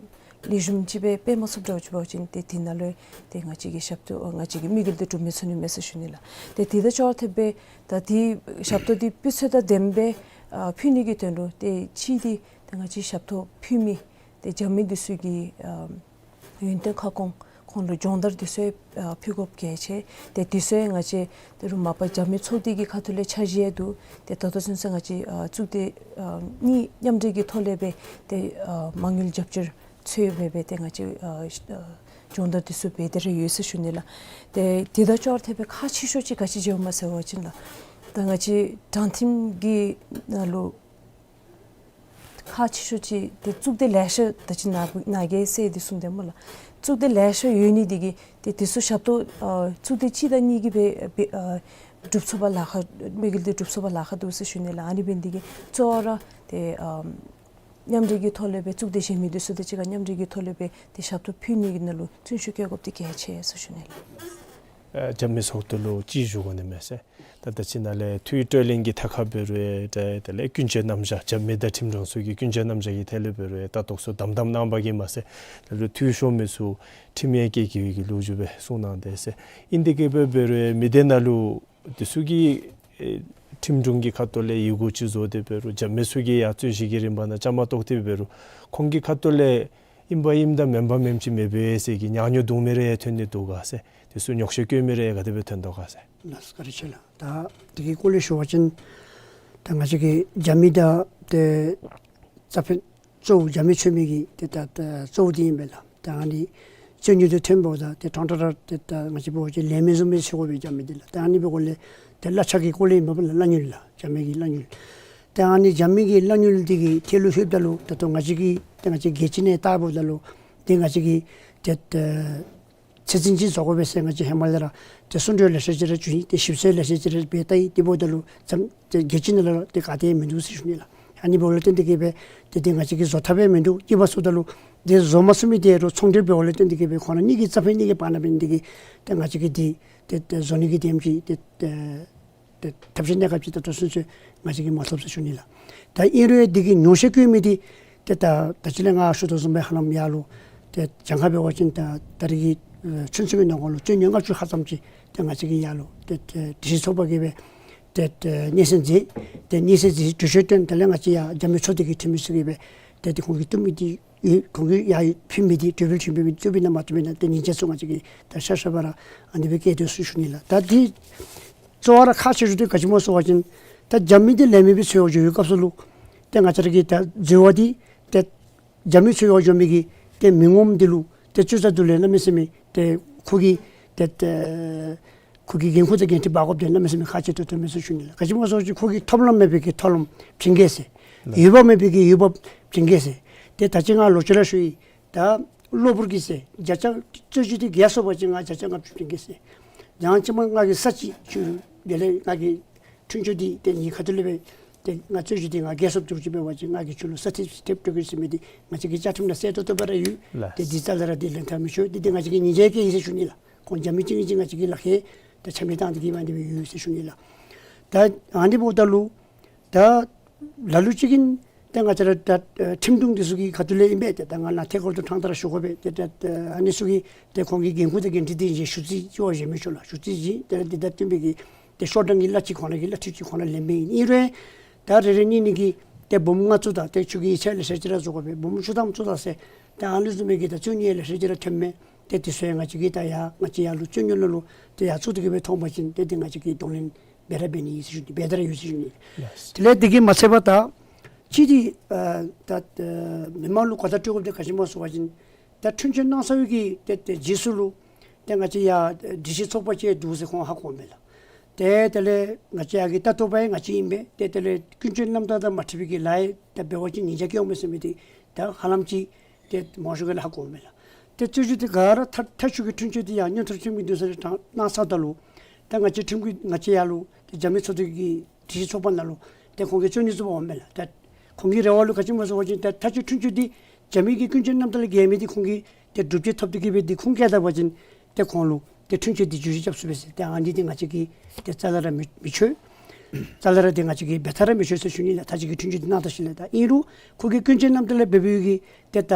ལེགས་ཤོམ་ཅིག་སྦེ་འབད་མ་ཚུགསཔ་འདྲཝ་ཅིག་འབད་བ་ཅིན་ཏེ་དེ་ནང་ལུ་ཏེ་ང་བཅས་ཀྱི་ཞབས་ཏོག་ང་བཅས་ཀྱི་དམིགས་ཡུལ་འདི་འགྲུབ་མི་ཚུགས་ནི་མས་ཟེར་ཞུ་ནི་ལགས། ཏེ་དེ་དང་ཅོག་ར་འཐདཔ་སྦེ་ད་དེ་ཞབས་ཏོག་འདི་སྤུས་ཚད་དང་ལྡནམ་སྦེ་ཨ་ཕུལ་ནི་གི་དོན་ལུ་ཏེ་གཅིག་འདི་ཏེ་ང་བཅས་ཞབས་ཏོག་ཕུལ་མི་ཏེ་རྒྱབ་མི་འདི་ཚུ་གི་ཨ་ཡོན་ཏན་ཁ་སྐོང་ཁོང་ལུ་སྦྱོང་བརྡར་འདི་ཚུ་ཨ་ཕུལ་དགོཔ་གལ་ཆེ། ཏེ་འདི་ཚུ་ང་བཅས་ད་རུང་མ་པ་རྒྱབ་མི་ཚོགས་སྡེ་གི་ཁ་ཐུག་ལས་འཆར་གཞི་ཡང་འདུག། ཏེ་ད་ལྟོ་ཚུན་ཚོད་ང་བཅས་ཨ་གཙུག་སྡེ་ཨ་གཉིས་མཉམ་འབྲེལ་གྱི་ཐོག་ལས་སྦེ་ཏེ་ཨ་མ་དངུལ་རྒྱབ་སྐྱོར་འཚོལ་སྦེ་སྦེ་ཏེ་ང་བཅས་ཨ་ཨ་སྦྱོང་བརྡར་འདི་ཚུ་འབད་དེ་ར་ཡོད་ཟེར་ཞུ་ནི་ལགས། ཏེ་དེ་དང་ཅོག་ར་འཐདཔ་སྦེ་ཁག་ཆེ་ཤོས་ཅིག་ག་ཅི་འབྱུངམ་ཟེར་བ་ཅིན་ལགས། ད་ང་བཅས་དྲང་ཁྲིམས་ཀྱི་ནང་ལུ་ཁག་ཆེ་ཤོས་ཅིག་ཏེ་གཙུག་སྡེ་ལེ་ཤ་ད་ཅི་ནཱ་ནཱ་གིས་ཟེར་འདི་གསུངས་དེས་སྨོ་ལགས། གཙུག་སྡེ་ལེ་ཤ་ཡོད་ནི་འདི་གིས་ཏེ་འདི་ཚུ་ཞབས་ཏོག་ཨ་གཙུག་སྡེ་གཅིག་དང་གཉིས་ཀྱིས་སྦེ་སྦེ་ཨ་སྒྲུབ་ཚུགས་པར་ལཱ་ཁག་དམིགས་ཡུལ་འདི་སྒྲུབ་ཚུགས་པར་ལཱ་ཁག་འདུག་ཟེར་ཞུ་ནི་ལགས། ཨ་ནི་འབད་ནི་འདི་གིས་གཙོ་བོ་ར་ཏེ་ཨ་མཉམ་འབྲེལ་གྱི་ཐོག་ལས་སྦེ་གཙུག་སྡེ་གཞན་མི་འདི་ཚུ་དང་གཅིག་ཁར་མཉམ་འབྲེལ་གྱི་ཐོག་ལས་སྦེ་ཏེ་ཞབས་ཏོག་ཕུལ་ནི་གི་ནང་ལུ་བརྩོན་ཤུགས་བསྐྱེད་དགོཔ་འདི་གལ་ཆེ་ཟེར་ཞུ་ནི་ལགས། ཨ་རྒྱབ་མི་ཚོགས་སྡེ་ལུ་ཅིག་ཞུ་དགོ་ནི་མས་ཟེར། ད་ད་ཅི་ནཱ་ལས་འཐུས་སྤྲོད་ལེན་གྱི་ཐད་ཁར་འབད་རུང་ཏེ་དེ་ལས་ཀུན་སྤྱོད་རྣམ་གཞག་རྒྱབ་མི་དང་ཁྲིམས་དྲུང་ཚུ་གི་ཀུན་སྤྱོད་རྣམ་གཞག་གི་ཐད་ལས་འབད་རུང་ལྟ་རྟོག་ཚུ་དམ་དམ་གནང་བ་གིས་མ་ཚད་ད་རུང་འཐུས་ཤོར་མི་ཚུ་ཁྲིམས་ཡང་བཀལ་བཀལ་བའི་གི་ལོ་རྒྱུས་སྦེ་གསུངས་གནང་དེས་ཟེར། ཨིན་དེ་གིས་འབད་རུང་མི་སྡེ་ནང་ལུ་འདི་ཚུ་གི་ཨེ་ཁྲིམས་དྲུང་གི་ཁ་ཐུག་ལས་ཡི་གུ་ཅིག་བཟོ་སྟེ་འབད་རུང་རྒྱབ་མི་ཚུ་གིས་ཡང་རྩོད་གཞི་གི་རིམ་པ་ནང་བཅའ་མར་གཏོགས་ཏེ་འབད་རུང་ཁོང་གི་ཁ་ཐུག་ལས་ཨིན་པ་ཨིནམ་དང་མེན་པ་མེནམ་ཅིག་མེད་པས་ཟེར་གྱི་ཉག་ཉོག་བརྡུང་མི་རེ་ཐོན་ནི་འདུག་ག་ཟེར། འདི་ཚུ་ཉོག་བཤད་བཀོད་མི་རེ་ག་དེ་སྦེ་ཐོན་དོ་ག་ཟེར། ལགས་སོ་བཀའ་དྲིན་ཆེ་ལགས། ད་དེ་གི་སྐོར་ལས་ཞུ་བ་ཅིན་ད་ང་བཅས་ཀྱི་རྒྱབ་མི་དང་ཏེ་རྩ་ཕན་གཙོ་བོ་རྒྱབ་མི་འཚོལ་མི་གི་ཏེ་ད་ད་གཙོ་བོ་འདི་ཨིན་པས་ལགས། ད་ཨ་ནི་རྩོད་རྙོགས་འདི་ཐོན་འབདཝ་ད་ཏེ་ཕྲང་ཕྲང་ར་ཏེ་ད་ང་བཅས་འབད་བ་ཅིན་ལེགས་སྨོན་བཟུམ་སྦེ་འཚོལ་དགོ་པས་རྒྱབ་མི་འདི་ལགས། ད་ཨ་ནི་འབད་དགོཔ་ལས་ཏེ་གླ་ཆ་གི་སྐོར་ལས་ཨིན་པས་ལགས། གླ་དངུལ་ལགས། རྒྱབ་མི་གི་གླ་དངུལ། ཏེ་ཨ་ནི་རྒྱབ་མི་གི་གླ་དངུལ་འདི་གི་ཐད་ལུ་ལྷོདཔ་ད་ལུ་ད་ལྟོ་ང་བཅས་ཀྱི་ཏེ་ང་བཅས་རྒྱལ་སྤྱི་ནང་བལྟཝ་ད་ལུ་ཏེ་ང་བཅས་ཀྱི་ཏེ་ད་ཚད་འཛིན་ཅིག་བཟོ་དགོ་པས་ཟེར་ང་བཅས་ཧེ་མ་ལས་ར་ཏེ་གསུང་གྲོས་ལེ་ཤ་ཅིག་ར་བྱུང་ཡི། ཏེ་ཞིབ་འཚོལ་ལེ་ཤ་ཅིག་ར་འབད་ད་ཡི། དེ་འབདཝ་ད་ལུ་ཙམ་ཏེ་རྒྱལ་སྤྱི་ནང་ལུ་ཏེ་ག་ཏེ་མིན་འདུག་ཟེར་ཞུ་ནི་ལགས། ཨ་ནི་འབདཝ་ལས་བརྟེན་ཏེ་གིས་སྦེ་ཏེ་འདི་ང་བཅས་ཀྱིས་བཟོ་ཐབས་ཡང་མིན་འདུག། གཉིས་པ་ཟེརཝ་ད་ལུ་ཏེ་བཟོ་མ་ཚུགས་མི་འདི་རུང་ཚོང་འབྲེལ་འབདཝ་ལས་བརྟེན་ཏེ་གིས་སྦེ་ཁོང་ར་གཉིས་ཀྱི་རྩ་ཕན་གཉིས་ཀྱི་བར་ན་འབད་ནི་འདི་གིས་ཏེ་ང་བཅས་ཀྱིས་འདི་ཏེ་ཏེ་བཟོ་ནི་གི་དེམ་ཅིག་ཏེ་ཏེ་ཏེ་ཐབས་ཤེས་གནས་སྐབས་ཅིག་ད་ལྟོ་ཚུན་ཚོད་ང་བཅས་ཀྱིས་མ་ཐོབ་ཟེར་ཞུ་ནི་ལགས། ད་ཨིན་རུང་འདི་གི་ཉོགས་བཤད་བཀོད་མི་འདི་ཏེ་ད་ད་ཅི་ལས་ང་ཞུ་དོ་བཟུམ་སྦེ་ཧ་ལམ་ཡར་ལུ་ཏེ་གྱངས་ཁ་འབད་བ་ཅིན་ད་ད་རེས་ཀྱི་ཨེ་ཚུན་ཚོད་ཀྱི་ནང་འཁོད་ལུ་རྩོད་ཉོག་ལྔ་བཅུ་ལྷག་ཙམ་ཅིག་ཏེ་ང་བཅས་ཀྱིས་ཡར་ལུ་ཏེ་ཏེ་སྒྲིག་གཞི་ཚོགས་པ་གིས་སྦེ་ཏེ་ཏེ་སྙན་སེང་མཛད། ཏེ་སྙན་སེང་མཛད་འགྲེལ་བཤད་བཏོན། དེ་ལས་ང་བཅས་ཡར་རྒྱབ་མི་ཚོགས་སྡེ་གི་འཐུས་མི་ཚུ་གིས་སྦེ་ཏེ་ཏེ་ཁོང་གིས་བཏོན་མི་འདི་ཡོད། ཁོང་གིས་ཡར་ཕུལ་མི་འདི་གྲོས་འབུལ་ཕུལ་མི་འདི་བཏུབ་ཨིན་ན་མ་བཏུབ་ཨིན་ན་ཏེ་ཉིན་བྱེད་ཚུ་ང་བཅས་ཀྱིས་ད་ཤ་ཤ་བ་ར་ཨ་ནི་སྦེ་བཀལ་དོ་ཟེར་ཞུ་ནི་ལགས། ད་འདི་གཙོ་བོ་ར་ཁག་ཆེ་ཤོས་འདི་ག་ཅི་སྨོ་ཟེར་བ་ཅིན་ད་རྒྱབ་མི་འདི་ལེན་མི་སྦེ་འཚོལ་འགྱོ་བའི་སྐབས་སུ་ལུ་ཏེ་ང་བཅས་ར་གིས་ད་འཛོལ་བ་འདི་ཏེ་རྒྱབ་མི་འཚོལ་འགྱོ་མི་གི་ཏེ་མི་ངོམ་འདི་ལུ་ཏེ་ཚོད་ལྟ་དུ་ལེན་གནམ་མེད་ས་མེད་ཏེ་ཁོ་གི་ཏེ་ཏེ་ཁོ་གི་འགན་ཁུར་དང་འགན་འཁྲི་འབག་དགོཔ་འདི་གནམ་མེད་ས་མེད་ཁག་ཆེ་ཏོག་ཏོ་མས་ཟེར་ཞུ་ནི་ལགས། ག་ཅི་སྨོ་ཟེར་བ་ཅིན་ཁོ་གིས་ཐོབ་ལམ་མེད་པའི་གི་ཐོབ་ལམ་བྱིན་གེ་ཟེར། ལགས། འོས་འབབ་མེད་པའི་གི་འོས་འབབ་བྱིན་གེ་ཟེར། ཏེ་ད་ཅི་ང་ལོག་ཅི་ར་ཞུ་ཡི། ད་གློ་བུར་གྱི་ཟེར་བརྒྱ་ཆ་རྩོད་གཞི་འདི་བརྒྱ་སོང་པ་ཅིན་ང་བརྒྱ་ཆ་ལྔ་བཅུ་བྱིན་གེ་ཟེར། ཡང་ཅིན་མ་ང་གིས་ས་ཅིག་ཁྱོད་དེ་ལས་ང་གི་འཁྲུན་ཆོད་འདི་ཏེ་ངེའི་ཁ་ཐུག་ལས་སྦེ་ཏེ་ང་རྩོད་གཞི་འདི་ང་བརྒྱ་སོངམ་ཅིག་འབད་བ་ཅིན་ང་གིས་ཁྱོད་ལུ་ས་ཐེབས་ཐེབས་སྤྲོད་གེ་ཟེར་མི་འདི་ང་བཅས་ཀྱི་བཅའ་ཁྲིམས་ནང་གསལ་ཏོག་ཏོ་སྦེ་ར་ཡོད། ལགས། ཏེ་འདི་རྩ་ལས་ར་འདི་ལེན་ཐབས་མི་ཆོག། འདི་འདི་ང་བཅས་ཀྱིས་ཉེས་ཆད་བཀལ་ཡི་ཟེར་ཞུ་ནི་ལགས། ཁོང་རྒྱབ་མི་གཅིག་གིས་གཅིག་ང་བཅས་ཀྱི་ལག་ཁྱེར་ཏེ་ཆ་མེད་བཏང་སྟེ་གིས་མ་འདི་སྦེ་ཡོད་ཟེར་ཞུ་ནི་ལགས། ད་ཨ་ནི་འབདཝ་ད་ལུ་ད་ལ་ལུ་ཅིག་གིས་ཏེ་ང་བཅས་ར་ད་ཨེ་ཁྲིམས་དྲུང་འདི་ཚུ་གི་ཁ་ཐུག་ལས་ཨིན་པས། ཏེ་ད་ང་ནཱ་ཐད་ཀར་དུ་ཕྲང་སྟེ་ར་ཞུ་དགོ་པས། ཏེ་ད་ཨ་ནི་ཚུ་གིས་ཏེ་ཁོང་གི་འགན་ཁུར་དང་འགན་འཁྲི་འདི་བཞེས་ཞུ་རྩིས་ཅིག་བ་བཞེས་མི་ཆོག་ལགས། ཞུ་རྩིས་བཞེས། ཏེ་འདི་ད་བཏོན་པའི་གི་ཏེ་ཤོག་གྲངས་ཀྱི་གླ་ཅིག་ཁོང་ར་གི་གླ་འཐུས་ཅིག་ཁོང་ར་ལེན་མི་ཨིན། ཨིན་རུང་ད་རེ་རེ་གཉིས་གཉིས་ཀྱིས་ཏེ་འབུམ་ལྔ་བཙུགས་ད་ཏེ་ཁྱོད་ཀྱིས་ཡིག་ཆ་ལེ་ཤ་ཅིག་ར་བཟོ་དགོ་པས། འབུམ་བཅུ་ཐམ་བཙུགས་ད་ཟེར། ཏེ་ཨ་ནི་བཟུམ་མའི་གི་ད་རྩོད་ཉོག་ལེ་ཤ་ཅིག་ར་ཐོནམ་མས། ཏེ་འདི་ཚུ་ཡང་ང་བཅས་ཀྱིས་ད་ཡར་ང་བཅས་ཡར་ལུ་རྩོད་ཉོག་ནང་ལུ་ཏེ་ཡར་བཙུགས་ཏེ་གིས་སྦེ་མཐོང་པ་ཅིན་ཏེ་འདི་ང་བཅས་ཀྱིས་གདོང་ལེན་འབད་ར་འབད་ནི་ཨིན་ཟེར་ཞུ་ནི། ལགས། དེ་ལས་འདི་གིས་མ་ཚད་པར་ད་གཅིག་འདི་ཨ་ད་ཨ་མི་མང་ལུ་གོ་བརྡ་སྤྲོད་དགོཔ་འདི་ག་ཅི་སྨོ་ཟེར་བ་ཅིན་ད་འཁྲུན་ཆོད་གནང་ཚར་བའི་གི་ཏེ་ཏེ་རྗེས་སུ་ལུ་ཏེ་ང་བཅས་ཡར་སྒྲིག་གཞི་ཚོགས་པ་ཅིག་འདུག་ཟེར་ཁོང་ཧ་གོ་མས་ལགས། ཏེ་དེ་ལས་ང་བཅས་ཡར་གྱི་ལྟ་རྟོག་པ་ཡང་ང་བཅས་ཨིན་པས། ཏེ་དེ་ལས་ཀུན་སྤྱོད་རྣམ་དག་དང་མ་འཁྲིལ་བའི་གི་ལཱ་ཡང་ད་འབད་བ་ཅིན་ཉེས་ཆད་བཀལཝ་མས་ཟེར་མི་འདི་ད་ཧ་ལམ་ཅིག་ཏེ་མང་ཤོས་ཀྱིས་ཧ་གོཝ་མས་ལགས། ཏེ་རྩོད་གཞི་འདི་ག་ར་མཐའ་མཐའ་མཇུག་གི་འཁྲུན་ཆོད་འདི་ཡང་མངོན་མཐོ་རིས་ཁྲིམས་ཀྱི་འདུན་ས་ལུ་དྲང་གནང་ཚརཝ་ད་ལུ་ད་ང་བཅས་ཁྲིམས་ཀྱི་ང་བཅས་ཡར་ལུ་ཏེ་རྒྱབ་མི་ཚོགས་སྡེ་གི་སྒྲིག་གཞི་ཚོགས་པ་ནང་ལུ་ཏེ་ཁོང་གིས་རྩོད་ནི་བཟོ་བ་འོང་མས་ལགས། ད་ཁོང་གི་རེ་བ་ལུ་ག་ཅི་སྨོ་ཟེར་བ་ཅིན་ད་མཐའ་མཇུག་འཁྲུན་ཆོད་འདི་རྒྱབ་མི་གི་ཀུན་སྤྱོད་རྣམ་དག་ལས་འགལ་མི་འདི་ཁོང་གིས་ཏེ་སྒྲུབ་བྱེད་ཐོབ་སྟེ་གིས་སྦེ་འདི་ཁུངས་བཀལ་ད་པ་ཅིན་ཏེ་ཁོང་ལུ་ཏེ་འཁྲུན་ཆོད་འདི་བསྒྱུར་བཅོས་རྐྱབ་ཚུགས་པས་ཟེར། ཏེ་ཨ་ནི་འདི་ང་བཅས་ཀྱིས་ཏེ་རྩ་ལས་ར་མི་མི་ཆོག། རྩ་ལས་ར་ཏེ་ང་བཅས་ཀྱིས་འབད་ཐབས་ར་མི་ཆོག་ཟེར་ཞུ་ནི་ལགས། མཐའ་མཇུག་གི་འཁྲུན་ཆོད་འདི་གནང་ད་ཞིནམ་ལས། ད་ཨིན་རུང་ཁོ་གིས་ཀུན་སྤྱོད་རྣམ་དག་ལས་འབད་འབདཝ་གི་ཏེ་ད་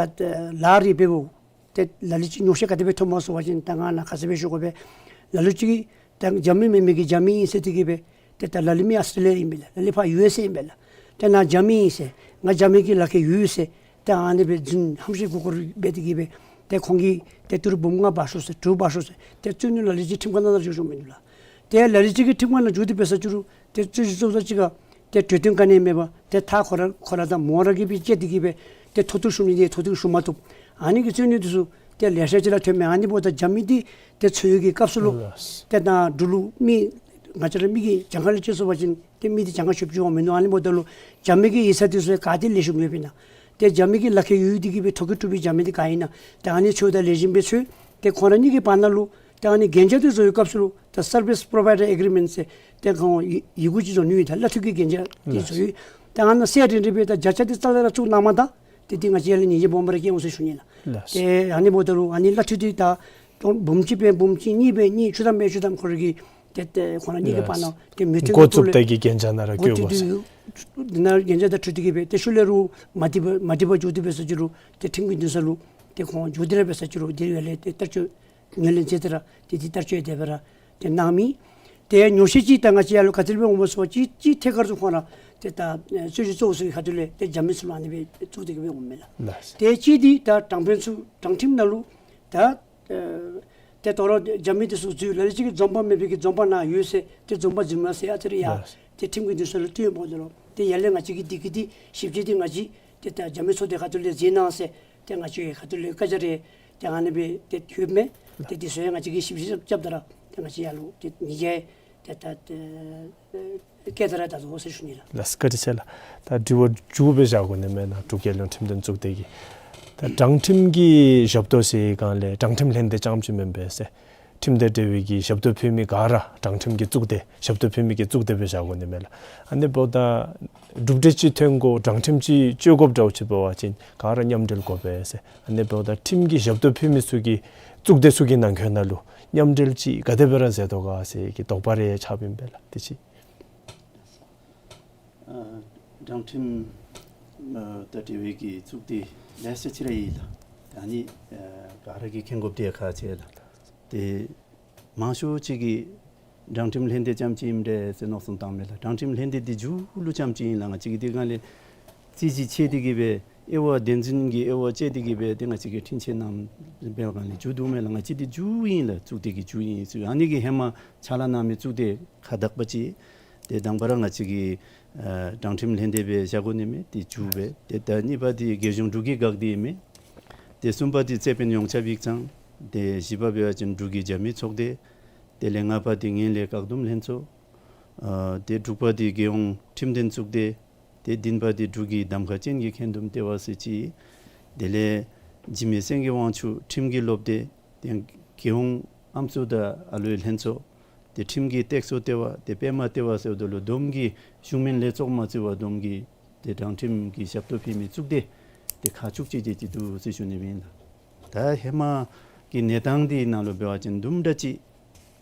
ལཱ་རེ་འབདཝ་ཏེ་ལ་ལུ་ཅིག་ཉོགས་བཤད་ག་དེ་སྦེ་ཐོནམ་སྨོ་ཟེར་བ་ཅིན་ད་ང་ནཱ་ཁ་གསལ་སྦེ་ཞུ་དགོ་པས། ལ་ལུ་ཅིག་ད་རྒྱབ་མི་མེན་མི་གི་རྒྱབ་མི་ཨིན་ཟེར་ཏེ་གིས་སྦེ་ཏེ་ད་ལ་ལུ་མི་ཨཱོས་ཊེ་ལི་ཡ་ཨིན་པས་ལགས། ལ་ལུ་ཕར་ཡུ་ཨེསི་ཨེ་ཨིན་པས་ལགས། ཏེ་ནཱ་རྒྱབ་མི་ཨིན་ཟེར་ང་རྒྱབ་མི་གི་ལག་ཁྱེར་ཡོད་ཟེར་ཏེ་ཨ་ནི་སྦེ་རྫུན་ཧམ་བཤད་མགུ་སྐོར་འབད་དེ་གིས་སྦེ་ཏེ་ཁོང་གིས་ཏེ་ཏི་རུ་འབུམ་ལྔ་འབག་ཤོག་ཟེར་དྲུག་འབག་ཤོག་ཟེར་ཏེ་རྩོད་ནི་ལ་ལུ་ཅིག་ཁྲིམས་ཁང་ནང་ལུ་འགྱོ་འགྱོཝ་མིན་འདུག་ལགས། ཏེ་ལ་ལུ་ཅིག་གིས་ཁྲིམས་ཁང་ནང་འགྱོ་སྟེ་འབད་ས་ཅིག་རུང་ཏེ་རྩོད་གཞི་བཙུགས་ས་ཅིག་ཁར་ཏེ་གྲོས་བསྟུན་ག་ནི་ཡང་མེད་པར་ཏེ་མཐའ་ཁོ་ར་ཁོ་ར་དང་མོ་ར་གིས་སྦེ་བཅད་དེ་གིས་སྦེ་ཏེ་མཐོ་གཏུགས་ཞུ་ནི་འདི་མཐོ་གཏུགས་ཞུ་མ་བཏུབ། ཨ་ནི་གི་རྩོད་ནི་འདི་ཚུ་ཏེ་ལེ་ཤ་ཅིག་ར་ཐོནམ་མས། ཨ་ནི་འབདཝ་ད་རྒྱབ་མི་འདི་ཏེ་འཚོལ་བའི་གི་སྐབས་སུ་ལུ་ལགས། ཏེ་ད་འབྲུག་ལུ་མི་ང་བཅས་ར་མི་གི་གྱངས་ཁ་ལས་བཅད་སོང་པ་ཅིན་ཏེ་མི་འདི་གྱངས་ཁ་ཆོདཔ་ཅིག་འོང་མིན་འདུག། ཨ་ནི་འབདཝ་ད་ལུ་རྒྱབ་མི་གི་ཡིག་ཚང་འདི་ཚུ་ག་ཏེ་ལེགས་ཤོམ་ཡོདཔ་ཨིན་ན། ཏེ་རྒྱབ་མི་གི་ལག་ཁྱེར་ཡོད་དེ་གིས་སྦེ་ཐོ་བཀོད་གྲུབ་པའི་རྒྱབ་མི་འདི་ག་ཨིན་ན། ཏེ་ཨ་ནི་འཚོལཝ་ད་ལེགས་ཤོམ་སྦེ་འཚོལ། ཏེ་ཁོང་ར་གཉིས་ཀྱི་བར་ན་ལུ་ཏེ་ཨ་ནི་གན་རྒྱ་འདི་བཟོ་བའི་སྐབས་སུ་ལུ་ད་སར་བིསི་པོ་རོ་བའི་ཌར་ཨེག་རི་མེནཊ་ཟེར་ཏེ་ཁོང་ཡི་ཡི་གུ་ཅིག་བཟོ་ནི་ཡོད། ད་གླ་འཐུས་ཀྱི་གན་རྒྱ་འདི་བཟོ་ཡོད། ཏེ་ཨ་ནཱ་གསལ་རི་རི་སྦེ་ད་བརྒྱ་ཆ་འདི་རྩ་ལས་ར་བཙུགས་གནང་མ་ད་ཏེ་འདི་ང་བཅས་ཡར་ལས་ཉེས་ཆད་སྦོམ་ར་བཀལ་འོང་ཟེར་ཞུ་ནི་ལགས། ལགས། ཏེ་ཨ་ནི་འབདཝ་ད་ལུ་ཨ་ནི་གླ་འཐུས་འདི་ད་འབུམ་གཅིག་སྦེ་འབུམ་གཅིག་གཉིས་སྦེ་གཉིས་བཅུ་ཐམ་སྦེ་བཅུ་ཐམ་ཁོ་ར་གིས་ཏེ་ཏེ་ཁོང་ར་གཉིས་ཀྱི་བར་ན་ཏེ་མོས་མཐུན་འགོ་བཙུགས་ཏེ་གི་གན་རྒྱ་ནང་ར་བཀོད་དགོ་ཟེར། འདི་ནང་གན་རྒྱ་དང་འཁྲིལ་ཏེ་གིས་སྦེ་ཏེ་ཤུལ་ལས་རུང་མ་འགྲིག་པ་མ་འགྲིག་པ་འགྱོ་སྟེ་འབད་ས་ཅིག་རུང་ཏེ་ཁྲིམས་ཀྱི་འདུན་ས་ལུ་ཏེ་ཁོང་འགྱོ་སྟེ་ར་འབད་ས་ཅིག་རུང་འདི་ཡར་ལས་ཏེ་བསྟར་སྤྱོད་ངོས་ལེན་མཛད་དེ་ར་ཏེ་འདི་བསྟར་སྤྱོད་དེ་སྦེ་ར་ཏེ་གནང་མི། ཏེ་ཉོགས་བཤད་ཅིག་ད་ང་བཅས་ཡར་ལུ་ག་དེ་སྦེ་འོངམ་སྨོ་ཟེར་བ་ཅིན་གཅིག་ཐད་ཀར་དུ་ཁོང་ར་ཏེ་ད་ཨེ་རྩོད་གཞི་གཙོ་བོ་ཚུ་གི་ཁ་ཐུག་ལས་ཏེ་རྒྱབ་མི་ཚུ་ལུ་ཨ་ནི་སྦེ་བཙུགས་ཏེ་གིས་སྦེ་འོངམ་མས་ལགས། ལགས། ཏེ་གཅིག་འདི་ད་དྲང་དཔོན་ཚུ་དྲང་ཁྲིམས་ནང་ལུ་ད་ཨེ་ཏེ་དོ་རུང་རྒྱབ་མི་འདི་ཚུ་འཛུལ། ལ་ལུ་ཅིག་གིས་འཛོམས་དཔང་མེད་པའི་གི་འཛོམས་དཔང་ནཱ་ཡོད་ཟེར་ཏེ་འཛོམས་དཔང་འཛིན་མ་ཟེར་ཨ་ཙི་རེ་ཡར་ལགས། ཏེ་ཁྲིམས་ཀྱི་འདུན་ས་ལུ་བཏོན་འོང་འདུག་ལོ། ཏེ་ཡར་ལས་ང་བཅས་ཀྱིས་འདི་གི་འདི་ཞིབ་དཔྱད་འདི་ང་བཅས་ཏེ་ད་རྒྱབ་མི་ཚོགས་སྡེ་ཁ་ཐུག་ལས་མཛད་གནང་ཟེར་ཏེ་ང་བཅས་ཁ་ཐུག་ལས་བཀའ་རྒྱ་རེ་ཏེ་ཨ་ནི་སྦེ་ཏེ་ཡོདཔ་མས། ཏེ་འདི་ཚུ་ཡང་ང་བཅས་ཀྱིས་ཞིབ་དཔྱད་རྐྱབ་ད་ར་ཏེ་ང་བཅས་ཡར་ལུ་ཏེ་ཉེས་ཆད་ཏེ་ད་ཏེ་བཀལ་ད་ར་ད་དོ་ཟེར་ཞུ་ནི་ལགས། ལགས་བཀའ་དྲིན་ཆེ་ལགས། ད་དྲི་བ་མཇུག་སྦེ་བཞག་དགོ་ནི་མེན་ན། འབྲུག་རྒྱལ་ཡོངས་ཁྲིམས་དོན་གཙུག་སྡེ་གི་ད་དྲང་ཁྲིམས་ཀྱི་ཞབས་ཏོག་ཟེར་སྒང་ལས་དྲང་ཁྲིམས་ལྷན་སྡེ་རྐྱངམ་ཅིག་མེན་པས་ཟེར། ཁྲིམས་དང་འབྲེལ་བའི་གི་ཞབས་ཏོག་ཕུལ་མི་ག་ར་དྲང་ཁྲིམས་ཀྱི་གཙུག་སྡེ་ཞབས་ཏོག་ཕུལ་མི་གི་གཙུག་སྡེ་སྦེ་བཞག་དགོ་ནི་མས་ལགས། ཨ་ནི་འབདཝ་ད་གྲུབ་འབྲས་ཅིག་ཐོན་དགོ་དྲང་ཁྲིམས་ཅིག་སྤྱོད་དགོཔ་འདྲཝ་ཅིག་འབད་བ་ཅིན་ག་ར་མཉམ་འབྲེལ་དགོ་པས་ཟེར། ཨ་ནི་འབདཝ་ད་ཁྲིམས་ཀྱི་ཞབས་ཏོག་ཕུལ་མི་ཚུ་གི་གཙུག་སྡེ་ཚུ་གི་ནང་འཁོད་ནང་ལུ་མཉམ་འབྲེལ་ཅིག་ག་དེ་སྦེ་ར་མཛད་དོ་ག་ཟེར་གྱི་དོགས་པ་རེ་ཆགསཔ་ཨིན་པས་ལགས། དེ་ཅིག། ཨ་དྲང་ཁྲིམས་ཨ་དང་འབྲེལ་བའི་གི་གཙུག་སྡེ་ལེ་ཤ་ཅིག་ར་ཡོད་ལགས། ད་ནི་ཨ་ག་ར་གིས་མཁྱེན་དགོཔ་འདི་ཁག་ཆེ་ལགས། ཏེ་མང་ཤོས་ཅིག་གིས་དྲང་ཁྲིམས་ལྷན་སྡེ་རྐྱངམ་ཅིག་ཨིནམ་འདྲས་ཟེར་མནོ་བསམ་བཏངམ་མས་ལགས། དྲང་ཁྲིམས་ལྷན་སྡེ་འདི་མཇུག་ལུ་རྐྱངམ་ཅིག་ཨིན་ལགས། ང་བཅས་ཀྱིས་དེ་སྒང་ལས་རྩོད་གཞི་ཕྱེ་སྟེ་གི་སྦེ་དབྱེ་བ་བདེན་རྫུན་གྱི་དབྱེ་བ་ཕྱེ་སྟེ་གི་སྦེ་ཏེ་ང་བཅས་ཀྱིས་འཁྲུན་ཆོད་གནངམ་འབད་བའི་སྒང་ལས་མཇུག་བསྡུཝ་མས་ལགས། ང་བཅས་འདི་མཇུག་ཨིན་ལགས། གཙུག་སྡེ་གི་མཇུག་ཨིན་ཟེར། ཨ་ནི་གི་ཧེ་མ་ཕྱག་ལཱ་གནང་མི་གཙུག་སྡེ་ཁག་དག་པ་ཅིག་ཏེ་དང་པ་ར་ང་བཅས་ཀྱི་ཨ་དྲང་ཁྲིམས་ལྷན་སྡེ་སྦེ་བཞག་དགོ་ནི་མས། ཏེ་མཇུག་སྦེ། ཏེ་ད་གཉིས་པ་འདི་རྒྱལ་གཞུང་འབྲུག་གི་འགག་སྡེ་ཨིན་མས། ཏེ་གསུམ་པ་འདི་རྩོད་དཔོན་ཡོངས་ཁྱབ་ཡིག་ཚང་། ཏེ་བཞི་པ་འབད་བ་ཅིན་འབྲུག་གི་རྒྱབ་མི་ཚོགས་སྡེ། དེ་ལས་ལྔ་པ་འདི་ངན་ལྷད་བཀག་སྡོམ་ལྷན་ཚོགས། ཨ་ཏེ་དྲུག་པ་འདི་རྒྱལ་ཡོངས་ཁྲིམས་དོན་གཙུག་སྡེ། ཏེ་བདུན་པ་འདི་འབྲུག་གི་གདམ་ཁ་ཅན་གྱི་འཁོན་འདུམ་ལྟེ་བ་ཟེར་ཅིག། དེ་ལས་འཇིགས་མེད་སེང་གེ་དབང་ཕྱུག་ཁྲིམས་ཀྱི་སློབ་སྡེ། ཏེ་རྒྱལ་ཡོངས་ཨམ་སྲུ་དང་ཨ་ལུའི་ལྷན་ཚོགས། ཏེ་ཁྲིམས་ཀྱི་སྟེགས་གསོ་ལྟེ་བ། ཏེ་པདྨ་ལྟེ་བ་ཟེརཝ་ད་ལུ་བསྡོམས་ཀྱིས་གཞུང་མིན་ལས་ཚོགས་མ་བརྩི་བར་བསྡོམས་ཀྱིས་ཏེ་དྲང་ཁྲིམས་ཀྱི་ཞབས་ཏོག་ཕུལ་མི་གཙུག་སྡེ་ཏེ་ཁག་བཅུ་གཅིག་དེ་ཅིག་འདུག་ཟེར་ཞུ་ནི་ཨིན་ལགས། ད་ཧེ་མ་གི་གནས་སྟངས་འདི་ནང་ལུ་འབད་བ་ཅིན་དུམ་གྲ་ཅིག་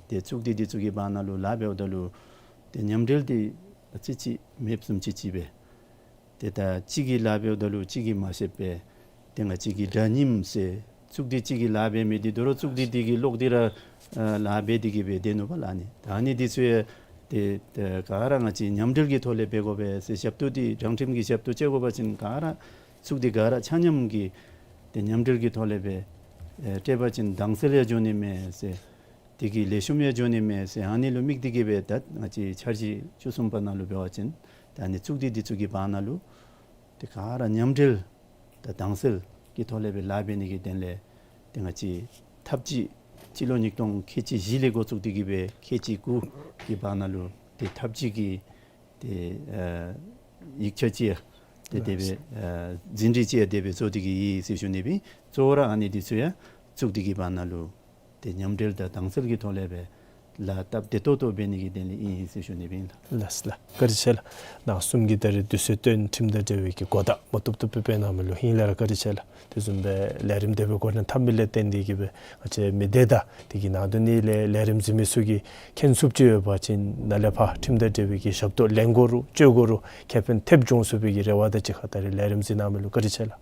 ཏེ་གཙུག་སྡེ་འདི་ཚུ་གི་བར་ན་ལུ་ལཱ་འབདཝ་ད་ལུ་ཏེ་མཉམ་འབྲེལ་འདི་ཨ་ཙི་ཅིག་མེདཔ་བཟུམ་ཅིག་ཅིག་སྦེ། ཏེ་ད་གཅིག་གིས་ལཱ་འབདཝ་ད་ལུ་གཅིག་གིས་མ་ཤེསཔ་སྦེ། ཏེ་ང་བཅས་ཀྱི་དགྲ་གཉེན་ཟེར་གཙུག་སྡེ་གཅིག་གིས་ལཱ་འབད་མི་འདི་དོ་རུང་གཙུག་སྡེ་འདི་གིས་ལོག་སྟེ་ར་ཨ་ལཱ་འབད་དེ་གི་སྦེ་སྡོད་ནུག་པ་ལགས། ཨ་ནི་ད་ཨ་ནི་འདི་ཚུ་ཡང་ཏེ་ཏེ་ག་ར་ང་བཅས་མཉམ་འབྲེལ་གྱི་ཐོག་ལས་འབད་དགོ་པས་ཟེར། ཞབས་ཏོག་འདི་དྲང་ཁྲིམས་ཀྱི་ཞབས་ཏོག་སྤྱོད་དགོ་པ་ཅིན་ག་ར་གཙུག་སྡེ་ག་ར་ཆ་མཉམ་གྱིས་ཏེ་མཉམ་འབྲེལ་གྱི་ཐོག་ལས་སྦེ་ཨེ་སྤྲོད་པ་ཅིན་དྭངས་གསལ་ཡང་འགྱོ་ནི་མས་ཟེར། དེ་གིས་ལེགས་ཤོམ་ཡང་འགྱོ་ནི་མས་ཟེར། ཨ་ནི་ལུ་དམིགས་ཏེ་གི་སྦེ་ད་ང་བཅས་འཆར་གཞི་བཅུ་གསུམ་པ་ནང་ལུ་འབད་བ་ཅིན་ད་ཨ་ནི་གཙུག་སྡེ་འདི་ཚུ་གི་བར་ན་ལུ་ཏེ་ག་ར་མཉམ་འབྲེལ་དང་དྭངས་གསལ་གྱི་ཐོག་ལས་སྦེ་ལཱ་འབད་ནི་གི་དོན་ལས་ཏེ་ང་བཅས་ཐབས་ཇུས་སྤྱི་ལོ་ཉིས་སྟོང་ཁལ་གཅིག་བཞི་ལས་འགོ་བཙུགས་ཏེ་གི་སྦེ་ཁལ་གཅིག་དགུ་གི་བར་ན་ལུ་ཏེ་ཐབས་ཇུས་ཀྱི་ཏེ་ཨ་ཡིག་ཆ་ཅིག་ཡང་ཏེ་དེ་སྦེ་ཨ་ཟིན་བྲིས་ཅིག་ཡང་དེ་སྦེ་བཟོ་སྟེ་གི་ཡོད་ཟེར་ཞུ་ནི་ཨིན། གཙོ་བོ་ར་ཨ་ནི་འདི་ཚུ་ཡང་གཙུག་སྡེ་གི་བར་ན་ལུ་ཏེ་མཉམ་འབྲེལ་དང་དྭངས་གསལ་གྱི་ཐོག་ལས་སྦེ་ལཱ་སྟབས་བདེ་ཏོག་ཏོ་འབད་ནི་གི་དོན་ལས་ཨིན་ཟེར་ཞུ་ནི་ཨིན་ལགས། ལགས་ལགས། བཀའ་དྲིན་ཆེ་ལགས། ནཱ་གསུམ་གྱིས་ད་རེས་དུས་ཚོད་བཏོན་ཁྲིམས་དང་འབྲེལ་བའི་གི་གོ་བརྡ་མ་ཐུབ་ཐུབ་སྦེ་སྤེལ་གནང་མི་ལུ་ཧིང་ལས་ར་བཀའ་དྲིན་ཆེ་ལགས། དེ་བཟུམ་སྦེ་ལས་རིམ་དེ་སྦེ་འགོ་འདྲེན་འཐབ་མི་ལས་བརྟེན་ཏེ་གི་སྦེ་ང་བཅས་མི་སྡེ་དང་དེ་གི་ནང་དོན་ནི་ལས་ལས་རིམ་གཟིགས་མི་ཚུ་གིས་མཁྱེན་ཚུགསཔ་ཅིག་ཡོད་པ་ཅིན་ནཱ་ལས་ཕར་ཁྲིམས་དང་འབྲེལ་བའི་གི་ཞབས་ཏོག་ལེན་དགོ་རུང་སྤྱོད་དགོ་རུང་ཁེ་ཕན་ཐེབས་འབྱུང་ཚུགས་པའི་གི་རེ་བ་དང་གཅིག་ཁར་ད་རེས་ལས་རིམ་གཟིགས་གནང་མི་ལུ་བཀའ་དྲིན་ཆེ་ལགས།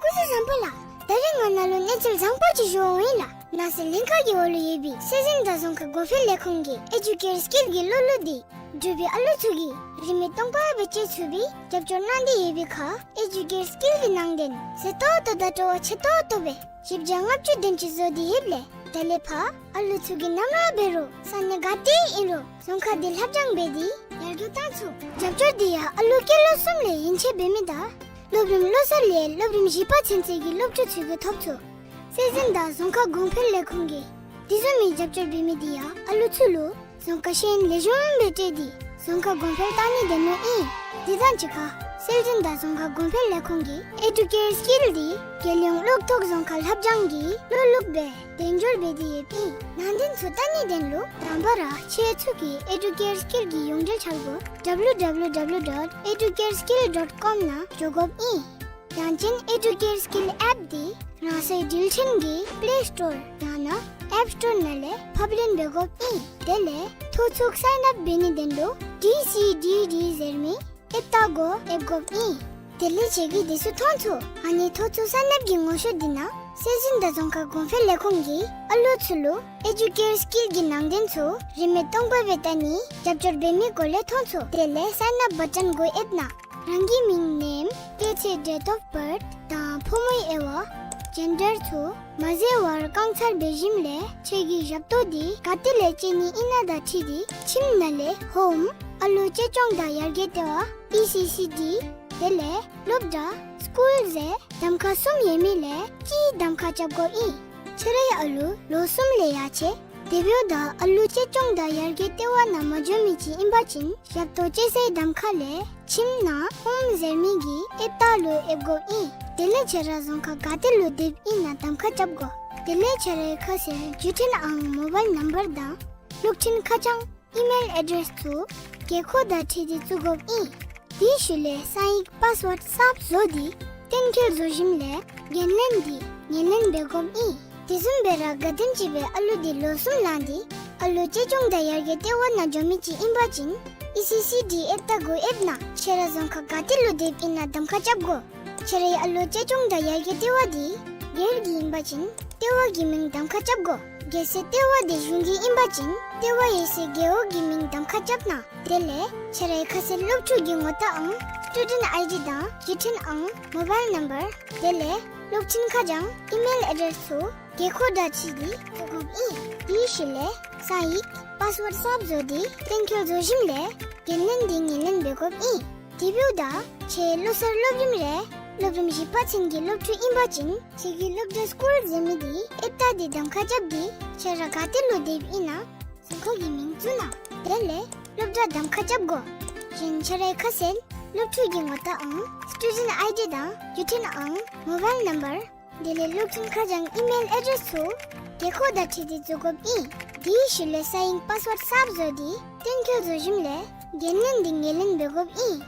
སྐུ་གཟུགས་བཟང་པོ་ལགས། ད་རེས་ང་ནཱ་ལུ་གནས་ཚུལ་བཟང་པོ་ཅིག་ཞུ་འོང་ཡི་ལགས། ནང་སྲིད་ལྷན་ཁག་གི་འོག་ལུ་ཡོད་པའི་སྲོལ་འཛིན་དང་རྫོང་ཁ་གོང་འཕེལ་ལས་ཁུངས་ཀྱིས་ཨེ་ཌུ་ཀེར་སི་ཀིལ་གྱི་སློབ་ལུགས་འདི་འབྲུག་པའི་ཨ་ལུ་ཚུ་གིས་རིན་མེད་སྟོང་པ་སྦེ་སྤྱོད་ཚུགས་པའི་རྒྱབ་སྐྱོར་གནང་སྟེ་ཡོད་པའི་ཁར་ཨེ་ཌུ་ཀེར་སི་ཀིལ་གྱི་ནང་དོན་མཛེས་ཏོག་ཏོ་དང་སྤྲོ་བ་ཆེ་ཏོག་ཏོ་སྦེ་བཞི་བརྒྱ་ལྔ་བཅུ་དོན་གཅིག་བཟོ་སྟེ་ཡོདཔ་ལས་ད་ལས་ཕར་ཨ་ལུ་ཚུ་གིས་ནམ་ར་འབད་རུང་ས་གནས་ག་ཏེ་ཨིན་རུང་རྫོང་ཁ་འདི་ལྷབ་སྦྱང་འབད་དེ་ཡར་རྒྱས་གཏང་ཚུགས། རྒྱབ་སྐྱོར་འདི་ཡང་ཨ་ལུ་སྐྱེས་ལོ་གསུམ་ལས་ཡན་ཆད་འབད་མི་དང་སློབ་རིམ་བློ་གསར་ལས་སློབ་རིམ་བཞི་པ་ཚུན་ཚོད་ཀྱི་སློབ་ཕྲུག་ཚུ་གིས་ཐོབ་ཚུགས། སྲོལ་འཛིན་དང་རྫོང་ཁ་གོང་འཕེལ་ལས་ཁུངས་ཀྱིས་དེ་བཟུམ་མའི་རྒྱབ་སྐྱོར་འབད་མི་འདི་ཡང་ཨ་ལུ་ཚུ་ལུ་རྫོང་ཁ་ཤེས་ཡོན་ལེགས་ཤོམ་སྦེ་སྤྲོད་དེ་རྫོང་ཁ་གོང་འཕེལ་གཏང་ནིའི་དོན་ལུ་ཨིན། དེ་དང་གཅིག་ཁར་སྲོལ་འཛིན་དང་རྫོང་ཁ་གོང་འཕེལ་ལས་ཁུངས་ཀྱིས་ཨེ་ཌུ་ཀེར་སི་ཀིལ་འདི་རྒྱལ་ཡོངས་གློག་ཐོག་རྫོང་ཁ་ལྷབ་སྦྱང་གི་སློབ་ལུགས་སྦེ་དོན་འཁྱོལ་འབད་དེ་ཡོདཔ་ཨིན། ནང་དོན་ཚུ་བལྟ་ནིའི་དོན་ལུ་དང་པ་ར་ཁྱེད་ཚུ་གིས་ཨེ་ཌུ་ཀེར་སི་ཀིལ་གྱི་ཡོངས་འབྲེལ་འཆར་སྒོ་ཌབ་ལུ་ཌབ་ལུ་ཌབ་ལུ་ཌོཊ་ཨེ་ཌུ་ཀེར་སི་ཀིལ་ཌོཊ་ཀོམ་ནང་འགྱོ་དགོཔ་ཨིན། ཡང་ཅིན་ཨེ་ཌུ་ཀེར་སི་ཀིལ་ཨེཔ་འདི་རང་སོའི་འགྲུལ་འཕྲིན་གྱི་པླེ་སི་ཊོར་ཡང་ན་ཨེཔ་སི་ཊོར་ནང་ལས་ཕབ་ལེན་འབད་དགོཔ་ཨིན། དེ་ལས་ཐོ་ཚུགས་སའིན་ཨཔ་འབད་ནིའི་དོན་ལུ་ཌི་སི་ཌི་ཌི་ཟེར་མི་ཨེཔ་རྟ་མགོ་ཨེབ་དགོཔ་ཨིན། དེ་ལས་ཁྱེད་ཀྱིས་དེ་ཚུ་མཐོང་ཚུགས། ཨ་ནི་ཐོ་ཚུགས་སའིན་ཨཔ་གི་ངོ་ཤོས་འདི་ནང་སྲོལ་འཛིན་དང་རྫོང་ཁ་གོང་འཕེལ་ལས་ཁུངས་ཀྱིས་ཨ་ལུ་ཚུ་ལུ་ཨེ་ཌུ་ཀེར་སི་ཀིལ་གྱི་ནང་དོན་ཚུ་རིན་མེད་སྟོང་པ་སྦེ་བལྟ་ནིའི་རྒྱབ་སྐྱོར་འབད་མི་སྐོར་ལས་མཐོང་ཚུགས། དེ་ལས་སའིན་ཨཔ་བ་ཊོན་མགོ་ཨེབ་ནང་རང་གི་མིང་ནེམ་སྐྱེས་ཚེས་ཌེཊ་ཨོཕ་བརཐ་དང་ཕོ་མོའི་དབྱེ་བ་ཇེན་ཌར་ཚུ་མ་བཟོ་བར་བཀང་ཚར་བའི་ཞིནམ་ལས་ཁྱེད་ཀྱི་ཞབས་ཏོག་འདི་ག་ཏེ་ལས་སྤྱོད་ནི་ཨིན་ན་དང་འཁྲིལ་ཏེ་ཁྱིམ་ནང་ལས་ཧོམ་ཨ་ལུ་གཅེས་སྐྱོང་དང་ཡར་རྒྱས་ལྟེ་བ་ཨི་སི་སི་ཌི་དེ་ལས་སློབ་གྲྭ་སི་ཀུལ་ཟེར་གདམ་ཁ་གསུམ་ཡོད་མི་ལས་གཅིག་གདམ་ཁ་རྐྱབ་དགོཔ་ཨིན། ཁྱེད་རའི་ཨ་ལུ་ལོ་གསུམ་ལས་ཡར་ཆེ་དེ་འབདཝ་ད་ཨ་ལུ་གཅེས་སྐྱོང་དང་ཡར་རྒྱས་ལྟེ་བ་ནང་མ་འགྱོ་མི་ཅིག་ཨིན་པ་ཅིན་ཞབས་ཏོག་སྤྱོད་སའི་གདམ་ཁ་ལས་ཁྱིམ་ནང་ཧོམ་ཟེར་མི་གི་ཨེཔ་རྟ་ལུ་ཨེབ་དགོཔ་ཨིན། དེ་ལས་ཁྱེད་ར་རྫོང་ཁག་ག་ཏེ་ལུ་སྡོདཔ་ཨིན་ན་གདམ་ཁ་རྐྱབ་དགོ། དེ་ལས་ཁྱེད་རའི་ཁ་གསལ་བརྒྱུད་འཕྲིན་ཨང་མོ་བཱའིལ་ནམ་བར་དང་ལུགས་མཐུན་ཁ་བྱང་ཨི་མེལ་ཨེ་ཌེསི་ཚུ་རྒས་འཁོགས་དང་འཁྲིལ་ཏེ་བཙུགས་དགོཔ་ཨིན། དེའི་ཤུལ་ལས་གསང་ཡིག་པཱསི་ཝརཌ་གསརཔ་བཟོ་སྟེ་གཏན་འཁེལ་བཟོ་ཞིནམ་ལས་འགན་ལེན་འདི་ངོས་ལེན་འབད་དགོཔ་ཨིན། དེ་བཟུམ་སྦེ་ར་ག་དེམ་ཅིག་སྦེ་ཨ་ལོ་འདི་ལོ་གསུམ་ལང་སྟེ་ཨ་ལོ་གཅེས་སྐྱོང་དང་ཡར་རྒྱས་ལྟེ་བ་ནང་འགྱོ་མི་ཅིག་ཨིན་པ་ཅིན་ཨི་སི་སི་ཌི་ཨེབ་དང་གོ་ཨེབ་ནང་ཁྱེད་ར་རྫོང་ཁག་ག་ཏེ་ལུ་སྡོདཔ་ཨིན་ན་གདམ་ཁ་རྐྱབ་དགོ། ཁྱེད་རའི་ཨ་ལོ་གཅེས་སྐྱོང་དང་ཡར་རྒྱས་ལྟེ་བ་འདི་སྒེར་གྱི་ཨིན་པ་ཅིན་ལྟེ་བ་གི་མིང་གདམ་ཁ་རྐྱབ་དགོ། གལ་སྲིད་ལྟེ་བ་འདི་གཞུང་གི་ཨིན་པ་ཅིན་ལྟེ་བ་ཡོད་སའི་རྒེད་འོག་གི་མིང་གདམ་ཁ་རྐྱབ་གནང་། དེ་ལས་ཁྱེད་རའི་ཁ་གསལ་སློབ་ཕྲུག་གི་ངོ་རྟགས་ཨང་སི་ཊུ་ཌེནཊ་ཨའི་ཌི་དང་བརྒྱུད་འཕྲིན་ཨང་མོ་བཱའིལ་ནམ་བར་དེ་ལས་ལུགས་མཐུན་ཁ་བྱང་ཨི་མེལ་ཨེ་ཌེསི་ཚུ་རྒས་འཁོགས་དང་འཁྲིལ་ཏེ་བཙུགས་དགོཔ་ཨིན། དེའི་ཤུལ་ལས་གསང་ཡིག་པཱསི་ཝརཌ་གསརཔ་བཟོ་སྟེ་གཏན་འཁེལ་བཟོ་ཞིནམ་ལས་འགན་ལེན་འདི་ངོས་ལེན་འབད་དགོཔ་ཨིན། དེ་འབདཝ་ད་ཁྱེད་ལོ་གསར་སློབ་རིམ་རེ་སློབ་རིམ་བཞི་པ་ཚུན་གྱི་སློབ་ཕྲུག་ཨིན་པ་ཅིན་ཁྱེད་ཀྱི་སློབ་གྲྭ་སི་ཀུལ་ཟེར་མི་འདི་ཨེབ་རྟ་འདི་གདམ་ཁ་རྐྱབ་སྟེ་ཁྱེད་ར་ག་ཏེ་ལུ་སྡོདཔ་ཨིན་ན་རྫོང་ཁག་གི་མིང་བཙུགས་གནང་། དེ་ལས་སློབ་གྲྭ་གདམ་ཁ་རྐྱབ་དགོ། གཞན་ཁྱེད་རའི་ཁ་གསལ་སློབ་ཕྲུག་གི་ངོ་རྟགས་ཨང་སི་ཊུ་ཌེནཊ་ཨའི་ཌི་དང་བརྒྱུད་འཕྲིན་ཨང་མོ་བཱའིལ་ནམ་བར་དེ་ལས་ལུགས་མཐུན་ཁ་བྱང་ཨི་མེལ་ཨེ་ཌེསི་ཚུ་རྒས་འཁོགས་དང་འཁྲིལ་ཏེ་བཙུགས་དགོཔ་ཨིན། དེའི་ཤུལ་ལས་གསང་ཡིག་པཱསི་ཝརཌ་གསརཔ་བཟོ་སྟེ་གཏན་འཁེལ་བཟོ་ཞིནམ་ལས་འགན་ལེན་འདི་ངོས་ལེན་འབད་དགོཔ་ཨིན།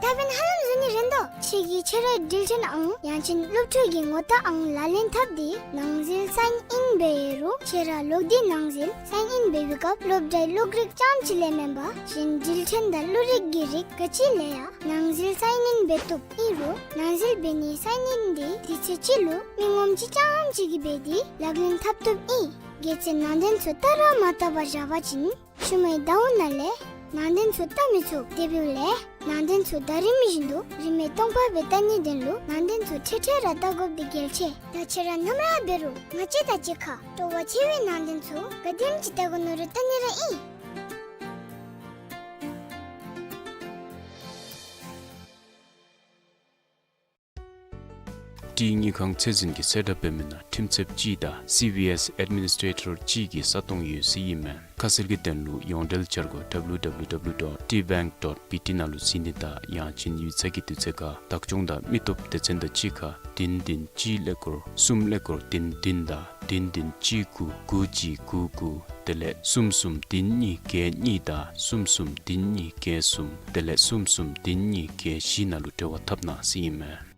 ད་འབདན་ཧ་ལམ་བཟོ་ནི་རན་དོ། ཁྱེད་ཀྱིས་ཁྱེད་རའི་འགྲུལ་འཕྲིན་ཨང་ཡང་ཅིན་སློབ་ཕྲུག་གི་ངོ་རྟགས་ཨང་ལག་ལེན་འཐབ་སྟེ་ནང་འཛུལ་སའིན་ཨིན་འབད་ཡོད་རུང་ཁྱེད་ར་ལོག་སྟེ་ནང་འཛུལ་སའིན་ཨིན་འབད་བའི་སྐབས་སློབ་གྲྭའི་གློག་རིག་རྐྱངམ་ཅིག་ལས་མེན་པར་གཞན་འགྲུལ་འཕྲིན་དང་གློག་རིག་གི་རིགས་ག་ཅི་ལས་ཡང་ནང་འཛུལ་སའིན་ཨིན་འབད་བཏུབ། ཨིན་རུང་ནང་འཛུལ་འབད་ནིའི་སའིན་ཨིན་འདི་དུས་ཚོད་ཅིག་ལུ་མི་ངོམ་ཅིག་རྐྱངམ་ཅིག་གིས་འབད་དེ་ལག་ལེན་འཐབ་བཏུབ་ཨིན། གལ་སྲིད་ནང་རྟེན་ཚུ་བལྟ་ར་མ་བལྟ་བར་བཞག་པ་ཅིན་ཤུལ་མའི་ཟླཝ་ནང་ལས་ནང་རྟེན་ཚུ་བལྟ་མི་ཚུགས། དེ་འབདཝ་ལས་ནང་རྟེན་ཚུ་ཟླ་རིམ་བཞིན་དུ་རིན་མེད་སྟོང་པ་སྦེ་བལྟ་ནིའི་དོན་ལུ་ནང་རྟེན་ཚུ་འཕྲལ་འཕྲལ་ར་བལྟ་དགོཔ་འདི་གལ་ཆེ། ད་ཁྱེད་ར་ནམ་ར་འབད་རུང་ང་བཅས་དང་གཅིག་ཁར་སྤྲོ་བ་ཆེ་བའི་ནང་རྟེན་ཚུ་ག་དེམ་ཅིག་བལྟ་དགོ་མནོ་རུང་བལྟ་ནི་ར་ཨིན། ཊི་དངུལ་ཁང་ཚད་འཛིན་གྱིས་གསལ་བསྒྲགས་འབད་མི་ནང་ཁྲིམས་ཚབ་ཅིག་དང་སི་བི་ཨེསི་ཨེཌ་མི་ནིས་ཊེ་ཊར་ཅིག་གི་ས་སྟོང་ཡོད་ཟེར་ཨིན་མས། ཁ་གསལ་གྱི་དོན་ལུ་ཡོངས་འབྲེལ་འཆར་སྒོ་ཌབ་ལུ་ཌབ་ལུ་ཌབ་ལུ་ཌོཊ་ཊི་བེངཀ་ཌོཊ་བི་ཊི་ནང་ལུ་གཟིགས་ནི་དང་ཡང་ཅིན་ཡུད་ཚད་ཀྱི་དུས་ཚོད་ཁར་བདག་སྐྱོང་དང་མི་སྟོབས་སྡེ་ཚན་དང་གཅིག་ཁར་བདུན་བདུན་གཅིག་ཀླད་ཀོར་གསུམ་ཀླད་ཀོར་བདུན་བདུན་དང་བདུན་བདུན་གཅིག་དགུ་དགུ་གཅིག་དགུ་དགུ་དེ་ལས་གསུམ་གསུམ་བདུན་གཉིས་བརྒྱད་གཉིས་དང་གསུམ་གསུམ་བདུན་གཉིས་བརྒྱད་གསུམ་དེ་ལས་གསུམ་གསུམ་བདུན་གཉིས་བརྒྱད་བཞི་ནང་ལུ་འབྲེལ་བ་འཐབ་གནང་ཟེར་ཨིན་མས།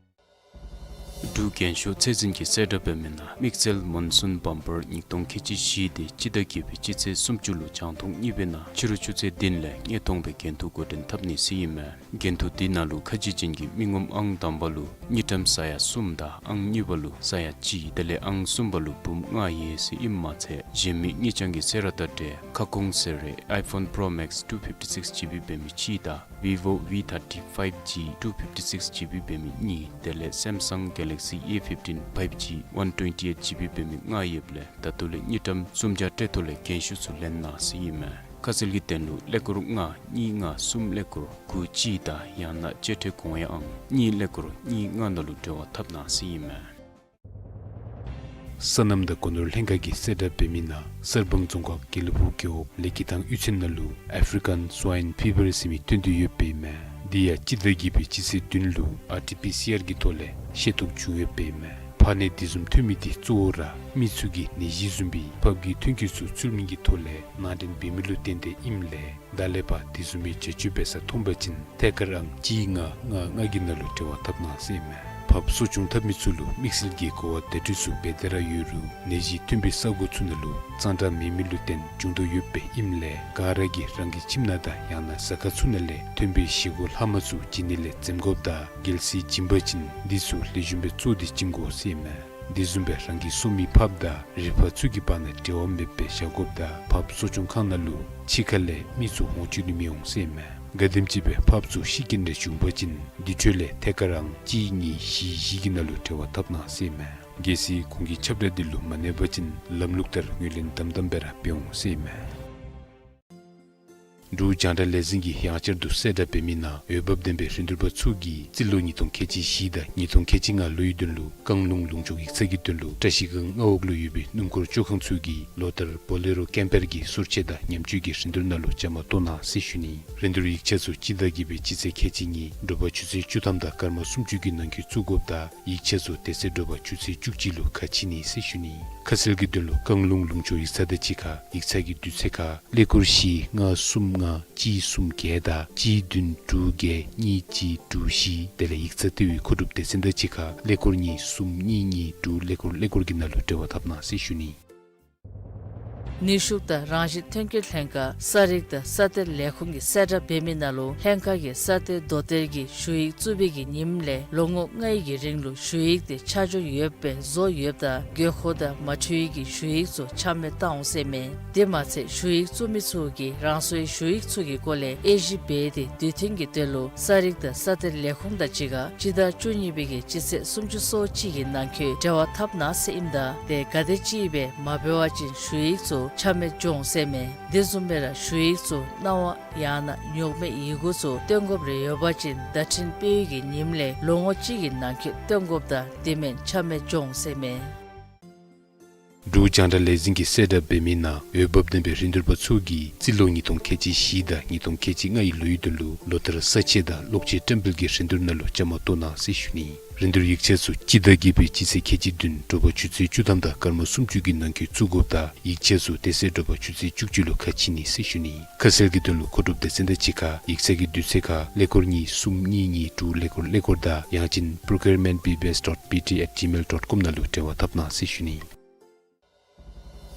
འབྲུག་རྒྱན་ཤོག་ཚད་འཛིན་གྱིས་གསལ་བསྒྲགས་འབད་མི་ནང་དམིགས་བསལ་མོན་སུན་བམ་པར་ཉིས་སྟོང་ཁལ་གཅིག་བཞི་དེ་སྤྱི་ཟླ་བརྒྱད་པའི་སྤྱི་ཚེས་སུམ་ཅུ་ལུ་རྒྱང་མཐོང་གཉིས་པའི་ནང་ཕྱི་རུ་ཆུ་ཚོད་བདུན་ལས་ཉིས་སྟོང་སྦེ་འགན་ཐུག་འགོ་འདྲེན་འཐབ་ནི་ཟེར་ཨིན་མས། འགན་ཐུག་འདི་ནང་ལུ་ཁ་རྗེ་ཅན་གྱིས་མི་ངོམ་ཨང་དང་པ་ལུ་དངུལ་ཀྲམ་ས་ཡ་གསུམ་དང་ཨང་གཉིས་པ་ལུ་ས་ཡ་གཅིག་དེ་ལས་ཨང་གསུམ་པ་ལུ་འབུམ་ལྔ་ཡོད་ཟེར་ཨིནམ་མ་ཚད་གཞན་མི་དངུལ་རྐྱང་གི་གསོལ་རས་དང་འབྲེལ་ཁ་སྐོང་གསོལ་རས་ཨའི་ཕོན་པྲོ་མེགསི་ཊུ་ཕིཕ་ཊི་སིགསི་ཇི་བི་འབད་མི་གཅིག་དང་བི་བོ་ཝི་ཐར་ཊི་ཕའིབ་ཇི་ཊུ་ཕིཕ་ཊི་སིགསི་ཇི་བི་འབད་མི་གཉིས་དེ་ལས་སེམ་སང་གེ་ལེག་སི་ཨེ་ཕིཕ་ཊིན་ཕའིབ་ཇི་ཝན་ཊུ་ཝེན་ཊི་ཨེཊ་ཇི་བི་འབད་མི་ལྔ་ཡོདཔ་ལས་ད་ལྟོ་ལས་དངུལ་ཀྲམ་སུམ་བརྒྱ་སྤྲོད་ཐོག་ལས་འགན་ཤུགས་ཚུ་ལེན་གནང་ཟེར་ཨིན་མས། ཁ་གསལ་གྱི་དོན་ལུ་ཀླད་ཀོར་ལྔ་གཉིས་ལྔ་གསུམ་ཀླད་ཀོར་དགུ་གཅིག་དང་ཡང་ན་བཅད་ཁྲའི་གོང་ཡ་ཨང་གཉིས་ཀླད་ཀོར་གཉིས་ལྔ་ནང་ལུ་འབྲེལ་བ་འཐབ་གནང་ཟེར་ཨིན་མས། སོ་ནམ་དང་སྒོ་ནོར་ལྷན་ཁག་གིས་གསལ་བསྒྲགས་འབད་མི་ནང་གསར་སྤང་རྫོང་ཁག་དགེ་ལེགས་ཕུག་རྒེད་འོག་ལེགས་སྐྱིད་ཐང་གཡུས་ཚན་ནང་ལུ་ཨ་ཕི་རི་ཀཱན་སྭའིན་ཕི་བར་ཟེར་མི་ཐོན་དོ་ཡོདཔ་ཨིན་མས། དེ་ཡང་སྤྱི་ཟླ་བརྒྱད་པའི་སྤྱི་ཚེས་བདུན་ལུ་ཨར་ཊི་པི་སི་ཨར་གྱི་ཐོག་ལས་ཤེས་རྟོགས་བྱུང་ཡོདཔ་ཨིན་མས། ཕག་ནད་དེ་བཟུམ་ཐོན་མི་དེ་གཙོ་བོ་ར་མི་ཚུ་གིས་ནད་གཞི་བཟུམ་སྦེ་ཕགཔ་གི་ཐོན་སྐྱེད་ཚུ་ཚུལ་མིན་གྱི་ཐོག་ལས་ནང་འདྲེན་འབད་མི་ལུ་བརྟེན་ཏེ་ཨིནམ་ལས་ད་ལས་ཕར་དེ་བཟུམ་མའི་བྱ་སྤྱོད་འབད་ས་མཐོང་པ་ཅིན་ཐད་ཀར་ཨང་གཅིག་ལྔ་ལྔ་ལྔ་གི་ནང་ལུ་འབྲེལ་བ་འཐབ་གནང་ཟེར་ཨིན་མས། ཕགཔ་གསོ་སྐྱོང་འཐབ་མི་ཚུ་ལུ་དམིགས་བསལ་གྱི་གོ་བ་བརྡ་སྤྲོད་ཚུ་འབད་དེ་ར་ཡོད་རུང་ནད་གཞི་ཐོན་པའི་ས་གོ་ཚུ་ནང་ལུ་གཙང་སྦྲ་མེད་མི་ལུ་བརྟེན་འབྱུང་དོ་ཡོདཔ་ཨིནམ་ལས་ག་ར་གིས་རང་གི་ཁྱིམ་ནང་དང་ཡང་ན་ཟ་ཁང་ཚུ་ནང་ལས་ཐོན་པའི་བཞེས་སྒོ་ལྷག་མ་ཚུ་བྱིན་ནི་ལས་འཛེམ་དགོཔ་དང་གལ་སྲིད་བྱིན་པ་ཅིན་འདི་ཚུ་ལེགས་ཤོམ་སྦེ་བཙོ་སྟེ་བྱིན་དགོ་ཟེར་ཨིན་མས། དེ་བཟུམ་སྦེ་རང་གི་སོ་མི་ཕགཔ་དང་རི་ཕག་ཚུ་གི་བར་ན་འབྲེལ་བ་མེདཔ་སྦེ་བཞག་དགོཔ་དང་ཕགཔ་གསོ་སྐྱོང་ཁང་ནང་ལུ་ཕྱི་ཁ་ལས་མི་ཚུ་འོང་བཅུག་ནི་མི་འོང་ཟེར་ཨིན་མས། ག་དེམ་ཅིག་སྦེ་ཕགཔ་ཚུ་ཤི་རྐྱེན་རེ་བྱུང་པ་ཅིན་དེ་འཕྲོ་ལས་ཐད་ཀར་ཨང་གཅིག་གཉིས་བཞི་བཞི་གི་ནང་ལུ་འབྲེལ་བ་འཐབ་གནང་ཟེར་ཨིན་མས། གལ་སྲིད་ཁོང་གི་ཁྱབ་བསྒྲགས་འདི་ལུ་མ་གནས་པ་ཅིན་ལམ་ལུགས་ལྟར་ངོས་ལེན་དམ་དམ་སྦེ་ར་འབད་འོང་ཟེར་ཨིན་མས། འབྲུག་རྒྱང་བསྒྲགས་ལས་འཛིན་གྱིས་ཡང་བསྐྱར་དུ་གསལ་བསྒྲགས་འབད་མི་ནང་འོས་འབབ་ལྡན་པའི་རིན་བསྡུར་པ་ཚུ་གིས་རྩིས་ལོ་ཉིས་སྟོང་ཁལ་གཅིག་བཞི་དང་ཉིས་སྟོང་ཁལ་གཅིག་ལྔ་ལོའི་དོན་ལུ་བཀང་ལུང་ལུང་ཕྱོགས་ཡིག་ཚང་གི་དོན་ལུ་བཀྲ་ཤིས་སྒང་མངའ་འོག་ལུ་ཡོད་པའི་སྣུམ་འཁོར་བཅོ་ཁང་ཚུ་གིས་ལོ་ལྟར་བོ་ལེ་རོ་ཀེམ་པར་གྱི་སོར་ཆས་དང་ཉམས་བཅོས་ཀྱི་རིན་བསྡུར་ནང་ལུ་བཅའ་མར་གཏོགས་གནང་ཟེར་ཞུ་ནི། རིན་བསྡུར་ཡིག་ཆ་ཚུ་སྤྱི་ཟླ་བརྒྱད་པའི་སྤྱི་ཚེས་ཁལ་གཅིག་གཉིས་དྲོ་པ་ཆུ་ཚོད་བཅུ་ཐམ་དང་སྐར་མ་སུམ་ཅུ་གི་ནང་འཁོད་བཙུགས་དགོཔ་དང་ཡིག་ཆ་ཚུ་དེ་ཚེ་དྲོ་པ་ཆུ་ཚོད་བཅུ་གཅིག་ལུ་ཁ་ཕྱེ་ནི་ཟེར་ཞུ་ནི། ཁ་གསལ་གྱི་དོན་ལུ་བཀང་ལུང་ལུང་ཕྱོགས་ཡིག་ཚང་དང་གཅིག་ཁར་ཡིག་ཚང་གི་དུས་ཚོད་ཁར་ཀླད་ཀོར་བཞི་ལྔ་གསུམ་ལྔ་གཅིག་གསུམ་བརྒྱད་དང་གཅིག་བདུན་དྲུག་བརྒྱད་གཉིས་གཅིག་དྲུག་བཞི། དེ་ལས་ཡིག་ཚང་ལྟེ་བའི་མཁོ་སྒྲུབ་སྡེ་ཚན་དང་གཅིག་ཁར་ཀླད་ཀོར་གཉིས་གསུམ་གཉིས་གཉིས་དྲུག་ཀླད་ཀོར་ཀླད་ཀོར་གྱི་ནང་ལུ་འབྲེལ་བ་འཐབ་གནང་ཟེར་ཞུ་ནི། ནུས་ཤུགས་དང་རང་བཞིན་ཐོན་སྐྱེད་ལྷན་ཁག་ས་རིག་དང་ས་གཏེར་ལས་ཁུངས་ཀྱིས་གསལ་བསྒྲགས་འབད་མི་ནང་ལུ་ལྷན་ཁག་གིས་ས་གཏེར་རྡོ་གཏེར་གྱི་ཞུ་ཡིག་བཙུགས་པའི་གི་ཉིནམ་ལས་ལོ་ངོ་ལྔའི་གི་རིང་ལུ་ཞུ་ཡིག་དེ་ཆ་འཇོག་ཡོདཔ་སྦེ་བཟོ་ཡོདཔ་ད་དགོས་མཁོ་དང་མ་འཁྲིལ་བའི་གི་ཞུ་ཡིག་ཚུ་ཆ་མེད་བཏང་འོང་ཟེར་མས། དེ་མ་ཚད་ཞུ་ཡིག་བཙུགས་མི་ཚུ་གིས་རང་སོའི་ཞུ་ཡིག་ཚུ་གི་སྐོར་ལས་དབྱེ་ཞིབ་འབད་དེ་དུས་མཐུན་གྱི་དོན་ལུ་ས་རིག་དང་ས་གཏེར་ལས་ཁུངས་དང་གཅིག་ཁར་སྤྱི་ཟླ་བཅུ་གཉིས་པའི་གི་སྤྱི་ཚེས་སུམ་ཅུ་སོ་གཅིག་གི་ནང་འཁོད་འབྲེལ་བ་འཐབ་གནང་ཟེར་ཨིནམ་ད་དེ་ག་དེ་ཅིག་སྦེ་མ་འབད་བ་ཅིན་ཞུ་ཡིག་ཚུ་ཆ་མེད་འགྱོ་འོང་ཟེར་མས། དེ་བཟུམ་སྦེ་ར་ཞུ་ཡིག་ཚུ་གནང་བ་ཡང་ན་ཉོག་མེད་ཡི་གུ་ཚུ་སྟོན་དགོཔ་རེ་ཡོད་པ་ཅིན་བརྡ་འཕྲིན་སྤེལ་བའི་གི་ཉིནམ་ལས་ལོ་ངོ་གཅིག་གི་ནང་འཁོད་སྟོན་དགོཔ་དང་དེ་མེན་ཆ་མེད་འགྱོ་འོང་ཟེར་མས། འབྲུག་རྒྱང་བསྒྲགས་ལས་འཛིན་གྱིས་གསལ་བསྒྲགས་འབད་མི་ནང་འོས་འབབ་ལྡན་པའི་རིན་བསྡུར་པ་ཚུ་གིས་རྩིས་ལོ་ཉིས་སྟོང་ཁལ་གཅིག་བཞི་དང་ཉིས་སྟོང་ཁལ་གཅིག་ལྔའི་ལོའི་དོན་ལུ་ལོ་ལྟར་ས་ཆས་དང་གློག་ཆས་བཀྲམ་སྤེལ་གྱི་རིན་བསྡུར་ནང་ལུ་བཅའ་མར་གཏོགས་གནང་ཟེར་ཞུ་ནི། རིན་བསྡུར་ཡིག་ཆ་ཚུ་སྤྱི་ཟླ་བརྒྱད་པའི་སྤྱི་ཚེས་ཁལ་གཅིག་བདུན་དྲོ་པ་ཆུ་ཚོད་བཅུ་ཐམ་དང་སྐར་མ་སུམ་ཅུ་གི་ནང་འཁོད་བཙུགས་དགོཔ་དང་ཡིག་ཆ་ཚུ་དེ་ཚེ་དྲོ་པ་ཆུ་ཚོད་བཅུ་གཅིག་ལུ་ཁ་ཕྱེ་ནི་ཟེར་ཞུ་ནི། ཁ་གསལ་གྱི་དོན་ལུ་མཁོ་སྒྲུབ་སྡེ་ཚན་དང་གཅིག་ཁར་ཡིག་ཚང་གི་དུས་ཚོད་ཁར་ཀླད་ཀོར་གཉིས་གསུམ་གཉིས་གཉིས་དྲུག་ཀླད་ཀོར་ཀླད་ཀོར་དང་ཡང་ཅིན་procurement B B S dot B T at gmail dot com ནང་ལུ་འབྲེལ་བ་འཐབ་གནང་ཟེར་ཞུ་ནི།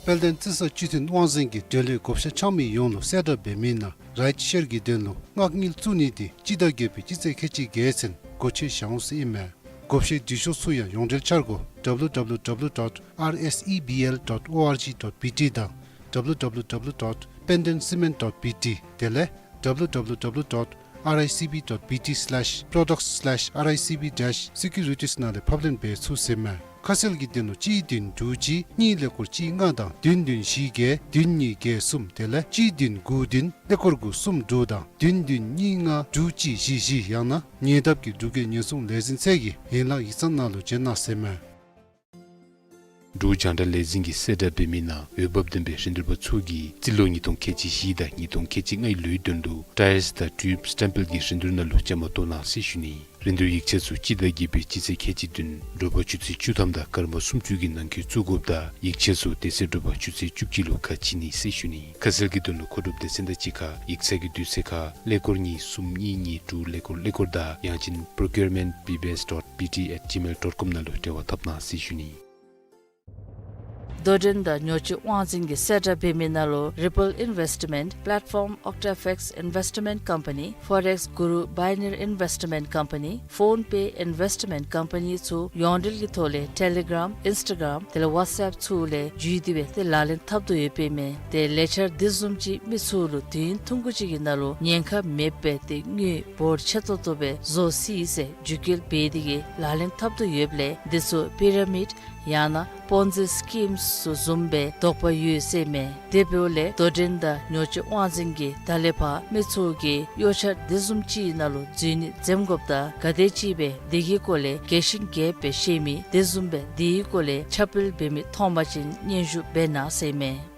དཔལ་ལྡན་རྩི་ས་སྤྱི་མཐུན་དབང་འཛིན་གྱིས་འབྲེལ་ཡོད་བགོ་བཤའ་འཆང་མི་ཡོངས་ལུ་གསལ་བསྒྲགས་འབད་མི་ནང་རའིཊ་ཤེར་གྱི་དོན་ལུ་མངགས་དངུལ་བཙུགས་ནི་དེ་སྤྱི་ཟླ་བརྒྱད་པའི་སྤྱི་ཚེས་ཁལ་གཅིག་བརྒྱད་ཚུན་སྒོ་ཕྱེ་བཞག་འོང་ཟེར་ཨིན་མས། བགོ་བཤའི་འབྲི་ཤོག་ཚུ་ཡང་ཡོངས་འབྲེལ་འཆར་སྒོ W W W dot R S E B L dot O R G dot B T དང་W W W dot pendentcement dot B T དེ་ལས་W W W dot R I C B dot B T slash products slash R I C B dash securities ནང་ལས་ཕབ་ལེན་འབད་ཚུགས་ཟེར་མས། ཁ་གསལ་གྱི་དོན་ལུ་གཅིག་བདུན་དྲུག་གཅིག་གཉིས་ཀླད་ཀོར་གཅིག་ལྔ་དང་བདུན་བདུན་བཞི་བརྒྱད་བདུན་གཉིས་བརྒྱད་གསུམ་དེ་ལས་གཅིག་བདུན་དགུ་བདུན་ཀླད་ཀོར་དགུ་གསུམ་དྲུག་དང་བདུན་བདུན་གཉིས་ལྔ་དྲུག་གཅིག་བཞི་བཞི་ཡང་ན་ཉེ་འདབས་ཀྱི་འབྲུག་རྒྱལ་ཉེན་སྲུང་ལས་འཛིན་ཚད་ཀྱི་ཡན་ལག་ཡིག་ཚང་ནང་ལུ་བྱོན་གནང་ཟེར་མས། འབྲུག་རྒྱང་བསྒྲགས་ལས་འཛིན་གྱིས་གསལ་བསྒྲགས་འབད་མི་ནང་འོས་འབབ་ལྡན་པའི་རིན་བསྡུར་པ་ཚུ་གིས་རྩིས་ལོ་ཉིས་སྟོང་ཁལ་གཅིག་བཞི་དང་ཉིས་སྟོང་ཁལ་གཅིག་ལྔའི་ལོའི་དོན་ལུ་ཊའིརསི་དང་ཊིའུབ་བཀྲམ་སྤེལ་གྱི་རིན་བསྡུར་ནང་ལུ་བཅའ་མར་གཏོགས་གནང་ཟེར་ཞུ་ནི། རིན་བསྡུར་ཡིག་ཆ་ཚུ་སྤྱི་ཟླ་བརྒྱད་པའི་སྤྱི་ཚེས་ཁལ་གཅིག་བདུན་དྲོ་པ་ཆུ་ཚོད་བཅུ་ཐམ་དང་སྐར་མ་སུམ་ཅུ་གི་ནང་འཁོད་བཙུགས་དགོཔ་དང་ཡིག་ཆ་ཚུ་དེ་ཚེ་དྲོ་པ་ཆུ་ཚོད་བཅུ་གཅིག་ལུ་ཁ་ཕྱེ་ནི་ཟེར་ཞུ་ནི། ཁ་གསལ་གྱི་དོན་ལུ་མཁོ་སྒྲུབ་སྡེ་ཚན་དང་གཅིག་ཁར་ཡིག་ཚང་གི་དུས་ཚོད་ཁར་ཀླད་ཀོར་གཉིས་གསུམ་གཉིས་གཉིས་དྲུག་ཀླད་ཀོར་ཀླད་ཀོར་དང་ཡང་ཅིན་procurement B B S dot B T at gmail dot com ནང་ལུ་འབྲེལ་བ་འཐབ་གནང་ཟེར་ཞུ་ནི། དོ་འགྲན་དང་ཉོ་སྤྱོད་དབང་འཛིན་གྱིས་གསལ་བསྒྲགས་འབད་མི་ནང་ལུ་Ripple Investment Platform, OctaFX Investment Company, Forex Guru Binary Investment Company, PhonePe Investment Company ཚུ་ཡོངས་འབྲེལ་གྱི་ཐོག་ལས་ཊེ་ལི་གརམ་ཨིནསི་ཊ་གརམ་དེ་ལས་ཝཊས་ཨེཔ་ཚུ་ལས་བརྒྱུད་དེ་སྦེ་ཏེ་ལག་ལེན་འཐབ་དོ་ཡོདཔ་ཨིན་མས། ཏེ་ལས་འཆར་དེ་བཟུམ་ཅིག་མི་ཚུ་ལུ་དུས་ཡུན་ཐུང་ཀུ་ཅིག་གི་ནང་ལུ་ཉེན་ཁ་མེདཔ་སྦེ་ཏེ་དངུལ་འབོར་ཆེ་ཏོག་ཏོ་སྦེ་བཟོ་སྲིད་ཟེར་བརྒྱུད་སྐུལ་འབད་དེ་གིས་ལག་ལེན་འཐབ་དོ་ཡོདཔ་ལས་དེ་ཚུ་པི་ར་མིཌ་ཡང་ན་པོན་ཛི་སི་ཀིམ་ཚུ་བཟུམ་སྦེ་དོགས་པ་ཡོད་ཟེར་མས། དེ་འབདཝ་ལས་དོ་འགྲན་དང་ཉོ་སྤྱོད་དབང་འཛིན་གྱིས་ད་ལས་ཕར་མི་ཚུ་གིས་གཡོ་འཆར་དེ་བཟུམ་ཅིག་ནང་ལུ་འཛུལ་ནི་འཛེམ་དགོཔ་དང་ག་དེ་ཅིག་སྦེ་དེ་གི་སྐོར་ལས་རྒྱས་ཤིང་རྒྱསཔ་སྦེ་ཤེས་མི་དེ་བཟུམ་སྦེ་དེ་གི་སྐོར་ལས་ཁྱབ་སྤེལ་འབད་མི་མཐོང་པ་ཅིན་སྙན་ཞུ་འབད་གནང་ཟེར་མས།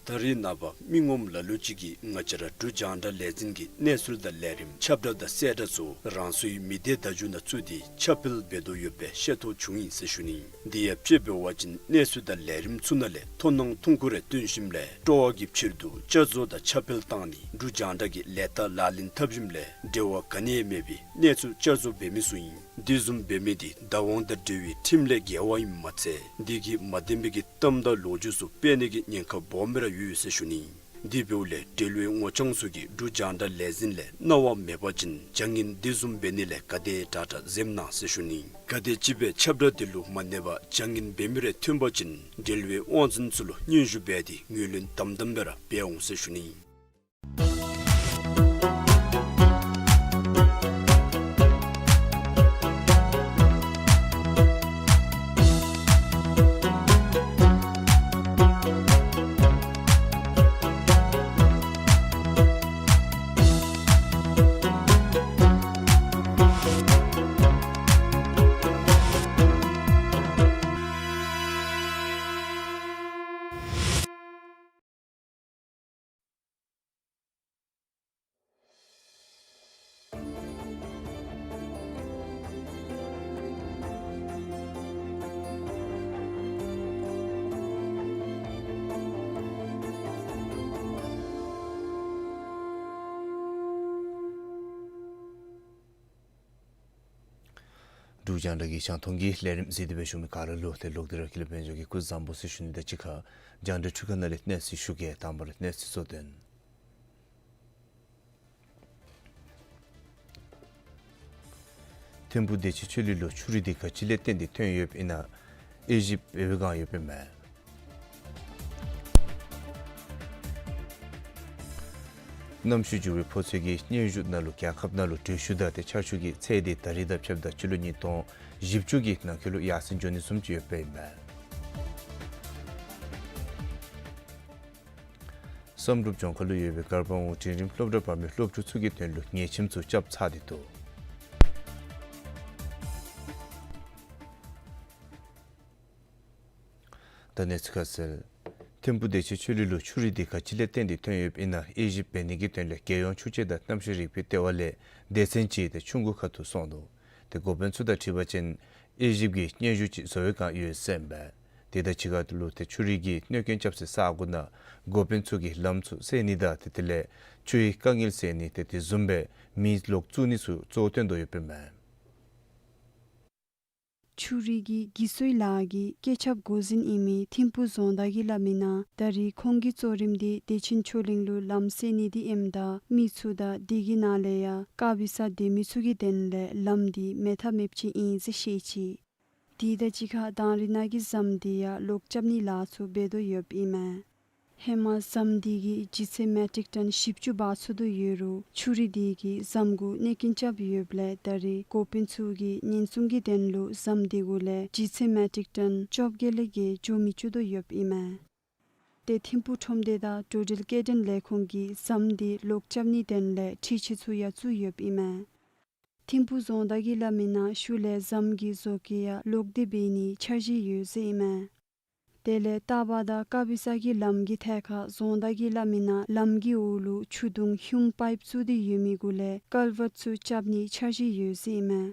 ད་རེས་ནངས་པ་མི་ངོམ་ལ་ལུ་ཅིག་གིས་ང་བཅས་ར་འབྲུག་རྒྱང་བསྒྲགས་ལས་འཛིན་གྱི་གནས་ཚུལ་དང་ལས་རིམ་ཁྱབ་བསྒྲགས་དང་གསལ་བསྒྲགས་ཚུ་རང་སོའི་མི་སྡེ་བརྡ་བརྒྱུད་ནང་བཙུགས་ཏེ་ཁྱབ་སྤེལ་འབད་དོ་ཡོདཔ་སྦེ་ཤེས་རྟོགས་བྱུང་ཡི་ཟེར་ཞུ་ནི། དེ་ཡང་དཔྱེ་འབད་བ་ཅིན་གནས་ཚུལ་དང་ལས་རིམ་ཚུ་ནང་ལས་མཐོང་སྣང་ཐུང་ཀུ་རེ་བཏོན་ཞིནམ་ལས་སྤྲོ་བ་གི་ཕྱིར་དུ་བསྐྱར་བཟོ་དང་ཁྱབ་སྤེལ་བཏང་ནི་འབྲུག་རྒྱང་བསྒྲགས་ཀྱི་ལས་རྟགས་ལག་ལེན་འཐབ་ཞིནམ་ལས་འབྲེལ་བ་ག་ནི་ཡང་མེད་པའི་གནས་ཚུལ་བསྐྱར་བཟོ་འབད་མི་ཚུ་ཨིན། དེ་བཟུམ་འབད་མི་དེ་བདག་དབང་དང་འབྲེལ་བའི་ཁྲིམས་ལས་འགལ་བ་ཨིནམ་མ་ཚད་དེ་གིས་མ་བདེན་པའི་གི་གཏམ་དང་ལོ་རྒྱུས་ཚུ་སྤེལ་ནི་གི་ཉེན་ཁ་སྦོམ་སྦེ་ར་ཡོད་ཟེར་ཞུ་ནི། དེ་འབདཝ་ལས་འབྲེལ་ཡོད་ངོ་རྐྱང་ཚུ་གིས་འབྲུག་རྒྱང་བསྒྲགས་ལས་འཛིན་ལས་གནང་བ་མེད་པ་ཅིན་བྱ་ངན་དེ་བཟུམ་འབད་ནི་ལས་ག་དེ་དྲག་དྲག་འཛེམ་གནང་ཟེར་ཞུ་ནི། ག་དེ་ཅིག་སྦེ་ཁྱབ་བསྒྲགས་དེ་ལུ་མ་གནས་པར་བྱ་ངན་འབད་མི་རེ་ཐོན་པ་ཅིན་འབྲེལ་ཡོད་དབང་འཛིན་ཚུ་ལུ་སྙན་ཞུ་འབད་དེ་ངོས་ལེན་དམ་དམ་སྦེ་ར་འབད་འོང་ཟེར་ཞུ་ནི། འབྲུག་རྒྱང་བསྒྲགས་ཀྱི་རྒྱང་མཐོང་གི་ལས་རིམ་གཟིགས་ཏེ་སྦེ་བཞུགས་མི་ག་ར་ལུ་ཏེ་ལོག་སྟེ་ར་ཀུན་ལེགས་དཔལ་འབྱོར་གྱིས་སྐུ་གཟུགས་བཟང་པོ་ཟེར་ཞུ་ནི་དང་གཅིག་ཁར་རྒྱང་བསྒྲགས་འཕྲུལ་ཁང་ནང་ལས་གནས་ཚུལ་ཞུ་གེ། དང་པ་ར་གནས་ཚུལ་གཙོ་དོན། ཐིམ་ཕུག་བདེ་ཆེན་ཆོས་གླིང་ལུ་ཆུ་རུད་འདི་ག་ཅི་ལས་བརྟེན་ཏེ་ཐོན་ཡོདཔ་ཨིན་ན་དབྱེ་ཞིབ་འབད་བའི་བསྒང་ཡོདཔ་ཨིན་མས། གནམ་གཤིས་འགྱུར་བའི་ཕོག་ཐུག་གི་སྙན་ཞུ་ནང་ལུ་རྒྱལ་ཁབ་ནང་ལུ་དྲོད་ཤུགས་དང་ཏེ་ཆར་ཆུ་གི་ཚད་འདི་ད་རིས་དང་ཕྱདཔ་ད་སྤྱི་ལོ་ཉིས་སྟོང་བཞི་བཅུ་གི་ནང་འཁོད་ལུ་ཡར་སེང་འགྱོ་ནི་བཟུམ་ཅིག་ཡོདཔ་ཨིན་མས། བསམ་གྲུབ་ལྗོངས་མཁར་ལུ་ཡོད་པའི་གར་པ་ཝང་འབྲིང་རིམ་སློབ་གྲྭ་འབད་མི་སློབ་ཕྲུག་ཚུ་གི་དོན་ལུ་ཉལ་ཁྱིམ་ཚུ་རྐྱབ་ཚར་ཏེ་འདུག། ད་གནས་ཚུལ་ཁ་གསལ། ཐིམ་ཕུག་བདེ་ཆེན་ཆོས་གླིང་ལུ་ཆུ་རུད་འདི་ག་ཅི་ལས་བརྟེན་ཏེ་ཐོན་ཡོདཔ་ཨིན་ན་དབྱེ་ཞིབ་འབད་ནི་གི་དོན་ལས་རྒྱལ་ཡོངས་ཆུ་དཔྱད་དང་གནམ་གཤིས་རིག་པའི་ལྟེ་བ་ལས་སྡེ་ཚན་ཅིག་ཏེ་ཆུ་འགོ་ཁ་ཐུག་སོང་ནུག། ཏེ་འགོ་དཔོན་ཚུ་དང་འཁྲིལ་བ་ཅིན་དབྱེ་ཞིབ་ཀྱི་སྙན་ཞུ་ཅིག་བཟོ་བའི་བསྒང་ཡོད་ཟེར་ཨིན་པས། དེ་དང་གཅིག་ཁར་ལུ་ཏེ་ཆུ་རུད་ཀྱིས་གནོད་སྐྱོན་རྐྱབ་སའི་ས་གོ་ནང་འགོ་དཔོན་ཚུ་གིས་ལམ་ཚུ་སེལ་ནི་དང་ཏེ་དེ་ལས་ཆུའི་དཀའ་ངལ་སེལ་ནི་ཏེ་དེ་བཟུམ་སྦེ་མི་ལོག་བཙུགས་ནི་ཚུ་གཙོ་བོ་བཏོན་དོ་ཡོདཔ་ཨིན་མས། ཆུ་རུད་ཀྱི་འགྱིག་སོའི་ལཱ་གི་བཀོད་ཁྱབ་འགོ་འཛིན་ཨིན་མི་ཐིམ་ཕུག་རྫོང་བདག་གིས་སླབ་མི་ནང་ད་རིས་ཁོང་གི་གཙོ་རིམ་འདི་བདེ་ཆེན་ཆོས་གླིང་ལུ་ལམ་སེལ་ནི་འདི་ཨིནམ་ད་མི་ཚུ་དང་དེ་གི་ནང་ལས་ཡང་ཀ་པི་ས་སྡོད་མི་ཚུ་གི་དོན་ལས་ལམ་འདི་མེད་ཐབས་མེདཔ་ཅིག་ཨིན་ཟེར་བཤད་ཅི། དེ་དང་གཅིག་ཁར་དང་རི་ནང་གི་ཟམ་འདི་ཡང་ལོག་རྐྱབ་ནི་ལཱ་ཚུ་འབད་དོ་ཡོདཔ་ཨིན་མས། ཧེ་མ་ཟམ་འདི་གིས་ལྗིད་ཚད་མེ་ཊིག་ཊོན་བཞི་བཅུ་འབག་ཚུགས་དོ་ཡོད་རུང་ཆུ་རུད་འདི་གིས་ཟམ་གུ་གནོད་སྐྱོན་རྐྱབ་ཡོདཔ་ལས་ད་རིས་འགོ་དཔོན་ཚུ་གིས་ཉེན་སྲུང་གི་དོན་ལུ་ཟམ་འདི་གུ་ལས་ལྗིད་ཚད་མེ་ཊིག་ཊོན་བཅོ་བརྒྱད་ལས་བརྒལ་འགྱོ་མི་བཅུག་དོ་ཡོདཔ་ཨིན་མས། ཏེ་ཐིམ་ཕུག་ཁྲོམ་སྡེ་དང་འགྲོ་འགྲུལ་སྐྱེལ་འདྲེན་ལས་ཁུངས་ཀྱིས་ཟམ་འདི་ལོག་རྐྱབ་ནིའི་དོན་ལས་འཕྲུལ་ཆས་ཚུ་ཡང་བཙུགས་ཡོདཔ་ཨིན་མས། ཐིམ་ཕུག་རྫོང་བདག་གིས་སླབ་མི་ནང་ཤུལ་ལས་ཟམ་གྱི་བཟོ་བཀོད་ཡང་ལོག་སྟེ་འབད་ནིའི་འཆར་གཞི་ཡོད་ཟེར་ཨིན་མས། དེ་ལས་སྟག་པ་དང་ཀ་པི་ས་གི་ལམ་གྱི་ཐད་ཁར་རྫོང་བདག་གིས་སླབ་མི་ནང་ལམ་གྱི་འོག་ལུ་ཆུ་དུང་ཧུམ་པའིཔ་བཙུགས་ཏེ་ཡོད་མི་གུ་ལས་ཀལ་ཝརཊ་ཚུ་རྐྱབ་ནིའི་འཆར་གཞི་ཡོད་ཟེར་ཨིན་མས།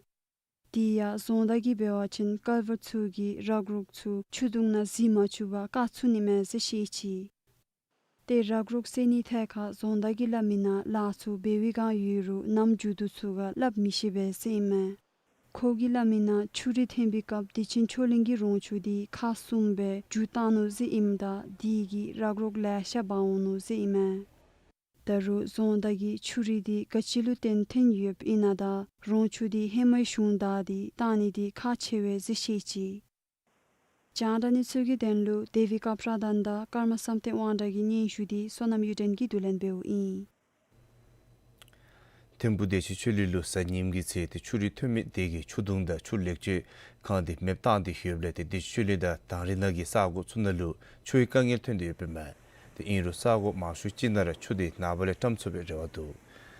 དེ་ཡང་རྫོང་བདག་གིས་འབད་བ་ཅིན་ཀལ་ཝརཊ་ཚུ་གིས་རག་རོག་ཚུ་ཆུ་དུང་ནང་གཟིགས་མ་བཅུག་པར་བཀག་ཚུགས་ནི་མས་ཟེར་བཤད་ཅི། ཏེ་རག་རོག་སེལ་ནིའི་ཐད་ཁར་རྫོང་བདག་གིས་སླབ་མི་ནང་ལཱ་ཚུ་འབད་བའི་བསྒང་ཡོད་རུང་ནམ་མཇུག་བསྡུ་ཚུགས་ག་སླབ་མི་ཤེས་པས་ཟེར་ཨིན་མས། ཁོ་གིས་སླབ་མི་ནང་ཆུ་རུད་ཐོན་པའི་སྐབས་བདེ་ཆེན་ཆོས་གླིང་གི་རོང་ཆུ་འདི་ཁག་གསུམ་སྦེ་འགྱུར་བཏང་ནུག་ཟེར་ཨིནམ་ད་དེ་གིས་རག་རོག་ལེ་ཤ་འབག་འོང་ནུག་ཟེར་ཨིན་མས། ད་རུང་རྫོང་བདག་གིས་ཆུ་རུད་འདི་ག་ཅི་ལུ་བརྟེན་ཐོན་ཡོདཔ་ཨིན་ན་དང་རོང་ཆུ་འདི་ཧེ་མའི་གཞུང་བདག་འདི་བཏང་ནི་འདི་ཁག་ཆེ་བས་ཟེར་བཤད་ཅི། རྒྱང་བསྒྲགས་གནས་ཚུལ་གྱི་དོན་ལུ་དེ་བི་ཀ་པྲ་དན་དང་ཀརྨ་བསམ་གཏན་དབང་གྲགས་ཀྱི་སྙན་ཞུ་འདི་བསོད་ནམས་གཡུ་སྒྲོན་གྱིས་བསྡུ་ལེན་འབདཝ་ཨིན། ཐིམ་ཕུག་བདེ་ཆེན་ཆོས་གླིང་ལུ་གཟའ་ཉིམ་གི་ཚེ་ཏེ་ཆུ་རུད་ཐོན་མི་དེ་གིས་ཆུ་དུང་དང་ཆུ་ལེགས་བཅོས་ཁང་འདི་མེདཔ་བཏང་སྟེ་ཡོདཔ་ལས་ཏེ་བདེ་ཆེན་ཆོས་གླིང་དང་དང་རི་ནང་གི་ས་གོ་ཚུ་ནང་ལུ་ཆུའི་དཀའ་ངལ་ཐོན་ཏེ་ཡོདཔ་ཨིན་མས། ཏེ་ཨིན་རུང་ས་གོ་མང་ཤོས་ཅིག་ནང་ར་ཆུ་འདི་ནངས་པ་ལས་བཀྲམ་ཚུགས་པའི་རེ་བ་འདུག།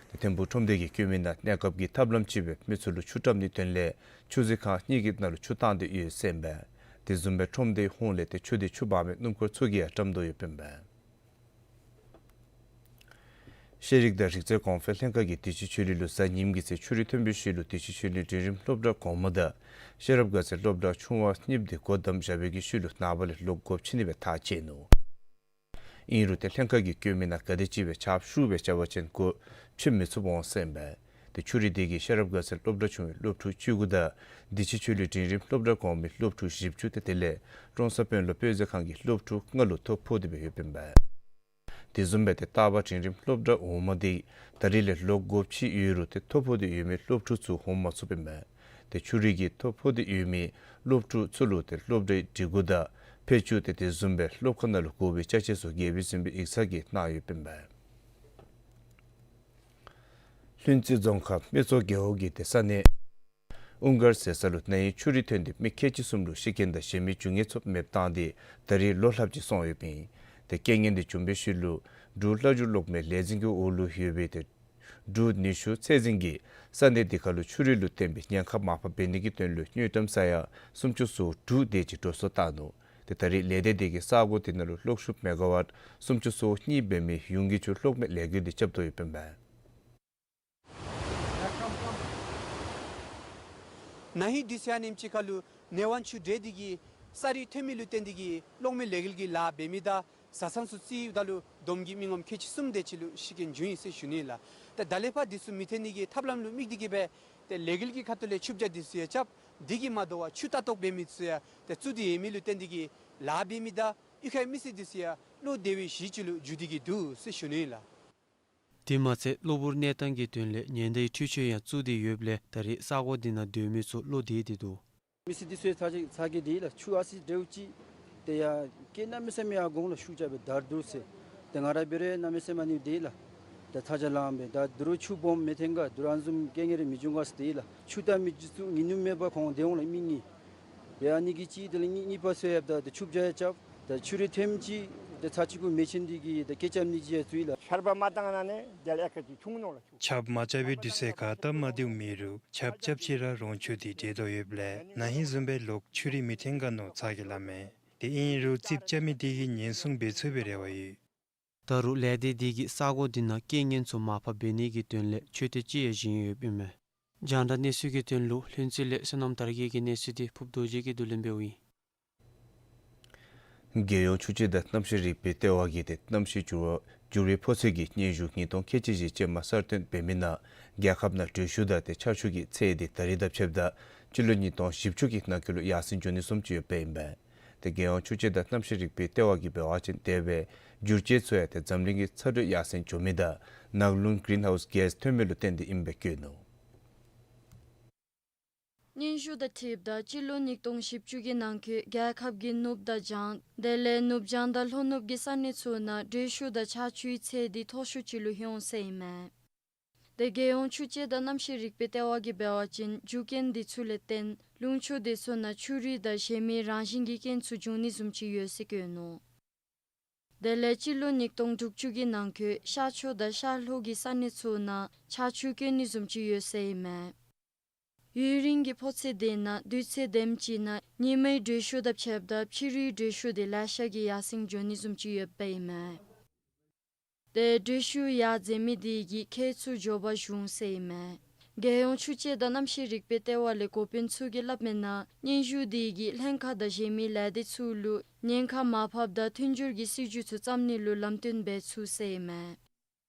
ཏེ་ཐིམ་ཕུག་ཁྲོམ་སྡེ་གིས་བཀོད་མི་ནང་གནས་སྐབས་ཀྱི་ཐབས་ལམ་ཅིག་སྦེ་མི་ཚུ་ལུ་ཆུ་བཀྲམ་ནིའི་དོན་ལས་ཆུ་མཛོད་ཁང་གཉིས་ཀྱི་ནང་ལུ་ཆུ་བཏང་སྟེ་ཡོད་ཟེར་ཨིན་པས། དེ་བཟུམ་སྦེ་ཁྲོམ་སྡེའི་ཧོངས་ལས་ཏེ་ཆུ་འདི་ཆུ་འབག་མི་སྣུམ་འཁོར་ཚུ་གིས་ཡང་བཀྲམ་དོ་ཡོདཔ་ཨིན་པས། ཤེས་རིག་དང་རིག་རྩལ་གོང་འཕེལ་ལྷན་ཁག་གིས་བདེ་ཆེན་ཆོས་གླིང་ལུ་གཟའ་ཉིམ་གི་ཚེ་ཆུ་རུད་ཐོན་པའི་ཤུལ་ལུ་བདེ་ཆེན་ཆོས་གླིང་འབྲིང་རིམ་སློབ་གྲྭ་གོང་མ་དང་ཤེས་རབ་དགའ་ཚལ་སློབ་གྲྭ་ཆུང་བ་གཉིསཔོ་འདི་སྒོ་བསྡམས་བཞག་པའི་གི་ཤུལ་ལུ་ནངས་པ་ལས་ལོག་སྒོ་ཕྱེ་ནི་སྦེ་ཐག་བཅད་ནུག། ཨིན་རུང་ཏེ་ལྷན་ཁག་གིས་བཀོད་མི་ནང་ག་དེ་ཅིག་སྦེ་ཆརཔ་ཤུགས་སྦེ་རྐྱབ་པ་ཅིན་སྒོ་ཕྱེ་མི་ཚུགས་པར་འོང་ཟེར་ཨིན་པས། ཏེ་ཆུ་རུད་དེ་གིས་ཤེས་རབ་དགའ་ཚལ་སློབ་གྲྭ་ཆུང་བའི་སློབ་ཕྲུག་བཅུ་དགུ་དང་བདེ་ཆེན་ཆོས་གླིང་འབྲིང་རིམ་སློབ་གྲྭ་གོང་མའི་སློབ་ཕྲུག་བཞི་བཅུ་ཏེ་དེ་ལས་ཀྲོང་གསར་དཔོན་སློབ་དཔེ་མཛོད་ཁང་གི་སློབ་ཕྲུག་ལྔ་ལུ་ཐོ་ཕོག་སྟེ་སྦེ་ཡོདཔ་ཨིན་པས། དེ་བཟུམ་སྦེ་ཏེ་སྟག་པ་འབྲིང་རིམ་སློབ་གྲྭ་འོག་མ་དེ་ད་རིས་ལས་ལོག་སྒོ་ཕྱེ་ཡོད་རུང་ཏེ་ཐོ་ཕོག་སྟེ་ཡོད་མི་སློབ་ཕྲུག་ཚུ་འོང་མ་ཚུགསཔ་ཨིན་པས། ཏེ་ཆུ་རུད་ཀྱིས་ཐོ་ཕོག་སྟེ་ཡོད་མི་སློབ་ཕྲུག་ཚུ་ལུ་ཏེ་སློབ་གྲྭའི་སྒྲིག་གོ་དང་ཕད་ཅུང་ཏེ་དེ་བཟུམ་སྦེ་སློབ་ཁང་ནང་ལུ་དགོ་པའི་ཅ་ཆས་ཚུ་རྒྱལ་པོའི་སྲིད་འབའི་ཡིག་ཚང་གིས་གནང་ཡོདཔ་ཨིན་པས། ལྷུན་རྩེ་རྫོང་ཁག་སྨད་ཚོ་རྒེད་འོག་གི་ཏེ་ས་གནས་ཨུང་དཀར་ཟེར་ས་ལུ་ན་ཡི་ཆུ་རུད་ཐོན་ཏེ་མི་ཁལ་གཅིག་གསུམ་ལུ་ཤི་རྐྱེན་དང་གཞན་མི་རྒྱུ་ངན་ཚུ་མེདཔ་བཏང་སྟེ་ད་རིས་ལོ་ལྷགཔ་ཅིག་སོང་ཡོདཔ་ཨིན། ཏེ་རྐྱེན་ངན་དེ་བྱུང་བའི་ཤུལ་ལུ་འབྲུག་ལྷ་བསྒྱུར་གློག་མེ་ལས་འཛིན་གྱི་འོག་ལུ་ཡོད་པའི་ཏེ་འབྲུག་ནུས་ཤུགས་ཚད་འཛིན་གྱིས་ས་གནས་དེ་ཁར་ལུ་ཆུ་རུད་ལུ་བརྟེན་པའི་ཉེན་ཁ་མར་ཕབ་འབད་ནི་གི་དོན་ལུ་དངུལ་ཀྲམ་ས་ཡ་སུམ་ཅུ་སོ་དྲུག་དེ་ཅིག་འགྲོ་སོང་བཏང་ནུག། ཏེ་ད་རིས་ལས་སྡེ་དེ་གིས་ས་གོ་དེ་ནང་ལུ་གློག་ཤུགས་མེ་ག་ཝཊ་སུམ་ཅུ་སོ་གཉིས་འབད་མི་ཡུན་གྱི་ཆུ་གློག་མེ་ལས་འགུལ་དེ་རྐྱབ་དོ་ཡོདཔ་ཨིན་པས། ན་ཧིང་འདི་ཚུ་ཨ་ནེམ་ཅིག་ཁར་ལུ་ནེ་ཝན་ཆུ་འདྲེས་འདི་གིས་ས་རུད་ཐོན་མི་ལུ་བརྟེན་འདི་གིས་གློག་མེ་ལས་འགུལ་གྱི་ལཱ་འབད་མི་དང་བཟའ་ཚང་ཚུ་རྩིཝ་ད་ལུ་བསྡོམས་ཀྱིས་མི་ངོམ་ཁལ་གཅིག་གསུམ་དེ་ཅིག་ལུ་ཤི་རྐྱེན་བྱུང་ཡི་ཟེར་ཞུ་ནི་ལགས། ཏེ་ད་ལས་ཕར་འདི་ཚུ་མི་ཐོན་ནི་གི་ཐབས་ལམ་ལུ་དམིགས་འདི་གིས་སྦེ་ ཏེ་ལས་འགུལ་གྱི་ཁ་ཐུག་ལས་ཆུ་བྱ་འདི་ཚུ་ཡང་རྐྱབ། འདི་གིས་མ་དོ་བར་ཆུ་ལྟ་རྟོག་འབད་མི་ཚུ་ཡང་ཏེ་བཙུགས་ཏེ་ཡོད་མི་ལུ་བརྟེན་ཏེ་གིས་ལཱ་འབད་མི་དང་གཡུས་ཁའི་མི་སེར་འདི་ཚུ་ཡང་བློ་བདེ་བའི་གཞི་ཅིག་ལུ་འགྱུར་ཏེ་གིས་འདུག་ཟེར་ཞུ་ནི་ཨིན་ལགས། དེ་མ་ཚད་གློ་བུར་གནས་སྟངས་ཀྱི་དོན་ལས་ཉེན་བརྡའི་འཕྲུལ་ཆས་ཡང་བཙུགས་ཏེ་ཡོདཔ་ལས་ད་རེས་ས་གོ་འདི་ནང་སྡོད་མི་ཚུ་བློ་བདེ་སྟེ་འདུག། མི་སེར་འདི་ཚུ་ཚ་གྱང་ཚ་གྱང་འདི་ལགས། ཆུ་ཨ་ཙི་འདྲཝ་ཅིག་ཏེ་ཡར་སྐད་གནམ་མེད་ས་མེད་ཡར་འོང་ལགས། ཤུགས་རྐྱབ་སྦེ་དར་འདུག་ཟེར། ཏེ་ང་ར་འབད་རུང་གནམ་མེད་ས་མེད་ཨ་ནི་འདི་ལགས། ཏེ་ཚ་གྱང་ལངམ་སྦེ་དར་འདུག་རུང་ཆུ་སྦོམ་མི་ཐོན་ག། འདི་རུང་ཨ་ནི་བཟུམ་རྐྱེན་ངན་རེ་མི་འབྱུང་ག་ཟེར་འདི་ལགས། ཆུ་ལྟ་མི་འདི་ཚུ་ངེས་ནུས་མེད་པར་ཁོང་སྡོད་འོང་ལགས་མི་གཉིས། ཏེ་ཨ་ནི་གི་ཅིག་དེ་ལས་གཉིས་གཉིས་པ་ཚུ་ཡང་ད་ཏེ་ཆུ་བྱ་ཡང་རྐྱབ། ད་ཆུ་རུད་ཐོནམ་ཅིག་ད་ཚར་གཅིག་གུ་མེ་ཆེན་འདི་གིས་ད་སྐད་རྐྱབ་ནི་ཅིག་ཡང་བཙུགས་ཡི་ལགས། ཆརཔ་མ་བཏང་ན་ནི་དེ་ལས་ཨེ་ཁ་ཅིག་ཆུང་ནུག་ལགས། ཆརཔ་མ་རྐྱབ་པའི་དུས་ཚོད་ཁར་སྟབས་མ་བདེཝ་མེད་རུང་ཆརཔ་རྐྱབ་ཅི་ར་རོང་ཆུ་འདི་འདྲེས་དོ་ཡོདཔ་ལས་ན་ཧིང་བཟུམ་སྦེ་ལོག་ཆུ་རུད་མི་ཐོན་ག་མནོ་ཚ་གྱང་ལངམ་མས། དེ་ཨིན་རུང་རྩིགཔ་རྐྱབ་མི་འདི་གིས་ཉེན་སྲུང་འབད་ཚུགས་པའི་རེ་བ་ཡོད། ད་རུང་ལས་སྡེ་འདི་གིས་ས་གོ་འདི་ནང་རྐྱེན་ངན་ཚུ་མར་ཕབ་འབད་ནི་གི་དོན་ལས་མཆོད་རྟེན་ཅིག་ཡང་བཞེངས་ཡོདཔ་ཨིན་མས། རྒྱང་བསྒྲགས་གནས་ཚུལ་གྱི་དོན་ལུ་ལྷུན་རྩེ་ལས་བསོད་ནམས་དར་རྒྱས་ཀྱི་གནས་ཚུལ་འདི་ཕུརཔ་རྡོ་རྗེ་གིས་བསྡུ་ལེན་འབདཝ་ཨིན། རྒྱལ་ཡོངས་ཆུ་དཔྱད་དང་གནམ་གཤིས་རིག་པའི་ལྟེ་བ་གིས་ཏེ་གནམ་གཤིས་འགྱུར་བ་འགྱུར་བའི་ཕོག་ཚོད་ཀྱི་སྙན་ཞུ་ཉིས་སྟོང་ཁལ་གཅིག་བཞི་ཅན་མ་གསར་བཏོན་འབད་མི་ནང་རྒྱལ་ཁབ་ནང་དྲོད་ཤུགས་དང་ཏེ་ཆར་ཆུ་གི་ཚད་འདི་ད་རེས་དང་ཕྱདཔ་ད་སྤྱི་ལོ་ཉིས་སྟོང་བཞི་བཅུ་གི་ནང་འཁོད་ལུ་ཡར་སེང་འགྱོ་ནི་བཟུམ་ཅིག་ཡོདཔ་ཨིན་པས། ཏེ་རྒྱལ་ཡོངས་ཆུ་དཔྱད་དང་གནམ་གཤིས་རིག་པའི་ལྟེ་བ་གིས་འབད་བ་ཅིན་དེ་སྦེ་འགྱུར་བཅོས་ཚུ་ཡང་ཏེ་འཛམ་གླིང་གི་ཚ་དྲོད་ཡར་སེང་འགྱོ་མི་དང་ནགས་རླུང་གི་རིན་ཧའུསི་གེསི་ཐོན་མི་ལུ་བརྟེན་ཏེ་ཨིནམ་སྦེ་བཀོད་ནུག། སྙན་ཞུ་དང་འཁྲིལཝ་ད་སྤྱི་ལོ་ཉིས་སྟོང་བཞི་བཅུ་གི་ནང་འཁོད་རྒྱལ་ཁབ་ཀྱི་ནུབ་དང་བྱང་དེ་ལས་ནུབ་བྱང་དང་ལྷོ་ནུབ་ཀྱི་ས་གནས་ཚུ་ནང་དྲོད་ཤུགས་དང་ཆར་ཆུའི་ཚད་འདི་མཐོ་ཤོས་ཅིག་ལུ་ལྷོད་འོང་ཟེར་ཨིན་མས། ཏེ་རྒྱལ་ཡོངས་ཆུ་དཔྱད་དང་གནམ་གཤིས་རིག་པའི་ལྟེ་བ་གིས་འབད་བ་ཅིན་རྒྱུ་རྐྱེན་འདི་ཚུ་ལས་བརྟེན་ལུང་ཕྱོགས་འདི་ཚུ་ནང་ཆུ་རུད་དང་གཞན་མི་རང་བཞིན་གྱི་རྐྱེན་ཚུ་འབྱུང་ནི་བཟུམ་ཅིག་ཡོད་ཟེར་བཀོད་ནུག། དེ་ལས་སྤྱི་ལོ་ཉིས་སྟོང་དྲུག་ཅུ་གི་ནང་འཁོད་ཤར་ཕྱོགས་དང་ཤར་ལྷོ་གི་ས་གནས་ཚུ་ནང་ཆར་ཆུ་རྐྱེན་ནི་བཟུམ་ཅིག་ཡོད་ཟེར་ཨིན་མས། ཡུན་རིང་གི་ཕོག་ཚོད་དེ་ནང་དུས་ཚོད་དེམ་ཅིག་ནང་ཉི་མའི་དྲོད་ཤུགས་དང་ཕྱདཔ་ད་ཕྱི་རུའི་དྲོད་ཤུགས་དེ་ལེ་ཤ་གིས་ཡར་སེང་འགྱོ་ནི་བཟུམ་ཅིག་ཡོདཔ་ཨིན་མས། ཏེ་དྲོད་ཤུགས་ཡར་འཛེགས་མི་དེ་གིས་ཁྱད་ཚུ་འགྱོ་བ་འབྱུང་ཟེར་ཨིན་མས། རྒྱལ་ཡོངས་ཆུ་དཔྱད་དང་གནམ་གཤིས་རིག་པའི་ལྟེ་བ་ལས་འགོ་དཔོན་ཚུ་གིས་སླབ་མིའི་ནང་སྙན་ཞུ་དེ་གིས་ལྷན་ཁག་དང་གཞན་མི་ལས་སྡེ་ཚུ་ལུ་ཉེན་ཁ་མར་ཕབ་དང་མཐུན་འགྱུར་གྱི་སྲིད་བྱུས་ཚུ་བརྩམ་ནི་ལུ་ལམ་སྟོན་འབད་ཚུགས་ཟེར་ཨིན་མས།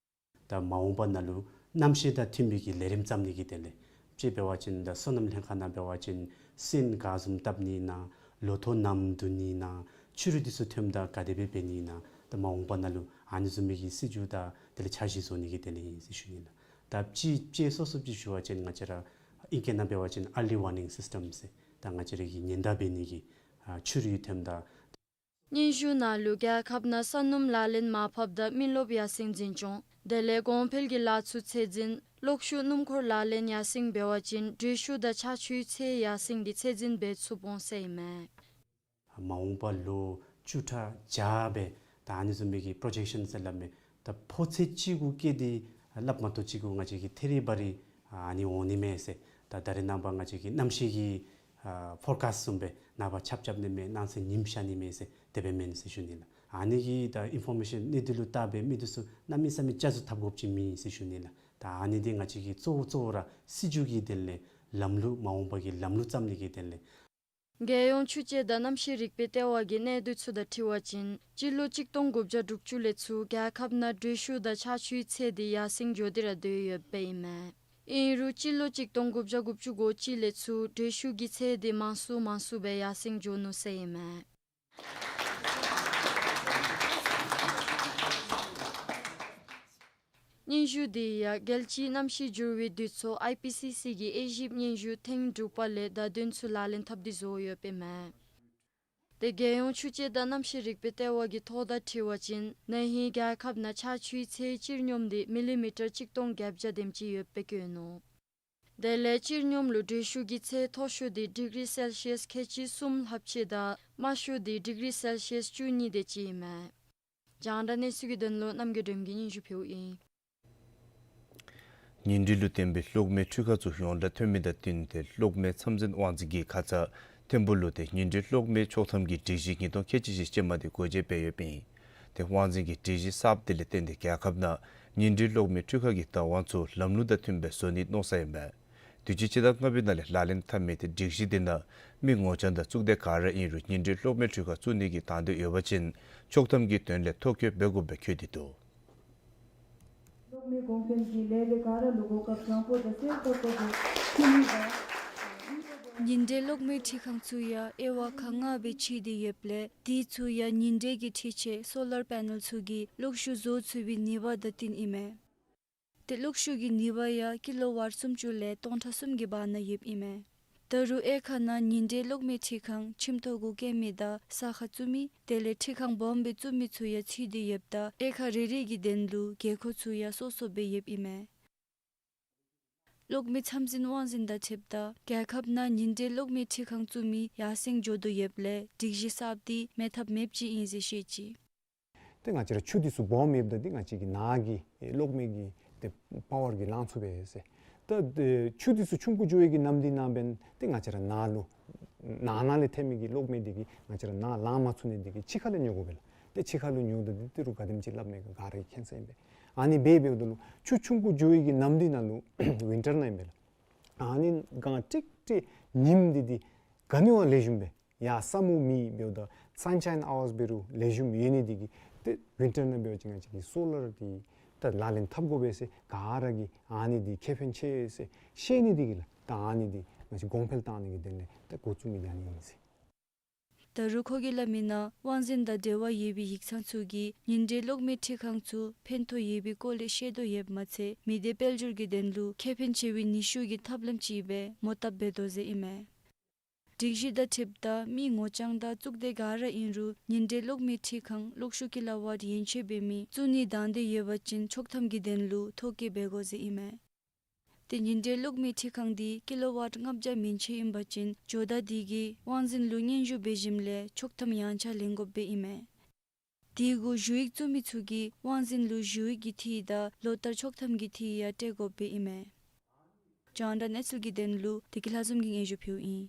ད་མ་འོངས་པ་ནང་ལུ་གནམ་གཤིས་དང་མཐུན་པའི་གི་ལས་རིམ་བརྩམ་ནི་གི་དོན་ལས་ཅིག་འབད་བ་ཅིན་ད་སོ་ནམ་ལྷན་ཁག་ནང་འབད་བ་ཅིན་སོན་ག་བཟུམ་བཏབ་ནི་ཨིན་ན་ལོ་ཐོག་ནམ་བསྡུ་ནི་ཨིན་ན་ཆུ་རུད་འདི་ཚུ་ཐོནམ་ད་ག་དེ་སྦེ་འབད་ནི་ཨིན་ན་ད་མ་འོངས་པ་ནང་ལུ་ཨ་ནི་བཟུམ་མའི་གི་སྲིད་བྱུས་དང་དེ་ལས་འཆར་གཞི་བཟོ་ནི་གི་དོན་ལས་ཨིན་ཟེར་ཞུ་ནི་ལགས། ད་ཅིག་དཔྱེ་སོ་སོ་ཅིག་ཞུ་བ་ཅིན་ང་བཅས་ར་ཨིང་སྐད་ནང་འབད་བ་ཅིན་early warning system ཟེར་ད་ང་བཅས་ར་གི་ཉེན་བརྡ་འབད་ནི་གི་ཨ་ཆུ་རུད་ཐོནམ་ད། སྙན་ཞུ་ནང་ལུ་རྒྱལ་ཁབ་ནང་ས་སྣུམ་ལག་ལེན་མར་ཕབ་དང་མི་རློབས་ཡར་སེང་འཛིན་སྐྱོང་དེ་ལས་གོང་འཕེལ་གྱི་ལཱ་ཚུ་ཚད་འཛིན་གློག་ཤུགས་སྣུམ་འཁོར་ལག་ལེན་ཡར་སེང་འབད་བ་ཅིན་དྲོད་ཤུགས་དང་ཆར་ཆུའི་ཚད་ཡར་སེང་འདི་ཚད་འཛིན་འབད་ཚུགས་འོང་ཟེར་ཨིན་མས། མ་འོངས་པ་ལོ་བཅུ་ཕྲག་བརྒྱ་སྦེ་ད་ཨ་ནི་བཟུམ་མའི་གི་པོརོ་ཇེཀ་ཤཱན་ཟེར་སླབ་མི་ད་ཕོག་ཚོད་ཅིག་གུ་བཀལ་ཏེ་སླབ་མ་གཏོགས་ཅིག་གུ་ང་བཅས་ཀྱི་ཐད་རི་བ་རི་ཨ་ནི་འོང་ནི་མས་ཟེར། ད་ད་རེས་ནངས་པ་ང་བཅས་ཀྱི་གནམ་གཤིས་ཀྱི་ཨ་ཕོར་ཀཱསཊ་བཟུམ་སྦེ་ནངས་པ་ཆརཔ་རྐྱབ་ནི་མས་གནངས་ཚེ་ཉིམ་ཤར་ནི་མས་ཟེར་དེ་སྦེ་མེན་ཟེར་ཞུ་ནི་ལགས། ཨ་ནི་གི་ད་ཨིན་ཕོར་མེ་ཤཱན་གནས་ཚུལ་ལུ་བལྟ་སྦེ་མི་འདི་ཚུ་གནམ་མེད་ས་མེད་ཅ་ཆས་འཐབ་དགོཔ་ཅིག་མེད་ཟེར་ཞུ་ནི་ལགས། ད་ཨ་ནི་འདི་ང་བཅས་ཀྱི་གཙོ་བོ་གཙོ་བོ་ར་སྲིད་བྱུས་ཀྱི་དོན་ལས་ལམ་ལུགས་མ་འོངས་པ་གི་ལམ་ལུགས་བརྩམ་ནི་གི་དོན་ལས། རྒྱལ་ཡོངས་ཆུ་དཔྱད་དང་གནམ་གཤིས་རིག་པའི་ལྟེ་བ་གི་གནས་སྡུད་ཚུ་དང་འཁྲིལ་བ་ཅིན་སྤྱི་ལོ་གཅིག་སྟོང་དགུ་བརྒྱ་དྲུག་ཅུ་ལས་ཚུར་རྒྱལ་ཁབ་ནང་དྲོད་ཤུགས་དང་ཆར་ཆུའི་ཚད་འདི་ཡར་སེང་འགྱོ་སྟེ་ར་སྡོད་ཡོདཔ་ཨིན་མས། ཨིན་རུང་སྤྱི་ལོ་གཅིག་སྟོང་དགུ་བརྒྱ་དགུ་བཅུ་གོ་གཅིག་ལས་ཚུར་དྲོད་ཤུགས་ཀྱི་ཚད་འདི་མང་སུ་མང་སུ་སྦེ་ཡར་སེང་འགྱོ་ནུག་ཟེར་ཨིན་མས། སྙན་ཞུ་འདི་ཡང་རྒྱལ་སྤྱིའི་གནམ་གཤིས་འགྱུར་བའི་འདུ་ཚོགས་ཨའི་པི་སི་སི་གི་དབྱེ་ཞིབ་སྙན་ཞུ་ཐེངས་དྲུག་པ་ལས་བརྡ་དོན་ཚུ་ལག་ལེན་འཐབ་སྟེ་བཟོ་ཡོདཔ་ཨིན་མས། ཏེ་རྒྱལ་ཡོངས་ཆུ་དཔྱད་དང་གནམ་གཤིས་རིག་པའི་ལྟེ་བ་གི་ཐོ་དང་འཁྲིལ་བ་ཅིན་ན་ཧིང་རྒྱལ་ཁབ་ནང་ཆར་ཆུའི་ཚད་སྤྱིར་སྙོམས་འདི་མི་ལི་མི་ཊར་གཅིག་སྟོང་བརྒྱད་བརྒྱ་དེམ་ཅིག་ཡོདཔ་སྦེ་བཀོད་ནུག། དེ་ལས་སྤྱིར་སྙོམས་ལུ་དྲོད་ཤུགས་ཀྱི་ཚད་མཐོ་ཤོས་འདི་ཌིག་རི་སེལ་ཤི་ཡཱས་ཁལ་གཅིག་གསུམ་ལྷགཔ་ཅིག་དང་དམའ་ཤོས་འདི་ཌིག་རི་སེལ་ཤི་ཡཱས་བཅུ་གཉིས་དེ་ཅིག་ཨིན་མས། རྒྱང་བསྒྲགས་གནས་ཚུལ་གྱི་དོན་ལུ་རྣམ་རྒྱལ་སྒྲོལམ་གིས་སྙན་ཞུ་ཕུལཝ་ཨིན། ཉིང་ཁྲི་ལུ་བརྟེན་པའི་གློག་མེའི་འཕྲུལ་ཁང་ཚུ་ཡོངས་གྲགས་ཐོན་མི་དང་བསྟུན་ཏེ་གློག་མེ་མཚམས་འཛིན་དབང་འཛིན་གྱིས་ཁ་ཙ་ཐིམ་ཕུག་ལུ་ཏེ་ཉིང་ཁྲི་གློག་མེའི་ཆོག་ཐམ་གྱི་སྒྲིག་གཞི་ཉིས་སྟོང་ཁལ་གཅིག་བཞི་ཅན་མ་དེ་སྒོ་འབྱེད་འབད་ཡོདཔ་ཨིན། ཏེ་དབང་འཛིན་གྱི་སྒྲིག་གཞི་གསརཔ་དེ་ལས་བརྟེན་ཏེ་རྒྱལ་ཁབ་ནང་ཉིང་ཁྲི་གློག་མེའི་འཕྲུལ་ཁང་གི་བདག་དབང་ཚུ་ལམ་ལུགས་དང་མཐུནམ་སྦེ་བཟོ་ནིའི་མནོ་བསམ་ཨིན་པས། དུས་ཅི་སྤྱི་ཟླ་ལྔ་པའི་ནང་ལས་ལག་ལེན་འཐབ་མི་ཏེ་སྒྲིག་གཞི་དེ་ནང་མི་ངོ་རྐྱང་དང་གཙུག་སྡེ་ག་ར་ཨིན་རུང་ཉིང་ཁྲི་གློག་མེའི་འཕྲུལ་ཁང་བཙུགས་ནི་གི་དང་འདོད་ཡོད་པ་ཅིན་ཆོག་ཐམ་གྱི་དོན་ལས་ཐོ་བཀོད་འབད་དགོཔ་སྦེ་བཀོད་དེ་འདུག། གློག་མེ་གོང་འཕེལ་གྱི་ལས་སྡེ་ག་ར་ལུ་གོ་སྐབས་བཟང་པོ་དང་གསལ་ཏོག་ཏོ་སྦེ་ ཉིན་དྲོད་གློག་མེ་འཕྲུལ་ཁང་ཚུ་ཡང་དབྱེ་བ་ཁག་ལྔ་སྦེ་ཕྱེ་སྟེ་ཡོདཔ་ལས་དེ་ཚུ་ཡང་ཉིན་དྲོད་ཀྱི་འཕྲུལ་ཆས་སོ་ལར་པེ་ནལ་ཚུ་གིས་གློག་ཤུགས་བཟོ་ཚུགས་པའི་ནུས་པ་དང་བསྟུན་ཨིན་མས། ཏེ་གློག་ཤུགས་ཀྱི་ནུས་པ་ཡང་ཀི་ལོ་ཝཊ་སུམ་ཅུ་ལས་སྟོང་ཕྲག་གསུམ་གྱི་བར་ན་ཡོདཔ་ཨིན་མས། ད་རུང་དབྱེ་ཁག་ནང་ཉིན་དྲོད་གློག་མེ་འཕྲུལ་ཁང་ཁྱིམ་ཐོག་གུ་བཀལ་མི་དང་ས་ཁར་བཙུགས་མི་དེ་ལས་འཕྲུལ་ཁང་སྦོམ་སྦེ་བཙུགས་མི་ཚུ་ཡང་ཚུད་དེ་ཡོདཔ་ད་དབྱེ་ཁག་རེ་རེ་གི་དོན་ལུ་དགོས་མཁོ་ཚུ་ཡང་སོ་སོ་སྦེ་ཡོདཔ་ཨིན་མས། གློག་མེ་ཚམས་འཛིན་དབང་འཛིན་དང་འཁྲིལཝ་ད་རྒྱལ་ཁབ་ནང་ཉིན་དྲོད་གློག་མེ་འཕྲུལ་ཁང་བཙུགས་མི་ཡར་སེང་འགྱོ་དོ་ཡོདཔ་ལས་སྒྲིག་གཞི་གསརཔ་འདི་མེད་ཐབས་མེདཔ་ཅིག་ཨིན་ཟེར་བཤད་ཅི། ཏེ་ང་བཅས་ར་ཆུ་འདི་ཚུ་སྦོམ་ཡོདཔ་ད་འདི་ང་བཅས་ཀྱི་ནཱ་གི་གློག་མེ་གི་ཏེ་པ་ཝར་གྱིས་ལང་ཚུགས་པས་ཟེར། ད་ཆུ་འདི་ཚུ་ཆུང་ཀུ་འགྱོ་བའི་གི་ནམ་དུས་ནང་འབདན་ཏེ་ང་བཅས་ར་ནཱ་ལུ་ནང་ན་ལས་ཐོན་མི་གི་གློག་མེ་འདི་གིས་ང་བཅས་ར་ནཱ་ལང་མ་ཚུགས་ནི་འདི་གིས་ཕྱི་ཁ་ལས་ཉོ་དགོ་པས་ལགས། ཏེ་ཕྱི་ཁ་ལུ་ཉོཝ་ད་འདི་ཏི་རུ་ག་དེམ་ཅིག་སླབ་མས་ག་ག་ར་གིས་མཁྱེན་ས་ཨིན་པས། ཨ་ནི་སྦེ་འབདཝ་ད་ལུ་ཆུ་ཆུང་ཀུ་འགྱོ་བའི་གི་ནམ་དུས་ནང་ལུ་ཝིན་ཊར་ནང་ཨིན་པས་ལགས། ཨ་ནི་གངས་ཀྲིག་ཀྲི་ཉིམ་འདི་འདི་ག་ནི་བ་ལེགས་ཤོམ་སྦེ་ཡར་ས་སྨུག་མེད་འབདཝ་ད་སན་ཤའིན་ཨ་ཝརསི་འབད་རུང་ལེགས་ཤོམ་ཡོད་ནི་འདི་གིས་ཏེ་ཝིན་ཊར་ནང་འབད་བ་ཅིན་ང་བཅས་ཀྱི་སོ་ལར་འདི་ད་ལག་ལེན་འཐབ་དགོ་པས་ཟེར་ག་ར་གིས་ཨ་ནི་འདི་ཁེ་ཕན་ཆེ་ཟེར་ཤེས་ནི་འདི་གིས་ལགས། ད་ཨ་ནི་འདི་ང་བཅས་གོང་འཕེལ་བཏང་ནི་གི་དོན་ལས་ད་འགོ་བཙུགས་མི་འདི་ཨ་ནི་ཨིན་ཟེར། ད་རུང་ཁོ་གིས་སླབ་མིའི་ནང་དབང་འཛིན་དང་འབྲེལ་བ་ཡོད་པའི་ཡིག་ཚང་ཚུ་གིས་ཉིན་དྲོད་གློག་མེ་འཕྲུལ་ཁང་ཚུ་ཕན་ཐོགས་ཡོད་པའི་སྐོར་ལས་བཤད་དོ་ཡོདཔ་མ་ཚད་མི་སྡེ་དཔལ་འབྱོར་གྱི་དོན་ལུ་ཁེ་ཕན་ཆེ་བའི་ནུས་ཤུགས་ཀྱི་ཐབས་ལམ་ཅིག་སྦེ་མོ་བཏབ་འབད་དོ་ཟེར་ཨིན་མས། སྒྲིག་གཞི་དང་འཁྲིལཝ་ད་མི་ངོ་རྐྱང་དང་གཙུག་སྡེ་ག་ར་ཨིན་རུང་ཉིན་དྲོད་གློག་མེ་འཕྲུལ་ཁང་གློག་ཤུགས་ཀི་ལོ་ཝཊ་ཡན་ཆད་འབད་མི་བཙུགས་ནི་དང་འདོད་ཡོད་པ་ཅིན་ཆོག་ཐམ་གྱི་དོན་ལུ་ཐོ་བཀོད་འབད་དགོ་ཟེར་ཨིན་མས། ཏེ་ཉིན་དྲོད་གློག་མེ་འཕྲུལ་ཁང་འདི་ཀི་ལོ་ཝཊ་ལྔ་བརྒྱ་མན་ཆད་ཨིན་པ་ཅིན་ཇོ་བདག་འདི་གིས་དབང་འཛིན་ལུ་སྙན་ཞུ་འབད་ཞིནམ་ལས་ཆོག་ཐམ་ཡང་ཆ་ལེན་དགོཔ་སྦེ་ཨིན་མས། དེ་གུ་ཞུ་ཡིག་བཙུགས་མི་ཚུ་གིས་དབང་འཛིན་ལུ་ཞུ་ཡིག་གི་འཐུས་དང་ལོ་ལྟར་ཆོག་ཐམ་གྱི་འཐུས་ཡང་སྤྲོད་དགོཔ་སྦེ་ཨིན་མས། རྒྱང་བསྒྲགས་གནས་ཚུལ་གྱི་དོན་ལུ་བདེ་སྐྱིད་ལྷ་འཛོམས་ཀྱིས་སྙན་ཞུ་ཕུལཝ་ཨིན།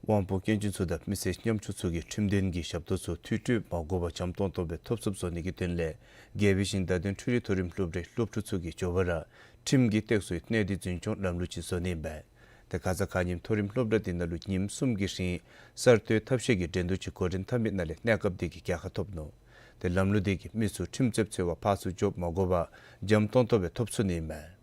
དབང་པོ་སྐྱོན་ཅན་ཚུ་དང་མི་སེར་ཉམ་ཆུང་ཚུ་གིས་ཁྲིམས་དོན་གྱི་ཞབས་ཏོག་ཚུ་འཐུས་སྤྲོད་མ་དགོ་པར་འཇམ་ཏོང་ཏོ་སྦེ་ཐོབ་ཚུགསཔ་བཟོ་ནི་གི་དོན་ལས་རྒྱལ་བའི་ཞིང་བདག་ལྡན་འཕྲུལ་རིག་མཐོ་རིམ་སློབ་གྲྭའི་སློབ་ཕྲུག་ཚུ་གིས་མགྱོགས་པ་ར་ཁྲིམས་ཀྱི་སྟེགས་གསོའི་གནས་སྡུད་འཛིན་སྐྱོང་ལམ་ལུགས་ཅིག་བཟོ་ནི་ཨིན་པས། ཏེ་ཁ་ཙ་ཁ་ཉིནམ་མཐོ་རིམ་སློབ་གྲྭ་འདི་ནང་ལུ་ཉིནམ་གསུམ་གྱི་རིང་གསར་གཏོད་ཐབས་ཤེས་ཀྱི་འགྲན་བསྡུར་ཅིག་འགོ་འདྲེན་འཐབ་མི་ནང་ལས་གནས་སྐབས་འདི་གིས་རྒྱལ་ཁ་ཐོབ་ནུག། ཏེ་ལམ་ལུགས་འདི་གིས་མི་ཚུ་ཁྲིམས་རྩོདཔ་འཚོལ་བར་ཕར་ཚུར་འགྱོ་མ་དགོ་པར་འཇམ་ཏོང་ཏོ་སྦེ་ཐོབ་ཚུགས་ནི་ཨིན་མས།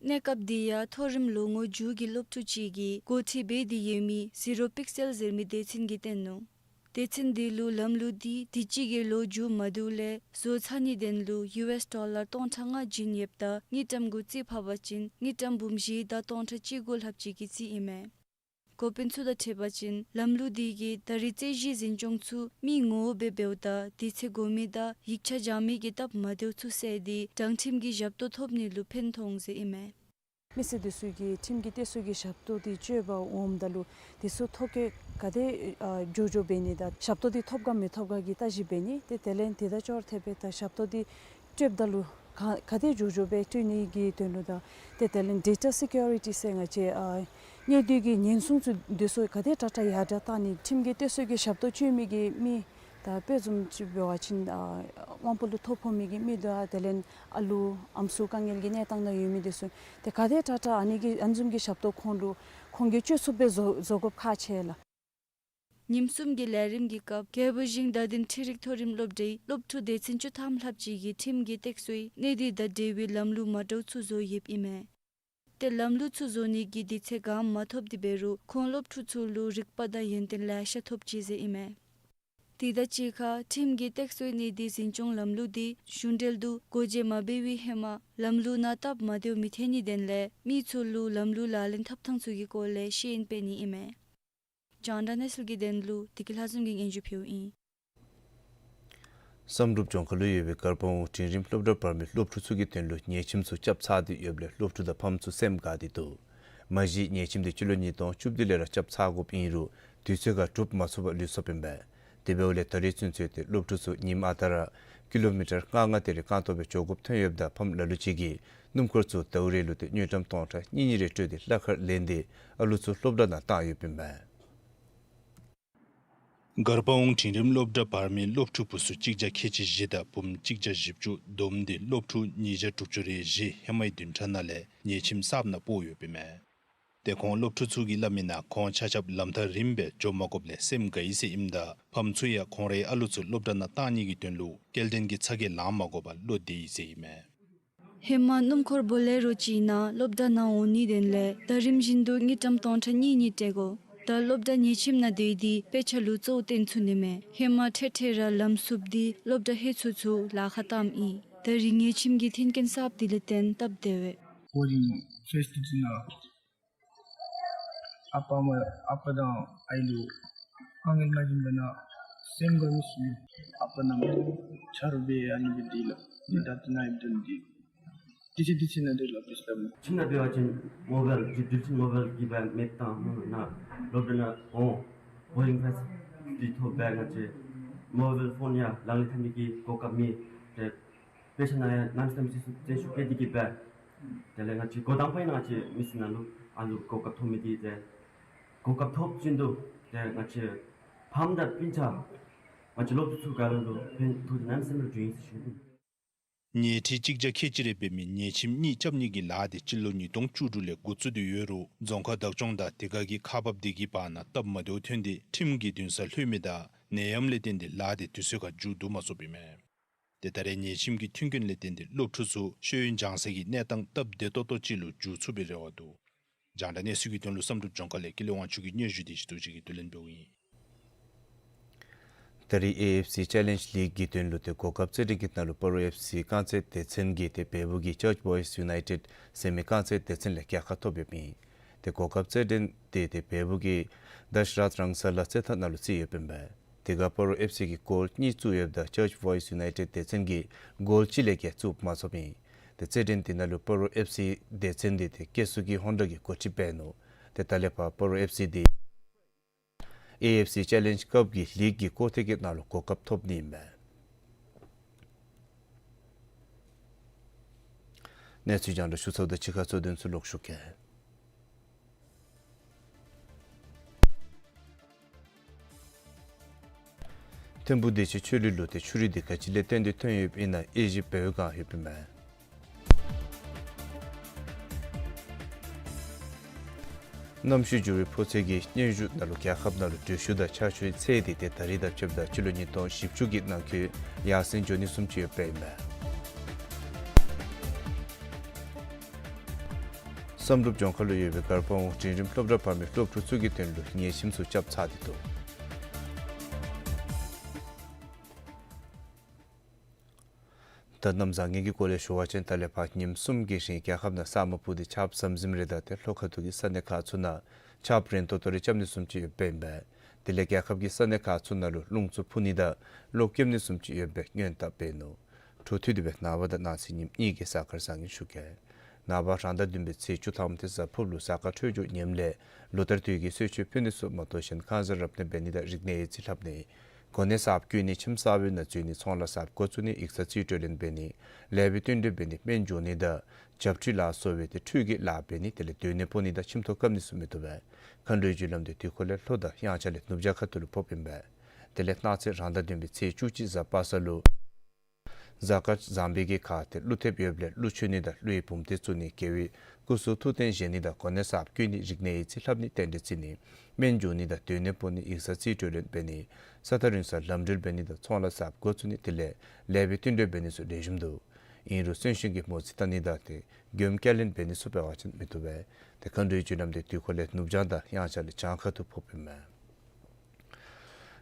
གནས་སྐབས་འདི་ཡང་མཐོ་རིམ་ལོ་ངོ་མཇུག་གི་སློབ་ཕྲུག་ཅིག་གིས་འགོ་ཁྲིད་འབད་དེ་ཡོད་མི་ཟི་རོ་པིག་སེལ་ཟེར་མི་སྡེ་ཚན་གྱིས་བཏོན་ནུག། སྡེ་ཚན་འདི་ལུ་ལམ་ལུགས་འདི་དུས་ཅི་གི་ལོ་མཇུག་མ་བསྡུ་ལས་བཟོ་ཚར་ནིའི་དོན་ལུ་ཡུ་ཨེསི་ཌོ་ལར་སྟོང་ཕྲག་ལྔ་བྱིན་ཡོདཔ་ད་དངུལ་ཀྲམ་གུ་རྩིས་ཕབ་པ་ཅིན་དངུལ་ཀྲམ་འབུམ་བཞི་དང་སྟོང་ཕྲག་གཅིག་དགུ་ལྷགཔ་ཅིག་གི་རྩིས་ཨིན་མས། འགོ་དཔོན་ཚུ་དང་འཁྲིལ་བ་ཅིན་ལམ་ལུགས་འདི་གིས་ད་རེས་རྩོད་གཞི་འཛིན་སྐྱོང་ཚུ་མི་ངོ་བོ་སྦེ་འབདཝ་ད་དུས་ཚོད་འགོར་མི་དང་ཡིག་ཆ་སྦྱང་མི་གི་སྟབས་མ་བདེཝ་ཚུ་བསལ་ཏེ་དྲང་ཁྲིམས་ཀྱི་ཞབས་ཏོག་ཐོབ་ནི་ལུ་ཕན་ཐོགས་འོང་ཟེར་ཨིན་མས། མི་སེར་འདི་ཚུ་གིས་ཁྲིམས་ཀྱི་སྟེགས་གསོ་གི་ཞབས་ཏོག་འདི་སྤྱོད་པར་འོངམ་ད་ལུ་འདི་ཚུ་ཐོ་བཀོད་ག་དེ་ཨ་མགྱོགས་མགྱོགས་འབད་ནི་དང་ཞབས་ཏོག་འདི་ཐོབ་ག་མི་ཐོབ་ག་གི་བརྟག་ཞིབ་འབད་ནི། ཏེ་དེ་ལས་དེ་དང་ཅོག་ར་འཐདཔ་སྦེ་ད་ཞབས་ཏོག་འདི་སྤྲོདཔ་ད་ལུ་ག་ག་དེ་མགྱོགས་མགྱོགས་སྦེ་སྤྲོད་ནི་གི་དོན་ལུ་དང་ཏེ་དེ་ལས་ཌེ་ཊ་སི་ཀིའུ་རི་ཊི་ཟེར་ང་བཅས་ཨ་དངུལ་དུད་ཀྱི་ཉེན་སྲུང་ཚུ་འདི་ཚུ་ག་དེ་དྲག་དྲག་ཡར་དྲག་བཏང་ནི། ཁྲིམས་ཀྱི་སྟེགས་གསོ་གི་ཞབས་ཏོག་སྤྱོད་མི་གི་མི་ད་དཔེ་བཟུམ་ཅིག་འབད་བ་ཅིན་ཨ་དབང་པོ་ལུ་ཐོ་ཕོག་མི་གི་མི་དང་དེ་ལས་ཨ་ལུ་ཨམ་སྲུ་དཀའ་ངལ་གྱི་གནས་སྟངས་ནང་ཡོད་མི་འདི་ཚུ་ཏེ་ག་དེ་དྲག་དྲག་ཨ་ནི་གི་ཨ་ནི་བཟུམ་གྱི་ཞབས་ཏོག་ཁོང་ལུ་ཁོང་གིས་སྤྱོད་ཚུགསཔ་སྦེ་བཟོ་བཟོ་དགོཔ་ཁག་ཆེ་ལགས། ཉིནམ་གསུམ་གྱི་ལས་རིམ་གྱི་སྐབས་རྒྱལ་བའི་ཞིང་བདག་ལྡན་འཕྲུལ་རིག་མཐོ་རིམ་སློབ་གྲྭའི་སློབ་ཕྲུག་སྡེ་ཚན་བཅུ་ཐམ་ལྷགཔ་ཅིག་གིས་ཁྲིམས་ཀྱི་སྟེགས་གསོའི་གནས་སྡུད་དང་འབྲེལ་བའི་ལམ་ལུགས་མ་འདྲཝ་ཚུ་བཟོ་ཡོདཔ་ཨིན་མས། ཏེ་ལམ་ལུགས་ཚུ་བཟོ་ནི་གི་དུས་ཚོད་གང་མ་ཐོབ་སྟེ་འབད་རུང་ཁོང་སློབ་ཕྲུག་ཚུ་ལུ་རིག་པ་དང་ཡོན་ཏན་ལེ་ཤ་ཐོབ་ཅི་ཟེར་ཨིན་མས། དེ་དང་གཅིག་ཁར་ཁྲིམས་ཀྱི་སྟེགས་གསོའི་གནས་སྡུད་འཛིན་སྐྱོང་ལམ་ལུགས་འདི་གཞུང་འབྲེལ་དུ་སྒོ་འབྱེད་མ་འབད་བའི་ཧེ་མ་ལམ་ལུགས་ནང་སྟབས་མ་བདེཝ་མི་ཐོན་ནིའི་དོན་ལས་མི་ཚུ་ལུ་ལམ་ལུགས་ལག་ལེན་འཐབ་ཐངས་ཚུ་གི་སྐོར་ལས་ཤེས་ཡོན་སྤེལ་ནི་ཨིན་མས། རྒྱང་བསྒྲགས་གནས་ཚུལ་གྱི་དོན་ལུ་བདེ་སྐྱིད་ལྷ་འཛོམས་ཀྱིས་སྙན་ཞུ་ཕུལཝ་ཨིན། བསམ་གྲུབ་ལྗོངས་མཁར་ལུ་ཡོད་པའི་གར་པ་འོང་འབྲིང་རིམ་སློབ་གྲྭ་བར་མའི་སློབ་ཕྲུག་ཚུ་གི་དོན་ལུ་ཉལ་ཁྱིམ་ཚུ་རྐྱབ་ཚར་ཏེ་ཡོདཔ་ལས་སློབ་ཕྲུག་དང་ཕམ་ཚུ་སེམས་དགའ་སྟེ་འདུག། མ་གཞི་ཉལ་ཁྱིམ་འདི་སྤྱི་ལོ་ཉིས་སྟོང་བཅུ་བདུན་ལས་ར་རྐྱབ་ཚར་དགོཔ་ཨིན་རུང་དུས་ཚོད་ཁར་གྲུབ་མ་ཚུགས་པར་ལུས་སོཔ་ཨིན་པས། དེ་འབདཝ་ལས་ད་རེས་ཚུན་ཚོད་ཏེ་སློབ་ཕྲུག་ཚུ་ཉིནམ་ཨ་རྟག་ར་ཀི་ལོ་མི་ཊར་ལྔ་ལྔ་དེ་རེ་རྐང་ཐང་སྦེ་འགྱོ་དགོཔ་ཐོན་ཡོདཔ་ད་ཕམ་ལ་ལུ་ཅིག་གིས་སྣུམ་འཁོར་ཚུ་ཟླཝ་རེ་ལུ་ཏེ་དངུལ་ཀྲམ་སྟོང་ཕྲག་གཉིས་གཉིས་རེ་སྤྲོད་དེ་གླ་ཁར་ལེན་ཏེ་ཨ་ལུ་ཚུ་སློབ་གྲྭ་ནང་བཏང་ཡོདཔ་ཨིན་པས། གར་པ་འོང་འབྲིང་རིམ་སློབ་གྲྭ་བར་མའི་སློབ་ཕྲུག་བུ་ཚུ་གཅིག་བརྒྱ་ཁལ་གཅིག་བཞི་དང་བུམོ་གཅིག་བརྒྱ་བཞི་བཅུ་བསྡོམས་ཏེ་སློབ་ཕྲུག་ཉིས་བརྒྱ་དྲུག་ཅུ་རེ་བཞི་ཧེ་མའི་བདུན་ཕྲག་ནང་ལས་ཉལ་ཁྱིམ་གསརཔ་ནང་སྤོ་ཡོདཔ་ཨིན་མས། ཏེ་ཁོང་སློབ་ཕྲུག་ཚུ་གིས་སླབ་མིའི་ནང་ཁོང་ཆ་ཁྱབ་ལམ་ཐག་རིངམོ་སྦེ་འགྱོ་མ་དགོཔ་ལས་སེམས་དགའ་ཡི་ཟེར་ཨིནམ་ད་ཕམ་ཚུ་ཡང་ཁོང་རའི་ཨ་ལུ་ཚུ་སློབ་གྲྭ་ནང་བཏང་ནི་གི་དོན་ལུ་སྐྱེལ་འདྲེན་གྱི་ཚ་གྱང་ལང་མ་དགོ་པར་བློ་བདེ་ཡི་ཟེར་ཨིན་མས། ཧེ་མ་སྣུམ་འཁོར་བོ་ལེ་རོ་ཅིག་ནང་སློབ་གྲྭ་ནང་འོང་ནི་དོན་ལས་ད་རིམ་བཞིན་དུ་དངུལ་ཀྲམ་སྟོང་ཕྲག་གཉིས་གཉིས་སྤྲོད་དགོ། ད་སློབ་གྲྭ་ཉལ་ཁྱིམ་ནང་སྡོད་དེ་དཔེ་ཆ་ལུ་གཙོ་བོ་བཏོན་ཚུགས་ནི་མས། ཧེ་མ་འཕྲལ་འཕྲལ་ར་ལམ་བསུབ་སྟེ་སློབ་གྲྭ་ལྷོད་ཚུགས་ཚུགས་ལཱ་ཁག་བཏངམ་ཨིན། ད་རིས་ཉལ་ཁྱིམ་གྱི་མཐུན་རྐྱེན་གསརཔ་དེ་ལས་བརྟེན་སྟབས་བདེ་བས། Boarding facility ནང་ཨ་པ་མ་ཨ་པ་དང་ཨའི་ལུ་དཀའ་ངལ་མ་བྱུང་བ་ན་སེམས་དགའ་མི་སུ་ཨིན། ཨ་པ་ནམ་ཆ་རོགས་འབད་ཨ་ནི་འབད་དེ་ལགས། ད་ད་ནཱ་ཡོད་དོ་འདི། དེ་ཅིག་དེ་ཅིག་ནང་འདི་ལགས་པིས་ལགས། ཁྱིམ་ནང་འབད་བ་ཅིན་མོ་བཱའིལ་ཇི་བདུད་རྩི་མོ་བཱའིལ་གྱི་སྦེ་མེད་དང་ནཱ་སློབ་གྲྭ་ནང་འོང་། Boarding facility ཐོབ་སྦེ་ང་བཅས་མོ་བཱའིལ་ཕོན་ཡང་ལག་ལེན་འཐབ་ནི་གི་གོ་སྐབས་མེད། ཏེ་དཔེ་ཆ་ནང་ཡང་གནམ་མེད་ས་མེད་བརྩོན་ཤུགས་བསྐྱེད་དེ་གི་སྦེ། དེ་ལས་ང་བཅས་འགོ་དང་པ་ཨིན་ན་ང་བཅས་མི་སེར་ནང་ལུ་ཨ་ནི་གོ་སྐབས་ཐོབ་མི་འདི་ཏེ་གོ་སྐབས་ཐོབ་བཞིན་དུ་ཏེ་ང་བཅས་ཕམ་དང་སྤུན་ཆ་ང་བཅས་སློབ་ཕྲུག་ཚུ་ག་ར་ལུ་ཕན་ཐོགས་ཏེ་གནམ་མེད་ས་མེད་བྱུང་ཡི་ཟེར་ཞུ་ནི། ཉལ་ཁྲི་གཅིག་བརྒྱ་ཁལ་གཅིག་རེ་འབད་མི་ཉལ་ཁྱིམ་གཉིས་རྐྱབ་ནི་གི་ལཱ་དེ་སྤྱི་ལོ་ཉིས་སྟོང་བཅུ་དྲུག་ལས་འགོ་བཙུགས་ཏེ་ཡོད་རུང་རྫོང་ཁག་བདག་སྐྱོང་དང་དེ་ཁར་གྱི་ཁག་འབགཔ་དེ་གི་བར་ན་སྟབས་མ་བདེཝ་ཐོན་ཏེ་ཁྲིམས་ཀྱི་འདུན་སར་ལྷོད་མི་དང་ནད་ཡམས་ལས་བརྟེན་ཏེ་ལཱ་དེ་དུས་ཚོད་ཁར་མཇུག་བསྡུ་མ་ཚུགསཔ་ཨིན་མས། ཏེ་ད་རེས་ཉལ་ཁྱིམ་གྱི་མཐུན་རྐྱེན་ལས་བརྟེན་ཏེ་སློབ་ཕྲུག་ཚུ་ཤེས་ཡོན་སྦྱང་ས་གི་གནས་སྟངས་སྟབས་བདེ་ཏོག་ཏོ་ཅིག་ལུ་འགྱུར་ཚུགས་པའི་རེ་བ་འདུག། རྒྱང་བསྒྲགས་གནས་ཚུལ་གྱི་དོན་ལུ་བསམ་གྲུབ་ལྗོངས་མཁར་ལས་ཀུན་ལེགས་དབང་ཕྱུག་གི་སྙན་ཞུ་དེ་ཞུ་དོ་ཅིག་གིས་བསྡུ་ལེན་འབདཝ་ཨིན། ད་རེས་ཨེ་ཨེཕ་སི་ཅེ་ལེནཇ་ལིག་གི་དོན་ལུ་ཏེ་གོ་སྐབས་རྩེད་འགྲན་གྱི་ནང་ལུ་སྤ་རོ་ཨེཕ་སི་རྐང་རྩེད་སྡེ་ཚན་གྱིས་ཏེ་བལ་པོ་གི་ཅརཆ་བོའིས་ཡུ་ནའི་ཊེཌ་ཟེར་མི་རྐང་རྩེད་སྡེ་ཚན་ལས་རྒྱལ་ཁ་ཐོབ་ཡོདཔ་ཨིན། ཏེ་གོ་སྐབས་རྩེད་འགྲན་དེ་ཏེ་བལ་པོ་གི་དཱཤ་རཱཐ་རང་ས་ལ་རྩེད་ཐང་ནང་ལུ་རྩེ་ཡོདཔ་ཨིན་པས། དེ་ཁར་སྤ་རོ་ཨེཕ་སི་གིས་གོལ་གཉིས་བཙུགས་ཡོདཔ་ད་ཅརཆ་བོའིས་ཡུ་ནའི་ཊེཌ་སྡེ་ཚན་གྱིས་གོལ་གཅིག་ལས་བརྒལ་བཙུགས་མ་ཚུགསཔ་ཨིན། ཏེ་རྩེད་འགྲན་དེ་ནང་ལུ་སྤ་རོ་ཨེཕ་སི་སྡེ་ཚན་དེ་ཏེ་ཀེ་སུ་ཀི་ཧོན་ཌ་གིས་འགོ་ཁྲིདཔ་འབད་ནུག། ཏེ་ད་ལས་ཕར་སྤ་རོ་ཨེཕ་སི་དེ་ཨེ་ཨེཕ་སི་ཅེ་ལེནཇ་ཀབ་ཀྱི་ལིག་གི་སྐོར་ཐེངས་ཀྱི་ནང་ལུ་གོ་སྐབས་ཐོབ་ནི་ཨིན་པས། གནས་ཚུལ་རྒྱང་བསྒྲགས་ཞུ་ཚརཝ་ད་ཕྱི་ཁ་གཙོ་དོན་ཚུ་ལོག་ཞུ་གེ། ཐིམ་ཕུག་བདེ་ཆེན་ཆོས་གླིང་ལུ་ཏེ་ཆུ་རུད་དེ་ག་ཅི་ལས་བརྟེན་ཏེ་ཐོན་ཡོདཔ་ཨིན་ན་དབྱེ་ཞིབ་འབད་བའི་བསྒང་ཡོདཔ་ཨིན་མས། གནམ་གཤིས་འགྱུར་བའི་ཕོག་ཐུག་གི་སྙན་ཞུ་ནང་ལུ་རྒྱལ་ཁབ་ནང་ལུ་དྲོད་ཤུགས་དང་ཆར་ཆུའི་ཚད་དེ་ཏེ་ད་རིས་དང་ཕྱདཔ་ད་སྤྱི་ལོ་ཉིས་སྟོང་བཞི་བཅུ་གི་ནང་འཁོད་ཡར་སེང་འགྱོ་ནི་བཟུམ་ཅིག་ཡོདཔ་ཨིན་མས། བསམ་གྲུབ་ལྗོངས་མཁར་ལུ་ཡོད་པའི་གར་པ་ཝང་འབྲིང་རིམ་སློབ་གྲྭ་བར་མའི་སློབ་ཕྲུག་ཚུ་གི་དོན་ལུ་ཉལ་ཁྱིམ་ཚུ་རྐྱབ་ཚར་ཏེ་འདུག། ད་གནམ་བཟང་ངན་གྱི་སྐོར་ལས་ཞུ་བ་ཅིན་ད་ལས་ཕར་ཉིནམ་གསུམ་གྱི་རིང་རྒྱལ་ཁབ་ནང་ས་སྨུག་སྤུབས་ཏེ་ཆརཔ་ཟམ་ཟིམ་རེ་དང་ཏེ་ལྷོ་ཁ་ཐུག་གི་ས་གནས་ཁག་ཚུ་ནང་ཆརཔ་རན་ཏོག་ཏོ་རེ་རྐྱབ་ནི་བཟུམ་ཅིག་ཡོདཔ་ཨིན་པས། དེ་ལས་རྒྱལ་ཁབ་ཀྱི་ས་གནས་ཁག་ཚུ་ནང་ལུ་རླུང་འཚུབ་འཕུ་ནི་དང་གློག་སྐྱེབ་ནི་བཟུམ་ཅིག་ཡོད་པའི་སྔོན་བརྡ་འབད་ནུག། འཕྲོ་མཐུད་དེ་སྦེ་ནངས་པ་དང་གནངས་ཚེ་ཉིནམ་གཉིས་ཀྱི་གཟའ་སྐར་བཟང་ངན་ཞུ་གེ། ནངས་པ་རང་ཟླ་བདུན་པའི་ཚེས་བཅུ་ཐམ་ཏེ་གཟའ་ཕུར་ལུ་གཟའ་སྐར་འཕྲོད་སྦྱོར་ངནམ་ལས་ལོ་ལྟར་དུས་ཀྱི་གསོལ་མཆོད་ཕུལ་ནི་ཚུ་མ་གཏོགས་གཞན་ཁང་གསར་རབ་གནས་འབད་ནི་དང་རིག་གནས་ཡིག་རྩིས་ལྷབ་ནི་གོ་གནས་གསརཔ་བསྐོ་ནི་ཁྱིམ་གསར་པའི་ནང་འཛུལ་ནི་ཚོང་ལཱ་གསརཔ་འགོ་བཙུགས་ནི་ཡིག་ཚང་རྩིས་སྤྲོད་ལེན་འབད་ནི་ལེགས་པའི་བསྟུན་གྲོས་འབད་ནི་སྨན་སྦྱོང་ནི་དང་བྱབས་ཁྲུས་ལ་སོགས་པའི་ཏེ་ཁྲུས་ཀྱི་ལཱ་འབད་ནི་དེ་ལས་སྡོད་གནས་སྤོ་ནི་དང་ཁྱིམ་ཐོག་བཀབ་ནི་ཚུ་མི་བཏུབ་པས། མཁའ་འགྲོའི་རྒྱུ་ལམ་དེ་དུས་འཁོར་ལས་ལྷོ་དང་དབྱངས་འཆར་ལས་ནུབ་བྱང་ཁ་ཐུག་ལུ་ཕོགཔ་ཨིན་པས། དེ་ལས་གནངས་ཚེ་རང་ཟླ་བདུན་པའི་ཚེས་བཅུ་གཅིག་གཟའ་པ་སངས་ལུ་གཟའ་སྐར་བཟང་པོའི་གི་ཁར་ཏེ་ཀླུ་ཐེབས་ཡོདཔ་ལས་ཀླུ་མཆོད་ནི་དང་ཀླུ་ཡི་བུམ་སྡེ་བཙུགས་ནི་དགེ་བའི་སྐུ་གསུང་ཐུགས་རྟེན་བཞེངས་ནི་དང་གོ་གནས་གསརཔ་བསྐོ་ནི་རིག་གནས་ཡིག་རྩིས་ལྷབ་ནི་རྟེན་འབྲེལ་བརྩི་ནི་སྨན་སྦྱོང་ནི་དང་སྡོད་གནས་སྤོ་ནི་ཡིག་ཚང་རྩིས་སྤྲོད་ལེན་འབད་ནི་ས་ཐག་རིང་སར་ལམ་འགྲུལ་འབད་ནི་དང་ཚོང་ལཱ་གསརཔ་འགོ་བཙུགས་ནི་དེ་ལས་ལེགས་པའི་བསྟུན་གྲོས་འབད་ནི་ཚུ་ལེགས་ཤོམ་འདུག། ཨིན་རུང་གསོན་གཤིན་གྱི་མོ་རྩིས་བལྟ་ནི་དང་ཏེ་མགྱོནམ་བསྐྱར་ལེན་འབད་ནི་ཚུ་འབད་བ་ཅིན་མི་བཏུབ་པས། ཏེ་མཁའ་འགྲོའི་རྒྱུ་ལམ་དེ་དུས་འཁོར་ལས་ནུབ་བྱང་དང་དབྱངས་འཆར་ལས་བྱང་ཁ་ཐུག་ཕོགཔ་ཨིན་མས།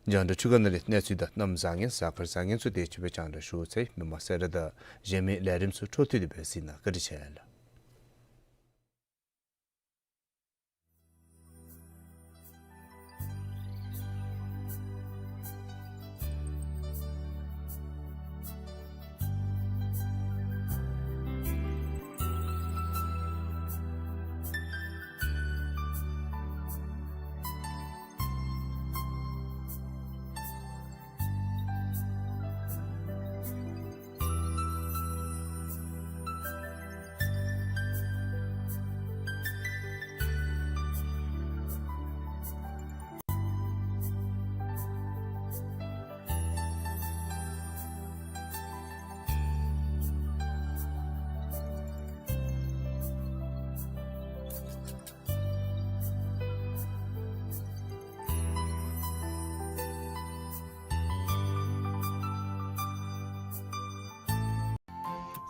རྒྱང་བསྒྲགས་འཕྲུལ་ཁང་ནང་ལས་གནས་ཚུལ་དང་གནམ་བཟང་ངན་གཟའ་སྐར་བཟང་ངན་ཚུ་དེ་ཅིག་སྦེ་རྒྱང་བསྒྲགས་ཞུ་ཚར་ཡི། མི་མང་གསལ་བསྒྲགས་དང་གཞན་མི་ལས་རིམ་ཚུ་འཕྲོ་མཐུད་དེ་སྦེ་གཟིགས་གནང་། བཀའ་དྲིན་ཆེ་ལགས།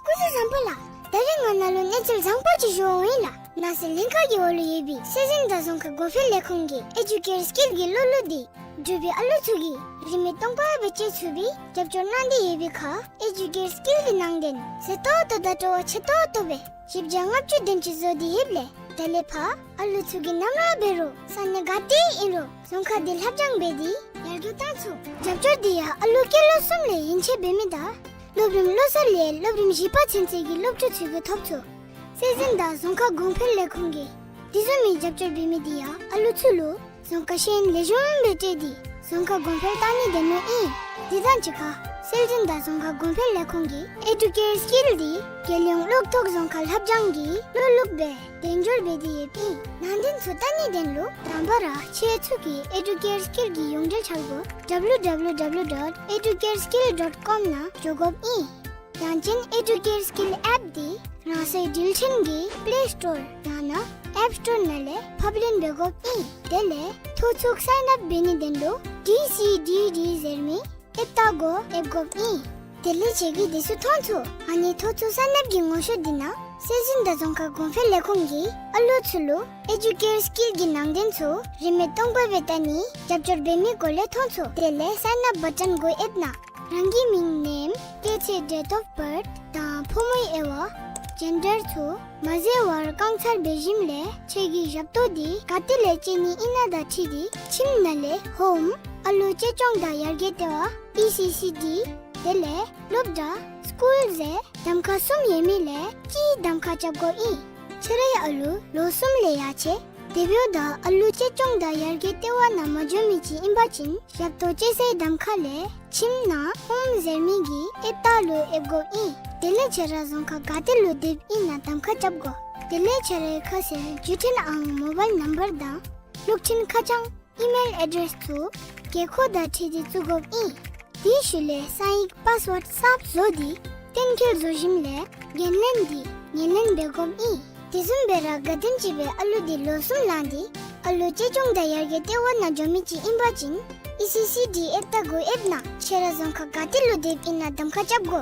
སྐུ་གཟུགས་བཟང་པོ་ལགས། ད་རིས་ང་ནཱ་ལུ་གནས་ཚུལ་བཟང་པོ་ཅིག་ཞུ་འོང་ཡི་ལགས། ནང་སྲིད་ལྷན་ཁག་གི་འོག་ལུ་ཡོད་པའི་སྲོལ་འཛིན་དང་རྫོང་ཁ་གོང་འཕེལ་ལས་ཁུངས་ཀྱི་ཨེ་ཌུ་ཀེར་སི་ཀིལ་གྱི་སློབ་ལུགས་འདི་འབྲུག་པའི་ཨ་ལུ་ཚུ་གིས་རིན་མེད་སྟོང་པ་སྦེ་སྤྱོད་ཚུགས་པའི་རྒྱབ་སྐྱོར་གནང་སྟེ་ཡོད་པའི་ཁར་ཨེ་ཌུ་ཀེར་སི་ཀིལ་གྱི་ནང་དོན་ཟད་ཏོག་ཏོ་དང་སྤྲོ་བ་ཆེ་ཏོག་ཏོ་སྦེ་བཞི་བརྒྱ་ལྔ་བཅུ་དེམ་ཅིག་བཟོ་སྟེ་ཡོདཔ་ལས་ད་ལས་ཕར་ཨ་ལུ་ཚུ་གིས་ནམ་ར་འབད་རུང་ས་གནས་ག་ཏེ་ཨིན་རུང་རྫོང་ཁ་འདི་ལྷབ་སྦྱང་འབད་དེ་ཡར་རྒྱས་བཏང་ཚུགས། རྒྱབ་སྐྱོར་འདི་ཡང་ཨ་ལུ་སྐྱེས་ལོ་གསུམ་ལས་ཡན་ཆད་འབད་མི་དང་སློབ་རིམ་བློ་གསར་ལས་སློབ་རིམ་བཞི་པ་ཚུན་ཚོད་ཀྱི་སློབ་ཕྲུག་ཚུ་གིས་ཐོབ་ཚུགས། སྲོལ་འཛིན་དང་རྫོང་ཁ་གོང་འཕེལ་ལས་ཁུངས་ཀྱིས་དེ་བཟུམ་མའི་རྒྱབ་སྐྱོར་འབད་མི་འདི་ཡང་ཨ་ལུ་ཚུ་ལུ་རྫོང་ཁ་ཤེས་ཡོན་ལེགས་ཤོམ་སྦེ་སྤྲོད་དེ་རྫོང་ཁ་གོང་འཕེལ་གཏང་ནིའི་དོན་ལུ་ཨིན། དེ་དང་གཅིག་ཁར་སྲོལ་འཛིན་དང་རྫོང་ཁ་གོང་འཕེལ་ལས་ཁུངས་ཀྱིས་ཨེ་ཌུ་ཀེར་སི་ཀིལ་འདི་རྒྱལ་ཡོངས་གློག་ཐོག་རྫོང་ཁ་ལྷབ་སྦྱང་གི་སློབ་ལུགས་སྦེ་དོན་འཁྱོལ་འབད་དེ་ཡོདཔ་ཨིན། ནང་དོན་ཚུ་བལྟ་ནིའི་དོན་ལུ་དང་པ་ར་ཁྱེད་ཚུ་གིས་ཨེ་ཌུ་ཀེར་སི་ཀིལ་གྱི་ཡོངས་འབྲེལ་འཆར་སྒོ་W W W dot educare skill dot com ནང་འགྱོ་དགོཔ་ཨིན། ཡང་ཅིན་ཨེ་ཌུ་ཀེར་སི་ཀིལ་ཨེཔ་འདི་རང་སོའི་འགྲུལ་འཕྲིན་གྱི་པླེ་སི་ཊོར་ཡང་ན་ཨེཔ་སི་ཊོར་ནང་ལས་ཕབ་ལེན་འབད་དགོཔ་ཨིན། དེ་ལས་ཐོ་ཚུགས་སའིན་ཨཔ་འབད་ནིའི་དོན་ལུ་ཌི་སི་ཌི་ཌི་ཟེར་མི་ཨེཔ་རྟ་གུ་ཨེབ་དགོཔ་ཨིན། དེ་ལས་ཁྱེད་ཀྱིས་དེ་ཚུ་མཐོང་ཚུགས། ཨ་ནི་ཐོ་ཚུགས་སའིན་ཨཔ་ཀྱི་ངོ་ཤོས་འདི་ནང་སྲོལ་འཛིན་དང་རྫོང་ཁ་གོང་འཕེལ་ལས་ཁུངས་ཀྱིས་ཨ་ལུ་ཚུ་ལུ་ཨེ་ཌུ་ཀེར་སི་ཀིལ་གྱི་ནང་དོན་ཚུ་རིན་མེད་སྟོང་པ་སྦེ་བལྟ་ནི་རྒྱབ་སྐྱོར་འབད་མི་སྐོར་ལས་མཐོང་ཚུགས། དེ་ལས་སའིན་ཨཔ་བ་ཊོན་གུ་ཨེབ་ན་རང་གི་མིང་ནེམ་སྐྱེས་ཚེས་ཌེཊ་ཨོཕ་བཱརཐ་དང་ཕོ་མོའི་དབྱེ་བ་ཇེན་ཌར་ཚུ་མ་འཛོལ་བར་བཀང་ཚར་འབད་ཞིནམ་ལས་ཁྱེད་ཀྱི་ཞབས་ཏོག་འདི་ག་ཏེ་ལས་སྤྱོད་ནི་ཨིན་ན་དང་འཁྲིལ་ཏེ་ཁྱིམ་ནང་ལས་ཧོམ་ཨ་ལུ་གཅེས་སྐྱོང་དང་ཡར་རྒྱས་ལྟེ་བ་ཨི་སི་སི་ཌི་དེ་ལས་སློབ་གྲྭ་སི་ཀུལ་ཟེར་གདམ་ཁ་གསུམ་ཡོད་མི་ལས་གཅིག་གདམ་ཁ་རྐྱབ་དགོཔ་ཨིན། ཁྱེད་རའི་ཨ་ལུ་ལོ་གསུམ་ལས་ཡར་ཆེ་དེ་འབདཝ་ད་ཨ་ལུ་གཅེས་སྐྱོང་དང་ཡར་རྒྱས་ལྟེ་བ་ནང་མ་འགྱོ་མི་ཅིག་ཨིན་པ་ཅིན་ཞབས་ཏོག་སྤྱོད་སའི་གདམ་ཁ་ལས་ཁྱིམ་ནང་ཧོམ་ཟེར་མི་གི་ཨེཔ་རྟ་ལུ་ཨེབ་དགོཔ་ཨིན། དེ་ལས་ཁྱེད་ར་རྫོང་ཁ་ག་ཏེ་ལུ་སྡོདཔ་ཨིན་ན་གདམ་ཁ་རྐྱབ་དགོ། དེ་ལས་ཁྱེད་རའི་ཁ་གསལ་བརྒྱུད་འཕྲིན་ཨང་མོ་བཱའིལ་ནམ་བར་དང་གློག་འཕྲིན་ཁ་བྱང་ཨི་མེལ་ཨེ་ཌེསི་ཚུ་དགོས་མཁོ་དང་འཁྲིལ་ཏེ་བཙུགས་དགོཔ་ཨིན། དེའི་ཤུལ་ལས་གསང་ཡིག་པཱསི་ཝརཌ་གསརཔ་བཟོ་སྟེ་གཏན་འཁེལ་བཟོ་ཞིནམ་ལས་འགན་ལེན་འདི་ངོས་ལེན་འབད་དགོཔ་ཨིན། དེ་བཟུམ་སྦེ་ར་ག་དེམ་ཅིག་སྦེ་ཨ་ལུ་འདི་ལོ་གསུམ་ལང་སྟེ་ཨ་ལུ་གཅེས་སྐྱོང་དང་ཡར་རྒྱས་ལྟེ་བ་ནང་འགྱོ་མི་ཅིག་ཨིན་པ་ཅིན་ཨི་སི་སི་ཌི་ཨེཔ་རྟ་གུ་ཨེབ་ན་ཁྱེད་ར་རྫོང་ཁ་ག་ཏེ་ལུ་སྡོདཔ་ཨིན་ན་གདམ་ཁ་རྐྱབ་དགོ།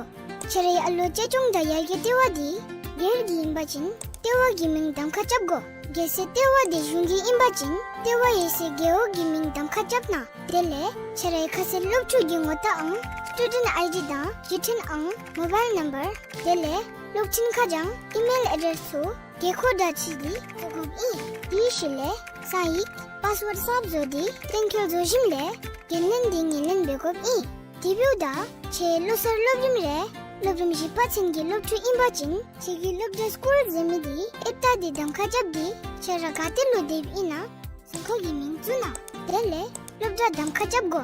ཁྱེད་རའི་ཨ་ལུ་གཅེས་སྐྱོང་དང་ཡར་རྒྱས་ལྟེ་བ་འདི་སྒེར་གྱི་ཨིན་པ་ཅིན་ལྟེ་བ་གི་མིང་གདམ་ཁ་རྐྱབ་དགོ། གལ་སྲིད་ལྟེ་བ་འདི་གཞུང་གི་ཨིན་པ་ཅིན་ལྟེ་བ་ཡོད་སའི་རྒེད་འོག་གི་མིང་གདམ་ཁ་རྐྱབ་གནང་། དེ་ལས་ཁྱེད་རའི་ཁ་གསལ་སློབ་ཕྲུག་གི་ངོ་རྟགས་ཨང་སི་ཊུ་ཌེནཊ་ཨའི་ཌི་དང་བརྒྱུད་འཕྲིན་ཨང་མོ་བཱའིལ་ནམ་བར་དེ་ལས་གློག་འཕྲིན་ཁ་བྱང་ཨི་མེལ་ཨེ་ཌེསི་ཚུ་དགོས་མཁོ་དང་འཁྲིལ་ཏེ་བཙུགས་དགོཔ་ཨིན། དེའི་ཤུལ་ལས་གསང་ཡིག་པཱསི་ཝརཌ་གསརཔ་བཟོ་སྟེ་གཏན་འཁེལ་བཟོ་ཞིནམ་ལས་འགན་ལེན་འདི་ངོས་ལེན་འབད་དགོཔ་ཨིན། དེ་འབདཝ་ད་ཁྱེད་ལོ་གསར་སློབ་རིམ་རེ་སློབ་རིམ་བཞི་པ་ཚུན་གྱི་སློབ་ཕྲུག་ཨིན་པ་ཅིན་ཁྱེད་ཀྱི་སློབ་གྲྭ་སི་ཀུལ་ཟེར་མི་འདི་ཨེཔ་རྟ་འདི་གདམ་ཁ་རྐྱབ་སྟེ་ཁྱེད་ར་ག་ཏེ་ལུ་སྡོདཔ་ཨིན་ན་རྫོང་ཁ་གི་མིང་བཙུགས་གནང་། དེ་ལས་སློབ་གྲྭ་གདམ་ཁ་རྐྱབ་དགོ།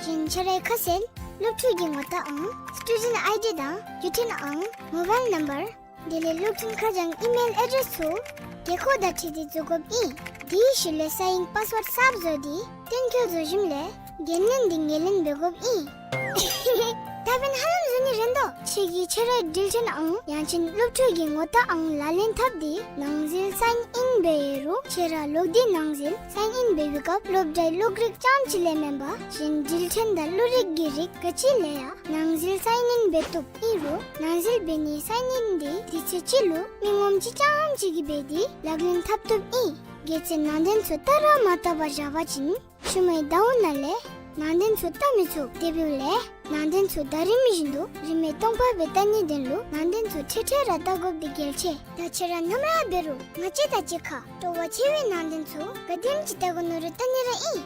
གཞན་ཁྱེད་རའི་ཁ་གསལ་སློབ་ཕྲུག་གི་ངོ་རྟགས་ཨང་སི་ཊུ་ཌེནཊ་ཨའི་ཌི་དང་བརྒྱུད་འཕྲིན་ཨང་མོ་བཱའིལ་ནམ་བར་དེ་ལས་གློག་འཕྲིན་ཁ་བྱང་ཨི་མེལ་ཨེ་ཌེསི་ཚུ་དགོས་མཁོ་དང་འཁྲིལ་ཏེ་བཙུགས་དགོཔ་ཨིན། དེའི་ཤུལ་ལས་གསང་ཡིག་པཱསི་ཝརཌ་གསརཔ་བཟོ་སྟེ་གཏན་འཁེལ་བཟོ་ཞིནམ་ལས་འགན་ལེན་འདི་ངོས་ལེན་འབད་དགོཔ་ཨིན། ད་འབདན་ཧ་ལམ་བཟོ་ནི་རན་དོ། ཁྱེད་ཀྱིས་ཁྱེད་རའི་འགྲུལ་འཕྲིན་ཨང་ཡང་ཅིན་སློབ་ཕྲུག་གི་ངོ་རྟགས་ཨང་ལག་ལེན་འཐབ་སྟེ་ནང་འཛུལ་སའིན་ཨིན་འབད་ཡོད་རུང་ཁྱེད་ར་ལོག་སྟེ་ནང་འཛུལ་སའིན་ཨིན་འབད་བའི་སྐབས་སློབ་གྲྭའི་གློག་རིགས་རྐྱངམ་ཅིག་ལས་མེན་པར་གཞན་འགྲུལ་འཕྲིན་དང་གློག་རིགས་ཀྱི་རིགས་ག་ཅི་ལས་ཡང་ནང་འཛུལ་སའིན་ཨིན་འབད་བཏུབ། ཨིན་རུང་ནང་འཛུལ་འབད་ནིའི་སའིན་ཨིན་འདི་དུས་ཚོད་གཅིག་ལུ་མི་ངོམ་གཅིག་རྐྱངམ་ཅིག་གིས་འབད་དེ་ལག་ལེན་འཐབ་བཏུབ་ཨིན། གལ་སྲིད་ནང་དོན་ཚུ་བལྟ་ར་མ་བལྟ་བར་བཞག་པ་ཅིན་ཤུལ་མའི་ཟླཝ་ནང་ལས་ནང་དོན་ཚུ་བལྟ་མི་ཚུགས། དེ་འབདཝ་ལས་ནང་དོན་ཚུ་ཟླ་རིམ་བཞིན་དུ་རིན་མེད་སྟོང་པ་སྦེ་བལྟ་ནིའི་དོན་ལུ་ནང་དོན་ཚུ་འཕྲལ་འཕྲལ་ར་བལྟ་དགོཔ་འདི་གལ་ཆེ། ད་ཁྱེད་ར་ནམ་ར་འབད་རུང་ང་བཅས་དང་གཅིག་ཁར་སྤྲོ་བ་ཆེ་བའི་ནང་དོན་ཚུ་ག་དེམ་ཅིག་བལྟ་དགོ་མནོ་རུང་བལྟ་ནི་ར་ཨིན།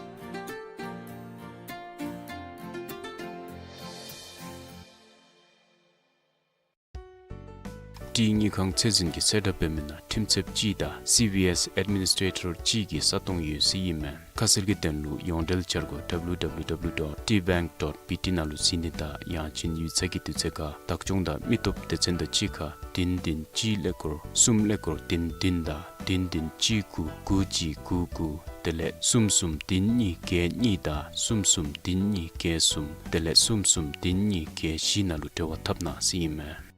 ཊི་དངུལ་ཁང་ཚད་འཛིན་གྱི་གསལ་བསྒྲགས་འབད་མི་ནང་འཕྲིན་ཚབ་གཅིག་དང་སི་བི་ཨེསི་ཨེཌ་མི་ནིས་ཊེ་ཊར་གཅིག་གི་ས་སྟོང་ཡོད་ཟེར་ཨིན་མས། ཁ་གསལ་གྱི་དོན་ལུ་ཡོངས་འབྲེལ་འཆར་སྒོ་W W W dot T bank dot B T ནང་ལུ་གཟིགས་ནི་དང་ཡང་ཅིན་ཡིག་ཚང་གི་དུས་ཚོད་ཁར་བདག་སྐྱོང་དང་མི་སྟོབས་སྡེ་ཚན་དང་གཅིག་ཁར་བདུན་བདུན་གཅིག་ཀླད་ཀོར་གསུམ་ཀླད་ཀོར་བདུན་བདུན་དང་བདུན་བདུན་གཅིག་དགུ་དགུ་གཅིག་དགུ་དགུ་དེ་ལས་གསུམ་གསུམ་བདུན་གཉིས་བརྒྱད་གཉིས་དང་གསུམ་གསུམ་བདུན་གཉིས་བརྒྱད་གསུམ་དེ་ལས་གསུམ་གསུམ་བདུན་གཉིས་བརྒྱད་བཞི་ནང་ལུ་འབྲེལ་བ་འཐབ་གནང་ཟེར་ཨིན་མས།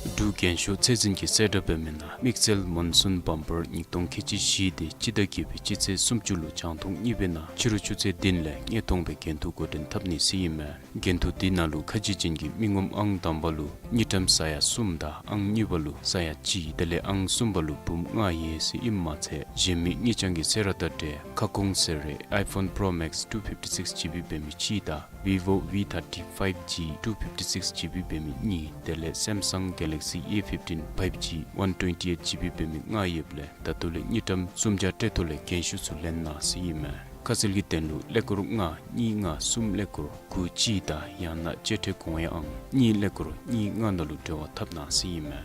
འབྲུག་རྒྱན་ཤོག་ཚད་འཛིན་གྱིས་གསལ་བསྒྲགས་འབད་མི་ནང་དམིགས་བསལ་མོན་སུན་བམ་པར་ཉིས་སྟོང་ཁལ་གཅིག་བཞི་དེ་སྤྱི་ཟླ་བརྒྱད་པའི་སྤྱི་ཚེས་སུམ་ཅུ་ལུ་རྒྱང་མཐོང་གཉིས་པའི་ནང་ཕྱི་རུ་ཆུ་ཚོད་བདུན་ལས་ཉལ་ཐོང་སྦེ་འགན་ཐུག་འགོ་འདྲེན་འཐབ་ནི་ཟེར་ཨིན་མས། འགན་ཐུག་དེ་ནང་ལུ་ཁ་རྗེ་ཅན་གྱི་མི་ངོམ་ཨང་དང་པ་ལུ་དངུལ་ཀྲམ་ས་ཡ་གསུམ་དང་ཨང་གཉིས་པ་ལུ་ས་ཡ་གཅིག་དེ་ལས་ཨང་གསུམ་པ་ལུ་འབུམ་ལྔ་ཡོད་ཟེར་ཨིནམ་མ་ཚད་གཞན་མི་དངུལ་རྐྱང་གི་ཟེར་ར་བཏབ་སྟེ་ཁ་སྐོང་ཟེར་རེ་ཨའི་ཕོན་པྲོ་མེགསི་ཊུ་ཕིཕ་ཊི་སིགསི་ཇི་བི་འབད་མི་གཅིག་དང་བི་བོ་ཝི་ཐར་ཊི་ཕའིབ་ཇི་ཊུ་ཕིཕ་ཊི་སིགསི་ཇི་བི་འབད་མི་གཉིས་དེ་ལས་སེམ་སང་གེ་ལེག་སི་ཨེ་ཕིཕ་ཊིན་ཕའིབ་ཇི་ཝན་ཊུ་ཝེན་ཊི་ཨེཊ་ཇི་བི་འབད་མི་ལྔ་ཡོདཔ་ལས་ད་ལྟོ་ལས་དངུལ་ཀྲམ་སུམ་བརྒྱ་སྤྲོད་ཐོག་ལས་འགན་ཤོག་ཚུ་ལེན་གནང་ཟེར་ཨིན་མས། ཁ་གསལ་གྱི་དོན་ལུ་ཀླད་ཀོར་ལྔ་གཉིས་ལྔ་གསུམ་ཀླད་ཀོར་དགུ་གཅིག་དང་ཡང་ན་བཅད་ཁྲའི་གོང་ཡང་ཨང་གཉིས་ཀླད་ཀོར་གཉིས་ལྔ་ནང་ལུ་འབྲེལ་བ་འཐབ་གནང་ཟེར་ཨིན་མས།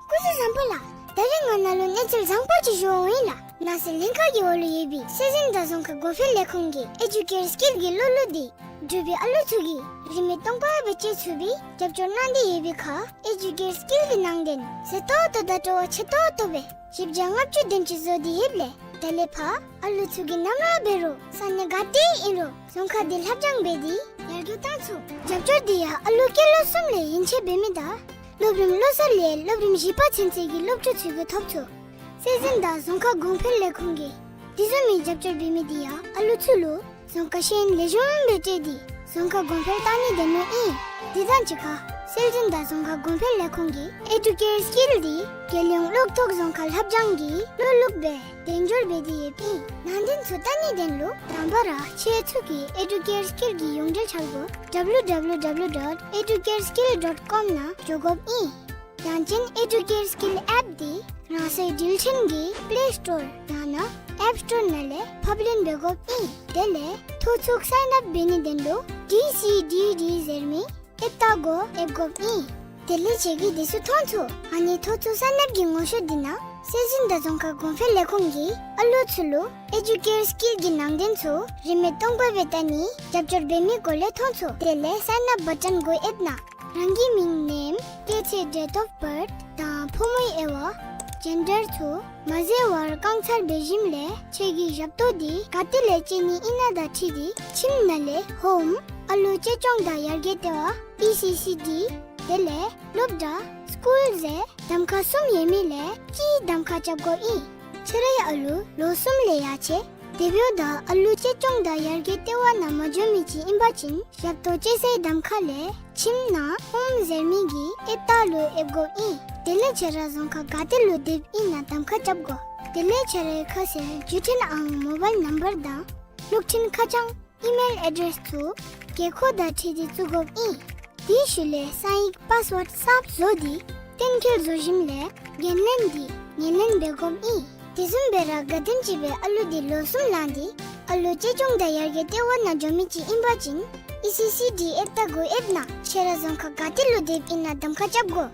སྐུ་གཟུགས་བཟང་པོ་ལགས། ད་རིས་ང་ནཱ་ལུ་གནས་ཚུལ་བཟང་པོ་ཅིག་ཞུ་འོང་ཡི་ལགས། ནང་སྲིད་ལྷན་ཁག་གི་འོག་ལུ་ཡོད་པའི་སྲོལ་འཛིན་དང་རྫོང་ཁ་གོང་འཕེལ་ལས་ཁུངས་ཀྱིས་ཨེ་ཇུ་ཀེར་སི་ཀིལ་གྱི་གློག་ཀླད་འདི་འབྲུག་པའི་ཨ་ལུ་ཚུ་གིས་རིན་མེད་སྟོང་པ་སྦེ་སྤྱོད་ཚུགས་པའི་རྒྱབ་སྐྱོར་གནང་སྟེ་ཡོད་པའི་ཁར་ཨེ་ཇུ་ཀེར་སི་ཀིལ་གྱི་ནང་དོན་གསལ་ཏོག་ཏོ་དང་སྤྲོ་བ་ཆེ་ཏོག་ཏོ་སྦེ་བཞི་བརྒྱ་ལྔ་བཅུ་དོན་ཅིག་བཟོ་སྟེ་ཡོདཔ་ལས་ད་ལས་ཕར་ཨ་ལུ་ཚུ་གིས་ནམ་ར་འབད་རུང་ས་གནས་ག་ཏེ་ཨིན་རུང་རྫོང་ཁ་འདི་ལྷབ་སྦྱང་འབད་དེ་ཡར་རྒྱས་གཏང་ཚུགས། རྒྱབ་སྐྱོར་འདི་ཡང་ཨ་ལུ་སྐྱེས་ལོ་གསུམ་ལས་ཡན་ཆད་འབད་མི་དང་སློབ་རིམ་ལོ་གསར་ལས་སློབ་རིམ་བཞི་པ་ཚུན་ཚོད་ཀྱི་སློབ་ཕྲུག་ཚུ་གིས་ཐོབ་ཚུགས། སྲོལ་འཛིན་དང་རྫོང་ཁ་གོང་འཕེལ་ལས་ཁུངས་ཀྱིས་དེ་བཟུམ་མའི་རྒྱབ་སྐྱོར་འབད་མི་འདི་ཡང་ཨ་ལུ་ཚུ་ལུ་རྫོང་ཁ་ཤེས་ཡོན་ལེགས་ཤོམ་སྦེ་སྤྲོད་དེ་རྫོང་ཁ་གོང་འཕེལ་གཏང་ནི་དོན་ལུ་ཨིན། དེ་དང་གཅིག་ཁར་སྲོལ་འཛིན་དང་རྫོང་ཁ་གོང་འཕེལ་ལས་ཁུངས་ཀྱིས་ཨེ་ཌུ་ཀེར་སི་ཀིལ་འདི་རྒྱལ་ཡོངས་གློག་ཐོག་རྫོང་ཁ་ལྷབ་སྦྱང་གི་གློག་ལུགས་སྦེ་དོན་འཁྱོལ་འབད་དེ་ཡོདཔ་ཨིན། ནང་དོན་ཚུ་བལྟ་ནི་དོན་ལུ་དང་པ་ར་ཁྱེད་ཚུ་གིས་ཨེ་ཌུ་ཀེར་སི་ཀིལ་གྱི་ཡོངས་འབྲེལ་འཆར་སྒོ་ཌབ་ལུ་ཌབ་ལུ་ཌབ་ལུ་ཌོཊ་ཨེ་ཌུ་ཀེར་སི་ཀིལ་ཌོཊ་ཀོམ་ནང་འགྱོ་དགོཔ་ཨིན། ཡང་ཅིན་ཨེ་ཌུ་ཀེར་སི་ཀིལ་ཨེཔ་འདི་རང་སོའི་འགྲུལ་འཕྲིན་གྱི་པླེ་སི་ཊོར་ཡང་ན་ཨེཔ་སི་ཊོར་ནང་ལས་ཕབ་ལེན་འབད་དགོཔ་ཨིན། དེ་ལས་ཐོ་ཚུགས་སའིན་ཨཔ་འབད་ནི་དོན་ལུ་ཌི་སི་ཌི་ཌི་ཟེར་མི་ཨེཔ་རྟགས་འགོ་ཨེབ་དགོཔ་ཨིན། དེ་ལས་ཁྱེད་ཀྱིས་དེ་ཚུ་མཐོང་ཚུགས། ཨ་ནི་ཐོ་ཚུགས་སའིན་ཨཔ་གི་ངོ་ཤེས་འདི་ནང་སྲོལ་འཛིན་དང་རྫོང་ཁ་གོང་འཕེལ་ལས་ཁུངས་ཀྱིས་ཨ་ལུ་ཚུ་ལུ་ཨེ་ཌུ་ཀེར་སི་ཀིལ་གྱི་ནང་དོན་ཚུ་རིན་མེད་སྟོང་པ་སྦེ་བལྟ་ནི་རྒྱབ་སྐྱོར་འབད་མི་སྒོ་ལས་མཐོང་ཚུགས། དེ་ལས་སའིན་ཨཔ་བ་ཊོན་འགོ་ཨེབ་ནང་རང་གི་མིང་ནེམ་སྐྱེས་ཚེས་ཌེཊ་ཨོཕ་བརཐ་དང་ཕོ་མོའི་དབྱེ་བ་ཇེན་ཌར་ཚུ་མ་ཟད་པར་རྐང་ཚར་འབད་ཞིནམ་ལས་ཁྱེད་ཀྱི་ཞབས་ཏོག་འདི་ག་ཏེ་ལས་སྤྱོད་ནི་ཨིན་ན་དང་འཁྲིལ་ཏེ་ཁྱིམ་ནང་ལས་ཧོམ་ཨ་ལུ་གཅེས་སྐྱོང་དང་ཡར་རྒྱས་ལྟེ་བ་ཨི་སི་སི་ཌི་དེ་ལས་སློབ་གྲྭ་སི་ཀུལ་ཟེར་གདམ་ཁ་གསུམ་ཡོད་མི་ལས་གཅིག་གདམ་ཁ་རྐྱབ་དགོཔ་ཨིན། ཁྱེད་རའི་ཨ་ལུ་ལོ་གསུམ་ལས་ཡར་ཆེ་དེ་འབདཝ་ད་ཨ་ལུ་གཅེས་སྐྱོང་དང་ཡར་རྒྱས་ལྟེ་བ་ནང་མ་འགྱོ་མི་ཅིག་ཨིན་པ་ཅིན་ཞབས་ཏོག་སྤྱོད་སའི་གདམ་ཁ་ལས་ཁྱིམ་ནང་ཧོམ་ཟེར་མི་གི་ཨེཔ་རྟགས་ལུ་ཨེབ་དགོཔ་ཨིན། དེ་ལས་ཁྱེད་ར་རྫོང་ཁ་ག་ཏེ་ལུ་སྡོདཔ་ཨིན་ན་གདམ་ཁ་རྐྱབ་དགོ། དེ་ལས་ཁྱེད་རའི་ཁ་གསལ་བརྒྱུད་འཕྲིན་ཨང་མོ་བཱའིལ་ནམ་བར་དང་གློག་འཕྲིན་ཁ་བྱང་ཨི་མེལ་ཨེ་ཌེསི་ཚུ་དགོས་མཁོ་དང་འཁྲིལ་ཏེ་བཙུགས་དགོཔ་ཨིན། དེའི་ཤུལ་ལས་གསང་ཡིག་པཱསི་ཝརཌ་གསརཔ་བཟོ་སྟེ་གཏན་འཁེལ་བཟོ་ཞིནམ་ལས་འགན་ལེན་འདི་ངོས་ལེན་འབད་དགོཔ་ཨིན། དེ་བཟུམ་སྦེ་ར་ག་དེམ་ཅིག་སྦེ་ཨ་ལུ་འདི་ལོ་གསུམ་ལང་སྟེ་ཨ་ལུ་གཅེས་སྐྱོང་དང་ཡར་རྒྱས་ལྟེ་བ་ནང་འགྱོ་མི་ཅིག་ཨིན་པ་ཅིན་ཨི་སི་སི་ཌི་ཨེཔ་རྟགས་འགོ་ཨེབ་ནང་ཁྱེད་ར་རྫོང་ཁ་ག་ཏེ་ལུ་སྡོདཔ་ཨིན་ན་གདམ་ཁ་རྐྱབ་དགོ།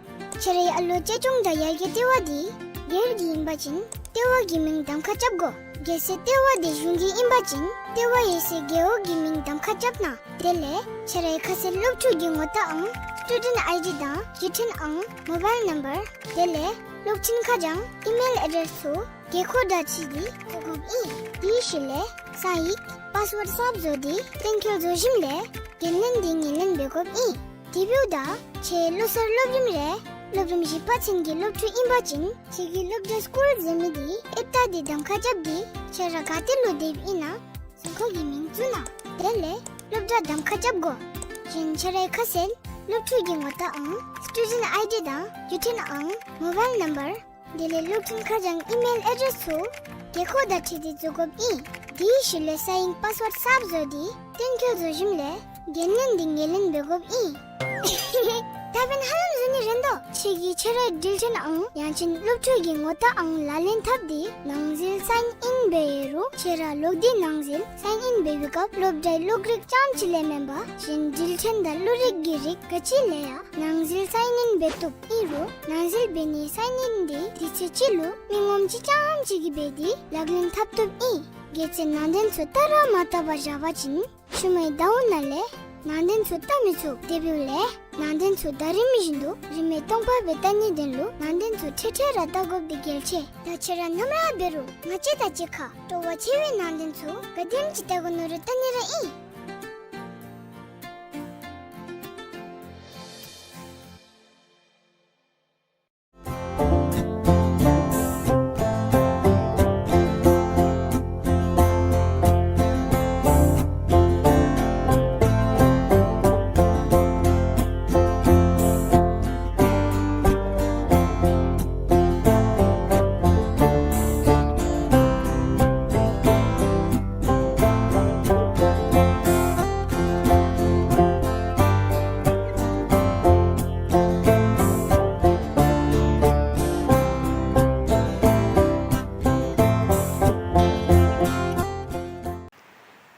ཁྱེད་རའི་ཨ་ལུ་གཅེས་སྐྱོང་དང་ཡར་རྒྱས་ལྟེ་བ་འདི་སྒེར་གྱི་ཨིན་པ་ཅིན་ལྟེ་བ་གི་མིང་གདམ་ཁ་རྐྱབ་དགོ། གལ་སྲིད་ལྟེ་བ་འདི་གཞུང་གི་ཨིན་པ་ཅིན་ལྟེ་བ་ཡོད་སའི་རྒེད་འོག་གི་མིང་གདམ་ཁ་རྐྱབ་གནང་། དེ་ལས་ཁྱེད་རའི་ཁ་གསལ་སློབ་ཕྲུག་གི་ངོ་རྟགས་ཨང་སི་ཊུ་ཌེནཊ་ཨའི་ཌི་དང་བརྒྱུད་འཕྲིན་ཨང་མོ་བཱའིལ་ནམ་བར་དེ་ལས་གློག་འཕྲིན་ཁ་བྱང་ཨི་མེལ་ཨེ་ཌེསི་ཚུ་དགོས་མཁོ་དང་འཁྲིལ་ཏེ་བཙུགས་དགོཔ་ཨིན། དེའི་ཤུལ་ལས་གསང་ཡིག་པཱསི་ཝརཌ་གསརཔ་བཟོ་སྟེ་གཏན་འཁེལ་བཟོ་ཞིནམ་ལས་འགན་ལེན་འདི་ངོས་ལེན་འབད་དགོཔ་ཨིན། དེ་འབདཝ་ད་ཁྱེད་ལོ་གསར་སློབ་རིམ་རེ་སློབ་རིམ་བཞི་པ་ཚུན་གྱི་སློབ་ཕྲུག་ཨིན་པ་ཅིན་ཁྱེད་ཀྱི་སློབ་གྲྭ་སི་ཀུལ་ཟེར་མི་འདི་ཨེཔ་རྟགས་འདི་གདམ་ཁ་རྐྱབ་སྟེ་ཁྱེད་ར་ག་ཏེ་ལུ་སྡོདཔ་ཨིན་ན་རྫོང་ཁ་གི་མིང་བཙུགས་གནང་། དེ་ལས་སློབ་གྲྭ་གདམ་ཁ་རྐྱབ་དགོ། གཞན་ཁྱེད་རའི་ཁ་གསལ་སློབ་ཕྲུག་གི་ངོ་རྟགས་ཨང་སི་ཊུ་ཌེནཊ་ཨའི་ཌི་དང་བརྒྱུད་འཕྲིན་ཨང་མོ་བཱའིལ་ནམ་བར་དེ་ལས་གློག་འཕྲིན་ཁ་བྱང་ཨི་མེལ་ཨེ་ཌེསི་ཚུ་དགོས་མཁོ་དང་འཁྲིལ་ཏེ་བཙུགས་དགོཔ་ཨིན། དེའི་ཤུལ་ལས་གསང་ཡིག་པཱསི་ཝརཌ་གསརཔ་བཟོ་སྟེ་གཏན་འཁེལ་བཟོ་ཞིནམ་ལས་འགན་ལེན་འདི་ངོས་ལེན་འབད་དགོཔ་ཨིན། ད་འབདན་ཧ་ལམ་བཟོ་ནི་རན་དོ། ཁྱེད་ཀྱིས་ཁྱེད་རའི་འགྲུལ་འཕྲིན་ཨང་ཡང་ཅིན་སློབ་ཕྲུག་གི་ངོ་རྟགས་ཨང་ལག་ལེན་འཐབ་སྟེ་ནང་འཛུལ་སའིན་ཨིན་འབད་ཡོད་རུང་ཁྱེད་ར་ལོག་སྟེ་ནང་འཛུལ་སའིན་ཨིན་འབད་བའི་སྐབས་སློབ་གྲྭའི་གློག་རིག་རྐྱངམ་ཅིག་ལས་མེན་པར་གཞན་འགྲུལ་འཕྲིན་དང་གློག་རིག་གི་རིགས་ག་ཅི་ལས་ཡང་ནང་འཛུལ་སའིན་ཨིན་འབད་བཏུབ། ཨིན་རུང་ནང་འཛུལ་འབད་ནིའི་སའིན་ཨིན་འདི་དུས་ཚོད་གཅིག་ལུ་མི་ངོམ་གཅིག་རྐྱངམ་གཅིག་གིས་འབད་དེ་ལག་ལེན་འཐབ་བཏུབ་ཨིན། གལ་སྲིད་ནང་དོན་ཚུ་བལྟ་ར་མ་བལྟ་བར་བཞག་པ་ཅིན་ཤུལ་མའི་ཟླཝ་ནང་ལས་ནང་དོན་ཚུ་བལྟ་མི་ཚུགས། དེ་འབདཝ་ལས་ནང་དོན་ཚུ་ཟླ་རིམ་བཞིན་དུ་རིན་མེད་སྟོང་པ་སྦེ་བལྟ་ནིའི་དོན་ལུ་ནང་དོན་ཚུ་འཕྲལ་འཕྲལ་ར་བལྟ་དགོཔ་འདི་གལ་ཆེ། ད་ཁྱེད་ར་ནམ་ར་འབད་རུང་ང་བཅས་དང་གཅིག་ཁར་སྤྲོ་བ་ཆེ་བའི་ནང་དོན་ཚུ་ག་དེམ་ཅིག་བལྟ་དགོ་མནོ་རུང་བལྟ་ནི་ར་ཨིན།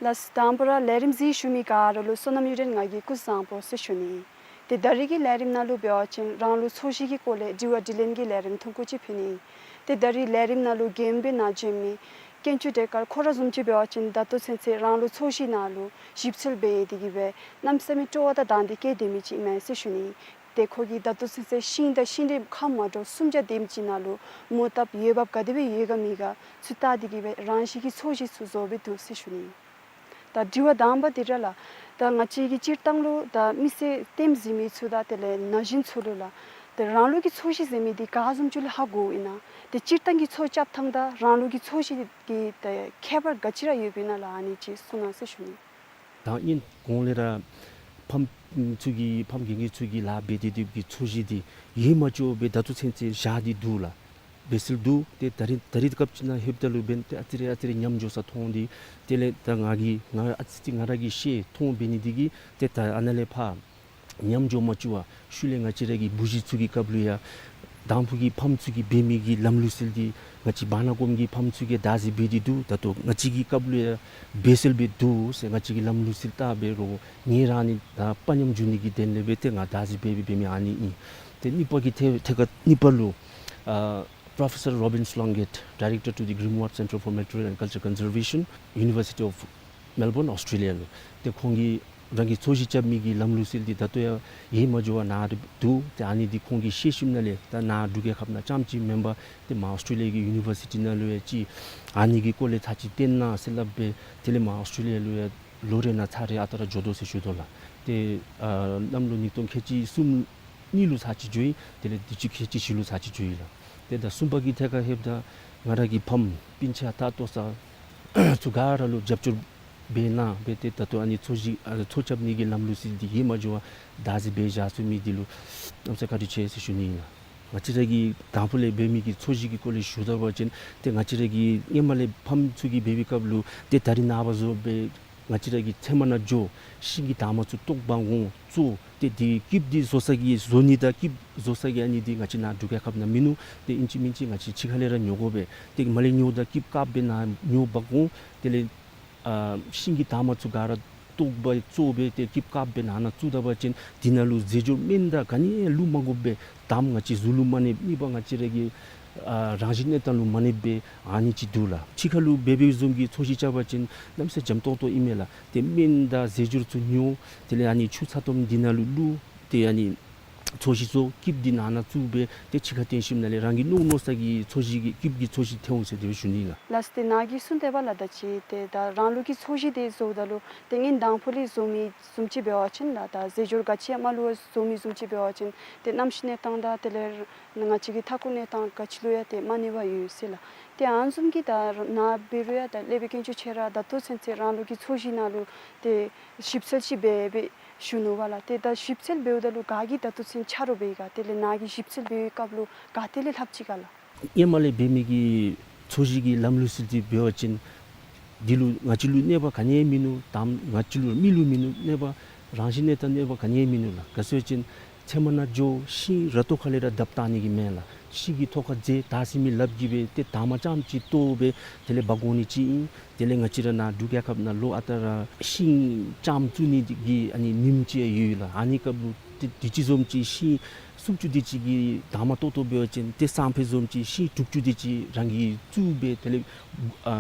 ལགས། དང་པ་ར་ལས་རིམ་གཟིགས་བཞུགས་མི་ག་ར་ལུ་བསོད་ནམས་གཡུ་སྒྲོན་ང་གིས་སྐུ་གཟུགས་བཟང་པོ་ཟེར་ཞུ་ནི། ཏེ་ད་རིས་ཀྱི་ལས་རིམ་ནང་ལུ་འབད་བ་ཅིན་རང་ལུགས་ཚོས་གཞི་གི་སྐོར་ལས་དྲི་བ་དྲིས་ལན་གྱི་ལས་རིམ་ཐུང་ཀུ་ཅིག་ཕུལ་ནི། ཏེ་ད་རིས་ལས་རིམ་ནང་ལུ་རྒནམ་སྦེ་ནཱ་བྱོན་མི་དཀོན་མཆོག་གྲལ་དཀར་ཁོ་ར་བཟུམ་ཅིག་འབད་བ་ཅིན་ད་ལྟོ་ཚུན་ཚོད་རང་ལུགས་ཚོས་གཞི་ནང་ལུ་ཞིབ་འཚོལ་འབད་དེ་གིས་སྦེ་གནམ་མེད་ས་མེད་སྤྲོ་བ་དང་དང་འདོད་བསྐྱེད་དེ་མི་ཅིག་མས་ཟེར་ཞུ་ནི། ཏེ་ཁོ་གིས་ད་ལྟོ་ཚུན་ཚོད་ཤིང་དང་ཤིང་འབྲས་ཁམས་མ་འདྲཝ་སུམ་བརྒྱ་དེམ་ཅིག་ནང་ལུ་མོ་བཏབ་འོས་འབབ་ག་དེ་སྦེ་ཡོད་ག་མེད་ག་ཚུ་བལྟ་སྟེ་གིས་སྦེ་རང་བཞིན་གྱི་ཚོས་གཞི་ཚུ་བཟོ་སྦེ་འདུག་ཟེར་ཞུ་ནི། ད་དྲི་བ་དང་པ་འདི་ར་ལགས། ད་ང་བཅས་ཀྱི་སྤྱིར་བཏང་ལུ་ད་མི་སེར་ལྟདམོ་གཟིགས་མི་ཚུ་དང་དེ་ལས་ན་གཞོན་ཚུ་ལུ་ལགས། ད་རང་ལུགས་ཀྱི་ཚོས་གཞི་ཟེར་མི་འདི་ག་བཟུམ་ཅིག་ལུ་ཧ་གོཝ་ཨིན་ན། ཏེ་སྤྱིར་བཏང་གི་ཚོས་རྐྱབ་ཐངས་དང་རང་ལུགས་ཀྱི་ཚོས་གཞི་གི་ད་ཁྱད་པར་ག་ཅི་ར་ཡོདཔ་ཨིན་ན་ལགས། ཨ་ནི་ཅིག་གསུང་གནང་ཟེར་ཞུ་ནི། ད་ཨིན་གོང་ལས་ར་ཕམ་ཚུ་གིས་ཕམ་རྒན་རྒས་ཚུ་གིས་ལཱ་འབད་དེ་དེ་གི་ཚོས་གཞི་འདི་ཡིད་མ་ཆེས་པར་ད་ལྟོ་ཚུན་ཚོད་བཞག་སྟེ་འདུག་ལགས། འབད་སྲོལ་འདུག། ཏེ་ད་རིས་ད་རིས་སྐབས་ཅིག་ནང་ལྷོདཔ་ད་ལུ་འབདན་ཏེ་ཨ་ཙི་རེ་ཨ་ཙི་རེ་ཉམས་འགྱོ་ས་མཐོང་སྟེ། དེ་ལས་ད་ང་གིས་ང་ཨ་ཙི་ཅིག་ང་ར་གིས་ཤེས་མཐོང་འབད་ནི་འདི་གིས་ཏེ་ད་ཨ་ནཱ་ལས་ཕར་ཉམས་འགྱོ་མ་བཅུག་པར་ཤུལ་ལས་ང་བཅས་ར་གི་བུ་གཞི་ཚུ་གི་སྐབས་ལུ་ཡང་དང་ཕུ་གི་ཕམ་ཚུ་གིས་འབད་མི་གི་ལམ་ལུགས་སྲོལ་འདི་ང་བཅས་བར་ན་གོངམ་གི་ཕམ་ཚུ་གིས་བདག་འཛིན་འབད་དེ་འདུག། ད་ལྟོ་ང་བཅས་ཀྱི་སྐབས་ལུ་ཡང་འབད་སྲོལ་སྦེ་འདུག་ཟེར་ང་བཅས་ཀྱིས་ལམ་ལུགས་སྲོལ་བལྟ་འབད་རུང་ངེ་ར་ནི་ད་དཔའ་ཉམས་འགྱོ་ནི་གི་དོན་ལས་སྦེ་ཏེ་ང་བདག་འཛིན་འབད་འབད་འབད་མི་ཨ་ནི་ཨིན། ཏེ་གཉིས་པ་གི་ཐད་ཐད་ཁར་གཉིས་པ་ལུ་ཨ་Professor Robin Sloggett, Director to the Grimoire Center for Material and Culture Conservation, University of Melbourne, Australia ལུ། ཏེ་ཁོང་གིས་རང་གི་ཚོས་གཞི་རྐྱབ་མི་གི་ལམ་ལུགས་སྲོལ་འདི་ད་ལྟོ་ཡང་ཡིད་མ་ཆེས་པར་ནཱ་འདུག། ཏེ་ཨ་ནི་འདི་ཁོང་གིས་ཤེས་ཞིནམ་ལས་ད་ནཱ་འབྲུག་རྒྱལ་ཁབ་ནང་རྐྱངམ་ཅིག་མེན་པར་ཏེ་མར་ཨོསི་ཊྲེ་ལི་ཡ་གི་ཡུ་ནི་བར་སི་ཊི་ནང་ལུ་ཡང་ཅིག་ཨ་ནི་གི་སྐོར་ལས་ཚར་གཅིག་སྟོན་གནང་ཟེར་སླབ་སྦེ་དེ་ལས་མར་ཨོསི་ཊྲེ་ལི་ཡ་ལུ་ཡང་ལོ་རེ་ནང་ཚར་རེ་ཨ་རྟག་ར་འགྱོ་དོ་ཟེར་ཞུ་དོ་ལགས། ཏེ་ཨ་གནམ་ལོ་ཉིས་སྟོང་ཁལ་གཅིག་གསུམ་གཉིས་ལུ་ཚར་གཅིག་འགྱོ་ཡི། དེ་ལས་དུས་ཅི་ཁལ་གཅིག་བཞི་ལུ་ཚར་གཅིག་འགྱོ་ཡི་ལགས། ཏེ་ད་གསུམ་པ་གི་ཐད་ཁར་ལྷོདཔ་ད་ང་ར་གི་ཕམ་སྤུན་ཆ་ད་ལྟོ་ས་ཚུ་ག་ར་ལུ་རྒྱབ་སྐྱོར་འབད་གནང་སྦེ་ཏེ་ད་ལྟོ་ཨ་ནི་ཚོས་གཞི་ཨ་ཚོས་རྐྱབ་ནི་གི་ལམ་ལུགས་སྲོལ་འདི་ཡིད་མ་ཆེས་པར་བདག་འཛིན་འབད་བཞག་ཚུགས་མི་འདི་ལུ་གནམ་མེད་ས་མེད་བཀའ་དྲིན་ཆེ་ཟེར་ཞུ་ནི་ཨིན་ལགས། ང་བཅས་ར་གིས་དང་ཕུ་ལས་འབད་མི་གི་ཚོས་གཞི་གི་སྐོར་ལས་ཞུ་ད་པ་ཅིན་ཏེ་ང་བཅས་ར་གིས་སྔོན་མ་ལས་ཕམ་ཚུ་གིས་འབད་བའི་སྐབས་ལུ་ཏེ་ད་རིས་ནངས་པ་བཟུམ་སྦེ་ང་བཅས་ར་གིས་ཚལ་མ་ནང་འགྱོ་ཤིང་གི་འདབ་མ་ཚུ་བཏོག་འབག་འོང་བཙོ། ཏེ་དེ་སྐྱིབས་འདི་བཟོ་ས་གི་བཟོ་ནི་དང་སྐྱིབས་བཟོ་ས་གི་ཨ་ནི་འདི་ང་བཅས་ནཱ་འབྲུག་རྒྱལ་ཁབ་ནང་མིན་ནུག། ཏེ་ཨིན་ཅི་མིན་ཅི་ང་བཅས་ཕྱི་ཁ་ལས་ར་ཉོ་དགོ་པས། ཏེ་མར་ལས་ཉོཝ་ད་སྐྱིབས་དཀརཔོ་སྦེ་ནཱ་ཉོ་འབག་འོང་། དེ་ལས་ཨ་ཤིང་གི་འདབ་མ་ཚུ་ག་ར་བཏོག་སྦེ་བཙོ་སྦེ་ཏེ་སྐྱིབས་དཀརཔོ་སྦེ་ནང་ན་བཙུགས་ད་པ་ཅིན་དེ་ནང་ལུ་རྫས་སྦྱོར་སྨན་དང་ག་ནི་བླུག་མ་དགོ་པར་དངམ་ང་བཅས་གཟུགས་ལུ་མ་གནོད་མི་པ་ང་བཅས་ར་གི་ཨ་རང་བཞིན་གནས་སྟངས་ལུ་མ་གནོད་པར་ཨ་ནི་ཅིག་འདུག་ལགས། ཕྱི་ཁ་ལུ་འབད་འབདཝ་བཟུམ་གྱི་ཚོས་གཞི་རྐྱབ་པ་ཅིན་གནམ་མེད་ས་མེད་འཇམ་ཏོང་ཏོ་ཨིན་མས་ལགས། ཏེ་སྨན་དང་རྫས་སྦྱོར་ཚུ་ཉོ། དེ་ལས་ཨ་ནི་ཆུ་ཚ་ཏོམ་འདི་ནང་ལུ་བླུག། ཏེ་ཨ་ནི་ཚོས་གཞི་བཙོ། སྐྱིབས་འདི་ནང་ན་བཙུགས་སྦེ་ཏེ་ཕྱི་ཁར་བཏོན་ཞིནམ་ལས་རང་གིས་མནོ་མནོ་ས་གི་ཚོས་གཞི་གི་སྐྱིབས་ཀྱི་ཚོས་གཞི་ཐོན་འོང་ཟེར་དེ་སྦེ་ཞུ་ནི་ལགས། ལགས་སོ། ཏེ་ནཱ་གིས་གསུངས་ཏེ་འབདཝ་ལས་ད་ཅི་ཏེ་ད་རང་ལུགས་ཀྱི་ཚོས་གཞི་འདི་བཟོཝ་ད་ལུ་ཏེ་སྔོན་དང་ཕུ་ལས་བཟོ་མི་བཟུམ་ཅིག་འབད་བ་ཅིན་ལགས། ད་རྫས་སྦྱོར་ག་ཅི་ཡང་མ་བླུག་པར་བཟོ་མི་བཟུམ་ཅིག་འབད་བ་ཅིན་ཏེ་གནམ་གཤིས་གནས་སྟངས་དང་དེ་ལས་ང་བཅས་ཀྱི་མཐའ་འཁོར་གནས་སྟངས་ག་ཅི་ལུ་ཡང་ཏེ་མ་གནོད་པ་ཡོད་ཟེར་ལགས། ཏེ་ཨ་ནི་བཟུམ་གྱི་ད་ནཱ་འབད་རུང་ཡང་ད་སློབ་དཔོན་དཀོན་མཆོག་ཁྱོད་ར་ད་ལྟོ་ཚུན་ཚོད་རང་ལུགས་ཀྱི་ཚོས་གཞི་ནང་ལུ་ཏེ་ཞིབ་འཚོལ་ཅིག་འབད་འབད་ཞུ་ནུག་པ་ལགས། ཏེ་ད་ཞིབ་འཚོལ་འབདཝ་ད་ལུ་ག་གིས་ད་ལྟོ་ཚུན་ཆ་རོགས་འབད་ཡི་ག། དེ་ལས་ནཱ་གིས་ཞིབ་འཚོལ་འབད་བའི་སྐབས་ལུ་ག་ཏེ་ལས་ལྷབ་ཅི་ག་ལགས། སྔོན་མ་ལས་འབད་མི་གི་ཚོས་གཞི་གི་ལམ་ལུགས་སྲོལ་འདི་འབད་བ་ཅིན་འདི་ལུ་ང་བཅས་ལུ་གནོད་པ་ག་ནི་ཡང་མིན་ནུག། དངམ་ང་བཅས་ལུ་མི་ལུ་མིན་ནུག། གནོད་པ་རང་བཞིན་གནས་སྟངས་གནོད་པ་ག་ནི་ཡང་མིན་ནུག་ལགས། ག་ཅི་སྨོ་ཟེར་བ་ཅིན་ཚལ་མ་ནང་འགྱོ་ཤིང་ར་ཐོག་ཁ་ལས་ར་བརྡབ་བཏང་ནི་གི་མེན་ལགས། ཤིང་གི་ཐོག་ཁར་རྫས་བཏགས་ཟེར་མི་ལགཔ་གིས་སྦེ་ཏེ་འདབ་མ་རྐྱངམ་ཅིག་བཏོག་སྦེ་དེ་ལས་འབག་འོང་ནི་ཅིག་ཨིན། དེ་ལས་ང་བཅས་ར་ནཱ་འབྲུག་རྒྱལ་ཁབ་ནང་ལོ་ཨ་རྟག་ར་ཤིང་རྐྱངམ་བཙུགས་ནི་གི་ཨ་ནི་ཉིནམ་ཅིག་ཡོད་ལགས། ཨ་ནི་སྐབས་ལུ་ཏེ་དུས་ཅི་བཟུམ་ཅིག་ཤིང་སུམ་ཅུ་དེ་ཅིག་གི་འདབ་མ་བཏོག་བཏོགཔ་འབད་བ་ཅིན་ཏེ་སང་ཕོད་བཟུམ་ཅིག་ཤིང་དྲུག་ཅུ་དེ་ཅིག་རང་གིས་བཙུགས་སྦེ་དེ་ལས་ཨ་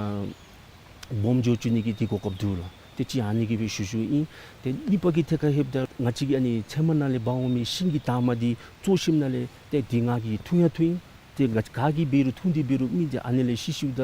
སྦོམ་འགྱོ་བཅུག་ནི་གི་དེ་གོ་སྐབས་འདུག་ལགས། ཏེ་གཅིག་ཨ་ནི་གི་སྦེ་ཞུ་ཞུཝ་ཨིན། ཏེ་གཉིས་པ་གི་ཐད་ཁར་ལྷོདཔ་ད་ང་བཅས་ཀྱིས་ཨ་ནི་ཚལ་མ་ནང་ལས་འབག་འོང་མི་ཤིང་གི་འདབ་མ་འདི་བཙོ་ཞིནམ་ལས་ཏེ་འདི་ང་གིས་འཐུང་ཡང་འཐུང་ཡི། ཏེ་ང་ག་གིས་འབད་རུང་འཐུང་སྟེ་འབད་རུང་མི་འདི་ཨ་ནི་ལས་ཤི་ཤིཝ་ད་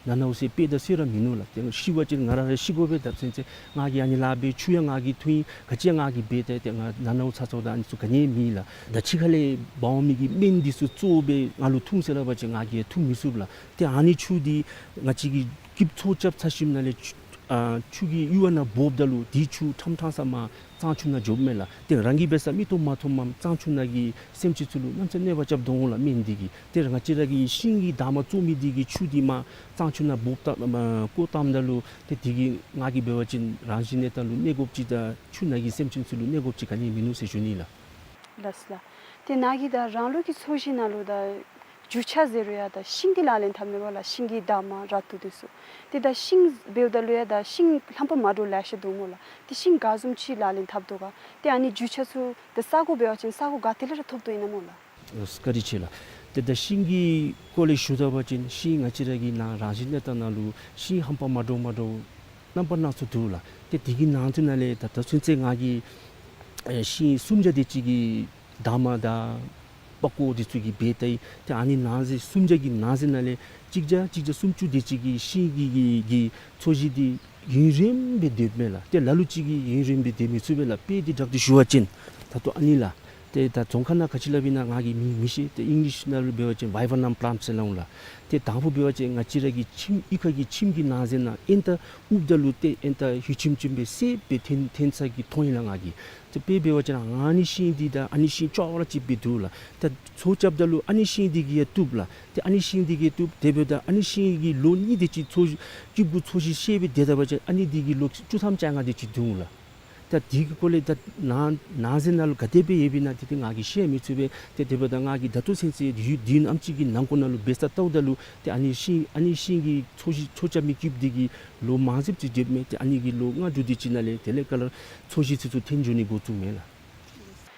ནང་ན་འོ་ཟེར་དཔེ་དང་སྲོལ་ར་མིན་ནུག་ལགས། ཏེ་ཤི་བ་ཅིན་ང་ར་ར་ཤི་དགོ་པས། ད་ཚུན་ཚོད་ང་གིས་ཨ་ནི་ལཱ་འབད་ཆུ་ཡང་ང་གིས་འཐུང་ཡི། ག་ཅི་ཡང་ང་གིས་འབད་ཏེ་ཏེ་ང་ནང་ན་འོ་ཚ་ཚ་འོ་ད་ཨ་ནི་ཚུ་ག་ནི་ཡང་མེད་ལགས། ད་ཕྱི་ཁ་ལས་འབག་འོང་མི་གི་སྨན་འདི་ཚུ་བཙོ་སྦེ་ང་ལུ་འཐུང་ཟེར་སླབ་པ་ཅིན་ང་གིས་འཐུང་མི་ཚུགས་ལགས། ཏེ་ཨ་ནི་ཆུ་འདི་ང་བཅས་ཀྱིས་སྐྱིབས་ཚོས་རྐྱབ་ཚར་ཞིནམ་ལས་ཆུ་ཨ་ཆུ་གི་གཡུར་བ་ནང་འབོཝ་ད་ལུ་འདི་ཆུ་ཕྲང་ཕྲང་ས་མར་གཙང་ཆུ་ནང་འགྱོཝ་མས་ལགས། ཏེ་རང་གིས་འབད་ས་མིག་ཏོ་མ་མཐོངམ་གཙང་ཆུ་ནང་གི་སེམས་ཅན་ཚུ་ལུ་གནམ་མེད་ས་མེད་གནོད་པ་རྐྱབ་དོ་འོང་ལགས་སྨན་འདི་གིས། ཏེ་ང་བཅས་ར་གིས་ཤིང་གི་འདབ་མ་བཙོ་མི་འདི་གི་ཆུ་འདི་མར་གཙང་ཆུ་ནང་འབོཝ་ད་མར་བཀོ་བཏངམ་ད་ལུ་ཏེ་འདི་གིས་ང་གིས་འབད་བ་ཅིན་རང་བཞིན་གནས་སྟངས་ལུ་གནོད་དགོཔ་ཅིག་དང་ཆུ་ནང་གི་སེམས་ཅན་ཚུ་ལུ་གནོད་དགོཔ་ཅིག་ག་ནི་ཡང་མིན་ནུག་ཟེར་ཞུ་ནི་ལགས། ལགས་སོ་ལགས། ཏེ་ནཱ་གིས་ད་རང་ལུགས་ཀྱི་ཚོས་གཞི་ནང་ལུ་ད་ རྒྱུ་ཆ་ཟེར་རུང་ཡང་ད་ཤིང་འདི་ལག་ལེན་འཐབ་མེན་པ་ལགས། ཤིང་གི་འདབ་མ་ར་ཏུ་འདི་ཚུ། ཏེ་ད་ཤིང་འབདཝ་ད་ལུ་ཡང་ད་ཤིང་ལྷམ་པ་མ་འདྲཝ་ལེ་ཤ་འདུག་སྨོ་ལགས། ཏེ་ཤིང་ག་བཟུམ་ཅིག་ལག་ལེན་འཐབ་དོ་ག། ཏེ་ཨ་ནི་རྒྱུ་ཆ་ཚུ་ད་ས་གོ་འབད་བ་ཅིན་ས་གོ་ག་ཏེ་ལས་ར་ཐོབ་དོ་ཨིན་ན་སྨོ་ལགས། ཨོ་བཀའ་དྲིན་ཆེ་ལགས། ཏེ་ད་ཤིང་གི་སྐོར་ལས་ཞུ་ད་པ་ཅིན་ཤིང་ང་བཅས་ར་གི་ནཱ་རང་བཞིན་གནས་སྟངས་ནང་ལུ་ཤིང་ལྷམ་པ་མ་འདྲཝ་མ་འདྲཝ་རྣམ་པ་སྣ་ཚོགས་འདུག་ལགས། ཏེ་དེ་གི་ནང་དོན་ནང་ལས་ད་ད་ཚུན་ཚོད་ང་གིས་ཨེ་ཤིང་སུམ་བརྒྱ་དེ་ཅིག་གི་འདབ་མ་དང་པགས་ཀོ་འདི་ཚུ་གིས་འབད་ད་ཡི། ཏེ་ཨ་ནི་ནང་གསེས་སུམ་བརྒྱ་གི་ནང་གསེས་ནང་ལས་གཅིག་བརྒྱ་གཅིག་བརྒྱ་སུམ་ཅུ་དེ་ཅིག་གི་ཤིང་གི་གི་གི་ཚོས་གཞི་འདི་ཡུན་རིངམོ་སྦེ་སྡོདཔ་མས་ལགས། ཏེ་ལ་ལུ་ཅིག་གིས་ཡུན་རིངམོ་སྦེ་སྡོད་མི་ཚུགས་པས་ལགས། དཔེ་འདི་དྲག་ཏུ་ཞུ་བ་ཅིན་ད་ལྟོ་ཨ་ནི་ལགས། ཏེ་ད་རྫོང་ཁ་ནང་ག་ཅི་སླབ་ཨིན་ན་ང་གིས་མི་མི་ཤེས། ཏེ་ཨིང་ལིཤ་ནང་ལུ་འབད་བ་ཅིན་བའི་བ་ནམ་པ་ལཱནཊ་ཟེར་སླབ་འོང་ལགས། ཏེ་དང་ཕུ་འབད་བ་ཅིན་ང་བཅས་ར་གི་ཁྱིམ་གཡུས་ཁ་གི་ཁྱིམ་གྱི་ནང་གསེས་ནང་ཨེན་ཏ་ཨུབ་ད་ལུ་ཏེ་ཨེན་ཏ་ཧུད་ཆེམ་ཆེམ་སྦེ་སེརཔོ་སྦེ་ཐོན་ཐོན་ས་གི་མཐོང་ཡི་ལགས་ང་གིས། ཏེ་དཔེ་འབད་བ་ཅིན་ཨ་ནི་ཤིང་འདི་དང་ཨ་ནི་ཤིང་ཅོག་ར་གཅིགཔ་སྦེ་འདུག་ལགས། ཏེ་ཚོས་རྐྱབ་ད་ལུ་ཨ་ནི་ཤིང་འདི་གིས་ཡང་བཏུབ་ལགས། ཏེ་ཨ་ནི་ཤིང་འདི་གིས་བཏུབ། དེ་འབདཝ་ད་ཨ་ནི་ཤིང་གིས་ལོ་གཉིས་དེ་ཅིག་ཚོས་གཞི་སྐྱིབ་གུ་ཚོས་གཞི་བཤལ་སྦེ་སྡོད་ད་པ་ཅིན་ཨ་ནི་འདི་གིས་ལོ་བཅུ་ཐམ་བཅོ་ལྔ་དེ་ཅིག་འདུག་ལགས། ད་དེ་གི་སྐོར་ལས་ད་ནང་ནང་གསེས་ནང་ལུ་ག་དེ་སྦེ་ཡོདཔ་ཨིན་ན་དེ་ཏེ་ང་གིས་བཤད་མི་ཚུགས་པས། ཏེ་དེ་འབདཝ་ད་ང་གིས་ད་ལྟོ་ཚུན་ཚོད་ཡུན་དུས་ཨ་ཙི་གི་ནང་འཁོད་ནང་ལུ་འབད་ས་ལྟཝ་ད་ལུ་ཏེ་ཨ་ནི་ཤིང་ཨ་ནི་ཤིང་གི་ཚོས་གཞི་ཚོས་རྐྱབ་མི་སྐྱིབ་འདི་གིས་ལོ་མང་ཟེར་ཅིག་སྡོདཔ་མས། ཏེ་ཨ་ནི་གིས་ལོ་ལྔ་དྲུག་དེ་ཅིག་ནང་ལས་དེ་ལས་ཀ་ལ་ཚོས་གཞི་ཚུ་ཚུ་ཐོན་འགྱོ་ནི་འགོ་བཙུགས་མས་ལགས།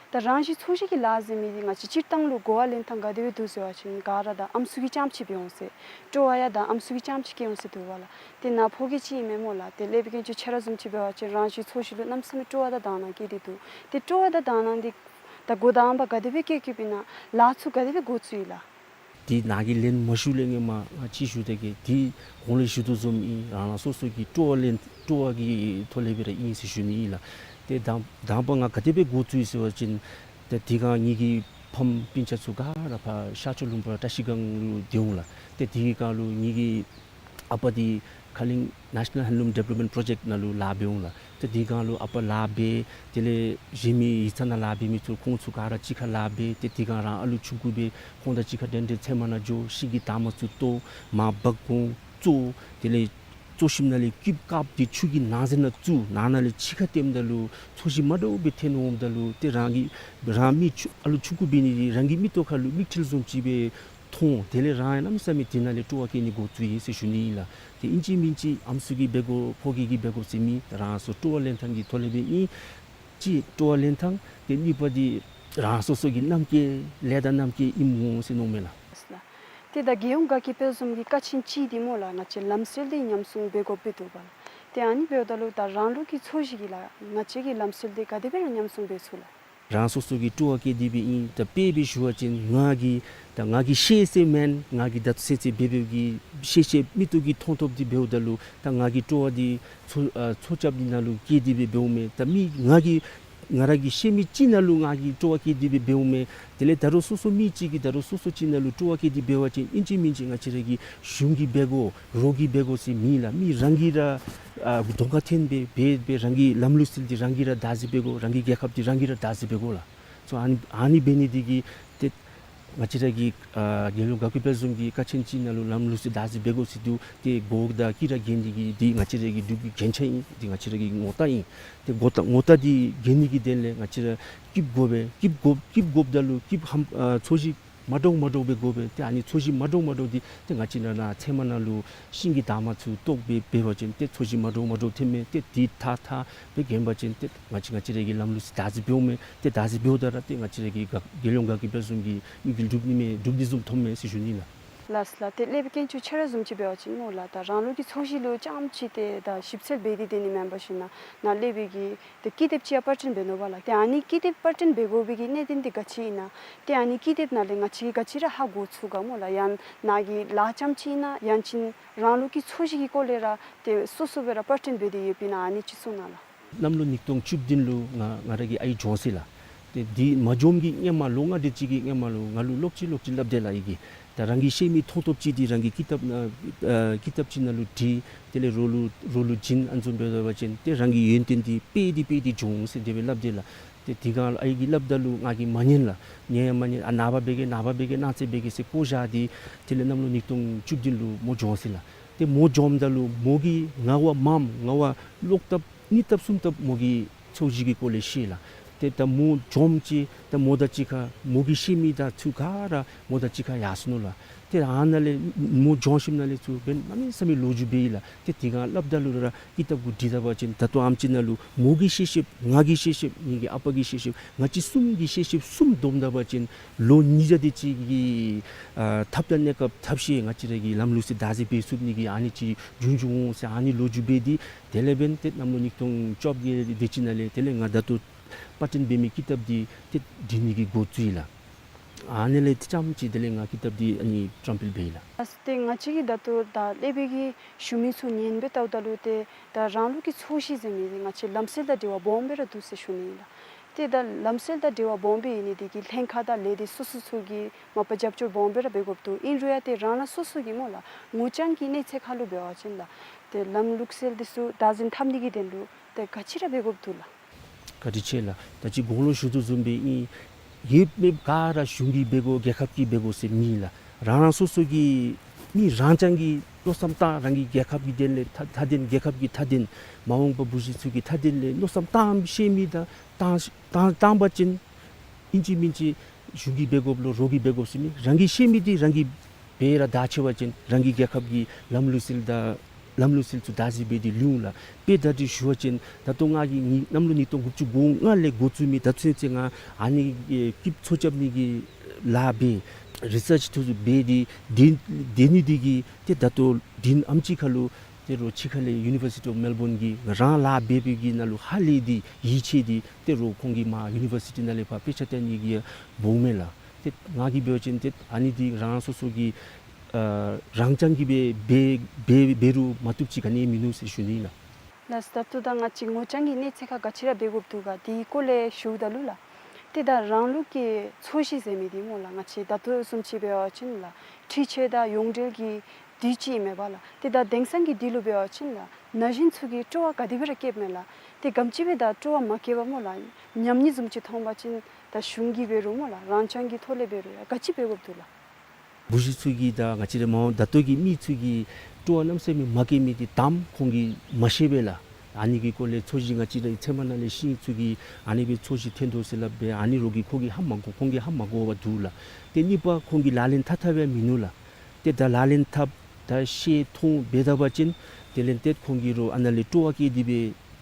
ད་རང་བཞིན་ཚོས་གཞི་གི་ལཱ་ཟེར་མི་འདི་ང་བཅས་སྤྱིར་བཏང་ལུ་གོ་བ་ལེན་ཐངས་ག་དེ་སྦེ་འདུག་ཟེར་བ་ཅིན་ག་ར་ད་ཨམ་སྲུ་གིས་རྐྱངམ་ཅིག་འབད་འོང་ཟེར། སྤྲོ་བ་ཡང་ད་ཨམ་སྲུ་གིས་རྐྱངམ་ཅིག་བསྐྱེད་འོང་ཟེར་འདུག་པ་ལགས། ཏེ་ནཱ་ཕོ་སྐྱེས་ཅིག་ཨིན་མས་སྨོ་ལགས། ཏེ་ཀླད་པའི་མཁན་ཆུང་ཁྱོད་ར་བཟུམ་ཅིག་འབད་བ་ཅིན་རང་བཞིན་ཚོས་གཞི་ལུ་གནམ་མེད་ས་མེད་སྤྲོ་བ་དང་དག་སྣང་བསྐྱེད་དེ་འདུག། ཏེ་སྤྲོ་བ་དང་དག་སྣང་འདི་ད་འགོ་དང་པ་ག་དེ་སྦེ་བསྐྱེད་བསྐྱེདཔ་ཨིན་ན། ལཱ་ཚུ་ག་དེ་སྦེ་འགོ་བཙུགས་ཡི་ལགས། དེ་ནཱ་གིས་ལན་མ་ཞུ་ལས་སྔོན་མ་ང་ཅིག་ཞུ་ད་གེ། དེ་གོང་ལས་ཞུ་དོ་བཟུམ་ཨིན། རང་རང་སོ་སོ་གི་སྤྲོ་བ་ལེན་སྤྲོ་བ་གི་ཐོག་ལས་སྦེ་ར་ཨིན་ཟེར་ཞུ་ནི་ཨིན་ལགས། ཏེ་དང་དང་པ་ང་ག་དེ་སྦེ་འགོ་བཙུགས་ཡི་ཟེར་བ་ཅིན་ཏེ་དེ་སྒང་ངེ་གི་ཕམ་སྤུན་ཆ་ཚུ་ག་ར་ཕར་ཤར་ཕྱོགས་ལུང་པ་བཀྲ་ཤིས་སྒང་ལུ་སྡོད་འོང་ལགས། ཏེ་དེ་སྒང་ལུ་ངེ་གི་ཨ་པ་འདི་ཁ་ལིང་National Handloom Development Project ནང་ལུ་ལཱ་འབད་འོང་ལགས། ཏེ་དེ་སྒང་ལུ་ཨ་པ་ལཱ་འབད། དེ་ལས་གཞན་མི་ཡིག་ཚང་ནང་ལཱ་འབད་མི་ཚུ་ཁོང་ཚུ་ག་ར་གཅིག་ཁར་ལཱ་འབད། ཏེ་དེ་སྒང་རང་ཨ་ལུ་ཆུང་ཀུ་སྦེ་ཁོང་དང་གཅིག་ཁར་འདྲན་འདྲ་ཚལ་མ་ནང་འགྱོ། ཤིང་གི་འདབ་མ་ཚུ་བཏོག། མར་འབག་འོང་བཙོ། དེ་ལས་བཙོ་ཞིནམ་ལས་སྐྱིབ་བཀབ་སྟེ་ཆུ་གི་ནང་གསེས་ནང་བཙུགས། ནང་ན་ལས་ཕྱི་ཁར་བཏོནམ་ད་ལུ་ཚོས་གཞི་མ་འདྲཝ་སྦེ་ཐོན་འོངམ་ད་ལུ་ཏེ་རང་གི་རང་མི་ཆུ་ཨ་ལུ་ཆུང་ཀུ་འབད་ནི་འདི་རང་གི་མིག་ཏོ་ཁར་ལུ་མིག་འཕྲུལ་བཟུམ་ཅིག་སྦེ་མཐོང་། དེ་ལས་རང་ཡང་གནམ་མེད་ས་མེད་དེ་ནང་ལས་སྤྲོ་བ་བསྐྱེད་ནི་འགོ་བཙུགས་ཡི་ཟེར་ཞུ་ནི་ཨིན་ལགས། ཏེ་ཨིན་ཅི་མིན་ཅི་ཨམ་སྲུ་གིས་འབད་དགོ་ཕོ་སྐྱེས་ཀྱིས་འབད་དགོ་ཟེར་མེད། རང་སོ་སྤྲོ་བ་ལེན་ཐངས་ཀྱི་ཐོག་ལས་སྦེ་ཨིན། གཅིག་སྤྲོ་བ་ལེན་ཐངས། ཏེ་གཉིས་པ་འདི་རང་སོ་སོ་གི་རྣམ་རྒྱལ་ལས་དང་རྣམ་རྒྱལ་ཨིནམ་འོང་ཟེར་མནོཝ་མས་ལགས། ཏེ་ད་རྒྱལ་ཡོངས་དགའ་སྐྱིད་དཔལ་འཛོམས་ཀྱི་ཀ་ཆེན་ཅིག་འདི་སྨོ་ལགས། ང་བཅས་ལམ་སྲོལ་འདི་ཉམས་སྲུང་འབད་དགོཔ་སྦེ་འདུག་པ་ལགས། ཏེ་ཨ་ནི་འབདཝ་ད་ལུ་ད་རང་ལུགས་ཀྱི་ཚོས་གཞི་གི་ལགས་ང་བཅས་ཀྱི་ལམ་སྲོལ་འདི་ག་དེ་སྦེ་ར་ཉམས་སྲུང་འབད་ཚུགས་ལགས། རང་སོ་སོ་གི་སྤྲོ་བ་བསྐྱེད་དེ་སྦེ་ཨིན། ད་དཔེ་སྦེ་ཞུ་བ་ཅིན་ང་གིས་ད་ང་གིས་ཤེས་ཤེས་མེན། ང་གིས་ད་ཚུན་ཚོད་འབད་འབདཝ་གི་ཤེས་ཤེས་མིག་ཏོ་གིས་མཐོང་མཐོངམ་འདི་འབདཝ་ད་ལུ་ད་ང་གི་སྤྲོ་བ་འདི་ཚོས་ཨ་ཚོས་རྐྱབ་འདི་ནང་ལུ་བསྐྱེད་དེ་སྦེ་འབདཝ་མས། ད་མི་ང་གིས་ང་ར་གིས་ཤེས་མི་ཅིག་ནང་ལུ་ང་གིས་སྤྲོ་བ་བསྐྱེད་དེ་སྦེ་འབདཝ་མས། དེ་ལས་ད་རུང་སོ་སོ་མི་ཅིག་གིས་ད་རུང་སོ་སོ་ཅིག་ནང་ལུ་སྤྲོ་བ་བསྐྱེད་དེ་འབད་བ་ཅིན་ཨིན་ཅི་མིན་ཅི་ང་བཅས་ར་གི་གཞུང་གིས་འབད་དགོ་རོགས་ཀྱིས་འབད་དགོ་ཟེར་མེད་ལགས། མི་རང་གིས་ར་ཨ་གདོང་ཁར་ཐོན་སྦེ་འབད་སྦེ་རང་གི་ལམ་ལུགས་སྲོལ་འདི་རང་གིས་ར་བདག་འཛིན་འབད་དགོ། རང་གི་རྒྱལ་ཁབ་འདི་རང་གིས་ར་བདག་འཛིན་འབད་དགོ་ལགས། སོ་ཨ་ནི་ཨ་ནི་འབད་ནི་འདི་གིས་ཏེ་ང་བཅས་ར་གི་ཨ་རྒྱལ་ཡོངས་དགའ་སྐྱིད་དཔལ་འཛོམས་ཀྱི་ཀ་ཆེན་ཅིག་ནང་ལུ་ལམ་ལུགས་སྲོལ་བདག་འཛིན་འབད་དགོ་ཟེར་འདུག། ཏེ་གོ་དང་སྐད་ར་རྒྱན་ནི་གི་འདི་ང་བཅས་ར་གི་འབྲུག་གི་རྒྱན་ཆ་ཨིན། འདི་ང་བཅས་ར་གི་ངོ་རྟགས་ཨིན། ཏེ་གོ་རྟགས་ངོ་རྟགས་འདི་རྒྱན་ནི་གི་དོན་ལས་ང་བཅས་ར་སྐྱིབ་དགོ་པས། སྐྱིབ་དགོ་སྐྱིབ་དགོཔ་ད་ལུ་སྐྱིབ་ཧམ་ཨ་ཚོས་གཞི་མ་འདྲཝ་མ་འདྲཝ་སྦེ་དགོ་པས། ཏེ་ཨ་ནི་ཚོས་གཞི་མ་འདྲཝ་མ་འདྲཝ་འདི་ཏེ་ང་བཅས་ནཱ་ནཱ་ཚལ་མ་ནང་ལུ་ཤིང་གི་འདབ་མ་ཚུ་བཏོག་སྦེ་འབད་བ་ཅིན་ཏེ་ཚོས་གཞི་མ་འདྲཝ་མ་འདྲཝ་ཐོནམ་མས། ཏེ་འདི་ཐ་ཐ་སྦེ་གྱོན་པ་ཅིན་ཏེ་ང་བཅས་ང་བཅས་ར་གི་ལམ་ལུགས་སྲོལ་བདག་འཛིན་འབདཝ་མས། ཏེ་བདག་འཛིན་འབདཝ་ད་ར་ཏེ་ང་བཅས་ར་གི་དགའ་རྒྱལ་ཡོངས་དགའ་སྐྱིད་དཔལ་འཛོམས་ཀྱི་དམིགས་ཡུལ་འགྲུབ་ནི་མས། འགྲུབ་ནི་བཟུམ་མཐོངམ་མས་ཟེར་ཞུ་ནི་ལགས། ལགས་ལགས། ཏེ་ཀླད་པའི་མཁན་ཆུང་ཁྱོད་ར་བཟུམ་ཅིག་འབད་བ་ཅིན་སྨོ་ལགས། ད་རང་ལུགས་ཀྱི་ཚོས་གཞི་ལུ་རྐྱངམ་ཅིག་ཏེ་ད་ཞིབ་འཚོལ་འབད་དེ་སྡོད་ནི་མེན་པར་ཞིན་ན་ནཱ་ཀླད་པའི་གི་ཏེ་ཀི་དེབ་ཅིག་ཡང་པར་སྐྲུན་འབད་ནུག་པ་ལགས། ཏེ་ཨ་ནི་ཀི་དེབ་པར་སྐྲུན་འབད་དགོ་པའི་གི་གནད་དོན་འདི་ག་ཅི་ཨིན་ན། ཏེ་ཨ་ནི་ཀི་དེབ་ནང་ལས་ང་བཅས་ག་ཅི་ར་ཧ་གོ་ཚུགས་ག་སྨོ་ལགས། ཡང་ནཱ་གི་ལཱ་རྐྱངམ་ཅིག་ཨིན་ན་ཡང་ཅིན་རང་ལུགས་ཀྱི་ཚོས་གཞི་གི་སྐོར་ལས་ར་ཏེ་སོ་སོ་སྦེ་ར་པར་སྐྲུན་འབད་དེ་ཡོདཔ་ཨིན་ན་ཨ་ནི་ཅིག་གསུང་གནང་ལགས། གནམ་ལོ་ཉིས་སྟོང་བཅུ་བདུན་ལུ་ང་ང་ར་གི་ཨའི་གྱོངས་ཡི་ལགས། ཏེ་འདི་མ་གྱོངམ་གི་སྔོན་མ་ལོ་ལྔ་དེ་ཅིག་གི་སྔོན་མ་ལུ་ང་ལུ་ལོག་ཅི་ལོག་ཅི་སླབ་དེས་ལགས། ཨའི་གིས་ད་རང་གིས་ཤེས་མི་མཐོང་མཐོངམ་ཅིག་འདི་རང་གི་ཀི་དེབ་ནང་ཨ་ཀི་དེབ་ཅིག་ནང་ལུ་བྲིས། དེ་ལས་རོགས་ལུ་རོགས་ལུ་བྱིན། ཨ་ནི་བཟུམ་འབད་བ་ཅིན་ཏེ་རང་གི་ཡོན་ཏན་འདི་སྤེལ་ཏེ་སྤེལ་ཏེ་འགྱོ་འོང་ཟེར་དེ་སྦེ་སླབ་དེས་ལགས། ཏེ་དེ་སྒང་ལུ་ཨའི་གིས་སླབ་ད་ལུ་ང་གིས་མ་ཉན་ལགས། ཉན་ཡང་མ་ཉན། ཨ་ནངས་པ་འབད་གེ་ནངས་པ་འབད་གེ་གནངས་ཚེ་འབད་གེ་ཟེར་བཀོ་བཞག་སྟེ་དེ་ལས་གནམ་ལོ་ཉིས་སྟོང་བཅུ་བདུན་ལུ་མོ་གྱོངས་ཡི་ལགས། ཏེ་མོ་གྱོངམ་ད་ལུ་མོ་གིས་ང་བ་མངམ་ང་བ་ལོག་ལྟབ་གཉིས་ལྟབ་གསུམ་ལྟབ་མོ་གིས་ཚོས་གཞི་གི་སྐོར་ལས་ཤེས་ལགས། ཏེ་ད་མོ་བྱོནམ་ཅིག་ད་མོ་དང་གཅིག་ཁར་མོ་གིས་ཤེས་མི་དང་ཚུ་ག་ར་མོ་དང་གཅིག་ཁར་ཡར་སོ་ནུག་ལགས། ཏེ་ཨ་ནཱ་ལས་མོ་བྱོན་ཞིནམ་ལས་ཚུར་འབདན་གནམ་མེད་ས་མེད་ལོ་རྒྱུས་འབད་ཡི་ལགས། ཏེ་དེ་སྒང་སླབ་ད་ལུ་ར་ཀི་ཏབ་གུ་འབྲི་ད་པ་ཅིན་ད་ལྟོ་ཨམ་ཅིག་ནང་ལུ་མོ་གིས་ཤེས་ཤེསཔ་ང་གིས་ཤེས་ཤེསཔ་ངེ་གི་ཨ་པ་གིས་ཤེས་ཤེསཔ་ང་བཅས་གསུམ་གྱིས་ཤེས་ཤེསཔ་གསུམ་བསྡོམས་ད་པ་ཅིན་ལོ་ཉིས་བརྒྱ་དེ་ཅིག་གི་ཨ་ཐབས་དང་གནས་སྐབས་ཐབས་ཤེས་ང་བཅས་ར་གི་ལམ་ལུགས་སྲོལ་བདག་འཛིན་འབད་ཚུགས་ནི་གི་ཨ་ནི་ཅིག་འབྱུང་འབྱུང་འོང་ཟེར་ཨ་ནི་ལོ་རྒྱུས་འབད་དེ་དེ་ལས་འབདན་ཏེ་གནམ་ལོ་ཉིས་སྟོང་བཅོ་བརྒྱད་དེ་ཅིག་ནང་ལས་དེ་ལས་ང་ད་ལྟོ་པར་སྐྲུན་འབད་མི་ཀི་ཏབ་འདི་ཏེ་འབྲི་ནི་གི་འགོ་བཙུགས་ཡི་ལགས། ཨ་ནི་ལས་ཏེ་ཙམ་ཅིག་དེ་ལས་ང་ཀི་ཏབ་འདི་ཨ་ནི་བཀྲམ་སྤེལ་འབད་ཡི་ལགས། ཨ་ཏེ་ང་བཅས་ཀྱིས་ད་ལྟོ་ད་ཀླད་པའི་གི་ཞུ་མི་ཚུ་ཉན་སྦེ་བལྟཝ་ད་ལུ་ཏེ་ད་རང་ལུགས་ཀྱི་ཚོས་གཞི་ཟེར་མི་འདི་ང་བཅས་ལམ་སྲོལ་དང་འབྲེལ་བ་སྦོམ་སྦེ་ར་འདུག་ཟེར་ཞུ་ནི་ཨིན་ལགས། ཏེ་ད་ལམ་སྲོལ་དང་འབྲེལ་བ་སྦོམ་སྦེ་ཨིན་ནི་འདི་གིས་ལྷན་ཁག་དང་ལས་སྡེ་སོ་སོ་ཚུ་གིས་མ་པ་རྒྱབ་སྐྱོར་སྦོམ་སྦེ་ར་འབད་དགོཔ་འདུག། ཨིན་རུང་ཡང་ཏེ་རང་རང་སོ་སོ་གི་སྨོ་ལགས་ངོ་རྐྱང་གི་གནས་ཚད་ཁར་ལུ་འབད་བ་ཅིན་ལགས་ཏེ་ལམ་ལུགས་སྲོལ་འདི་ཚུ་བདག་འཛིན་འཐབ་ནི་གི་དོན་ལུ་ཏེ་ག་ཅི་ར་འབད་དགོཔ་འདུག་ལགས། བཀའ་དྲིན་ཆེ་ལགས། ད་ཅི་གོང་ལུ་ཞུ་དོ་བཟུམ་སྦེ་ཨིན། ཡོད་མེད་ག་ར་གཞུང་གིས་འབད་དགོ་རྒྱལ་ཁབ་ཀྱིས་འབད་དགོ་ཟེར་མེད་ལགས། རང་རང་སོ་སོ་གི་མི་རང་རྐྱང་གིས་མནོ་བསམ་བཏང་རང་གི་རྒྱལ་ཁབ་ཀྱི་དོན་ལས་མཐའ་མཐའ་དོན་རྒྱལ་ཁབ་ཀྱི་མཐའ་དོན་མ་འོངས་པ་བུ་གཞི་ཚུ་གི་མཐའ་དོན་ལས་མནོ་བསམ་བཏང་ཤེས་མི་དང་བཏང་བཏང་བཏང་པ་ཅིན་ཨིན་ཅི་མིན་ཅི་གཞུང་གིས་འབད་དགོཔ་ལོ་རོགས་ཀྱིས་འབད་དགོ་ཟེར་མེད། རང་གིས་ཤེས་མི་འདི་རང་གིས་འབད་ར་བདག་ཆ་བ་ཅིན་རང་གི་རྒྱལ་ཁབ་ཀྱི་ལམ་ལུགས་སྲོལ་དང་ལམ་ལུགས་སྲོལ་ཚུ་བདག་འཛིན་འབད་དེ་ལུས་འོང་ལགས། དཔེ་ད་ཅི་ཞུ་བ་ཅིན་ད་ལྟོ་ང་གིས་ནི་གནམ་ལོ་ཉིས་སྟོང་དགུ་བཅུ་གོ་ལྔ་ལས་འགོ་བཙུགས་མི་ད་ཚུན་ཚོད་ང་ཨ་ནི་ཨེ་སྐྱིདཔ་འཚོ་རྐྱབ་ནི་གི་ལཱ་འབད་རི་སརཆ་ཚུ་འབད་དེ་དེ་དེ་ནི་འདི་གིས་ཏེ་ད་ལྟོ་དེ་ཨམ་ཅིག་ཁར་ལུ་ཏེ་རོགས་ཕྱི་ཁ་ལས་ཡུ་ནི་བར་སི་ཊི་ཨོཕ་མེལ་བོན་གྱི་རང་ལཱ་འབད་བའི་གི་ནང་ལུ་ཧ་ལས་ཏེ་ཡིད་ཆེས་ཏེ་ཏེ་རོགས་ཁོང་གིས་མར་ཡུ་ནི་བར་སི་ཊི་ནང་ལས་ཕར་དཔེ་ཆ་སྟོན་ནི་གི་འབོ་མས་ལགས། ཏེ་ང་གིས་འབད་བ་ཅིན་ཏེ་ཨ་ནི་འདི་རང་སོ་སོ་གི་ཨ་རང་རྐྱང་གིས་འབད་འབད་འབད་འབད་རུང་མ་བཏུབ་ཅིག་ག་ནི་ཡང་མིན་ནུག་ཟེར་ཞུ་ནི་ཨིན་ལགས། ལགས་སོ། ད་ལྟོ་ད་ང་བཅས་ངོ་རྐྱང་གི་གནས་ཚད་ཁར་ག་ཅི་ར་འབད་དགོཔ་འདུག་ག་དེའི་སྐོར་ལས་ཞུཝ་ད་ལུ་ལགས། ཏེ་ད་རང་ལུགས་ཀྱི་ཚོས་གཞི་ཟེར་མི་འདི་སྨོ་ལགས་ང་བཅས་ད་ལྟོ་བཟུམ་ཅིག་འབད་བ་ཅིན་ལགས་འཕྲུལ་ཆས་དང་ཡོངས་འབྲེལ་གྱི་དུས་ཅིག་མེན་པ་ལགས། ཏེ་ད་དེང་སང་གི་དུས་ལུ་འབད་བ་ཅིན་ལགས་ན་གཞོན་ཚུ་གིས་སྤྲོ་བ་ག་དེ་སྦེ་ར་བསྐྱེདཔ་མས་ལགས། ཏེ་ག་དེམ་ཅིག་སྦེ་ད་སྤྲོ་བ་མ་བསྐྱེད་པར་སྨོ་ལགས་ཉམས་ནི་བཟུམ་ཅིག་མཐོང་པ་ཅིན་ད་གཞུང་གིས་འབད་རུང་སྨོ་ལགས་རང་རྐྱང་གི་ཐོག་ལས་འབད་རུང་ཡང་ག་ཅི་འབད་དགོཔ་འདུག་ལགས། བུ་གཞི་ཚུ་གིས་ད་ང་བཅས་ར་མ་འོངས་ད་ལྟོ་གི་མི་ཚུ་གིས་སྤྲོ་བ་གནམ་མེད་ས་མེད་མ་བསྐྱེད་མི་འདི་དང་པ་ཁོང་གིས་མ་ཤེས་པས་ལགས། ཨ་ནི་གི་སྐོར་ལས་ཚོས་གཞི་ང་བཅས་ར་ཚལ་མ་ནང་ལས་ཤིང་ཚུ་གིས་ཨ་ནི་སྦེ་ཚོས་གཞི་ཐོན་དོ་ཟེར་སླབ་སྦེ་ཨ་ནི་རོགས་ཀྱིས་ཁོང་གིས་ཧ་མ་གོ་ཁོང་གིས་ཧ་མ་གོ་བར་འདུག་ལགས། ཏེ་གཉིས་པ་ཁོང་གིས་ལག་ལེན་འཐབ་འཐབ་ཡང་མིན་ནུག་ལགས། ཏེ་ད་ལག་ལེན་འཐབ་ད་ཤེས་མཐོང་འབད་ད་པ་ཅིན་དེ་ལས་ཏེ་ཁོང་གིས་རོགས་ཨ་ནཱ་ལས་སྤྲོ་བ་བསྐྱེད་དེ་སྦེ་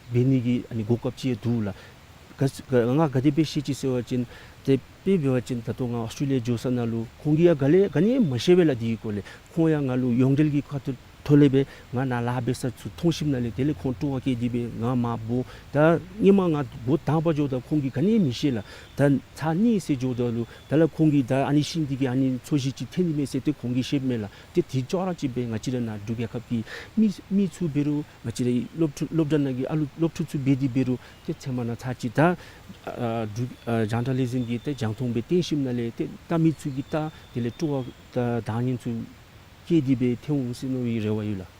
འབད་ནི་གི་ཨ་ནི་གོ་སྐབས་ཅིག་ཡང་འདུག་ལགས། ག་ང་ག་དེ་སྦེ་ཤེས་ཅི་ཟེར་བ་ཅིན་ཏེ་དཔེ་འབད་བ་ཅིན་ད་ལྟོ་ང་ཨོསི་ཊྲེ་ལི་ཡ་འགྱོ་ས་ནང་ལུ་ཁོང་གིས་ཡང་ག་ལས་ག་ནི་ཡང་མ་ཤེས་པས་ལགས། དེའི་སྐོར་ལས་ཁོང་ཡང་ང་ལུ་ཡོངས་འབྲེལ་གྱི་ཁ་ཐུག་ཐོག་ལས་སྦེ་ང་ནཱ་ལཱ་འབད་ས་ཚུ་མཐོང་ཞིནམ་ལས་དེ་ལས་ཁོང་སྤྲོ་བ་བསྐྱེད་དེ་སྦེ་ང་མར་འབོ། ད་སྔོན་མ་ང་འགོ་དང་པ་འགྱོཝ་ད་ཁོང་གིས་ག་ནི་ཡང་མི་ཤེས་ལགས། ད་ཚར་གཉིས་ཚེ་འགྱོཝ་ད་ལུ་ད་ལགས་ཁོང་གིས་ད་ཨ་ནི་ཤིང་འདི་གི་ཨ་ནི་ཚོས་གཞི་ཅིག་ཐོན་ནི་མས་ཟེར་ཏེ་ཁོང་གིས་ཤེསཔ་མས་ལགས། ཏེ་དེ་ཅོག་ར་གཅིག་སྦེ་ང་བཅས་ར་ནཱ་འབྲུག་རྒྱལ་ཁབ་ཀྱི་མི་མི་ཚུ་འབད་རུང་ང་བཅས་ར་སློབ་ཕྲུག་སློབ་གྲྭ་ནང་གི་ཨ་ལུ་སློབ་ཕྲུག་ཚུ་འབད་དེ་འབད་རུང་ཏེ་ཚལ་མ་ནང་ཚར་གཅིག་ད་ཨ་འབྲུག་ཨ་ཇར་ནཱ་ལི་ཟིམ་གྱི་ཏེ་རྒྱང་མཐོང་སྦེ་སྟོན་ཞིནམ་ལས་ཏེ་ལྟ་མི་ཚུ་གིས་ལྟ་དེ་ལས་སྤྲོ་བ་ད་དང་ཉན་ཚུ་བསྐྱེད་དེ་སྦེ་ཐོན་འོང་ཟེར་མནོ་བའི་རེ་བ་ཡོད་ལགས།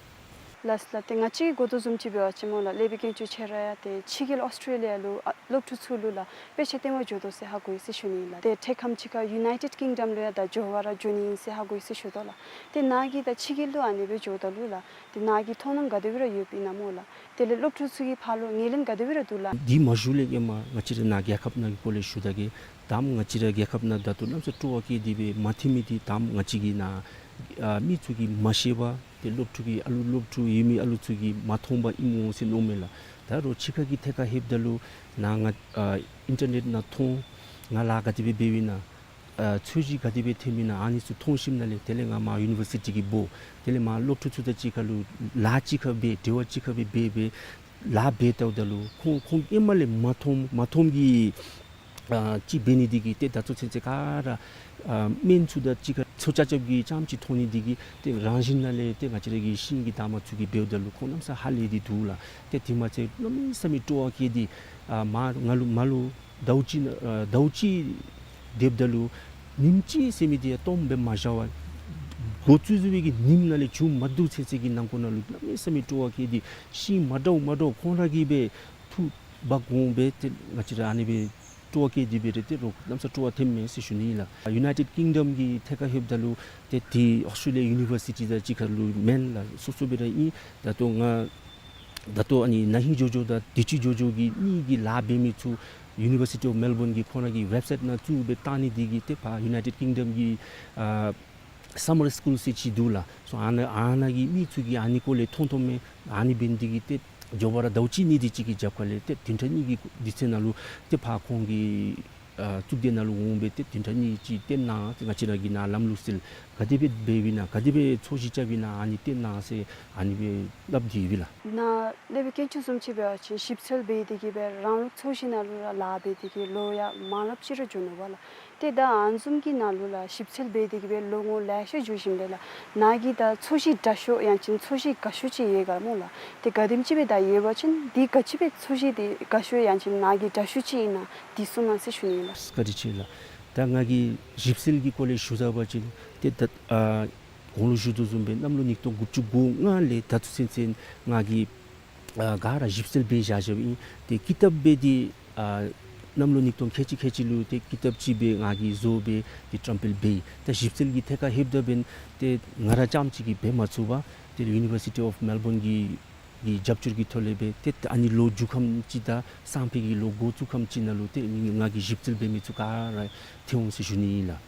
ལགས་སོ་ལགས། ཏེ་ང་བཅས་ཀྱིས་གོ་དོ་བཟུམ་ཅིག་འབད་བ་ཅིན་སྨོ་ལགས་ཀླད་པའི་དཀོན་མཆོག་ཁྱེད་ར་ཡང་ཏེ་ཕྱི་རྒྱལ་ཨོསི་ཊྲེ་ལི་ཡ་ལུ་ཨ་སློབ་ཕྲུག་ཚུ་ལུ་ལགས་དཔེ་ཆ་སྟོན་པར་འགྱོ་དོ་ཟེར་ཧ་གོ་ཡི་ཟེར་ཞུ་ནི་ཨིན་ལགས། ཏེ་འཕྲལ་ཁམས་ཅིག་ཁར་ཡུ་ནའི་ཊེཌ་ཀིང་ཌམ་ལུ་ཡང་ད་འགྱོ་བར་འགྱོ་ནི་ཨིན་ཟེར་ཧ་གོ་ཡི་ཟེར་ཞུ་དོ་ལགས། ཏེ་ནཱ་གིས་ད་ཕྱི་རྒྱལ་ལུ་ཨ་ནི་སྦེ་འགྱོཝ་ད་ལུ་ལགས་ཏེ་ནཱ་གི་མཐོང་སྣང་ག་དེ་སྦེ་ར་ཡོདཔ་ཨིན་ན་སྨོ་ལགས། དེ་ལས་སློབ་ཕྲུག་ཚུ་གི་ཕར་ལུ་ངོས་ལེན་ག་དེ་སྦེ་ར་འདུག་ལགས། འདི་མ་ཞུ་ལས་ཧེ་མ་ང་བཅས་ར་ནཱ་རྒྱལ་ཁབ་ནང་གི་སྐོར་ལས་ཞུ་ད་གེ། དང་པ་ང་བཅས་ར་རྒྱལ་ཁབ་ནང་ད་ལྟོ་གནམ་ས་སྤྲོ་བ་བསྐྱེད་དེ་སྦེ་མ་ཐོན་མི་འདི་དང་པ་ང་བཅས་ཀྱི་ནཱ་ཨ་མི་ཚུ་གིས་མ་ཤེས་པར་ཏེ་སློབ་ཕྲུག་གི་ཨ་ལུ་སློབ་ཕྲུག་ཡོད་མི་ཨ་ལུ་ཚུ་གིས་མ་མཐོང་པར་ཨིནམ་འོང་ཟེར་མནོཝ་མས་ལགས། ད་རོགས་ཕྱི་ཁ་གི་ཐད་ཁར་ལྷོདཔ་ད་ལུ་ནཱ་ང་ཨ་ཨིན་ཊར་ནེཊ་ནང་མཐོང་། ང་ལཱ་ག་དེ་སྦེ་འབདཝ་ཨིན་ན་ཨ་ཚོས་གཞི་ག་དེ་སྦེ་ཐོནམ་ཨིན་ན་ཨ་ནི་ཚུ་མཐོང་ཞིནམ་ལས་དེ་ལས་ང་མར་ཡུ་ནི་བར་སི་ཊི་གི་འབོ། དེ་ལས་མར་སློབ་ཕྲུག་ཚུ་དང་གཅིག་ཁར་ལུ་ལཱ་གཅིག་ཁར་འབད་འབྲེལ་བ་གཅིག་ཁར་སྦེ་འབད་འབད་ལཱ་འབད་ལྟཝ་ད་ལུ་ཁོང་ཁོང་ཧེ་མ་ལས་མ་མཐོང་མ་མཐོངམ་གི་ཨ་ཅིག་འབད་ནི་འདི་གིས་ཏེ་ད་ལྟོ་ཚུན་ཚོད་ག་ར་ཨ་སྨན་ཚུ་དང་གཅིག་ཁར་ཚོས་རྐྱབ་རྐྱབ་ཀྱི་རྐྱངམ་ཅིག་མཐོང་ནི་འདི་གིས་ཏེ་རང་བཞིན་ནང་ལས་ཏེ་ང་བཅས་ར་གི་ཤིང་གི་འདབ་མ་ཚུ་གིས་འབདཝ་ད་ལུ་ཁོང་གནམ་ས་ཧ་ལས་ཏེ་འདུག་ལགས། ཏེ་དེ་མ་ཚད་གནམ་མེད་ས་མེད་སྤྲོ་བ་བསྐྱེད་དེ་ཨ་མར་ང་ལུ་མར་ལུ་ཟླཝ་གཅིག་ནང་ཨ་ཟླཝ་གཅིག་སྡོདཔ་ད་ལུ་ཉིནམ་གཅིག་ཟེར་མི་འདི་ཡང་སྟོངམ་སྦེ་མ་བཞག་པར་འགོ་བཙུགས་བཙུགས་པའི་གི་ཉིནམ་ནང་ལས་མཇུག་མ་བསྡུ་ཚུན་ཚོད་ཀྱི་ནང་འཁོད་ནང་ལུ་གནམ་མེད་ས་མེད་སྤྲོ་བ་བསྐྱེད་དེ་ཤིང་མ་འདྲཝ་མ་འདྲཝ་ཁོང་ར་གིས་སྦེ་འཐུ་འབག་འོང་སྦེ་ཏེ་ང་བཅས་ར་ཨ་ནི་སྦེ་སྤྲོ་བ་བསྐྱེད་དེ་སྦེ་ར་ཏེ་རོགས་གནམ་ས་སྤྲོ་བ་ཐོནམ་མས་ཟེར་ཞུ་ནི་ཨིན་ལགས། ཡུ་ནའི་ཊེཌ་ཀིང་ཌམ་གྱི་ཐད་ཁར་ལྷོདཔ་ད་ལུ་ཏེ་དེ་ཨོསི་ཊྲེ་ལི་ཡ་ཡུ་ནི་བར་སི་ཊི་དང་གཅིག་ཁར་ལུ་མེན་ལགས། སོ་སོ་སྦེ་ར་ཨིན། ད་ལྟོ་ང་ད་ལྟོ་ཨ་ནི་ན་ཧིང་ཇོ་ཇོ་དང་བདེ་སྐྱིད་ཇོ་ཇོ་གི་གཉིས་ཀྱི་ལཱ་འབད་མི་ཚུ་ University of Melbourne གི་ཁོང་ར་གི་ཝེབ་སའིཊ་ནང་བཙུགས་སྦེ་བཏང་ནི་འདི་གིས་ཏེ་ཕར་ཡུ་ནའི་ཊེཌ་ཀིང་ཌམ་གི་ཨ་སམ་མར་སི་ཀུལ་ཟེར་ཅིག་འདུག་ལགས། སོ་ཨ་ནཱ་ཨ་ནཱ་གི་མི་ཚུ་གིས་ཨ་ནི་སྐོར་ལས་མཐོང་མཐོངམ་མས། ཨ་ནི་འབད་ནི་འདི་གིས་ཏེ་མགྱོགས་པ་ར་ཟླཝ་གཅིག་གཉིས་དེ་ཅིག་གི་རྒྱབ་ཁ་ལས་ཏེ་བདུན་ཕྲག་གཉིས་ཀྱི་དུས་ཚོད་ནང་ལུ་ཏེ་ཕར་ཁོང་གི་ཨ་གཙུག་སྡེ་ནང་ལུ་འོང་སྦེ་ཏེ་བདུན་ཕྲག་གཉིས་ཅིག་ཏེ་ནཱ་ང་བཅས་ར་གིས་ནཱ་ལམ་ལུགས་སྲོལ་ག་དེ་སྦེ་འབདཝ་ཨིན་ན་ག་དེ་སྦེ་ཚོས་གཞི་རྐྱབ་ཨིན་ན་ཨ་ནི་ཏེ་ནཱ་ཟེར་ཨ་ནི་སྦེ་སླབ་སྟེ་ཡོད་པས་ལགས། ནཱ་ལས་སྦེ་དཀོན་མཆོག་བཟུམ་ཅིག་འབད་བ་ཅིན་ཞིབ་འཚོལ་འབད་དེ་གིས་སྦེ་རང་ལུགས་ཚོས་གཞི་ནང་ལུ་ར་ལཱ་འབད་དེ་གིས་ལོ་ཡང་མང་རབས་ཅིག་ར་འགྱོ་ནུག་པ་ལགས། ཏེ་ད་ཨ་ནི་བཟུམ་གྱི་ནང་ལུ་ལགས་ཞིབ་འཚོལ་འབད་དེ་གིས་སྦེ་ལོ་ངོ་ལེ་ཤ་འགྱོ་ཞིནམ་ལས་ལགས་ནཱ་གི་ད་ཚོས་གཞི་དྲག་ཤོས་ཡང་ཅིན་ཚོས་གཞི་དགའ་ཤོས་ཅིག་ཡོད་ག་སྨོ་ལགས། ཏེ་ག་དེམ་ཅིག་སྦེ་ད་ཡོད་པ་ཅིན་འདི་ག་ཅི་སྦེ་ཚོས་གཞི་འདི་དགའ་ཤོས་ཡང་ཅིན་ནཱ་གི་དྲག་ཤོས་ཅིག་ཨིན་ན་འདི་གསུང་གནང་ཟེར་ཞུ་ནི་ལགས། བཀའ་དྲིན་ཆེ་ལགས། ད་ང་གིས་ཞིབ་འཚོལ་གྱི་སྐོར་ལས་ཞུ་ད་པ་ཅིན་ཏེ་ད་ཨ་གོང་ལུ་ཞུ་དོ་བཟུམ་སྦེ་གནམ་ལོ་ཉིས་སྟོང་དགུ་བཅུ་གོ་ལྔ་ལས་ད་ལྟོ་ཚུན་ཚོད་ང་གིས་ཨ་ག་ར་ཞིབ་འཚོལ་འབད་བཞག་བཞགཔ་ཨིན། ཏེ་ཀི་དེབ་སྦེ་འདི་ཨ་གནམ་ལོ་ཉིས་སྟོང་ཁལ་གཅིག་ཁལ་གཅིག་ལུ་ཏེ་ཀི་དེབ་ཅིག་སྦེ་ང་གིས་བཟོ་སྦེ་ཏེ་བཀྲམ་སྤེལ་འབད་ཡི། ད་ཞིབ་འཚོལ་གྱི་ཐད་ཁར་ལྷོདཔ་ད་འབདན་ཏེ་ང་ར་རྐྱངམ་ཅིག་གིས་འབད་མ་ཚུགས་པར་ཏེ་ཡུ་ནི་ཝར་སི་ཊི་ཨོཕ་མེལ་བོརན་གྱི་གི་རྒྱབ་སྐྱོར་གྱི་ཐོག་ལས་སྦེ་ཏེ་ཨ་ནི་ལོ་མཇུག་ཁམས་ཅིག་དང་སང་ཕོད་ཀྱི་ལོ་འགོ་བཙུགས་ཁམས་ཅིག་ནང་ལུ་ཏེ་ང་གིས་ཞིབ་འཚོལ་འབད་མི་ཚུ་ག་ར་ཐོན་འོང་ཟེར་ཞུ་ནི་ཨིན་ལགས།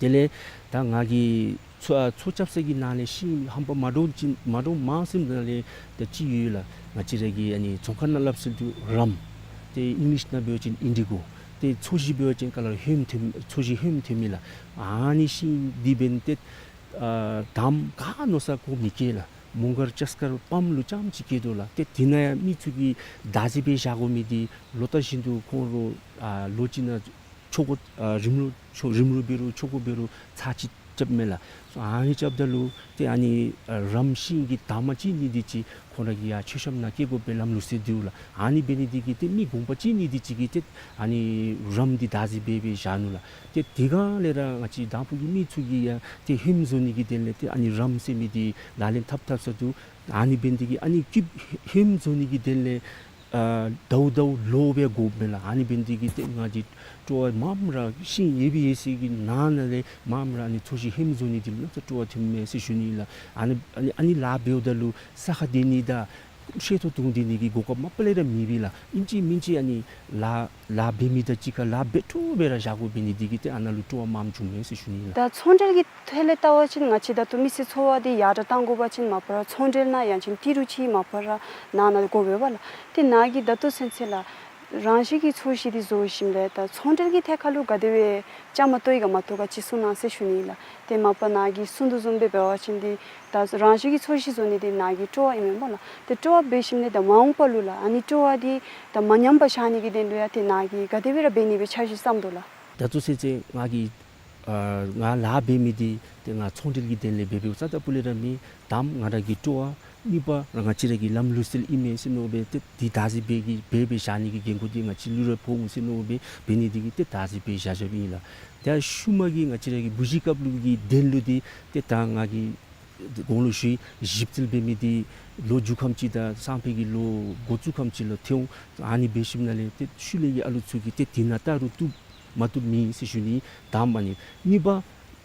དེ་ལས་ད་ང་གིས་ཚོས་ཨ་ཚོས་རྐྱབ་ས་གི་ནང་ལས་ཤིང་ཧམ་པ་མ་འདྲཝ་ཅིག་མ་འདྲཝ་མང་སུ་ནང་ལས་ད་ཅིག་ཡོད་ལགས། ང་བཅས་ར་གི་ཨ་ནི་རྫོང་ཁ་ནང་སླབ་སྲོལ་འདུག་རམ། ཏེ་ཨིང་ལིཤ་ནང་འབད་བ་ཅིན་ཨིན་ཌི་གོ། ཏེ་ཚོས་གཞི་འབད་བ་ཅིན་ག་ལ་ཧོནམ་ཐོནམ་ཚོས་གཞི་ཧོནམ་ཐོནམ་ཨིན་ལགས། ཨ་ནི་ཤིང་འདི་འབདན་ཏེ་ཨ་དམ་ག་མནོ་ས་གོ་མི་སྐྱེ་ལགས། མོང་སྒར་ལྕགས་མཁར་སྤམ་ལུ་རྐྱངམ་ཅིག་སྐྱེ་དོ་ལགས། ཏེ་དེ་ནང་ཡང་མི་ཚུ་གིས་བདག་འཛིན་འབད་བཞག་དགོ་མི་འདི་ལོ་ལྟར་བཞིན་དུ་ཁོང་ར་ཨ་ལོ་གཅིག་ནང་ཆོས་གོས་ཨ་རིམ་ལུགས་ཆོས་རིམ་ལུགས་འབད་རུང་ཆོས་གོས་འབད་རུང་ཚར་གཅིག་རྐྱབ་མས་ལགས། སོ་ཨ་ནི་རྐྱབ་ད་ལུ་ཏེ་ཨ་ནི་ཨ་རམ་ཤིང་གི་དར་མ་ཅིག་གཉིས་དེ་ཅིག་ཁོང་ར་གི་ཡར་མཆོད་བཤམ་ནང་བཀལ་དགོ་པའི་ལམ་ལུགས་སྲོལ་འདུག་ལགས། ཨ་ནི་འབད་ནི་དེ་གིས་ཏེ་མི་གོང་པ་ཅིག་གཉིས་དེ་ཅིག་གིས་ཏེ་ཨ་ནི་རམ་འདི་བདག་འཛིན་འབད་འབད་བཞག་ནུག་ལགས། ཏེ་དེ་སྒང་ལས་ར་ང་བཅས་དང་ཕུ་གི་མི་ཚུ་གིས་ཡང་ཏེ་ཧོནམ་བཟོ་ནི་གི་དོན་ལས་ཏེ་ཨ་ནི་རམ་ཟེར་མི་འདི་ལག་ལེན་འཐབ་འཐབ་ས་འདུག། ཨ་ནི་འབད་ནི་དེ་གིས་ཨ་ནི་ཀིབ་ཧོནམ་བཟོ་ནི་གི་དོན་ལས་ཨ་ཟླཝ་ཟླཝ་ལོ་སྦེ་དགོཔ་མས་ལགས། ཨ་ནི་འབད་ནི་དེ་གིས་ཏེ་ང་བཅས་སྤྲོ་བ་མངམ་ར་ཤིང་ཡོད་པའི་ཡོད་ས་གི་ནང་ན་ལས་མངམ་ར་ཨ་ནི་ཚོས་གཞི་ཧོནམ་བཟོ་ནི་འདི་ལུ་གནམ་ས་སྤྲོ་བ་ཐོནམ་མས་ཟེར་ཞུ་ནི་ལགས། ཨ་ནི་ཨ་ནི་ཨ་ནི་ལཱ་འབདཝ་ད་ལུ་ས་ཁར་སྡོད་ནི་དང་ཤེལ་ཏོག་བརྡུང་སྡོད་ནི་གི་གོ་སྐབས་མ་པ་ལས་ར་མེད་པས་ལགས། ཨིན་ཅི་མིན་ཅི་ཨ་ནི་ལཱ་ལཱ་འབད་མི་དང་གཅིག་ཁར་ལཱ་འབད་འཕྲོ་སྦེ་ར་བཞག་དགོ་པའི་ནི་དེ་གིས་ཏེ་ཨ་ནཱ་ལུ་སྤྲོ་བ་མངམ་བྱུངམ་མས་ཟེར་ཞུ་ནི་ལགས། ད་ཚོང་འབྲེལ་གྱི་ཐད་ལས་བལྟ་བ་ཅིན་ང་བཅས་ད་ལྟོ་མི་སེར་འཚོ་བ་འདི་ཡར་དྲག་གཏང་དགོ་པ་ཅིན་མ་པ་ར་ཚོང་འབྲེལ་ནང་ཡང་ཅིན་ཏི་རུ་ཅིག་མ་པ་ར་ནང་ན་དགོ་པས་པ་ལགས། ཏེ་ནཱ་གིས་ད་ལྟོ་ཚུན་ཚོད་ལགས་རང་བཞིན་གྱི་ཚོས་གཞི་འདི་བཟོ་ཞིནམ་ལས་ད་ཚོང་འབྲེལ་གྱི་ཐད་ཁར་ལུ་ག་དེ་སྦེ་བཅའ་མར་གཏོགས་ཡི་ག་མ་གཏོགས་ག་ཅིག་གསུང་གནང་ཟེར་ཞུ་ནི་ལགས། ཏེ་མ་པ་ནཱ་གིས་གསུང་དོ་བཟུམ་སྦེ་འབད་བ་ཅིན་འདི་ད་རང་བཞིན་གྱི་ཚོས་གཞི་བཟོ་ནི་འདི་ནཱ་གི་སྤྲོ་བ་ཨིན་མས་སྨོ་ལགས། ཏེ་སྤྲོ་བ་འབད་ཞིནམ་ལས་ད་མ་འོངས་པ་ལུ་ལགས་ཨ་ནི་སྤྲོ་བ་འདི་ད་མ་ཉམས་པར་བཞག་ནི་གི་དོན་ལུ་ཡང་ཏེ་ནཱ་གིས་ག་དེ་སྦེ་ར་འབད་ནི་སྦེ་འཆར་གཞི་བརྩམ་དོ་ལགས། ད་ལྟོ་ཚུན་ཚོད་ང་གིས་ཨ་ང་ལཱ་འབད་མི་འདི་ཏེ་ང་ཚོང་འབྲེལ་གྱི་དོན་ལས་འབད་འབདཝ་རྩ་དང་སྤུ་ལས་ར་མེན། དང་པ་ང་ར་གི་སྤྲོ་བ། གཉིས་པ་ར་ང་བཅས་ར་གི་ལམ་ལུགས་སྲོལ་ཨིན་མས་ཟེར་མནོ་སྦེ་ཏེ་འདི་བདག་འཛིན་འབད་གི་འབད་འབད་བཞག་ནི་གི་འགན་ཁུར་འདི་ང་བཅས་ལུ་ར་ཕོག་འོང་ཟེར་མནོ་སྦེ་འབད་ནི་འདི་གིས་ཏེ་བདག་འཛིན་འབད་བཞག་བཞགཔ་ཨིན་ལགས། ཏེ་ཤུལ་མ་གི་ང་བཅས་ར་གི་བུ་གཞི་བཀབ་ལུགས་ཀྱི་དོན་ལུ་འདི་ཏེ་ད་ང་གིས་གོང་ལུ་ཞུ་ཡི་ཞིབ་འཚོལ་འབད་མི་འདི་ལོ་མཇུག་ཁམས་ཅིག་དང་སང་ཕོད་ཀྱི་ལོ་འགོ་བཙུགས་ཁམས་ཅིག་ལུ་ཐོན་འོང་། ཨ་ནི་འབད་ཞིནམ་ལས་ཏེ་ཤུལ་ལས་ཀྱི་ཨ་ལུ་ཚུ་གིས་ཏེ་དེ་ནང་བལྟ་རུང་བཏུབ་མ་བཏུབ་མེད་ཟེར་ཞུ་ནི་དང་པ་ཨ་ནི། གཉིས་པ་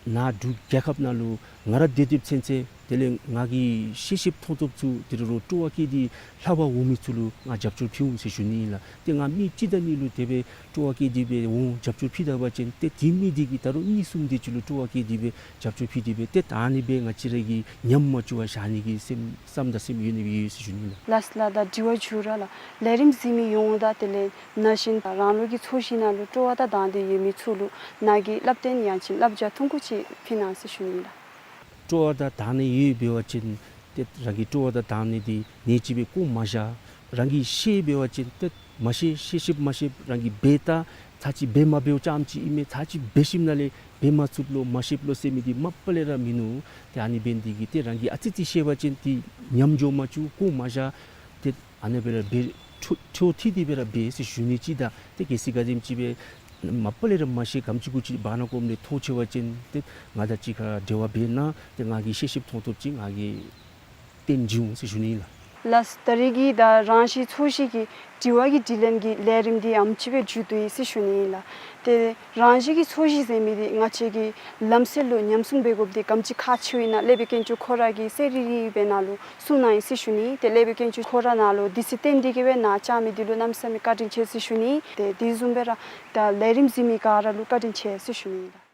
ནཱ་འབྲུག་རྒྱལ་ཁབ་ནང་ལུ་ང་ར་སྡོད་སྡོདཔ་ཚུན་ཚོད་དེ་ལས་ང་གིས་ཤེས་ཤེསཔ་མཐོང་ཐོབ་ཚུ་དེ་རུ་སྤྲོ་བ་བསྐྱེད་དེ་ལྷབ་པར་འོང་མི་ཚུ་ལུ་ང་རྒྱབ་སྐྱོར་ཕུལ་འོང་ཟེར་ཞུ་ནི་ཨིན་ལགས། ཏེ་ང་མི་གཅིག་དང་གཉིས་ལུ་དེ་སྦེ་སྤྲོ་བ་བསྐྱེད་དེ་སྦེ་འོང་རྒྱབ་སྐྱོར་ཕུལ་ད་པ་ཅིན་ཏེ་དེ་མི་འདི་གིས་ད་རུང་གཉིས་གསུམ་དེ་ཅིག་ལུ་སྤྲོ་བ་བསྐྱེད་དེ་སྦེ་རྒྱབ་སྐྱོར་ཕུལ་ཏེ་སྦེ་ཏེ་ད་ཨ་ནི་སྦེ་ང་བཅས་ར་གིས་ཉམས་མ་བཅུག་པར་བཞག་ནི་གི་སེམས་བསམ་དང་སེམས་ཡོད་ནི་སྦེ་ཡོད་ཟེར་ཞུ་ནི་ལགས། ལགས་ལགས། ད་དྲི་བ་མཇུག་ར་ལགས་ལས་རིམ་གཟིགས་མི་ཡོངས་དང་དེ་ལས་ན་གཞོན་རང་ལུགས་ཀྱི་ཚོས་གཞི་ནང་ལུ་སྤྲོ་བ་དང་དང་འདོད་ཡོད་མི་ཚུ་ལུ་ནཱ་གིས་བསླབ་སྟོན་ཡང་ཅིན་བསླབ་བྱ་ཐུང་ཀུ་ཅིག་ཕུལ་གནང་ཟེར་ཞུ་ནི་ལགས། སྤྲོ་བ་དང་དང་འདོད་ཡོད་འབད་བ་ཅིན་ཏེ་རང་གི་སྤྲོ་བ་དང་དང་འདོད་འདི་ཉེ་ཅིག་སྦེ་བཀོ་མ་བཞག། རང་གིས་ཤེས་འབད་བ་ཅིན་ཏེ་མ་ཤེས་ཤེས་ཤེསཔ་མ་ཤེསཔ་རང་གིས་འབད་ད་ཚར་གཅིག་འབད་མ་འབདཝ་རྐྱངམ་ཅིག་ཨིན་མས། ཚར་གཅིག་འབད་ཞིནམ་ལས་འབད་མ་ཚུགས་ལོ་མ་ཤེསཔ་ལོ་ཟེར་མི་འདི་མ་པ་ལས་ར་མིན་ནུག། ཏེ་ཨ་ནི་འབད་ནི་འདི་གིས་ཏེ་རང་གིས་ཨ་ཙི་ཙི་ཤེས་པ་ཅིན་ཏེ་ཉམས་འགྱོ་མ་བཅུག། བཀོ་མ་བཞག། ཏེ་ཨ་ནི་སྦེ་ར་འབད་འཕྲོ་འཕྲོ་མཐུད་དེ་སྦེ་ར་འབད་ཟེར་ཞུ་ནི་ཅིག་དང་ཏེ་གལ་སྲིད་ག་དེམ་ཅིག་སྦེ་མ་པ་ལས་ར་མ་ཤེས་གམ་ཅིག་གུ་ཅིག་བར་ན་ཀོམ་ལས་ཐོ་ཆེ་བ་ཅིན་ཏེ་ང་དང་གཅིག་ཁར་འབྲེལ་བ་འབད་གནང་། ཏེ་ང་གིས་ཤེས་ཤེསཔ་མཐོང་ཐོབ་ཅིག་ང་གིས་སྟོན་བྱིན་འོང་ཟེར་ཞུ་ནི་ཨིན་ལགས། ལགས། ད་རེས་ཀྱི་ད་རང་བཞིན་ཚོས་གཞི་གི་དྲི་བ་གི་དྲིས་ལན་གྱི་ལས་རིམ་འདི་ཨམ་ཅིག་སྦེ་མཇུག་བསྡུ་ཡི་ཟེར་ཞུ་ནི་ཨིན་ལགས། ཏེ་རང་བཞིན་གྱི་ཚོས་གཞི་ཟེར་མི་འདི་ང་བཅས་ཀྱི་ལམ་སྲོལ་ལུ་ཉམས་སྲུང་འབད་དགོཔ་འདི་ག་དེམ་ཅིག་ཁག་ཆེཝ་ཨིན་ན་ཀླད་པའི་དཀོན་མཆོག་ཁོ་ར་གིས་གསལ་རི་རི་སྦེ་ནཱ་ལུ་གསུངས་གནང་ཡི་ཟེར་ཞུ་ནི། ཏེ་ཀླད་པའི་དཀོན་མཆོག་ཁོ་ར་ནཱ་ལུ་དུས་ཚོད་བཏོན་ཏེ་གིས་སྦེ་ནཱ་བཅར་མི་འདི་ལུ་གནམ་མེད་ས་མེད་བཀའ་དྲིན་ཆེ་ཟེར་ཞུ་ནི། ཏེ་དེ་བཟུམ་སྦེ་ར་ད་ལས་རིམ་གཟིགས་མི་ག་ར་ལུ་བཀའ་དྲིན་ཆེ་ཟེར་ཞུ་ནི་ཨིན་ལགས།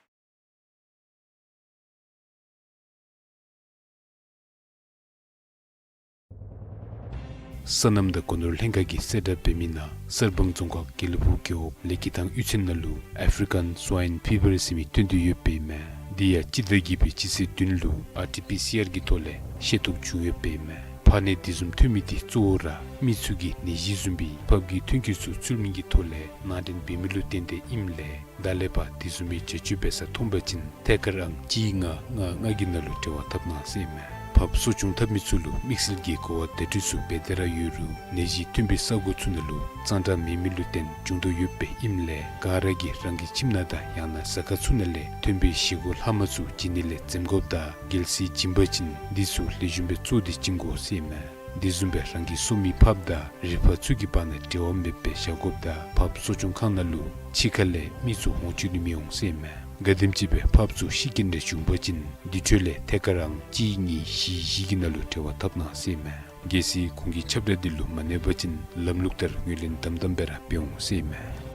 སོ་ནམ་དང་སྒོ་ནོར་ལྷན་ཁག་གིས་གསལ་བསྒྲགས་འབད་མི་ནང་གསར་སྤང་རྫོང་ཁག་དགེ་ལེགས་ཕུག་རྒེད་འོག་ལེགས་སྐྱིད་ཐང་གཡུས་ཚན་ནང་ལུ་ཨེཕ་རི་ཀཱན་སྭའིན་ཕི་བར་ཟེར་མི་ཐོན་ཏེ་ཡོདཔ་ཨིན་མས། འདི་ཡང་སྤྱི་ཟླ་བརྒྱད་པའི་སྤྱི་ཚེས་བདུན་ལུ་ཨར་ཊི་པི་སི་ཨར་གྱི་ཐོག་ལས་ཤེས་རྟོགས་བྱུང་ཡོདཔ་ཨིན་མས། ཕག་ནད་འདི་བཟུམ་ཐོན་མི་འདི་གཙོ་བོ་ར་མི་ཚུ་གིས་ནད་གཞི་བཟུམ་སྦེ་ཕགཔ་གི་ཐོན་སྐྱེད་ཚུ་ཚུལ་མིན་གྱི་ཐོག་ལས་ནང་འདྲེན་འབད་མི་ལུ་བརྟེན་ཏེ་ཨིནམ་ལས་ད་ལས་ཕར་དེ་བཟུམ་མའི་བྱ་སྤྱོད་འབད་ས་མཐོང་པ་ཅིན་ཐད་ཀར་ཨང་གཅིག་ལྔ་ལྔ་ལྔ་གི་ནང་ལུ་འབྲེལ་བ་འཐབ་གནང་ཟེར་ཨིན་མས། ཕགཔ་གསོ་སྐྱོང་འཐབ་མི་ཚུ་ལུ་དམིགས་བསལ་གྱི་གོ་བ་བརྡ་སྤྲོད་ཚུ་འབད་དེ་ར་ཡོད་རུང་ནད་གཞི་ཐོན་པའི་ས་གོ་ཚུ་ནང་ལུ་གཙང་སྦྲ་མེད་མི་ལུ་བརྟེན་འབྱུང་དོ་ཡོདཔ་ཨིནམ་ལས་ག་ར་གིས་རང་གི་ཁྱིམ་ནང་དང་ཡང་ན་ཟ་ཁང་ཚུ་ནང་ལས་ཐོན་པའི་བཞེས་སྒོ་ལྷག་མ་ཚུ་བྱིན་ནི་ལས་འཛེམ་དགོཔ་དང་རྒྱལ་སྲིད་བྱིན་པ་ཅིན་འདི་ཚུ་ལེགས་ཤོམ་སྦེ་བཙོ་སྟེ་བྱིན་དགོ་ཟེར་ཨིན་མས། དེ་བཟུམ་སྦེ་རང་གི་གསོ་མི་ཕགཔ་དང་རི་ཕག་ཚུ་གི་བར་ན་འབྲེལ་བ་མེདཔ་སྦེ་བཞག་དགོཔ་དང་ཕགཔ་གསོ་སྐྱོང་ཁང་ནང་ལུ་ཕྱི་ཁ་ལས་མི་ཚུ་འོང་བཅུག་ནི་མི་འོང་ཟེར་ཨིན་མས། ག་དེམ་ཅིག་སྦེ་ཕགཔ་ཚུ་ཤི་རྐྱེན་རེ་བྱུང་པ་ཅིན་དེ་འཕྲོ་ལས་ཐད་ཀར་ཨང་གཅིག་གཉིས་བཞི་བཞི་གི་ནང་ལུ་འབྲེལ་བ་འཐབ་གནང་ཟེར་ཨིན་མས། གལ་སྲིད་ཁོང་གི་ཁྱབ་བསྒྲགས་འདི་ལུ་མ་གནས་པ་ཅིན་ལམ་ལུགས་ལྟར་ངོས་ལེན་དམ་དམ་སྦེ་ར་འབད་འོང་ཟེར་ཨིན་མས།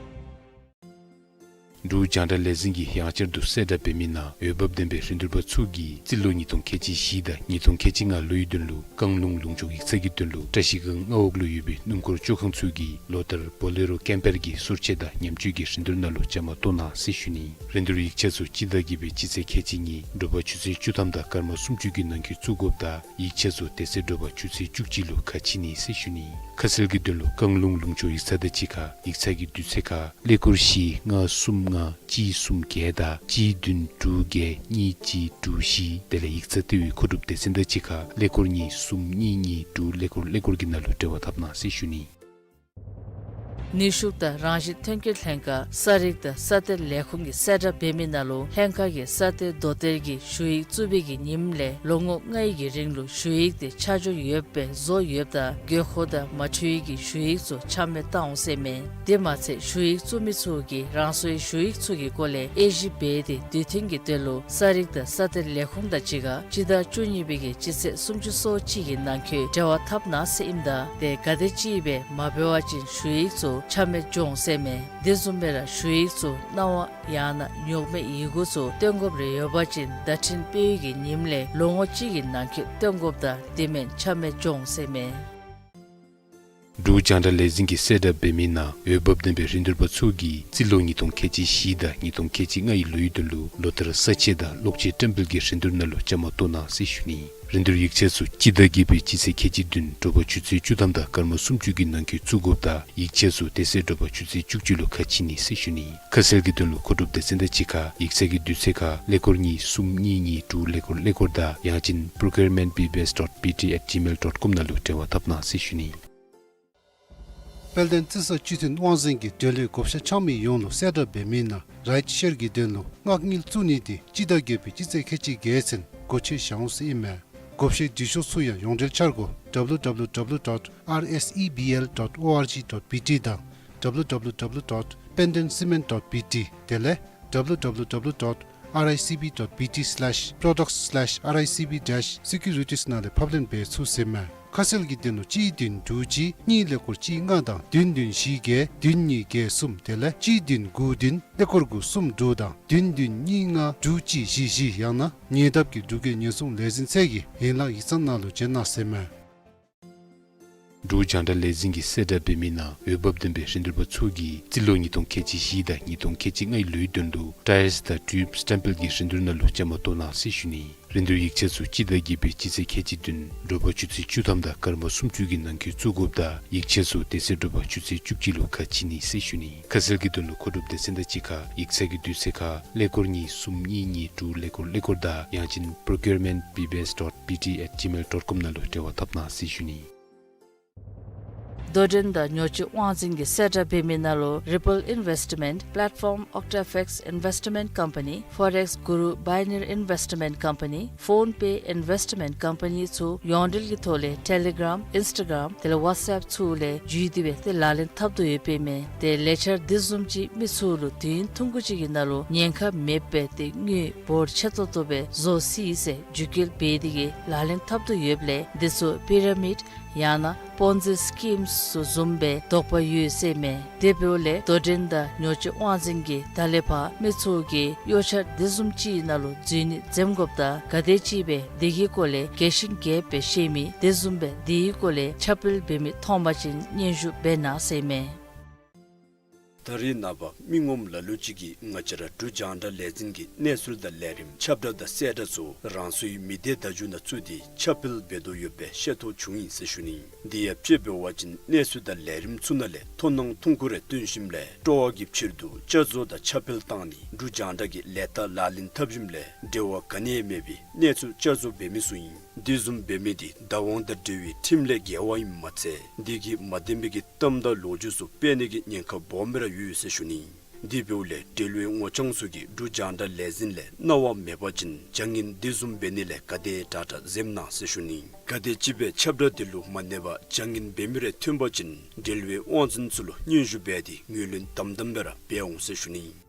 འབྲུག་རྒྱང་བསྒྲགས་ལས་འཛིན་གྱིས་ཡང་བསྐྱར་དུ་གསལ་བསྒྲགས་འབད་མི་ནང་འོས་འབབ་ལྡན་པའི་རིན་བསྡུར་པ་ཚུ་གིས་རྩིས་ལོ་ཉིས་སྟོང་ཁལ་གཅིག་བཞི་དང་ཉིས་སྟོང་ཁལ་གཅིག་ལྔ་ལོའི་དོན་ལུ་བཀང་ལུང་ལུང་ཕྱོགས་ཡིག་ཚང་གི་དོན་ལུ་བཀྲ་ཤིས་སྒང་མངའ་འོག་ལུ་ཡོད་པའི་སྣུམ་འཁོར་བཅོ་ཁང་ཚུ་གིས་ལོ་ལྟར་བོ་ལེ་རོ་ཀེམ་པར་གྱི་སོར་ཆས་དང་ཉམས་བཅོས་ཀྱི་རིན་བསྡུར་ནང་ལུ་བཅའ་མར་གཏོགས་གནང་ཟེར་ཞུ་ནི། རིན་བསྡུར་ཡིག་ཆ་ཚུ་སྤྱི་ཟླ་བརྒྱད་པའི་སྤྱི་ཚེས་ཁལ་གཅིག་ཉིན་དྲོ་པ་ཆུ་ཚོད་བཅུ་ཐམ་དང་སྐར་མ་སུམ་ཅུ་གི་ནང་འཁོད་བཙུགས་དགོཔ་དང་ཡིག་ཆ་ཚུ་དེ་ཚེ་དྲོ་པ་ཆུ་ཚོད་བཅུ་གཅིག་ལུ་ཁ་ཕྱེ་ནི་ཟེར་ཞུ་ནི། ཁ་གསལ་གྱི་དོན་ལུ་བཀང་ལུང་ལུང་ཕྱོགས་ཡིག་ཚང་དང་གཅིག་ཁར་ཡིག་ཚང་གི་དུས་ཚོད་ཁར་ཀླད་ཀོར་བཞི་ལྔ་གསུམ་ལྔ་གཅིག་གསུམ་བརྒྱད་དང་གཅིག་བདུན་དྲུག་བརྒྱད་གཉིས་གཅིག་དྲུག་བཞི། དེ་ལས་ཡིག་ཚང་ལྟེ་བའི་མཁོ་སྒྲུབ་སྡེ་ཚན་དང་གཅིག་ཁར་ཀླད་ཀོར་གཉིས་གསུམ་གཉིས་གཉིས་དྲུག་ཀླད་ཀོར་ཀླད་ཀོར་གྱི་ནང་ལུ་འབྲེལ་བ་འཐབ་གནང་ཟེར་ཞུ་ནི། ནུས་ཤུགས་དང་རང་བཞིན་ཐོན་སྐྱེད་ལྷན་ཁག་ས་རིག་དང་ས་གཏེར་ལས་ཁུངས་ཀྱིས་གསལ་བསྒྲགས་འབད་མི་ནང་ལུ་ལྷན་ཁག་གིས་ས་གཏེར་རྡོ་གཏེར་གྱི་ཞུ་ཡིག་བཙུགས་པའི་གི་ཉིནམ་ལས་ལོ་ངོ་ལྔའི་གི་རིང་ལུ་ཞུ་ཡིག་དེ་ཆ་འཇོག་ཡོདཔ་སྦེ་བཟོ་ཡོདཔ་ད་དགོས་མཁོ་དང་མ་འཁྲིལ་བའི་གི་ཞུ་ཡིག་ཚུ་ཆ་མེད་བཏང་འོང་ཟེར་མས། དེ་མ་ཚད་ཞུ་ཡིག་བཙུགས་མི་ཚུ་གིས་རང་སོའི་ཞུ་ཡིག་ཚུ་གི་སྐོར་ལས་དབྱེ་ཞིབ་འབད་དེ་དུས་མཐུན་གྱི་དོན་ལུ་ས་རིག་དང་ས་གཏེར་ལས་ཁུངས་དང་གཅིག་ཁར་སྤྱི་ཟླ་བཅུ་གཉིས་པའི་གི་སྤྱི་ཚེས་སུམ་ཅུ་སོ་གཅིག་གི་ནང་འཁོད་འབྲེལ་བ་འཐབ་གནང་ཟེར་ཨིནམ་ད་དེ་ག་དེ་ཅིག་སྦེ་མ་འབད་བ་ཅིན་ཞུ་ཡིག་ཚུ་ཆ་མེད་འགྱོ་འོང་ཟེར་མས། དེ་བཟུམ་སྦེ་ར་ཞུ་ཡིག་ཚུ་གནང་བ་ཡང་ན་ཉོག་མེད་ཡི་གུ་ཚུ་སྟོན་དགོཔ་རེ་ཡོད་པ་ཅིན་བརྡ་འཕྲིན་སྤེལ་བའི་གི་ཉིནམ་ལས་ལོ་ངོ་གཅིག་གི་ནང་འཁོད་སྟོན་དགོཔ་ད་དེ་མེན་ཆ་མེད་འགྱོ་འོང་ཟེར་མས། འབྲུག་རྒྱང་བསྒྲགས་ལས་འཛིན་གྱིས་གསལ་བསྒྲགས་འབད་མི་ནང་འོས་འབབ་ལྡན་པའི་རིན་བསྡུར་པ་ཚུ་གིས་རྩིས་ལོ་ཉིས་སྟོང་ཁལ་གཅིག་བཞི་དང་ཉིས་སྟོང་ཁལ་གཅིག་ལྔའི་ལོའི་དོན་ལུ་ལོ་ལྟར་ས་དཔྱད་དང་གློག་ཆས་བཀྲམ་སྤེལ་གྱི་རིན་བསྡུར་ནང་ལུ་བཅའ་མར་གཏོགས་གནང་ཟེར་ཞུ་ནི། རིན་བསྡུར་ཡིག་ཆ་ཚུ་སྤྱི་ཟླ་བརྒྱད་པའི་སྤྱི་ཚེས་ཁལ་གཅིག་བདུན་དྲོ་པ་ཆུ་ཚོད་བཅུ་ཐམ་དང་སྐར་མ་སུམ་ཅུ་གི་ནང་འཁོད་བཙུགས་དགོཔ་ད་ཡིག་ཆ་ཚུ་དེ་ཚེ་དྲོ་པ་ཆུ་ཚོད་བཅུ་གཅིག་ལུ་ཁ་ཕྱེ་ནི་ཟེར་ཞུ་ནི། ཁ་གསལ་གྱི་དོན་ལུ་མཁོ་སྒྲུབ་སྡེ་ཚན་དང་གཅིག་ཁར་ཡིག་ཚང་གི་དུས་ཚོད་ཁར་ཀླད་ཀོར་གཉིས་གསུམ་གཉིས་གཉིས་དྲུག་ཀླད་ཀོར་ཀླད་ཀོར་དང་ཡང་ཅིན་procurement B B S dot B T at gmail dot com ནང་ལུ་འབྲེལ་བ་འཐབ་གནང་ཟེར་ཞུ་ནི། དཔལ་ལྡན་རྩི་ས་སྤྱི་མཐུན་དབང་འཛིན་གྱིས་འབྲེལ་ཡོད་བགོ་བཤའ་འཆང་མི་ཡོངས་ལུ་གསལ་བསྒྲགས་འབད་མི་ནང་རའིཊ་ཤེར་གྱི་དོན་ལུ་མངགས་དངུལ་བཙུགས་ནི་དེ་སྤྱི་ཟླ་བརྒྱད་པའི་སྤྱི་ཚེས་ཁལ་གཅིག་བརྒྱད་ཚུན་སྒོ་ཕྱེ་བཞག་འོང་ཟེར་ཨིན་མས། བགོ་བཤའི་འབྲི་ཤོག་ཚུ་ཡང་ཡོངས་འབྲེལ་འཆར་སྒོ་W W W dot R S E B L dot O R G dot B T དང་W W W dot pendencement dot B T དེ་ལས་W W W dot R I C B dot B T slash products slash R I C B dash securities ནང་ལས་ཕབ་ལེན་འབད་ཚུགས་ཟེར་མས། ཁ་གསལ་གྱི་དོན་ལུ་གཅིག་བདུན་དྲུག་གཅིག་གཉིས་ཀླད་ཀོར་གཅིག་ལྔ་དང་བདུན་བདུན་བཞི་བརྒྱད་བདུན་གཉིས་བརྒྱད་གསུམ་དེ་ལས་གཅིག་བདུན་དགུ་བདུན་ཀླད་ཀོར་དགུ་གསུམ་དྲུག་དང་བདུན་བདུན་གཉིས་ལྔ་དྲུག་གཅིག་བཞི་བཞི་ཡང་ན་ཉེ་འདབས་ཀྱི་འབྲུག་རྒྱལ་ཉེན་སྲུང་ལས་འཛིན་ཚད་ཀྱི་ཡན་ལག་ཡིག་ཚང་ནང་ལུ་བྱོན་གནང་ཟེར་མས། འབྲུག་རྒྱང་བསྒྲགས་ལས་འཛིན་གྱིས་གསལ་བསྒྲགས་འབད་མི་ནང་འོས་འབབ་ལྡན་པའི་རིན་བསྡུར་པ་ཚུ་གིས་རྩིས་ལོ་ཉིས་སྟོང་ཁལ་གཅིག་བཞི་དང་ཉིས་སྟོང་ཁལ་གཅིག་ལྔའི་ལོའི་དོན་ལུ་ཊའིརསི་དང་ཊིའུབ་སི་བཀྲམ་སྤེལ་གྱི་རིན་བསྡུར་ནང་ལུ་བཅའ་མར་གཏོགས་གནང་ཟེར་ཞུ་ནི། རིན་བསྡུར་ཡིག་ཆ་ཚུ་སྤྱི་ཟླ་བརྒྱད་པའི་སྤྱི་ཚེས་ཁལ་གཅིག་བདུན་དྲོ་པ་ཆུ་ཚོད་བཅུ་ཐམ་དང་སྐར་མ་སུམ་ཅུ་གི་ནང་འཁོད་བཙུགས་དགོཔ་དང་ཡིག་ཆ་ཚུ་དེ་ཚེ་དྲོ་པ་ཆུ་ཚོད་བཅུ་གཅིག་ལུ་ཁ་ཕྱེ་ནི་ཟེར་ཞུ་ནི། ཁ་གསལ་གྱི་དོན་ལུ་མཁོ་སྒྲུབ་སྡེ་ཚན་དང་གཅིག་ཁར་ཡིག་ཚང་གི་དུས་ཚོད་ཁར་ཀླད་ཀོར་གཉིས་གསུམ་གཉིས་གཉིས་དྲུག་ཀླད་ཀོར་ཀླད་ཀོར་དང་ཡང་ཅིན་procurement B B S dot B T at gmail dot com ནང་ལུ་འབྲེལ་བ་འཐབ་གནང་ཟེར་ཞུ་ནི། དོ་འགྲན་དང་ཉོ་སྤྱོད་དབང་འཛིན་གྱི་གསལ་བསྒྲགས་འབད་མི་ནང་ལུ་Ripple Investment Platform, Octafex Investment Company, Forex Guru Binary Investment Company, PhonePe Investment Company ཚུ་ཡོངས་འབྲེལ་གྱི་ཐོག་ལས་Telegram, Instagram དེ་ལས་WhatsApp ཚུ་ལས་བརྒྱུད་དེ་སྦེ་ཏེ་ལག་ལེན་འཐབ་དོ་ཡོདཔ་ཨིན་མས། ཏེ་ལས་འཆར་འདི་བཟུམ་ཅིག་མི་ཚུ་ལུ་དུས་ཡུན་ཐུང་ཀུ་ཅིག་གི་ནང་ལུ་ཉེན་ཁ་མེདཔ་སྦེ་ཏེ་དངུལ་འབོར་ཆེ་ཏོག་ཏོ་སྦེ་བཟོ་སྲིད་ཟེར་བརྒྱུད་སྐུལ་འབད་དེ་གིས་ལག་ལེན་འཐབ་དོ་ཡོདཔ་ལས་འདི་ཚུ་པི་ར་མིཌ་ཡང་ན་པོན་ཛི་སི་ཀིམ་ཚུ་བཟུམ་སྦེ་དོགས་པ་ཡོད་ཟེར་མས། དེ་འབདཝ་ལས་དོ་འགྲན་དང་ཉོ་སྤྱོད་དབང་འཛིན་གྱིས་ད་ལས་ཕར་མི་ཚུ་གིས་གཡོ་འཆར་འདི་བཟུམ་ཅིག་ནང་ལུ་འཛུལ་ནི་འཛེམ་དགོཔ་དང་ག་དེ་ཅིག་སྦེ་འདི་གི་སྐོར་ལས་རྒྱས་ཤིང་རྒྱསཔ་སྦེ་ཤེས་མི་དེ་བཟུམ་སྦེ་འདི་གི་སྐོར་ལས་ཁྱབ་སྤེལ་འབད་མི་མཐོང་པ་ཅིན་སྙན་ཞུ་འབད་གནང་ཟེར་མས། ད་རེས་ནངས་པ་མི་ངོམ་ལ་ལུ་ཅིག་གིས་ང་བཅས་ར་འབྲུག་རྒྱང་བསྒྲགས་ལས་འཛིན་གྱི་གནས་ཚུལ་དང་ལས་རིམ་ཁྱབ་བསྒྲགས་དང་གསལ་བསྒྲགས་ཚུ་རང་སོའི་མི་སྡེ་བརྡ་བརྒྱུད་ནང་བཙུགས་ཏེ་ཁྱབ་སྤེལ་འབད་དོ་ཡོདཔ་སྦེ་ཤེས་རྟོགས་བྱུང་ཡི་ཟེར་ཞུ་ནི། དེ་ཡང་དཔྱེ་འབད་བ་ཅིན་གནས་ཚུལ་དང་ལས་རིམ་ཚུ་ནང་ལས་མཐོང་སྣང་ཐུང་ཀུ་རེ་སྟོན་ཞིནམ་ལས་སྤྲོ་བ་གི་ཕྱིར་དུ་བསྐྱར་བཟོ་དང་ཁྱབ་སྤེལ་བཏང་ནི་འབྲུག་རྒྱང་བསྒྲགས་ཀྱི་ལས་རྟགས་ལག་ལེན་འཐབ་ཞིནམ་ལས་འབྲེལ་བ་ག་ནི་ཡང་མེད་པའི་གནས་ཚུལ་བསྐྱར་བཟོ་འབད་མི་ཚུ་ཨིན། དེ་བཟུམ་འབད་མི་དེ་བདག་དབང་དང་འབྲེལ་བའི་ཁྲིམས་ལས་འགལ་བ་ཨིནམ་མ་ཚད་དེ་གིས་མ་བདེན་པའི་གི་གཏམ་དང་ལོ་རྒྱུས་ཚུ་སྤེལ་ནི་གི་ཉེན་ཁ་སྦོམ་སྦེ་ར་ཡོད་ཟེར་ཞུ་ནི། དེ་འབདཝ་ལས་འབྲེལ་བའི་ངོ་རྐྱང་ཚུ་གིས་འབྲུག་རྒྱང་བསྒྲགས་ལས་འཛིན་ལས་གནང་བ་མེད་པ་ཅིན་བྱ་ངན་དེ་བཟུམ་འབད་ནི་ལས་ག་དེ་དྲག་དྲག་འཛེམ་གནང་ཟེར་ཞུ་ནི། ག་དེ་ཅིག་སྦེ་ཁྱབ་བསྒྲགས་དེ་ལུ་མ་གནས་པར་བྱ་ངན་འབད་མི་རེ་ཐོན་པ་ཅིན་འབྲེལ་བའི་དབང་འཛིན་ཚུ་ལུ་སྙན་ཞུ་འབད་དེ་ངོས་ལེན་དམ་དམ་སྦེ་ར་འབད་འོང་ཟེར་ཞུ་ནི།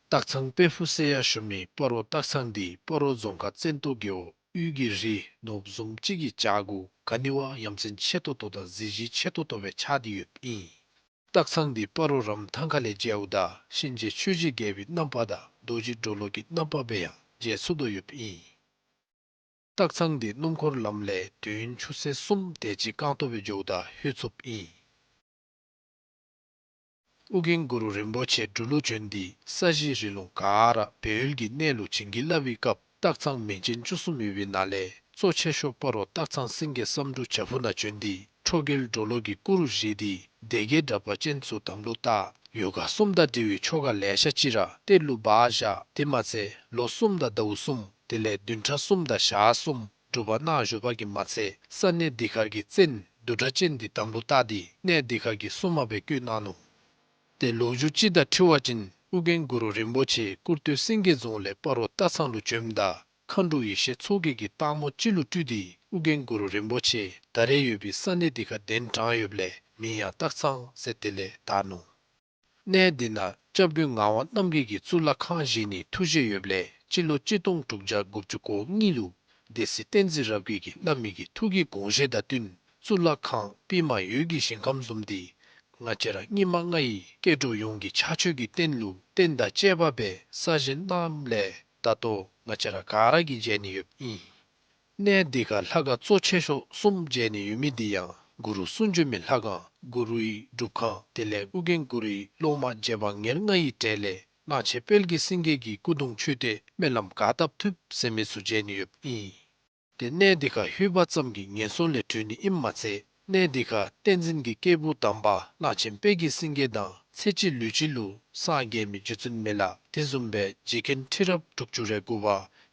སྟག་ཚང་དཔལ་ཕུག་ཟེར་ཡང་ཞུ་མི་སྤ་རོ་སྟག་ཚང་འདི་སྤ་རོ་རྫོང་ཁག་བཙན་ཏོ་རྒེད་འོག་དབུས་ཀྱི་རི་ནོར་བུ་བཟུམ་ཅིག་གི་བྱག་གུ་ག་ནི་བ་ཡ་མཚན་ཆེ་ཏོག་ཏོ་དང་གཟི་བརྗིད་ཆེ་ཏོག་ཏོ་སྦེ་ཆགས་ཏེ་ཡོདཔ་ཨིན། སྟག་ཚང་འདི་སྤ་རོ་རམ་ཐང་ཁ་ལས་མཇལཝ་ད་གཤིན་རྗེ་ཆོས་ཀྱི་རྒྱལ་པོའི་རྣམ་པ་དང་རྡོ་རྗེ་གྲོ་ལོད་ཀྱི་རྣམ་པ་སྦེ་ཡང་མཇལ་ཚུགས་དོ་ཡོདཔ་ཨིན། སྟག་ཚང་འདི་སྣུམ་འཁོར་ལམ་ལས་དུས་ཡུན་ཆུ་ཚོད་གསུམ་དེ་ཅིག་རྐང་སྟོང་སྦེ་འགྱོཝ་ད་ལྷོད་ཚུགསཔ་ཨིན། ཨོ་རྒྱན་གུ་རུ་རིན་པོ་ཆེ་འབྲུག་ལུ་བྱོན་ཏེ་ས་གཞི་རི་ལུང་ག་ར་སྦས་ཡུལ་གྱི་གནས་ལུ་བྱིན་གྱིས་བརླབས་པའི་སྐབས་སྟག་ཚང་མིང་ཅན་བཅུ་གསུམ་ཡོད་པའི་ནང་ལས་གཙོ་ཆེ་ཤོས་སྤ་རོ་སྟག་ཚང་སེང་གེ་བསམ་འགྲུབ་བྱག་ཕུག་ནང་བྱོན་ཏེ་ཁྲོ་རྒྱལ་གྲོ་ལོད་ཀྱི་སྐུ་རུ་བཞེངས་ཏེ་སྡེ་བརྒྱད་དྲེགས་པ་ཅན་ཚུ་དམ་ལུ་བཏགས། ཡོ་ག་གསུམ་དང་འབྲེལ་བའི་ཆོ་ག་ལེ་ཤ་ཅིག་ར་གཏེར་ལུ་སྦ་བཞག། དེ་མ་ཚད་ལོ་གསུམ་དང་ཟླཝ་གསུམ་དེ་ལས་བདུན་ཕྲག་གསུམ་དང་ཞག་གསུམ་སྒྲུབ་པ་གནང་བཞུགས་པ་གིས་མ་ཚད་ས་གནས་འདི་ཁར་གྱི་བཙན་བདུད་དྲེགས་ཅན་འདི་དམ་ལུ་བཏགས་ཏེ་གནས་འདི་ཁར་གྱི་སྲུང་མ་སྦེ་བསྐོས་གནང་ནུག། ཏེ་ལོ་རྒྱུས་ཅིག་དང་འཁྲིལ་བ་ཅིན་ཨོ་རྒྱན་གུ་རུ་རིན་པོ་ཆེ་ཀུར་སྟོད་སེང་གེ་རྫོང་ལས་སྤ་རོ་སྟག་ཚང་ལུ་བྱོནམ་ད་མཁའ་འགྲོ་ཡེ་ཤེས་མཚོ་རྒྱལ་གྱིས་སྟག་མོ་ཅིག་ལུ་སྤྲུལ་ཏེ་ཨོ་རྒྱན་གུ་རུ་རིན་པོ་ཆེ་ད་རེས་ཡོད་པའི་ས་གནས་འདི་ཁར་གདན་དྲངས་ཡོདཔ་ལས་མིང་ཡང་སྟག་ཚང་ཟེར་དེ་ལས་བཏགས་ནུག། གནས་འདི་ནང་སྐྱབས་མགོན་ངག་དབང་རྣམ་རྒྱལ་གྱིས་གཙུག་ལག་ཁང་བཞེངས་ནིའི་ཐུགས་བཞེད་ཡོདཔ་ལས་སྤྱི་ལོ་གཅིག་སྟོང་དྲུག་བརྒྱ་དགུ་བཅུ་གོ་གཉིས་ལུ་སྡེ་སྲིད་བསྟན་འཛིན་རབ་རྒྱས་ཀྱིས་གནང་མི་གི་ཐུགས་ཀྱི་དགོངས་བཞེད་དང་བསྟུན་གཙུག་ལག་ཁང་པདྨ་འོད་ཀྱི་ཞིང་ཁམས་བཟུམ་འདི་ང་བཅས་ར་སྙིགས་མ་ལྔ་ཡི་སྐྱེ་འགྲོ་ཡོངས་ཀྱི་ཕྱག་མཆོད་ཀྱི་རྟེན་ལུ་རྟེན་དང་བཅས་པ་སྦེ་གསར་བཞེངས་གནངམ་ལས་ད་ལྟོ་ང་བཅས་ར་ག་ར་གིས་མཇལ་ནི་ཡོདཔ་ཨིན། གནས་འདི་ཁར་ལྷ་ཁང་གཙོ་ཆེ་ཤོས་གསུམ་མཇལ་ནི་ཡོད་མི་འདི་ཡང་གུ་རུ་གསུང་བྱོན་མའི་ལྷ་ཁང་གུ་རུའི་སྒྲུབ་ཁང་དེ་ལས་ཨོ་རྒྱན་གུ་རུའི་སློབ་མ་རྗེ་འབངས་ཉེར་ལྔ་ཡི་གྲས་ལས་གླང་ཆེན་དཔལ་གྱི་སེང་གེ་གི་སྐུ་གདུང་མཆོད་རྟེན་སྨོན་ལམ་ག་བཏབ་ཐུབ་ཟེར་མི་ཚུ་མཇལ་ནི་ཡོདཔ་ཨིན། ཏེ་གནས་འདི་ཁར་ལྷོད་པ་ཙམ་གྱིས་ངན་སོང་ལས་གྲོལ་ནི་ཨིནམ་མ་ཚད་གནས་འདི་ཁར་བསྟན་འཛིན་གྱི་སྐྱེས་བུ་དམ་པ་གླང་ཆེན་དཔལ་གྱི་སེང་གེ་དང་ཚེ་གཅིག་ལུས་གཅིག་ལུ་སངས་རྒྱས་མི་རྗེ་བཙུན་མི་ལ་དེ་བཟུམ་སྦེ་རྗེ་མཁན་ཁྲི་རབས་དྲུག་ཅུ་རེ་དགུ་པ་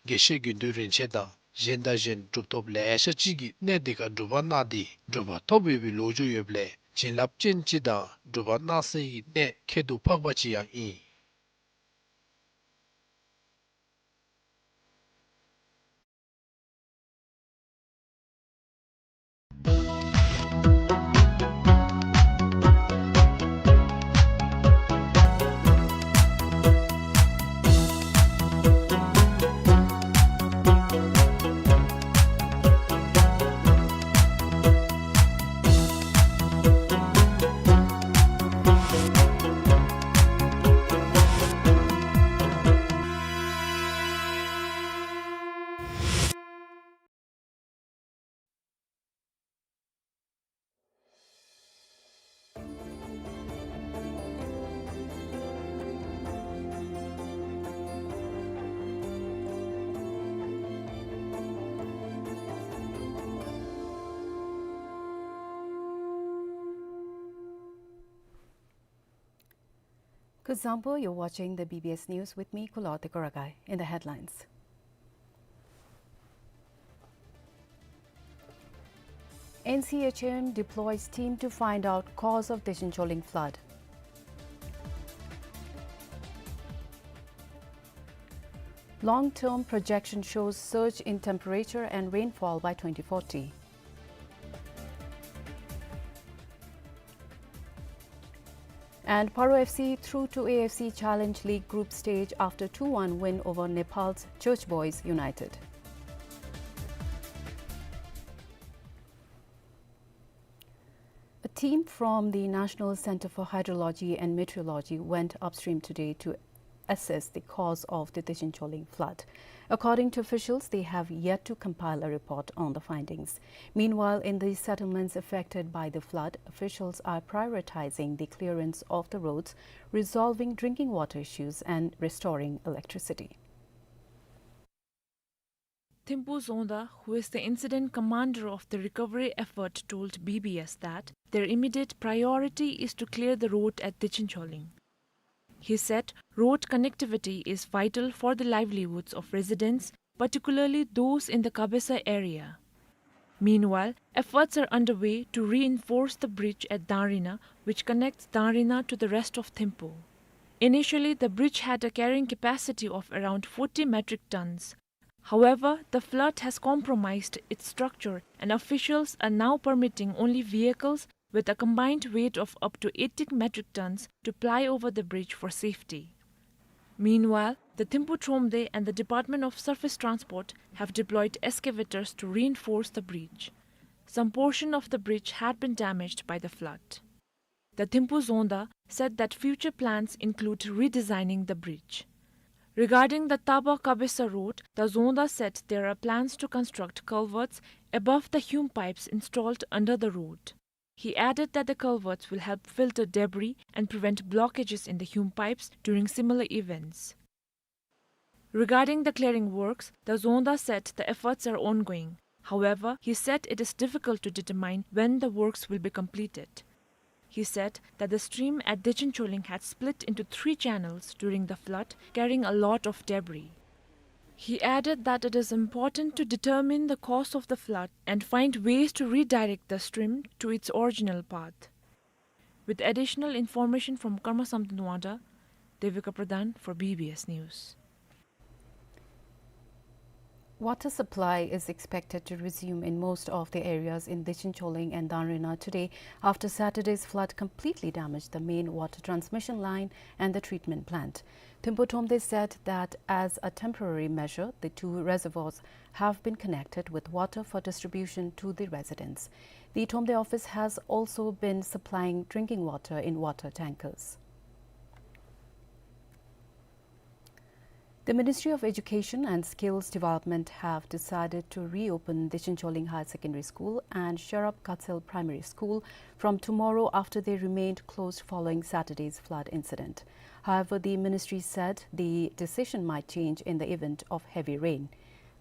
དགེ་བཤེས་དགེ་འདུན་རིན་ཆེན་དང་གཞན་དང་གཞན་གྲུབ་ཐོབ་ལེ་ཤ་ཅིག་གིས་གནས་འདི་ཁར་སྒྲུབ་པ་གནང་སྟེ་གྲུབ་པ་ཐོབ་ཡོད་པའི་ལོ་རྒྱུས་ཡོདཔ་ལས་བྱིན་རླབས་ཅན་ཅིག་དང་སྒྲུབ་པ་གནང་སའི་གནས་ཁྱད་དུ་འཕགས་པ་ཅིག་ཡང་ཨིན། Zangpo, you're watching the B B S News with me, Kulo Tekoragai. In the headlines, N C H M deploys team to find out cause of Dechen Choling flood. Long-term projection shows surge in temperature and rainfall by twenty forty. And Paro F C through to A F C Challenge League group stage after two one win over Nepal's Church Boys United. A team from the National Center for Hydrology and Meteorology went upstream today to assess the cause of the Dechen Choling flood. According to officials, they have yet to compile a report on the findings. Meanwhile, in the settlements affected by the flood, officials are prioritizing the clearance of the roads, resolving drinking water issues, and restoring electricity. Thimphu Zongda, who is the incident commander of the recovery effort, told B B S that their immediate priority is to clear the road at Dechen Choling. He said road connectivity is vital for the livelihoods of residents, particularly those in the Kabesa area. Meanwhile, efforts are underway to reinforce the bridge at Danrina, which connects Danrina to the rest of Thimphu. Initially, the bridge had a carrying capacity of around forty metric tons. However, the flood has compromised its structure, and officials are now permitting only vehicles with a combined weight of up to eighty metric tons to ply over the bridge for safety. Meanwhile, the Thimphu Thromde and the Department of Surface Transport have deployed excavators to reinforce the bridge. Some portion of the bridge had been damaged by the flood. The Thimphu Zongda said that future plans include redesigning the bridge. Regarding the Taba Kabesa road, the Zongda said there are plans to construct culverts above the hume pipes installed under the road. He added that the culverts will help filter debris and prevent blockages in the hume pipes during similar events. Regarding the clearing works, the Zongda said the efforts are ongoing. However, he said it is difficult to determine when the works will be completed. He said that the stream at Dechen Choling had split into three channels during the flood, carrying a lot of debris. He added that it is important to determine the cause of the flood and find ways to redirect the stream to its original path. With additional information from Karma Samten Wangda, Devika Pradhan for B B S News. Water supply is expected to resume in most of the areas in Dechen Choling and Danrina today after Saturday's flood completely damaged the main water transmission line and the treatment plant. Thimphu Thromde said that as a temporary measure, the two reservoirs have been connected with water for distribution to the residents. The Thromde office has also been supplying drinking water in water tankers. The Ministry of Education and Skills Development have decided to reopen Dechen Choling Higher Secondary School and Sherab Katsel Primary School from tomorrow after they remained closed following Saturday's flood incident. However, the ministry said the decision might change in the event of heavy rain.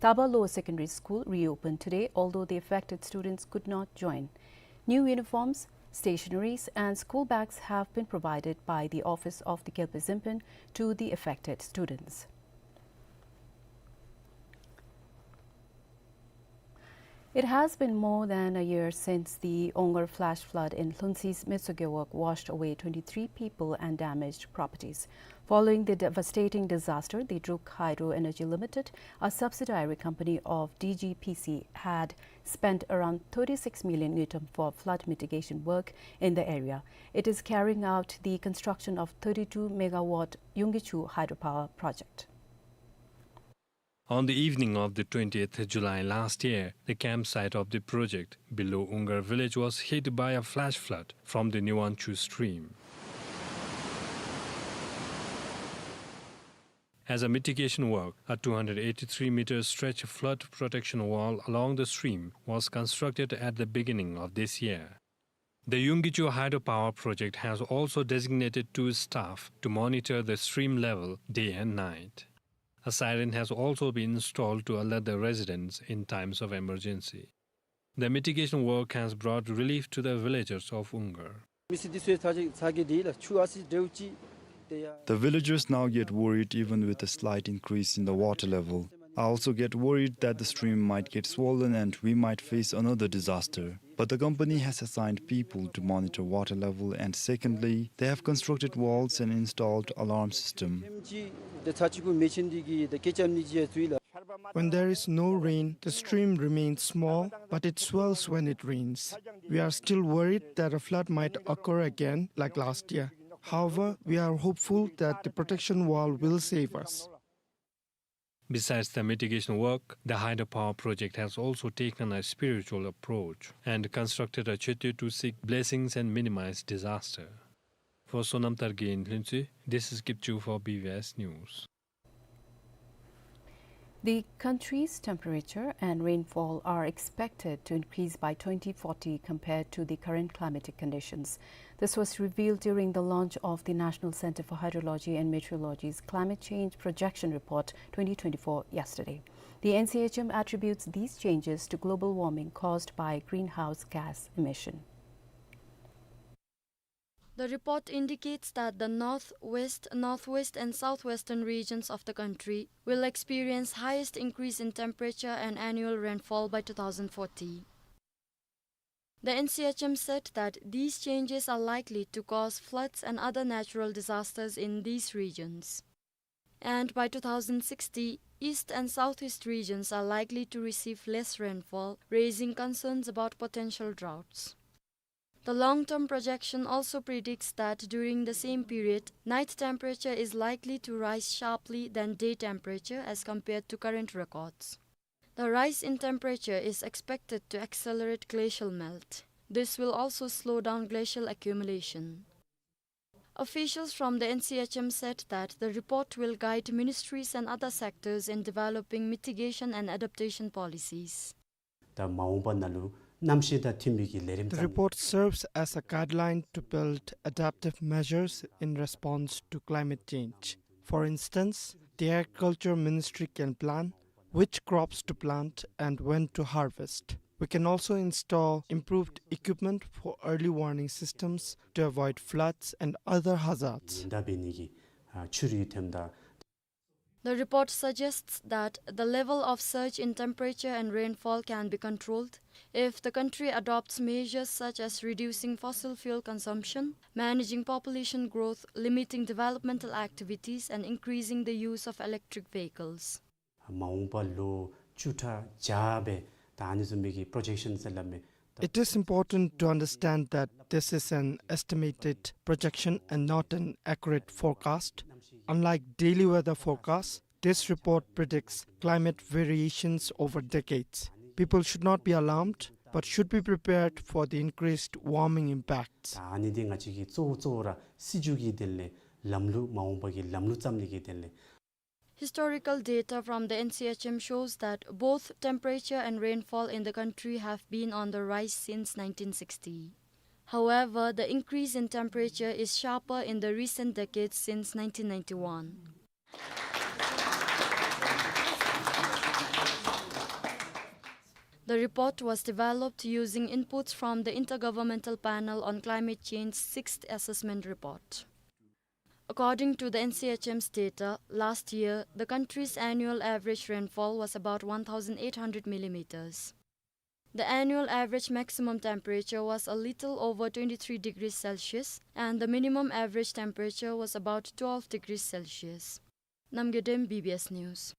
Taba Lower Secondary School reopened today, although the affected students could not join. New uniforms, stationaries, and school bags have been provided by the Office of the Gyalpo Dzinpen to the affected students. It has been more than a year since the Ungar flash flood in Lhuntsi's Metso Gewog washed away twenty-three people and damaged properties. Following the devastating disaster, the Druk Hydro Energy Limited, a subsidiary company of D G P C, had spent around thirty-six million ngultrum for flood mitigation work in the area. It is carrying out the construction of thirty-two megawatt Yungkichu hydropower project. On the evening of the twentieth July last year, the campsite of the project below Ungar village was hit by a flash flood from the Niwanchu stream. As a mitigation work, a two hundred eighty-three meter stretch flood protection wall along the stream was constructed at the beginning of this year. The Yungkichu hydropower project has also designated two staff to monitor the stream level day and night. A siren has also been installed to alert the residents in times of emergency. The mitigation work has brought relief to the villagers of Ungar. མི་སེར་འདི་ཚུ་ཚ་གྱང་འདི་ལགས་ཆུ་ཨ་ཙི་འདྲེན་ཅི། The villagers now get worried even with a slight increase in the water level. I also get worried that the stream might get swollen and we might face another disaster. But the company has assigned people to monitor water level, and secondly, they have constructed walls and installed alarm system. When there is no rain, the stream remains small, but it swells when it rains. We are still worried that a flood might occur again, like last year. However, we are hopeful that the protection wall will save us. Besides the mitigation work, the hydropower project has also taken a spiritual approach and constructed a chötü to seek blessings and minimize disaster. For Sonam Targi in Lhuentse, this is Kipchu for B B S News. The country's temperature and rainfall are expected to increase by twenty forty compared to the current climatic conditions. This was revealed during the launch of the National Center for Hydrology and Meteorology's Climate Change Projection Report twenty twenty-four yesterday. The N C H M attributes these changes to global warming caused by greenhouse gas emission. The report indicates that the north, west, northwest and southwestern regions of the country will experience highest increase in temperature and annual rainfall by two thousand forty. The N C H M said that these changes are likely to cause floods and other natural disasters in these regions. And by two thousand sixty, east and southeast regions are likely to receive less rainfall, raising concerns about potential droughts. The long-term projection also predicts that during the same period, night temperature is likely to rise sharply than day temperature as compared to current records. The rise in temperature is expected to accelerate glacial melt. This will also slow down glacial accumulation. Officials from the N C H M said that the report will guide ministries and other sectors in developing mitigation and adaptation policies. ད་མ་འོངས་པ་ནང་ལུ་གནམ་གཤིས་དང་མཐུན་པའི་གི་ལས་རིམ། The report serves as a guideline to build adaptive measures in response to climate change. For instance, the Agriculture Ministry can plan which crops to plant and when to harvest. We can also install improved equipment for early warning systems to avoid floods and other hazards. ཉེན་བརྡ་འབད་ནི་གི་ཨ་ཆུ་རུད་ཐོནམ་ད། The report suggests that the level of surge in temperature and rainfall can be controlled if the country adopts measures such as reducing fossil fuel consumption, managing population growth, limiting developmental activities, and increasing the use of electric vehicles. མ་འོངས་པ་ལོ་བཅུ་ཕྲག་བརྒྱ་སྦེ་ད་ཨ་ནི་བཟུམ་མའི་གི་པྲོ་ཇེཀ་ཤཱན་ཟེར་སླབ་མས། It is important to understand that this is an estimated projection and not an accurate forecast. Unlike daily weather forecasts, this report predicts climate variations over decades. People should not be alarmed, but should be prepared for the increased warming impacts. ད་ཨ་ནི་འདི་ང་བཅས་ཀྱི་གཙོ་བོ་གཙོ་བོ་ར་སྲིད་བྱུས་ཀྱི་དོན་ལས་ལམ་ལུགས་མ་འོངས་པ་གི་ལམ་ལུགས་བརྩམ་ནི་གི་དོན་ལས། Historical data from the N C H M shows that both temperature and rainfall in the country have been on the rise since nineteen sixty. However, the increase in temperature is sharper in the recent decades since nineteen ninety-one. The report was developed using inputs from the Intergovernmental Panel on Climate Change's sixth assessment report. According to the N C H M's data, last year, the country's annual average rainfall was about one thousand eight hundred millimeters. The annual average maximum temperature was a little over twenty-three degrees Celsius, and the minimum average temperature was about twelve degrees Celsius. Namgay Dem, B B S News.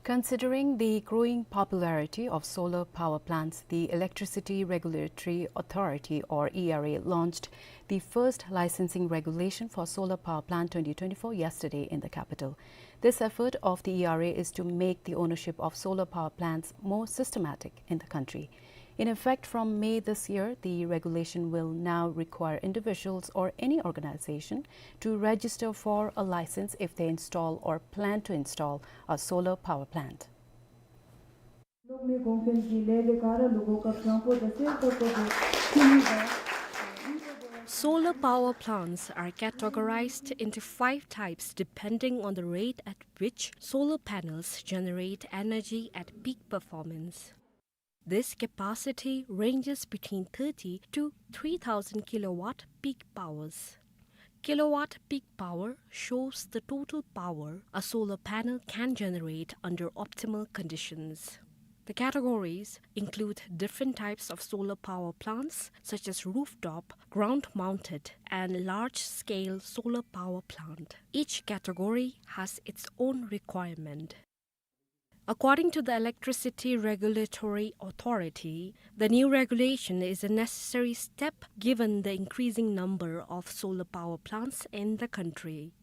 Considering the growing popularity of solar power plants, the Electricity Regulatory Authority, or E R A, launched the first licensing regulation for solar power plant twenty twenty-four yesterday in the capital. This effort of the E R A is to make the ownership of solar power plants more systematic in the country. In effect from May this year, the regulation will now require individuals or any organization to register for a license if they install or plan to install a solar power plant. Solar power plants are categorized into five types depending on the rate at which solar panels generate energy at peak performance. This capacity ranges between thirty to three thousand kilowatt peak powers. Kilowatt peak power shows the total power a solar panel can generate under optimal conditions. The categories include different types of solar power plants, such as rooftop, ground-mounted, and large-scale solar power plant. Each category has its own requirement. According to the Electricity Regulatory Authority, the new regulation is a necessary step given the increasing number of solar power plants in the country.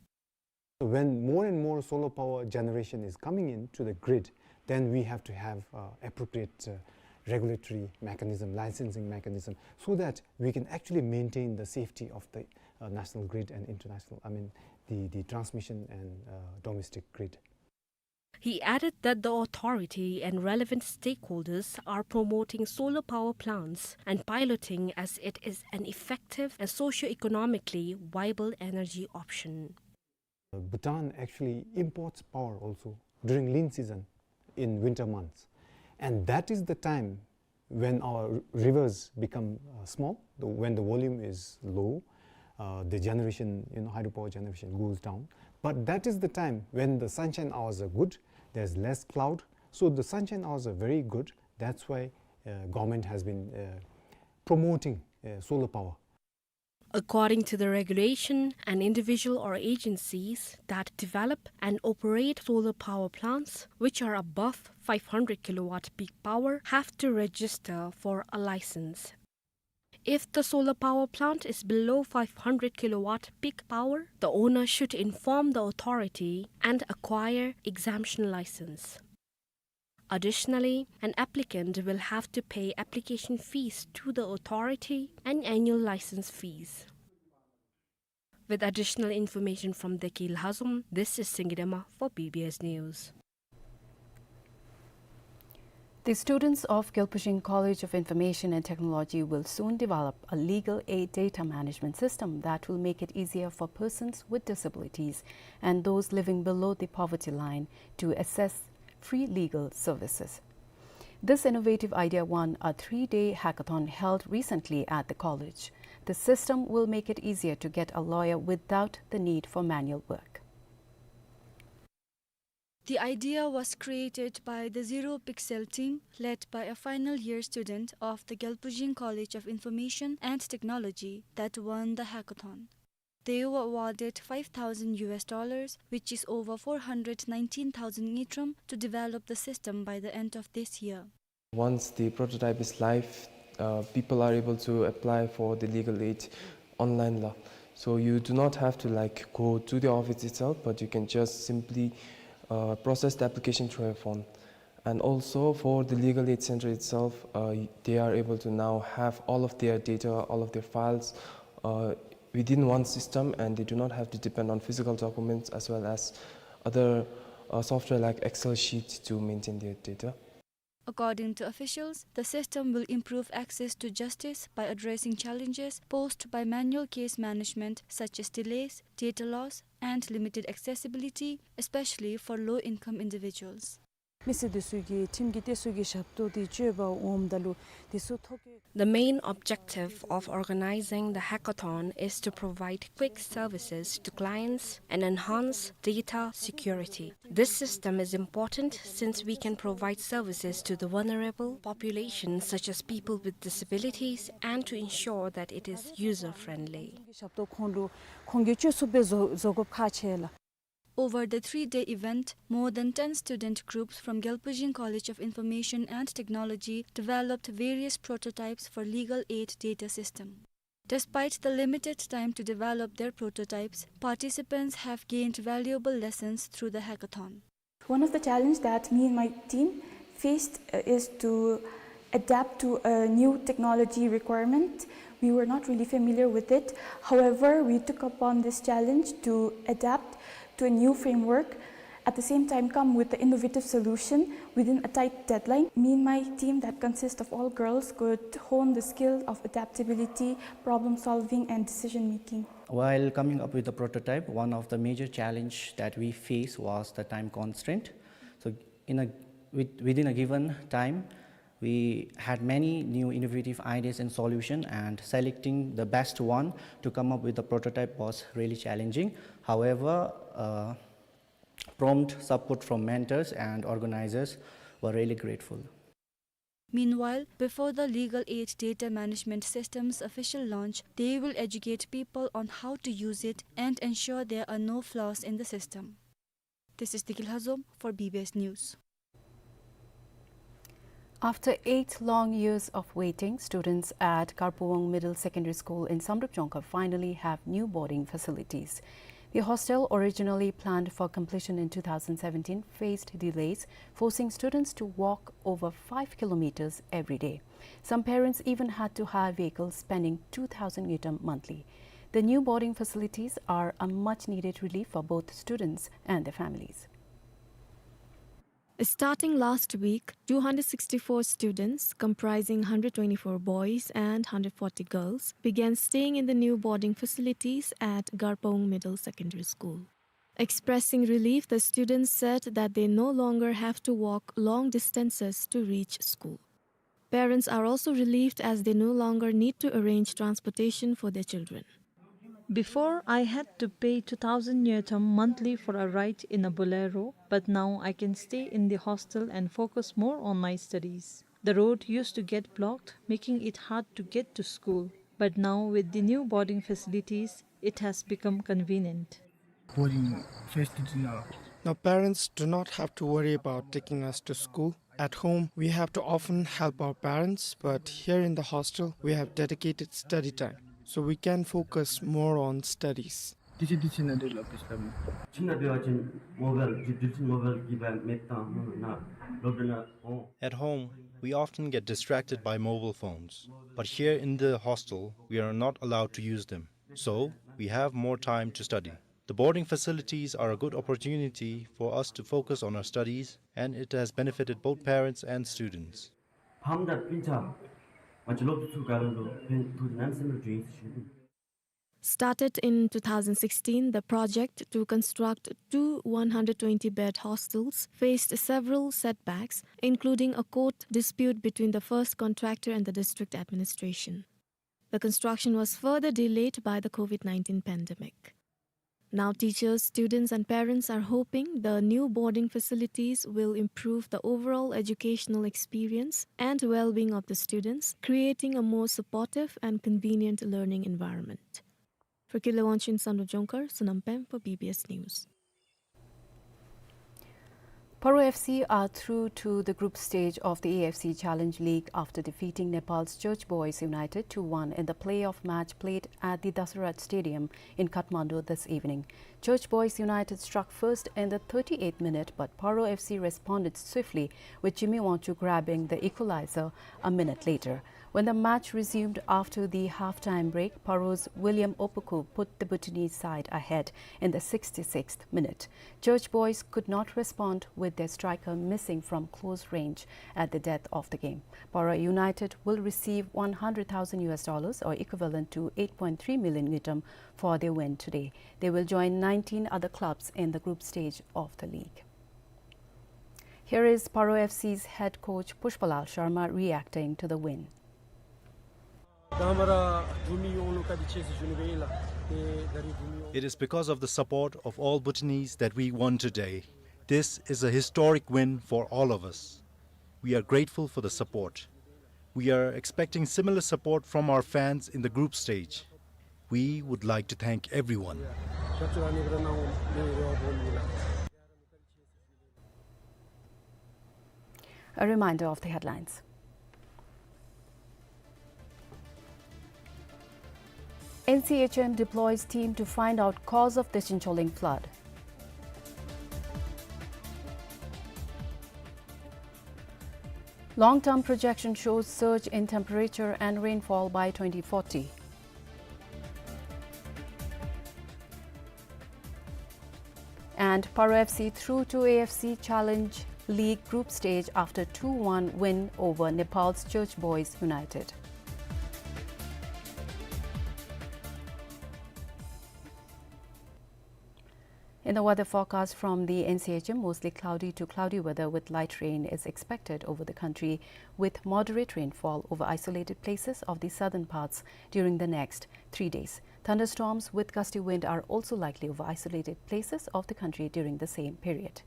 When more and more solar power generation is coming into the grid, then we have to have, uh, appropriate, uh, regulatory mechanism, licensing mechanism, so that we can actually maintain the safety of the, uh, national grid and international, I mean, the, the transmission and, uh, domestic grid. He added that the authority and relevant stakeholders are promoting solar power plants and piloting, as it is an effective and socio-economically viable energy option. Bhutan actually imports power also during lean season in winter months. And that is the time when our r-, rivers become, uh, small, the, when the volume is low, uh, the generation, you know, hydropower generation goes down. But that is the time when the sunshine hours are good, there's less cloud. So the sunshine hours are very good. That's why, uh, government has been, uh, promoting, uh, solar power. According to the regulation, an individual or agencies that develop and operate solar power plants which are above five hundred kilowatt peak power have to register for a license. If the solar power plant is below five hundred kilowatt peak power, the owner should inform the authority and acquire exemption license. Additionally, an applicant will have to pay application fees to the authority and annual license fees. With additional information from Deki Lhazom, this is Singidema for B B S News. The students of Gyalpujing College of Information and Technology will soon develop a legal aid data management system that will make it easier for persons with disabilities and those living below the poverty line to access free legal services. This innovative idea won a three-day hackathon held recently at the college. The system will make it easier to get a lawyer without the need for manual work. The idea was created by the Zero Pixel team, led by a final year student of the Gyalpujing College of Information and Technology, that won the hackathon. They were awarded five thousand U S dollars, which is over four hundred nineteen thousand ngultrum, to develop the system by the end of this year. Once the prototype is live, uh, people are able to apply for the legal aid online la. So you do not have to, like, go to the office itself, but you can just simply, uh, process the application through your phone. And also for the legal aid center itself, uh, they are able to now have all of their data, all of their files, uh, within one system, and they do not have to depend on physical documents as well as other, uh, software like Excel sheets to maintain their data. According to officials, the system will improve access to justice by addressing challenges posed by manual case management, such as delays, data loss, and limited accessibility, especially for low-income individuals. མི་སེར་དེ་ཚུ་གིས་ཁྲིམས་ཀྱི་གཏད་སོ་གི་ཞབས་ཏོག་དེ་སྤྱོད་པར་འོངམ་ད་ལུ་དེ་ཚུ་ཐོ་བཀོད། The main objective of organizing the hackathon is to provide quick services to clients and enhance data security. This system is important since we can provide services to the vulnerable populations such as people with disabilities and to ensure that it is user-friendly. ཞབས་ཏོག་ཁོང་ལུ་ཁོང་གིས་སྤྱོད་ཚུགསཔ་སྦེ་བཟོ་བཟོ་དགོཔ་ཁག་ཆེ་ལགས། Over the three-day event, more than ten student groups from Gyalpujing College of Information and Technology developed various prototypes for legal aid data system. Despite the limited time to develop their prototypes, participants have gained valuable lessons through the hackathon. One of the challenges that me and my team faced, uh, is to adapt to a new technology requirement. We were not really familiar with it. However, we took upon this challenge to adapt to a new framework, at the same time come with the innovative solution within a tight deadline. Me and my team that consists of all girls could hone the skill of adaptability, problem solving, and decision making. While coming up with the prototype, one of the major challenge that we face was the time constraint. So in a, with, within a given time, We had many new innovative ideas and solution, and selecting the best one to come up with the prototype was really challenging. However, uh, prompt support from mentors and organizers were really grateful. Meanwhile, before the Legal Aid Data Management System's official launch, they will educate people on how to use it and ensure there are no flaws in the system. This is Degil Hazom for B B S News. After eight long years of waiting, students at Garpawong Middle Secondary School in Samdrup Jongkhar finally have new boarding facilities. The hostel, originally planned for completion in two thousand seventeen, faced delays, forcing students to walk over five kilometers every day. Some parents even had to hire vehicles, spending two thousand ngultrum monthly. The new boarding facilities are a much-needed relief for both students and their families. Starting last week, two hundred sixty-four students, comprising hundred twenty-four boys and hundred forty girls, began staying in the new boarding facilities at Garpawong Middle Secondary School. Expressing relief, the students said that they no longer have to walk long distances to reach school. Parents are also relieved as they no longer need to arrange transportation for their children. Before, I had to pay two thousand ngultrum monthly for a ride in a Bolero, but now I can stay in the hostel and focus more on my studies. The road used to get blocked, making it hard to get to school, but now with the new boarding facilities, it has become convenient. Boarding facility now. Now parents do not have to worry about taking us to school. At home, we have to often help our parents, but here in the hostel, we have dedicated study time, so we can focus more on studies. Teacher, teacher ནང་འབྲེལ་ལགས་པས་ལགས། ཁྱིམ་ནང་འབད་བ་ཅིན་མོ་བཱལ་ཇི་བདུད་ཅིན་མོ་བཱལ་གྱིས་འབད་མེདཔ་ད་ཧོང་ན་ལོ་བདུན་ན་ཧོང་། At home, we often get distracted by mobile phones, but here in the hostel, we are not allowed to use them. So, we have more time to study. The boarding facilities are a good opportunity for us to focus on our studies, and it has benefited both parents and students. ཕམ་དང་སྤུན་ཆ་མ་ཅིག་ལོག་ཏུ་ཚུར་ག་ལ་ལོ་ཕན་ཐོགས་ནམ་སེམས་ལུ་འགྱོ་ཡི་ཟེར་ཞུ་ནི། Started in two thousand sixteen, the project to construct two one hundred twenty bed hostels faced several setbacks, including a court dispute between the first contractor and the district administration. The construction was further delayed by the COVID nineteen pandemic. Now teachers, students and parents are hoping the new boarding facilities will improve the overall educational experience and well-being of the students, creating a more supportive and convenient learning environment. For Kile Wangchuk in Samdrup Jongkhar, Sonam Pem for B B S News. Paro F C are through to the group stage of the A F C Challenge League after defeating Nepal's Church Boys United two one in the playoff match played at the Dasarath Stadium in Kathmandu this evening. Church Boys United struck first in the thirty-eighth minute, but Paro F C responded swiftly, with Jimmy Wangchuk grabbing the equalizer a minute later. When the match resumed after the half-time break, Paro's William Opoku put the Bhutanese side ahead in the sixty-sixth minute. Church Boys could not respond, with their striker missing from close range at the death of the game. Paro United will receive one hundred thousand U S dollars, or equivalent to eight point three million ngultrum, for their win today. They will join nineteen other clubs in the group stage of the league. Here is Paro F C's head coach Pushpalal Sharma reacting to the win. It is because of the support of all Bhutanese that we won today. This is a historic win for all of us. We are grateful for the support. We are expecting similar support from our fans in the group stage. We would like to thank everyone. A reminder of the headlines. N C H M deploys team to find out cause of Dechen Choling flood. Long-term projection shows surge in temperature and rainfall by twenty forty. And Paro F C through to A F C Challenge League group stage after two one win over Nepal's Church Boys United. In the weather forecast from the N C H M, mostly cloudy to cloudy weather with light rain is expected over the country, with moderate rainfall over isolated places of the southern parts during the next three days. Thunderstorms with gusty wind are also likely over isolated places of the country during the same period.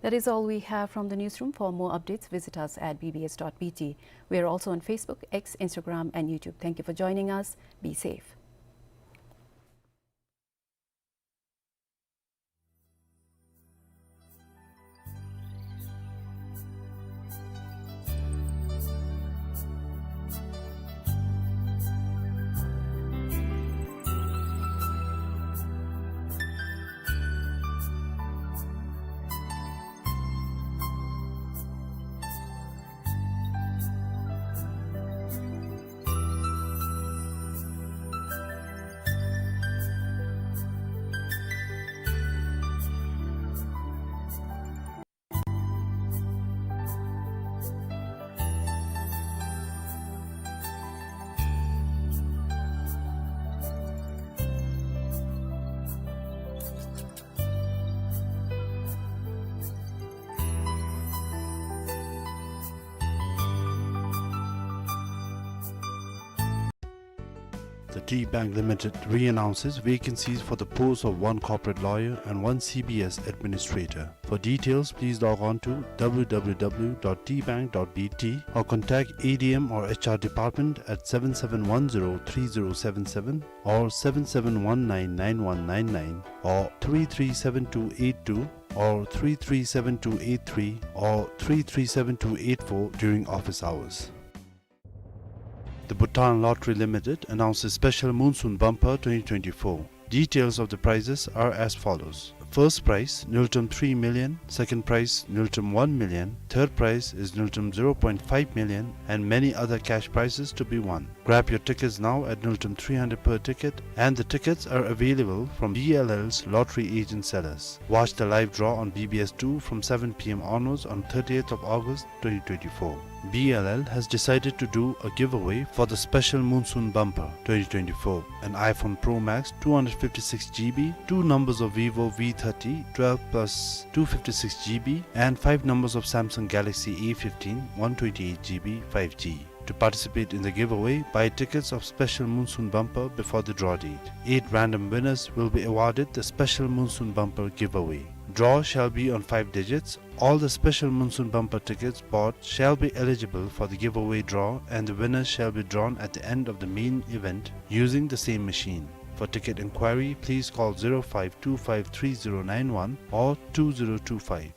That is all we have from the newsroom. For more updates, visit us at B B S dot B T. We are also on Facebook, X, Instagram, and YouTube. Thank you for joining us. Be safe. The Tea Bank Limited re-announces vacancies for the post of one corporate lawyer and one C B S administrator. For details, please log on to W W W dot tea bank dot B T or contact A D M or H R department at seven seven one zero three zero seven seven or seven seven one nine nine one nine nine or three three seven two eight two or three three seven two eight three or three three seven two eight four during office hours. The Bhutan Lottery Limited announces special monsoon bumper twenty twenty-four. Details of the prizes are as follows. First prize, Ngultrum three million, second prize, Ngultrum one million, third prize is Ngultrum zero point five million, and many other cash prizes to be won. Grab your tickets now at Ngultrum three hundred per ticket, and the tickets are available from B L L's lottery agent sellers. Watch the live draw on B B S two from seven P M onwards on thirtieth of August twenty twenty-four. B L L has decided to do a giveaway for the special monsoon bumper twenty twenty-four, an iPhone Pro Max two hundred fifty-six G B, two numbers of Vivo V thirty twelve plus two fifty-six G B, and five numbers of Samsung Galaxy A fifteen one twenty-eight G B five G. To participate in the giveaway, buy tickets of special monsoon bumper before the draw date. Eight random winners will be awarded the special monsoon bumper giveaway. Draw shall be on five digits. All the special monsoon bumper tickets bought shall be eligible for the giveaway draw, and the winners shall be drawn at the end of the main event using the same machine. For ticket inquiry, please call zero five two five three zero nine one or two zero two five.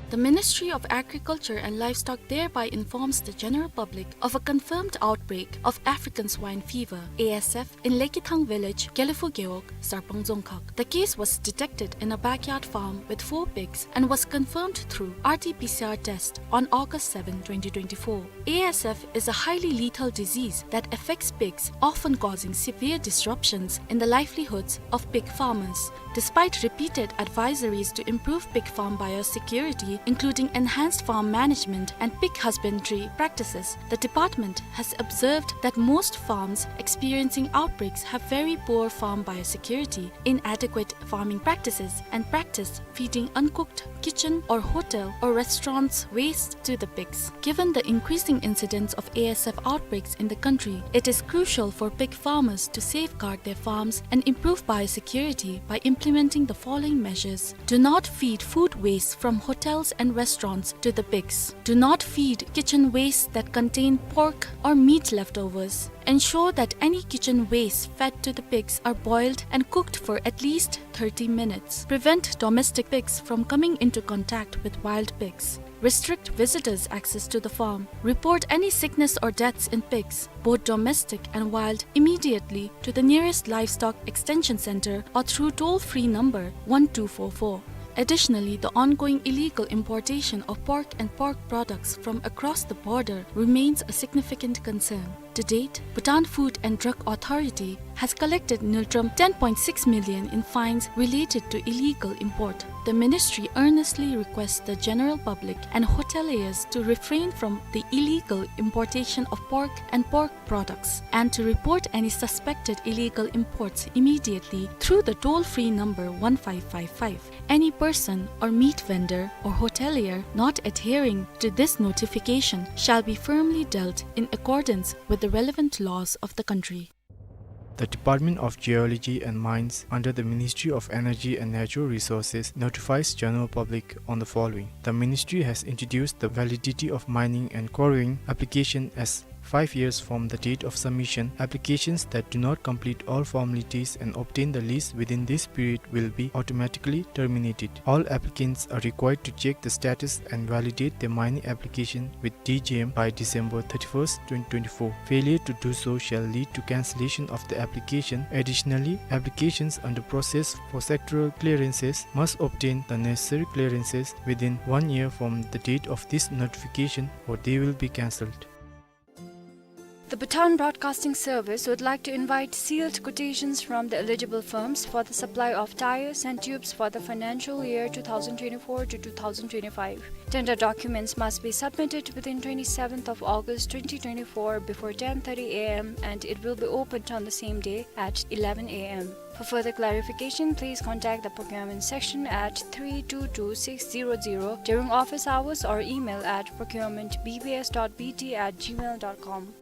The Ministry of Agriculture and Livestock thereby informs the general public of a confirmed outbreak of African swine fever, A S F, in Lekithang village, Gelephu Gewog, Sarpang Dzongkhag. The case was detected in a backyard farm with four pigs and was confirmed through R T P C R test on August seven, twenty twenty-four. A S F is a highly lethal disease that affects pigs, often causing severe disruptions in the livelihoods of pig farmers. Despite repeated advisories to improve pig farm biosecurity, including enhanced farm management and pig husbandry practices, the department has observed that most farms experiencing outbreaks have very poor farm biosecurity, inadequate farming practices, and practice feeding uncooked kitchen or hotel or restaurants waste to the pigs. Given the increasing incidence of A S F outbreaks in the country, it is crucial for pig farmers to safeguard their farms and improve biosecurity by implementing the following measures. Do not feed food waste from hotels and restaurants to the pigs. Do not feed kitchen waste that contain pork or meat leftovers. Ensure that any kitchen waste fed to the pigs are boiled and cooked for at least thirty minutes. Prevent domestic pigs from coming into contact with wild pigs. Restrict visitors' access to the farm. Report any sickness or deaths in pigs, both domestic and wild, immediately to the nearest livestock extension center or through toll-free number one two four four. Additionally, the ongoing illegal importation of pork and pork products from across the border remains a significant concern. To date, Bhutan Food and Drug Authority has collected ngultrum ten point six million in fines related to illegal import. The ministry earnestly requests the general public and hoteliers to refrain from the illegal importation of pork and pork products and to report any suspected illegal imports immediately through the toll-free number one five five five. Any person or meat vendor or hotelier not adhering to this notification shall be firmly dealt in accordance with the relevant laws of the country. The Department of Geology and Mines under the Ministry of Energy and Natural Resources notifies general public on the following. The ministry has introduced the validity of mining and quarrying application as five years from the date of submission. Applications that do not complete all formalities and obtain the lease within this period will be automatically terminated. All applicants are required to check the status and validate their mining application with D G M by December thirty-first, twenty twenty-four. Failure to do so shall lead to cancellation of the application. Additionally, applications under process for sectoral clearances must obtain the necessary clearances within one year from the date of this notification, or they will be cancelled. The Bhutan Broadcasting Service would like to invite sealed quotations from the eligible firms for the supply of tires and tubes for the financial year two thousand twenty-four to two thousand twenty-five. Tender documents must be submitted within twenty-seventh of August twenty twenty-four before ten thirty A M and it will be opened on the same day at eleven A M. For further clarification, please contact the procurement section at three two two six zero zero during office hours or email at procurement B B S dot B T at gmail dot com.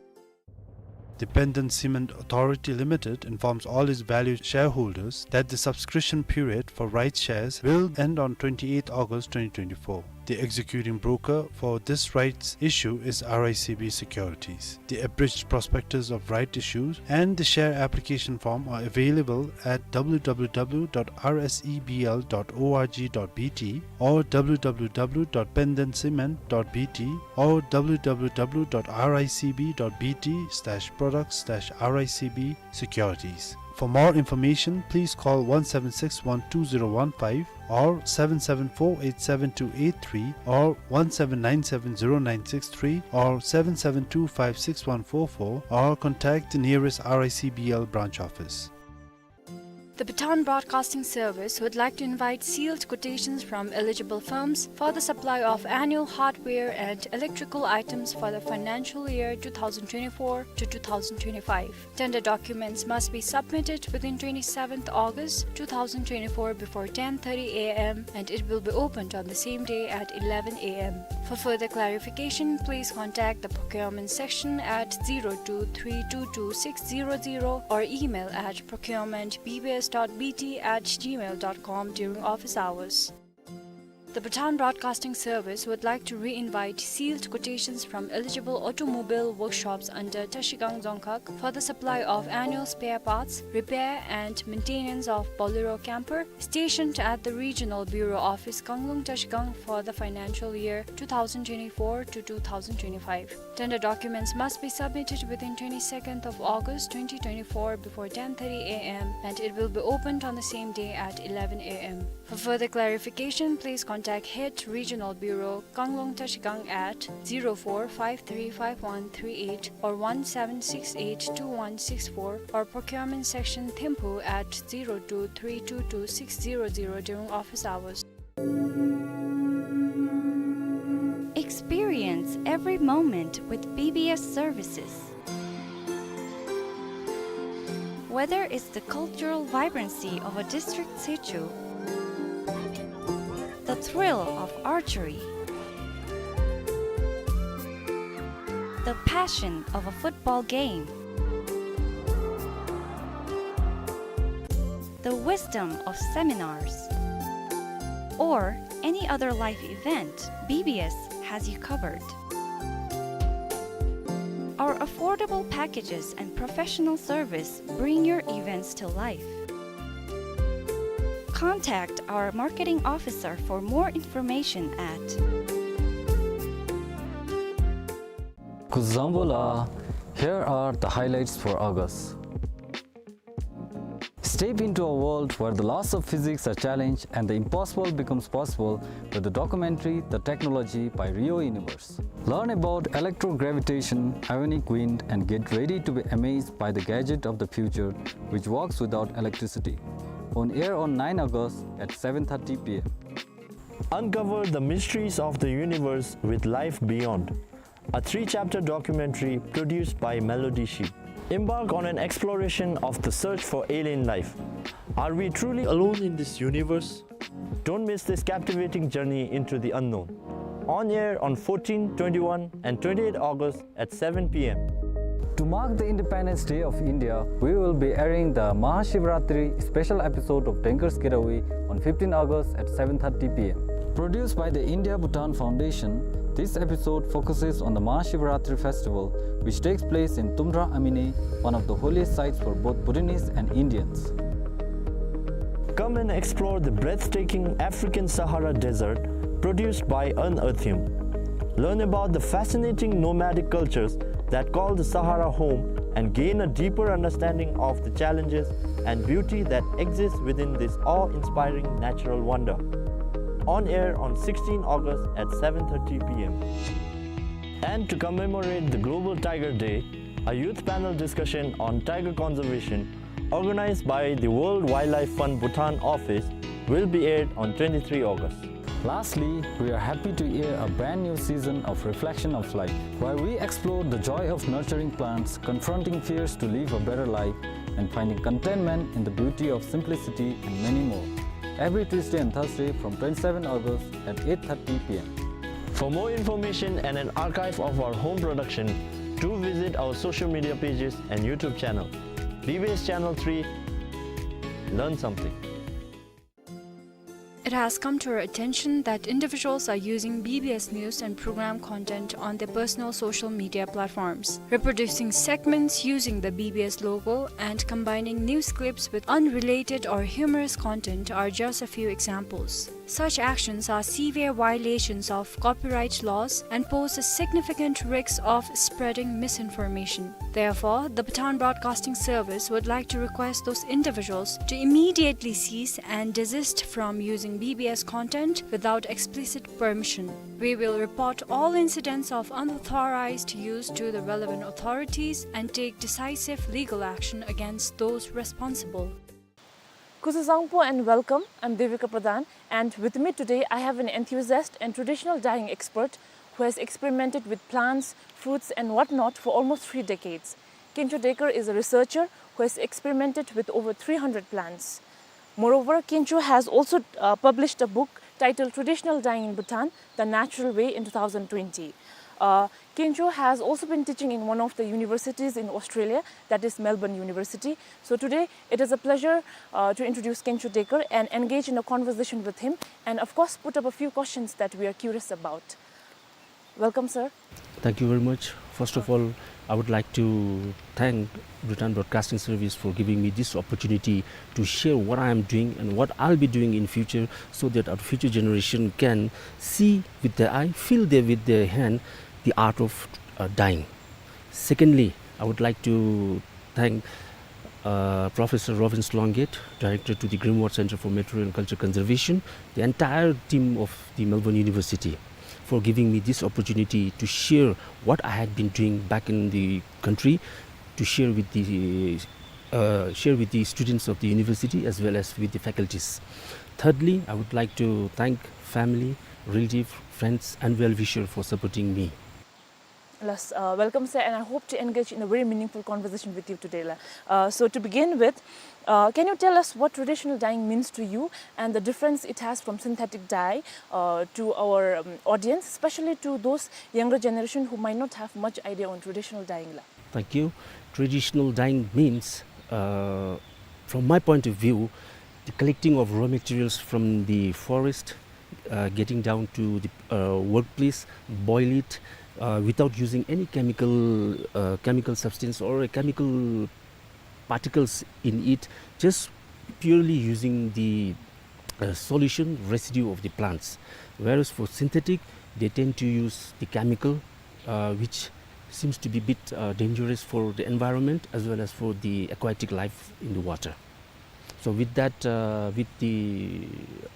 The Pandan Cement Authority Limited informs all its valued shareholders that the subscription period for rights shares will end on twenty-eighth August twenty twenty-four. The executing broker for this rights issue is R I C B Securities. The abridged prospectus of right issues and the share application form are available at W W W dot R S E B L dot O R G dot B T or W W W dot pandancement dot B T or W W W dot R I C B dot B T slash products slash R I C B securities. For more information, please call one seven six one two zero one five or seven seven four eight seven two eight three or one seven nine seven zero nine six three or seven seven two five six one four four or contact the nearest R I C B L branch office. The Bhutan Broadcasting Service would like to invite sealed quotations from eligible firms for the supply of annual hardware and electrical items for the financial year two thousand twenty-four to two thousand twenty-five. Tender documents must be submitted within twenty-seventh August two thousand twenty-four before ten thirty A M and it will be opened on the same day at eleven A M. For further clarification, please contact the procurement section at zero two three two two six zero zero or email at procurement B B S dot B T at gmail dot com during office hours. The Bhutan Broadcasting Service would like to re-invite sealed quotations from eligible automobile workshops under Trashigang Dzongkhag for the supply of annual spare parts, repair and maintenance of Bolero camper, stationed at the Regional Bureau Office, Kanglung Trashigang for the financial year two thousand twenty-four to two thousand twenty-five. Tender documents must be submitted within twenty-second of August twenty twenty-four before ten thirty A M and it will be opened on the same day at eleven A M. For further clarification, please contact Head Regional Bureau, Kanglung Trashigang at zero four five three five one three eight or one seven six eight two one six four or Procurement Section Thimphu at zero two three two two six zero zero during office hours. Experience every moment with B B S services. Whether it's the cultural vibrancy of a district situ, the thrill of archery, the passion of a football game, the wisdom of seminars, or any other life event, B B S has you covered. Our affordable packages and professional service bring your events to life. Contact our marketing officer for more information at Kuzuzangpo la, here are the highlights for August. Step into a world where the laws of physics are challenged and the impossible becomes possible with the documentary The Technology by Rio Universe. Learn about electrogravitation, ionic wind, and get ready to be amazed by the gadget of the future which works without electricity. On air on nine August at seven thirty p m. Uncover the mysteries of the universe with Life Beyond, a three-chapter documentary produced by Melody Sheep. Embark on an exploration of the search for alien life. Are we truly alone in this universe? Don't miss this captivating journey into the unknown. On air on fourteen, twenty-one, and twenty-eight August at seven p m. To mark the Independence Day of India, we will be airing the Mahashivratri special episode of Denker's Getaway on fifteen August at seven thirty p m. Produced by the India Bhutan Foundation, this episode focuses on the Mahashivratri festival, which takes place in Tumra Amine, one of the holiest sites for both Bhutanese and Indians. Come and explore the breathtaking African Sahara Desert produced by Unearthium. Learn about the fascinating nomadic cultures that call the Sahara home and gain a deeper understanding of the challenges and beauty that exist within this awe-inspiring natural wonder. On air on sixteen August at seven thirty p m. And to commemorate the Global Tiger Day, a youth panel discussion on tiger conservation organized by the World Wildlife Fund Bhutan office will be aired on twenty-three August. Lastly, we are happy to air a brand new season of Reflection of Life, where we explore the joy of nurturing plants, confronting fears to live a better life, and finding contentment in the beauty of simplicity, and many more. Every Tuesday and Thursday from twenty-seven August at eight thirty p m. For more information and an archive of our home production, do visit our social media pages and YouTube channel. B B S Channel three, learn something. It has come to our attention that individuals are using B B S news and program content on their personal social media platforms. Reproducing segments using the B B S logo and combining news clips with unrelated or humorous content are just a few examples. Such actions are severe violations of copyright laws and pose a significant risk of spreading misinformation. Therefore, the Bhutan Broadcasting Service would like to request those individuals to immediately cease and desist from using B B S content without explicit permission. We will report all incidents of unauthorized use to the relevant authorities and take decisive legal action against those responsible. Kuzuzangpo and welcome. I'm Devika Pradhan, and with me today I have an enthusiast and traditional dyeing expert who has experimented with plants, fruits, and whatnot for almost three decades. Kencho Dekar is a researcher who has experimented with over three hundred plants. Moreover, Kencho has also, uh, published a book titled Traditional Dyeing in Bhutan, The Natural Way in two thousand twenty. Uh, Kencho has also been teaching in one of the universities in Australia, that is Melbourne University. So today, it is a pleasure, uh, to introduce Kencho Dekar and engage in a conversation with him and, of course, put up a few questions that we are curious about. Welcome, sir. Thank you very much. First of all, I would like to thank Bhutan Broadcasting Service for giving me this opportunity to share what I am doing and what I'll be doing in future, so that our future generation can see with their eye, feel there with their hand the art of, uh, dyeing. Secondly, I would like to thank, uh, Professor Robbins Longate, Director to the Greenwald Center for Material and Culture Conservation, the entire team of the Melbourne University for giving me this opportunity to share what I had been doing back in the country, to share with the, uh, share with the students of the university as well as with the faculties. Thirdly, I would like to thank family, relative, friends, and well-wisher for supporting me. Yes, uh, welcome, sir, and I hope to engage in a very meaningful conversation with you today, la. Uh, so to begin with, uh, can you tell us what traditional dyeing means to you and the difference it has from synthetic dye, uh, to our, um, audience, especially to those younger generation who might not have much idea on traditional dyeing, la? Thank you. Traditional dyeing means, uh, from my point of view, the collecting of raw materials from the forest, uh, getting down to the, uh, workplace, boil it, uh, without using any chemical, uh, chemical substance or a chemical particles in it, just purely using the, uh, solution residue of the plants. Whereas for synthetic, they tend to use the chemical, uh, which seems to be a bit, uh, dangerous for the environment as well as for the aquatic life in the water. So with that, uh, with the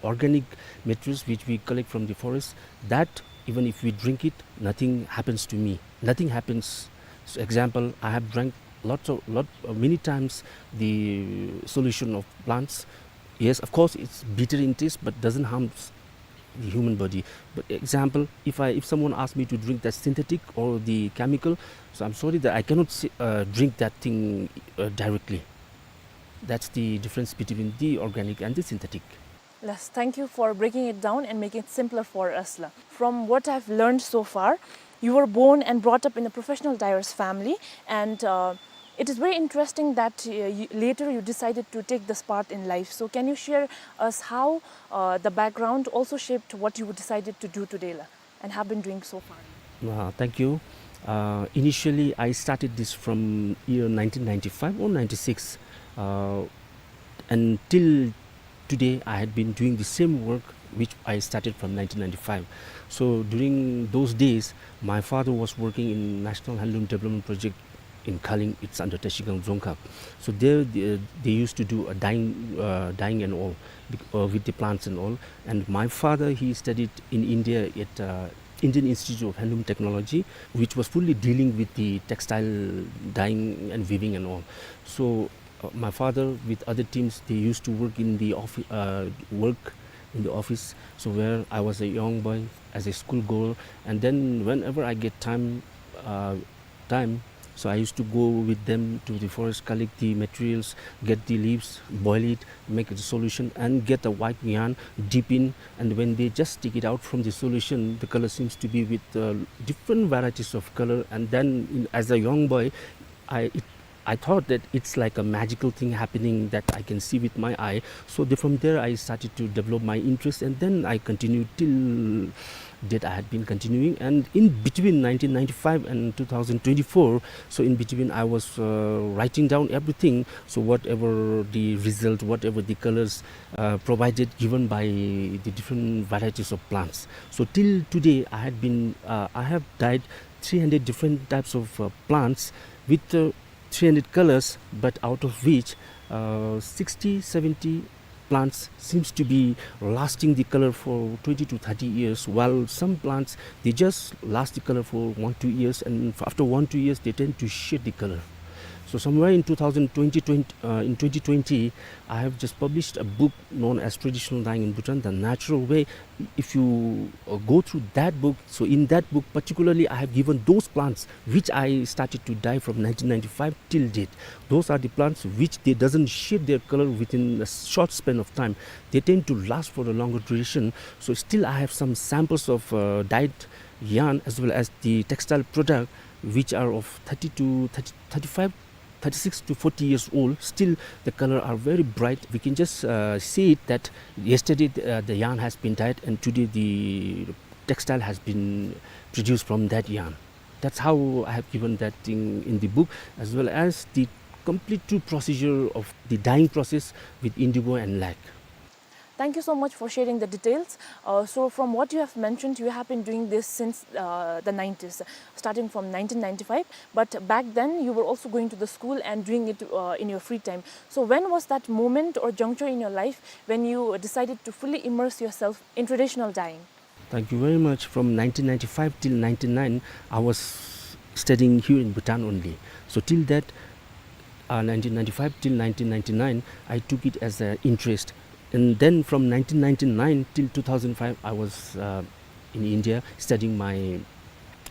organic materials which we collect from the forest, that even if we drink it, nothing happens to me. Nothing happens. So example, I have drank lots of, lot, uh, many times the solution of plants. Yes, of course, it's bitter in taste, but doesn't harm the human body. But example, if I, if someone asks me to drink that synthetic or the chemical, so I'm sorry that I cannot say, uh, drink that thing, uh, directly. That's the difference between the organic and the synthetic. Yes, thank you for breaking it down and making it simpler for us, la. From what I've learned so far, you were born and brought up in a professional dyer's family, and, uh, it is very interesting that, uh, you, later you decided to take this path in life. So can you share us how, uh, the background also shaped what you decided to do today, la, and have been doing so far? Uh, thank you. Uh, initially, I started this from year nineteen ninety-five or ninety-six. Uh, and till today, I had been doing the same work which I started from nineteen ninety-five. So during those days, my father was working in National Handloom Development Project in Kaleng. It's under Trashigang Dzongkhag. So there, they, they used to do a dyeing, uh, dyeing and all, bec-, uh, with the plants and all. And my father, he studied in India at, uh, Indian Institute of Handloom Technology, which was fully dealing with the textile dyeing and weaving and all. So, uh, my father with other teams, they used to work in the offi-, uh, work in the office. So where I was a young boy, as a school girl, and then whenever I get time, uh, time, so I used to go with them to the forest, collect the materials, get the leaves, boil it, make the solution, and get the white yarn, dip in, and when they just take it out from the solution, the color seems to be with, uh, different varieties of color. And then, in, as a young boy, I, it, I thought that it's like a magical thing happening that I can see with my eye. So the, from there, I started to develop my interest, and then I continued till date. I had been continuing, and in between nineteen ninety-five and two thousand twenty-four, so in between, I was, uh, writing down everything. So whatever the result, whatever the colors, uh, provided, given by the different varieties of plants. So till today, I had been, uh, I have dyed three hundred different types of, uh, plants with, uh, three hundred colors, but out of which, uh, sixty, seventy plants seems to be lasting the color for twenty to thirty years, while some plants, they just last the color for one, two years, and f-, after one, two years, they tend to shed the color. So somewhere in two thousand twenty, twenty, uh, in twenty twenty, I have just published a book known as Traditional Dyeing in Bhutan, The Natural Way. If you, uh, go through that book, so in that book particularly, I have given those plants which I started to dye from nineteen ninety-five till date. Those are the plants which they doesn't shed their color within a short span of time. They tend to last for a longer duration. So still I have some samples of, uh, dyed yarn as well as the textile product which are of thirty to thirty, thirty-five, thirty-six to forty years old. Still the color are very bright. We can just, uh, see it that yesterday the, uh, the yarn has been dyed and today the textile has been produced from that yarn. That's how I have given that thing in the book, as well as the complete true procedure of the dyeing process with indigo and lac. Thank you so much for sharing the details. Uh, so from what you have mentioned, you have been doing this since, uh, the nineties, starting from nineteen ninety-five. But back then, you were also going to the school and doing it, uh, in your free time. So when was that moment or juncture in your life when you decided to fully immerse yourself in traditional dyeing? Thank you very much. From nineteen ninety-five till ninety-nine, I was studying here in Bhutan only. So till that, uh, nineteen ninety-five till nineteen ninety-nine, I took it as an interest. And then from nineteen ninety-nine till two thousand five, I was, uh, in India studying my,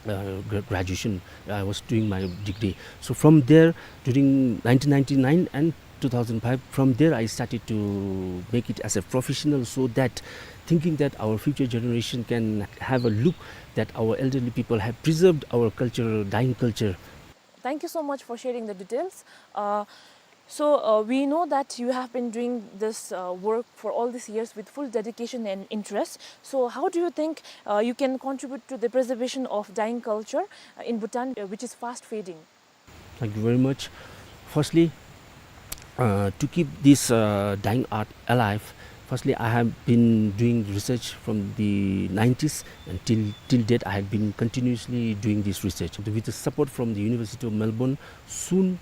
uh, gra-, graduation. I was doing my degree. So from there, during nineteen ninety-nine and two thousand five, from there I started to make it as a professional, so that thinking that our future generation can have a look that our elderly people have preserved our culture, dyeing culture. Thank you so much for sharing the details. Uh, so, uh, we know that you have been doing this, uh, work for all these years with full dedication and interest. So, how do you think, uh, you can contribute to the preservation of dyeing culture, uh, in Bhutan, uh, which is fast fading? Thank you very much. Firstly, uh, to keep this, uh, dyeing art alive, firstly, I have been doing research from the nineties, and till, till date, I have been continuously doing this research. With the support from the University of Melbourne, soon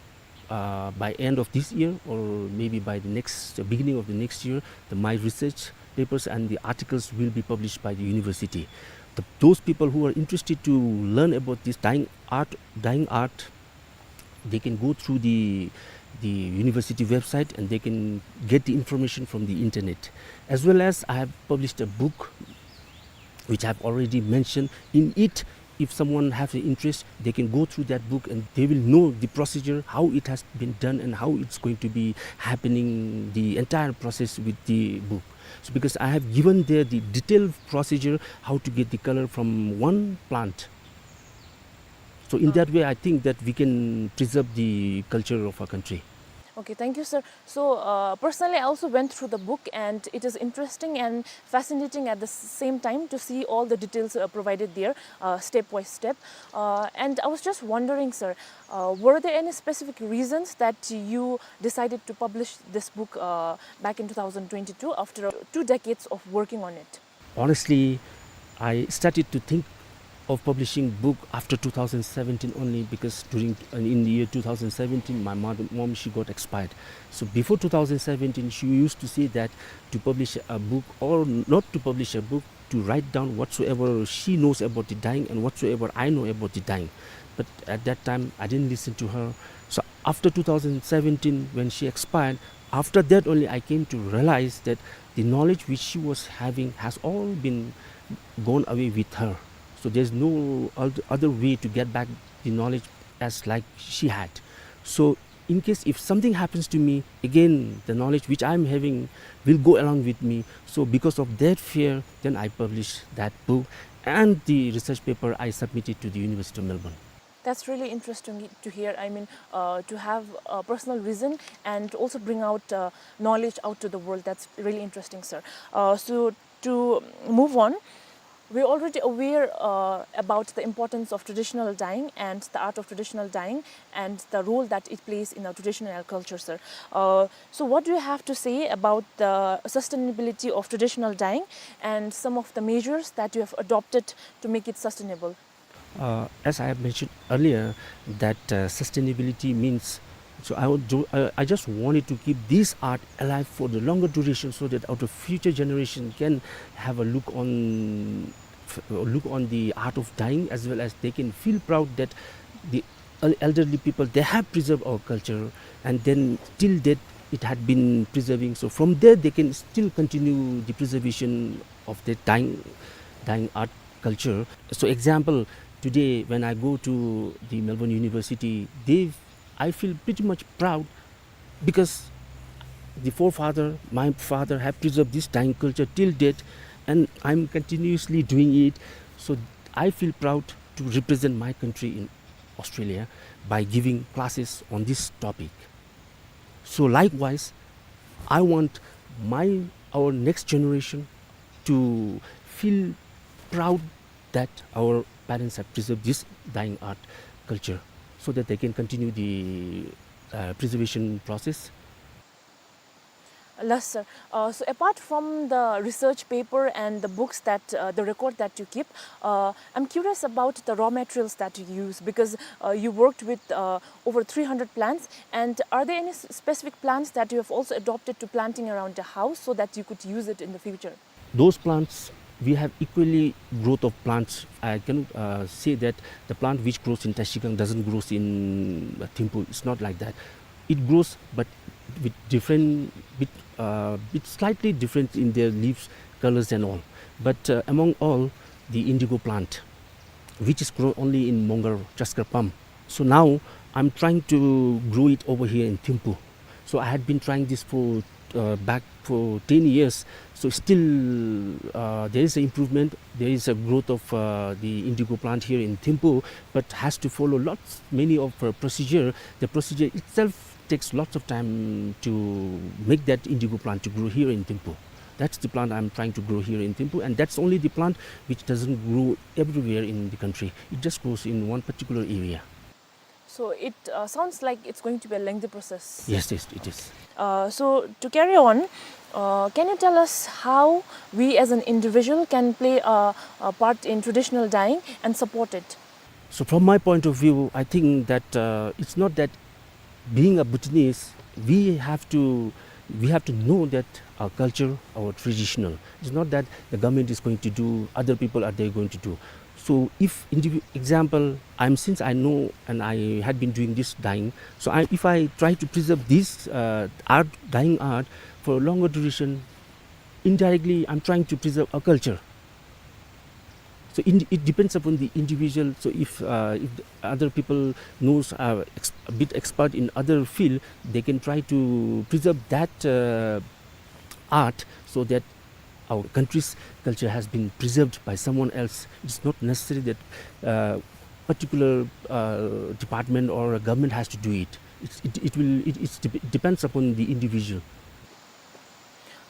Uh, by end of this year, or maybe by the next, the beginning of the next year, the, my research papers and the articles will be published by the university. The, those people who are interested to learn about this dyeing art, dyeing art, they can go through the, the university website and they can get the information from the internet. As well as I have published a book which I have already mentioned. In it, if someone has an interest, they can go through that book and they will know the procedure, how it has been done and how it's going to be happening, the entire process with the book. So because I have given there the detailed procedure, how to get the color from one plant. So in that way, I think that we can preserve the culture of our country. Okay, thank you, sir. So, uh, personally, I also went through the book, and it is interesting and fascinating at the s-, same time to see all the details, uh, provided there, uh, step by step. Uh, and I was just wondering, sir, uh, were there any specific reasons that you decided to publish this book, uh, back in two thousand twenty-two after two decades of working on it? Honestly, I started to think of publishing book after two thousand seventeen only, because during, uh, in the year two thousand seventeen, my mother, mom, she got expired. So before two thousand seventeen, she used to say that to publish a book or not to publish a book, to write down whatsoever she knows about the dyeing and whatsoever I know about the dyeing. But at that time, I didn't listen to her. So after two thousand seventeen, when she expired, after that only I came to realize that the knowledge which she was having has all been gone away with her. So there's no oth-, other way to get back the knowledge as like she had. So in case if something happens to me, again, the knowledge which I'm having will go along with me. So because of that fear, then I published that book and the research paper I submitted to the University of Melbourne. That's really interesting to hear. I mean, uh, to have a personal reason and also bring out, uh, knowledge out to the world. That's really interesting, sir. Uh, so to move on, we're already aware, uh, about the importance of traditional dyeing and the art of traditional dyeing and the role that it plays in our traditional culture, sir. Uh, so what do you have to say about the sustainability of traditional dyeing and some of the measures that you have adopted to make it sustainable? Uh, as I have mentioned earlier, that, uh, sustainability means, so I would do, I, I just wanted to keep this art alive for the longer duration so that our future generation can have a look on, f-, look on the art of dyeing, as well as they can feel proud that the el-, elderly people, they have preserved our culture, and then till date it had been preserving. So from there they can still continue the preservation of the dyeing, dyeing art culture. So example, today when I go to the Melbourne University, they, I feel pretty much proud because the forefather, my father, have preserved this dyeing culture till date, and I'm continuously doing it. So I feel proud to represent my country in Australia by giving classes on this topic. So likewise, I want my, our next generation to feel proud that our parents have preserved this dyeing art culture so that they can continue the, uh, preservation process. Yes, sir. Uh, so apart from the research paper and the books that, uh, the record that you keep, uh, I'm curious about the raw materials that you use because, uh, you worked with, uh, over three hundred plants. And are there any s-, specific plants that you have also adopted to planting around the house so that you could use it in the future? Those plants, we have equally growth of plants. I cannot, uh, say that the plant which grows in Trashigang doesn't grows in, uh, Thimphu. It's not like that. It grows, but with different, with, uh, with slightly different in their leaves, colors and all. But, uh, among all, the indigo plant, which is grown only in Mongar, Chaskar Pam. So now I'm trying to grow it over here in Thimphu. So I had been trying this for, uh, back for ten years. So still, uh, there is an improvement. There is a growth of, uh, the indigo plant here in Thimphu, but has to follow lots, many of, uh, procedure. The procedure itself takes lots of time to make that indigo plant to grow here in Thimphu. That's the plant I'm trying to grow here in Thimphu, and that's only the plant which doesn't grow everywhere in the country. It just grows in one particular area. So it, uh, sounds like it's going to be a lengthy process. Yes, yes, it is. Uh, so to carry on, uh, can you tell us how we as an individual can play a, a part in traditional dyeing and support it? So from my point of view, I think that, uh, it's not that Being a Bhutanese, we have to, we have to know that our culture, our traditional. It's not that the government is going to do, other people are they going to do. So if indivi-, example, I'm, since I know and I had been doing this dyeing, so I, if I try to preserve this, uh, art, dyeing art for a longer duration, indirectly, I'm trying to preserve a culture. So in, it depends upon the individual. So if, uh, if the other people knows, uh, ex-, a bit expert in other field, they can try to preserve that, uh, art so that our country's culture has been preserved by someone else. It's not necessary that, uh, particular, uh, department or a government has to do it. It's, it, it will, it, it's dep-, depends upon the individual.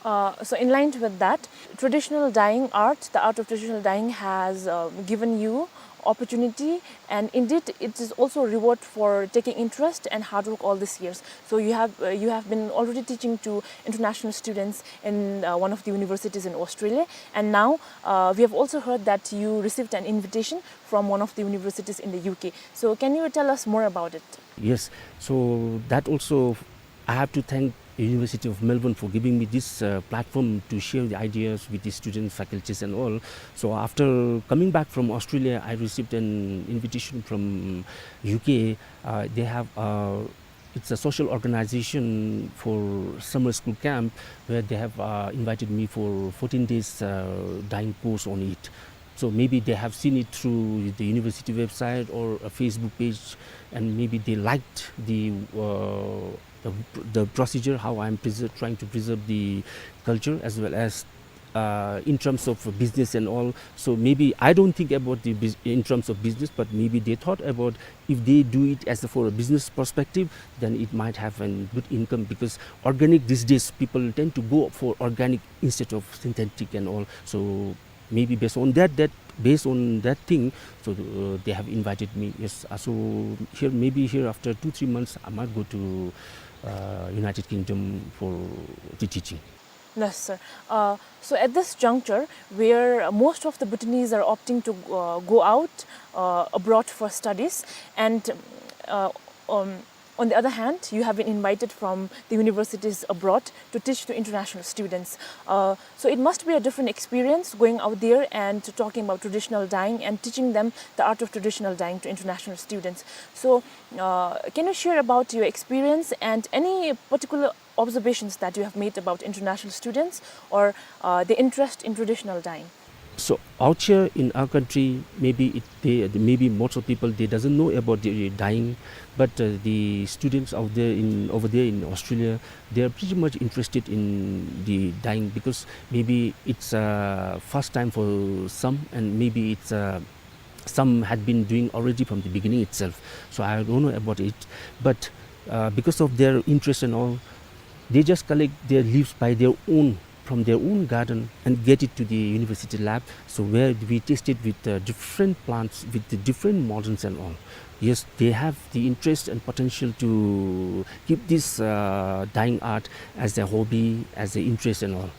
Uh, so in line with that, traditional dyeing art, the art of traditional dyeing has, uh, given you opportunity, and indeed it is also a reward for taking interest and hard work all these years. So you have, uh, you have been already teaching to international students in, uh, one of the universities in Australia, and now, uh, we have also heard that you received an invitation from one of the universities in the U K. So can you tell us more about it? Yes, so that also I have to thank University of Melbourne for giving me this, uh, platform to share the ideas with the students, faculties and all. So after coming back from Australia, I received an invitation from U K. Uh, they have, uh, it's a social organization for summer school camp where they have, uh, invited me for fourteen days, uh, dyeing course on it. So maybe they have seen it through the university website or a Facebook page, and maybe they liked the, uh, the, the procedure, how I'm preser-, trying to preserve the culture, as well as, uh, in terms of business and all. So maybe I don't think about the bus-, in terms of business, but maybe they thought about if they do it as a, for a business perspective, then it might have a good income, because organic these days, people tend to go for organic instead of synthetic and all. So maybe based on that, that, based on that thing, so, uh, they have invited me. Yes, uh, so here, maybe here after two, three months, I might go to, uh, United Kingdom for the teaching. Yes, sir. Uh, so at this juncture, where most of the Bhutanese are opting to, uh, go out, uh, abroad for studies, and, uh, um, on the other hand, you have been invited from the universities abroad to teach to international students. Uh, so it must be a different experience going out there and talking about traditional dyeing and teaching them the art of traditional dyeing to international students. So, uh, can you share about your experience and any particular observations that you have made about international students or, uh, the interest in traditional dyeing? So out here in our country, maybe it, they, maybe most of people, they doesn't know about the dyeing, but, uh, the students out there in, over there in Australia, they are pretty much interested in the dyeing, because maybe it's, uh, first time for some, and maybe it's, uh, some had been doing already from the beginning itself. So I don't know about it, but, uh, because of their interest and all, they just collect their leaves by their own, from their own garden, and get it to the university lab. So where we tested with, uh, different plants, with the different models and all. Yes, they have the interest and potential to keep this, uh, dyeing art as their hobby, as their interest and all.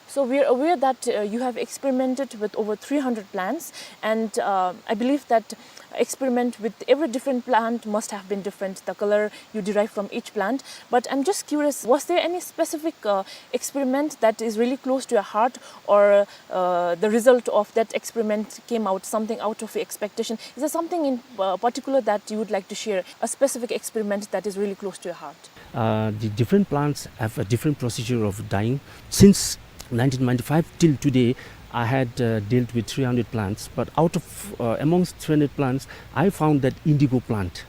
So we are aware that, uh, you have experimented with over three hundred plants, and, uh, I believe that experiment with every different plant must have been different, the color you derive from each plant. But I'm just curious, was there any specific, uh, experiment that is really close to your heart, or, uh, the result of that experiment came out something out of your expectation? Is there something in, uh, particular that you would like to share, a specific experiment that is really close to your heart? Uh, the different plants have a different procedure of dyeing. Since nineteen ninety-five till today, I had, uh, dealt with three hundred plants, but out of, uh, amongst three hundred plants, I found that indigo plant,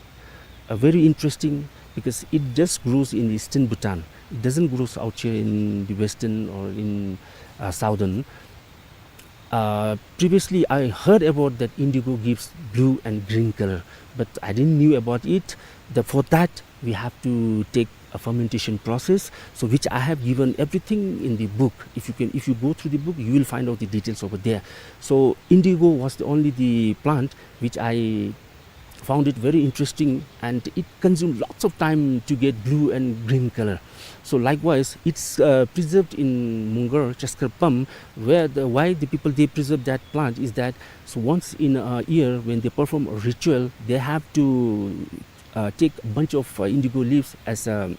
uh, very interesting, because it just grows in eastern Bhutan. It doesn't grow out here in the western or in, uh, southern. Uh, previously, I heard about that indigo gives blue and green color, but I didn't knew about it. The, for that, we have to take a fermentation process, so which I have given everything in the book. If you can, if you go through the book, you will find out the details over there. So indigo was the only the plant which I found it very interesting, and it consumed lots of time to get blue and green color. So likewise, it's, uh, preserved in Mungar, Chaskarpam, where the, why the people, they preserve that plant is that, so once in a year when they perform a ritual, they have to uh, take a bunch of, uh, indigo leaves as a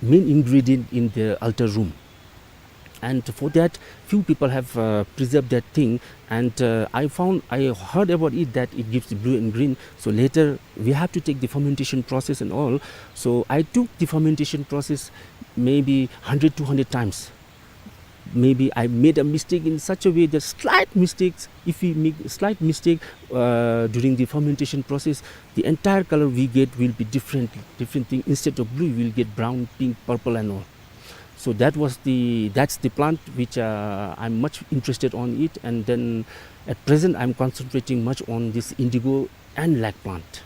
main ingredient in the altar room. And for that, few people have, uh, preserved that thing. And, uh, I found, I heard about it that it gives blue and green. So later, we have to take the fermentation process and all. So I took the fermentation process maybe hundred, two hundred times. Maybe I made a mistake in such a way that slight mistakes, if we make slight mistake, uh, during the fermentation process, the entire color we get will be different, different thing. Instead of blue, we'll get brown, pink, purple and all. So that was the, that's the plant which, uh, I'm much interested on it. And then at present, I'm concentrating much on this indigo and lac plant.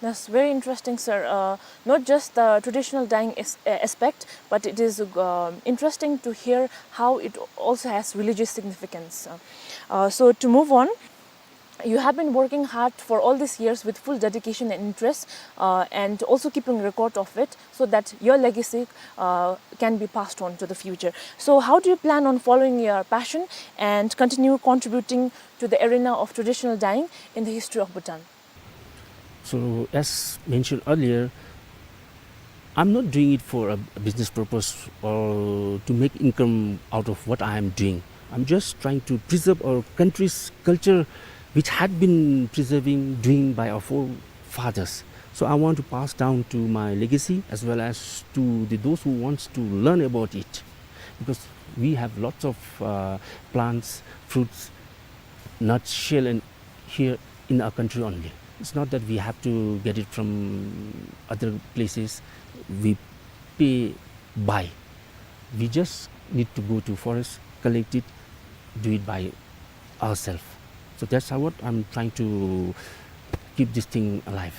That's very interesting, sir. Uh, not just the traditional dyeing as-, uh, aspect, but it is, uh, interesting to hear how it also has religious significance. Uh, uh, so to move on, you have been working hard for all these years with full dedication and interest, uh, and also keeping record of it so that your legacy, uh, can be passed on to the future. So how do you plan on following your passion and continue contributing to the arena of traditional dyeing in the history of Bhutan? So, as mentioned earlier, I'm not doing it for a, a business purpose or to make income out of what I am doing. I'm just trying to preserve our country's culture, which had been preserving, doing by our forefathers. So I want to pass down to my legacy as well as to the, those who wants to learn about it, because we have lots of, uh, plants, fruits, nuts, shell, and here in our country only. It's not that we have to get it from other places. We pay, buy. We just need to go to forest, collect it, do it by ourselves. So that's how what I'm trying to keep this thing alive.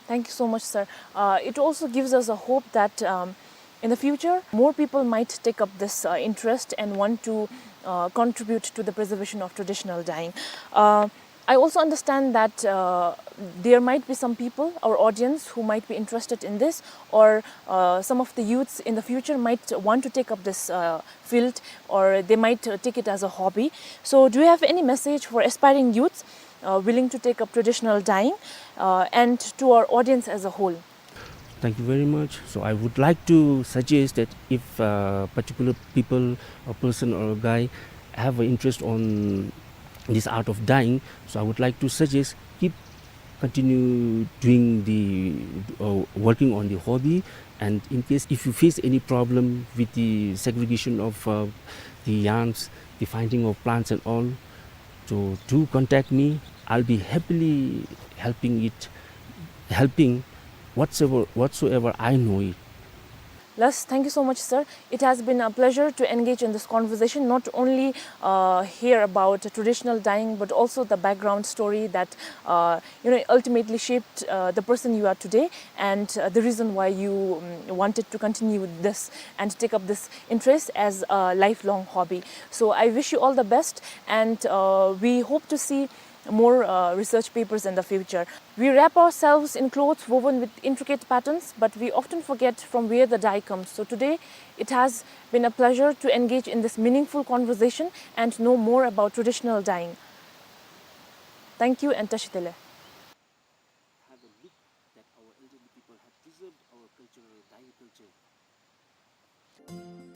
Thank you so much, sir. Uh, it also gives us a hope that, um, in the future, more people might take up this, uh, interest and want to, uh, contribute to the preservation of traditional dyeing. Uh, I also understand that, uh, there might be some people, our audience, who might be interested in this, or, uh, some of the youths in the future might want to take up this, uh, field, or they might, uh, take it as a hobby. So, do you have any message for aspiring youths, uh, willing to take up traditional dyeing, uh, and to our audience as a whole? Thank you very much. So I would like to suggest that if, uh, particular people, a person or a guy have an interest on this art of dyeing, so I would like to suggest keep continue doing the, uh, working on the hobby. And in case if you face any problem with the segregation of, uh, the yarns, the finding of plants and all, so do contact me. I'll be happily helping it, helping whatsoever, whatsoever I know it. Last, thank you so much, sir. It has been a pleasure to engage in this conversation, not only, uh, hear about traditional dyeing, but also the background story that, uh, you know, ultimately shaped, uh, the person you are today and, uh, the reason why you, um, wanted to continue this and take up this interest as a lifelong hobby. So I wish you all the best, and, uh, we hope to see more, uh, research papers in the future. We wrap ourselves in clothes woven with intricate patterns, but we often forget from where the dye comes. So today, it has been a pleasure to engage in this meaningful conversation and know more about traditional dyeing. Thank you and Tashi Delek. Have a look that our elderly people have preserved our cultural dyeing culture.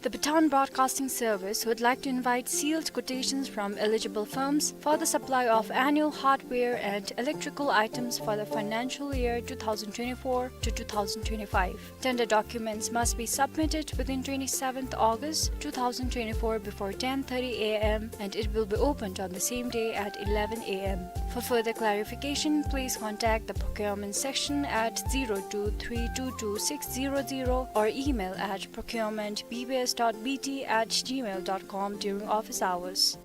The Bhutan Broadcasting Service would like to invite sealed quotations from eligible firms for the supply of annual hardware and electrical items for the financial year two thousand twenty-four to two thousand twenty-five. Tender documents must be submitted within twenty-seventh August two thousand twenty-four before ten thirty A M, and it will be opened on the same day at eleven A M. For further clarification, please contact the procurement section at zero two three two two six zero zero or email at procurement B B S dot B T at gmail dot com during office hours.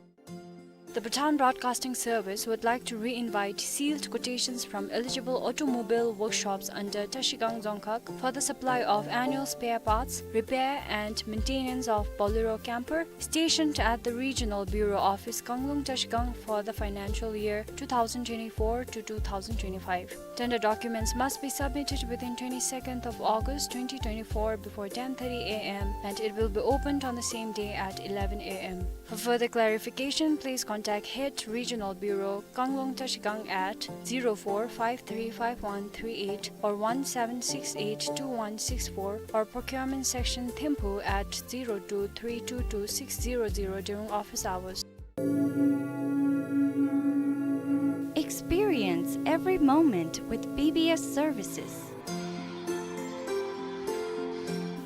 The Bhutan Broadcasting Service would like to re-invite sealed quotations from eligible automobile workshops under Trashigang Dzongkhag for the supply of annual spare parts, repair and maintenance of Bolero camper stationed at the Regional Bureau Office, Kanglung Trashigang, for the financial year two thousand twenty-four to two thousand twenty-five. Tender documents must be submitted within twenty-second of August twenty twenty-four before ten thirty A M, and it will be opened on the same day at eleven A M. For further clarification, please contact Contact Head Regional Bureau, Kanglong Trashigang at zero four five three five one three eight or one seven six eight two one six four, or Procurement Section Thimphu at zero two three two two six zero zero during office hours. Experience every moment with B B S services.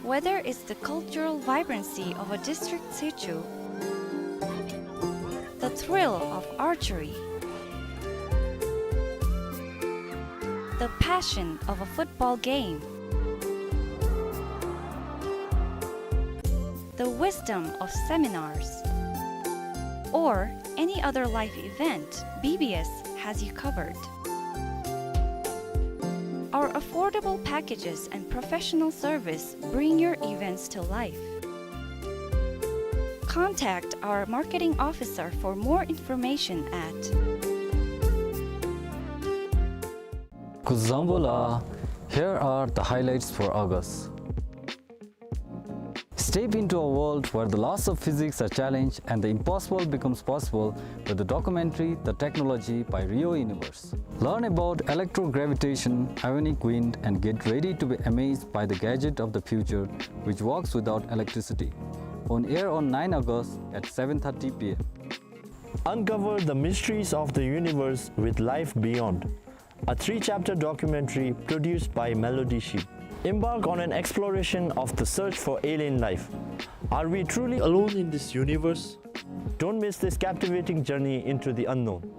Whether it's the cultural vibrancy of a district situ, the thrill of archery, the passion of a football game, the wisdom of seminars, or any other life event, B B S has you covered. Our affordable packages and professional service bring your events to life. Contact our marketing officer for more information at Kuzuzangpo la, here are the highlights for August. Step into a world where the laws of physics are challenged and the impossible becomes possible with the documentary The Technology by Rio Universe. Learn about electrogravitation, ionic wind, and get ready to be amazed by the gadget of the future which works without electricity. On air on nine August at seven thirty P M. Uncover the mysteries of the universe with Life Beyond, a three-chapter documentary produced by Melody Sheep. Embark on an exploration of the search for alien life. Are we truly alone in this universe? Don't miss this captivating journey into the unknown.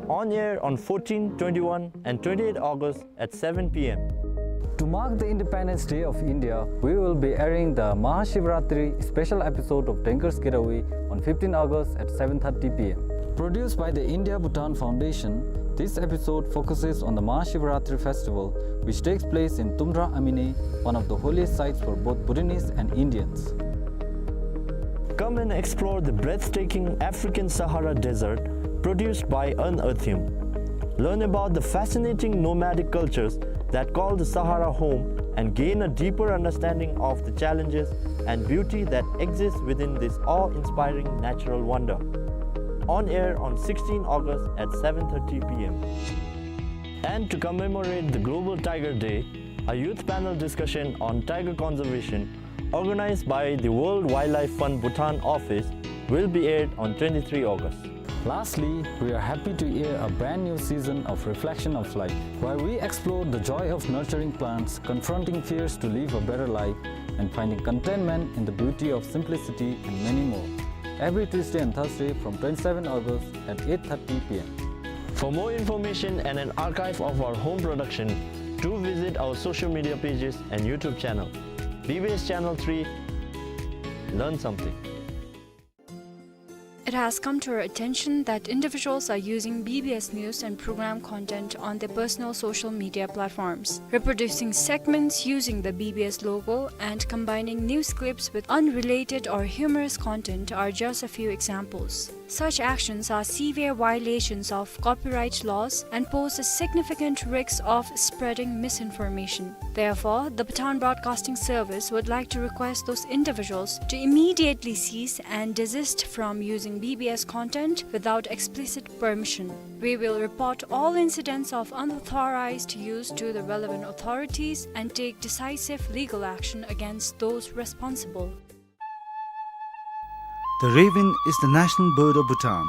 On air on fourteen, twenty-one, and twenty-eight August at seven P M. To mark the Independence Day of India, we will be airing the Mahashivratri special episode of Dangerous Getaway on fifteen August at seven thirty P M. Produced by the India Bhutan Foundation, this episode focuses on the Mahashivratri festival, which takes place in Tumra Amine, one of the holiest sites for both Bhutanese and Indians. Come and explore the breathtaking African Sahara Desert produced by Unearthium. Learn about the fascinating nomadic cultures that call the Sahara home and gain a deeper understanding of the challenges and beauty that exist within this awe-inspiring natural wonder. On air on sixteen August at seven thirty P M. And to commemorate the Global Tiger Day, a youth panel discussion on tiger conservation organized by the World Wildlife Fund Bhutan office will be aired on twenty-three August. Lastly, we are happy to air a brand new season of Reflection of Life, where we explore the joy of nurturing plants, confronting fears to live a better life, and finding contentment in the beauty of simplicity, and many more. Every Tuesday and Thursday from twenty-seven August at eight thirty P M. For more information and an archive of our home production, do visit our social media pages and YouTube channel. B B S Channel three, learn something. It has come to our attention that individuals are using B B S news and program content on their personal social media platforms. Reproducing segments using the B B S logo and combining news clips with unrelated or humorous content are just a few examples. Such actions are severe violations of copyright laws and pose a significant risk of spreading misinformation. Therefore, the Bhutan Broadcasting Service would like to request those individuals to immediately cease and desist from using B B S content without explicit permission. We will report all incidents of unauthorized use to the relevant authorities and take decisive legal action against those responsible. The raven is the national bird of Bhutan.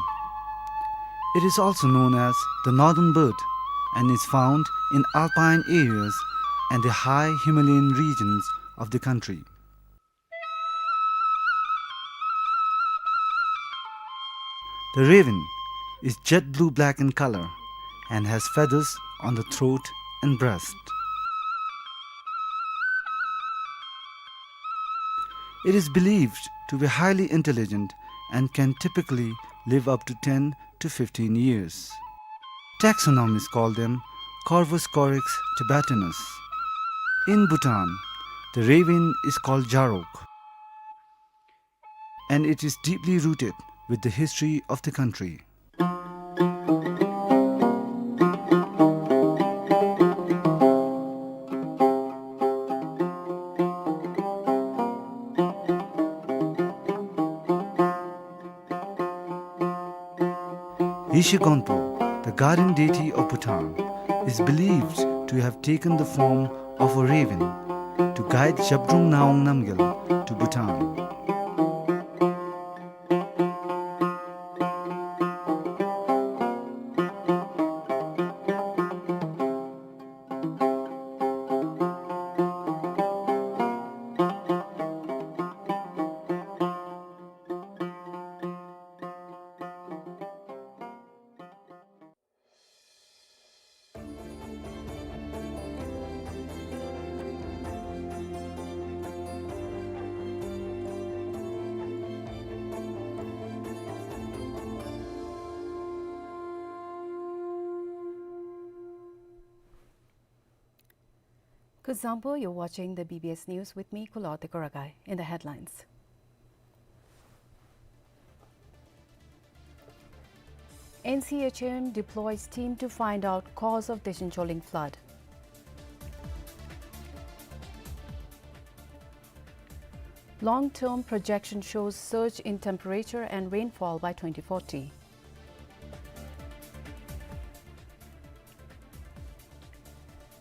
It is also known as the northern bird and is found in alpine areas and the high Himalayan regions of the country. The raven is jet blue-black in color and has feathers on the throat and breast. It is believed to be highly intelligent and can typically live up to ten to fifteen years. Taxonomists call them Corvus corax tibetanus. In Bhutan, the raven is called jarok, and it is deeply rooted with the history of the country. Yeshe Gonpo, the guardian deity of Bhutan, is believed to have taken the form of a raven to guide Zhabdrung Ngawang Namgyal to Bhutan. Kuzuzangpo, you're watching the B B S News with me, Kulo Tekoragai. In the headlines, N C H M deploys team to find out cause of Dechin Choling flood. Long-term projection shows surge in temperature and rainfall by twenty forty.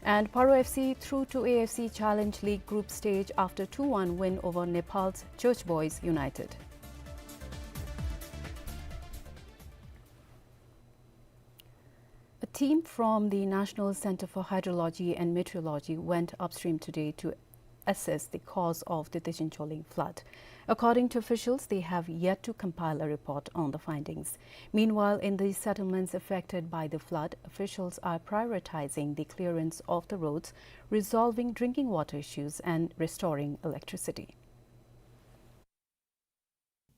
And Paro F C through to A F C Challenge League group stage after two one win over Nepal's Church Boys United. A team from the National Center for Hydrology and Meteorology went upstream today to assess the cause of the Dechin Choling flood. According to officials, they have yet to compile a report on the findings. Meanwhile, in the settlements affected by the flood, officials are prioritizing the clearance of the roads, resolving drinking water issues, and restoring electricity.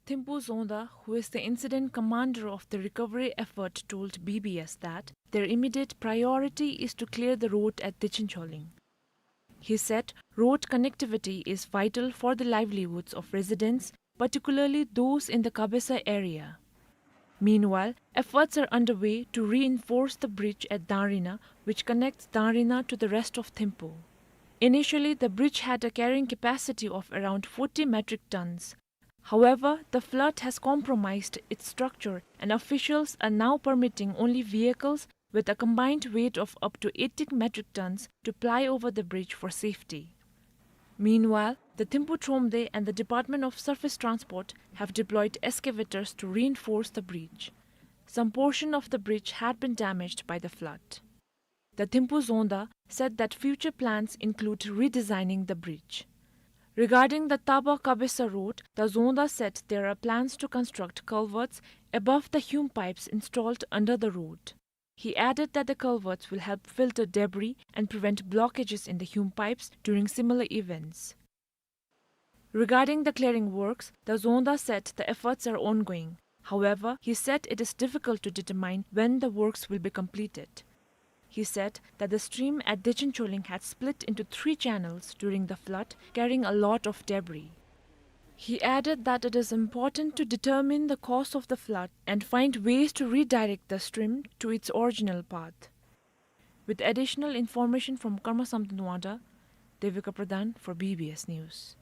Thimphu Zongda, who is the incident commander of the recovery effort, told B B S that their immediate priority is to clear the road at Dechin Choling. He said road connectivity is vital for the livelihoods of residents, particularly those in the Kabesa area. Meanwhile, efforts are underway to reinforce the bridge at Danrina, which connects Danrina to the rest of Thimphu. Initially, the bridge had a carrying capacity of around forty metric tons. However, the flood has compromised its structure, and officials are now permitting only vehicles with a combined weight of up to eighty metric tons to ply over the bridge for safety. Meanwhile, the Thimphu Thromde and the Department of Surface Transport have deployed excavators to reinforce the bridge. Some portion of the bridge had been damaged by the flood. The Thimphu Zongda said that future plans include redesigning the bridge. Regarding the Taba Kabesa road, the Zongda said there are plans to construct culverts above the hume pipes installed under the road. He added that the culverts will help filter debris and prevent blockages in the hume pipes during similar events. Regarding the clearing works, the Zongda said the efforts are ongoing. However, he said it is difficult to determine when the works will be completed. He said that the stream at Dechin Choling had split into three channels during the flood, carrying a lot of debris. He added that it is important to determine the cause of the flood and find ways to redirect the stream to its original path. With additional information from Karma Samten Wangda, Devika Pradhan for B B S News.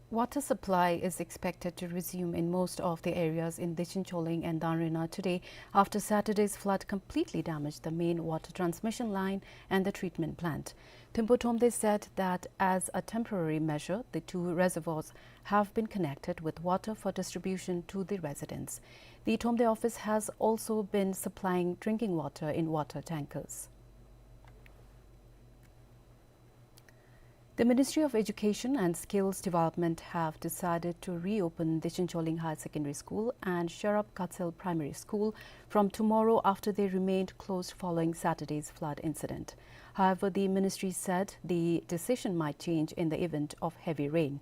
Water supply is expected to resume in most of the areas in Dechin Choling and Danrina today after Saturday's flood completely damaged the main water transmission line and the treatment plant. Thimphu Thromde said that as a temporary measure, the two reservoirs have been connected with water for distribution to the residents. The Thromde office has also been supplying drinking water in water tankers. The Ministry of Education and Skills Development have decided to reopen Dechin Choling Higher Secondary School and Sherab Katsel Primary School from tomorrow after they remained closed following Saturday's flood incident. However, the ministry said the decision might change in the event of heavy rain.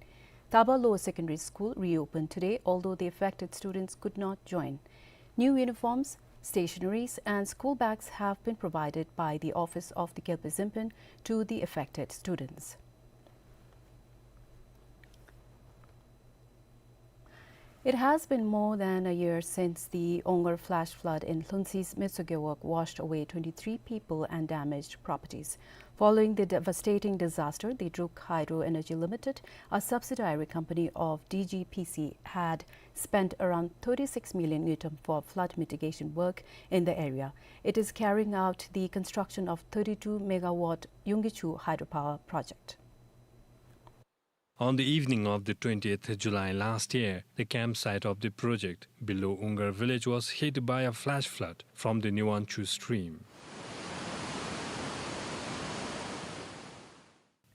Taba Lower Secondary School reopened today, although the affected students could not join. New uniforms, stationaries, and school bags have been provided by the office of the Gyalpo Zenpen to the affected students. It has been more than a year since the Ungar flash flood in Hluntsi's Metso gewog washed away twenty-three people and damaged properties. Following the devastating disaster, the Druk Hydro Energy Limited, a subsidiary company of D G P C, had spent around thirty-six million ngultrum for flood mitigation work in the area. It is carrying out the construction of thirty-two megawatt Yungkichu hydropower project. On the evening of the twentieth July last year, the campsite of the project below Ungar village was hit by a flash flood from the Nuanchu stream.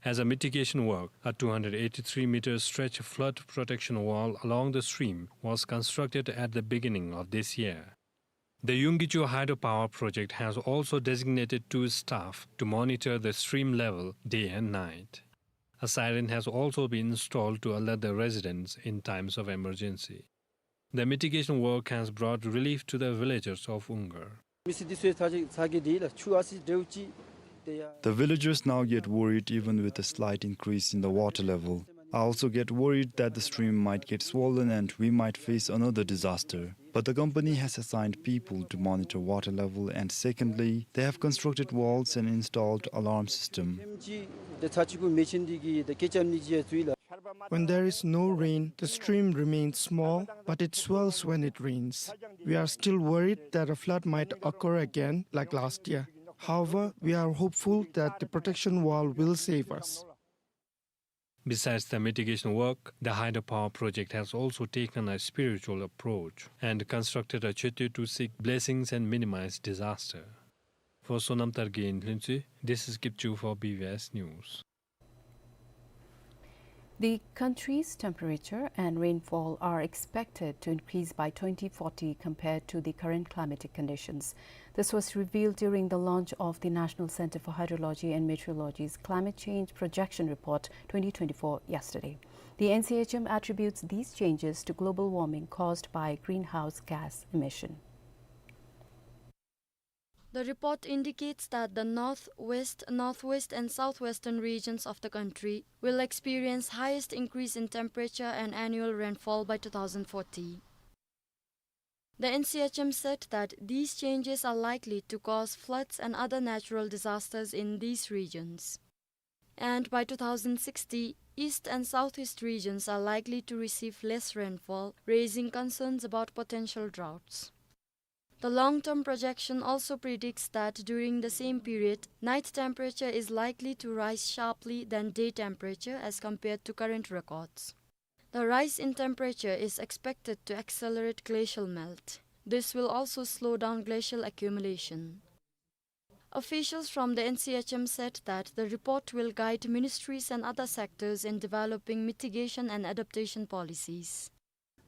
As a mitigation work, a two hundred eighty-three meter stretch flood protection wall along the stream was constructed at the beginning of this year. The Yungkichu hydropower project has also designated two staff to monitor the stream level day and night. A siren has also been installed to alert the residents in times of emergency. The mitigation work has brought relief to the villagers of Ungar. The villagers now get worried even with a slight increase in the water level. I also get worried that the stream might get swollen and we might face another disaster. But the company has assigned people to monitor water level, and secondly, they have constructed walls and installed alarm system. When there is no rain, the stream remains small, but it swells when it rains. We are still worried that a flood might occur again, like last year. However, we are hopeful that the protection wall will save us. Besides the mitigation work, the hydropower project has also taken a spiritual approach and constructed a chotye to seek blessings and minimize disaster. For Sonam Targe in Hluntsui, this is Kipchu for B V S News. The country's temperature and rainfall are expected to increase by twenty forty compared to the current climatic conditions. This was revealed during the launch of the National Center for Hydrology and Meteorology's Climate Change Projection Report twenty twenty-four yesterday. The N C H M attributes these changes to global warming caused by greenhouse gas emission. The report indicates that the north, west, northwest and southwestern regions of the country will experience highest increase in temperature and annual rainfall by two thousand forty. The N C H M said that these changes are likely to cause floods and other natural disasters in these regions. And by two thousand sixty, east and southeast regions are likely to receive less rainfall, raising concerns about potential droughts. The long-term projection also predicts that during the same period, night temperature is likely to rise sharply than day temperature as compared to current records. The rise in temperature is expected to accelerate glacial melt. This will also slow down glacial accumulation. Officials from the N C H M said that the report will guide ministries and other sectors in developing mitigation and adaptation policies.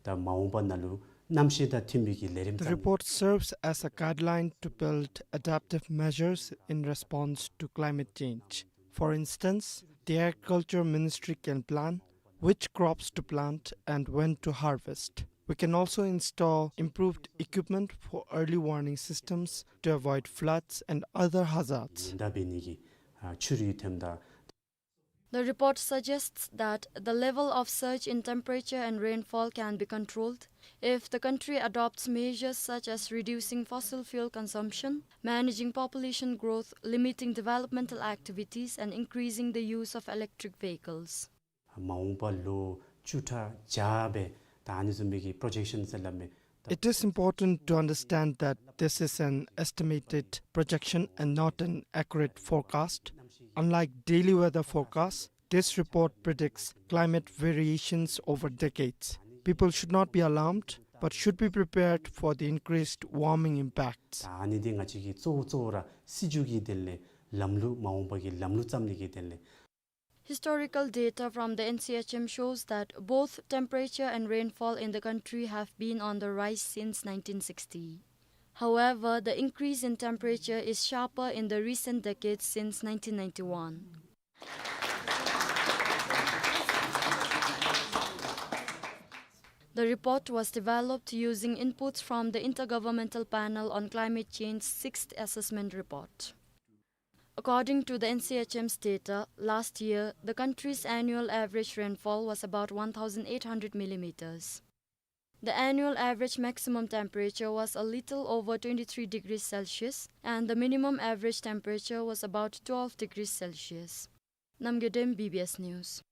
ད་མ་འོངས་པ་ནང་ལུ་གནམ་གཤིས་དང་མཐུན་པའི་གི་ལས་རིམ། The report serves as a guideline to build adaptive measures in response to climate change. For instance, the Agriculture Ministry can plan which crops to plant and when to harvest. We can also install improved equipment for early warning systems to avoid floods and other hazards. ཡོན་བདག་འབད་ནི་གི་ཨ་ཆུ་རུད་ཐོནམ་ད། The report suggests that the level of surge in temperature and rainfall can be controlled if the country adopts measures such as reducing fossil fuel consumption, managing population growth, limiting developmental activities, and increasing the use of electric vehicles. མ་འོངས་པ་ལོ་བཅུ་ཕྲག་བརྒྱ་སྦེ་ད་ཨ་ནི་བཟུམ་མའི་གི་པྲོ་ཇེཀ་ཤཱན་ཟེར་སླབ་མས། It is important to understand that this is an estimated projection and not an accurate forecast. Unlike daily weather forecasts, this report predicts climate variations over decades. People should not be alarmed, but should be prepared for the increased warming impacts. ད་ཨ་ནི་འདི་ང་བཅས་ཀྱིས་གཙོ་བོ་གཙོ་བོ་ར་སྲིད་བྱུས་ཀྱི་དོན་ལས་ལམ་ལུགས་མ་འོངས་པ་གི་ལམ་ལུགས་བརྩམ་ནི་གི་དོན་ལས། Historical data from the N C H M shows that both temperature and rainfall in the country have been on the rise since nineteen sixty. However, the increase in temperature is sharper in the recent decades since nineteen ninety-one. The report was developed using inputs from the Intergovernmental Panel on Climate Change's sixth assessment report. According to the N C H M's data, last year, the country's annual average rainfall was about one thousand eight hundred millimeters. The annual average maximum temperature was a little over twenty-three degrees Celsius, and the minimum average temperature was about twelve degrees Celsius. Namgay Dem, B B S News.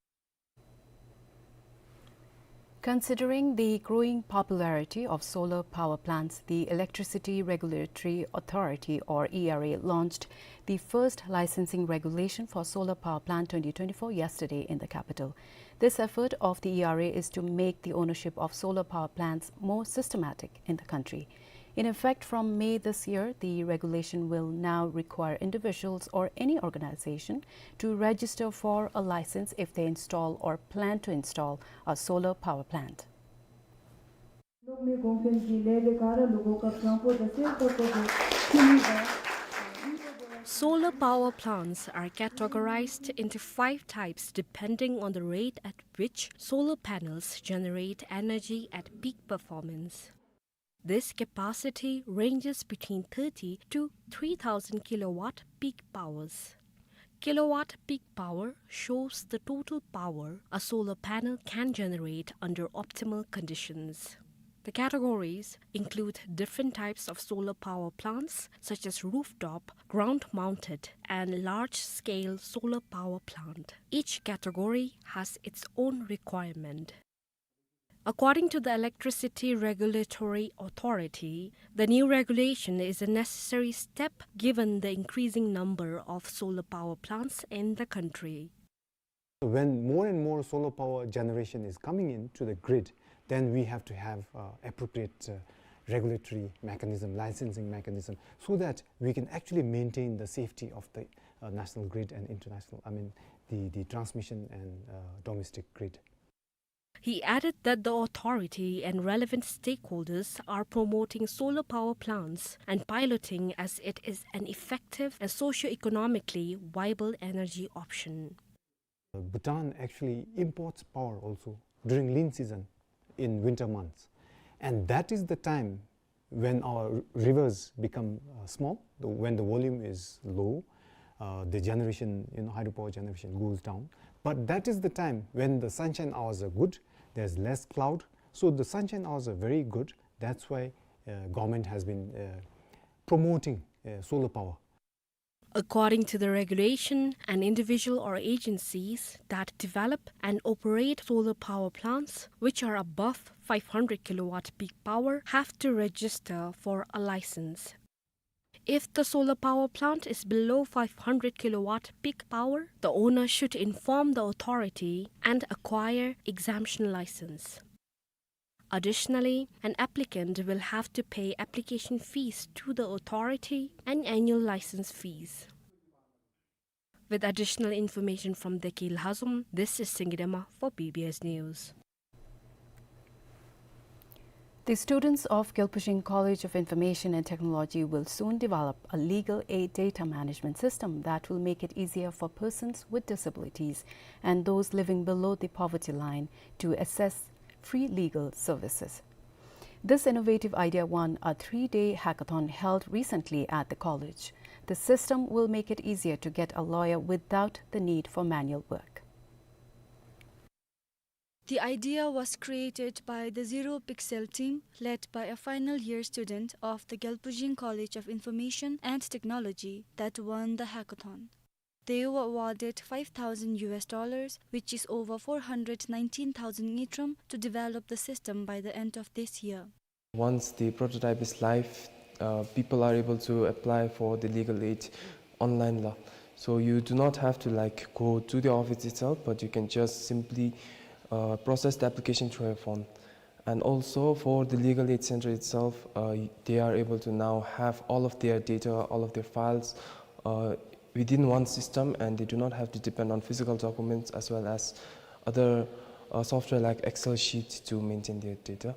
Considering the growing popularity of solar power plants, the Electricity Regulatory Authority, or E R A, launched the first licensing regulation for solar power plant twenty twenty-four yesterday in the capital. This effort of the E R A is to make the ownership of solar power plants more systematic in the country. In effect from May this year, the regulation will now require individuals or any organization to register for a license if they install or plan to install a solar power plant. Solar power plants are categorized into five types depending on the rate at which solar panels generate energy at peak performance. This capacity ranges between thirty to three thousand kilowatt peak powers. Kilowatt peak power shows the total power a solar panel can generate under optimal conditions. The categories include different types of solar power plants, such as rooftop, ground-mounted, and large-scale solar power plant. Each category has its own requirement. According to the Electricity Regulatory Authority, the new regulation is a necessary step given the increasing number of solar power plants in the country. When more and more solar power generation is coming into the grid, then we have to have, uh, appropriate, uh, regulatory mechanism, licensing mechanism, so that we can actually maintain the safety of the, uh, national grid and international, I mean, the, the transmission and, uh, domestic grid. He added that the authority and relevant stakeholders are promoting solar power plants and piloting, as it is an effective and socio-economically viable energy option. Bhutan actually imports power also during lean season in winter months. And that is the time when our r-, rivers become, uh, small, the, when the volume is low, uh, the generation, you know, hydropower generation goes down. But that is the time when the sunshine hours are good, there's less cloud. So the sunshine hours are very good. That's why, uh, government has been, uh, promoting, uh, solar power. According to the regulation, an individual or agencies that develop and operate solar power plants which are above five hundred kilowatt peak power have to register for a license. If the solar power plant is below five hundred kilowatt peak power, the owner should inform the authority and acquire exemption license. Additionally, an applicant will have to pay application fees to the authority and annual license fees. With additional information from Deki Lhazom, this is Singye Dema for B B S News. The students of Gyalpujing College of Information and Technology will soon develop a legal aid data management system that will make it easier for persons with disabilities and those living below the poverty line to access free legal services. This innovative idea won a three-day hackathon held recently at the college. The system will make it easier to get a lawyer without the need for manual work. The idea was created by the Zero Pixel team, led by a final year student of the Gyalpujing College of Information and Technology, that won the hackathon. They were awarded five thousand U S dollars, which is over four hundred nineteen thousand ngultrum, to develop the system by the end of this year. Once the prototype is live, uh, people are able to apply for the legal aid online la. So you do not have to, like, go to the office itself, but you can just simply, uh, process the application through your phone. And also for the legal aid center itself, uh, they are able to now have all of their data, all of their files, uh, within one system, and they do not have to depend on physical documents as well as other, uh, software like Excel sheets to maintain their data.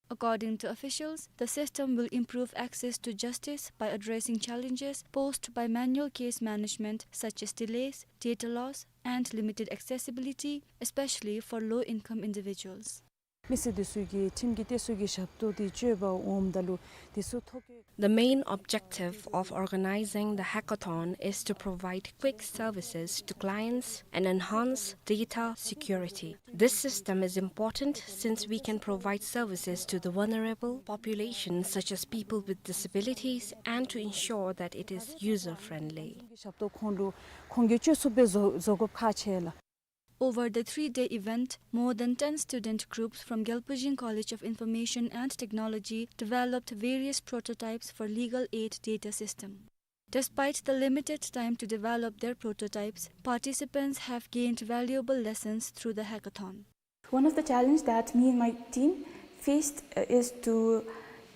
According to officials, the system will improve access to justice by addressing challenges posed by manual case management such as delays, data loss, and limited accessibility, especially for low-income individuals. མི་སེར་འདི་ཚུ་གིས་ཁྲིམས་ཀྱི་གཏད་སོ་གི་ཞབས་ཏོག་འདི་སྤྱོད་པར་འོངམ་ད་ལུ་འདི་ཚུ་ཐོ་བཀོད། The main objective of organizing the hackathon is to provide quick services to clients and enhance data security. This system is important since we can provide services to the vulnerable populations such as people with disabilities and to ensure that it is user-friendly. ཞབས་ཏོག་ཁོང་ལུ་ཁོང་གིས་སྤྱོད་ཚུགསཔ་སྦེ་བཟོ་བཟོ་དགོཔ་ཁག་ཆེ་ལགས། Over the three-day event, more than ten student groups from Gyalpo Jing College of Information and Technology developed various prototypes for legal aid data system. Despite the limited time to develop their prototypes, participants have gained valuable lessons through the hackathon. One of the challenge that me and my team faced, uh, is to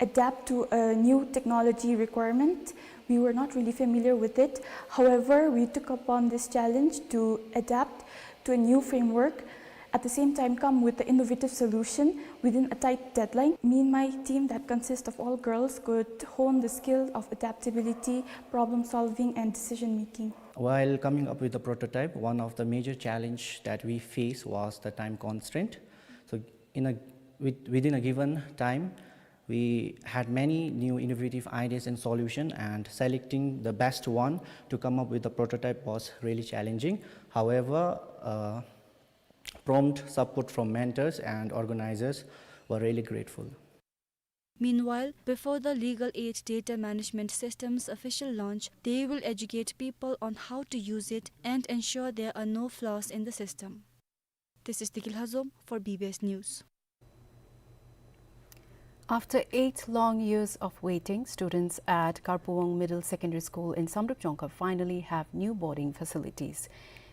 adapt to a new technology requirement. We were not really familiar with it. However, we took upon this challenge to adapt to a new framework, at the same time come with the innovative solution within a tight deadline. Me and my team that consists of all girls could hone the skill of adaptability, problem solving, and decision making. While coming up with the prototype, one of the major challenge that we face was the time constraint. So in a, with, within a given time, we had many new innovative ideas and solution, and selecting the best one to come up with the prototype was really challenging. However, uh, prompt support from mentors and organizers were really grateful. Meanwhile, before the legal aid data management system's official launch, they will educate people on how to use it and ensure there are no flaws in the system. This is Degil Hazom for B B S News. After eight long years of waiting, students at Garpawong Middle Secondary School in Samdrup Jongkhar finally have new boarding facilities.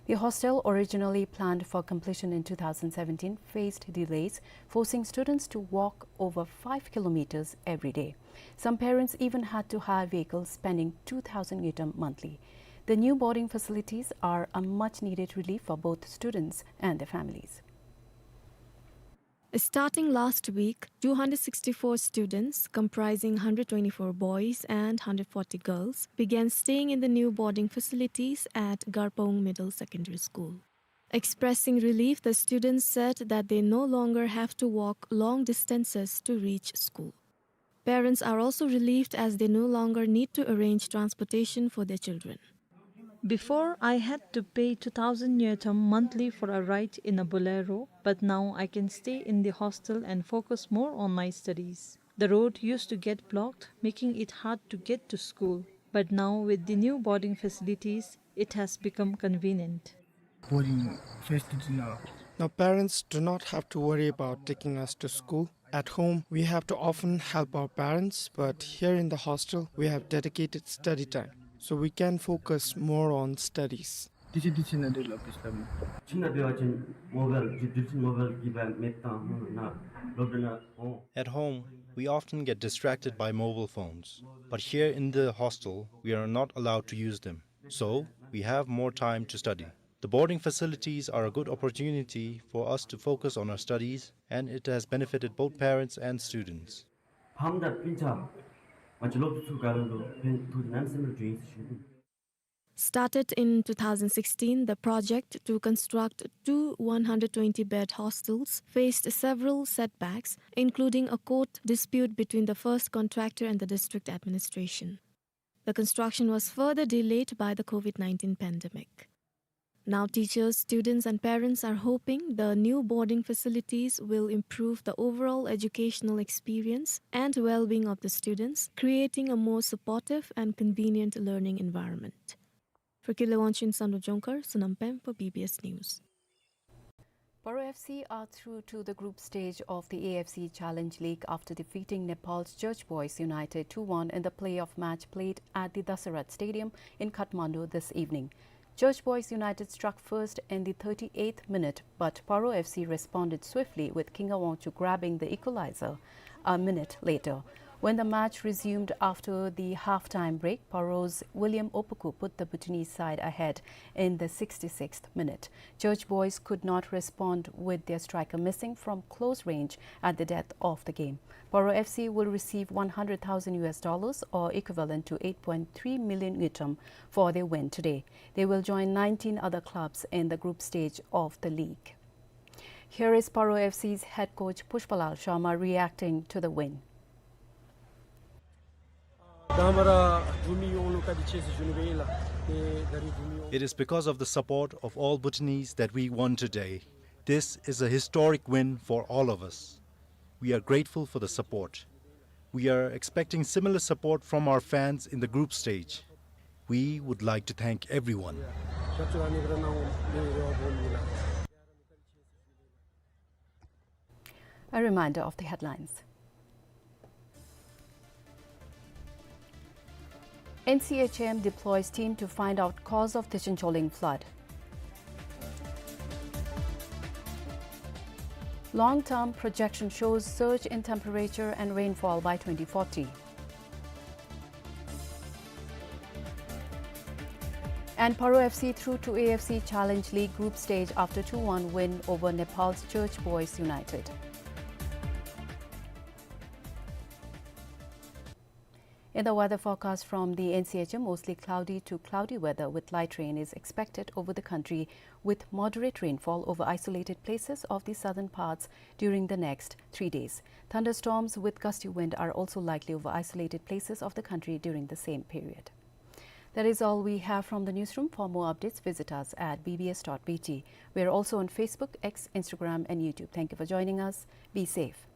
The hostel, originally planned for completion in two thousand seventeen, faced delays, forcing students to walk over five kilometers every day. Some parents even had to hire vehicles, spending two thousand ngultrum monthly. The new boarding facilities are a much needed relief for both students and their families. Starting last week, two hundred sixty-four students, comprising hundred twenty-four boys and hundred forty girls, began staying in the new boarding facilities at Garpawong Middle Secondary School. Expressing relief, the students said that they no longer have to walk long distances to reach school. Parents are also relieved as they no longer need to arrange transportation for their children. Before, I had to pay two thousand ngultrum monthly for a ride in a Bolero, but now I can stay in the hostel and focus more on my studies. The road used to get blocked, making it hard to get to school. But now, with the new boarding facilities, it has become convenient. Boarding facilities now. Now parents do not have to worry about taking us to school. At home, we have to often help our parents, but here in the hostel, we have dedicated study time, so we can focus more on studies. Teacher, teacher, na dela pistam. China bewa chin mobile, ju-, ju-, chin mobile ki ba met ta, na, lo de na, oh. At home, we often get distracted by mobile phones, but here in the hostel, we are not allowed to use them. So, we have more time to study. The boarding facilities are a good opportunity for us to focus on our studies, and it has benefited both parents and students. Pam da pincha, ma chilo tu garan do, pen tu nan sem do jin si. Started in two thousand sixteen, the project to construct two one hundred twenty bed hostels faced several setbacks, including a court dispute between the first contractor and the district administration. The construction was further delayed by the COVID nineteen pandemic. Now teachers, students and parents are hoping the new boarding facilities will improve the overall educational experience and well-being of the students, creating a more supportive and convenient learning environment. For Kile Wangchuk in Samdrup Jongkhar, Sonam Peng for B B S News. Paro F C are through to the group stage of the A F C Challenge League after defeating Nepal's Church Boys United two one in the playoff match played at the Dasarath Stadium in Kathmandu this evening. Church Boys United struck first in the thirty-eighth minute, but Paro F C responded swiftly, with Kinga Wangchuk grabbing the equalizer a minute later. When the match resumed after the half-time break, Paro's William Opoku put the Bhutanese side ahead in the sixty-sixth minute. Church Boys could not respond, with their striker missing from close range at the death of the game. Paro F C will receive one hundred thousand U S dollars, or equivalent to eight point three million ngultrum, for their win today. They will join nineteen other clubs in the group stage of the league. Here is Paro F C's head coach Pushpalal Sharma reacting to the win. It is because of the support of all Bhutanese that we won today. This is a historic win for all of us. We are grateful for the support. We are expecting similar support from our fans in the group stage. We would like to thank everyone. A reminder of the headlines. N C H M deploys team to find out cause of Dechen Tsoling flood. Long-term projection shows surge in temperature and rainfall by twenty forty. And Paro F C through to A F C Challenge League group stage after two one win over Nepal's Church Boys United. In the weather forecast from the N C H M, mostly cloudy to cloudy weather with light rain is expected over the country, with moderate rainfall over isolated places of the southern parts during the next three days. Thunderstorms with gusty wind are also likely over isolated places of the country during the same period. That is all we have from the newsroom. For more updates, visit us at B B S dot B T. We are also on Facebook, X, Instagram, and YouTube. Thank you for joining us. Be safe.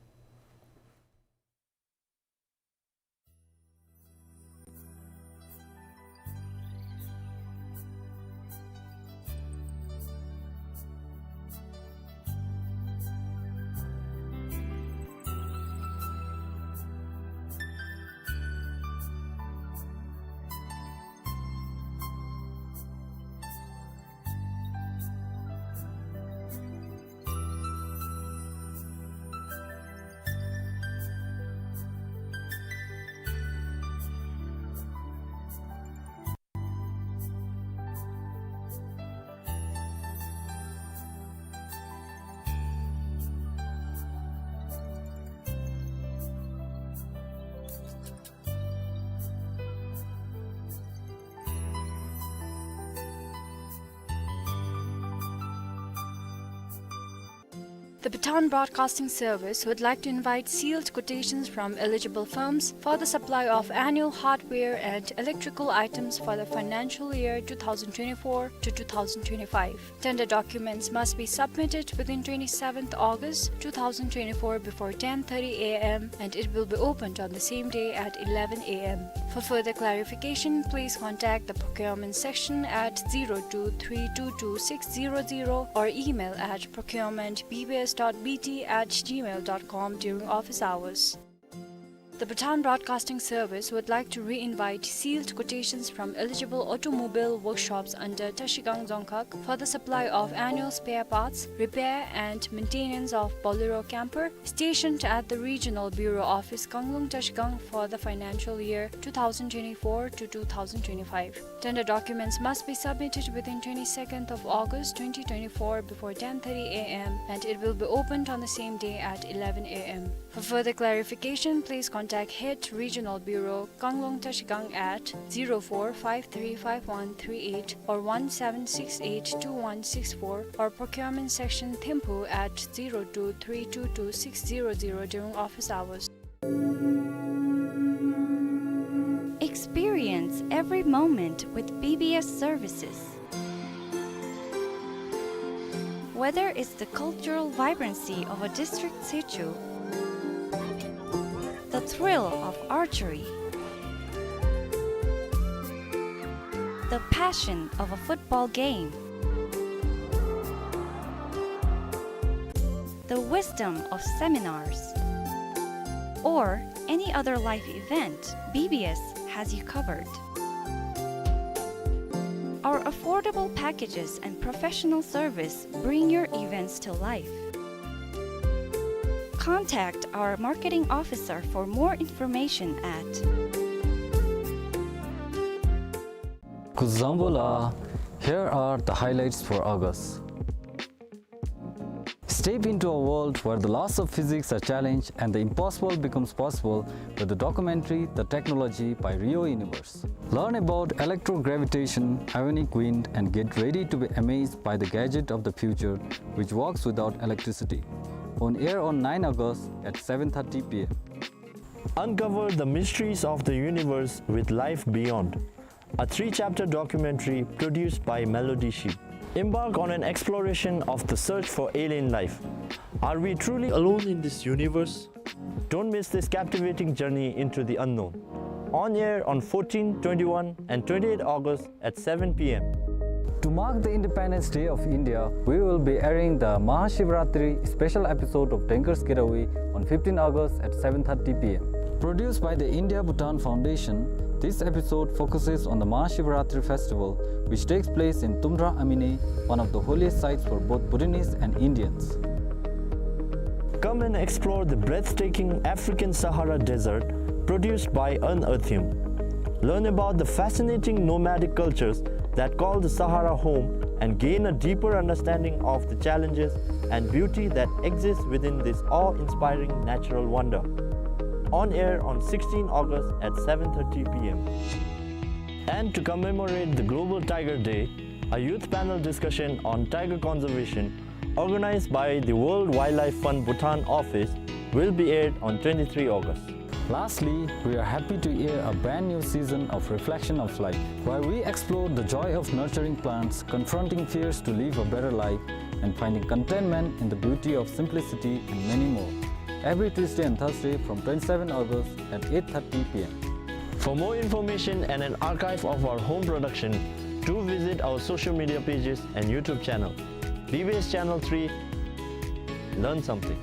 The Bhutan Broadcasting Service would like to invite sealed quotations from eligible firms for the supply of annual hardware and electrical items for the financial year two thousand twenty-four to two thousand twenty-five. Tender documents must be submitted within twenty-seventh August two thousand twenty-four before ten thirty A M, and it will be opened on the same day at eleven A M. For further clarification, please contact the procurement section at zero two three two two six zero zero or email at procurement B B S dot B T at gmail dot com during office hours. The Bhutan Broadcasting Service would like to re-invite sealed quotations from eligible automobile workshops under Trashigang Dzongkhag for the supply of annual spare parts, repair and maintenance of Bolero camper stationed at the Regional Bureau Office, Kanglung Trashigang for the financial year two thousand twenty-four to two thousand twenty-five. Tender documents must be submitted within twenty-second of August twenty twenty-four before ten thirty A M, and it will be opened on the same day at eleven A M. For further clarification, please contact Head Regional Bureau, Kanglung Trashigang at zero four five three five one three eight or one seven six eight two one six four, or Procurement Section, Thimphu at zero two three two two six zero zero during office hours. Experience every moment with B B S services. Whether it's the cultural vibrancy of a district situ, the thrill of archery, the passion of a football game, the wisdom of seminars, or any other life event, B B S has you covered. Our affordable packages and professional service bring your events to life. Contact our marketing officer for more information at. Kuzuzangpo la, here are the highlights for August. Step into a world where the laws of physics are challenged and the impossible becomes possible with the documentary The Technology by Rio Universe. Learn about electrogravitation, ionic wind, and get ready to be amazed by the gadget of the future which works without electricity. On air on nine August at seven thirty p m. Uncover the mysteries of the universe with Life Beyond, a three-chapter documentary produced by Melody Sheep. Embark on an exploration of the search for alien life. Are we truly alone in this universe? Don't miss this captivating journey into the unknown. On air on fourteen, twenty-one, and twenty-eight August at seven p m. To mark the Independence Day of India, we will be airing the Mahashivratri special episode of Dangerous Getaway on fifteen August at seven thirty p m. Produced by the India Bhutan Foundation, this episode focuses on the Mahashivratri festival, which takes place in Tumra Amine, one of the holiest sites for both Bhutanese and Indians. Come and explore the breathtaking African Sahara Desert produced by Unearthium. Learn about the fascinating nomadic cultures that call the Sahara home and gain a deeper understanding of the challenges and beauty that exist within this awe-inspiring natural wonder. On air on sixteen August at seven thirty p m. And to commemorate the Global Tiger Day, a youth panel discussion on tiger conservation organized by the World Wildlife Fund Bhutan office will be aired on twenty-three August. Lastly, we are happy to air a brand new season of Reflection of Life, where we explore the joy of nurturing plants, confronting fears to live a better life, and finding contentment in the beauty of simplicity, and many more. Every Tuesday and Thursday from twenty-seven August at eight thirty p m. For more information and an archive of our home production, do visit our social media pages and YouTube channel. B B S Channel three, learn something.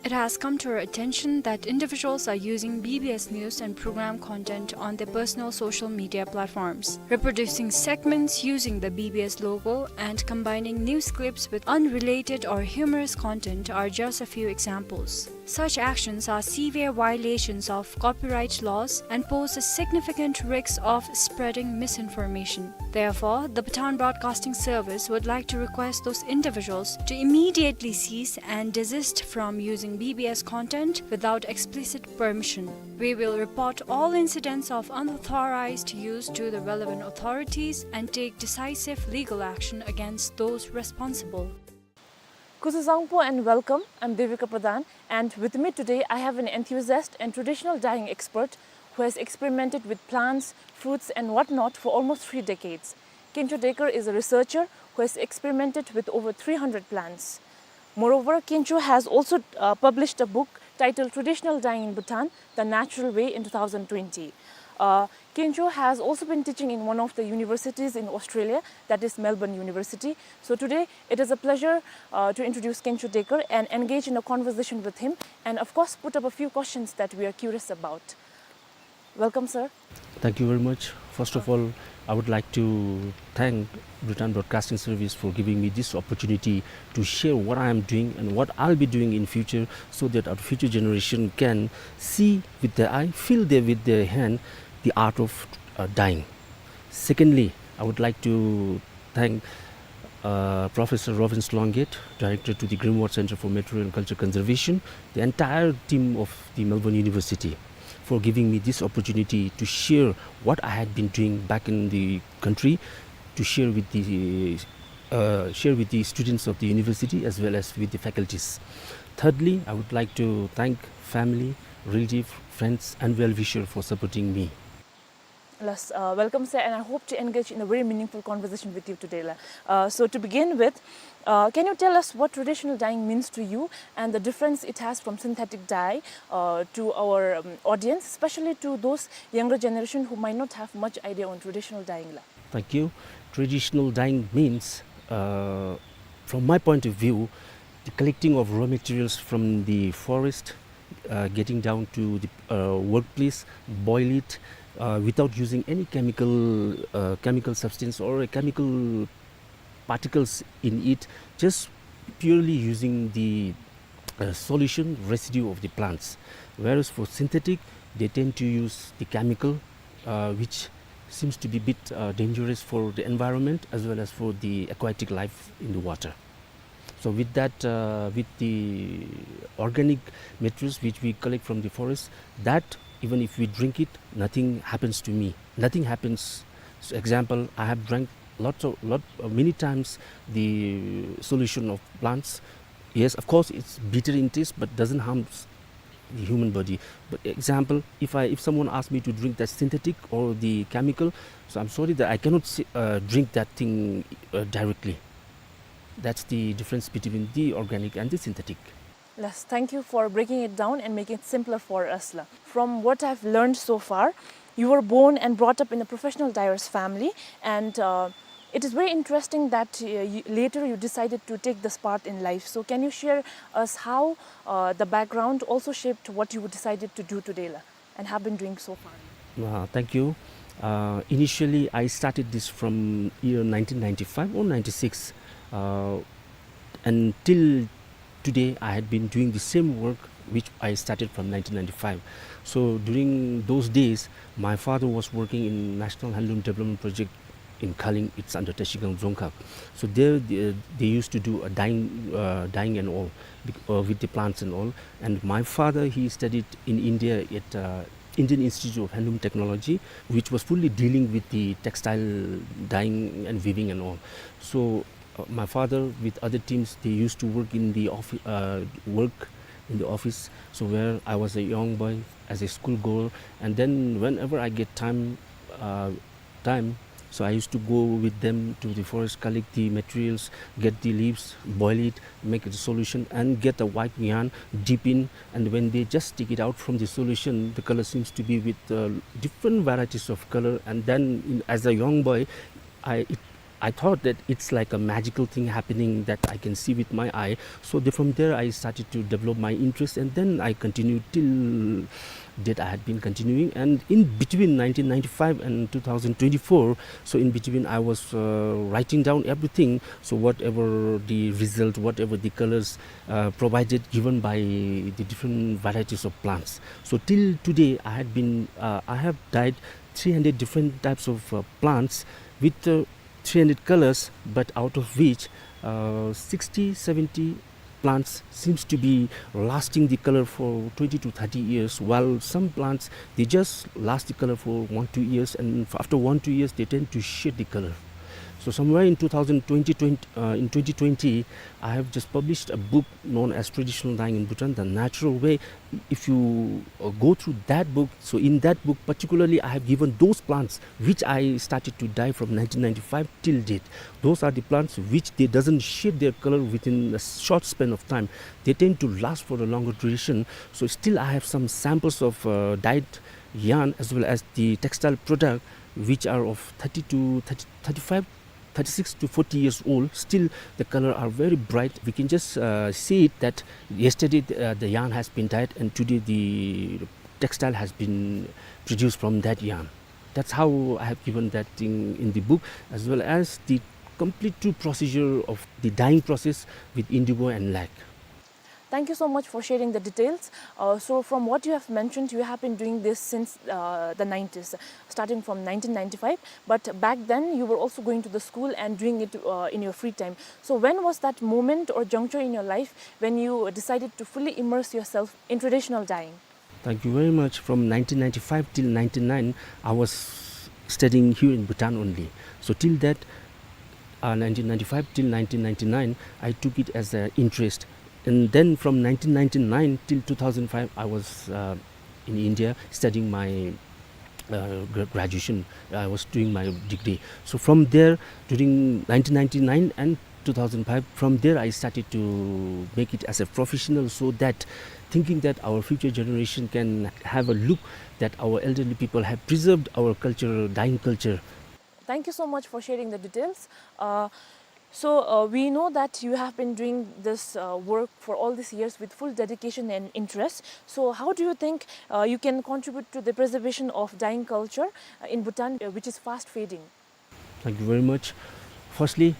It has come to our attention that individuals are using B B S news and program content on their personal social media platforms. Reproducing segments using the B B S logo and combining news clips with unrelated or humorous content are just a few examples. Such actions are severe violations of copyright laws and pose a significant risk of spreading misinformation. Therefore, the Bhutan Broadcasting Service would like to request those individuals to immediately cease and desist from using B B S content without explicit permission. We will report all incidents of unauthorized use to the relevant authorities and take decisive legal action against those responsible. Kuzuzangpo and welcome. I'm Devika Pradhan, and with me today I have an enthusiast and traditional dyeing expert who has experimented with plants, fruits, and whatnot for almost three decades. Kencho Dekar is a researcher who has experimented with over three hundred plants. Moreover, Kencho has also, uh, published a book titled Traditional Dyeing in Bhutan, The Natural Way in two thousand twenty. Uh, Kencho has also been teaching in one of the universities in Australia, that is Melbourne University. So today, it is a pleasure, uh, to introduce Kencho Dekar and engage in a conversation with him and, of course, put up a few questions that we are curious about. Welcome, sir. Thank you very much. First of all, I would like to thank Bhutan Broadcasting Service for giving me this opportunity to share what I am doing and what I'll be doing in future, so that our future generation can see with their eye, feel there with their hand the art of, uh, dyeing. Secondly, I would like to thank, uh, Professor Rovince Longate, Director to the Greenwald Centre for Material and Culture Conservation, the entire team of the Melbourne University for giving me this opportunity to share what I had been doing back in the country, to share with the, uh, share with the students of the university as well as with the faculties. Thirdly, I would like to thank family, relative, friends, and well-wisher for supporting me. Yes, uh, welcome, sir, and I hope to engage in a very meaningful conversation with you today, la. Uh, so to begin with, uh, can you tell us what traditional dyeing means to you and the difference it has from synthetic dye, uh, to our, um, audience, especially to those younger generation who might not have much idea on traditional dyeing, la? Thank you. Traditional dyeing means, uh, from my point of view, the collecting of raw materials from the forest, uh, getting down to the, uh, workplace, boil it, uh, without using any chemical, uh, chemical substance or a chemical particles in it, just purely using the, uh, solution residue of the plants. Whereas for synthetic, they tend to use the chemical, uh, which seems to be bit, uh, dangerous for the environment as well as for the aquatic life in the water. So with that, uh, with the organic materials which we collect from the forest, that even if we drink it, nothing happens to me. Nothing happens. So example, I have drank lots of, lot, uh, many times the solution of plants. Yes, of course, it's bitter in taste, but doesn't harm the human body. But example, if I, if someone asks me to drink that synthetic or the chemical, so I'm sorry that I cannot si-, uh, drink that thing, uh, directly. That's the difference between the organic and the synthetic. Yes, thank you for breaking it down and making it simpler for us, la. From what I've learned so far, you were born and brought up in a professional dyer's family, and, uh, it is very interesting that, uh, you, later you decided to take this path in life. So can you share us how, uh, the background also shaped what you decided to do today, la, and have been doing so far? Uh, thank you. Uh, initially, I started this from year nineteen ninety-five or ninety-six, uh, and till today, I had been doing the same work which I started from nineteen ninety-five. So during those days, my father was working in National Handloom Development Project in Khaling. It's under Trashigang Dzongkhag. So there, they, they used to do a dyeing, uh, dyeing and all, bec-, uh, with the plants and all. And my father, he studied in India at, uh, Indian Institute of Handloom Technology, which was fully dealing with the textile dyeing and weaving and all. So, uh, my father with other teams, they used to work in the offi-, uh, work in the office. So where I was a young boy, as a school girl, and then whenever I get time, uh, time, so I used to go with them to the forest, collect the materials, get the leaves, boil it, make a solution, and get a white yarn, dip in, and when they just take it out from the solution, the color seems to be with, uh, different varieties of color. And then, in, as a young boy, I, it, I thought that it's like a magical thing happening that I can see with my eye. So the, from there, I started to develop my interest, and then I continued till date. I had been continuing, and in between nineteen ninety-five and two thousand twenty-four, so in between, I was, uh, writing down everything. So whatever the result, whatever the colors, uh, provided, given by the different varieties of plants. So till today, I had been, uh, I have dyed three hundred different types of, uh, plants with, uh, three hundred colors, but out of which, uh, sixty, seventy plants seems to be lasting the color for twenty to thirty years, while some plants, they just last the color for one, two years, and f-, after one, two years, they tend to shed the color. So somewhere in two thousand twenty, twenty, uh, in twenty twenty, I have just published a book known as Traditional Dyeing in Bhutan, The Natural Way. If you, uh, go through that book, so in that book particularly, I have given those plants which I started to dye from nineteen ninety-five till date. Those are the plants which they doesn't shed their color within a short span of time. They tend to last for a longer duration. So still I have some samples of, uh, dyed yarn as well as the textile product which are of thirty to thirty, thirty-five, thirty-six to forty years old. Still the color are very bright. We can just, uh, see it that yesterday the, uh, the yarn has been dyed and today the textile has been produced from that yarn. That's how I have given that thing in the book, as well as the complete true procedure of the dyeing process with indigo and lac. Thank you so much for sharing the details. Uh, so from what you have mentioned, you have been doing this since, uh, the nineties, starting from nineteen ninety-five. But back then, you were also going to the school and doing it, uh, in your free time. So when was that moment or juncture in your life when you decided to fully immerse yourself in traditional dyeing? Thank you very much. From nineteen ninety-five till ninety-nine, I was studying here in Bhutan only. So till that, uh, nineteen ninety-five till nineteen ninety-nine, I took it as an interest. And then from nineteen ninety-nine till two thousand five, I was, uh, in India studying my, uh, gra-, graduation. I was doing my degree. So from there, during nineteen ninety-nine and two thousand five, from there I started to make it as a professional, so that thinking that our future generation can have a look that our elderly people have preserved our culture, dyeing culture. Thank you so much for sharing the details. Uh, so, uh, we know that you have been doing this, uh, work for all these years with full dedication and interest. So how do you think, uh, you can contribute to the preservation of dyeing culture, uh, in Bhutan, uh, which is fast fading? Thank you very much. Firstly,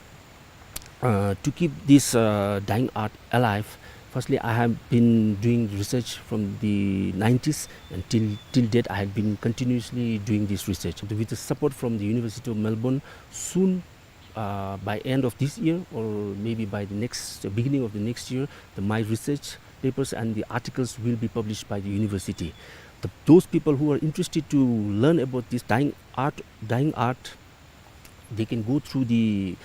uh, to keep this, uh, dyeing art alive, firstly, I have been doing research from the nineties, and till, till date, I have been continuously doing this research. With the support from the University of Melbourne, soon Uh, by end of this year or maybe by the next, the beginning of the next year, the, my research papers and the articles will be published by the university. The, those people who are interested to learn about this dyeing art, dyeing art, they can go through the,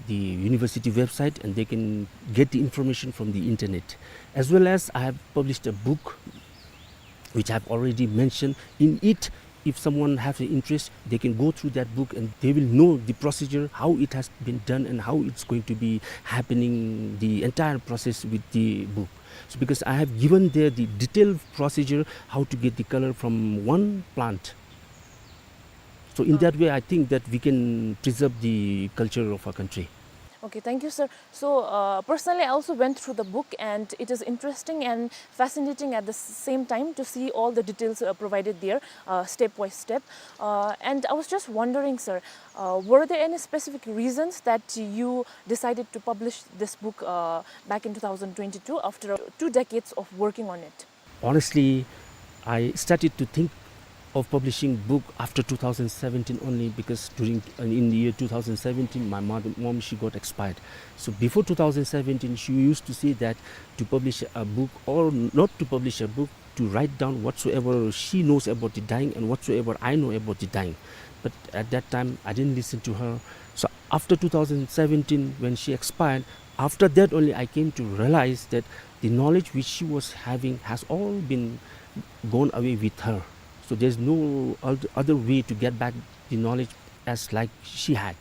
the university website and they can get the information from the internet. As well as I have published a book which I've already mentioned. In it, if someone has an interest, they can go through that book and they will know the procedure, how it has been done and how it's going to be happening, the entire process with the book. So because I have given there the detailed procedure, how to get the color from one plant. So in that way, I think that we can preserve the culture of our country. Okay, thank you, sir. So, uh, personally, I also went through the book, and it is interesting and fascinating at the s-, same time to see all the details, uh, provided there, uh, step by step. Uh, and I was just wondering, sir, uh, were there any specific reasons that you decided to publish this book, uh, back in two thousand twenty-two after, uh, two decades of working on it? Honestly, I started to think of publishing book after two thousand seventeen only, because during, in the year two thousand seventeen, my mother, mom, she got expired. So before two thousand seventeen, she used to say that to publish a book or not to publish a book, to write down whatsoever she knows about the dyeing and whatsoever I know about the dyeing. But at that time, I didn't listen to her. So after two thousand seventeen, when she expired, after that only I came to realize that the knowledge which she was having has all been gone away with her. So there's no oth-, other way to get back the knowledge as like she had.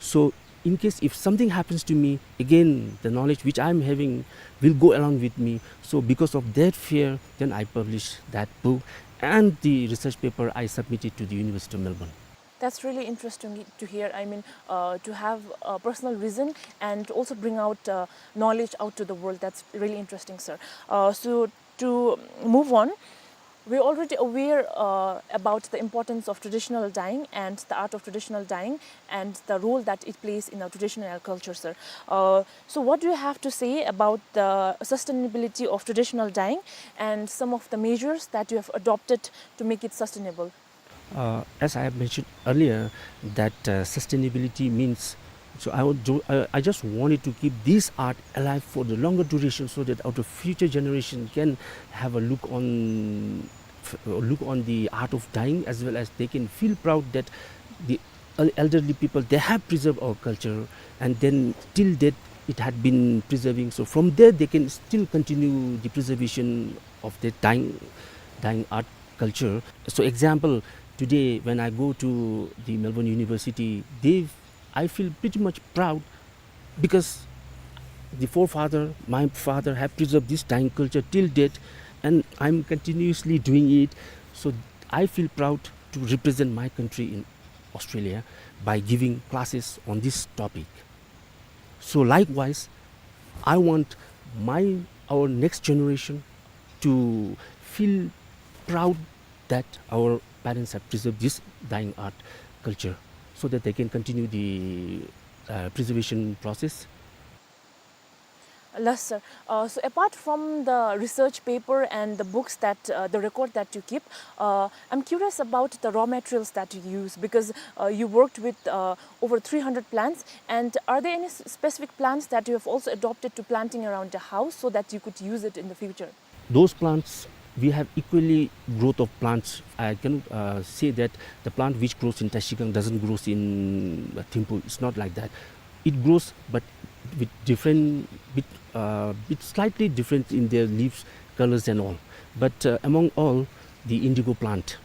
So in case if something happens to me, again, the knowledge which I'm having will go along with me. So because of that fear, then I published that book and the research paper I submitted to the University of Melbourne. That's really interesting to hear. I mean, uh, to have a personal reason and also bring out, uh, knowledge out to the world. That's really interesting, sir. Uh, so to move on, we're already aware, uh, about the importance of traditional dyeing and the art of traditional dyeing and the role that it plays in our traditional culture, sir. Uh, so what do you have to say about the sustainability of traditional dyeing and some of the measures that you have adopted to make it sustainable? Uh, as I have mentioned earlier, that, uh, sustainability means, so I would do, I, I just wanted to keep this art alive for the longer duration so that our future generation can have a look on, f-, look on the art of dyeing, as well as they can feel proud that the el-, elderly people, they have preserved our culture, and then till date it had been preserving. So from there, they can still continue the preservation of the dyeing, dyeing art culture. So example, today when I go to the Melbourne University, they, I feel pretty much proud because the forefather, my father, have preserved this dyeing culture till date, and I'm continuously doing it. So I feel proud to represent my country in Australia by giving classes on this topic. So likewise, I want my, our next generation to feel proud that our parents have preserved this dyeing art culture so that they can continue the, uh, preservation process. Yes, sir. Uh, so apart from the research paper and the books that, uh, the record that you keep, uh, I'm curious about the raw materials that you use because, uh, you worked with, uh, over three hundred plants. And are there any s-, specific plants that you have also adopted to planting around the house so that you could use it in the future? Those plants, we have equally growth of plants. I cannot, uh, say that the plant which grows in Trashigang doesn't grows in, uh, Thimphu. It's not like that. It grows, but with different, bit, uh, bit slightly different in their leaves, colors and all. But, uh, among all, the indigo plant,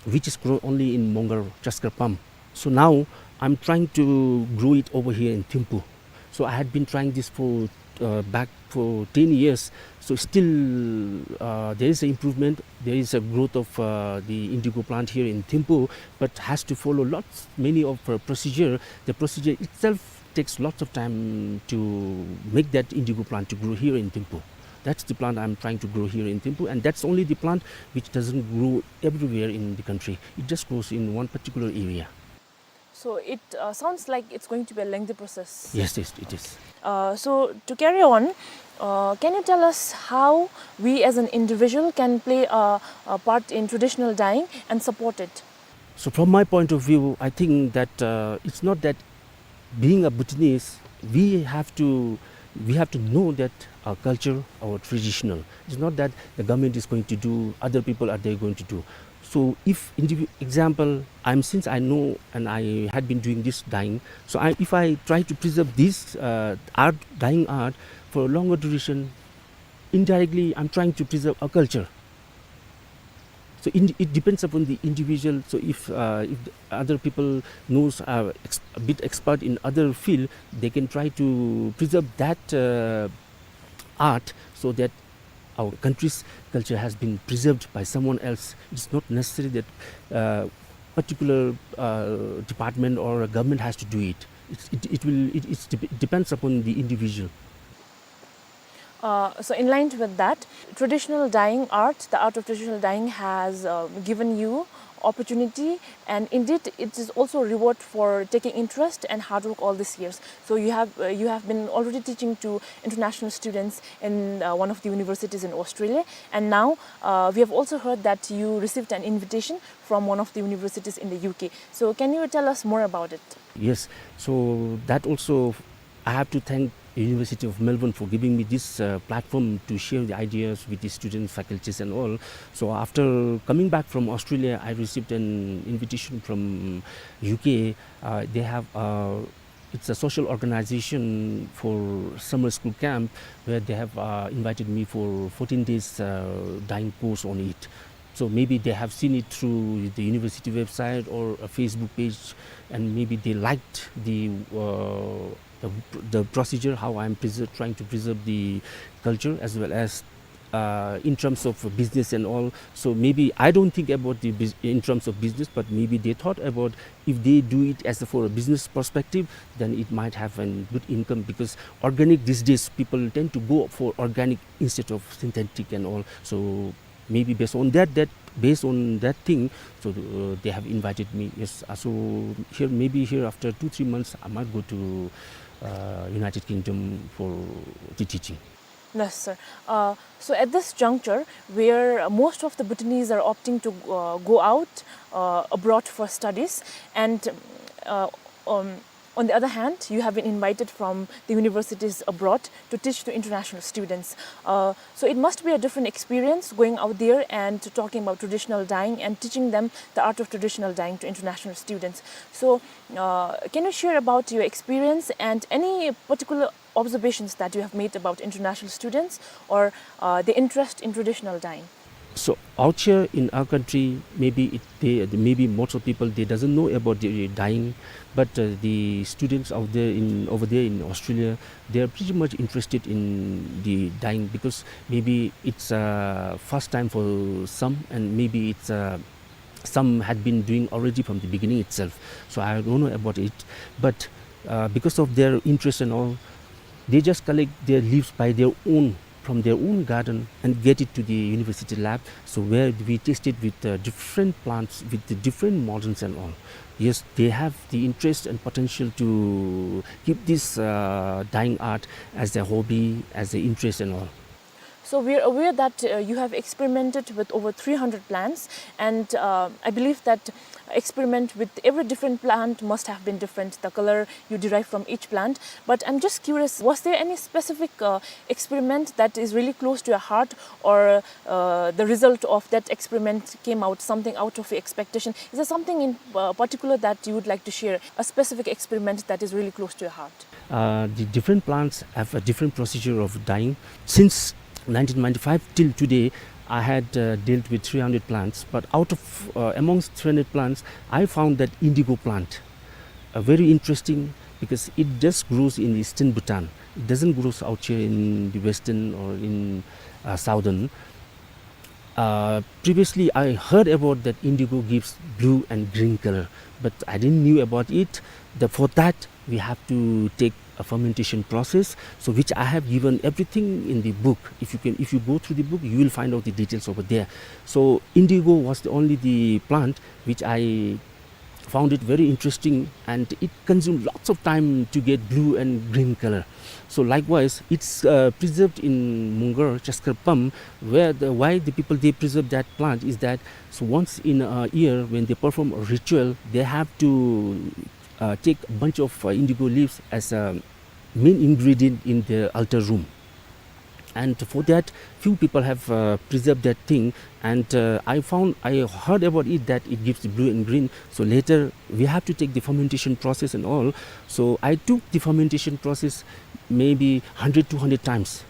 which is grown only in Mongar, Chaskar Pam. So now I'm trying to grow it over here in Thimphu. So I had been trying this for, uh, back for ten years. So still, uh, there is an improvement. There is a growth of, uh, the indigo plant here in Thimphu, but has to follow lots, many of, uh, procedure. The procedure itself takes lots of time to make that indigo plant to grow here in Thimphu. That's the plant I'm trying to grow here in Thimphu, and that's only the plant which doesn't grow everywhere in the country. It just grows in one particular area. So it, uh, sounds like it's going to be a lengthy process. Yes, yes, it is. Uh, so to carry on, uh, can you tell us how we as an individual can play a, a part in traditional dyeing and support it? So from my point of view, I think that, uh, it's not that Being a Bhutanese, we have to, we have to know that our culture, our traditional. It's not that the government is going to do, other people are they going to do. So if indivi-, example, I'm, since I know and I had been doing this dyeing, so I, if I try to preserve this, uh, art, dyeing art for a longer duration, indirectly, I'm trying to preserve a culture. So in, it depends upon the individual. So if, uh, if the other people knows, uh, ex-, a bit expert in other field, they can try to preserve that, uh, art so that our country's culture has been preserved by someone else. It's not necessary that, uh, particular, uh, department or a government has to do it. It's, it, it will, it, it's dep-, depends upon the individual. Uh, so in line with that, traditional dyeing art, the art of traditional dyeing has, uh, given you opportunity, and indeed it is also a reward for taking interest and hard work all these years. So you have, uh, you have been already teaching to international students in, uh, one of the universities in Australia, and now, uh, we have also heard that you received an invitation from one of the universities in the U K. So can you tell us more about it? Yes, so that also I have to thank University of Melbourne for giving me this, uh, platform to share the ideas with the students, faculties and all. So after coming back from Australia, I received an invitation from U K. Uh, they have, uh, it's a social organization for summer school camp where they have, uh, invited me for fourteen days, uh, dyeing course on it. So maybe they have seen it through the university website or a Facebook page, and maybe they liked the, uh, the, the procedure, how I'm preser-, trying to preserve the culture, as well as, uh, in terms of business and all. So maybe I don't think about the bus-, in terms of business, but maybe they thought about if they do it as a, for a business perspective, then it might have a good income, because organic these days, people tend to go for organic instead of synthetic and all. So maybe based on that, that, based on that thing, so, uh, they have invited me. Yes, uh, so here, maybe here after two, three months, I might go to, uh, United Kingdom for the teaching. Yes, sir. Uh, so at this juncture, where most of the Bhutanese are opting to, uh, go out, uh, abroad for studies, and, uh, um, on the other hand, you have been invited from the universities abroad to teach to international students. Uh, so it must be a different experience going out there and talking about traditional dyeing and teaching them the art of traditional dyeing to international students. So, uh, can you share about your experience and any particular observations that you have made about international students or, uh, the interest in traditional dyeing? So out here in our country, maybe it, they, maybe most of people, they doesn't know about the dyeing, but, uh, the students out there in, over there in Australia, they are pretty much interested in the dyeing, because maybe it's, uh, first time for some, and maybe it's, uh, some had been doing already from the beginning itself. So I don't know about it, but, uh, because of their interest and all, they just collect their leaves by their own, from their own garden, and get it to the university lab. So where we tested with, uh, different plants, with the different models and all. Yes, they have the interest and potential to keep this, uh, dyeing art as their hobby, as their interest and all. So we are aware that, uh, you have experimented with over three hundred plants, and, uh, I believe that experiment with every different plant must have been different, the color you derive from each plant. But I'm just curious, was there any specific, uh, experiment that is really close to your heart, or, uh, the result of that experiment came out something out of your expectation? Is there something in, uh, particular that you would like to share, a specific experiment that is really close to your heart? Uh, the different plants have a different procedure of dyeing. Since nineteen ninety-five till today, I had, uh, dealt with three hundred plants, but out of, uh, amongst three hundred plants, I found that indigo plant, uh, very interesting, because it just grows in eastern Bhutan. It doesn't grow out here in the western or in, uh, southern. Uh, previously, I heard about that indigo gives blue and green color, but I didn't knew about it. The, for that, we have to take a fermentation process, so which I have given everything in the book. If you can, if you go through the book, you will find out the details over there. So indigo was the only the plant which I found it very interesting, and it consumed lots of time to get blue and green color. So likewise, it's, uh, preserved in Mungar, Chaskar Pam, where the, why the people, they preserve that plant is that, so once in a year when they perform a ritual, they have to uh, take a bunch of, uh, indigo leaves as a main ingredient in the altar room. And for that, few people have, uh, preserved that thing. And, uh, I found, I heard about it that it gives blue and green. So later, we have to take the fermentation process and all. So I took the fermentation process maybe hundred, two hundred times.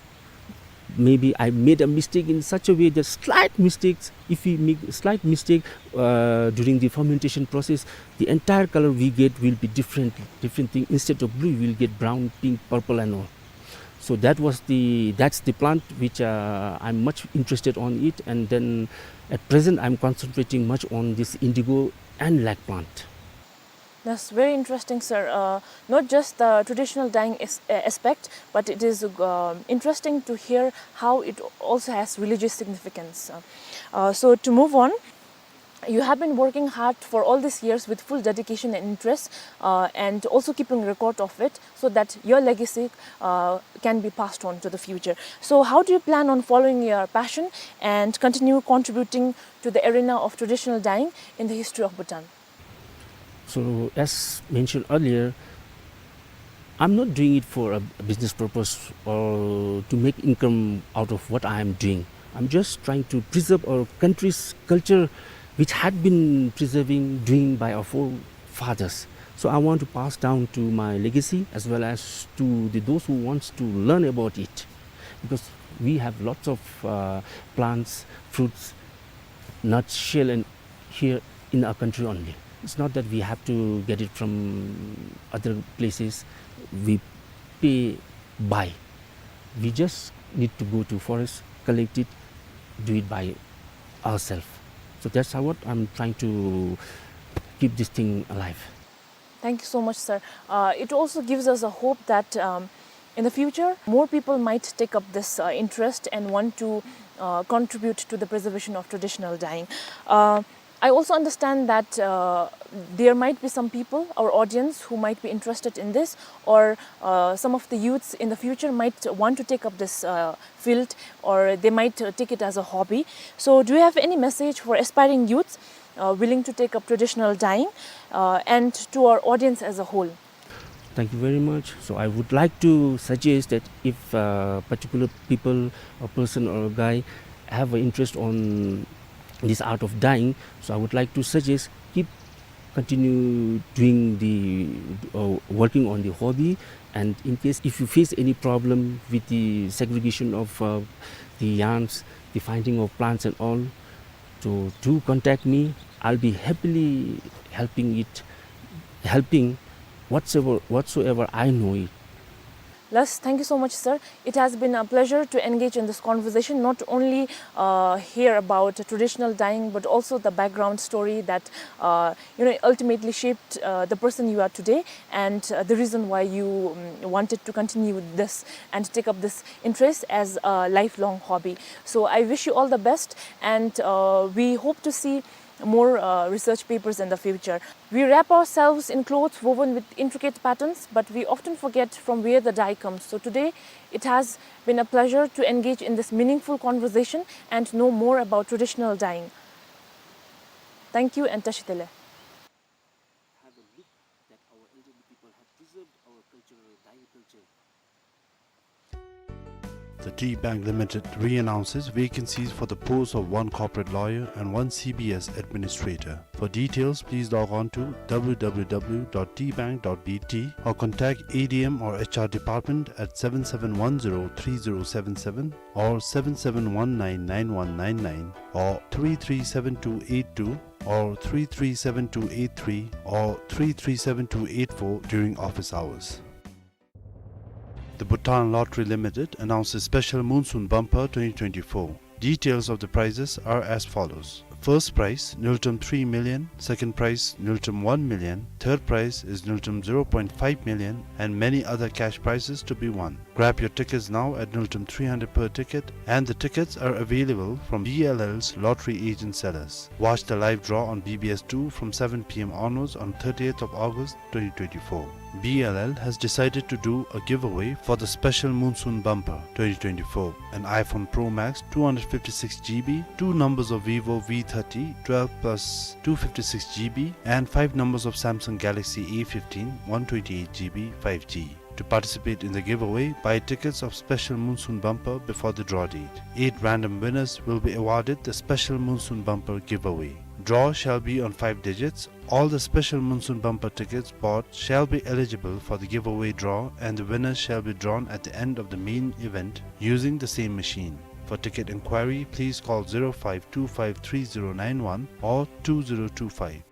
Maybe I made a mistake in such a way that slight mistakes, if we make slight mistake, uh, during the fermentation process, the entire color we get will be different, different thing. Instead of blue, we'll get brown, pink, purple and all. So that was the, that's the plant which, uh, I'm much interested on it. And then at present, I'm concentrating much on this indigo and lac plant. That's very interesting, sir. Uh, not just the traditional dyeing as-, uh, aspect, but it is, uh, interesting to hear how it also has religious significance. Uh, uh, so to move on, you have been working hard for all these years with full dedication and interest, uh, and also keeping record of it so that your legacy, uh, can be passed on to the future. So how do you plan on following your passion and continue contributing to the arena of traditional dyeing in the history of Bhutan? So, as mentioned earlier, I'm not doing it for a, a business purpose or to make income out of what I am doing. I'm just trying to preserve our country's culture, which had been preserving, doing by our forefathers. So I want to pass down to my legacy as well as to the, those who wants to learn about it, because we have lots of, uh, plants, fruits, nuts, shell, and here in our country only. It's not that we have to get it from other places. We pay, buy. We just need to go to forest, collect it, do it by ourselves. So that's how what I'm trying to keep this thing alive. Thank you so much, sir. Uh, it also gives us a hope that, um, in the future, more people might take up this, uh, interest and want to, uh, contribute to the preservation of traditional dyeing. Uh, I also understand that, uh, there might be some people, our audience, who might be interested in this, or, uh, some of the youths in the future might want to take up this, uh, field, or they might, uh, take it as a hobby. So, do you have any message for aspiring youths, uh, willing to take up traditional dyeing, uh, and to our audience as a whole? Thank you very much. So I would like to suggest that if, uh, particular people, a person or a guy have an interest on this art of dyeing, so I would like to suggest keep continue doing the, uh, working on the hobby. And in case if you face any problem with the segregation of, uh, the yarns, the finding of plants and all, so do contact me. I'll be happily helping it, helping whatsoever, whatsoever I know it. Lus, thank you so much, sir. It has been a pleasure to engage in this conversation, not only, uh, hear about traditional dyeing, but also the background story that, uh, you know, ultimately shaped, uh, the person you are today and, uh, the reason why you, um, wanted to continue this and take up this interest as a lifelong hobby. So I wish you all the best, and, uh, we hope to see more, uh, research papers in the future. We wrap ourselves in clothes woven with intricate patterns, but we often forget from where the dye comes. So today, it has been a pleasure to engage in this meaningful conversation and know more about traditional dyeing. Thank you and Tashi Delek. Have a look that our elderly people have preserved our cultural dyeing culture. The Tea Bank Limited re-announces vacancies for the post of one corporate lawyer and one C B S administrator. For details, please log on to W W W dot tea bank dot B T or contact A D M or H R department at seven seven one zero three zero seven seven or seven seven one nine nine one nine nine or three three seven two eight two or three three seven two eight three or three three seven two eight four during office hours. The Bhutan Lottery Limited announces special Monsoon Bumper twenty twenty-four. Details of the prizes are as follows. First prize, Ngultrum three million. Second prize, Ngultrum one million. Third prize is Ngultrum zero point five million and many other cash prizes to be won. Grab your tickets now at Ngultrum three hundred per ticket, and the tickets are available from B L L's lottery agent sellers. Watch the live draw on B B S two from seven P M onwards on thirtieth of August twenty twenty-four. B L L has decided to do a giveaway for the special Monsoon Bumper twenty twenty-four, an iPhone Pro Max two hundred fifty-six G B, two numbers of Vivo V thirty twelve plus two fifty-six G B, and five numbers of Samsung Galaxy A fifteen one twenty-eight G B five G. To participate in the giveaway, buy tickets of special Monsoon Bumper before the draw date. Eight random winners will be awarded the special Monsoon Bumper giveaway. Draw shall be on five digits. All the special Monsoon Bumper tickets bought shall be eligible for the giveaway draw, and the winners shall be drawn at the end of the main event using the same machine. For ticket inquiry, please call zero five two five three zero nine one or two zero two five.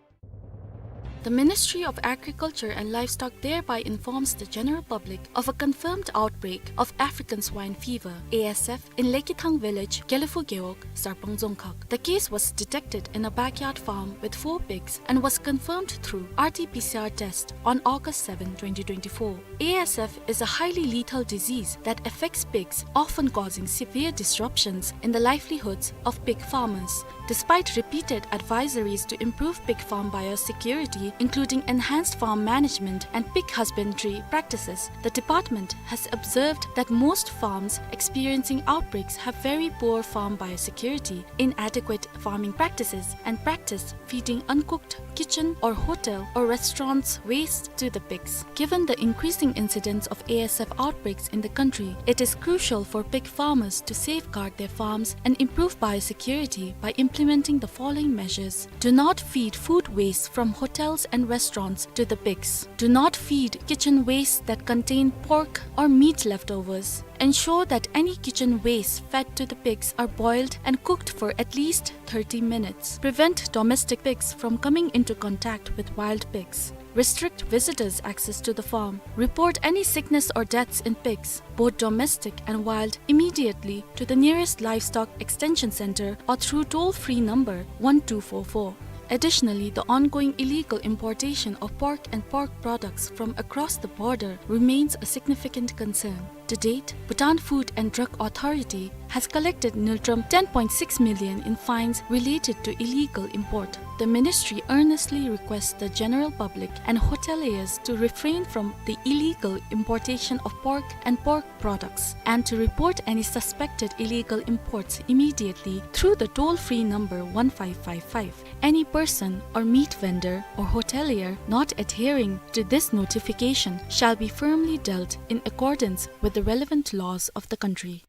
The Ministry of Agriculture and Livestock thereby informs the general public of a confirmed outbreak of African swine fever, A S F, in Lekithang village, Gelephu Gewog, Sarpang Dzongkhag. The case was detected in a backyard farm with four pigs and was confirmed through R T P C R test on August seven, twenty twenty-four. A S F is a highly lethal disease that affects pigs, often causing severe disruptions in the livelihoods of pig farmers. Despite repeated advisories to improve pig farm biosecurity, including enhanced farm management and pig husbandry practices, the department has observed that most farms experiencing outbreaks have very poor farm biosecurity, inadequate farming practices, and practice feeding uncooked kitchen or hotel or restaurants waste to the pigs. Given the increasing incidence of A S F outbreaks in the country, it is crucial for pig farmers to safeguard their farms and improve biosecurity by implementing the following measures. Do not feed food waste from hotels and restaurants to the pigs. Do not feed kitchen waste that contain pork or meat leftovers. Ensure that any kitchen waste fed to the pigs are boiled and cooked for at least thirty minutes. Prevent domestic pigs from coming into contact with wild pigs. Restrict visitors' access to the farm. Report any sickness or deaths in pigs, both domestic and wild, immediately to the nearest livestock extension center or through toll-free number one two four four. Additionally, the ongoing illegal importation of pork and pork products from across the border remains a significant concern. To date, Bhutan Food and Drug Authority has collected ngultrum ten point six million in fines related to illegal import. The ministry earnestly requests the general public and hoteliers to refrain from the illegal importation of pork and pork products and to report any suspected illegal imports immediately through the toll-free number one five five five. Any person or meat vendor or hotelier not adhering to this notification shall be firmly dealt in accordance with the relevant laws of the country.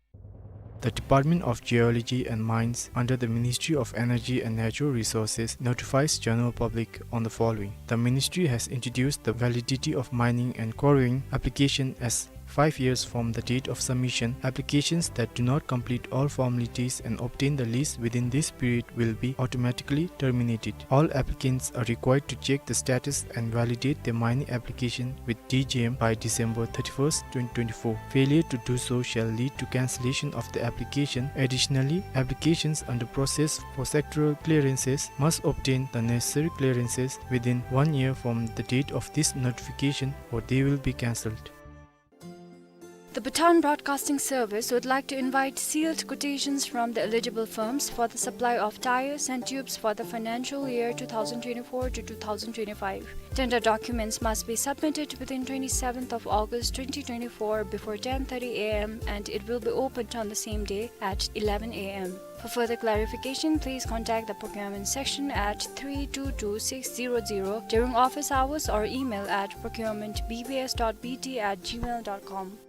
The Department of Geology and Mines under the Ministry of Energy and Natural Resources notifies general public on the following. The ministry has introduced the validity of mining and quarrying application as five years from the date of submission. Applications that do not complete all formalities and obtain the lease within this period will be automatically terminated. All applicants are required to check the status and validate their mining application with D G M by December thirty-first, twenty twenty-four. Failure to do so shall lead to cancellation of the application. Additionally, applications under process for sectoral clearances must obtain the necessary clearances within one year from the date of this notification, or they will be cancelled. The Bhutan Broadcasting Service would like to invite sealed quotations from the eligible firms for the supply of tyres and tubes for the financial year two thousand twenty-four to two thousand twenty-five. Tender documents must be submitted within twenty-seventh of August twenty twenty-four before ten thirty A M and it will be opened on the same day at eleven A M. For further clarification, please contact the procurement section at three two two six zero zero during office hours or email at procurement B B S dot B T at gmail dot com.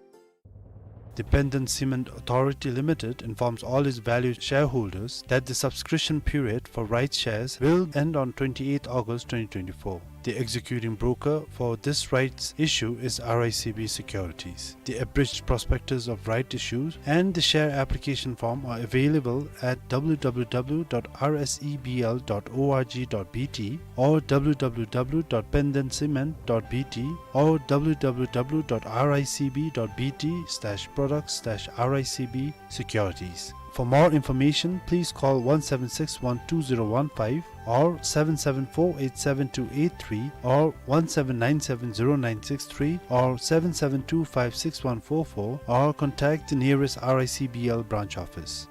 The Benden Cement Authority Limited informs all its valued shareholders that the subscription period for rights shares will end on twenty-eighth August twenty twenty-four. The executing broker for this rights issue is R I C B Securities. The abridged prospectus of right issues and the share application form are available at W W W dot R S E B L dot O R G dot B T or W W W dot benden cement dot B T or W W W dot R I C B dot B T slash products slash R I C B securities. For more information, please call one seven six one two zero one five or seven seven four eight seven two eight three or one seven nine seven zero nine six three or seven seven two five six one four four or contact the nearest R I C B L branch office.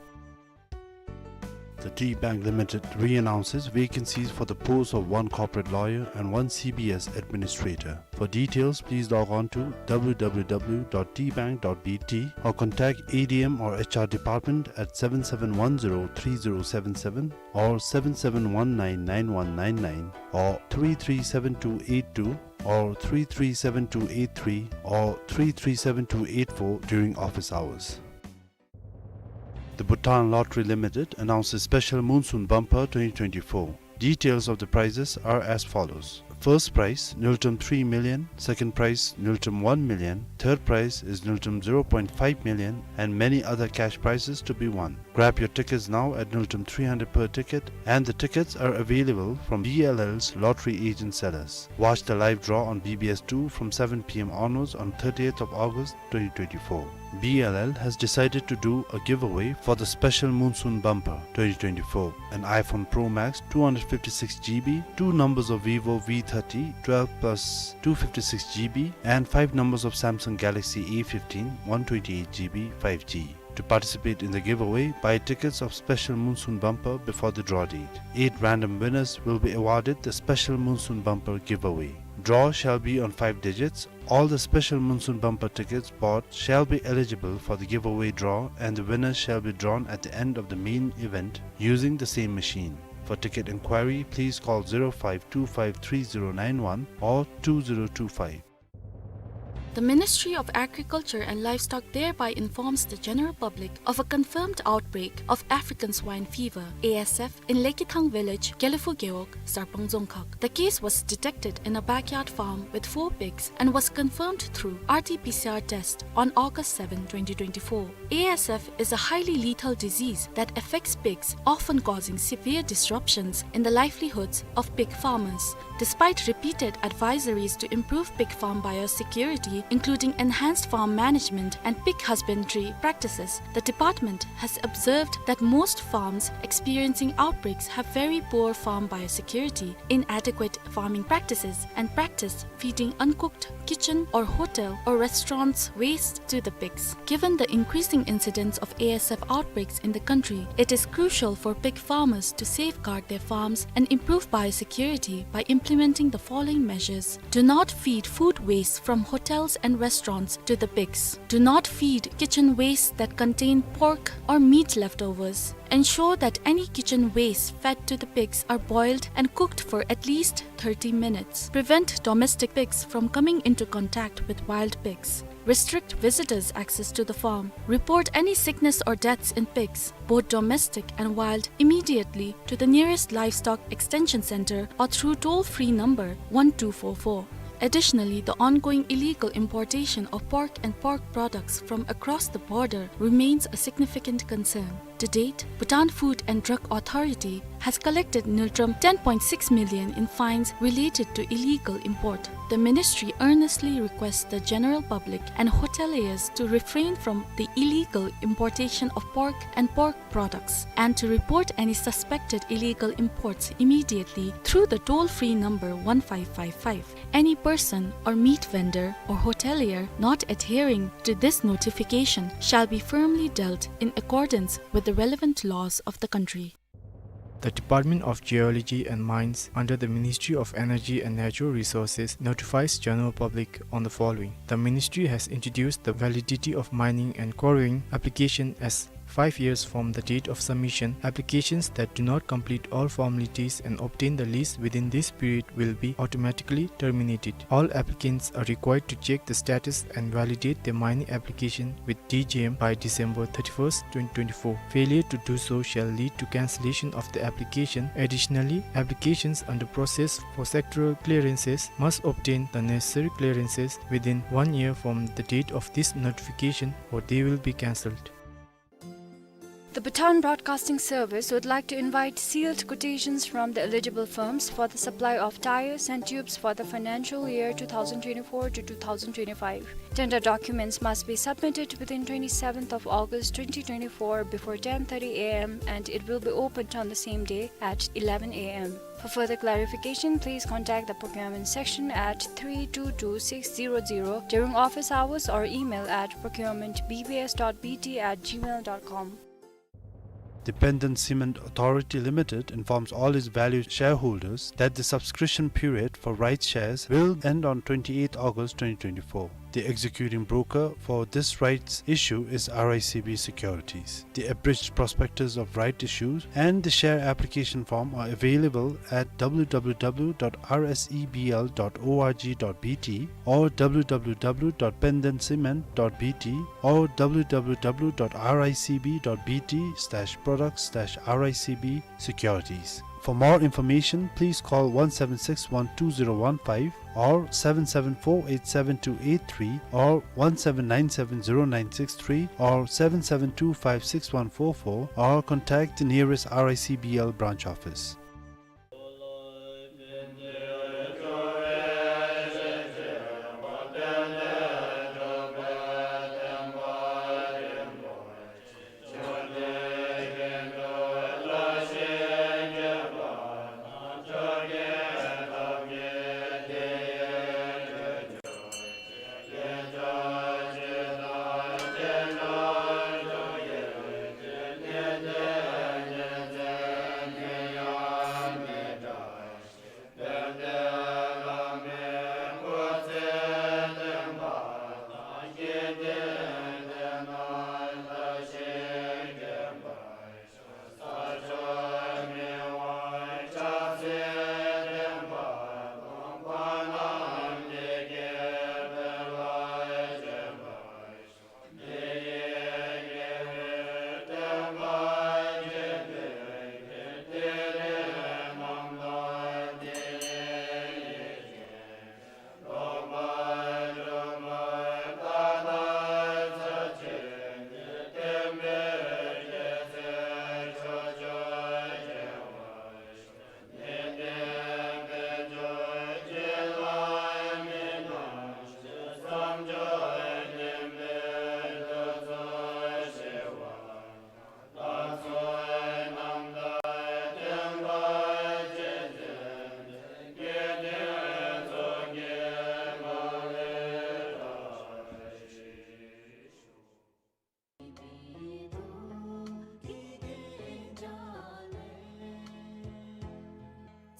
The Tea Bank Limited re-announces vacancies for the post of one corporate lawyer and one C B S administrator. For details, please log on to w w w dot tea bank dot b t or contact A D M or H R department at seven seven one zero three zero seven seven or seven seven one nine nine one nine nine or three three seven two eight two or three three seven two eight three or three three seven two eight four during office hours. The Bhutan Lottery Limited announces special monsoon bumper twenty twenty-four. Details of the prizes are as follows. First prize, Ngultrum three million. Second prize, Ngultrum one million. Third prize is Ngultrum zero point five million and many other cash prizes to be won. Grab your tickets now at Ngultrum three hundred per ticket, and the tickets are available from B L L's lottery agent sellers. Watch the live draw on B B S two from seven p m onwards on thirtieth of August twenty twenty-four. B L L has decided to do a giveaway for the special monsoon bumper twenty twenty-four, an iPhone Pro Max two hundred fifty-six G B, two numbers of Vivo V thirty twelve plus two fifty-six G B, and five numbers of Samsung Galaxy A fifteen one twenty-eight G B five G. To participate in the giveaway, buy tickets of special monsoon bumper before the draw date. Eight random winners will be awarded the special monsoon bumper giveaway. Draw shall be on five digits. All the special monsoon bumper tickets bought shall be eligible for the giveaway draw, and the winners shall be drawn at the end of the main event using the same machine. For ticket inquiry, please call zero five two five three zero nine one or two zero two five. The Ministry of Agriculture and Livestock thereby informs the general public of a confirmed outbreak of African swine fever, A S F, in Lekithang village, Gelephu Gewog, Sarpang Dzongkhag. The case was detected in a backyard farm with four pigs and was confirmed through R T P C R test on August seven, twenty twenty-four. A S F is a highly lethal disease that affects pigs, often causing severe disruptions in the livelihoods of pig farmers. Despite repeated advisories to improve pig farm biosecurity, including enhanced farm management and pig husbandry practices, the department has observed that most farms experiencing outbreaks have very poor farm biosecurity, inadequate farming practices, and practice feeding uncooked kitchen or hotel or restaurants waste to the pigs. Given the increasing incidence of A S F outbreaks in the country, it is crucial for pig farmers to safeguard their farms and improve biosecurity by implementing the following measures. Do not feed food waste from hotels and restaurants to the pigs. Do not feed kitchen waste that contain pork or meat leftovers. Ensure that any kitchen waste fed to the pigs are boiled and cooked for at least thirty minutes. Prevent domestic pigs from coming into contact with wild pigs. Restrict visitors' access to the farm. Report any sickness or deaths in pigs, both domestic and wild, immediately to the nearest livestock extension center or through toll-free number one two four four. Additionally, the ongoing illegal importation of pork and pork products from across the border remains a significant concern. To date, Bhutan Food and Drug Authority has collected ngultrum ten point six million in fines related to illegal import. The ministry earnestly requests the general public and hoteliers to refrain from the illegal importation of pork and pork products and to report any suspected illegal imports immediately through the toll-free number one five five five. Any person or meat vendor or hotelier not adhering to this notification shall be firmly dealt in accordance with the relevant laws of the country. The Department of Geology and Mines under the Ministry of Energy and Natural Resources notifies general public on the following. The ministry has introduced the validity of mining and quarrying application as five years from the date of submission. Applications that do not complete all formalities and obtain the lease within this period will be automatically terminated. All applicants are required to check the status and validate their mining application with D G M by December thirty-first, twenty twenty-four. Failure to do so shall lead to cancellation of the application. Additionally, applications under process for sectoral clearances must obtain the necessary clearances within one year from the date of this notification, or they will be cancelled. The Bhutan Broadcasting Service would like to invite sealed quotations from the eligible firms for the supply of tires and tubes for the financial year two thousand twenty-four to two thousand twenty-five. Tender documents must be submitted within twenty-seventh of August twenty twenty-four before ten thirty a m and it will be opened on the same day at eleven a m. For further clarification, please contact the procurement section at three two two six zero zero during office hours or email at procurement b b s dot b t at gmail dot com. The Penden Cement Authority Limited informs all its valued shareholders that the subscription period for rights shares will end on twenty-eighth August twenty twenty-four. The executing broker for this rights issue is R I C B Securities. The abridged prospectus of right issues and the share application form are available at W W W dot R S E B L dot org dot B T or W W W dot penden cement dot B T or W W W dot R I C B dot B T slash products slash R I C B securities. For more information, please call one seven six one two zero one five or seven seven four eight seven two eight three or one seven nine seven zero nine six three or seven seven two five six one four four or contact the nearest R I C B L branch office.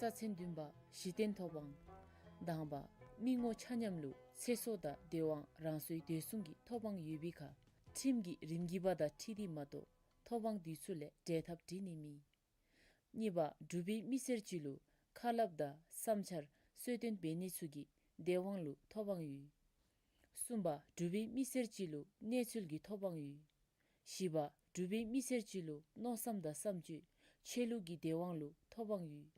རྩ་ཚན་བདུན་པ། གཞི་རྟེན་ཐོབ་དབང་། དང་པ། མི་ངོ་ཆ་མཉམ་ལུ་ཚེ་སྲོག་དང་བདེ་དབང་རང་སོའི་བདེ་སྲུང་གི་ཐོབ་དབང་ཡོད་པའི་ཁར་ཁྲིམས་ཀྱི་རིམ་གྱིས་པ་དང་འཁྲིལ་ཏེ་མ་གཏོགས་ཐོབ་དབང་དེ་ཚུ་ལས་འབྲལ་ཐབས་འབྲི་ནི་མེད། གཉིས་པ། འབྲུག་པའི་མི་སེར་ཅིག་ལུ་ཁ་སླབ་དང་བསམ་འཆར་གསོལ་སྟོན་འབད་ནི་ཚུ་གི་བདེ་དབང་ལུ་ཐོབ་དབང་ཡོད། གསུམ་པ། འབྲུག་པའི་མི་སེར་ཅིག་ལུ་གནས་ཚུལ་གྱི་ཐོབ་དབང་ཡོད། བཞི་པ། འབྲུག་པའི་མི་སེར་ཅིག་ལུ་མནོ་བསམ་དང་བསམ་སྤྱོད་ཆོས་ལུགས་ཀྱི་བདེ་དབང་ལུ་ཐོབ་དབང་ཡོད།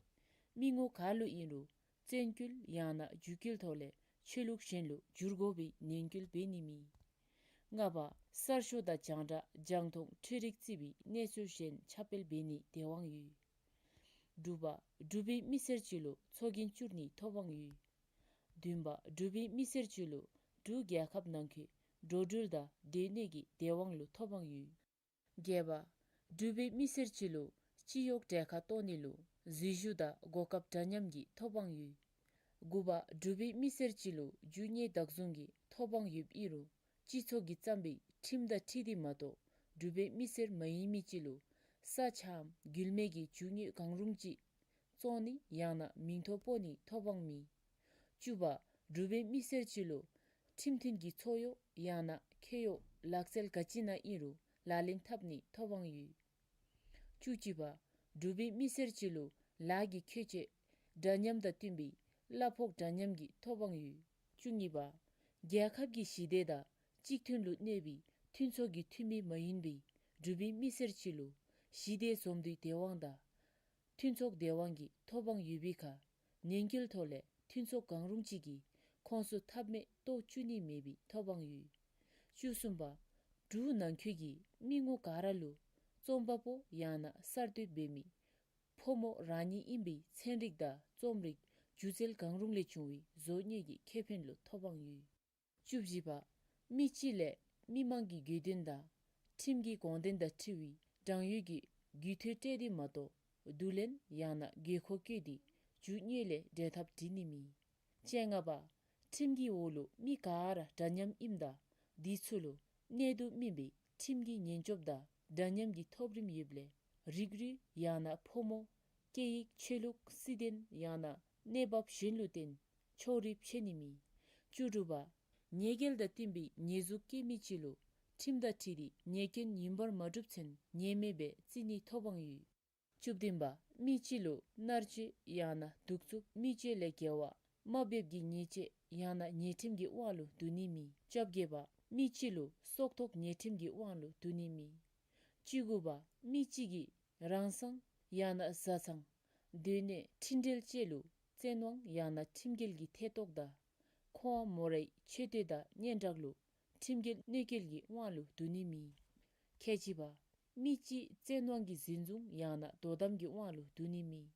མི་ངོ་ག་ལུ་ཨིན་རུང་བཙན་སྐུལ་ཡང་ན་འཇུག་སྐུལ་ཐོག་ལས་ཆོས་ལུགས་གཞན་ལུ་འགྱུར་དགོ་པའི་ནན་སྐུལ་འབད་ནི་མེད། ལྔ་པ། གསར་ཤོག་དང་རྒྱང་བསྒྲགས་རྒྱང་མཐོང་འཕྲུལ་རིག་བརྩིས་པའི་གནས་ཚུལ་གཞན་ཁྱབ་སྤེལ་འབད་ནིའི་བདེ་དབང་ཡོད། དྲུག་པ། འབྲུག་པའི་མི་སེར་ཅིག་ལུ་ཚོགས་རྒྱན་བསྐྱུར་ནིའི་ཐོབ་དབང་ཡོད། བདུན་པ། འབྲུག་པའི་མི་སེར་ཅིག་ལུ་འབྲུག་རྒྱལ་ཁབ་ནང་འཁོད་འགྲོ་འགྲུལ་དང་སྡོད་གནས་ཀྱི་བདེ་དབང་ལུ་ཐོབ་དབང་ཡོད། བརྒྱད་པ། འབྲུག་པའི་མི་སེར་ཅིག་ལུ་སྤྱི་གཡོག་གྲལ་ཁར་གཏོགས་ནི་ལུ་འཛུལ་ཞུགས་དང་གོ་སྐབས་འདྲ་མཉམ་གྱི་ཐོབ་དབང་ཡོད། དགུ་པ། འབྲུག་པའི་མི་སེར་ཅིག་ལུ་རྒྱུ་དངོས་བདག་བཟུང་གི་ཐོབ་དབང་ཡོདཔ་ཨིན་རུང་སྤྱི་ཚོགས་ཀྱིས་བརྩམས་པའི་ཁྲིམས་དང་འཁྲིལ་ཏེ་མ་གཏོགས་འབྲུག་པའི་མི་སེར་མ་ཡིན་མི་ཅིག་ལུ་ས་ཆའམ་འགུལ་མེད་ཀྱི་རྒྱུ་དངོས་གང་རུང་ཅིག་བཙོང་ནི་ཡང་ན་མིང་ཐོ་སྤོ་ནིའི་ཐོབ་དབང་མེད། བཅུ་པ། འབྲུག་པའི་མི་སེར་ཅིག་ལུ་ཁྲིམས་མཐུན་གྱི་ཚོགས་གཡོག་ཡང་ན་ཁེ་གཡོག་ལག་རྩལ་ག་ཅི་ནང་ཨིན་རུང་ལག་ལེན་འཐབ་ནིའི་ཐོབ་དབང་ཡོད། བཅུ་གཅིག་པ། འབྲུག་པའི་མི་སེར་ཅིག་ལུ་ལཱ་གི་ཁྱད་ཆོས་འདྲ་མཉམ་དང་བསྟུན་པའི་གླ་ཕོགས་འདྲ་མཉམ་གྱི་ཐོབ་དབང་ཡོད། བཅུ་གཉིས་པ། རྒྱལ་ཁབ་ཀྱི་ཞི་བདེ་དང་གཅིག་མཐུན་ལུ་གནས་པའི་མཐུན་ཚོགས་ཀྱི་འཐུས་མི་མ་ཡིན་པའི་འབྲུག་པའི་མི་སེར་ཅིག་ལུ་ཞི་བདེ་འཛོམས་འདུའི་བདེ་དབང་དང་མཐུན་ཚོགས་བདེ་དབང་གི་ཐོབ་དབང་ཡོད་པའི་ཁར་ནན་སྐུལ་ཐོག་ལས་མཐུན་ཚོགས་གང་རུང་ཅིག་གིས་ཁོང་ཚུ་ཐབས་མེད་གཏོར་བཅུག་ནི་མེད་པའི་ཐོབ་དབང་ཡོད། བཅུ་གསུམ་པ། འབྲུག་ནང་འཁོད་ཀྱི་མི་ངོ་ག་ར་ལུ་རྩོམ་པ་པོ་ཡང་ན་གསར་གཏོད་འབད་མི་ཕོ་མོ་རང་ཉིད་ཨིན་པའི་ཚན་རིག་དང་རྩོམ་རིག་སྒྱུ་རྩལ་གང་རུང་ལས་བྱུང་བའི་བཟོ་དངོས་ཀྱི་ཁེ་ཕན་ལུ་ཐོབ་དབང་ཡོད། བཅུ་བཞི་པ། མི་སྤྱི་ལས་མི་མང་གི་དགོས་དོན་དང་ཁྲིམས་ཀྱི་དགོངས་དོན་དང་འཁྲིལ་བའི་དྲང་ཡོད་ཀྱི་རྒུད་འཐུས་སྤྲོད་དེ་མ་གཏོགས་བསྡུ་ལེན་ཡང་ན་དགོས་མཁོ་བཀོད་དེ་རྒྱུ་དངོས་ལས་འབྲལ་ཐབས་འབྲི་ནི་མེད། བཅོ་ལྔ་པ། ཁྲིམས་ཀྱི་འོག་ལུ་མི་ག་ར་འདྲ་མཉམ་ཨིནམ་ད་དེ་ཚུ་ལུ་གནད་དུ་སྨིན་པའི་ཁྲིམས་ཀྱི་ཉེན་སྐྱོབ་དང་འདྲ་མཉམ་གྱི་ཐོབ་རིམ་ཡོདཔ་ལས་ རིགས་རུས་ཡང་ན་ཕོ་མོ་སྐད་ཡིག་ཆོས་ལུགས་སྲིད་དོན་ཡང་ན་གནས་བབ་གཞན་ལུ་བརྟེན་ཕྱོགས་རིས་ཕྱེ་ནི་མེད། བཅུ་དྲུག་པ། ཉེས་འགེལ་དང་བསྟུན་པའི་ཉེས་འཛུགས་བཀལ་མི་ཅིག་ལུ་ཁྲིམས་དང་འཁྲིལ་ཏེ་ཉེས་སྐྱོན་ཡིན་པར་མ་གྲུབ་ཚེན་ཉེས་མེད་སྦེ་བརྩི་ནིའི་ཐོབ་དབང་ཡོད། བཅུ་བདུན་པ། མི་གཅིག་ལུ་མནར་གཅོད་ཡང་ན་གདུག་རྩུབ་མི་སྤྱོད་ལས་འགལ་བ་དམའ་འབེབས་ཀྱི་ཉེས་ཆད་ཡང་ན་ཉེས་ཁྲིམས་ཀྱི་དབང་ལུ་བསྡུ་ནི་མེད། བཅོ་བརྒྱད་པ། མི་གཅིག་ལུ་སྲོག་ཐོག་ཉེས་ཁྲིམས་ཀྱི་དབང་ལུ་བསྡུ་ནི་མེད། བཅུ་དགུ་པ། མི་གཅིག་གིས་རང་སང་ཡང་ན་བཟའ་ཚང་སྡོད་གནས་འཕྲིན་འབྲེལ་བཅས་ལུ་བཙན་དབང་ཡང་ན་ཁྲིམས་འགལ་གྱི་ཐེ་གཏོགས་དང་ཁོ་དང་མོ་རའི་ཆེ་བསྟོད་དང་སྙན་གྲགས་ལུ་ཁྲིམས་འགལ་གནོད་སྐྱེལ་གྱི་དབང་ལུ་བསྡུ་ནི་མེད། ཁལ་གཅིག་པ། མི་གཅིག་བཙན་དབང་གིས་འཛིན་བཟུང་ཡང་ན་དོ་དམ་གྱི་དབང་ལུ་བསྡུ་ནི་མེད།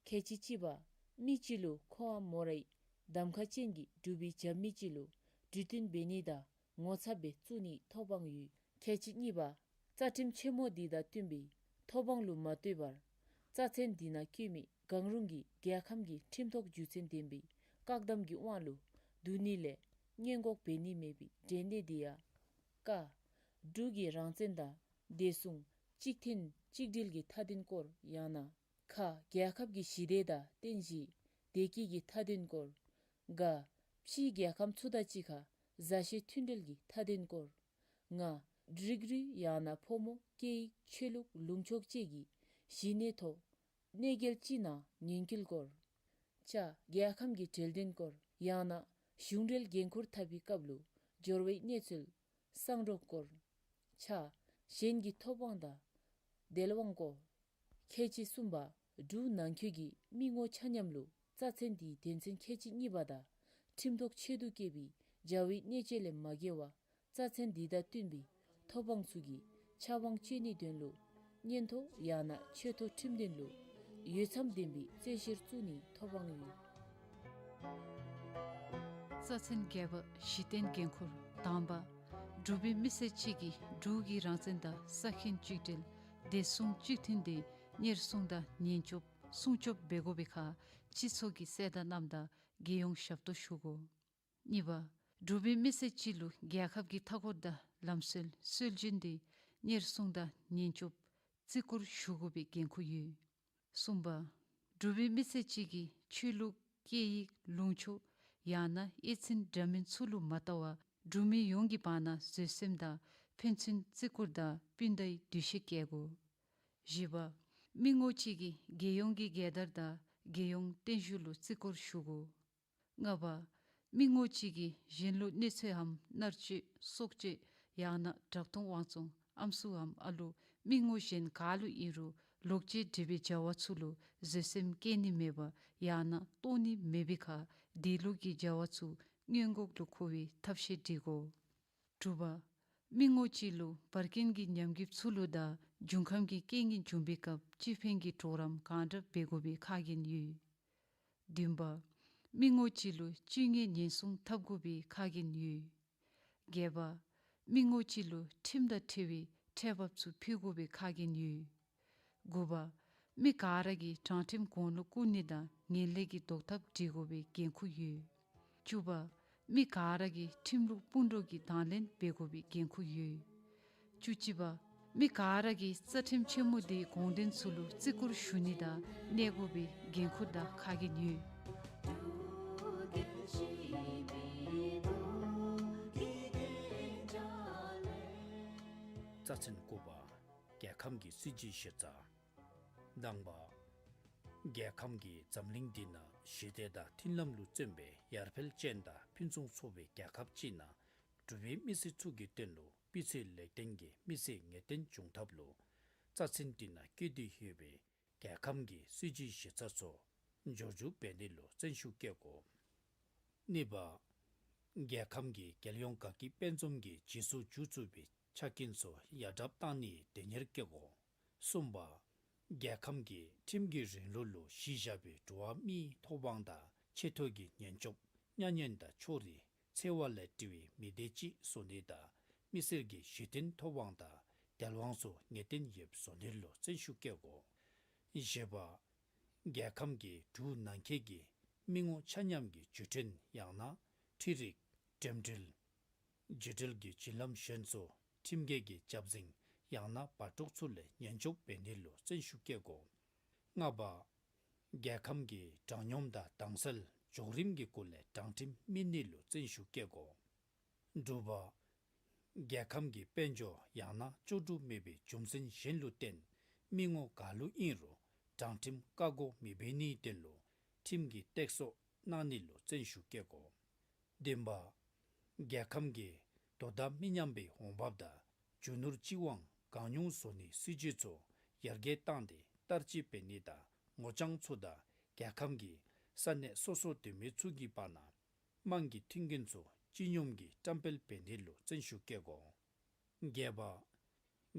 ཁལ་གཅིག་གཅིག་པ། མི་གཅིག་ལུ་ཁོ་དང་མོ་རའི་གདམ་ཁ་ཅན་གྱི་འབྲུག་པའི་རྒྱབ་མི་ཅིག་ལུ་འབྲུ་བཏོན་འབད་ནི་དང་ངོ་ཚབ་སྦེ་བཙུགས་ནིའི་ཐོབ་དབང་ཡོད། ཁལ་གཅིག་གཉིས་པ། རྩ་ཁྲིམས་ཆེན་མོ་འདི་དང་བསྟུན་པའི་ཐོབ་དབང་ལུ་མ་ལྟོས་པར་རྩ་ཚན་འདི་ནང་བཀོད་མི་གང་རུང་གིས་རྒྱལ་ཁམས་ཀྱི་ཁྲིམས་ཐོག་རྒྱུ་མཚན་ལྡན་པའི་བཀག་དམ་གྱི་དབང་ལུ་བསྡུ་ནི་ལས་སྔོན་འགོག་འབད་ནི་མེད་པའི་འབྲེལ་གནད་འདི་ཡང་། ཀ། འབྲུག་གི་རང་བཙན་དང་བདེ་སྲུང་གཅིག་མཐུན་གཅིག་སྒྲིལ་གྱི་མཐའ་དོན་སྐོར་ཡང་ན། ཁ། རྒྱལ་ཁབ་ཀྱི་ཞི་བདེ་དང་རྟེན་གཞི་བདེ་སྐྱིད་ཀྱི་མཐའ་དོན་སྐོར། ག། ཕྱིའི་རྒྱལ་ཁམས་ཚུ་དང་གཅིག་ཁར་མཛའ་བཤེས་མཐུན་འབྲེལ་གྱི་མཐའ་དོན་སྐོར། ང་། རིགས་རུས་ཡང་ན་ཕོ་མོ་སྐད་ཡིག་ཆོས་ལུགས་ལུང་ཕྱོགས་བཅས་ཀྱི་གཞི་གནས་ཐོག་གནོད་འགེལ་ཅིག་ནང་ཉེན་སྐྱོལ་སྐོར། ཅ། རྒྱལ་ཁམས་ཀྱི་འབྲེལ་དོན་སྐོར་ཡང་ན་གཞུང་འབྲེལ་འགན་ཁུར་འཐབ་པའི་སྐབས་ལུ་འབྱོར་བའི་གནས་ཚུལ་གསང་སྒྲོག་སྐོར། ཆ། གཞན་གྱི་ཐོབ་དབང་དང་དལ་དབང་སྐོར། ཁལ་གཅིག་གསུམ་པ། འབྲུག་ནང་འཁོད་ཀྱི་མི་ངོ་ཆ་མཉམ་ལུ་རྩ་ཚན་འདིའི་དོན་ཚན་ཁལ་གཅིག་གཉིས་པ་དང་ཁྲིམས་ཐོག་ཆེད་དུ་བཀོད་པའི་བྱ་བའི་གནོད་འཚེ་ལས་མ་འགལ་བར་རྩ་ཚན་འདི་དང་བསྟུན་པའི་ཐོབ་དབང་ཚུ་གི་ཆབ་དབང་སྤྱོད་ནིའི་དོན་ལུ་སྙན་ཐོ་ཡང་ན་ཆེ་མཐོ་ཁྲིམས་དོན་ལུ་འོས་འཚམ་ལྡན་པའི་བཙན་བཤེར་བཙུགས་ནིའི་ཐོབ་དབང་ཡོད། རྩ་ཚན་བརྒྱད་པ། གཞི་རྟེན་འགན་ཁུར། དང་པ། འབྲུག་པའི་མི་སེར་གཅིག་གིས་འབྲུག་གི་རང་བཙན་དང་ས་ཁྱོན་གཅིག་སྒྲིལ་བདེ་སྲུང་གཅིག་མཐུན་དེ་གཉེར་སྲུང་དང་ཉེན་སྐྱོབ་སྲུང་སྐྱོབ་འབད་དགོ་པའི་ཁར་སྤྱི་ཚོགས་ཀྱི་གསལ་བསྒྲགས་རྣམས་དང་རྒྱལ་ཡོངས་ཞབས་ཏོག་ཞུ་དགོ། གཉིས་པ། འབྲུག་པའི་མི་སེར་གཅིག་ལུ་རྒྱལ་ཁབ་ཀྱི་མཐའ་འཁོར་དང་ལམ་སྲོལ་སྲོལ་རྒྱུན་དེ་གཉེར་སྲུང་དང་ཉེན་སྐྱོབ་བརྩི་བཀུར་ཞུ་དགོ་པའི་འགན་ཁུར་ཡོད། གསུམ་པ། འབྲུག་པའི་མི་སེར་གཅིག་གིས་ཆོས་ལུགས་སྐད་ཡིག་ལུང་ཕྱོགས་ཡང་ན་ཨེ་ཚན་འདྲ་མིན་ཚུ་ལུ་མ་ལྟ་བར་འབྲུག་མི་ཡོངས་ཀྱི་བར་ན་བཟོད་སེམས་དང་ཕན་ཚུན་བརྩི་བཀུར་དང་སྤུན་ཟླའི་འདུ་ཤེས་བསྐྱེད་དགོ། བཞི་པ། མི་ངོ་གཅིག་གིས་རྒྱལ་ཡོངས་ཀྱི་རྒྱལ་དར་དང་རྒྱལ་ཡོངས་བརྟན་བཞུགས་ལུ་བརྩི་བཀུར་ཞུ་དགོ། ལྔ་པ། མི་ངོ་གཅིག་གིས་གཞན་ལུ་གནོད་འཚེའམ་མནར་གཅོད་སྲོག་གཅོད་ཡང་ན་དྲག་རྡུང་དབང་བཙོང་ཨམ་སྲུའམ་ཨ་ལུ་མི་ངོ་གཞན་ག་ལུ་ཨིན་རུང་ལོག་སྤྱོད་འདྲེས་པའི་བྱ་བ་ཚུ་ལུ་བཟོད་སེམས་བསྐྱེད་ནི་མེད་པར་ཡང་ན་གཏོགས་ནི་མེད་པའི་ཁར་དེ་ལུགས་ཀྱི་བྱ་བ་ཚུ་སྔོན་འགོག་ལུ་མཁོ་བའི་ཐབས་ཤེས་སྒྲིག་དགོ། དྲུག་པ། མི་ངོ་གཅིག་ལུ་བར་རྐྱེན་གྱི་ཉམས་རྒུདཔ་ཚུ་ལུ་དང་འབྱུང་ཁམས་ཀྱི་རྐྱེན་ངན་བྱུང་པའི་སྐབས་སྤྱི་ཕན་གྱི་གྲོགས་རམ་གང་དྲག་འབད་དགོ་པའི་ཁ་འགན་ཡོད། བདུན་པ། མི་ངོ་གཅིག་ལུ་སྤྱོད་ངན་ཉེན་སྲུང་འཐབ་དགོ་པའི་ཁ་འགན་ཡོད། བརྒྱད་པ། མི་ངོ་གཅིག་ལུ་ཁྲིམས་དང་འཁྲིལ་བའི་ཁྲལ་འབབ་ཚུ་ཕུལ་དགོ་པའི་ཁ་འགན་ཡོད། དགུ་པ། མི་ག་ར་གིས་དྲང་ཁྲིམས་གོང་ལུ་བཀུར་ནི་དང་ངན་ལྷད་ཀྱི་བཟློག་ཐབས་སྒྲིག་དགོ་པའི་འགན་ཁུར་ཡོད། བཅུ་པ། མི་ག་ར་གིས་ཁྲིམས་ལུགས་སྤུན་གྲོགས་ཀྱི་དང་ལེན་འབད་དགོ་པའི་འགན་ཁུར་ཡོད། བཅུ་གཅིག་པ། མི་ག་ར་གིས་རྩ་ཁྲིམས་ཆེན་མོ་འདིའི་དགོངས་དོན་ཚུ་ལུ་བརྩི་བཀུར་ཞུ་ནི་དང་གནས་དགོ་པའི་འགན་ཁུར་དང་ཁ་འགན་ཡོད། རྩ་ཚན་དགུ་པ། རྒྱལ་ཁམས་ཀྱི་སྲིད་བྱུས་གཞི་རྩ། དང་པ། རྒྱལ་ཁམས་ཀྱི་འཛམ་གླིང་འདི་ནང་ཞི་བདེ་དང་མཐུན་ལམ་ལུ་བརྩོན་པའི་ཡར་འཕེལ་ཅན་དང་ཕུན་སུམ་ཚོགས་པའི་རྒྱལ་ཁབ་ཅིག་ནང་འབྲུག་པའི་མི་སེར་ཚུ་གི་དོན་ལུ་སྤུས་ཚད་ལེགས་ལྡན་གྱི་མི་སེར་ངེས་གཏན་འབྱུང་ཐབས་ལུ་རྩ་ཚན་འདི་ནང་བཀོད་དེ་ཡོད་པའི་རྒྱལ་ཁམས་ཀྱི་སྲིད་བྱུས་གཞི་རྩ་ཚུ་འབྱོར་འཇུག་འབད་ནི་ལུ་བརྩོན་ཤུགས་བསྐྱེད་དགོ། གཉིས་པ། རྒྱལ་ཁམས་ཀྱི་རྒྱལ་ཡོངས་དགའ་སྐྱིད་དཔལ་འཛོམས་ཀྱི་རྗེས་སུ་འཇུག་ཚུགས་པའི་ཆ་རྐྱེན་ཚུ་ཡར་དྲག་བཏང་ནིའི་དོན་གཉེར་བསྐྱེད་དགོ། གསུམ་པ། རྒྱལ་ཁམས་ཀྱི་ཁྲིམས་ཀྱི་རིང་ལུགས་ལུ་གཞི་བཞག་པའི་འགྲོ་བ་མིའི་ཐོབ་དབང་དང་ཆེ་མཐོ་གི་ཉེན་སྐྱོབ་མྱ་ངན་དང་ཕྱོགས་རིས་འཚེ་བ་ལས་བྲལ་བའི་མི་སྡེ་ཅིག་བཟོ་ནི་དང་མི་སེར་གྱི་གཞི་རྟེན་ཐོབ་དབང་དང་དལ་དབང་ཚུ་ངེས་གཏན་ཡོདཔ་བཟོ་ནི་ལུ་བརྩོན་ཤུགས་བསྐྱེད་དགོ། བཞི་པ། རྒྱལ་ཁམས་ཀྱི་འབྲུག་ནང་འཁོད་ཀྱི་མི་ངོ་ཆ་མཉམ་གྱི་བརྒྱུད་འཕྲིན་ཡང་ན་འཕྲུལ་རིག་འགྲེམས་འགྲུལ་བརྒྱུད་འཕྲིན་གྱི་བརྒྱུད་ལམ་གཞན་ཚུ་ཁྲིམས་འགལ་གྱི་བྱབ་འཛིན་ ཡང་ན་བ་ཀྲོག་ཚུ་ལས་ཉེན་སྐྱོབ་འབད་ནི་ལུ་བརྩོན་ཤུགས་བསྐྱེད་དགོ། ལྔ་པ། རྒྱལ་ཁམས་ཀྱི་དྲང་སྙོམས་དང་དྭངས་གསལ་འཇོག་རིམ་གྱི་སྐོར་ལས་དྲང་ཁྲིམས་སྨིན་ནི་ལུ་བརྩོན་ཤུགས་བསྐྱེད་དགོ། དྲུག་པ། རྒྱལ་ཁམས་ཀྱི་དཔལ་འབྱོར་ཡང་ན་ལྕོགས་གྲུབ་མེད་པའི་རྒྱུ་མཚན་གཞན་ལུ་བརྟེན་མི་ངོམ་ག་ལུ་ཨིན་རུང་དྲང་ཁྲིམས་བཀག་འགོག་མི་འབད་ནིའི་དོན་ལུ་ཁྲིམས་ཀྱི་སྟེགས་གསོ་གནང་ནི་ལུ་བརྩོན་ཤུགས་བསྐྱེད་དགོ། བདུན་པ། རྒྱལ་ཁམས་ཀྱི་དོ་བདག་མི་མཉམ་པའི་འོང་འབབ་དང་རྒྱུ་ནོར་སྤྱི་དབང་གང་ཉུང་བཟོ་ནིའི་སྲིད་བྱུས་ཚུ་ཡར་རྒྱས་བཏང་སྟེ་བསྟར་སྤྱོད་འབད་ནི་དང་ངོ་རྐྱང་ཚུ་དང་རྒྱལ་ཁམས་ཀྱི་ས་གནས་སོ་སོ་འདོད་མི་ཚུ་གི་བར་ན་དམངས་ཀྱི་མཐུན་རྐྱེན་ཚུ་སྤྱི་སྙོམས་ཀྱིས་བཀྲམ་སྤེལ་འབད་ནི་ལུ་བརྩོན་ཤུགས་བསྐྱེད་དགོ། བརྒྱད་པ།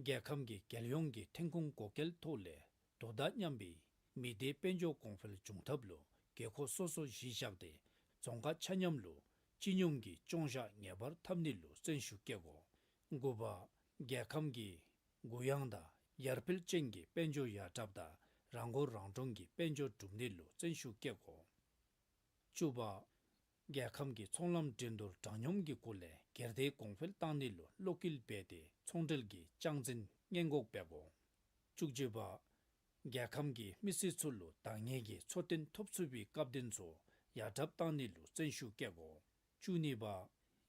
རྒྱལ་ཁམས་ཀྱི་རྒྱལ་ཡོངས་ཀྱི་ཐོན་ཁུངས་བགོ་སྐལ་ཐོག་ལས་དོ་བདག་མཉམ་པའི་མི་སྡེ་དཔལ་འབྱོར་གོང་འཕེལ་འབྱུང་ཐབས་ལུ་དགོས་མཁོ་སོ་སོ་གཞི་བཞག་སྟེ་རྫོང་ཁག་ཆ་མཉམ་ལུ་སྤྱི་སྙོམས་ཀྱི་སྐྱོང་བཞག་ངེས་པར་འཐབ་ནི་ལུ་བརྩོན་ཤུགས་བསྐྱེད་དགོ། དགུ་པ། རྒྱལ་ཁམས་ཀྱི་གུ་ཡངས་དང་ཡར་འཕེལ་ཅན་གྱི་དཔལ་འབྱོར་ཡར་དྲགཔ་དང་རང་མགོ་རང་འདྲོངས་ཀྱི་དཔལ་འབྱོར་སྒྲུབ་ནི་ལུ་བརྩོན་ཤུགས་བསྐྱེད་དགོ། བཅུ་པ། རྒྱལ་ཁམས་ཀྱི་ཚོང་ལམ་འགྲན་བསྡུར་དྲང་སྙོམས་ཀྱི་སྒོ་ལས་སྒེར་སྡེ་གོང་འཕེལ་བཏང་ནི་ལུ་བློ་འགེལ་འབད་དེ་ཚོང་འབྲེལ་གྱི་རྒྱང་འཛིན་སྔོན་འགོག་འབད་དགོ། བཅུ་གཅིག་པ། རྒྱལ་ཁམས་ཀྱི་མི་སེར་ཚུ་ལུ་འདང་ངེས་ཀྱི་འཚོ་རྟེན་ཐོབ་ཚུགས་པའི་སྐབས་དོན་ཚུ་ཡར་དྲགཔ་བཏང་ནི་ལུ་བརྩོན་ཤུགས་བསྐྱེད་དགོ། བཅུ་གཉིས་པ།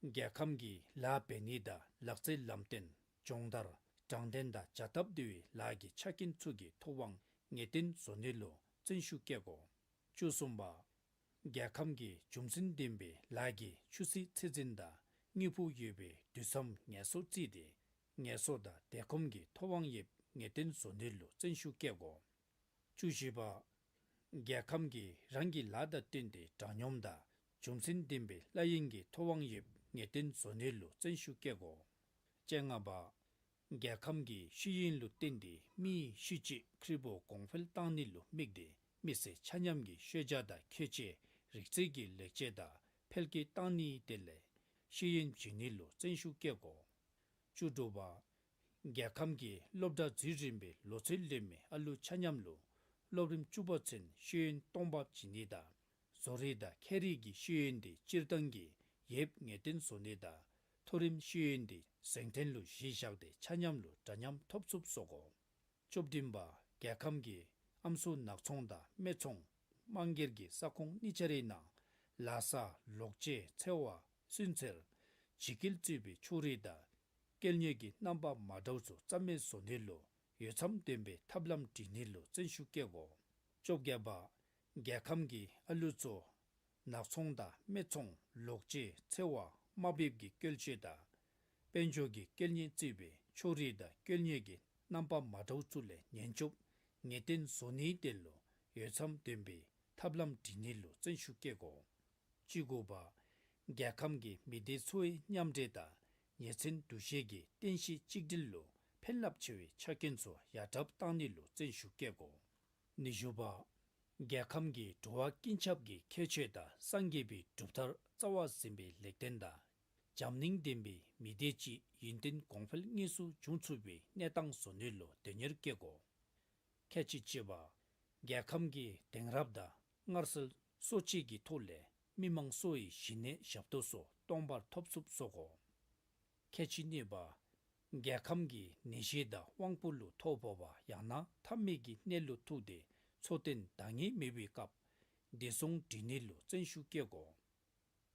རྒྱལ་ཁམས་ཀྱི་ལཱ་འབད་ནི་དང་ལག་རྩལ་ལམ་སྟོན་སྦྱོང་བརྡར་དྲང་བདེན་དང་བྱ་སྟབས་བདེ་བའི་ལཱ་གི་ཆ་རྐྱེན་ཚུ་གི་ཐོབ་དབང་ངེས་གཏན་བཟོ་ནི་ལུ་བརྩོན་ཤུགས་བསྐྱེད་དགོ། བཅུ་གསུམ་པ། རྒྱལ་ཁམས་ཀྱི་རྒྱུ་མཚན་ལྡན་པའི་ལཱ་གི་ཆུ་ཚད་ཚད་འཛིན་དང་དངོས་པོ་ཡོད་པའི་དུས་མཚམས་ངལ་གསོ་བརྩིས་ཏེ་ངལ་གསོ་དང་བདེ་ཁོམ་གྱི་ཐོབ་དབང་ཡོདཔ་ངེས་གཏན་བཟོ་ནི་ལུ་བརྩོན་ཤུགས་བསྐྱེད་དགོ། བཅུ་བཞི་པ། རྒྱལ་ཁམས་ཀྱིས་རང་གི་ལཱ་དང་བསྟུན་ཏེ་དྲང་སྙོམས་དང་རྒྱུ་མཚན་ལྡན་པའི་ལཱ་གཡེང་གི་ཐོབ་དབང་ཡོདཔ་ངེས་གཏན་བཟོ་ནི་ལུ་བརྩོན་ཤུགས་བསྐྱེད་དགོ། བཅོ་ལྔ་པ། རྒྱལ་ཁམས་ཀྱི་ཤེས་ཡོན་ལུ་བརྟེན་ཏེ་མིའི་གཤིས་རྒྱུད་འཁྲུལ་པོ་གོང་འཕེལ་གཏང་ནི་ལུ་དམིགས་ཏེ་མི་སེར་ཆ་མཉམ་གྱི་ཤེས་བྱ་དང་ཁྱད་ཆོས་རིག་རྩལ་གྱི་ལེགས་བཅོས་དང་འཕེལ་རྒྱས་གཏང་ནིའི་དོན་ལས་ཤེས་ཡོན་སྦྱིན་ནི་ལུ་བརྩོན་ཤུགས་བསྐྱེད་དགོ། བཅུ་དྲུག་པ། རྒྱལ་ཁམས་ཀྱི་སློབ་གྲྭ་འཛུལ་རན་པའི་ལོ་ཚོད་ལོན་མི་ཨ་ལུ་ཆ་མཉམ་ལུ་སློབ་རིམ་བཅུ་པ་ཚུན་ཤེས་ཡོན་སྟོང་པ་སྦྱིན་ནི་དང་བཟོ་རིག་དང་ཁྱད་རིག་གི་ཤེས་ཡོན་དེ་སྤྱིར་བཏང་གི་ཡོདཔ་ངེས་གཏན་བཟོ་ནི་དང་མཐོ་རིམ་ཤེས་ཡོན་དེ་གཟེངས་ཐོན་ལུ་གཞི་བཞག་སྟེ་ཆ་མཉམ་ལུ་འདྲ་མཉམ་ཐོབ་ཚུགསཔ་བཟོ་དགོ། བཅུ་བདུན་པ། རྒྱལ་ཁམས་ཀྱི་ཨམ་སྲུ་ནག་ཚོང་དང་སྨད་འཚོང་དམངས་སྒེར་གྱི་ས་ཁོངས་གཉིས་ཆ་རའི་ནང་ལཱ་ས་ལོག་སྤྱོད་འཚེ་བ་སུན་གཙེར་འཇིགས་སྐུལ་བཙུགས་པའི་ཕྱོགས་རིས་དང་སྐལ་གཉེར་གྱི་རྣམ་པ་མ་འདྲཝ་ཚུ་རྩ་མེད་བཟོ་ནི་ལུ་འོས་འཚམ་ལྡན་པའི་ཐབས་ལམ་སྒྲིག་ནི་ལུ་བརྩོན་ཤུགས་བསྐྱེད་དགོ། བཅོ་བརྒྱད་པ། རྒྱལ་ཁམས་ཀྱི་ཨ་ལུ་ཚུ་ནག་ཚོང་དང་སྨད་འཚོང་ལོག་སྤྱོད་འཚེ་བ་དམའ་འབེབས་ཀྱི་བཀོལ་སྤྱོད་དང་དཔལ་འབྱོར་གྱི་སྐལ་གཉེར་བཙུགས་པའི་ཕྱོགས་རིས་དང་སྐལ་གཉེར་གྱི་རྣམ་པ་མ་འདྲཝ་ཚུ་ལས་ཉེན་སྐྱོབ་ངེས་གཏན་བཟོ་ནིའི་དོན་ལུ་འོས་འཚམ་ལྡན་པའི་ཐབས་ལམ་སྒྲིག་ནི་ལུ་བརྩོན་ཤུགས་བསྐྱེད་དགོ། བཅུ་དགུ་པ། རྒྱལ་ཁམས་ཀྱི་མི་སྡེ་ཚུ་གི་མཉམ་འདྲེས་དང་ཉེ་ཚན་འདུ་ཤེས་ཀྱི་རྟེན་གཞི་གཅིག་སྒྲིལ་ལུ་ཕན་རླབས་ཆེ་བའི་ཆ་རྐྱེན་ཚུ་ཡར་དྲགཔ་གཏང་ནི་ལུ་བརྩོན་ཤུགས་བསྐྱེད་དགོ། ཉི་ཤུ་པ། རྒྱལ་ཁམས་ཀྱི་འགྲོ་བ་ཀུན་ཁྱབ་ཀྱི་ཁྱད་ཆོས་དང་སངས་རྒྱས་པའི་གྲུབ་མཐར་རྩ་བ་ཟིན་པའི་ལེགས་ལྡན་དང་འཇམ་མཉེན་ལྡན་པའི་མི་སྡེ་ཅིག་ཡུན་བརྟན་གོང་འཕེལ་དངོས་སུ་འབྱུང་ཚུགས་པའི་གནས་སྟངས་བཟོ་ནི་ལུ་དོན་གཉེར་བསྐྱེད་དགོ། ཁལ་གཅིག་གཅིག་པ། རྒྱལ་ཁམས་ཀྱི་དེང་རབས་དང་སྔར་སྲོལ་གསོ་བཅོས་ཀྱི་ཐོག་ལས་མི་མང་གསོ་བའི་གཞི་གནས་ཞབས་ཏོག་སོགས་སྟོང་པར་ཐོབ་ཚུགསཔ་བཟོ་དགོ། ཁལ་གཅིག་གཉིས་པ། རྒྱལ་ཁམས་ཀྱི་ནད་གཞི་དང་དབང་པོ་ལུ་ཐོ་ཕོག་པ་ཡང་ན་ཐབས་མེད་ཀྱི་གནས་ལུ་ཐུག་སྟེ་འཚོ་རྟེན་འདང་ངེས་མེད་པའི་སྐབས་བདེ་སྲུང་སྒྲིག་ནི་ལུ་བརྩོན་ཤུགས་བསྐྱེད་དགོ།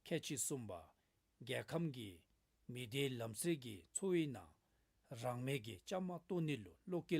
ཁལ་གཅིག་གསུམ་པ། རྒྱལ་ཁམས་ཀྱི་མི་སྡེའི་ལམ་སྲོལ་གྱི་འཚོ་བའི་ནང་རང་མོས་ཀྱིས་བཅའ་མར་གཏོགས་ནི་ལུ་བློ་འགེལ་